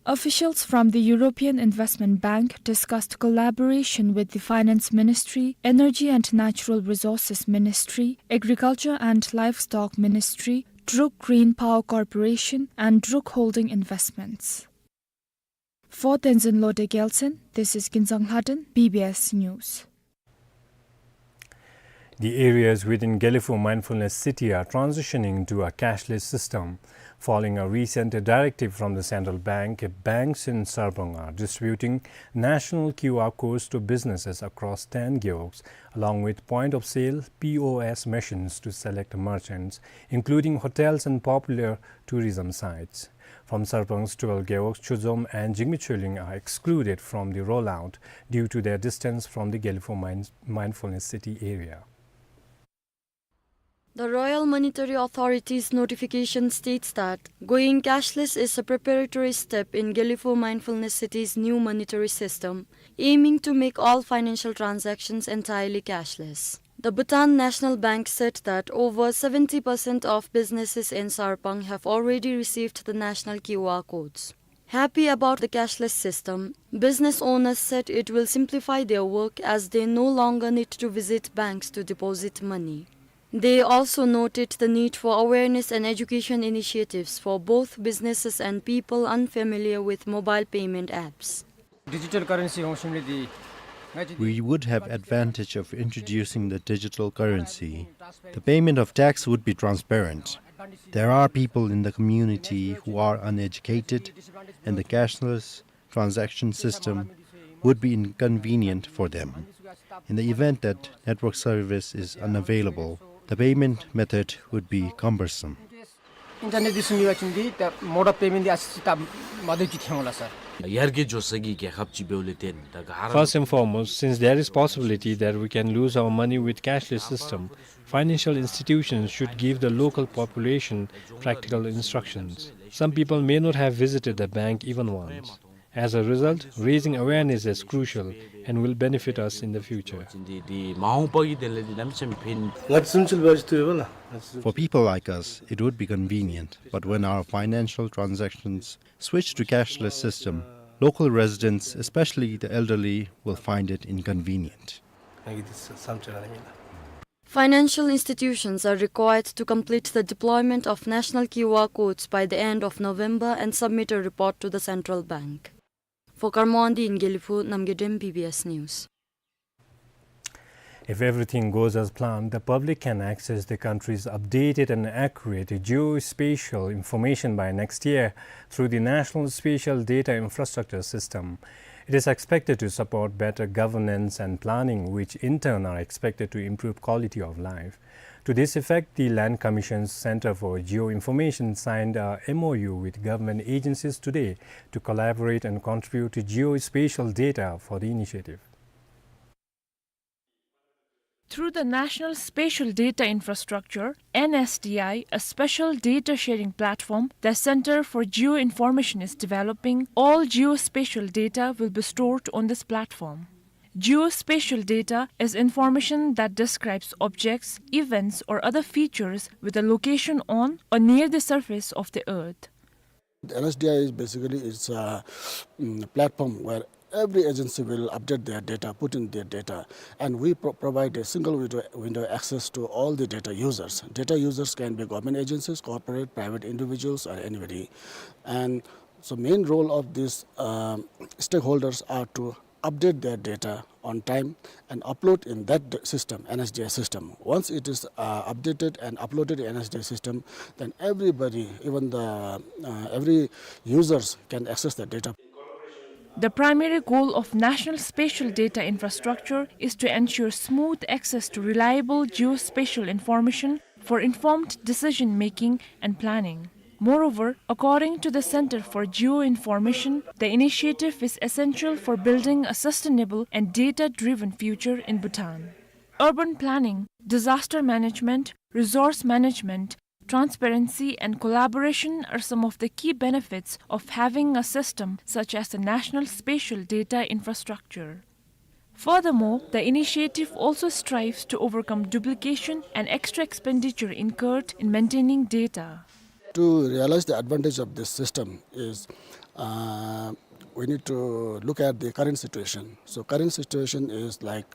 Officials from the European Investment Bank discussed collaboration with the Finance Ministry, Energy and Natural Resources Ministry, Agriculture and Livestock Ministry, Druk Green Power Corporation, and Druk Holding Investments. For Tenzin Lode Gyaltsen, this is Kinzang Lhaden, B B S News. The areas within Gelephu Mindfulness City are transitioning to a cashless system. Following a recent directive from the central bank, banks in Sarpang are distributing national Q R codes to businesses across ten gewogs, along with point of sale, P O S, machines to select merchants, including hotels and popular tourism sites. From Sarpang's twelve gewogs, Chozom and Jigme Chuleng are excluded from the rollout due to their distance from the Gelephu Mind-, Mindfulness City area. The Royal Monetary Authority's notification states that going cashless is a preparatory step in Gelephu Mindfulness City's new monetary system, aiming to make all financial transactions entirely cashless. The Bhutan National Bank said that over seventy percent of businesses in Sarpang have already received the national Q R codes. Happy about the cashless system, business owners said it will simplify their work as they no longer need to visit banks to deposit money. They also noted the need for awareness and education initiatives for both businesses and people unfamiliar with mobile payment apps. Digital currency ong sung li di. We would have advantage of introducing the digital currency. The payment of tax would be transparent. There are people in the community who are uneducated, and the cashless transaction system would be inconvenient for them. In the event that network service is unavailable, the payment method would be cumbersome. Internet di sung li wa chun di, ta mode of payment di asi ta madu ki theng la sir. ཡར་རྒྱས་འགྱོ་ས་གི་རྒྱལ་ཁབ་ཅིག་འབདཝ་ལས་བརྟེན་ད་ག་ར། First and foremost, since there is possibility that we can lose our money with cashless system, financial institutions should give the local population practical instructions. Some people may not have visited the bank even once. As a result, raising awareness is crucial and will benefit us in the future. འདི་འདི་མ་འོངས་པ་གི་དོན་ལས་འདི་གནམ་མེད་ས་མེད་ཕན། ང་ཚུན་ཆད་འབད་བ་ཅིན་ཐུབ་ཡོད་པ་ལགས། For people like us, it would be convenient, but when our financial transactions switch to cashless system, local residents, especially the elderly, will find it inconvenient. Financial institutions are required to complete the deployment of national Q R codes by the end of November and submit a report to the central bank. For Karmoandi in Gelephu, Namgay Dem, B B S News. If everything goes as planned, the public can access the country's updated and accurate geospatial information by next year through the National Spatial Data Infrastructure System. It is expected to support better governance and planning, which in turn are expected to improve quality of life. To this effect, the Land Commission's Center for Geo-Information signed a M O U with government agencies today to collaborate and contribute geospatial data for the initiative. Through the National Spatial Data Infrastructure, N S D I, a special data sharing platform the Center for Geo-Information is developing, all geospatial data will be stored on this platform. Geospatial data is information that describes objects, events, or other features with a location on or near the surface of the earth. The N S D I is basically, it's a, mm, platform where every agency will update their data, put in their data, and we pro-, provide a single window, window access to all the data users. Data users can be government agencies, corporate, private individuals, or anybody. And so main role of these, um, stakeholders are to update their data on time and upload in that d-, system, N S D I system. Once it is, uh, updated and uploaded in N S D I system, then everybody, even the, uh, every users can access the data. The primary goal of National Spatial Data Infrastructure is to ensure smooth access to reliable geospatial information for informed decision-making and planning. Moreover, according to the Center for Geo-Information, the initiative is essential for building a sustainable and data-driven future in Bhutan. Urban planning, disaster management, resource management, transparency, and collaboration are some of the key benefits of having a system such as the National Spatial Data Infrastructure. Furthermore, the initiative also strives to overcome duplication and extra expenditure incurred in maintaining data. To realize the advantage of this system is, uh, we need to look at the current situation. So current situation is like,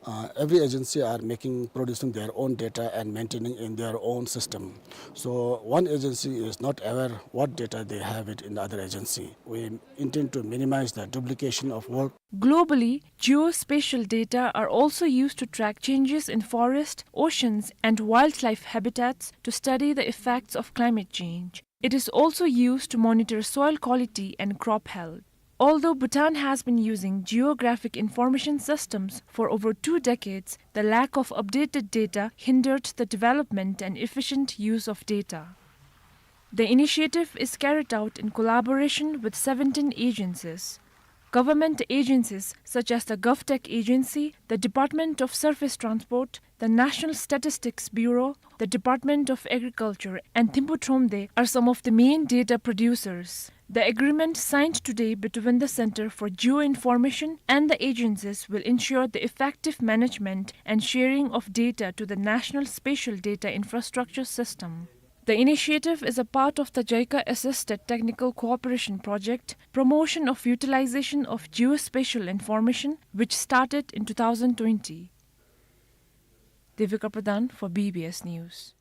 uh, every agency are making, producing their own data and maintaining in their own system. So one agency is not aware what data they have it in the other agency. We intend to minimize the duplication of work. Globally, geospatial data are also used to track changes in forest, oceans, and wildlife habitats to study the effects of climate change. It is also used to monitor soil quality and crop health. Although Bhutan has been using geographic information systems for over two decades, the lack of updated data hindered the development and efficient use of data. The initiative is carried out in collaboration with seventeen agencies. Government agencies such as the GovTech Agency, the Department of Surface Transport, the National Statistics Bureau, the Department of Agriculture, and Thimphu Thromde are some of the main data producers. The agreement signed today between the Center for Geo-Information and the agencies will ensure the effective management and sharing of data to the National Spatial Data Infrastructure System. The initiative is a part of the JICA-assisted technical cooperation project, promotion of utilization of geospatial information, which started in two thousand twenty. Devika Pradhan for B B S News.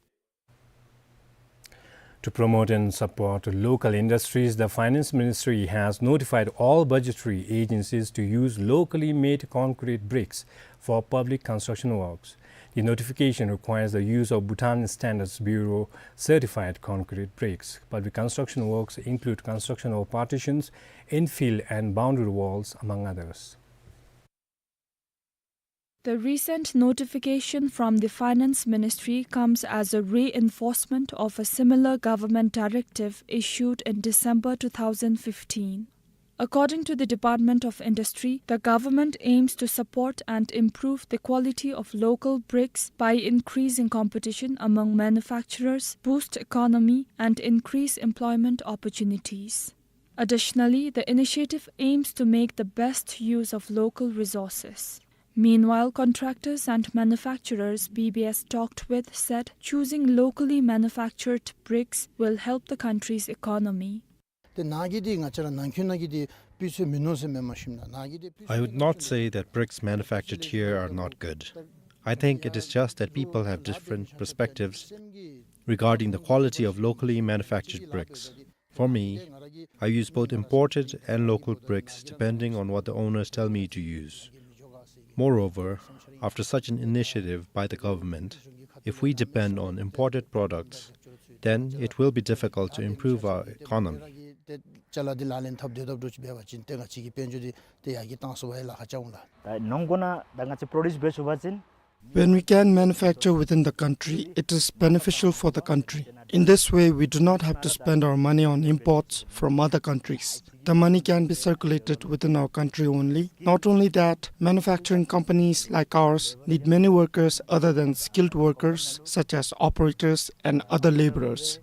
To promote and support local industries, the Finance Ministry has notified all budgetary agencies to use locally made concrete bricks for public construction works. The notification requires the use of Bhutan Standards Bureau certified concrete bricks. Public construction works include construction of partitions, infill and boundary walls, among others. The recent notification from the Finance Ministry comes as a reinforcement of a similar government directive issued in December two thousand fifteen. According to the Department of Industry, the government aims to support and improve the quality of local bricks by increasing competition among manufacturers, boost economy, and increase employment opportunities. Additionally, the initiative aims to make the best use of local resources. Meanwhile, contractors and manufacturers B B S talked with said choosing locally manufactured bricks will help the country's economy. ཏེ་ནཱ་གི་འདི་ང་བཅས་ར་ནང་ཁུལ་ནང་གི་འདི་སྤུས་ཚད་མིན་ནུག་ཟེར་མེན་མ་ཤེས་ན། ནཱ་གི་འདི་སྤུས་ཚད། I would not say that bricks manufactured here are not good. I think it is just that people have different perspectives regarding the quality of locally manufactured bricks. For me, I use both imported and local bricks depending on what the owners tell me to use. Moreover, after such an initiative by the government, if we depend on imported products, then it will be difficult to improve our economy. ཏེ་ཅ་ལ་འདི་ལག་ལེན་འཐབ་སྡོད་ཐབས་འདྲཝ་ཅིག་འབད་བ་ཅིན་ཏེ་ང་བཅས་ཀྱི་དཔལ་འབྱོར་འདི་ཏེ་ཡར་རྒྱས་བཏང་ཚུགས་པའི་ལཱ་ཁག་ཆགས་འོང་ལགས། ད་ནང་འཁོད་ནང་ད་ང་བཅས་པྲོ་ཌིའུསི་འབད་ཚུགས་པ་ཅིན། When we can manufacture within the country, it is beneficial for the country. In this way, we do not have to spend our money on imports from other countries. The money can be circulated within our country only. Not only that, manufacturing companies like ours need many workers other than skilled workers, such as operators and other laborers.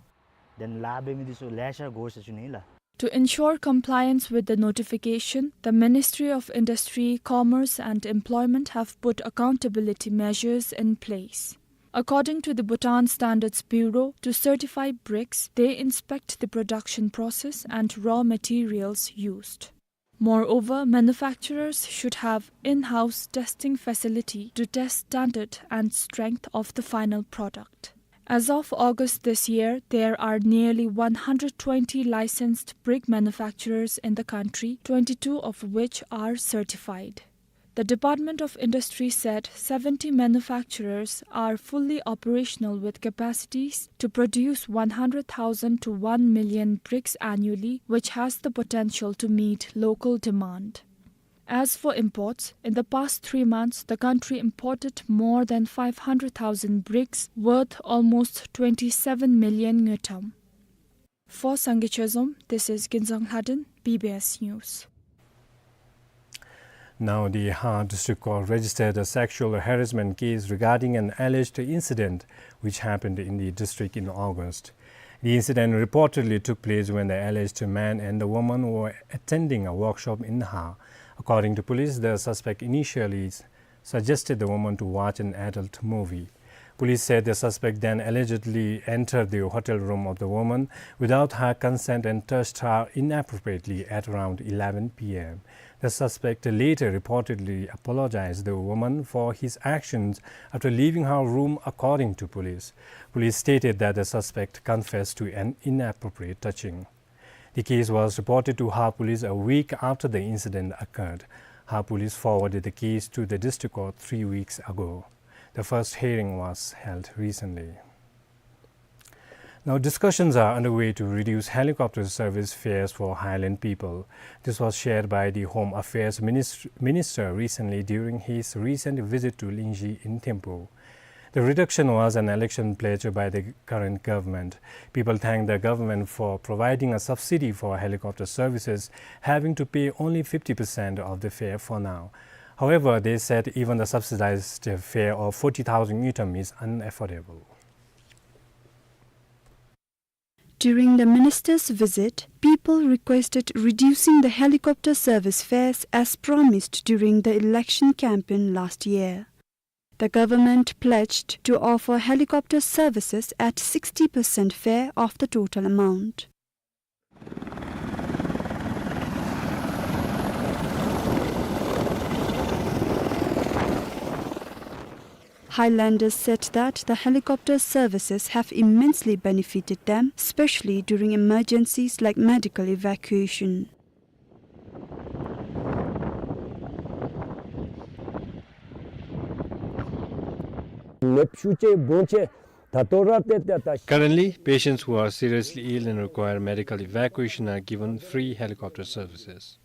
Then ལཱ་འབད་མི་འདི་ཚུ་ལེ་ཤ་དགོ་ཟེར་ཞུ་ནི་ལགས། To ensure compliance with the notification, the Ministry of Industry, Commerce and Employment have put accountability measures in place. According to the Bhutan Standards Bureau, to certify bricks, they inspect the production process and raw materials used. Moreover, manufacturers should have in-house testing facility to test standard and strength of the final product. As of August this year, there are nearly one hundred twenty licensed brick manufacturers in the country, twenty-two of which are certified. The Department of Industry said seventy manufacturers are fully operational with capacities to produce one hundred thousand to one million bricks annually, which has the potential to meet local demand. As for imports, in the past three months, the country imported more than five hundred thousand bricks, worth almost twenty-seven million ngultrum. For Sangay Chezom, this is Kinzang Lhaden, B B S News. Now, the Har District Court registered a sexual harassment case regarding an alleged incident which happened in the district in August. The incident reportedly took place when the alleged man and the woman were attending a workshop in Har. According to police, the suspect initially s-, suggested the woman to watch an adult movie. Police said the suspect then allegedly entered the hotel room of the woman without her consent and touched her inappropriately at around eleven P M. The suspect later reportedly apologized the woman for his actions after leaving her room, according to police. Police stated that the suspect confessed to an inappropriate touching. The case was reported to Har Police a week after the incident occurred. Har Police forwarded the case to the district court three weeks ago. The first hearing was held recently. Now, discussions are underway to reduce helicopter service fares for highland people. This was shared by the Home Affairs Minis-, Minister recently during his recent visit to Lingzhi in Thimphu. The reduction was an election pledge by the current government. People thanked the government for providing a subsidy for helicopter services, having to pay only fifty percent of the fare for now. However, they said even the subsidized fare of forty thousand ngultrum is unaffordable. During the minister's visit, people requested reducing the helicopter service fares as promised during the election campaign last year. The government pledged to offer helicopter services at sixty percent fare of the total amount. Highlanders said that the helicopter services have immensely benefited them, especially during emergencies like medical evacuation. Currently, patients who are seriously ill and require medical evacuation are given free helicopter services.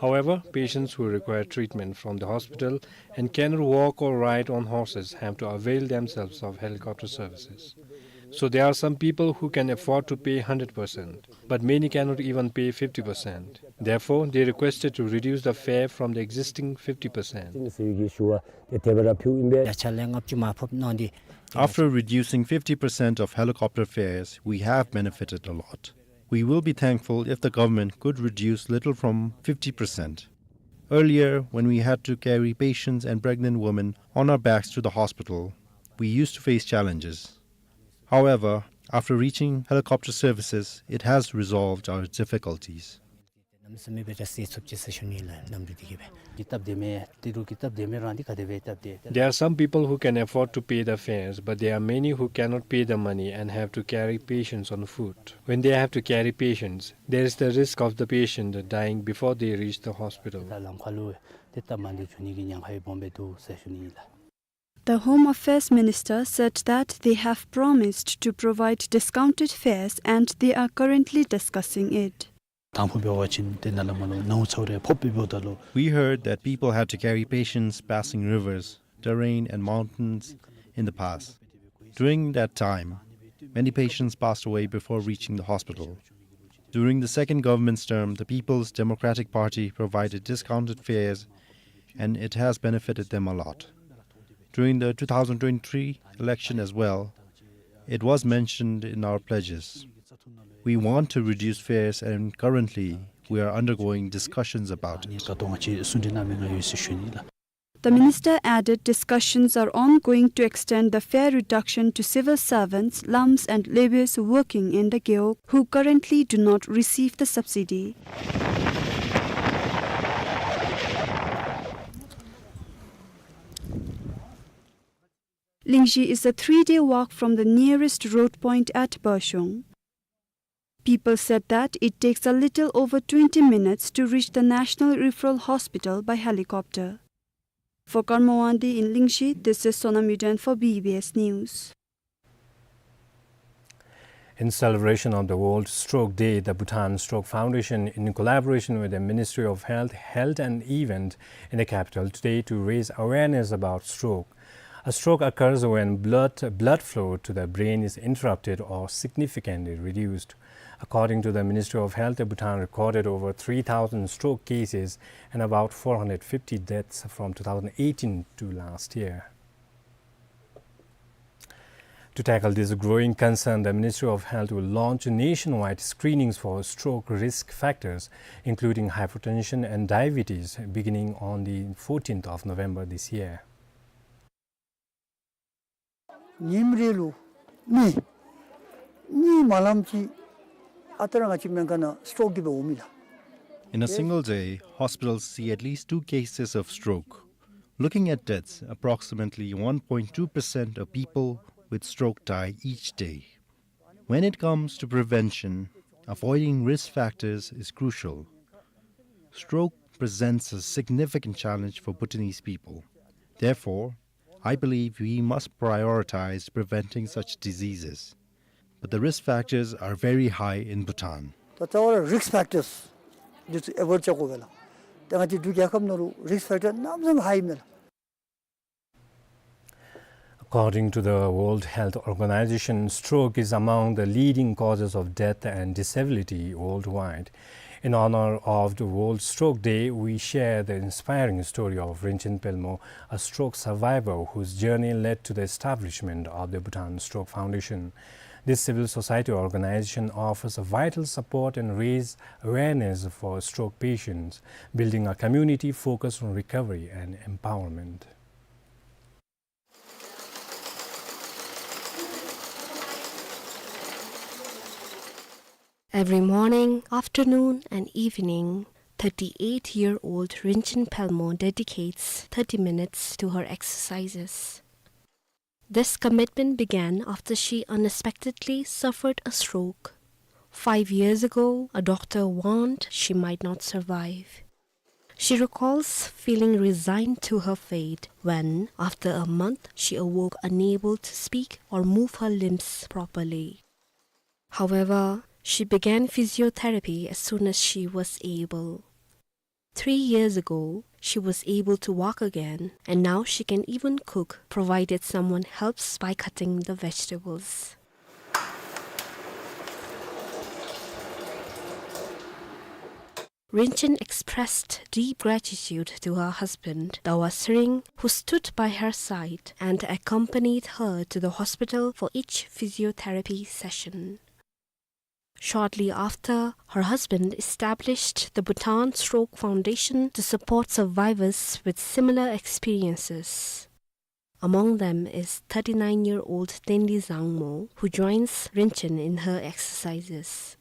However, patients who require treatment from the hospital and cannot walk or ride on horses have to avail themselves of helicopter services. So there are some people who can afford to pay hundred percent, but many cannot even pay fifty percent. Therefore, they requested to reduce the fare from the existing fifty percent. After reducing fifty percent of helicopter fares, we have benefited a lot. We will be thankful if the government could reduce little from fifty percent. Earlier, when we had to carry patients and pregnant women on our backs to the hospital, we used to face challenges. However, after reaching helicopter services, it has resolved our difficulties. གནམ་མེད་ས་མེད་སྦེ་ར་སེལ་ཚུགས་ཅི་ཟེར་ཞུ་ནི་ལགས། གནམ་གྲུ་འདི་གིས་སྦེ། ཀི་ཏབ་དེ་མེད་ཏི་རུ་ཀི་ཏབ་དེ་མེད་རང་འདི་ག་དེ་སྦེ་ཏབ་དེ། There are some people who can afford to pay the fares, but there are many who cannot pay the money and have to carry patients on foot. When they have to carry patients, there is the risk of the patient dying before they reach the hospital. ད་ལམ་ཁ་ལུ་ཏེ་སྟབས་མ་བདེཝ་བྱུང་ནི་གི་ཉེན་ཁ་ཡང་སྦོམ་སྦེ་འདུག་ཟེར་ཞུ་ནི་ཨིན་ལགས། The Home Affairs Minister said that they have promised to provide discounted fares and they are currently discussing it. དང་ཕུ་འབད་བ་ཅིན་ཏེ་ནཱ་ལས་མར་ལུ་ནཝ་ཚཝ་རེ་ཕོགཔ་སྦེ་འབདཝ་ད་ལུ། We heard that people had to carry patients passing rivers, terrain and mountains in the past. During that time, many patients passed away before reaching the hospital. During the second government's term, the People's Democratic Party provided discounted fares, and it has benefited them a lot. During the two thousand twenty-three election as well, it was mentioned in our pledges. We want to reduce fares, and currently we are undergoing discussions about it. The minister added discussions are ongoing to extend the fare reduction to civil servants, lams and labourers working in the gewog who currently do not receive the subsidy. Lingzhi is a three-day walk from the nearest road point at Bashong. People said that it takes a little over twenty minutes to reach the National Referral Hospital by helicopter. For Karma Wangdi in Lingzhi, this is Sonam Yuden for B B S News. In celebration of the World Stroke Day, the Bhutan Stroke Foundation, in collaboration with the Ministry of Health, held an event in the capital today to raise awareness about stroke. A stroke occurs when blood, blood flow to the brain is interrupted or significantly reduced. According to the Ministry of Health, Bhutan recorded over three thousand stroke cases and about four hundred fifty deaths from two thousand eighteen to last year. To tackle this growing concern, the Ministry of Health will launch nationwide screenings for stroke risk factors, including hypertension and diabetes, beginning on the fourteenth of November this year. ཉིནམ་རེ་ལུ་མི་གཉིས་མ་ལངམ་ཅིག་ཨ་རྟག་ར་ང་བཅས་སྨན་ཁང་ནང་སི་ཊོག་གིས་སྦེ་འོང་མི་ལགས། In a single day, hospitals see at least two cases of stroke. Looking at deaths, approximately one point two percent of people with stroke die each day. When it comes to prevention, avoiding risk factors is crucial. Stroke presents a significant challenge for Bhutanese people. Therefore, I believe we must prioritize preventing such diseases. But the risk factors are very high in Bhutan. ད་རྩ་བ་ར་རིསཀ་ཕེག་ཊརསི་འདི་ཚུ་ཨེ་བོའིཌ་རྐྱབ་དགོ་པས་ལགས། ད་ང་བཅས་འབྲུག་རྒྱལ་ཁབ་ནང་ལུ་རིསཀ་ཕེག་ཊར་གནམ་མེད་ས་མེད་ཧའི་མས་ལགས། According to the World Health Organization, stroke is among the leading causes of death and disability worldwide. In honor of the World Stroke Day, we share the inspiring story of Rinchen Pelmo, a stroke survivor whose journey led to the establishment of the Bhutan Stroke Foundation. This civil society organization offers a vital support and raise awareness for stroke patients, building a community focused on recovery and empowerment. Every morning, afternoon, and evening, thirty-eight-year-old Rinchen Pelmo dedicates thirty minutes to her exercises. This commitment began after she unexpectedly suffered a stroke. Five years ago, a doctor warned she might not survive. She recalls feeling resigned to her fate when, after a month, she awoke unable to speak or move her limbs properly. However, she began physiotherapy as soon as she was able. Three years ago, she was able to walk again, and now she can even cook, provided someone helps by cutting the vegetables. Rinchen expressed deep gratitude to her husband, Dawa Sering, who stood by her side and accompanied her to the hospital for each physiotherapy session. Shortly after, her husband established the Bhutan Stroke Foundation to support survivors with similar experiences. Among them is thirty-nine-year-old Tendi Zangmo, who joins Rinchen in her exercises.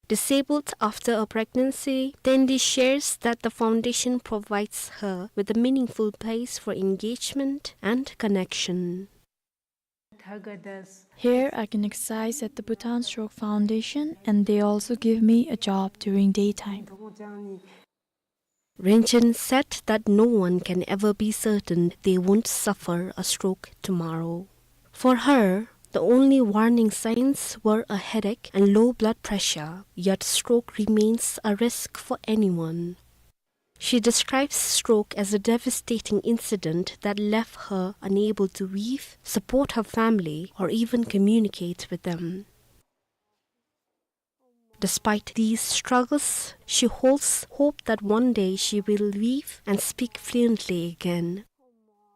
Disabled after a pregnancy, Tendi shares that the foundation provides her with a meaningful place for engagement and connection. Here I can exercise at the Bhutan Stroke Foundation, and they also give me a job during daytime. Rinchen said that no one can ever be certain they won't suffer a stroke tomorrow. For her, the only warning signs were a headache and low blood pressure, yet stroke remains a risk for anyone. She describes stroke as a devastating incident that left her unable to weave, support her family, or even communicate with them. Despite these struggles, she holds hope that one day she will weave and speak fluently again.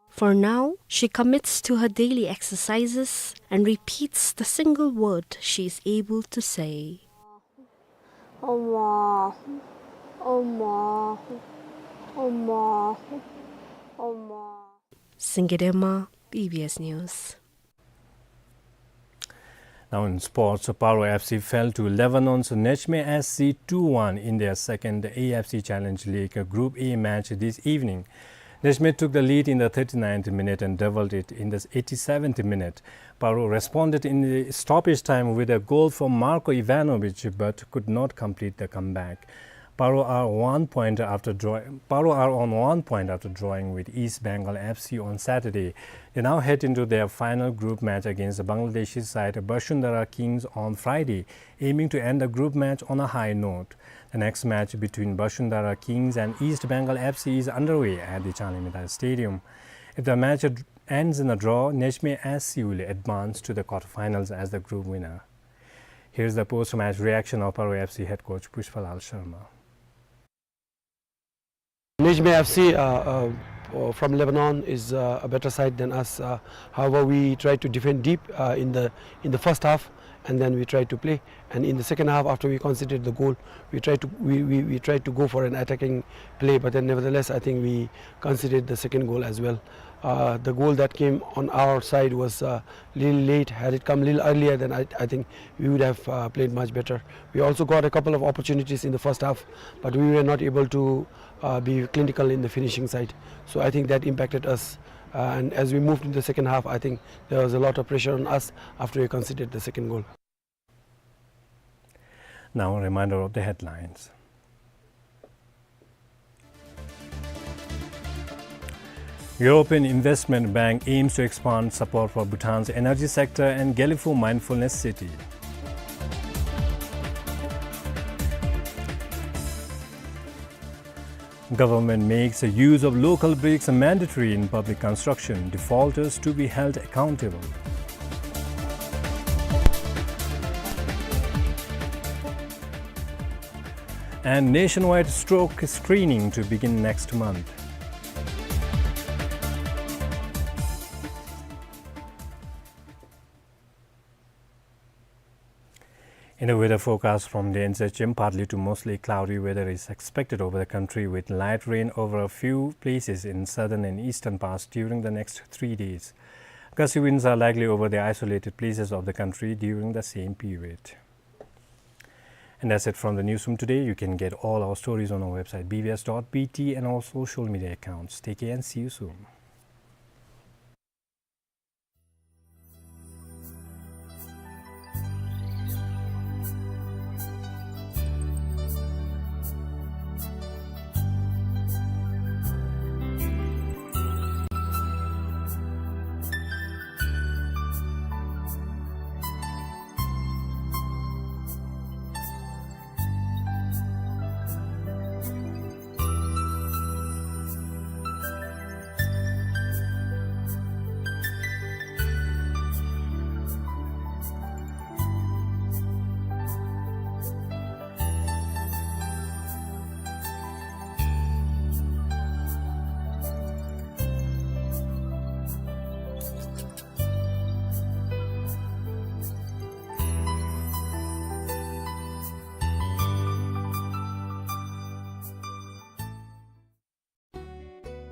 For now, she commits to her daily exercises and repeats the single word she is able to say. Allahu, Allahu, Allahu, Allahu. Singye Dema, B B S News. Now in sports, Paro F C fell to Lebanon's Nejmeh S C two one in their second A F C Challenge League Group A match this evening. Nejmeh took the lead in the thirty-ninth minute and doubled it in the eighty-seventh minute. Paro responded in the stoppage time with a goal from Marko Ivanovic, but could not complete the comeback. Paro are one point after draw-, Paro are on one point after drawing with East Bengal F C on Saturday. They now head into their final group match against the Bangladeshi side Bashundhara Kings on Friday, aiming to end the group match on a high note. The next match between Bashundhara Kings and East Bengal F C is underway at the Chanimita Stadium. If the match ad-, ends in a draw, Nejmeh S C will advance to the quarterfinals as the group winner. Here's the post-match reaction of Paro F C head coach Pushpalal Sharma. Nejmeh F C, uh, uh, uh, from Lebanon is, uh, a better side than us. Uh, however, we tried to defend deep, uh, in the, in the first half, and then we tried to play. And in the second half, after we conceded the goal, we tried to, we, we, we tried to go for an attacking play, but then nevertheless, I think we conceded the second goal as well. Uh, the goal that came on our side was, uh, little late. Had it come a little earlier, then I, I think we would have, uh, played much better. We also got a couple of opportunities in the first half, but we were not able to, uh, be clinical in the finishing side. So I think that impacted us. Uh, and as we moved in the second half, I think there was a lot of pressure on us after we conceded the second goal. Now, a reminder of the headlines. European Investment Bank aims to expand support for Bhutan's energy sector and Gelephu Mindfulness City. Government makes the use of local bricks mandatory in public construction, defaulters to be held accountable. And nationwide stroke screening to begin next month. In the weather forecast from the N Z H M, partly to mostly cloudy weather is expected over the country, with light rain over a few places in southern and eastern parts during the next three days. Gusty winds are likely over the isolated places of the country during the same period. And that's it from the newsroom today. You can get all our stories on our website, B B S dot B T, and all social media accounts. Take care and see you soon.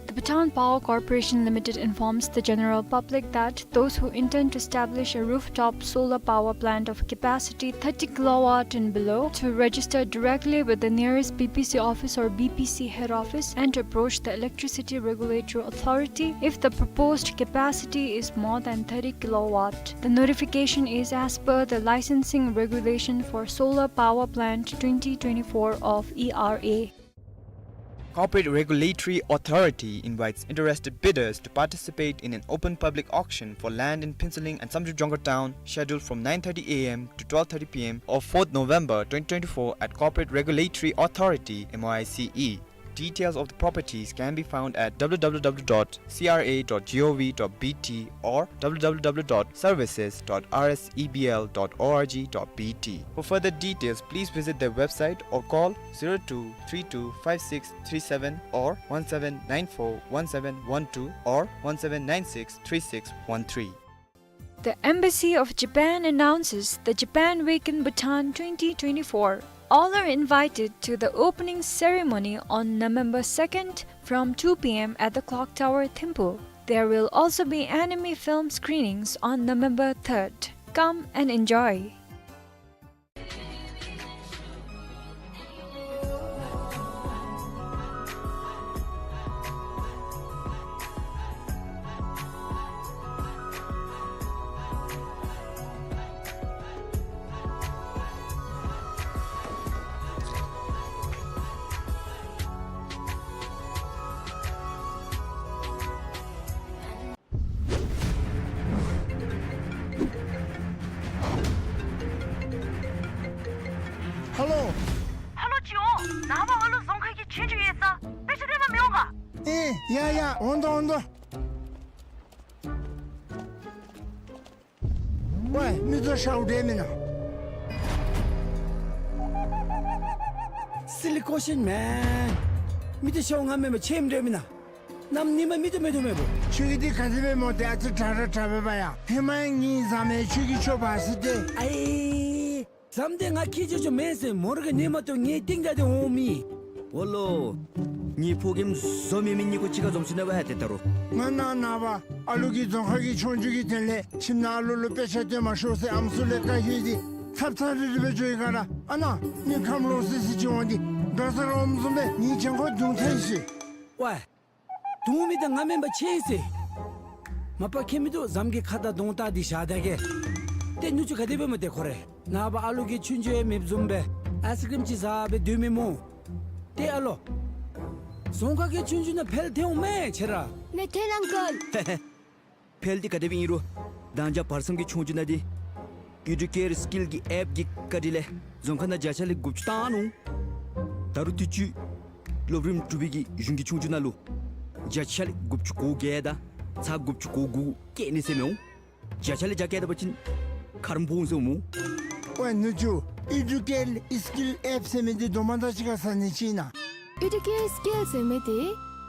The Bhutan Power Corporation Limited informs the general public that those who intend to establish a rooftop solar power plant of capacity thirty kilowatt and below to register directly with the nearest B P C office or B P C head office and to approach the Electricity Regulatory Authority if the proposed capacity is more than thirty kilowatt. The notification is as per the Licensing Regulation for Solar Power Plant twenty twenty-four of E R A. Corporate Regulatory Authority invites interested bidders to participate in an open public auction for land in Phuentsholing and Samdrup Jongkhar Town, scheduled from nine thirty A M to twelve thirty P M of fourth November twenty twenty-four at Corporate Regulatory Authority, M O I C E. Details of the properties can be found at W W W dot C R A dot G O V dot B T or W W W dot services dot R S E B L dot org dot B T. For further details, please visit their website or call zero two three two five six three seven or one seven nine four one seven one two or one seven nine six three six one three. The Embassy of Japan announces the Japan Week in Bhutan twenty twenty-four. All are invited to the opening ceremony on November second from two P M at the Clock Tower, Thimphu. There will also be anime film screenings on November third. Come and enjoy. ཧ་ལོ། ཧ་ལོ་ཅིག་འོང་། ནངས་པ་ཨ་ལུ་རྫོང་ཁ་གི་ཆོས་རྒྱུགས་ཡོད་ས། དཔེ་ཆ་སྟོན་པར་མི་འོང་ག། ཨེ་ཡ་ཡ། འོང་དོ་འོང་དོ། ཝའི་མི་ཚུ་ཤོར་འགྲོ་མེན་ན། Silly question, man. མི་ཚུ་ཤོར་ང་མེན་པར་ཆེམ་འགྲོ་མེན་ན། ནམ་ཉི་མ་མི་ཚུ་མེད་དོ་མེད་པོ། ཁྱོད་ཀྱི་འདི་ག་དེ་སྦེ་སྨོ། ཏེ་ཨ་ཙི་དྲག་ར་དྲག་པས་པ་ཡ། ཧེ་མ་ཡང་ངེའི་བཟའ་མི་ཁྱོད་ཀྱིས་འཕྱོག་པ་ཟེར་ཏེ། ཨའི། བཟའ་མི་འདི་ང་ཁྱེད་ཅོ་ཅོ་མེན་ཟེར། མོ་ར་གིས་ཉི་མ་ཏོ་ངེའི་སྟེང་བདའ་སྟེ་འོང་མི། འོ་ལོ། ངེའི་ཕོ་རྒནམ་བཟོ་མི་མི་གཉིས་ཀོ་གཅིག་ཁར་འཛོམས་ཞིནམ་ལས་ཝའི་ཏེ་ད་རུང་། ང་ནངས་པ་ཨ་ལུ་གི་རྫོང་ཁ་གི་ཆོས་རྒྱུགས་ཀྱི་དོན་ལས་ཁྱིམ་ནང་ཨ་ལུ་ལུ་དཔེ་ཆ་སྟོན་མ་ཤོག་ཟེར་ཨམ་སྲུ་ལས་བཀའ་བཀྱོན་ཏེ་ཚབ་ཚབ་རིབ་རིབ་སྦེ་འགྱོ་ཡི་ག་ར། ཨ་ནཱ་མི་ཁམས་ལོག་སི་སི་ཅིག་འོང་སྟེ་འགྲོ་ས་ར་འོངམ་བཟུམ་སྦེ་ངེའི་གྱང་ཁར་རྡུང་ཚར་ཡི་ཟེར། ཝའི། རྡུང་མི་འདི་ང་མེན་པར་ཆེ་ཟེར། མ་པ་ཁྱད་མིན་འདུག། བཟའ་མི་གི་ཁ་དང་གདོང་བལྟ་སྟེ་བཞག་ད་གེ། ཏེ་ནུ་གཅུང་ག་དེ་སྦེ་སྨོ་ཏེ་ཁོ་རེ། ནངས་པ་ཨ་ལུ་གི་ཆོས་རྒྱུགས་ཡང་མེདཔ་བཟུམ་སྦེ་ཨའི་སི་ཀྲིམ་ཅིག་བཟའ་སྦེ་སྡོད་མི་སྨོ། ཏེ་ཨ་ལོ། རྫོང་ཁ་གི་ཆོས་རྒྱུགས་ནང་འཕེལ་ཐལ་འོང་མས་ཁྱེད་ར། མེད་ཐལ་ཨང་ཀལ། འཕེལ་འདི་ག་དེ་སྦེ་ཨིན་རུང་དང་ཅ་བར་གསུམ་གྱི་ཆོས་རྒྱུགས་ནང་འདི་ཨི་ཌུ་ཀེར་སི་ཀིལ་གྱི་ཨེཔ་གི་བཀའ་དྲིན་ལས་རྫོང་ཁ་ནང་བརྒྱ་ཆ་ལས་དགུ་བཅུ་བཏང་ནུག། ད་རུང་དུས་ཅི་སློབ་རིམ་དྲུག་པའི་གི་གཞུང་གི་ཆོས་རྒྱུགས་ནང་ལུ་བརྒྱ་ཆ་ལས་དགུ་བཅུ་གོ་བརྒྱད་དང་ཚག་དགུ་བཅུ་གོ་དགུ་བཀལ་ནི་ཟེར་མི་འོང་། བརྒྱ་ཆ་ལས་བརྒྱ་བཀལ་ད་པ་ཅིན་ཁ་རམ་སྦོམ་ཟེར་འོང་སྨོ། ཝའི་ནུ་གཅུང་ཨི་ཌུ་ཀེར་སི་ཀིལ་ཨེཔ་ཟེར་མི་འདི་དོ་མ་དག་ཅིག་ཁར་ཟ་ནི་ཅིག་ཨིན་ན། ཨི་ཌུ་ཀེར་སི་ཀིལ་ཟེར་མི་འདི་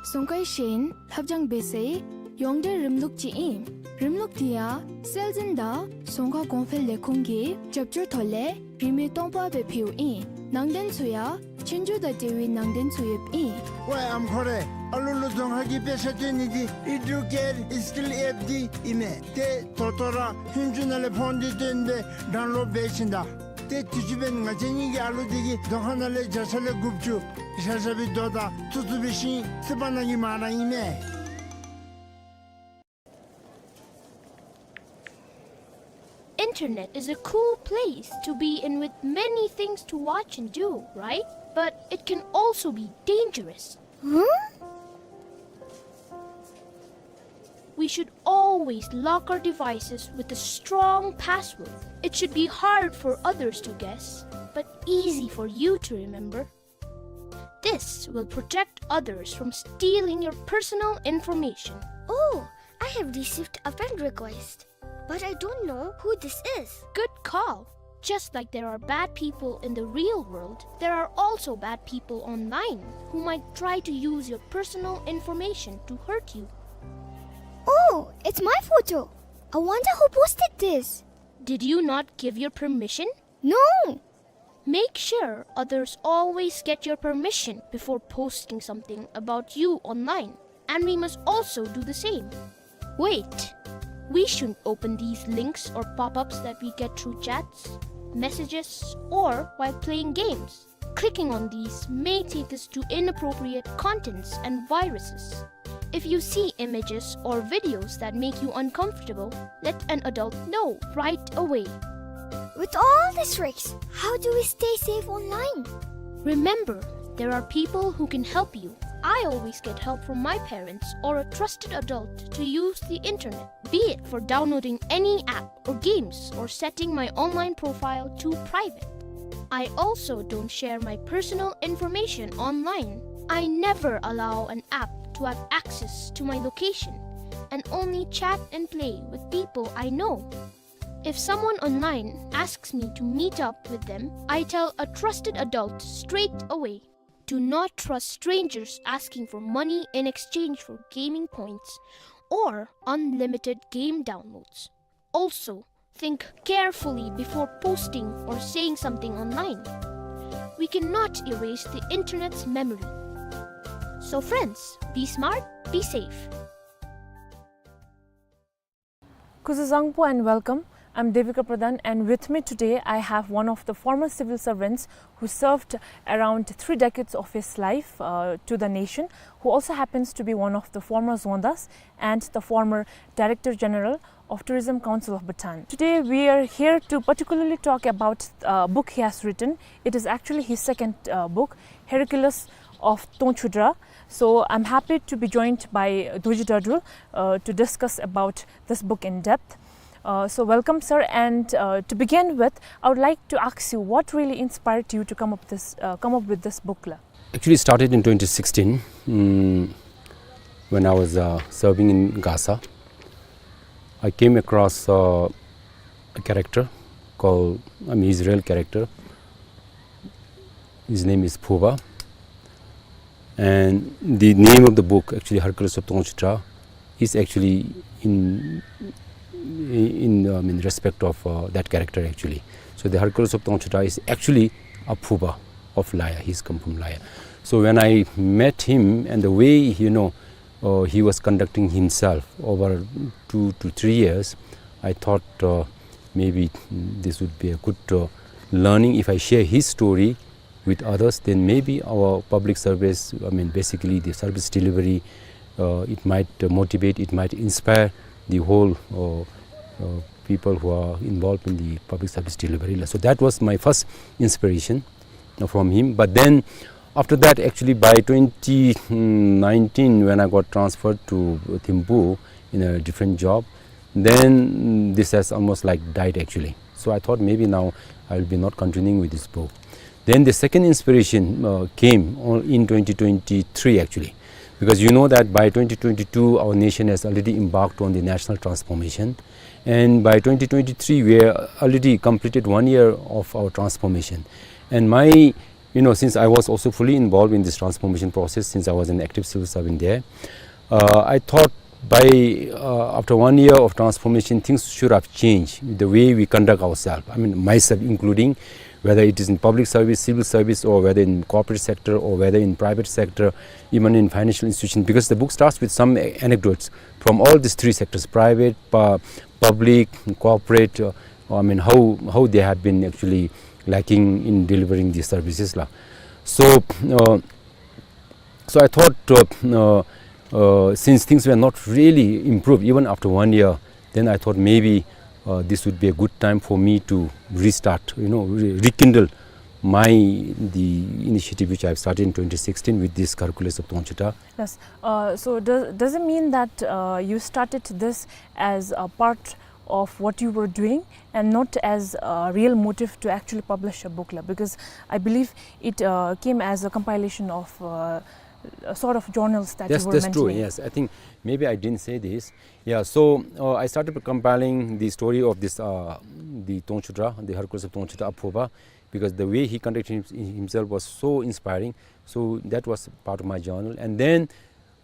རྫོང་ཁའི་ཤེས་ཡོན་ལྷབ་སྦྱང་འབད་སའི་ཡོངས་འབྲེལ་རིམ་ལུགས་ཅིག་ཨིན། རིམ་ལུགས་འདི་ཡང་སྲོལ་འཛིན་དང་རྫོང་ཁ་གོང་འཕེལ་ལས་ཁུངས་ཀྱི་རྒྱབ་སྐྱོར་ཐོག་ལས་རིན་མེད་སྟོང་པ་སྦེ་ཕུལཝ་ཨིན། ནང་དོན་ཚུ་ཡང་ཆོས་རྒྱུགས་དང་འབྲེལ་བའི་ནང་དོན་ཚུ་ཡོདཔ་ཨིན། ཝའི་ཨམ་ཁོ་རེ། ཨ་ལུ་ལུ་རྫོང་ཁ་གི་དཔེ་ཆ་སྟོན་ནི་འདི་ཨི་ཌུ་ཀེར་སི་ཀིལ་ཨེཔ་འདི་ཨིན་མས། ཏེ་ད་ལྟོ་ར་ཧུན་ཅུ་ནང་ལས་ཕོན་འདི་བཏོན་སྦེ་ཌའུན་ལོཌ་འབད་ཞིནམ་ད། ཏེ་དུས་ཅི་འབདན་ང་བཅས་གཉིས་ཀྱི་ཨ་ལུ་འདི་གིས་རྫོང་ཁ་ནང་ལས་བརྒྱ་ཆ་ལས་དགུ་བཅུ་བཞག་བཞག་པའི་རྡོ་དང་ཚུ་ཚུ་འབད་ཞིནམ་སི་པ་ནང་གི་མ་ར་ཨིན་མས། Internet is a cool place to be in with many things to watch and do, right? But it can also be dangerous. Huh? We should always lock our devices with a strong password. It should be hard for others to guess, but easy for you to remember. This will protect others from stealing your personal information. Oh, I have received a friend request, but I don't know who this is. Good call. Just like there are bad people in the real world, there are also bad people online who might try to use your personal information to hurt you. Oh, it's my photo. I wonder who posted this. Did you not give your permission? No! Make sure others always get your permission before posting something about you online. and we must also do the same. Wait, we shouldn't open these links or pop-ups that we get through chats, messages, or while playing games. Clicking on these may take us to inappropriate contents and viruses. If you see images or videos that make you uncomfortable, let an adult know right away. With all these risks, how do we stay safe online? Remember, there are people who can help you. I always get help from my parents or a trusted adult to use the internet, be it for downloading any app or games or setting my online profile to private. I also don't share my personal information online. I never allow an app to have access to my location and only chat and play with people I know. If someone online asks me to meet up with them, I tell a trusted adult straight away. Do not trust strangers asking for money in exchange for gaming points or unlimited game downloads. Also, think carefully before posting or saying something online. We cannot erase the internet's memory. So friends, be smart, be safe. Kuzuzangpo and welcome. I'm Devika Pradhan, and with me today I have one of the former civil servants who served around three decades of his life, uh, to the nation, who also happens to be one of the former Dzongdas and the former Director General of Tourism Council of Bhutan. Today we are here to particularly talk about a book he has written. It is actually his second, uh, book, Hercules of Tongchudra. So I'm happy to be joined by Dorji Dardul, uh, to discuss about this book in depth. Uh, so welcome, sir. And, uh, to begin with, I would like to ask you what really inspired you to come up this, uh, come up with this book la? Actually, it started in twenty sixteen, mm, when I was, uh, serving in Gasa. I came across, uh, a character called, I mean, his real character. His name is Phuba. And the name of the book, actually, Hercules of Tongchudra, is actually in, in, I mean, respect of, uh, that character, actually. So the Hercules of Tongchudra is actually a Phuba of Laya. He's come from Laya. So when I met him and the way, you know, uh, he was conducting himself over two to three years, I thought, uh, maybe this would be a good, uh, learning if I share his story with others, then maybe our public service, I mean, basically the service delivery, uh, it might, uh, motivate, it might inspire the whole, uh, uh, people who are involved in the public service delivery. So that was my first inspiration, uh, from him. But then after that, actually, by twenty nineteen, when I got transferred to Thimphu in a different job, then this has almost, like, died, actually. So I thought maybe now I will be not continuing with this book. Then the second inspiration, uh, came on, in twenty twenty-three, actually, because you know that by twenty twenty-two our nation has already embarked on the national transformation, and by twenty twenty-three we are already completed one year of our transformation. And my, you know, since I was also fully involved in this transformation process, since I was an active civil servant there, uh, I thought by, uh, after one year of transformation, things should have changed, the way we conduct ourselves. I mean, myself including, whether it is in public service, civil service, or whether in corporate sector, or whether in private sector, even in financial institution, because the book starts with some a-, anecdotes from all these three sectors, private, pu-, public, corporate, uh, I mean, how, how they have been actually lacking in delivering these services la. So, uh, so I thought, uh, uh, uh, since things were not really improved even after one year, then I thought maybe, uh, this would be a good time for me to restart, you know, re-, rekindle my, the initiative which I have started in twenty sixteen with this Hercules of Tongchudra. Yes. Uh, so does, does it mean that, uh, you started this as a part of what you were doing and not as a real motive to actually publish a book la? Because I believe it, uh, came as a compilation of, uh, a sort of journals that you were mentioning. Yes, that's true. Yes, I think maybe I didn't say this. Yeah, so, uh, I started compiling the story of this, uh, the Tongchudra, the Hercules of Tongchudra, Aphuba, because the way he conducted him-, himself was so inspiring. So that was part of my journal. And then,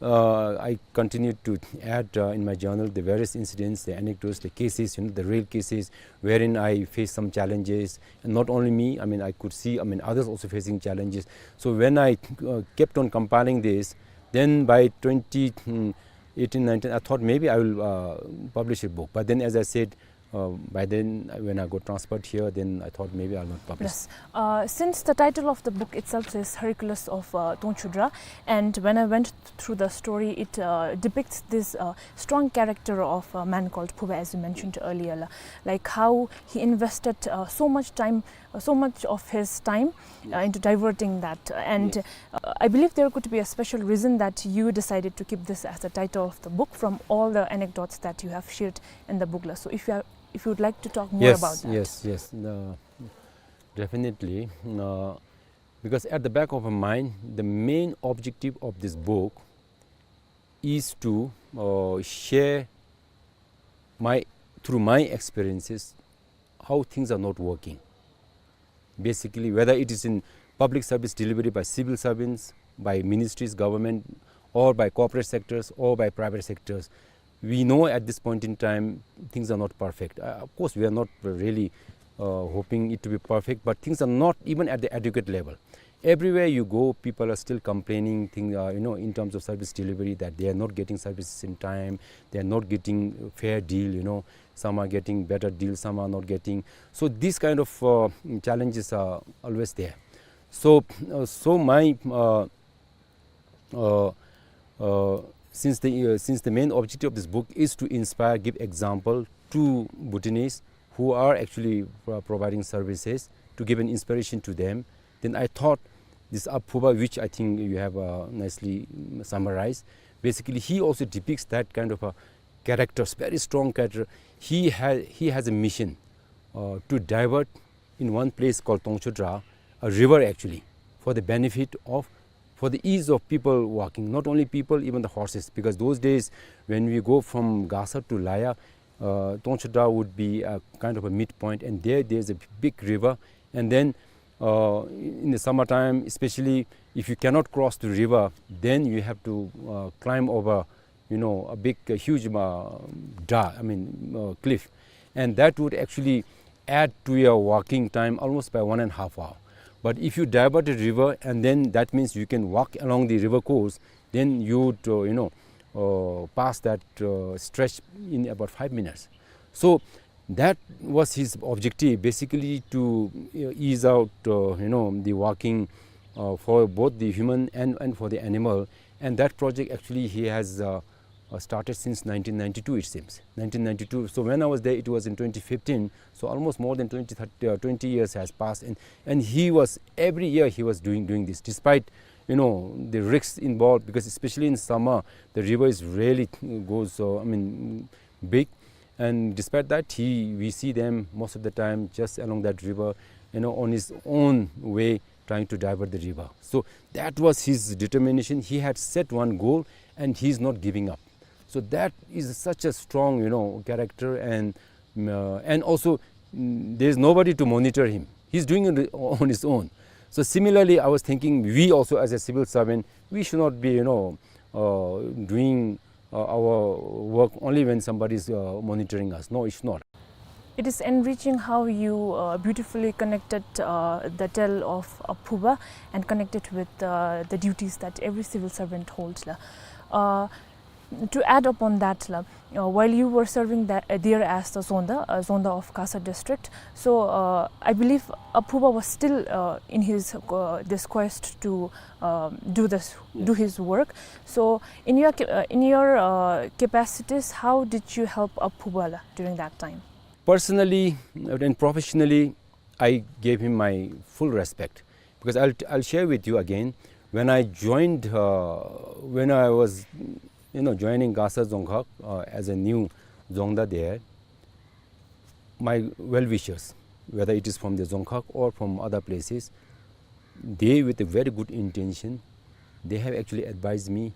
uh, I continued to add, uh, in my journal the various incidents, the anecdotes, the cases, you know, the real cases wherein I faced some challenges. And not only me, I mean, I could see, I mean, others also facing challenges. So when I, uh, kept on compiling this, Then by twenty, mm, eighteen, nineteen, I thought maybe I will, uh, publish a book. But then, as I said, uh, by then, uh, when I got transferred here, then I thought maybe I'll not publish. Yes. Uh, since the title of the book itself says Hercules of, uh, Tongchudra, and when I went through the story, it, uh, depicts this, uh, strong character of a man called Phuba, as you mentioned earlier, la. Like how he invested, uh, so much time, uh, so much of his time, uh, into diverting that. And, uh, I believe there could be a special reason that you decided to keep this as the title of the book from all the anecdotes that you have shared in the book, la. So if you are, if you would like to talk more about that. Yes, yes, yes. Uh, definitely. Uh, because at the back of my mind, the main objective of this book is to, uh, share my, through my experiences, how things are not working. Basically, whether it is in public service delivery by civil servants, by ministries, government, or by corporate sectors, or by private sectors, we know at this point in time things are not perfect. Uh, of course, we are not really, uh, hoping it to be perfect, but things are not even at the adequate level. Everywhere you go, people are still complaining, thing, uh, you know, in terms of service delivery, that they are not getting services in time, they are not getting fair deal, you know, some are getting better deal, some are not getting. So these kind of, uh, challenges are always there. So, uh, so my, uh, uh, uh, since the, uh, since the main objective of this book is to inspire, give example to Bhutanese who are actually, uh, providing services, to give an inspiration to them, then I thought this Aphuba, which I think you have, uh, nicely, mm, summarized, basically he also depicts that kind of a character, very strong character. He has, he has a mission, uh, to divert in one place called Tongchudra, a river actually, for the benefit of, for the ease of people walking, not only people, even the horses, because those days when we go from Gasa to Laya, uh, Tongchudra would be a kind of a midpoint, and there, there's a big river, and then, uh, in the summertime, especially if you cannot cross the river, then you have to, uh, climb over, you know, a big, a huge, uh, dra-, I mean, uh, cliff, and that would actually add to your walking time almost by one and a half hour. But if you divert the river, and then that means you can walk along the river course, then you would, uh, you know, uh, pass that, uh, stretch in about five minutes. So that was his objective, basically to, uh, ease out, uh, you know, the walking, uh, for both the human and, and for the animal. And that project actually he has, uh, uh, started since nineteen ninety-two, it seems. Nineteen ninety-two. So when I was there, it was in twenty fifteen. So almost more than twenty, thirty, uh, twenty years has passed. And, and he was, every year he was doing, doing this, despite, you know, the risks involved, because especially in summer, the river is really, uh, goes, uh, I mean, big. And despite that, he, we see them most of the time just along that river, you know, on his own way, trying to divert the river. So that was his determination. He had set one goal, and he's not giving up. So that is such a strong, you know, character, and, mm, uh, and also, mm, there's nobody to monitor him. He's doing it on his own. So similarly, I was thinking, we also as a civil servant, we should not be, you know, uh, doing, uh, our work only when somebody is, uh, monitoring us. No, it's not. It is enriching how you, uh, beautifully connected, uh, the tale of Aphuba and connected with, uh, the duties that every civil servant holds, la. Uh, to add upon that, la, uh, while you were serving that, uh, there as the Zonda, uh, Zonda of Gasa district, so, uh, I believe Aphuba was still, uh, in his, uh, this quest to, um, do this, do his work. So, in your ca-, uh, in your, uh, capacities, how did you help Aphuba, la, during that time? Personally and professionally, I gave him my full respect, because I'll, I'll share with you again. When I joined, uh, when I was, you know, joining Gasa Dzongkhag, uh, as a new Dzongda there, my well-wishers, whether it is from the Dzongkhag or from other places, they, with a very good intention, they have actually advised me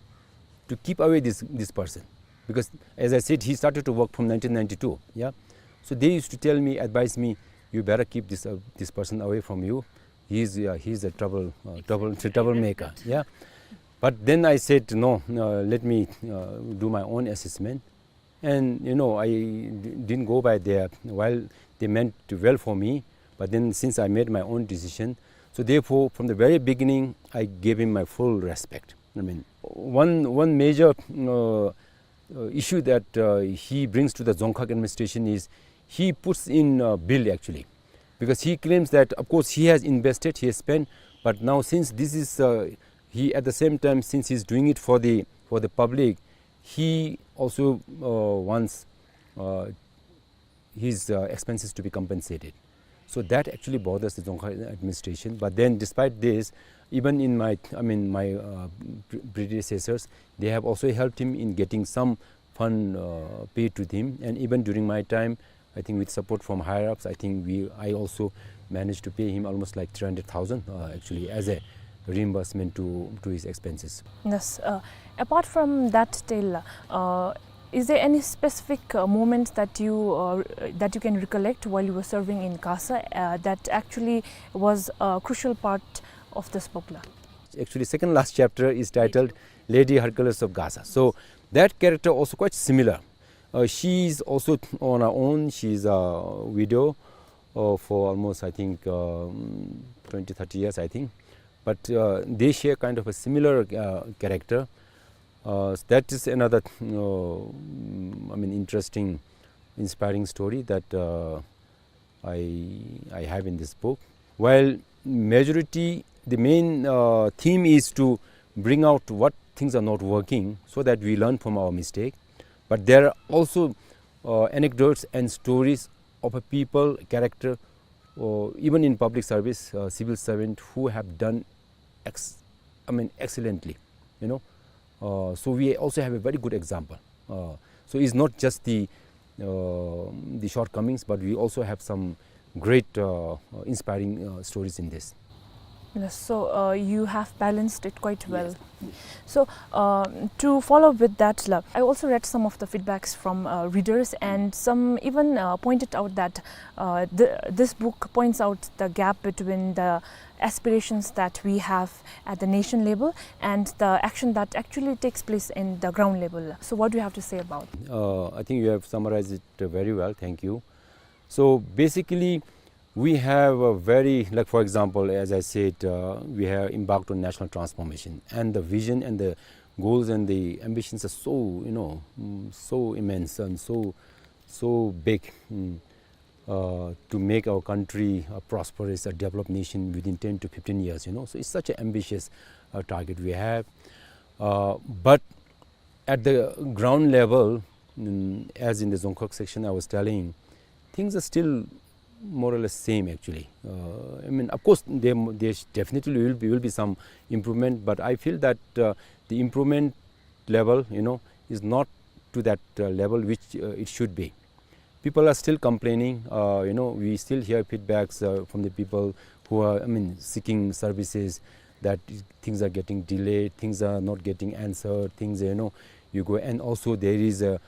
to keep away this, this person. Because, as I said, he started to work from nineteen ninety-two, yeah? So they used to tell me, advise me, "You better keep this, uh, this person away from you. He's, uh, he's a trouble, uh, trouble, troublemaker," yeah? But then I said, "No, uh, let me, uh, do my own assessment." And, you know, I d-, didn't go by their, while they meant well for me, but then since I made my own decision, so therefore, from the very beginning, I gave him my full respect. I mean, one, one major, uh, uh, issue that, uh, he brings to the Dzongkhag administration is he puts in a bill, actually, because he claims that, of course, he has invested, he has spent, but now since this is, uh, he, at the same time, since he's doing it for the, for the public, he also, uh, wants, uh, his, uh, expenses to be compensated. So that actually bothers the Dzongkhag administration. But then, despite this, even in my, I mean, my, uh, pre-, predecessors, they have also helped him in getting some fund, uh, paid to him. And even during my time, I think with support from higher ups, I think we, I also managed to pay him almost like three hundred thousand, uh, actually, as a reimbursement to, to his expenses. Yes. Uh, apart from that tale, uh, is there any specific, uh, moment that you, uh, that you can recollect while you were serving in Gasa, uh, that actually was a crucial part of this book, la? Actually, second last chapter is titled Lady Hercules of Gasa. So that character also quite similar. Uh, she is also on her own. She is a widow, uh, for almost, I think, um, twenty, thirty years, I think. But, uh, they share kind of a similar, uh, character. Uh, that is another, uh, I mean, interesting, inspiring story that, uh, I, I have in this book. While majority, the main, uh, theme is to bring out what things are not working so that we learn from our mistake. But there are also, uh, anecdotes and stories of a people, character, or even in public service, uh, civil servant who have done ex-, I mean, excellently, you know. Uh, so we also have a very good example. Uh, so it's not just the, uh, the shortcomings, but we also have some great, uh, uh, inspiring, uh, stories in this. Yes, so, uh, you have balanced it quite well. Yes. So, uh, to follow with that, la, I also read some of the feedbacks from, uh, readers, and some even, uh, pointed out that, uh, the, this book points out the gap between the aspirations that we have at the nation level and the action that actually takes place in the ground level. So what do you have to say about? Uh, I think you have summarized it, uh, very well. Thank you. So basically, we have a very, like, for example, as I said, uh, we have embarked on national transformation, and the vision and the goals and the ambitions are so, you know, mm, so immense and so, so big. Mm. Uh, to make our country, uh, prosperous, a developed nation within ten to fifteen years, you know. So it's such an ambitious, uh, target we have. Uh, but at the ground level, mm, as in the Dzongkhag section I was telling, things are still more or less same, actually. Uh, I mean, of course, there, there definitely will be, will be some improvement, but I feel that, uh, the improvement level, you know, is not to that, uh, level which, uh, it should be. People are still complaining. Uh, you know, we still hear feedbacks, uh, from the people who are, I mean, seeking services, that things are getting delayed, things are not getting answered, things, you know, you go, and also there is a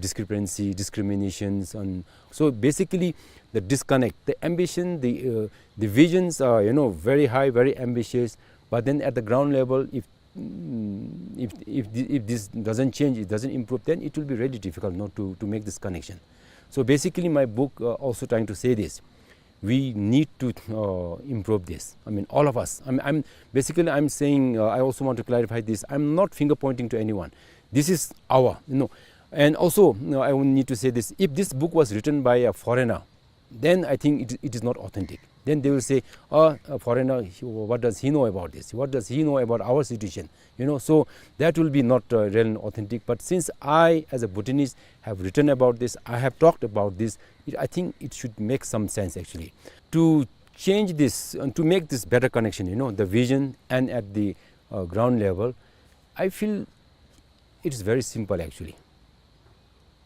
discrepancy, discriminations, and so basically the disconnect, the ambition, the, uh, the visions are, you know, very high, very ambitious, but then at the ground level, if mm, if, if thi-, if this doesn't change, it doesn't improve, then it will be really difficult, not to, to make this connection. So basically, my book, uh, also trying to say this. We need to, uh, improve this. I mean, all of us. I'm, I'm basically, I'm saying, uh, I also want to clarify this. I'm not finger pointing to anyone. This is our, you know. And also, you know, I need to say this. If this book was written by a foreigner, then I think it, it is not authentic. Then they will say, "Oh, a foreigner, he, what does he know about this? What does he know about our situation?" You know, so that will be not, uh, real and authentic. But since I, as a Bhutanese, have written about this, I have talked about this, it, I think it should make some sense, actually. To change this, and to make this better connection, you know, the vision and at the, uh, ground level, I feel it is very simple, actually.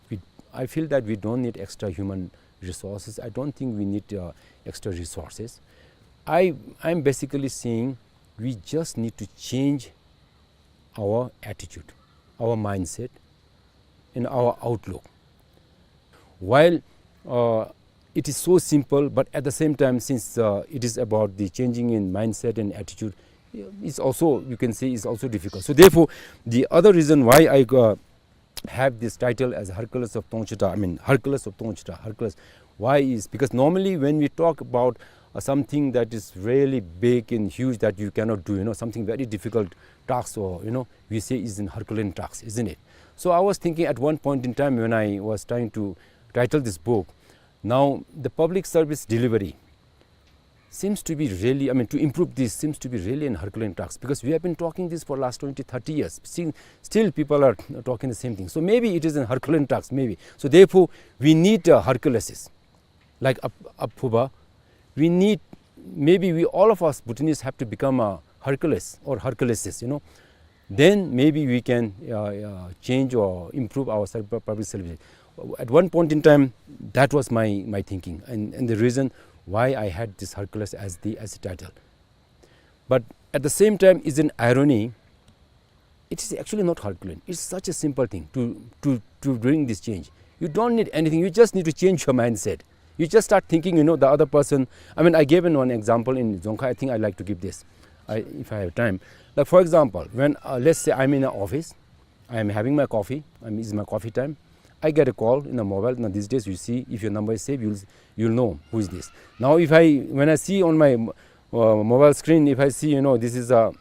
We, I feel that we don't need extra human resources. I don't think we need, uh, extra resources. I, I'm basically saying we just need to change our attitude, our mindset, and our outlook. While, uh, it is so simple, but at the same time, since, uh, it is about the changing in mindset and attitude, it's also, you can say, it's also difficult. So therefore, the other reason why I, uh, have this title as Hercules of Tongchita, I mean, Hercules of Tongchita, Hercules. Why is because normally when we talk about uh, something that is really big and huge that you cannot do, you know, something very difficult task, or, you know, we say is an Herculean task, isn't it? So I was thinking at one point in time when I was trying to title this book, now the public service delivery seems to be really, I mean, to improve this seems to be really an Herculean task, because we have been talking this for last twenty, thirty years. Still, still people are talking the same thing. So maybe it is an Herculean task, maybe. So therefore, we need a Hercules, like Ab-, Abphuba. We need, maybe we, all of us Bhutanese have to become a Hercules or Herculeses, you know. Then maybe we can, uh, uh, change or improve our serv-, public service. At one point in time, that was my, my thinking, and, and the reason why I had this Hercules as the, as the title. But at the same time, is an irony. It is actually not Herculean. It's such a simple thing to, to, to bring this change. You don't need anything. You just need to change your mindset. You just start thinking, you know, the other person. I mean, I gave in one example in Dzongkha. I think I like to give this, I, if I have time. Like, for example, when, uh, let's say I'm in an office, I am having my coffee, I mean, it's my coffee time. I get a call in the mobile. Now, these days, you see, if your number is saved, you'll, you'll know who is this. Now, if I, when I see on my, uh, mobile screen, if I see, you know, this is a,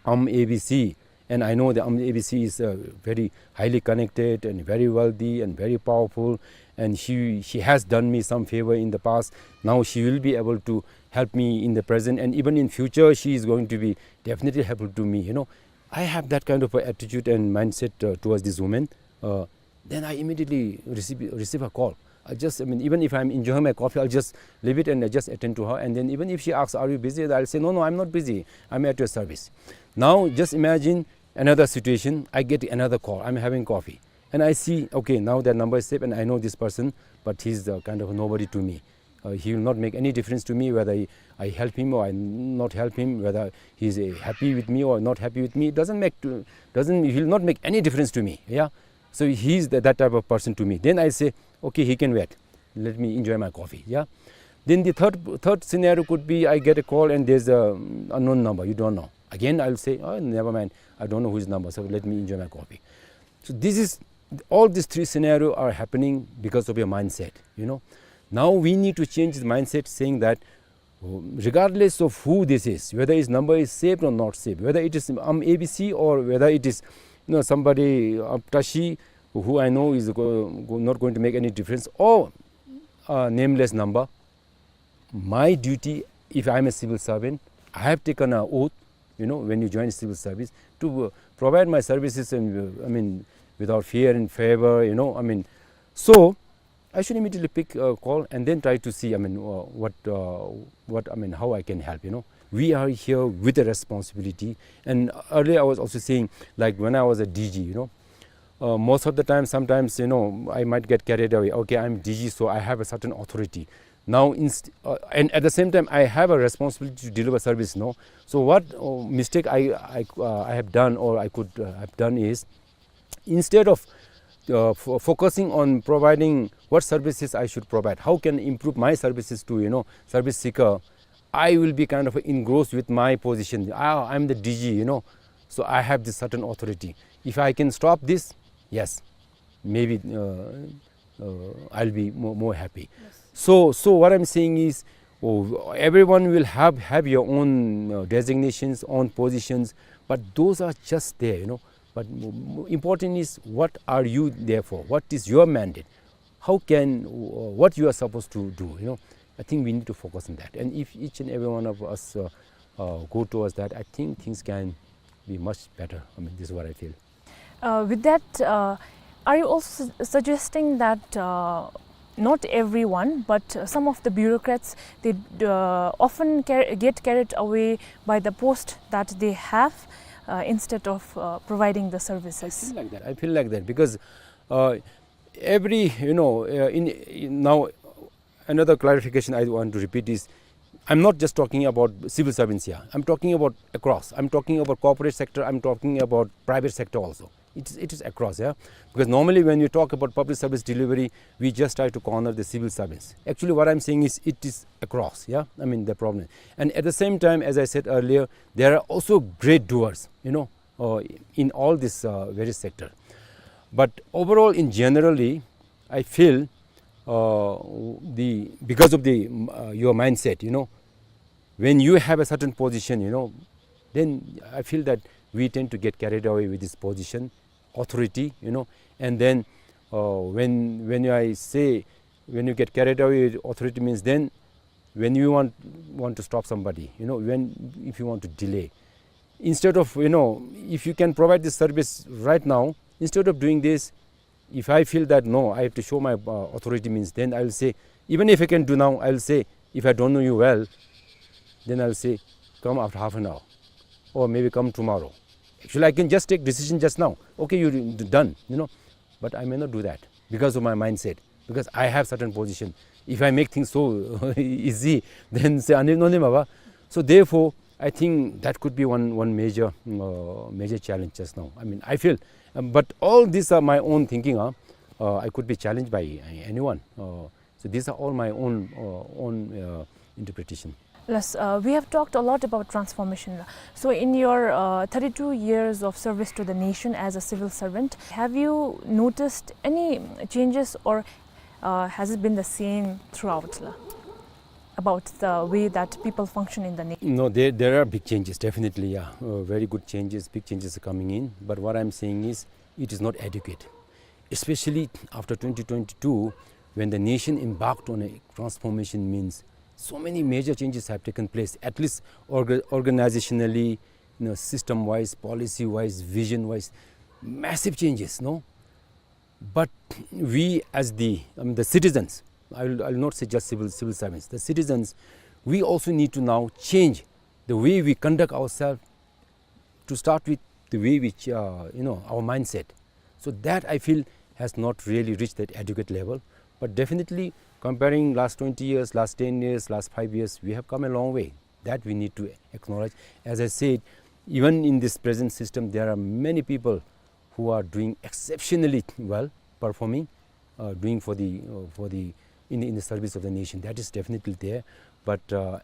um, A B C, and I know that, um, A B C is, uh, very highly connected and very wealthy and very powerful, and she, she has done me some favor in the past. Now she will be able to help me in the present, and even in future, she is going to be definitely helpful to me, you know. I have that kind of a attitude and mindset, uh, towards this woman. Uh, then I immediately receive, receive a call. I just, I mean, even if I'm enjoying my coffee, I'll just leave it and I just attend to her. And then even if she asks, "Are you busy?" I'll say, "No, no, I'm not busy. I'm at your service." Now, just imagine another situation. I get another call. I'm having coffee. And I see, okay, now that number is saved and I know this person, but he's, uh, kind of a nobody to me. Uh, he will not make any difference to me whether I, I help him or I not help him, whether he's, uh, happy with me or not happy with me. It doesn't make to, doesn't, he will not make any difference to me. Yeah. So he's the, that type of person to me. Then I say, "Okay, he can wait. Let me enjoy my coffee." Yeah. Then the third, third scenario could be I get a call and there's a, um, unknown number. You don't know. Again, I'll say, "Oh, never mind. I don't know whose number. So let me enjoy my coffee." So this is, all these three scenarios are happening because of your mindset, you know. Now we need to change the mindset, saying that regardless of who this is, whether his number is saved or not saved, whether it is, um, A B C or whether it is, you know, somebody, uh, Tashi, who I know is go-, go-, not going to make any difference, or a nameless number, my duty, if I'm a civil servant, I have taken an oath, you know, when you join civil service, to, uh, provide my services and, uh, I mean, without fear and favor, you know, I mean, so I should immediately pick a call and then try to see, I mean, uh, what, uh, what, I mean, how I can help, you know. We are here with a responsibility. And earlier I was also saying, like, when I was a D G, you know, uh, most of the time, sometimes, you know, I might get carried away. "Okay, I'm D G, so I have a certain authority." Now, inst-, uh, and at the same time, I have a responsibility to deliver service, no? So what, uh, mistake I, I, uh, I have done or I could, uh, have done is, instead of, uh, fo-, focusing on providing what services I should provide, how can improve my services to, you know, service seeker, I will be kind of engrossed with my position. "Ah, I'm the D G, you know, so I have this certain authority. If I can stop this, yes, maybe, uh, uh, I'll be more, more happy." Yes. So, so what I'm saying is, oh, everyone will have, have your own, uh, designations, own positions, but those are just there, you know. But mo-, mo-, important is, what are you there for? What is your mandate? How can, uh, what you are supposed to do, you know? I think we need to focus on that. And if each and every one of us, uh, uh, go towards that, I think things can be much better. I mean, this is what I feel. Uh, with that, uh, are you also su-, suggesting that, uh, not everyone, but, uh, some of the bureaucrats, they, uh, often car-, get carried away by the post that they have, uh, instead of, uh, providing the services? I feel like that. I feel like that because, uh, every, you know, uh, in, in now, another clarification I want to repeat is, I'm not just talking about civil servants here. I'm talking about across. I'm talking about corporate sector. I'm talking about private sector also. It is, it is across, yeah. Because normally when you talk about public service delivery, we just try to corner the civil servants. Actually, what I'm saying is it is across, yeah. I mean, the problem. And at the same time, as I said earlier, there are also great doers, you know, uh, in all this, uh, various sector. But overall, in generally, I feel, uh, the, because of the, mm, uh, your mindset, you know, When you have a certain position, you know, then I feel that we tend to get carried away with this position, authority, you know, and then, uh, when, when I say, when you get carried away with authority means then when you want, want to stop somebody, you know, when, if you want to delay, instead of, you know, if you can provide this service right now, instead of doing this, if I feel that, no, I have to show my, uh, authority means, then I will say, even if I can do now, I will say, if I don't know you well, then I will say, "Come after half an hour, or maybe come tomorrow." Actually, I can just take decision just now. "Okay, you d-, done," you know. But I may not do that because of my mindset, because I have certain position. If I make things so easy, then say, "Ani no ni maba." So therefore, I think that could be one, one major, uh, major challenge just now. I mean, I feel, um, but all these are my own thinking, huh? Uh, I could be challenged by, uh, anyone. Uh, so these are all my own, uh, own, uh, interpretation. Yes, uh, we have talked a lot about transformation. So in your, uh, thirty-two years of service to the nation as a civil servant, have you noticed any changes, or, uh, has it been the same throughout, la, about the way that people function in the nation? No, there, there are big changes, definitely, yeah. Uh, very good changes, big changes are coming in. But what I'm saying is, it is not adequate. Especially after twenty twenty-two, when the nation embarked on a transformation, means so many major changes have taken place, at least orga-, organizationally, you know, system-wise, policy-wise, vision-wise, massive changes, no? But we as the, um, the citizens, I will, I will not say just civil, civil servants, the citizens, we also need to now change the way we conduct ourselves, to start with the way which, uh, you know, our mindset. So that, I feel, has not really reached that adequate level. But definitely, comparing last twenty years, last ten years, last five years, we have come a long way. That we need to acknowledge. As I said, even in this present system, there are many people who are doing exceptionally well, performing, uh, doing for the, uh, for the, in the, in the service of the nation. That is definitely there. But, uh,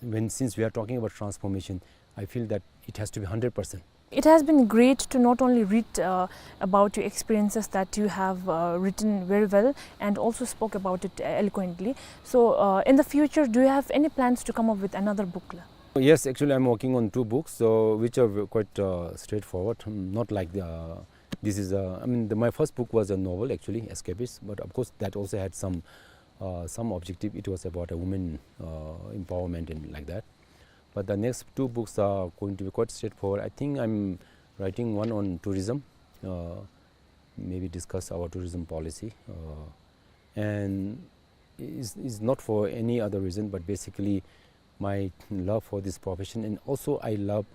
when, since we are talking about transformation, I feel that it has to be hundred percent. It has been great to not only read, uh, about your experiences that you have, uh, written very well and also spoke about it, uh, eloquently. So, uh, in the future, do you have any plans to come up with another book, la? Yes, actually, I'm working on two books, so which are v-, quite, uh, straightforward. Hmm, not like the, uh, this is, uh, I mean, the, my first book was a novel, actually, Escapist, but of course, that also had some, uh, some objective. It was about a woman, uh, empowerment and like that. But the next two books are going to be quite straightforward. I think I'm writing one on tourism, uh, maybe discuss our tourism policy. Uh, and it's, it's not for any other reason, but basically my love for this profession, and also I love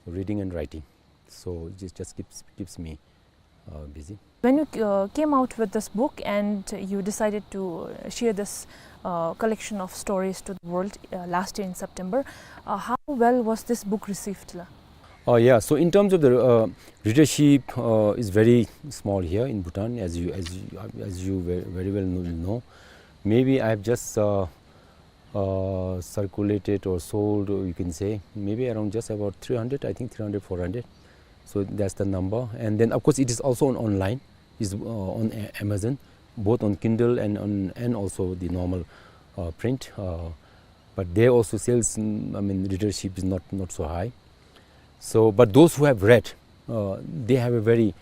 reading and writing. So it just, just keeps, keeps me, uh, busy. When you, uh, came out with this book and you decided to, uh, share this, uh, collection of stories to the world, uh, last year in September, uh, how well was this book received, la? Oh, yeah. So in terms of the, uh, readership, uh, is very small here in Bhutan, as you, as you, as you ve-, very well know, know. Maybe I have just, uh, uh, circulated or sold, or you can say, maybe around just about three hundred, I think three hundred, four hundred. So that's the number. And then, of course, it is also on online. It's, uh, on A-, Amazon, both on Kindle and on, and also the normal, uh, print. Uh, but there also sales, mm, I mean, readership is not, not so high. So, but those who have read, uh, they have a very,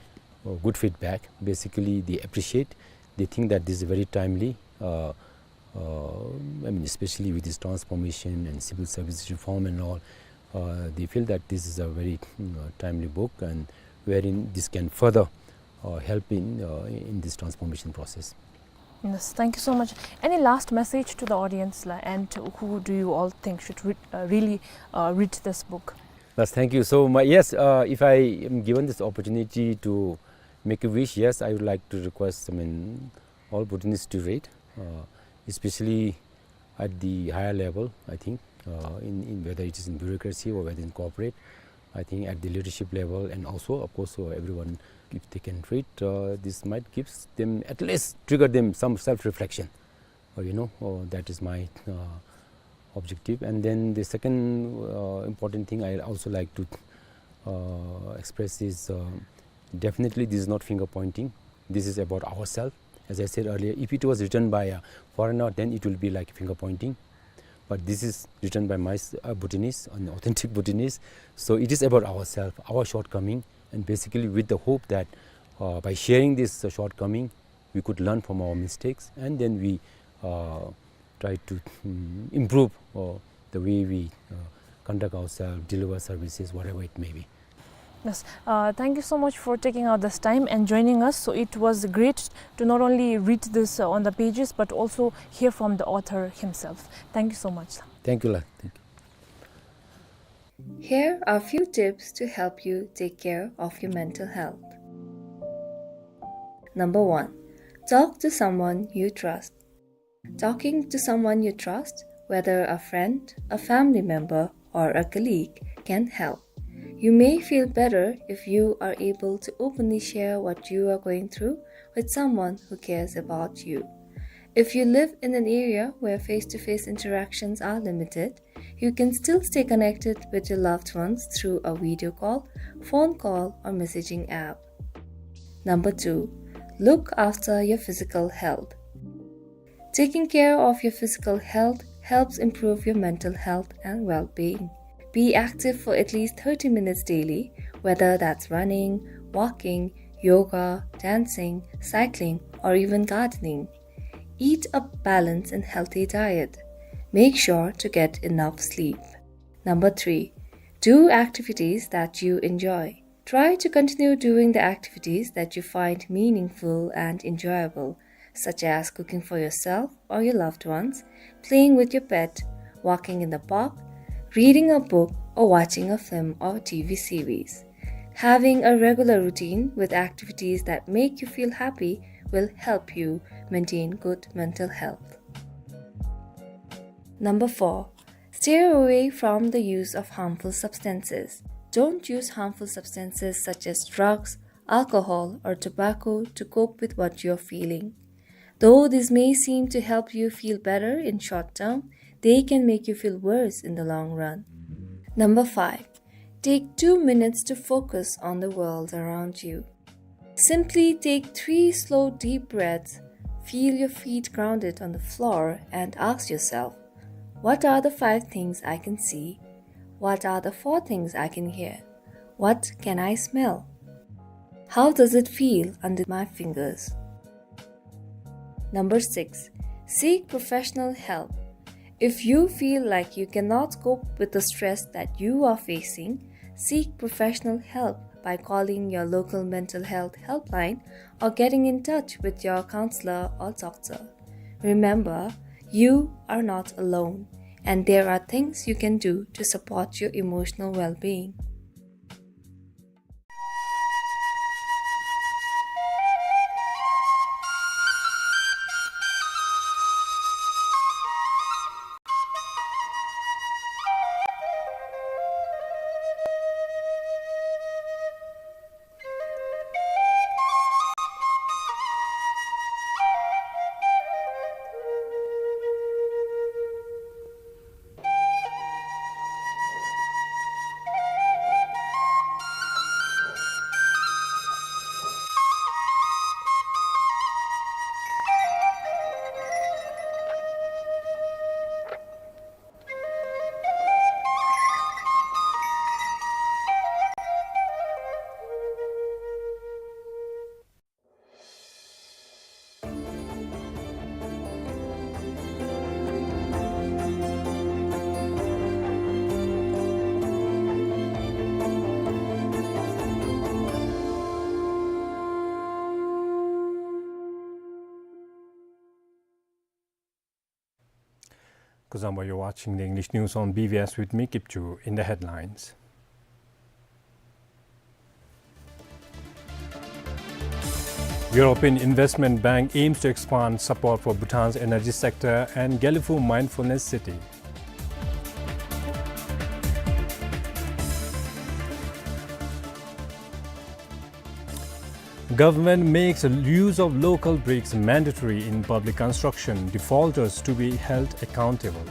uh, good feedback. Basically, they appreciate, they think that this is very timely, uh, uh, I mean, especially with this transformation and civil service reform and all, uh, they feel that this is a very, mm, uh, timely book, and wherein this can further, uh, help in, uh, in this transformation process. Yes, thank you so much. Any last message to the audience, la, and who do you all think should re-, uh, really, uh, read this book? Yes, thank you. So, my, yes, uh, if I am given this opportunity to make a wish, yes, I would like to request, I mean, all Bhutanese to read, uh, especially at the higher level, I think, uh, in, in whether it is in bureaucracy or whether in corporate, I think at the leadership level, and also, of course, uh, everyone, if they can read, uh, this might gives them, at least trigger them some self-reflection. Uh, you know, uh, that is my, uh, objective. And then the second, uh, important thing I also like to, uh, express is, uh, definitely this is not finger pointing. This is about ourselves. As I said earlier, if it was written by a foreigner, then it will be like finger pointing. But this is written by my s-, uh, Bhutanese, an authentic Bhutanese. So it is about ourselves, our shortcoming, and basically with the hope that, uh, by sharing this, uh, shortcoming, we could learn from our mistakes, and then we, uh, try to, mm, improve, uh, the way we, uh, conduct ourselves, deliver services, whatever it may be. Yes. Uh, thank you so much for taking out this time and joining us. So it was great to not only read this, uh, on the pages, but also hear from the author himself. Thank you so much, sir. Thank you, la. Thank you. Here are few tips to help you take care of your mental health. Number one, talk to someone you trust. Talking to someone you trust, whether a friend, a family member, or a colleague, can help. You may feel better if you are able to openly share what you are going through with someone who cares about you. If you live in an area where face-to-face interactions are limited, you can still stay connected with your loved ones through a video call, phone call, or messaging app. Number two, look after your physical health. Taking care of your physical health helps improve your mental health and well-being. Be active for at least thirty minutes daily, whether that's running, walking, yoga, dancing, cycling, or even gardening. Eat a balanced and healthy diet. Make sure to get enough sleep. Number three, do activities that you enjoy. Try to continue doing the activities that you find meaningful and enjoyable, such as cooking for yourself or your loved ones, playing with your pet, walking in the park, reading a book, or watching a film or T V series. Having a regular routine with activities that make you feel happy will help you maintain good mental health. Number four, steer away from the use of harmful substances. Don't use harmful substances such as drugs, alcohol, or tobacco to cope with what you're feeling. Though this may seem to help you feel better in short term, they can make you feel worse in the long run. Number five, take two minutes to focus on the world around you. Simply take three slow, deep breaths, feel your feet grounded on the floor, and ask yourself, "What are the five things I can see? What are the four things I can hear? What can I smell? How does it feel under my fingers?" Number six, seek professional help. If you feel like you cannot cope with the stress that you are facing, seek professional help by calling your local mental health helpline or getting in touch with your counselor or doctor. Remember, you are not alone, and there are things you can do to support your emotional well-being. Kuzuzangpo, you're watching the English news on B V S with me, Kipchu. In the headlines, European Investment Bank aims to expand support for Bhutan's energy sector and Gelephu Mindfulness City. Government makes use of local bricks mandatory in public construction, defaulters to be held accountable.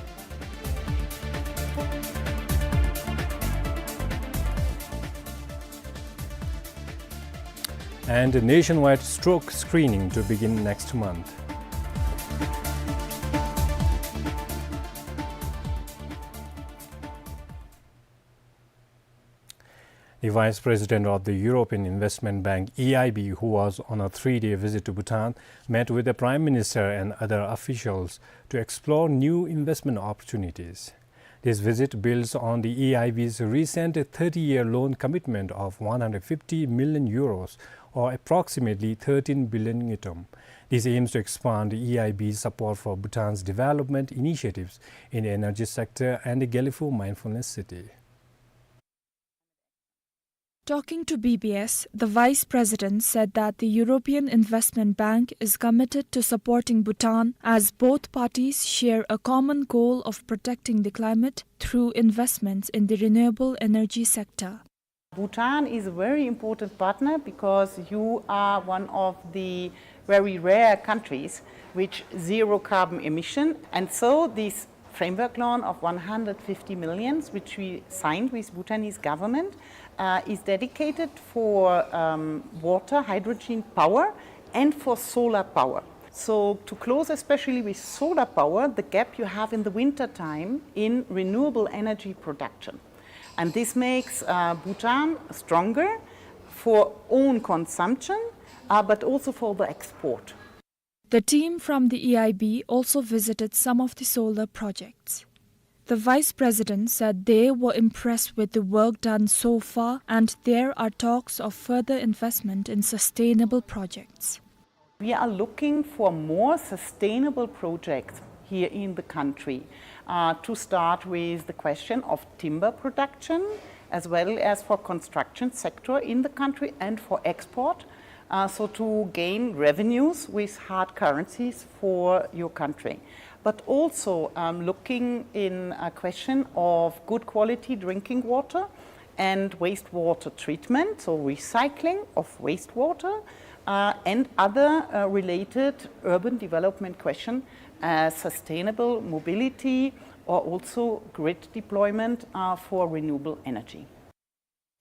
And nationwide stroke screening to begin next month. The Vice President of the European Investment Bank, E I B, who was on a three-day visit to Bhutan, met with the Prime Minister and other officials to explore new investment opportunities. This visit builds on the E I B's recent thirty-year loan commitment of one hundred fifty million euros, or approximately thirteen billion ngultrum. This aims to expand the E I B's support for Bhutan's development initiatives in the energy sector and the Gelephu Mindfulness City. Talking to B B S, the Vice President said that the European Investment Bank is committed to supporting Bhutan as both parties share a common goal of protecting the climate through investments in the renewable energy sector. Bhutan is a very important partner because you are one of the very rare countries which zero carbon emission, and so this framework loan of one hundred fifty millions, which we signed with Bhutanese government, uh, is dedicated for, um, water, hydrogen power, and for solar power. So to close, especially with solar power, the gap you have in the winter time in renewable energy production. And this makes, uh, Bhutan stronger for own consumption, uh, but also for the export. The team from the E I B also visited some of the solar projects. The Vice President said they were impressed with the work done so far and there are talks of further investment in sustainable projects. We are looking for more sustainable projects here in the country, uh, to start with the question of timber production, as well as for construction sector in the country and for export, uh, so to gain revenues with hard currencies for your country. But also, um, looking in a question of good quality drinking water and wastewater treatment, so recycling of wastewater, uh, and other, uh, related urban development question, uh, sustainable mobility, or also grid deployment, uh, for renewable energy.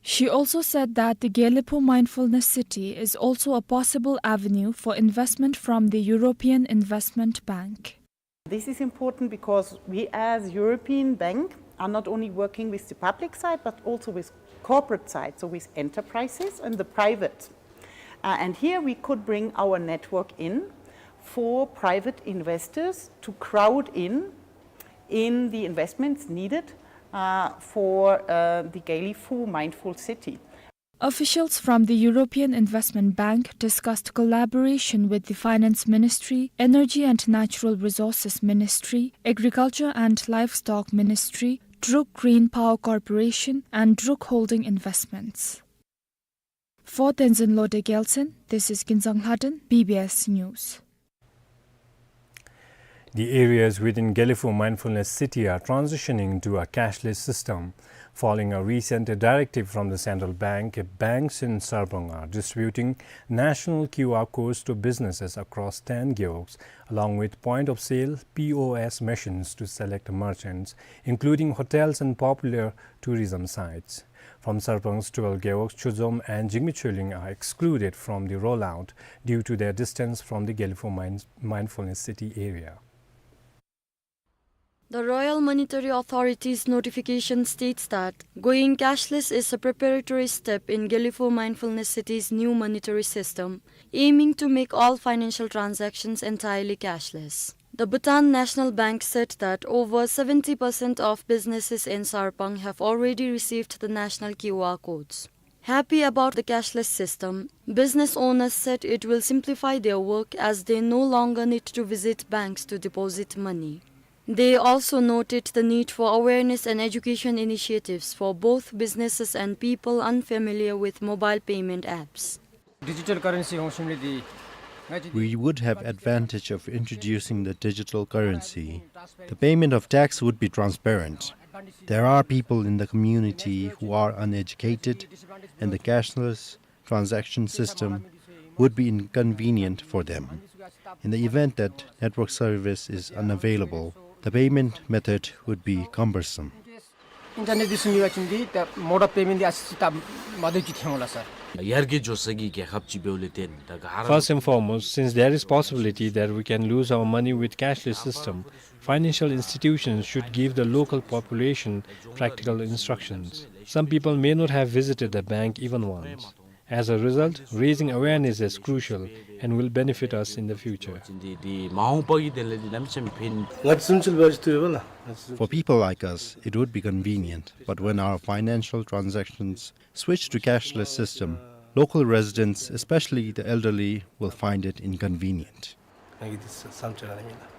She also said that the Gelephu Mindfulness City is also a possible avenue for investment from the European Investment Bank. This is important because we as European Bank are not only working with the public side, but also with corporate side, so with enterprises and the private. Uh, and here we could bring our network in for private investors to crowd in in the investments needed, uh, for, uh, the Gelephu Mindful City. Officials from the European Investment Bank discussed collaboration with the Finance Ministry, Energy and Natural Resources Ministry, Agriculture and Livestock Ministry, Druk Green Power Corporation, and Druk Holding Investments. For Tenzin Lode Gyaltsen, this is Kinzang Lhaden, B B S News. The areas within Gelephu Mindfulness City are transitioning to a cashless system. Following a recent directive from the central bank, banks in Sarpang are distributing national Q R codes to businesses across ten gewogs, along with point of sale, P O S, machines to select merchants, including hotels and popular tourism sites. From Sarpang's twelve gewogs, Chozom and Jigme Chuleng are excluded from the rollout due to their distance from the Gelephu Mind-, Mindfulness City area. The Royal Monetary Authority's notification states that going cashless is a preparatory step in Gelephu Mindfulness City's new monetary system, aiming to make all financial transactions entirely cashless. The Bhutan National Bank said that over seventy percent of businesses in Sarpang have already received the national Q R codes. Happy about the cashless system, business owners said it will simplify their work as they no longer need to visit banks to deposit money. They also noted the need for awareness and education initiatives for both businesses and people unfamiliar with mobile payment apps. Digital currency ཧོང་ཤུམ་རེ་འདི། We would have advantage of introducing the digital currency. The payment of tax would be transparent. There are people in the community who are uneducated, and the cashless transaction system would be inconvenient for them. In the event that network service is unavailable, the payment method would be cumbersome. ཨིན་ཊར་ནེཊ་འདི་ཚུ་མེད་པ་ཅིན་འདི་ད་མོཌ་ཨོཕ་པེ་མེནཊ་འདི་ཨ་ཙི་ཙི་ད་མ་བདེཝ་ཅིག་ཐོན་འོང་ལགས་སར། ཡར་རྒྱས་འགྱོ་ས་གི་རྒྱལ་ཁབ་ཅིག་འབདཝ་ལས་བརྟེན་ད་ག་ར། First and foremost, since there is possibility that we can lose our money with cashless system, financial institutions should give the local population practical instructions. Some people may not have visited the bank even once. As a result, raising awareness is crucial and will benefit us in the future. འདི་འདི་མ་འོངས་པ་གི་དོན་ལས་འདི་གནམ་མེད་ས་མེད་ཕན། ང་བཙུན་ཆུལ་བ་ཅིག་ཐུབ་པ་ལགས། For people like us, it would be convenient, but when our financial transactions switch to cashless system, local residents, especially the elderly, will find it inconvenient. ང་གིས་འདི་བསམ་ཚུལ་ར་ཨིན་ལགས།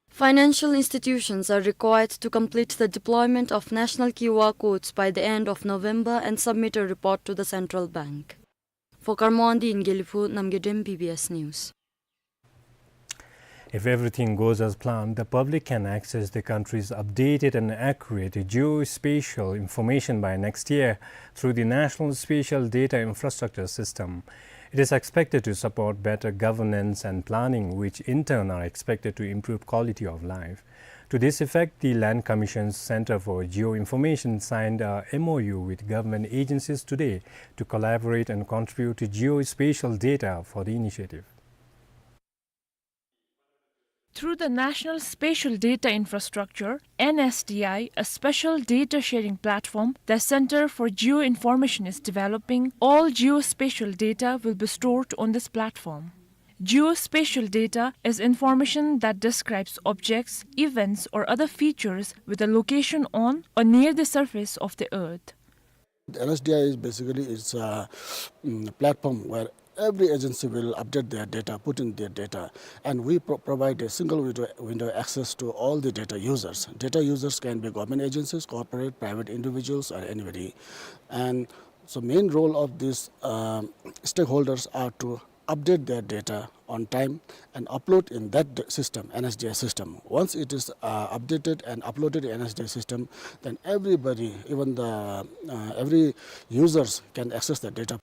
Financial institutions are required to complete the deployment of national Q R codes by the end of November and submit a report to the central bank. For Karmoandi in Gelephu, Namgay Dem, B B S News. If everything goes as planned, the public can access the country's updated and accurate geospatial information by next year through the National Spatial Data Infrastructure System. It is expected to support better governance and planning, which in turn are expected to improve quality of life. To this effect, the Land Commission's Center for Geo-Information signed a M O U with government agencies today to collaborate and contribute to geospatial data for the initiative. Through the National Spatial Data Infrastructure, N S D I, a special data sharing platform the Center for Geo-Information is developing, all geospatial data will be stored on this platform. Geospatial data is information that describes objects, events, or other features with a location on or near the surface of the earth. N S D I is basically, it's a, mm, platform where every agency will update their data, put in their data, and we pro-, provide a single window, window access to all the data users. Data users can be government agencies, corporate, private individuals, or anybody. And so main role of these, um, stakeholders are to update their data on time and upload in that d-, system, N S D I system. Once it is, uh, updated and uploaded in N S D I system, then everybody, even the, uh, every users can access the data.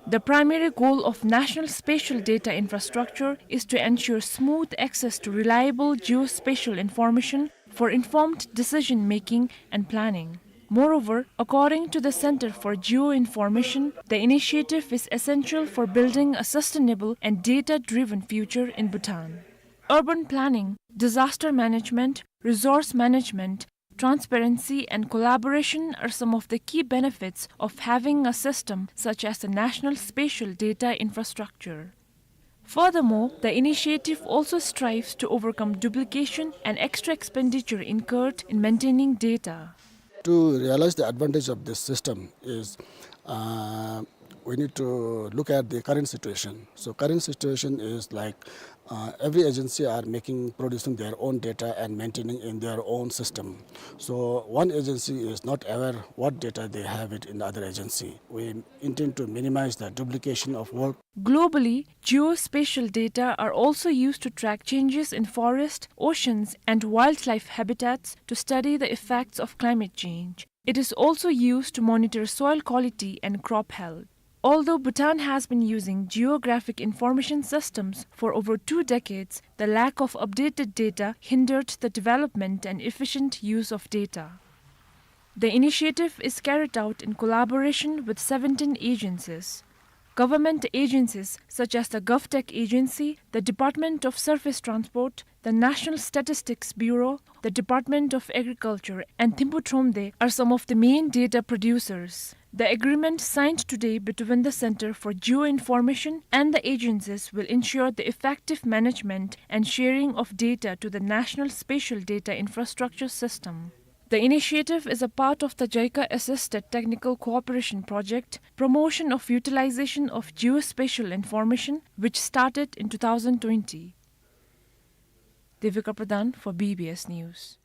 The primary goal of National Spatial Data Infrastructure is to ensure smooth access to reliable geospatial information for informed decision-making and planning. Moreover, according to the Center for Geo-Information, the initiative is essential for building a sustainable and data-driven future in Bhutan. Urban planning, disaster management, resource management, transparency and collaboration are some of the key benefits of having a system such as the National Spatial Data Infrastructure. Furthermore, the initiative also strives to overcome duplication and extra expenditure incurred in maintaining data. To realize the advantage of this system is, uh, we need to look at the current situation. So current situation is like, uh, every agency are making, producing their own data and maintaining in their own system. So one agency is not aware what data they have it in the other agency. We intend to minimize the duplication of work. Globally, geospatial data are also used to track changes in forest, oceans, and wildlife habitats to study the effects of climate change. It is also used to monitor soil quality and crop health. Although Bhutan has been using geographic information systems for over two decades, the lack of updated data hindered the development and efficient use of data. The initiative is carried out in collaboration with seventeen agencies. Government agencies such as the GovTech Agency, the Department of Surface Transport, the National Statistics Bureau, the Department of Agriculture, and Thimphu Thromde are some of the main data producers. The agreement signed today between the Center for Geo-Information and the agencies will ensure the effective management and sharing of data to the National Spatial Data Infrastructure System. The initiative is a part of the JICA-assisted technical cooperation project, promotion of utilization of geospatial information, which started in two thousand twenty. Devika Pradhan for B B S News.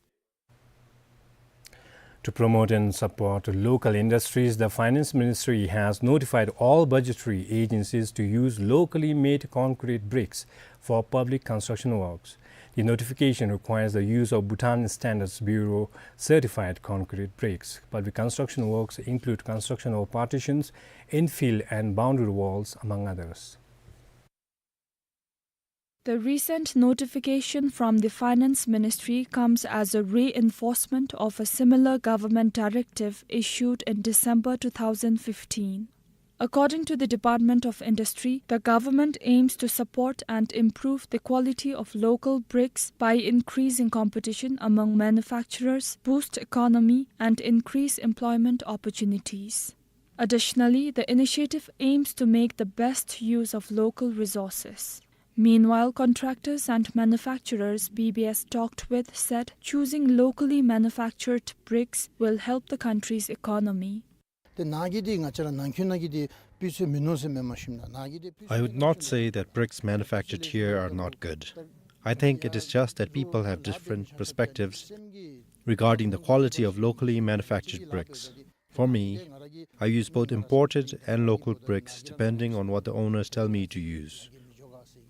To promote and support local industries, the Finance Ministry has notified all budgetary agencies to use locally made concrete bricks for public construction works. The notification requires the use of Bhutan Standards Bureau certified concrete bricks. Public construction works include construction of partitions, infill and boundary walls, among others. The recent notification from the Finance Ministry comes as a reinforcement of a similar government directive issued in December two thousand fifteen. According to the Department of Industry, the government aims to support and improve the quality of local bricks by increasing competition among manufacturers, boost economy, and increase employment opportunities. Additionally, the initiative aims to make the best use of local resources. Meanwhile, contractors and manufacturers B B S talked with said choosing locally manufactured bricks will help the country's economy. ཏེ་ནཱ་གི་འདི་ང་བཅས་ར་ནང་ཁུལ་ནང་གི་འདི་སྤུས་ཚད་མིན་ནུག་ཟེར་མེན་མ་ཤེས་ན། ནཱ་གི་འདི་སྤུས་ཚད། I would not say that bricks manufactured here are not good. I think it is just that people have different perspectives regarding the quality of locally manufactured bricks. For me, I use both imported and local bricks depending on what the owners tell me to use.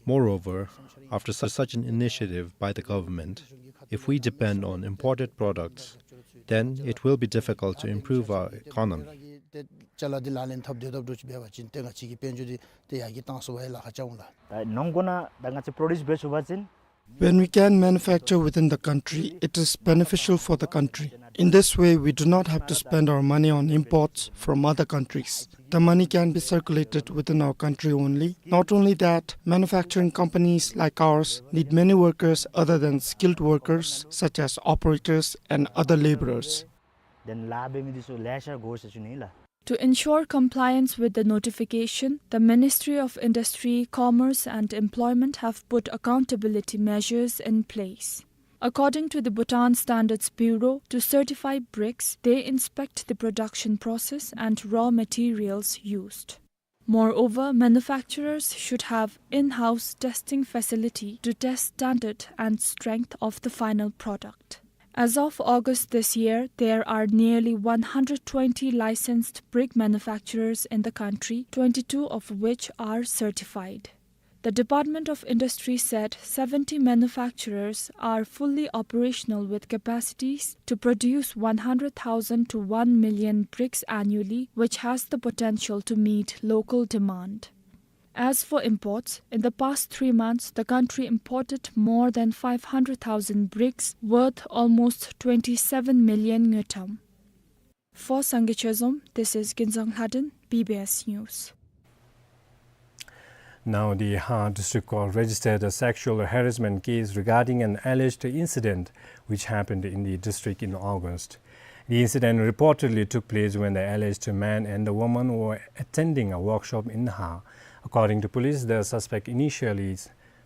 Moreover, after su- such an initiative by the government, if we depend on imported products, then it will be difficult to improve our economy. ཏེ་ཅ་ལ་འདི་ལག་ལེན་འཐབ་སྡོད་འཐབ་འགྱོ་ཅིག་འབད་བ་ཅིན་ཏེ་ང་བཅས་ཀྱི་དཔལ་འབྱོར་འདི་ཏེ་ཡར་རྒྱས་བཏང་ཚུགས་པའི་ལཱ་ཁག་ཅིག་འོང་ལགས། ད་ནང་འཁོད་ནང་ད་ང་བཅས་པྲོ་ཌིའུསི་འབད་ཚུགས་པ་ཅིན། When we can manufacture within the country, it is beneficial for the country. In this way, we do not have to spend our money on imports from other countries. The money can be circulated within our country only. Not only that, manufacturing companies like ours need many workers other than skilled workers, such as operators and other laborers. Then ལཱ་འབད་མི་འདི་ཚུ་ལེ་ཤ་དགོ་ཟེར་ཞུ་ནི་ལགས། To ensure compliance with the notification, the Ministry of Industry, Commerce and Employment have put accountability measures in place. According to the Bhutan Standards Bureau, to certify bricks, they inspect the production process and raw materials used. Moreover, manufacturers should have in-house testing facility to test standard and strength of the final product. As of August this year, there are nearly one hundred twenty licensed brick manufacturers in the country, twenty-two of which are certified. The Department of Industry said seventy manufacturers are fully operational with capacities to produce one hundred thousand to one million bricks annually, which has the potential to meet local demand. As for imports, in the past three months, the country imported more than five hundred thousand bricks worth almost twenty-seven million ngultrum. For Sangay Chezom, this is Kinzang Lhaden, B B S News. Now, the Har District Court registered a sexual harassment case regarding an alleged incident which happened in the district in August. The incident reportedly took place when the alleged man and the woman were attending a workshop in Har. According to police, the suspect initially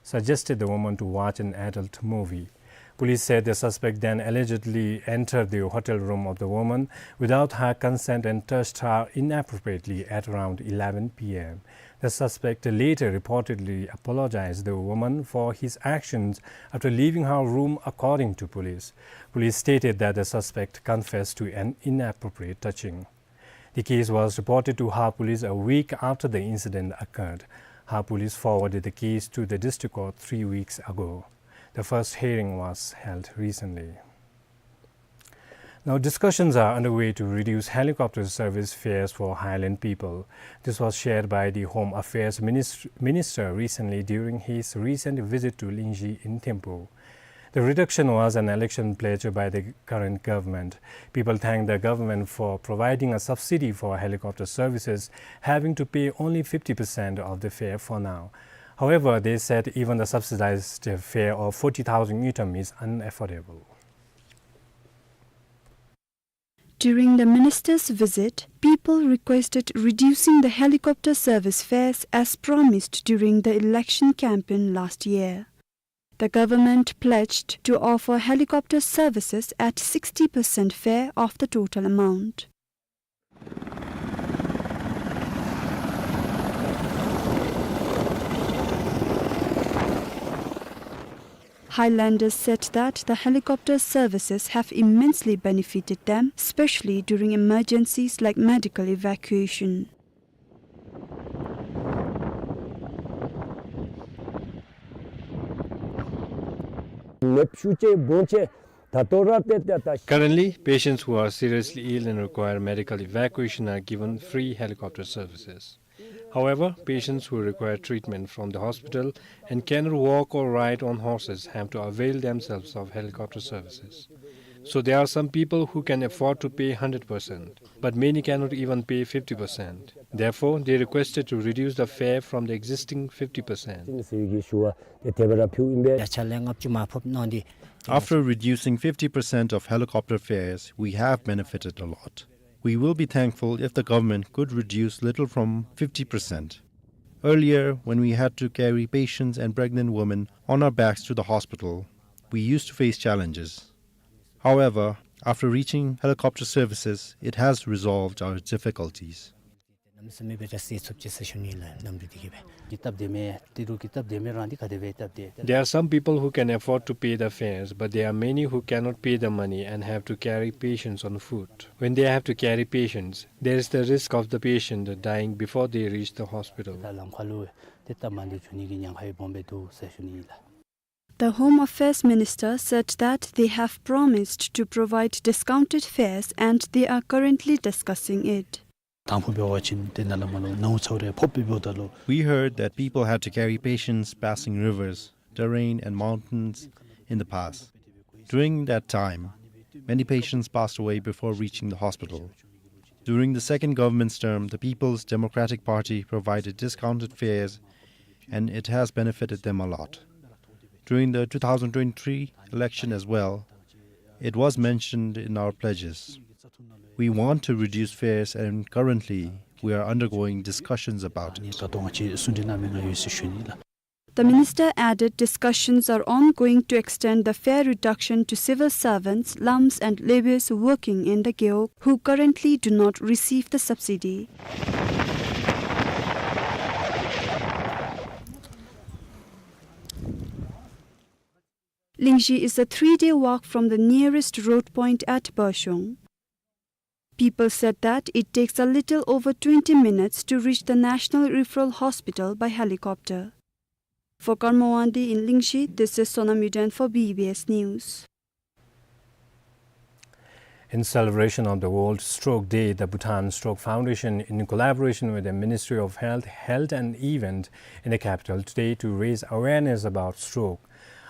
suggested the woman to watch an adult movie. Police said the suspect then allegedly entered the hotel room of the woman without her consent and touched her inappropriately at around eleven p m. The suspect later reportedly apologized the woman for his actions after leaving her room, according to police. Police stated that the suspect confessed to an inappropriate touching. The case was reported to Har Police a week after the incident occurred. Har Police forwarded the case to the district court three weeks ago. The first hearing was held recently. Now, discussions are underway to reduce helicopter service fares for highland people. This was shared by the Home Affairs Minis-, Minister recently during his recent visit to Lingzhi in Thimphu. The reduction was an election pledge by the current government. People thanked the government for providing a subsidy for helicopter services, having to pay only fifty percent of the fare for now. However, they said even the subsidized fare of forty thousand ngultrum is unaffordable. During the minister's visit, people requested reducing the helicopter service fares as promised during the election campaign last year. The government pledged to offer helicopter services at sixty percent fare of the total amount. Highlanders said that the helicopter services have immensely benefited them, especially during emergencies like medical evacuation. Currently, patients who are seriously ill and require medical evacuation are given free helicopter services. However, patients who require treatment from the hospital and cannot walk or ride on horses have to avail themselves of helicopter services. So there are some people who can afford to pay hundred percent, but many cannot even pay fifty percent. Therefore, they requested to reduce the fare from the existing fifty percent. After reducing fifty percent of helicopter fares, we have benefited a lot. We will be thankful if the government could reduce little from fifty percent. Earlier, when we had to carry patients and pregnant women on our backs to the hospital, we used to face challenges. However, after reaching helicopter services, it has resolved our difficulties. There are some people who can afford to pay the fares, but there are many who cannot pay the money and have to carry patients on foot. When they have to carry patients, there is the risk of the patient dying before they reach the hospital. The Home Affairs Minister said that they have promised to provide discounted fares and they are currently discussing it. དང་ཕུ་འབད་བ་ཅིན་དེ་ནང་ལུ་མ་ལུ་ནཝ་ཚཝ་རེ་ཕོགཔ་འབདཝ་ད་ལུ། We heard that people had to carry patients passing rivers, terrain and mountains in the past. During that time, many patients passed away before reaching the hospital. During the second government's term, the People's Democratic Party provided discounted fares, and it has benefited them a lot. During the two thousand twenty-three election as well, it was mentioned in our pledges. We want to reduce fares, and currently we are undergoing discussions about it. The minister added discussions are ongoing to extend the fare reduction to civil servants, lams and labourers working in the gewog who currently do not receive the subsidy. Lingzhi is a three-day walk from the nearest road point at Bashong. People said that it takes a little over twenty minutes to reach the National Referral Hospital by helicopter. For Karma Wangdi in Lingzhi, this is Sonam Yuden for B B S News. In celebration of the World Stroke Day, the Bhutan Stroke Foundation, in collaboration with the Ministry of Health, held an event in the capital today to raise awareness about stroke.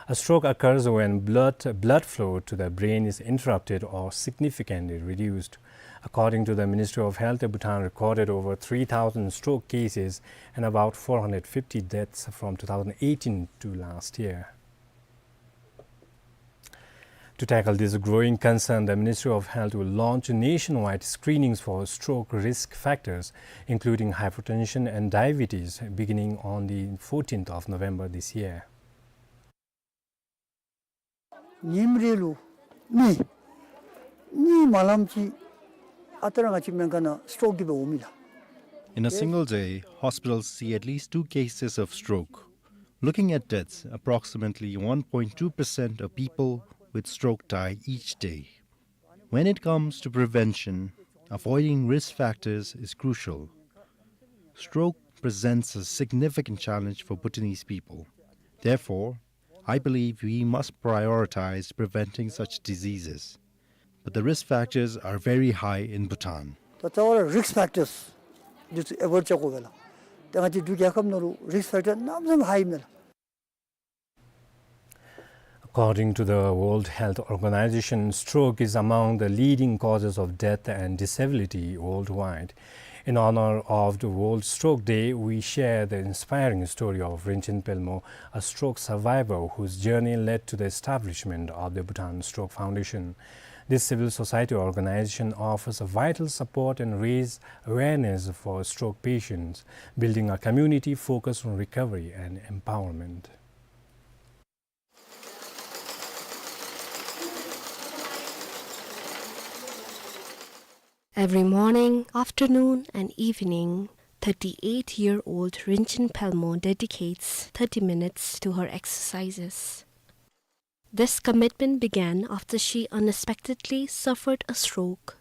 A stroke occurs when blood, blood flow to the brain is interrupted or significantly reduced. According to the Ministry of Health, Bhutan recorded over three thousand stroke cases and about four hundred fifty deaths from two thousand eighteen to last year. To tackle this growing concern, the Ministry of Health will launch nationwide screenings for stroke risk factors, including hypertension and diabetes, beginning on the fourteenth of November this year. ཉིནམ་རེ་ལུ་མི་གཉིས་མ་ལངམ་ཅིག་ཨ་རྟག་ར་ང་བཅས་སྨན་ཁང་ནང་སི་ཊོག་འདི་སྦེ་འོང་མི་ལགས། In a single day, hospitals see at least two cases of stroke. Looking at deaths, approximately one point two percent of people with stroke die each day. When it comes to prevention, avoiding risk factors is crucial. Stroke presents a significant challenge for Bhutanese people. Therefore, I believe we must prioritize preventing such diseases. But the risk factors are very high in Bhutan. ད་རྩ་བ་ར་རིསཀ་ཕེག་ཊརསི་འདི་ཚུ་ཨེ་བོའིཌ་བྱ་དགོ་པས་ལགས། ད་ང་བཅས་འབྲུག་རྒྱལ་ཁབ་ནང་ལུ་རིསཀ་ཕེག་ཊར་གནམ་མེད་ས་མེད་ཧའི་ཨིན་མས་ལགས། According to the World Health Organization, stroke is among the leading causes of death and disability worldwide. In honor of the World Stroke Day, we share the inspiring story of Rinchen Pelmo, a stroke survivor whose journey led to the establishment of the Bhutan Stroke Foundation. This civil society organization offers a vital support and raise awareness for stroke patients, building a community focused on recovery and empowerment. Every morning, afternoon, and evening, thirty-eight-year-old Rinchen Pelmo dedicates thirty minutes to her exercises. This commitment began after she unexpectedly suffered a stroke.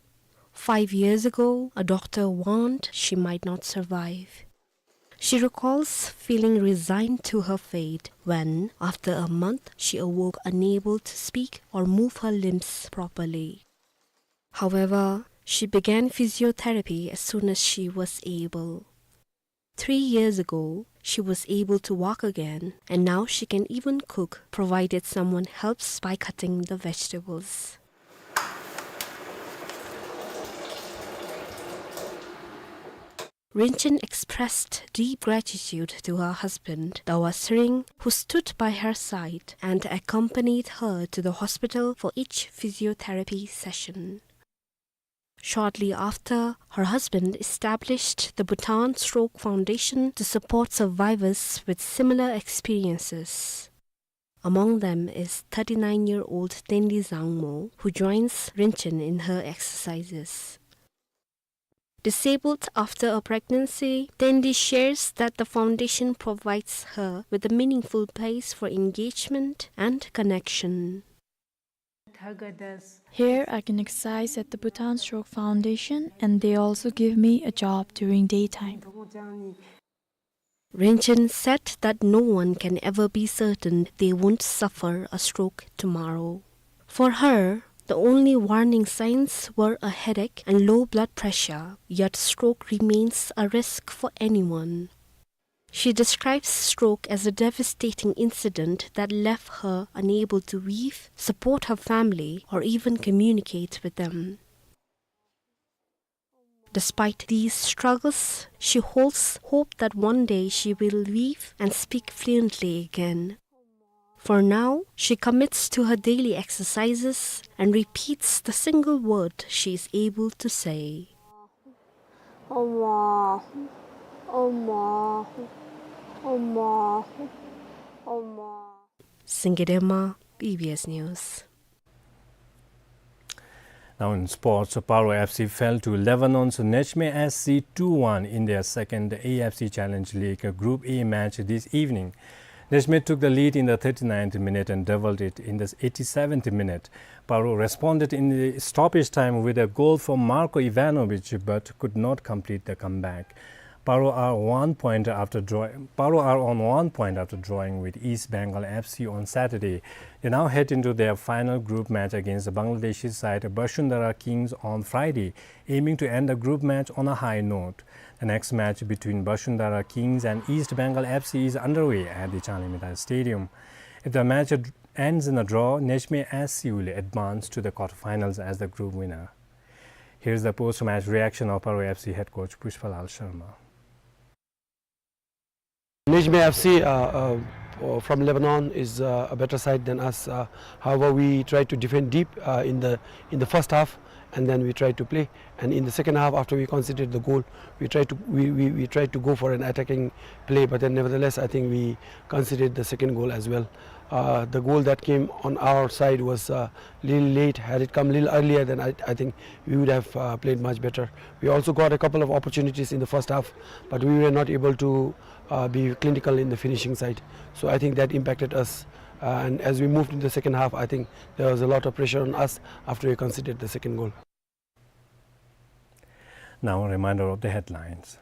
Five years ago, a doctor warned she might not survive. She recalls feeling resigned to her fate when, after a month, she awoke unable to speak or move her limbs properly. However, she began physiotherapy as soon as she was able. Three years ago, she was able to walk again, and now she can even cook, provided someone helps by cutting the vegetables. Rinchen expressed deep gratitude to her husband, Dawa Sering, who stood by her side and accompanied her to the hospital for each physiotherapy session. Shortly after, her husband established the Bhutan Stroke Foundation to support survivors with similar experiences. Among them is thirty-nine-year-old Tendi Zangmo, who joins Rinchen in her exercises. Disabled after a pregnancy, Tendi shares that the foundation provides her with a meaningful place for engagement and connection. Here I can exercise at the Bhutan Stroke Foundation, and they also give me a job during daytime. Rinchen said that no one can ever be certain they won't suffer a stroke tomorrow. For her, the only warning signs were a headache and low blood pressure, yet stroke remains a risk for anyone. She describes stroke as a devastating incident that left her unable to weave, support her family, or even communicate with them. Despite these struggles, she holds hope that one day she will weave and speak fluently again. For now, she commits to her daily exercises and repeats the single word she is able to say. Allahu, Allahu, Allahu, Allahu. Singye Dema, B B S News. Now in sports, Paro F C fell to Lebanon's Nejmeh S C two one in their second A F C Challenge League Group A match this evening. Nejmeh took the lead in the thirty-ninth minute and doubled it in the eighty-seventh minute. Paro responded in the stoppage time with a goal from Marko Ivanovic, but could not complete the comeback. Paro are one point after draw-, Paro are on one point after drawing with East Bengal F C on Saturday. They now head into their final group match against the Bangladeshi side Bashundhara Kings on Friday, aiming to end the group match on a high note. The next match between Bashundhara Kings and East Bengal F C is underway at the Changlimathai Stadium. If the match ad-, ends in a draw, Nejmeh S C will advance to the quarterfinals as the group winner. Here's the post-match reaction of Paro F C head coach Pushpalal Sharma. Nejmeh F C, uh, uh, uh, from Lebanon is, uh, a better side than us. Uh, however, we tried to defend deep, uh, in the, in the first half, and then we tried to play. And in the second half, after we conceded the goal, we tried to, we, we, we tried to go for an attacking play, but then nevertheless, I think we conceded the second goal as well. Uh, the goal that came on our side was, uh, little late. Had it come little earlier, then I, I think we would have, uh, played much better. We also got a couple of opportunities in the first half, but we were not able to, uh, be clinical in the finishing side. So I think that impacted us. Uh, and as we moved in the second half, I think there was a lot of pressure on us after we conceded the second goal. Now, a reminder of the headlines.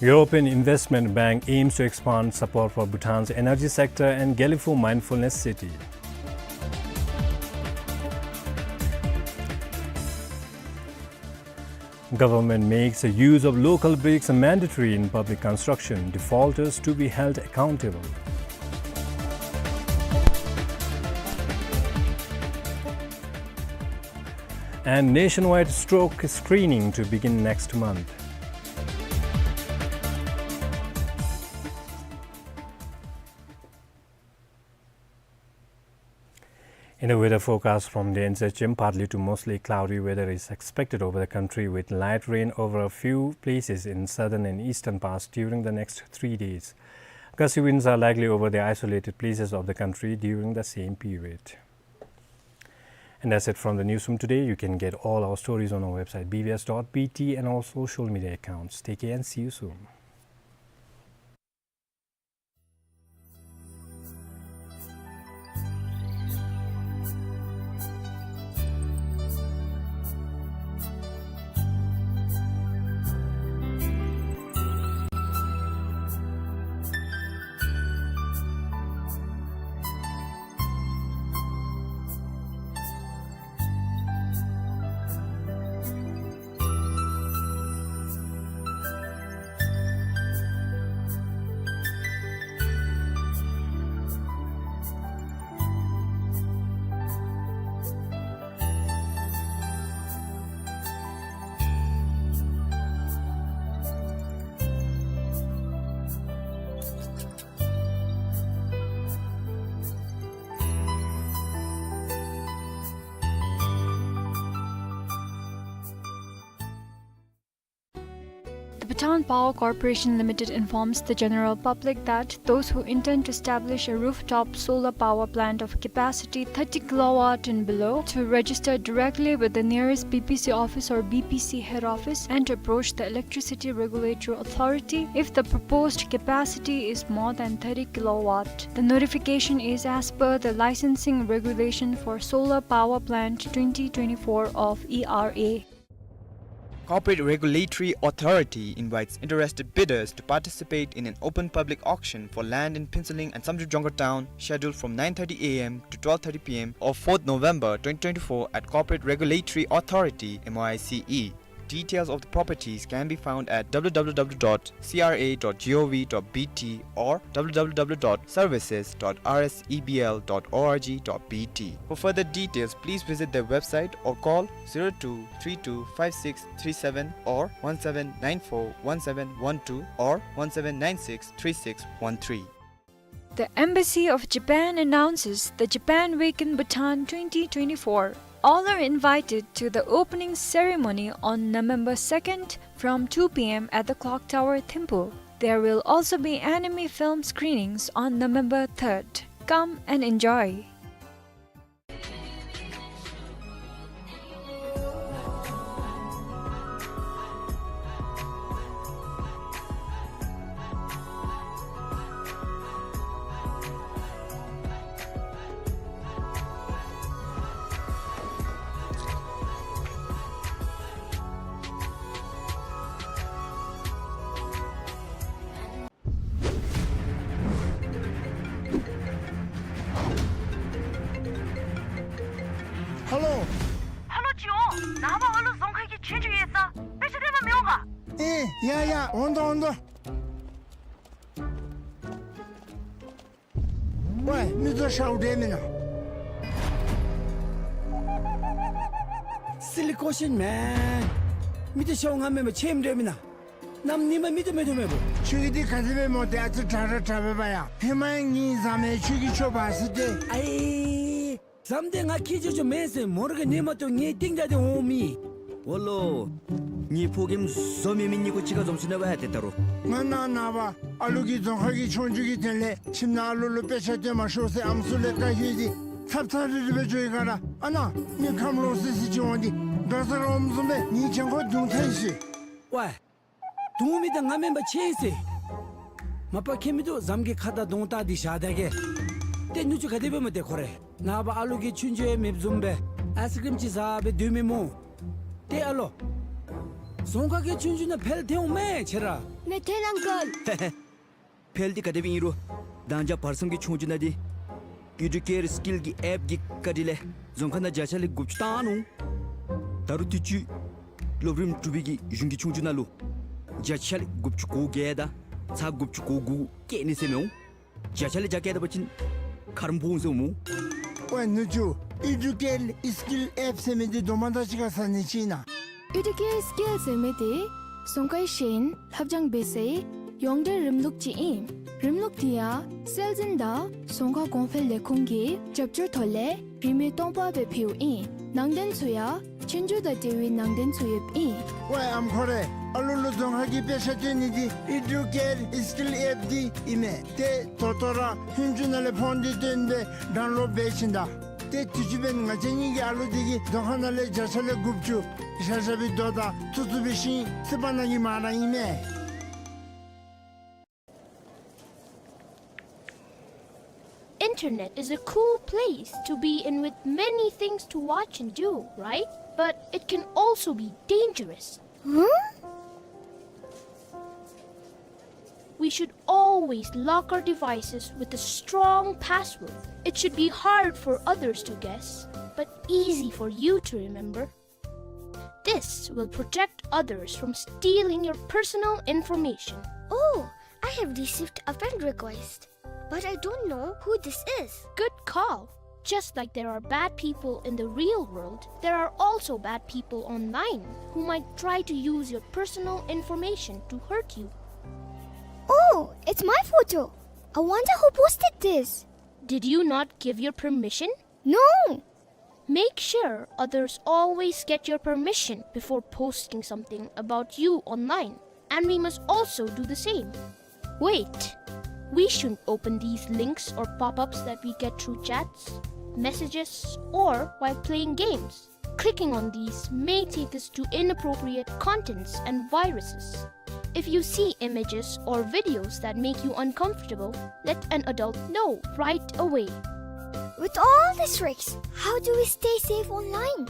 European Investment Bank aims to expand support for Bhutan's energy sector and Gelephu Mindfulness City. Government makes the use of local bricks mandatory in public construction, defaulters to be held accountable. And nationwide stroke screening to begin next month. In the weather forecast from the N C H M, partly to mostly cloudy weather is expected over the country, with light rain over a few places in southern and eastern parts during the next three days. Gusty winds are likely over the isolated places of the country during the same period. And that's it from the newsroom today. You can get all our stories on our website, B B S dot B T, and all social media accounts. Take care and see you soon. Bhutan Power Corporation Limited informs the general public that those who intend to establish a rooftop solar power plant of capacity thirty kilowatt and below to register directly with the nearest B P C office or B P C head office and to approach the Electricity Regulatory Authority if the proposed capacity is more than thirty kilowatt. The notification is as per the Licensing Regulation for Solar Power Plant twenty twenty-four of E R A. Corporate Regulatory Authority invites interested bidders to participate in an open public auction for land in Phuentsholing and Samdrup Jongkhar Town, scheduled from nine thirty A M to twelve thirty P M of fourth November twenty twenty-four at Corporate Regulatory Authority, M O I C E. Details of the properties can be found at W W W dot C R A dot G O V dot B T or W W W dot services dot R S E B L dot O R G dot B T. For further details, please visit their website or call zero two three two five six three seven or one seven nine four one seven one two or one seven nine six three six one three. The Embassy of Japan announces the Japan Week in Bhutan twenty twenty-four. All are invited to the opening ceremony on November second from two P M at the Clock Tower, Thimphu. There will also be anime film screenings on November third. Come and enjoy. ཧ་ལོ། ཧ་ལོ་ཅིག་འོང་། ནངས་པ་ཨ་ལུ་རྫོང་ཁ་གི་ཆོས་རྒྱུགས་ཡོད་ས། དཔེ་ཆ་སྟོན་པར་མི་འོང་ག། ཨེ་ཡ་ཡ། འོང་དོ་འོང་དོ། ཝའི་མི་ཚུ་ཤོག་འདྲ་མེན་ན། Silly question, man. མི་ཚུ་ཤོག་ང་མེན་པར་ཆེམ་འདྲ་མེན་ན། གནམ་ཉིནམ་མི་ཚུ་མེད་དོ་མེད་པོ། ཁྱོད་ཀྱིས་འདི་ག་དེ་སྦེ་སྨོ། ཏེ་ཨ་ཙི་དྲག་ར་དྲག་པས་པ་ཡ། ཧེ་མ་ཡང་ངེའི་བཟའ་མི་ཁྱོད་ཀྱིས་འཕྱོག་འབག་ཟེར་ཏེ། ཨའི། བཟའ་མི་འདི་ང་ཁྱེད་ཅོག་ཅོག་མེན་ཟེར། མོ་ར་གིས་ཉན་མ་བཏུབ་ངེའི་རྟིང་བདའ་སྟེ་འོང་མི། འོ་ལོ། ངེའི་ཕོ་རྒནམ་བཟོ་མི་མི་གཉིས་ཀོ་གཅིག་ཁར་འཛོམས་སོ་ནུག་པ་ཡ། ཏེ་ད་རུང་། ང་ནངས་པ་ཨ་ལུ་གིས་རྫོང་ཁ་གི་ཆོས་རྒྱུགས་ཀྱི་དོན་ལས་ཁྱིམ་ནང་ཨ་ལུ་ལུ་དཔེ་ཆ་སྟོན་མ་ཤོག་ཟེར་ཨམ་སྲུ་ལས་བཀའ་ཡོད་དེ་ཚབ་ཚབ་རིལ་རི་སྦེ་འགྱོ་ཡི་ག་ར། ཨ་ནཱ་མི་ཁམས་ལོག་སི་སི་ཅིག་འོང་སྟེ་དགའ་ས་ར་འོངམ་བཟུམ་སྦེ་ངེའི་གྱང་ཁར་རྡུང་ཐལ་ཤི། ཝའི། རྡུང་མི་འདི་ང་མེན་པར་ཆེ་ཟེར། མ་པ་ཁྱད་མི་འདུག། བཟའ་མི་གི་ཁ་དར་གདོང་བལྟ་སྟེ་བཞག་ད་གེ། ཏེ་ནུ་གཅུང་ག་དེ་སྦེ་སྨོ་ཏེ་ཁོ་རེ། ནངས་པ་ཨ་ལུ་གི་ཆོས་རྒྱུགས་ཡང་མེདཔ་བཟུམ་སྦེ་ཨའི་སི་ཀྲིམ་ཅིག་བཟའ་སྦེ་སྡོད་མི་སྨོ། ཏེ་ཨ་ལོ། རྫོང་ཁ་གི་ཆོས་རྒྱུགས་ནང་འཕེལ་ཐལ་འོང་མས་ཁྱེད་ར། མེད་ཐལ་ཨང་ཀལ། འཕེལ་འདི་ག་དེ་སྦེ་ཨིན་རུང་ད་ལྟོ་བར་མཚམས་ཀྱི་ཆོས་རྒྱུགས་ནང་འདི་ཨི་ཌུ་ཀེར་སི་ཀིལ་གྱི་ཨེཔ་གི་བཀའ་དྲིན་ལས་རྫོང་ཁ་ནང་བརྒྱ་ཆ་ལས་དགུ་བཅུ་བཏང་ནུག། ད་རུང་དུས་ཅི་སློབ་རིམ་དྲུག་པའི་གི་གཞུང་གི་ཆོས་རྒྱུགས་ནང་ལུ་བརྒྱ་ཆ་ལས་དགུ་བཅུ་གོ་བརྒྱད་དང་ཚག་དགུ་བཅུ་གོ་དགུ་བཀལ་ནི་ཟེར་མི་འོང་། བརྒྱ་ཆ་ལས་བརྒྱ་བཀལ་ད་པ་ཅིན་ཁ་རོག་འབོ་འོང་ཟེར་འོང་སྨོ། ཝའི་ནུ་གཅུང་ཨི་ཌུ་ཀེར་སི་ཀིལ་ཨེཔ་ཟེར་མི་འདི་དོ་མ་དང་གཅིག་ཁར་ཟ་ནི་ཅིག་ཨིན་ན། ཨི་ཌུ་ཀེར་སི་ཀིལ་ཟེར་མི་འདི་རྫོང་ཁའི་ཤེས་ཡོན་ལྷབ་སྦྱང་འབད་སའི་ཡོངས་འབྲེལ་རིམ་ལུགས་ཅིག་ཨིན། རིམ་ལུགས་འདི་ཡང་སྲོལ་འཛིན་དང་རྫོང་ཁ་གོང་འཕེལ་ལས་ཁུངས་ཀྱི་རྒྱབ་སྐྱོར་ཐོག་ལས་རིན་མེད་སྟོང་པ་སྦེ་ཕུལཝ་ཨིན། ནང་དོན་ཚུ་ཡང་ཆོས་རྒྱུགས་དང་འབྲེལ་བའི་ནང་དོན་ཚུ་ཡོདཔ་ཨིན། ཝའི་ཨམ་ཁོ་རེ། ཨ་ལུ་ལུ་རྫོང་ཁ་གི་དཔེ་ཆ་སྟོན་ནི་འདི་ཨི་ཌུ་ཀེར་སི་ཀིལ་ཨེཔ་འདི་ཨིན་མས། ཏེ་ད་ལྟོ་ར་ཧུན་ཅུ་ནང་ལས་ཕོན་འདི་བཏོན་སྦེ་ཌའུན་ལོཌ་འབད་བྱིན་ད། ཏེ་དུས་ཅི་འབདན་ང་བཅས་གཉིས་ཀྱི་ཨ་ལུ་འདི་གིས་རྫོང་ཁ་ནང་ལས་བརྒྱ་ཆ་ལས་དགུ་བཅུ་བཞག་བཞགཔ་སྦེ་དོ་དང་ཚུ་ཚུ་འབད་ཞིནམ་སི་པ་ནང་གི་མ་ར་ཨིན་མས། Internet is a cool place to be in with many things to watch and do, right? But it can also be dangerous. Huh? We should always lock our devices with a strong password. It should be hard for others to guess, but easy for you to remember. This will protect others from stealing your personal information. Oh, I have received a friend request, but I don't know who this is. Good call. Just like there are bad people in the real world, there are also bad people online who might try to use your personal information to hurt you. Oh, it's my photo. I wonder who posted this. Did you not give your permission? No! Make sure others always get your permission before posting something about you online. And we must also do the same. Wait! We shouldn't open these links or pop-ups that we get through chats, messages, or while playing games. Clicking on these may take us to inappropriate contents and viruses. If you see images or videos that make you uncomfortable, let an adult know right away. With all these risks, how do we stay safe online?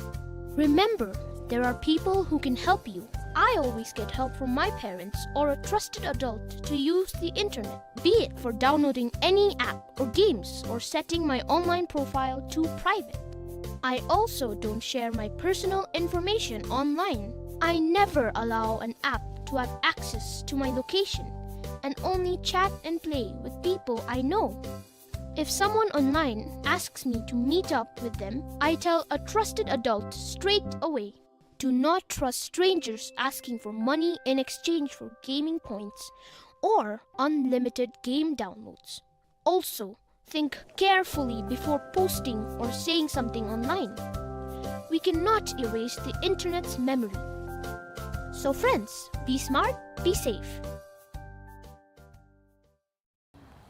Remember, there are people who can help you. I always get help from my parents or a trusted adult to use the internet, be it for downloading any app or games or setting my online profile to private. I also don't share my personal information online. I never allow an app to have access to my location and only chat and play with people I know. If someone online asks me to meet up with them, I tell a trusted adult straight away. Do not trust strangers asking for money in exchange for gaming points or unlimited game downloads. Also, think carefully before posting or saying something online. We cannot erase the internet's memory. So friends, be smart, be safe.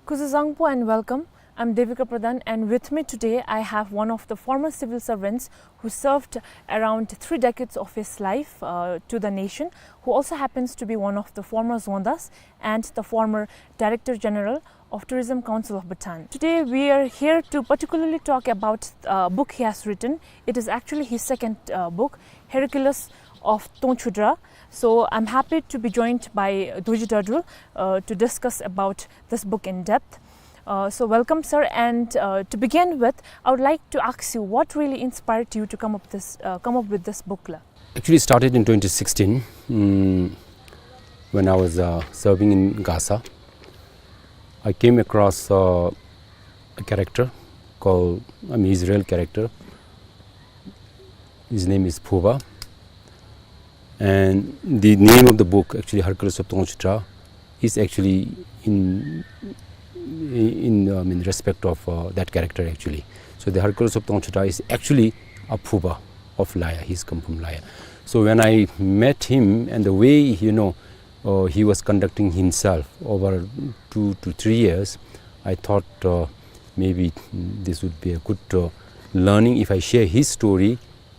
Kuzuzangpo and welcome. I'm Devika Pradhan, and with me today I have one of the former civil servants who served around three decades of his life, uh, to the nation, who also happens to be one of the former Zongdas and the former Director General of Tourism Council of Bhutan. Today we are here to particularly talk about a book he has written. It is actually his second, uh, book, Hercules of Tongchudra. So I'm happy to be joined by Dorji Dardul, uh, to discuss about this book in depth. Uh, so welcome, sir. And, uh, to begin with, I would like to ask you what really inspired you to come up this, uh, come up with this book la? Actually started in twenty sixteen, mm, when I was, uh, serving in Gasa. I came across, uh, a character called, I mean, his real character. His name is Phuba. And the name of the book, actually, Hercules of Tongchudra, is actually in, in, um, in respect of, uh, that character, actually. So the Hercules of Tongchudra is actually a Phuba of Laya. He's come from Laya. So when I met him and the way, you know, uh, he was conducting himself over two to three years, I thought, uh, maybe this would be a good, uh, learning if I share his story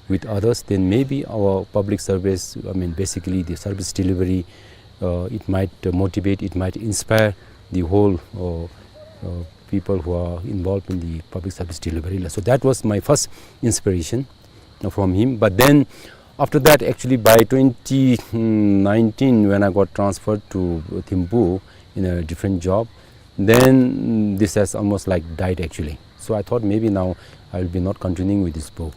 with others, then maybe our public service, I mean, basically the service delivery, uh, it might, uh, motivate, it might inspire the whole, uh, uh, people who are involved in the public service delivery. So that was my first inspiration, uh, from him. But then after that, actually by twenty nineteen, when I got transferred to Thimphu in a different job, then, mm, this has almost, like, died actually. So I thought maybe now I will be not continuing with this book.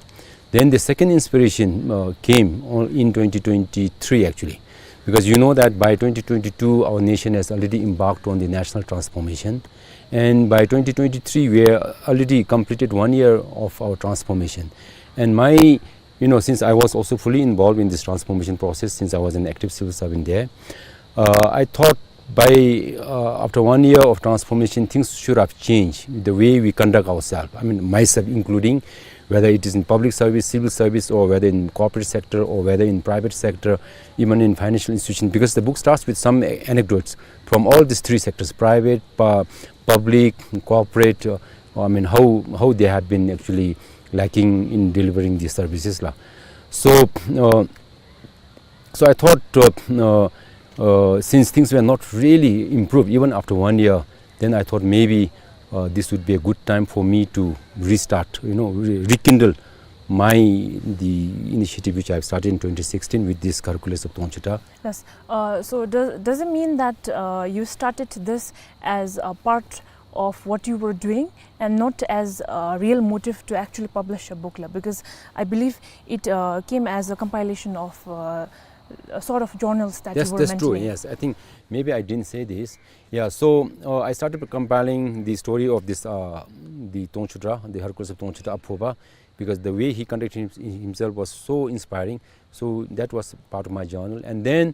Then the second inspiration, uh, came on, in twenty twenty-three actually, because you know that by twenty twenty-two our nation has already embarked on the national transformation, and by twenty twenty-three we are already completed one year of our transformation. And my, you know, since I was also fully involved in this transformation process, since I was an active civil servant there, uh, I thought by, uh, after one year of transformation, things should have changed, the way we conduct ourselves. I mean, myself including, whether it is in public service, civil service, or whether in corporate sector, or whether in private sector, even in financial institution, because the book starts with some a-, anecdotes from all these three sectors, private, pu-, public, corporate, uh, I mean, how, how they had been actually lacking in delivering these services la. So, uh, so I thought, uh, uh, uh, since things were not really improved even after one year, then I thought maybe, uh, this would be a good time for me to restart, you know, re-, rekindle my, the initiative which I've started in twenty sixteen with this Hercules of Tongchudra. Yes. Uh, so does, does it mean that, uh, you started this as a part of what you were doing and not as a real motive to actually publish a book la? Because I believe it, uh, came as a compilation of, uh, a sort of journals that you were mentioning. That's, that's true, yes. I think maybe I didn't say this. Yeah, so, uh, I started compiling the story of this, uh, the Tongchudra, the Hercules of Tongchudra, Aphoba, because the way he conducted him-, himself was so inspiring. So that was part of my journal. And then,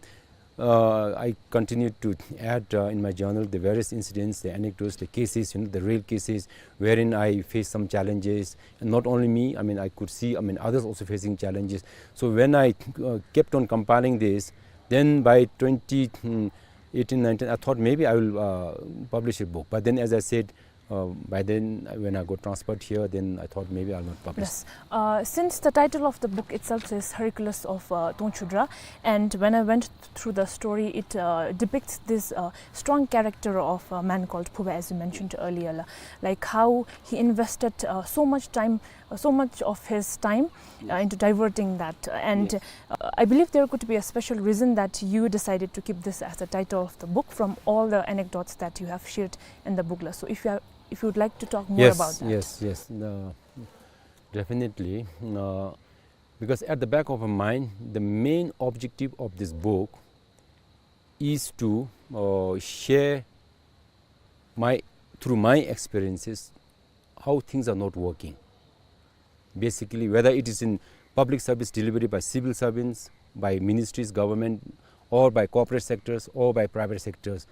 uh, I continued to add, uh, in my journal the various incidents, the anecdotes, the cases, you know, the real cases wherein I faced some challenges. And not only me, I mean, I could see, I mean, others also facing challenges. So when I, uh, kept on compiling this, Then by twenty, mm, eighteen, nineteen, I thought maybe I will, uh, publish a book. But then, as I said, uh, by then, when I got transferred here, then I thought maybe I'll not publish. Yes. Uh, since the title of the book itself says Hercules of, uh, Tongchudra, and when I went through the story, it, uh, depicts this, uh, strong character of a man called Phuba, as you mentioned earlier, la. Like how he invested, uh, so much time, uh, so much of his time, uh, into diverting that. Uh, and, uh, I believe there could be a special reason that you decided to keep this as the title of the book from all the anecdotes that you have shared in the book, la. So if you are, if you would like to talk more about that. Yes, yes, yes. Uh, definitely. Uh, because at the back of my mind, the main objective of this book is to, uh, share my, through my experiences, how things are not working. Basically, whether it is in public service delivery by civil servants, by ministries, government, or by corporate sectors, or by private sectors,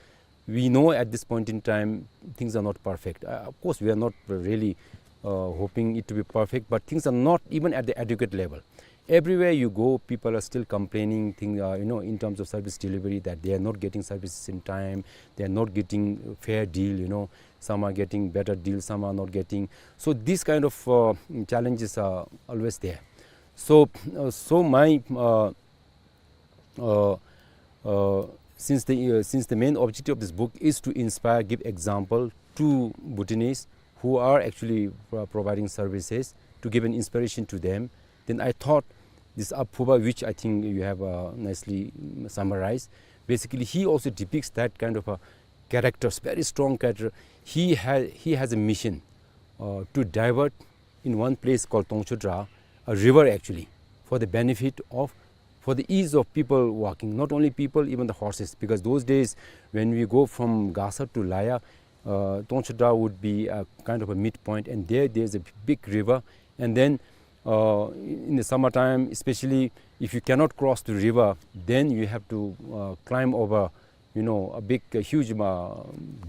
we know at this point in time things are not perfect. Uh, of course, we are not really, uh, hoping it to be perfect, but things are not even at the adequate level. Everywhere you go, people are still complaining, thing, uh, you know, in terms of service delivery, that they are not getting services in time, they are not getting fair deal, you know, some are getting better deal, some are not getting. So these kind of, uh, challenges are always there. So, uh, so my, uh, uh, uh, since the, uh, since the main objective of this book is to inspire, give example to Bhutanese who are actually, uh, providing services, to give an inspiration to them, then I thought this Aphuba, which I think you have, uh, nicely, mm, summarized, basically he also depicts that kind of a character, very strong character. He has, he has a mission, uh, to divert in one place called Tongchudra, a river actually, for the benefit of, for the ease of people walking, not only people, even the horses, because those days when we go from Gasa to Laya, uh, Tongchudra would be a kind of a midpoint, and there, there's a big river, and then, uh, in the summertime, especially if you cannot cross the river, then you have to, uh, climb over, you know, a big, a huge, uh,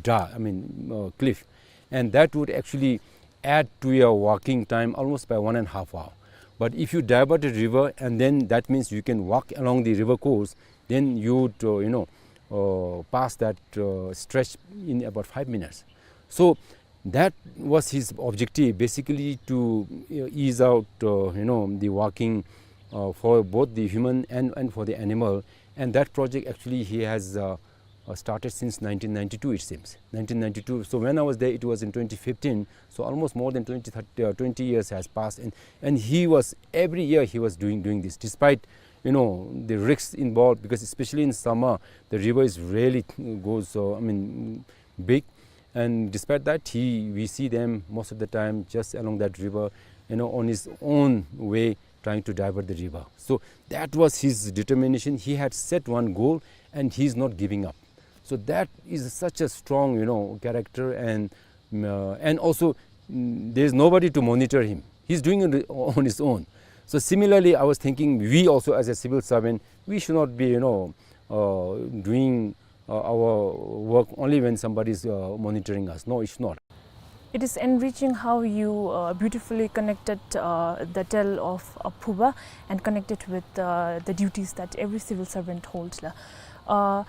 dra-, I mean, uh, cliff, and that would actually add to your walking time almost by one and a half hour. But if you divert the river, and then that means you can walk along the river course, then you would, uh, you know, uh, pass that, uh, stretch in about five minutes. So that was his objective, basically to, uh, ease out, uh, you know, the walking, uh, for both the human and, and for the animal. And that project actually he has, uh, uh, started since nineteen ninety-two, it seems. Nineteen ninety-two. So when I was there, it was in twenty fifteen. So almost more than twenty, thirty, uh, twenty years has passed. And, and he was, every year he was doing, doing this, despite, you know, the risks involved, because especially in summer, the river is really, uh, goes, uh, I mean, big. And despite that, he, we see them most of the time just along that river, you know, on his own way, trying to divert the river. So that was his determination. He had set one goal, and he's not giving up. So that is such a strong, you know, character, and, uh, and also, mm, there's nobody to monitor him. He's doing it on his own. So similarly, I was thinking, we also as a civil servant, we should not be, you know, uh, doing, uh, our work only when somebody is, uh, monitoring us. No, it's not. It is enriching how you, uh, beautifully connected, uh, the tale of Aphuba and connected with, uh, the duties that every civil servant holds, la. Uh,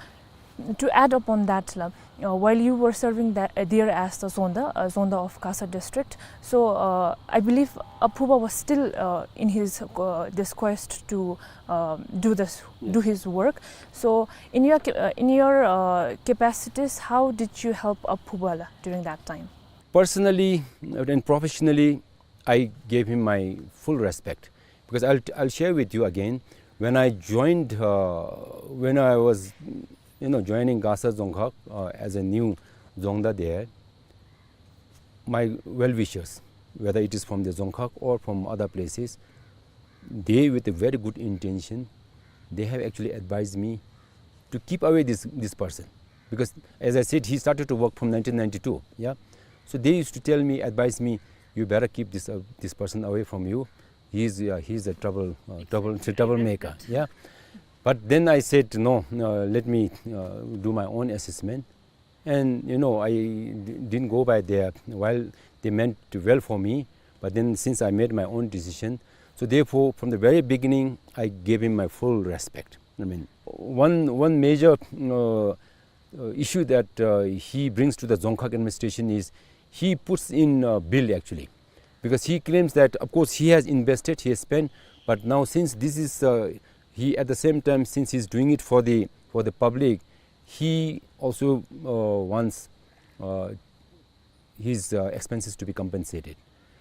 to add upon that, la, uh, while you were serving that, uh, there as the Zonda, uh, Zonda of Gasa district, so, uh, I believe Aphuba was still, uh, in his, uh, this quest to, uh, do this, do his work. So, in your ca-, uh, in your, uh, capacities, how did you help Aphuba, la, during that time? Personally and professionally, I gave him my full respect, because I'll, I'll share with you again. When I joined, uh, when I was, you know, joining Gasa Dzongkhag, uh, as a new Dzongda there, my well-wishers, whether it is from the Dzongkhag or from other places, they, with a very good intention, they have actually advised me to keep away this, this person. Because, as I said, he started to work from nineteen ninety-two, yeah? So they used to tell me, advise me, "You better keep this, uh, this person away from you. He's, uh, he's a trouble, uh, trouble, troublemaker," yeah? But then I said, "No, uh, let me, uh, do my own assessment." And, you know, I d-, didn't go by their, while they meant well for me, but then since I made my own decision, so therefore, from the very beginning, I gave him my full respect. I mean, one, one major, uh, uh, issue that, uh, he brings to the Dzongkhag administration is he puts in a bill actually, because he claims that, of course, he has invested, he has spent, but now since this is, uh, he, at the same time, since he's doing it for the, for the public, he also, uh, wants, uh, his, uh, expenses to be compensated.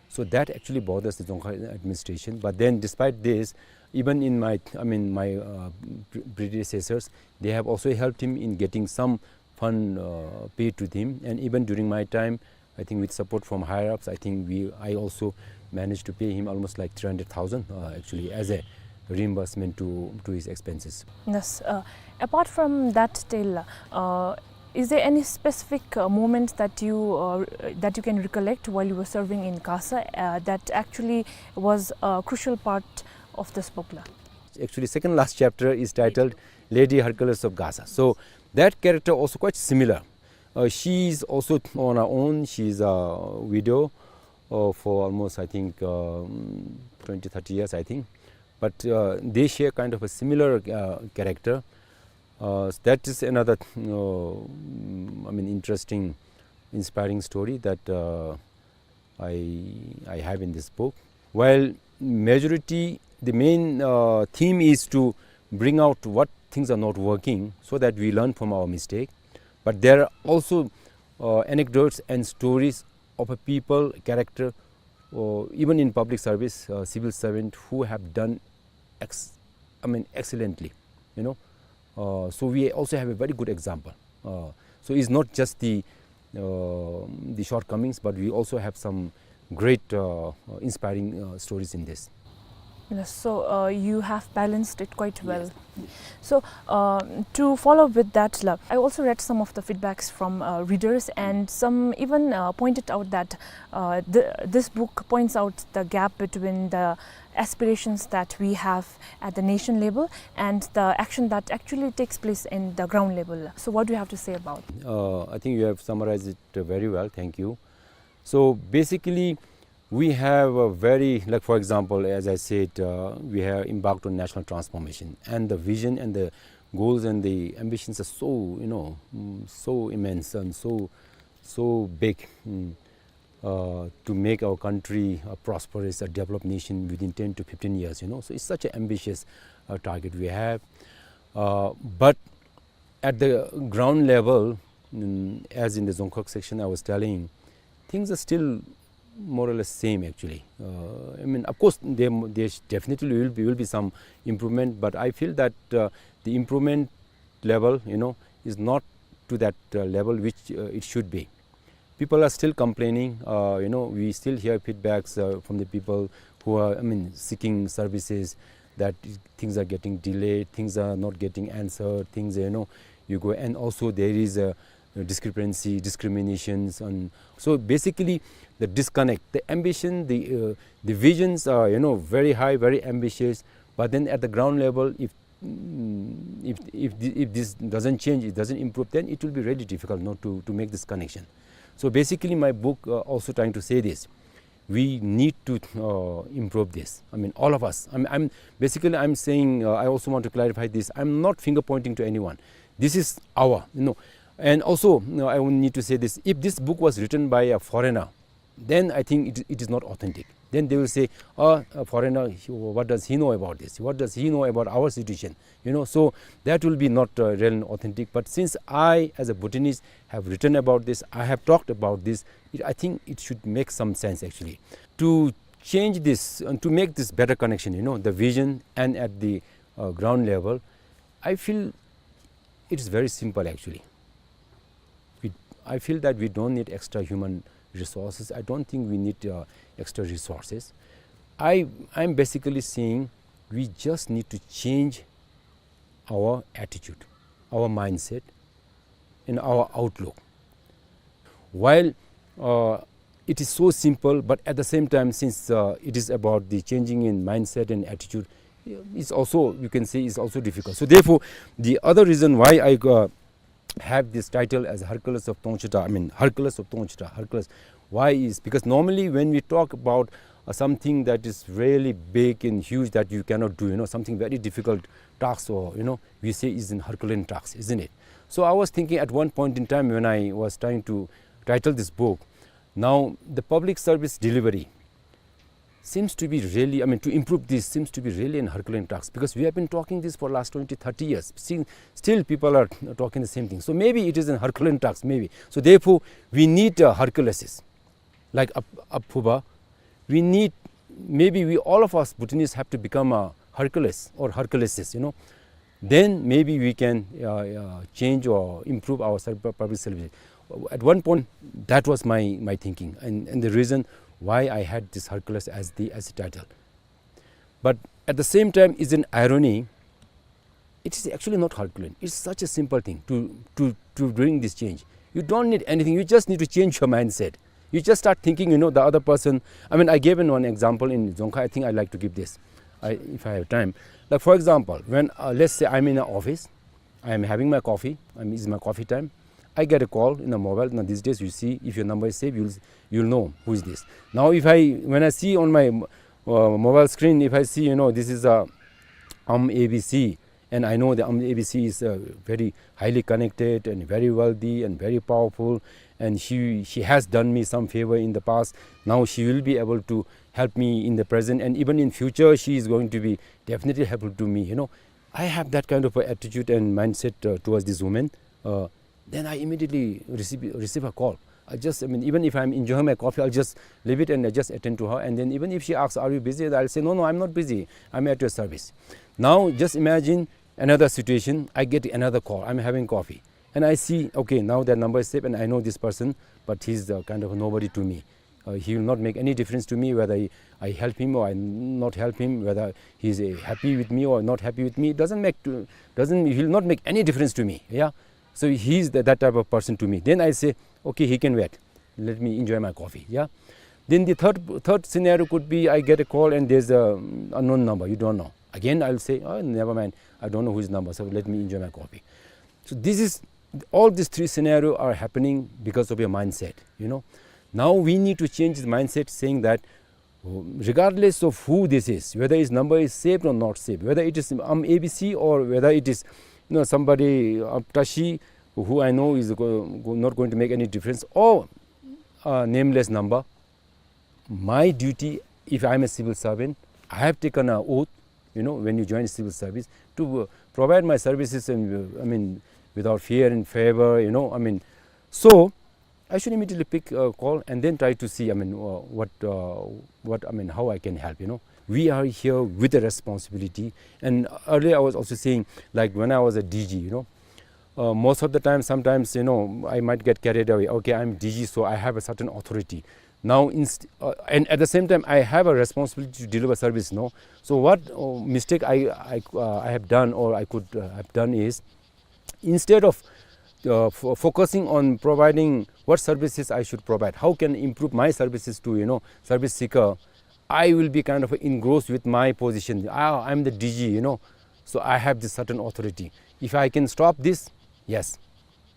So that actually bothers the Dzongkhag administration. But then, despite this, even in my, I mean, my, uh, pre-, predecessors, they have also helped him in getting some fund, uh, paid to him. And even during my time, I think with support from higher ups, I think we, I also managed to pay him almost like three hundred thousand, uh, actually, as a reimbursement to, to his expenses. Yes, uh, apart from that tale, uh, is there any specific, uh, moment that you, uh, that you can recollect while you were serving in Gasa, uh, that actually was a crucial part of this book la? Actually, second last chapter is titled Lady Hercules of Gasa. So that character also quite similar. Uh, she is also on her own. She is a widow, uh, for almost, I think, um, twenty, thirty years, I think. But, uh, they share kind of a similar, uh, character. Uh, that is another, uh, I mean, interesting, inspiring story that, uh, I, I have in this book. While majority, the main, uh, theme is to bring out what things are not working so that we learn from our mistake. But there are also, uh, anecdotes and stories of a people, character, or even in public service, uh, civil servant who have done ex-, I mean, excellently, you know. Uh, so we also have a very good example. Uh, so it's not just the, uh, the shortcomings, but we also have some great, uh, uh, inspiring, uh, stories in this. Yes, so, uh, you have balanced it quite well. Yes. So, uh, to follow with that, la, I also read some of the feedbacks from, uh, readers, and some even, uh, pointed out that, uh, th-, this book points out the gap between the aspirations that we have at the nation level and the action that actually takes place in the ground level. So what do you have to say about? Uh, I think you have summarized it, uh, very well. Thank you. So basically, we have a very, like, for example, as I said, uh, we have embarked on national transformation, and the vision and the goals and the ambitions are so, you know, mm, so immense and so, so big. Mm. Uh, to make our country a prosperous, a developed nation within ten to fifteen years, you know. So it's such an ambitious, uh, target we have. Uh, but at the ground level, mm, as in the Dzongkhag section I was telling, things are still more or less same actually. Uh, I mean, of course, there, there definitely will be, will be some improvement, but I feel that, uh, the improvement level, you know, is not to that, uh, level which, uh, it should be. People are still complaining. Uh, you know, we still hear feedbacks, uh, from the people who are, I mean, seeking services, that things are getting delayed, things are not getting answered, things, you know, you go, and also there is a discrepancy, discriminations, and so basically the disconnect, the ambition, the, uh, the visions are, you know, very high, very ambitious, but then at the ground level, if mm, if, if thi-, if this doesn't change, it doesn't improve, then it will be really difficult not to, to make this connection. So basically, my book, uh, also trying to say this. We need to, uh, improve this. I mean, all of us. I'm, I'm, basically, I'm saying, uh, I also want to clarify this. I'm not finger pointing to anyone. This is our, you know. And also, you know, I would need to say this. If this book was written by a foreigner, then I think it, it is not authentic. Then they will say, "Oh, a foreigner, he, what does he know about this? What does he know about our situation?" You know, so that will be not, uh, real and authentic. But since I, as a Bhutanese, have written about this, I have talked about this, it, I think it should make some sense actually. To change this and to make this better connection, you know, the vision and at the, uh, ground level, I feel it is very simple actually. We, I feel that we don't need extra human resources. I don't think we need, uh, extra resources. I, I'm basically saying we just need to change our attitude, our mindset, and our outlook. While, uh, it is so simple, but at the same time, since, uh, it is about the changing in mindset and attitude, it's also, you can say, it's also difficult. So therefore, the other reason why I, uh, have this title as Hercules of Tongchita, I mean, Hercules of Tongchita, Hercules. Why is because normally when we talk about uh, something that is really big and huge that you cannot do, you know, something very difficult task, or, you know, we say is an Herculean task, isn't it? So I was thinking at one point in time when I was trying to title this book, now the public service delivery seems to be really, I mean, to improve this seems to be really an Herculean task, because we have been talking this for last twenty, thirty years. Still, still people are talking the same thing. So maybe it is an Herculean task, maybe. So therefore, we need a Hercules, like Ap-, Aphuba. We need, maybe we, all of us Bhutanese have to become a Hercules or Herculeses, you know. Then maybe we can, uh, uh, change or improve our serv-, public service. At one point, that was my, my thinking, and, and the reason why I had this Hercules as the, as the title. But at the same time, is an irony. It is actually not Herculean. It's such a simple thing to, to, to bring this change. You don't need anything. You just need to change your mindset. You just start thinking, you know, the other person. I mean, I gave an one example in Dzongkha. I think I like to give this, I, if I have time. Like, for example, when, uh, let's say I'm in an office, I am having my coffee, I mean, it's my coffee time. I get a call in the mobile. Now, these days, you see, if your number is saved, you'll, you'll know who is this. Now, if I, when I see on my, uh, mobile screen, if I see, you know, this is a, um, A B C, and I know that, um, A B C is, uh, very highly connected and very wealthy and very powerful, and she, she has done me some favor in the past. Now she will be able to help me in the present, and even in future, she is going to be definitely helpful to me, you know. I have that kind of a attitude and mindset, uh, towards this woman. Uh, then I immediately receive, receive a call. I just, I mean, even if I'm enjoying my coffee, I'll just leave it and I just attend to her. And then even if she asks, "Are you busy?" I'll say, "No, no, I'm not busy. I'm at your service." Now, just imagine another situation. I get another call. I'm having coffee. And I see, okay, now that number is saved and I know this person, but he's, uh, kind of a nobody to me. Uh, he will not make any difference to me whether I, I help him or I not help him, whether he's, uh, happy with me or not happy with me. It doesn't make to, doesn't, he will not make any difference to me. Yeah. So he's the, that type of person to me. Then I say, "Okay, he can wait. Let me enjoy my coffee." Yeah. Then the third, third scenario could be I get a call and there's a, um, unknown number. You don't know. Again, I'll say, "Oh, never mind. I don't know whose number. So let me enjoy my coffee." So this is, all these three scenarios are happening because of your mindset, you know. Now we need to change the mindset, saying that, uh, regardless of who this is, whether his number is saved or not saved, whether it is, um, A B C, or whether it is, you know, somebody, uh, Tashi, who I know is go-, go-, not going to make any difference, or a nameless number, my duty, if I'm a civil servant, I have taken an oath, you know, when you join civil service, to, uh, provide my services and, uh, I mean, without fear and favor, you know, I mean, so I should immediately pick a call and then try to see, I mean, uh, what, uh, what, I mean, how I can help, you know. We are here with a responsibility. And earlier I was also saying, like, when I was a D G, you know, uh, most of the time, sometimes, you know, I might get carried away. Okay, I'm D G, so I have a certain authority. Now, inst-, uh, and at the same time, I have a responsibility to deliver service, no? So what, uh, mistake I, I, uh, I have done or I could, uh, have done is, instead of, uh, fo-, focusing on providing what services I should provide, how can improve my services to, you know, service seeker, I will be kind of engrossed with my position. Ah, I'm the D G, you know, so I have this certain authority. If I can stop this, yes,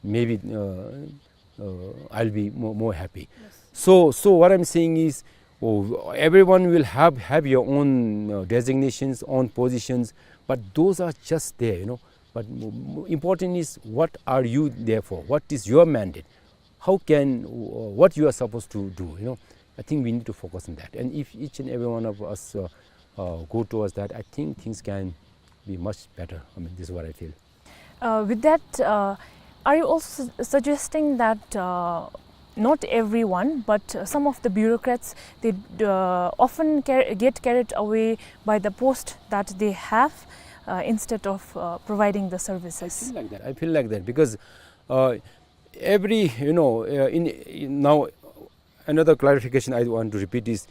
maybe, uh, uh, I'll be more, more happy. Yes. So, so what I'm saying is, oh, everyone will have, have your own, uh, designations, own positions, but those are just there, you know. But m-, m-, important is, what are you there for? What is your mandate? How can, uh, what you are supposed to do, you know? I think we need to focus on that. And if each and every one of us, uh, uh, go towards that, I think things can be much better. I mean, this is what I feel. Uh, with that, uh, are you also su-, suggesting that, uh, not everyone, but, uh, some of the bureaucrats, they, uh, often car-, get carried away by the post that they have, uh, instead of, uh, providing the services? I feel like that. I feel like that because, uh, every, you know, uh, in, in now, another clarification I want to repeat is,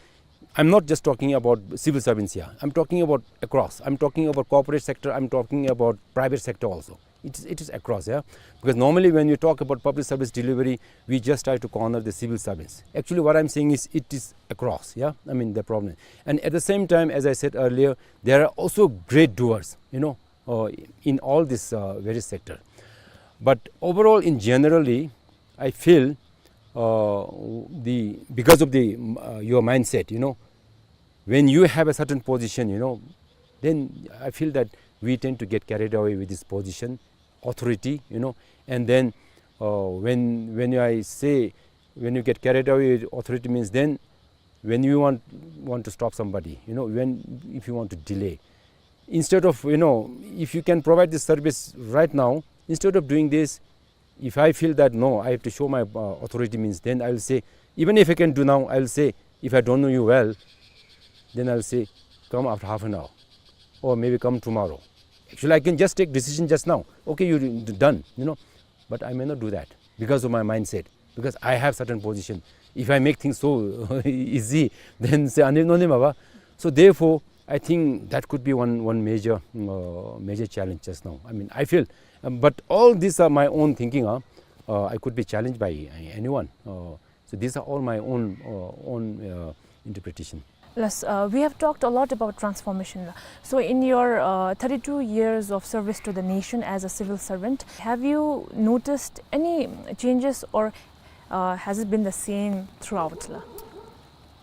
I'm not just talking about civil servants here. I'm talking about across. I'm talking about corporate sector. I'm talking about private sector also. It is, it is across, yeah. Because normally when you talk about public service delivery, we just try to corner the civil servants. Actually, what I'm saying is it is across, yeah. I mean, the problem. And at the same time, as I said earlier, there are also great doers, you know, uh, in all this, uh, various sector. But overall, in generally, I feel, uh, the, because of the, um, uh, your mindset, you know, When you have a certain position, you know, then I feel that we tend to get carried away with this position, authority, you know, and then, uh, when, when I say, when you get carried away with authority means then when you want, want to stop somebody, you know, when, if you want to delay, instead of, you know, if you can provide this service right now, instead of doing this, if I feel that, no, I have to show my, uh, authority means, then I will say, even if I can do now, I will say, if I don't know you well, then I will say, "Come after half an hour, or maybe come tomorrow." Actually, I can just take decision just now. "Okay, you d-, done," you know, but I may not do that because of my mindset, because I have certain position. If I make things so easy, then say, "Ani no ne ma ba." So therefore, I think that could be one, one major, uh, major challenge just now. I mean, I feel, um, but all these are my own thinking, huh? Uh, I could be challenged by, uh, anyone. Uh, so these are all my own, uh, own, uh, interpretation. Yes, uh, we have talked a lot about transformation. So in your, uh, thirty-two years of service to the nation as a civil servant, have you noticed any changes, or, uh, has it been the same throughout, la,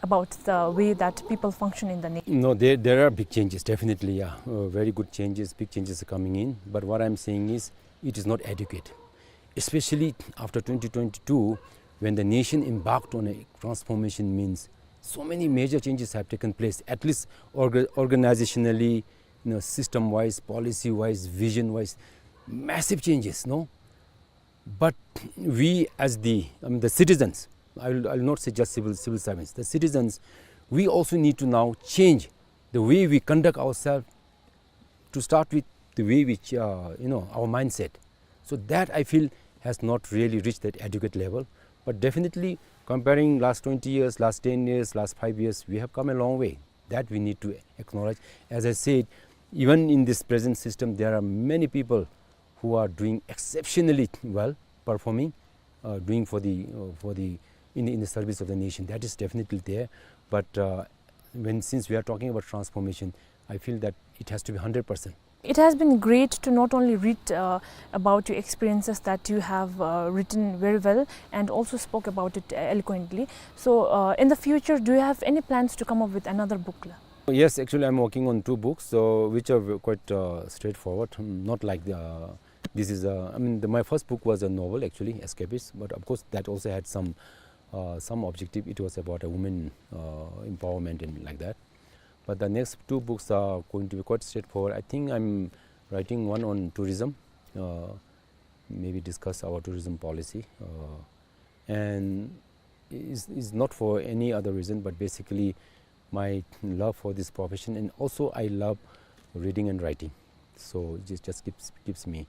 about the way that people function in the nation? No, there, there are big changes, definitely, yeah. Uh, very good changes, big changes are coming in. But what I'm saying is, it is not adequate. Especially after twenty twenty-two, when the nation embarked on a transformation, means so many major changes have taken place, at least orga-, organizationally, you know, system-wise, policy-wise, vision-wise, massive changes, no? But we as the, I mean, the citizens, I will, I will not say just civil, civil servants, the citizens, we also need to now change the way we conduct ourselves, to start with the way which, uh, you know, our mindset. So that, I feel, has not really reached that adequate level. But definitely, comparing last twenty years, last ten years, last five years, we have come a long way. That we need to acknowledge. As I said, even in this present system, there are many people who are doing exceptionally well, performing, uh, doing for the, uh, for the, in, in the service of the nation. That is definitely there. But, uh, when, since we are talking about transformation, I feel that it has to be hundred percent. It has been great to not only read, uh, about your experiences that you have, uh, written very well and also spoke about it eloquently. So, uh, in the future, do you have any plans to come up with another book, la? Yes, actually, I'm working on two books, so which are v-, quite, uh, straightforward. Hmm, not like the, this is a, I mean, the, my first book was a novel, actually, Escapist, but of course, that also had some, uh, some objective. It was about a woman, uh, empowerment and like that. But the next two books are going to be quite straightforward. I think I'm writing one on tourism, uh, maybe discuss our tourism policy, uh, and is, is not for any other reason, but basically my love for this profession, and also I love reading and writing, so it just, just keeps, keeps me,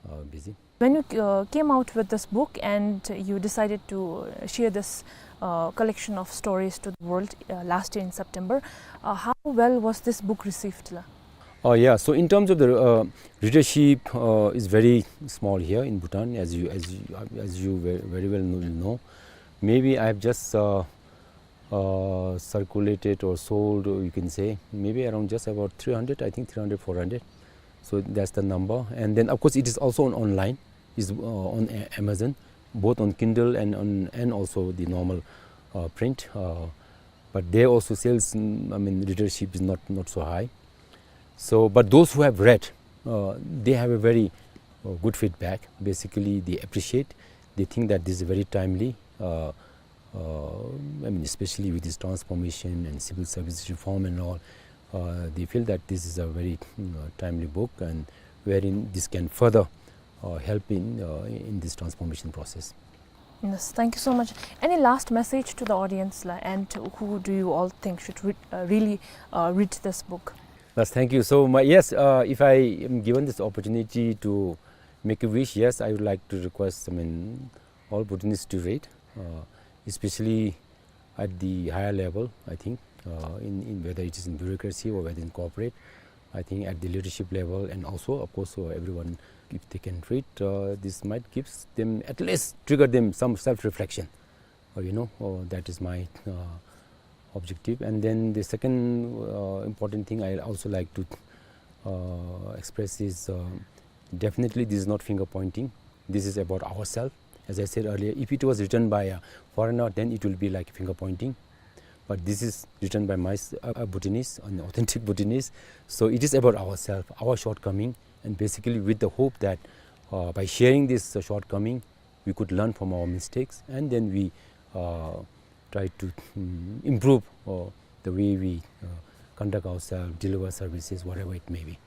uh, busy. When you, uh, came out with this book and you decided to, uh, share this, uh, collection of stories to the world, uh, last year in September, uh, how well was this book received, la? Oh, yeah. So in terms of the, uh, readership, uh, is very small here in Bhutan, as you, as you, as you ve-, very well know, know. Maybe I have just, uh, uh, circulated or sold, or you can say, maybe around just about three hundred, I think three hundred, four hundred. So that's the number. And then, of course, it is also on online. It's, uh, on A-, Amazon, both on Kindle and on, and also the normal, uh, print. Uh, but there also sales, mm, I mean, readership is not, not so high. So, but those who have read, uh, they have a very, uh, good feedback. Basically, they appreciate, they think that this is very timely, uh, uh, I mean, especially with this transformation and civil service reform and all, uh, they feel that this is a very, mm, uh, timely book, and wherein this can further, uh, help in, uh, in this transformation process. Yes, thank you so much. Any last message to the audience, la, and who do you all think should re-, uh, really, uh, read this book? Yes, thank you. So, my, yes, uh, if I am given this opportunity to make a wish, yes, I would like to request, I mean, all Bhutanese to read, uh, especially at the higher level, I think, uh, in, in whether it is in bureaucracy or whether in corporate, I think at the leadership level, and also, of course, uh, everyone, if they can read, uh, this might gives them, at least trigger them some self-reflection. Uh, you know, uh, that is my, uh, objective. And then the second, uh, important thing I also like to, uh, express is, uh, definitely this is not finger pointing. This is about ourselves. As I said earlier, if it was written by a foreigner, then it will be like finger pointing. But this is written by my s-, a, a Bhutanese, an authentic Bhutanese. So it is about ourselves, our shortcoming, and basically with the hope that, uh, by sharing this, uh, shortcoming, we could learn from our mistakes, and then we, uh, try to, mm, improve, uh, the way we, uh, conduct ourselves, deliver services, whatever it may be.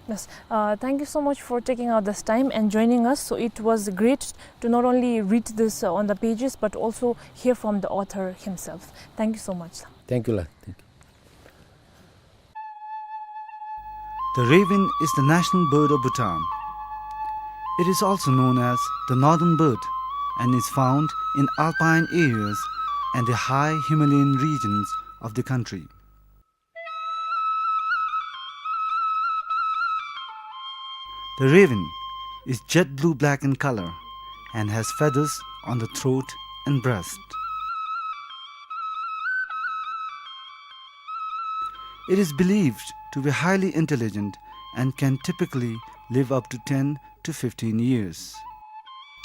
Yes. Uh, thank you so much for taking out this time and joining us. So it was great to not only read this, uh, on the pages, but also hear from the author himself. Thank you so much, sir. Thank you, la. Thank you. The raven is the national bird of Bhutan. It is also known as the northern bird and is found in alpine areas and the high Himalayan regions of the country. The raven is jet blue-black in color and has feathers on the throat and breast. It is believed to be highly intelligent and can typically live up to ten to fifteen years.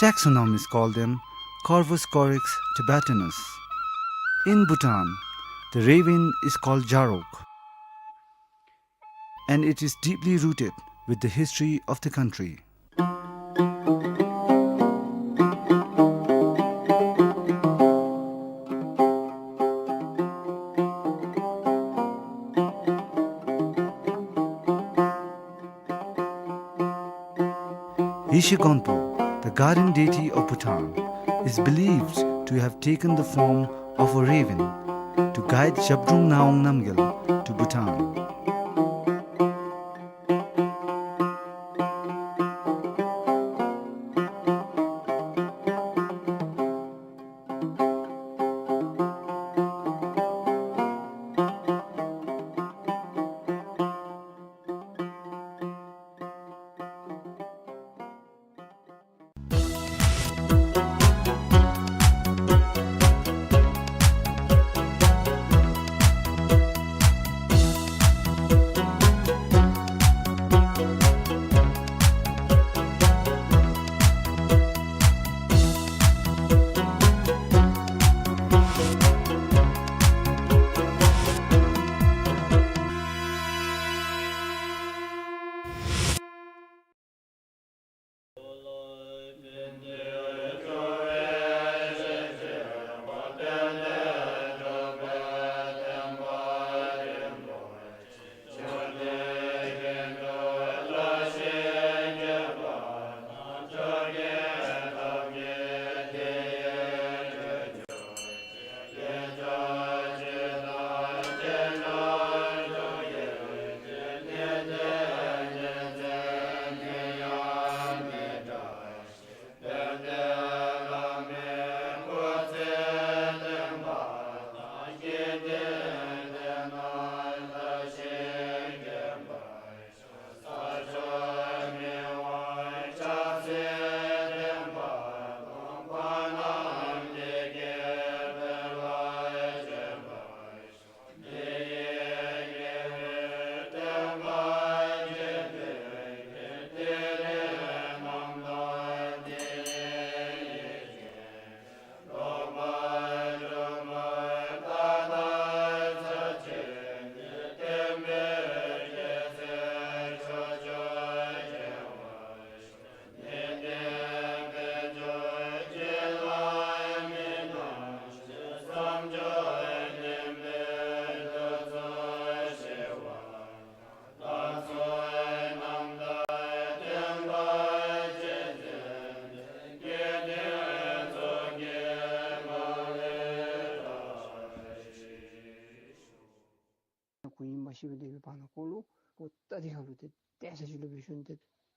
Taxonomists call them Corvus corax tibetanus. In Bhutan, the raven is called jarok, and it is deeply rooted with the history of the country. Rishi Gonpo, the guardian deity of Bhutan, is believed to have taken the form of a raven to guide Zhabdrung Ngawang Namgyal to Bhutan. ཁོ་ཨིན་པ་ཤེས་པའི་དེ་སྦེ་བར་ན་ཁོ་ལུ་ཁོ་རྟ་དེ་ཁར་ལུ་ཏེ་ཏེ་ས་ཅིག་ལུ་སྦེ་ཞོན་ཏེ་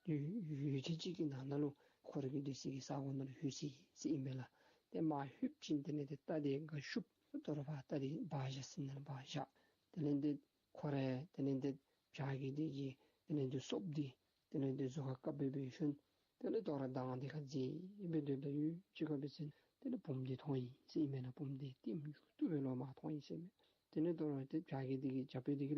ཡུད་ཡུད་ཅིག་ཅིག་གི་ནང་ན་ལུ་ཁོ་ར་གི་སྡོད་ས་གི་ས་གོ་ནང་ལུ་ལྷོད་ཅི་ཟེར་ཨིན་མས་ལགས། ཏེ་མར་ལྷོདཔ་ཅིག་དེ་ལས་ཏེ་རྟ་དེ་ཁར་ཤུབ་དོ་རུང་ཕར་རྟ་དེ་འབག་བཞག་ས་ནང་ལུ་འབག་བཞག། དེ་ལས་ཏེ་ཁོ་ར་དེ་ལས་ཏེ་བྱ་རྒོད་དེ་གི་དེ་ལས་ཏེ་སོབ་དེ་དེ་ལས་ཏེ་གཟུགས་ཁར་བཀབ་སྦེ་སྦེ་ཞོན། དེ་ལས་དོ་རུང་མདངས་དེ་ཁར་འཛེགས་སྦེ་སྡོདཔ་ད་ཡུད་ཅིག་ཁར་འབད་བ་ཅིན་དེ་ལས་བུམོ་དེ་མཐོང་ཡི་ཟེར་ཨིན་མས་ལགས། བུམོ་དེ་ལྟདམོ་མཇུག་བསྡུ་སྦེ་ལོག་མར་མཐོང་ཡི་ཟེར་ཨིན་མས། དེ་ལས་དོ་རུང་ཏེ་བྱ་རྒོད་དེ་གིས་བྱ་རྒོད་དེ་གིས་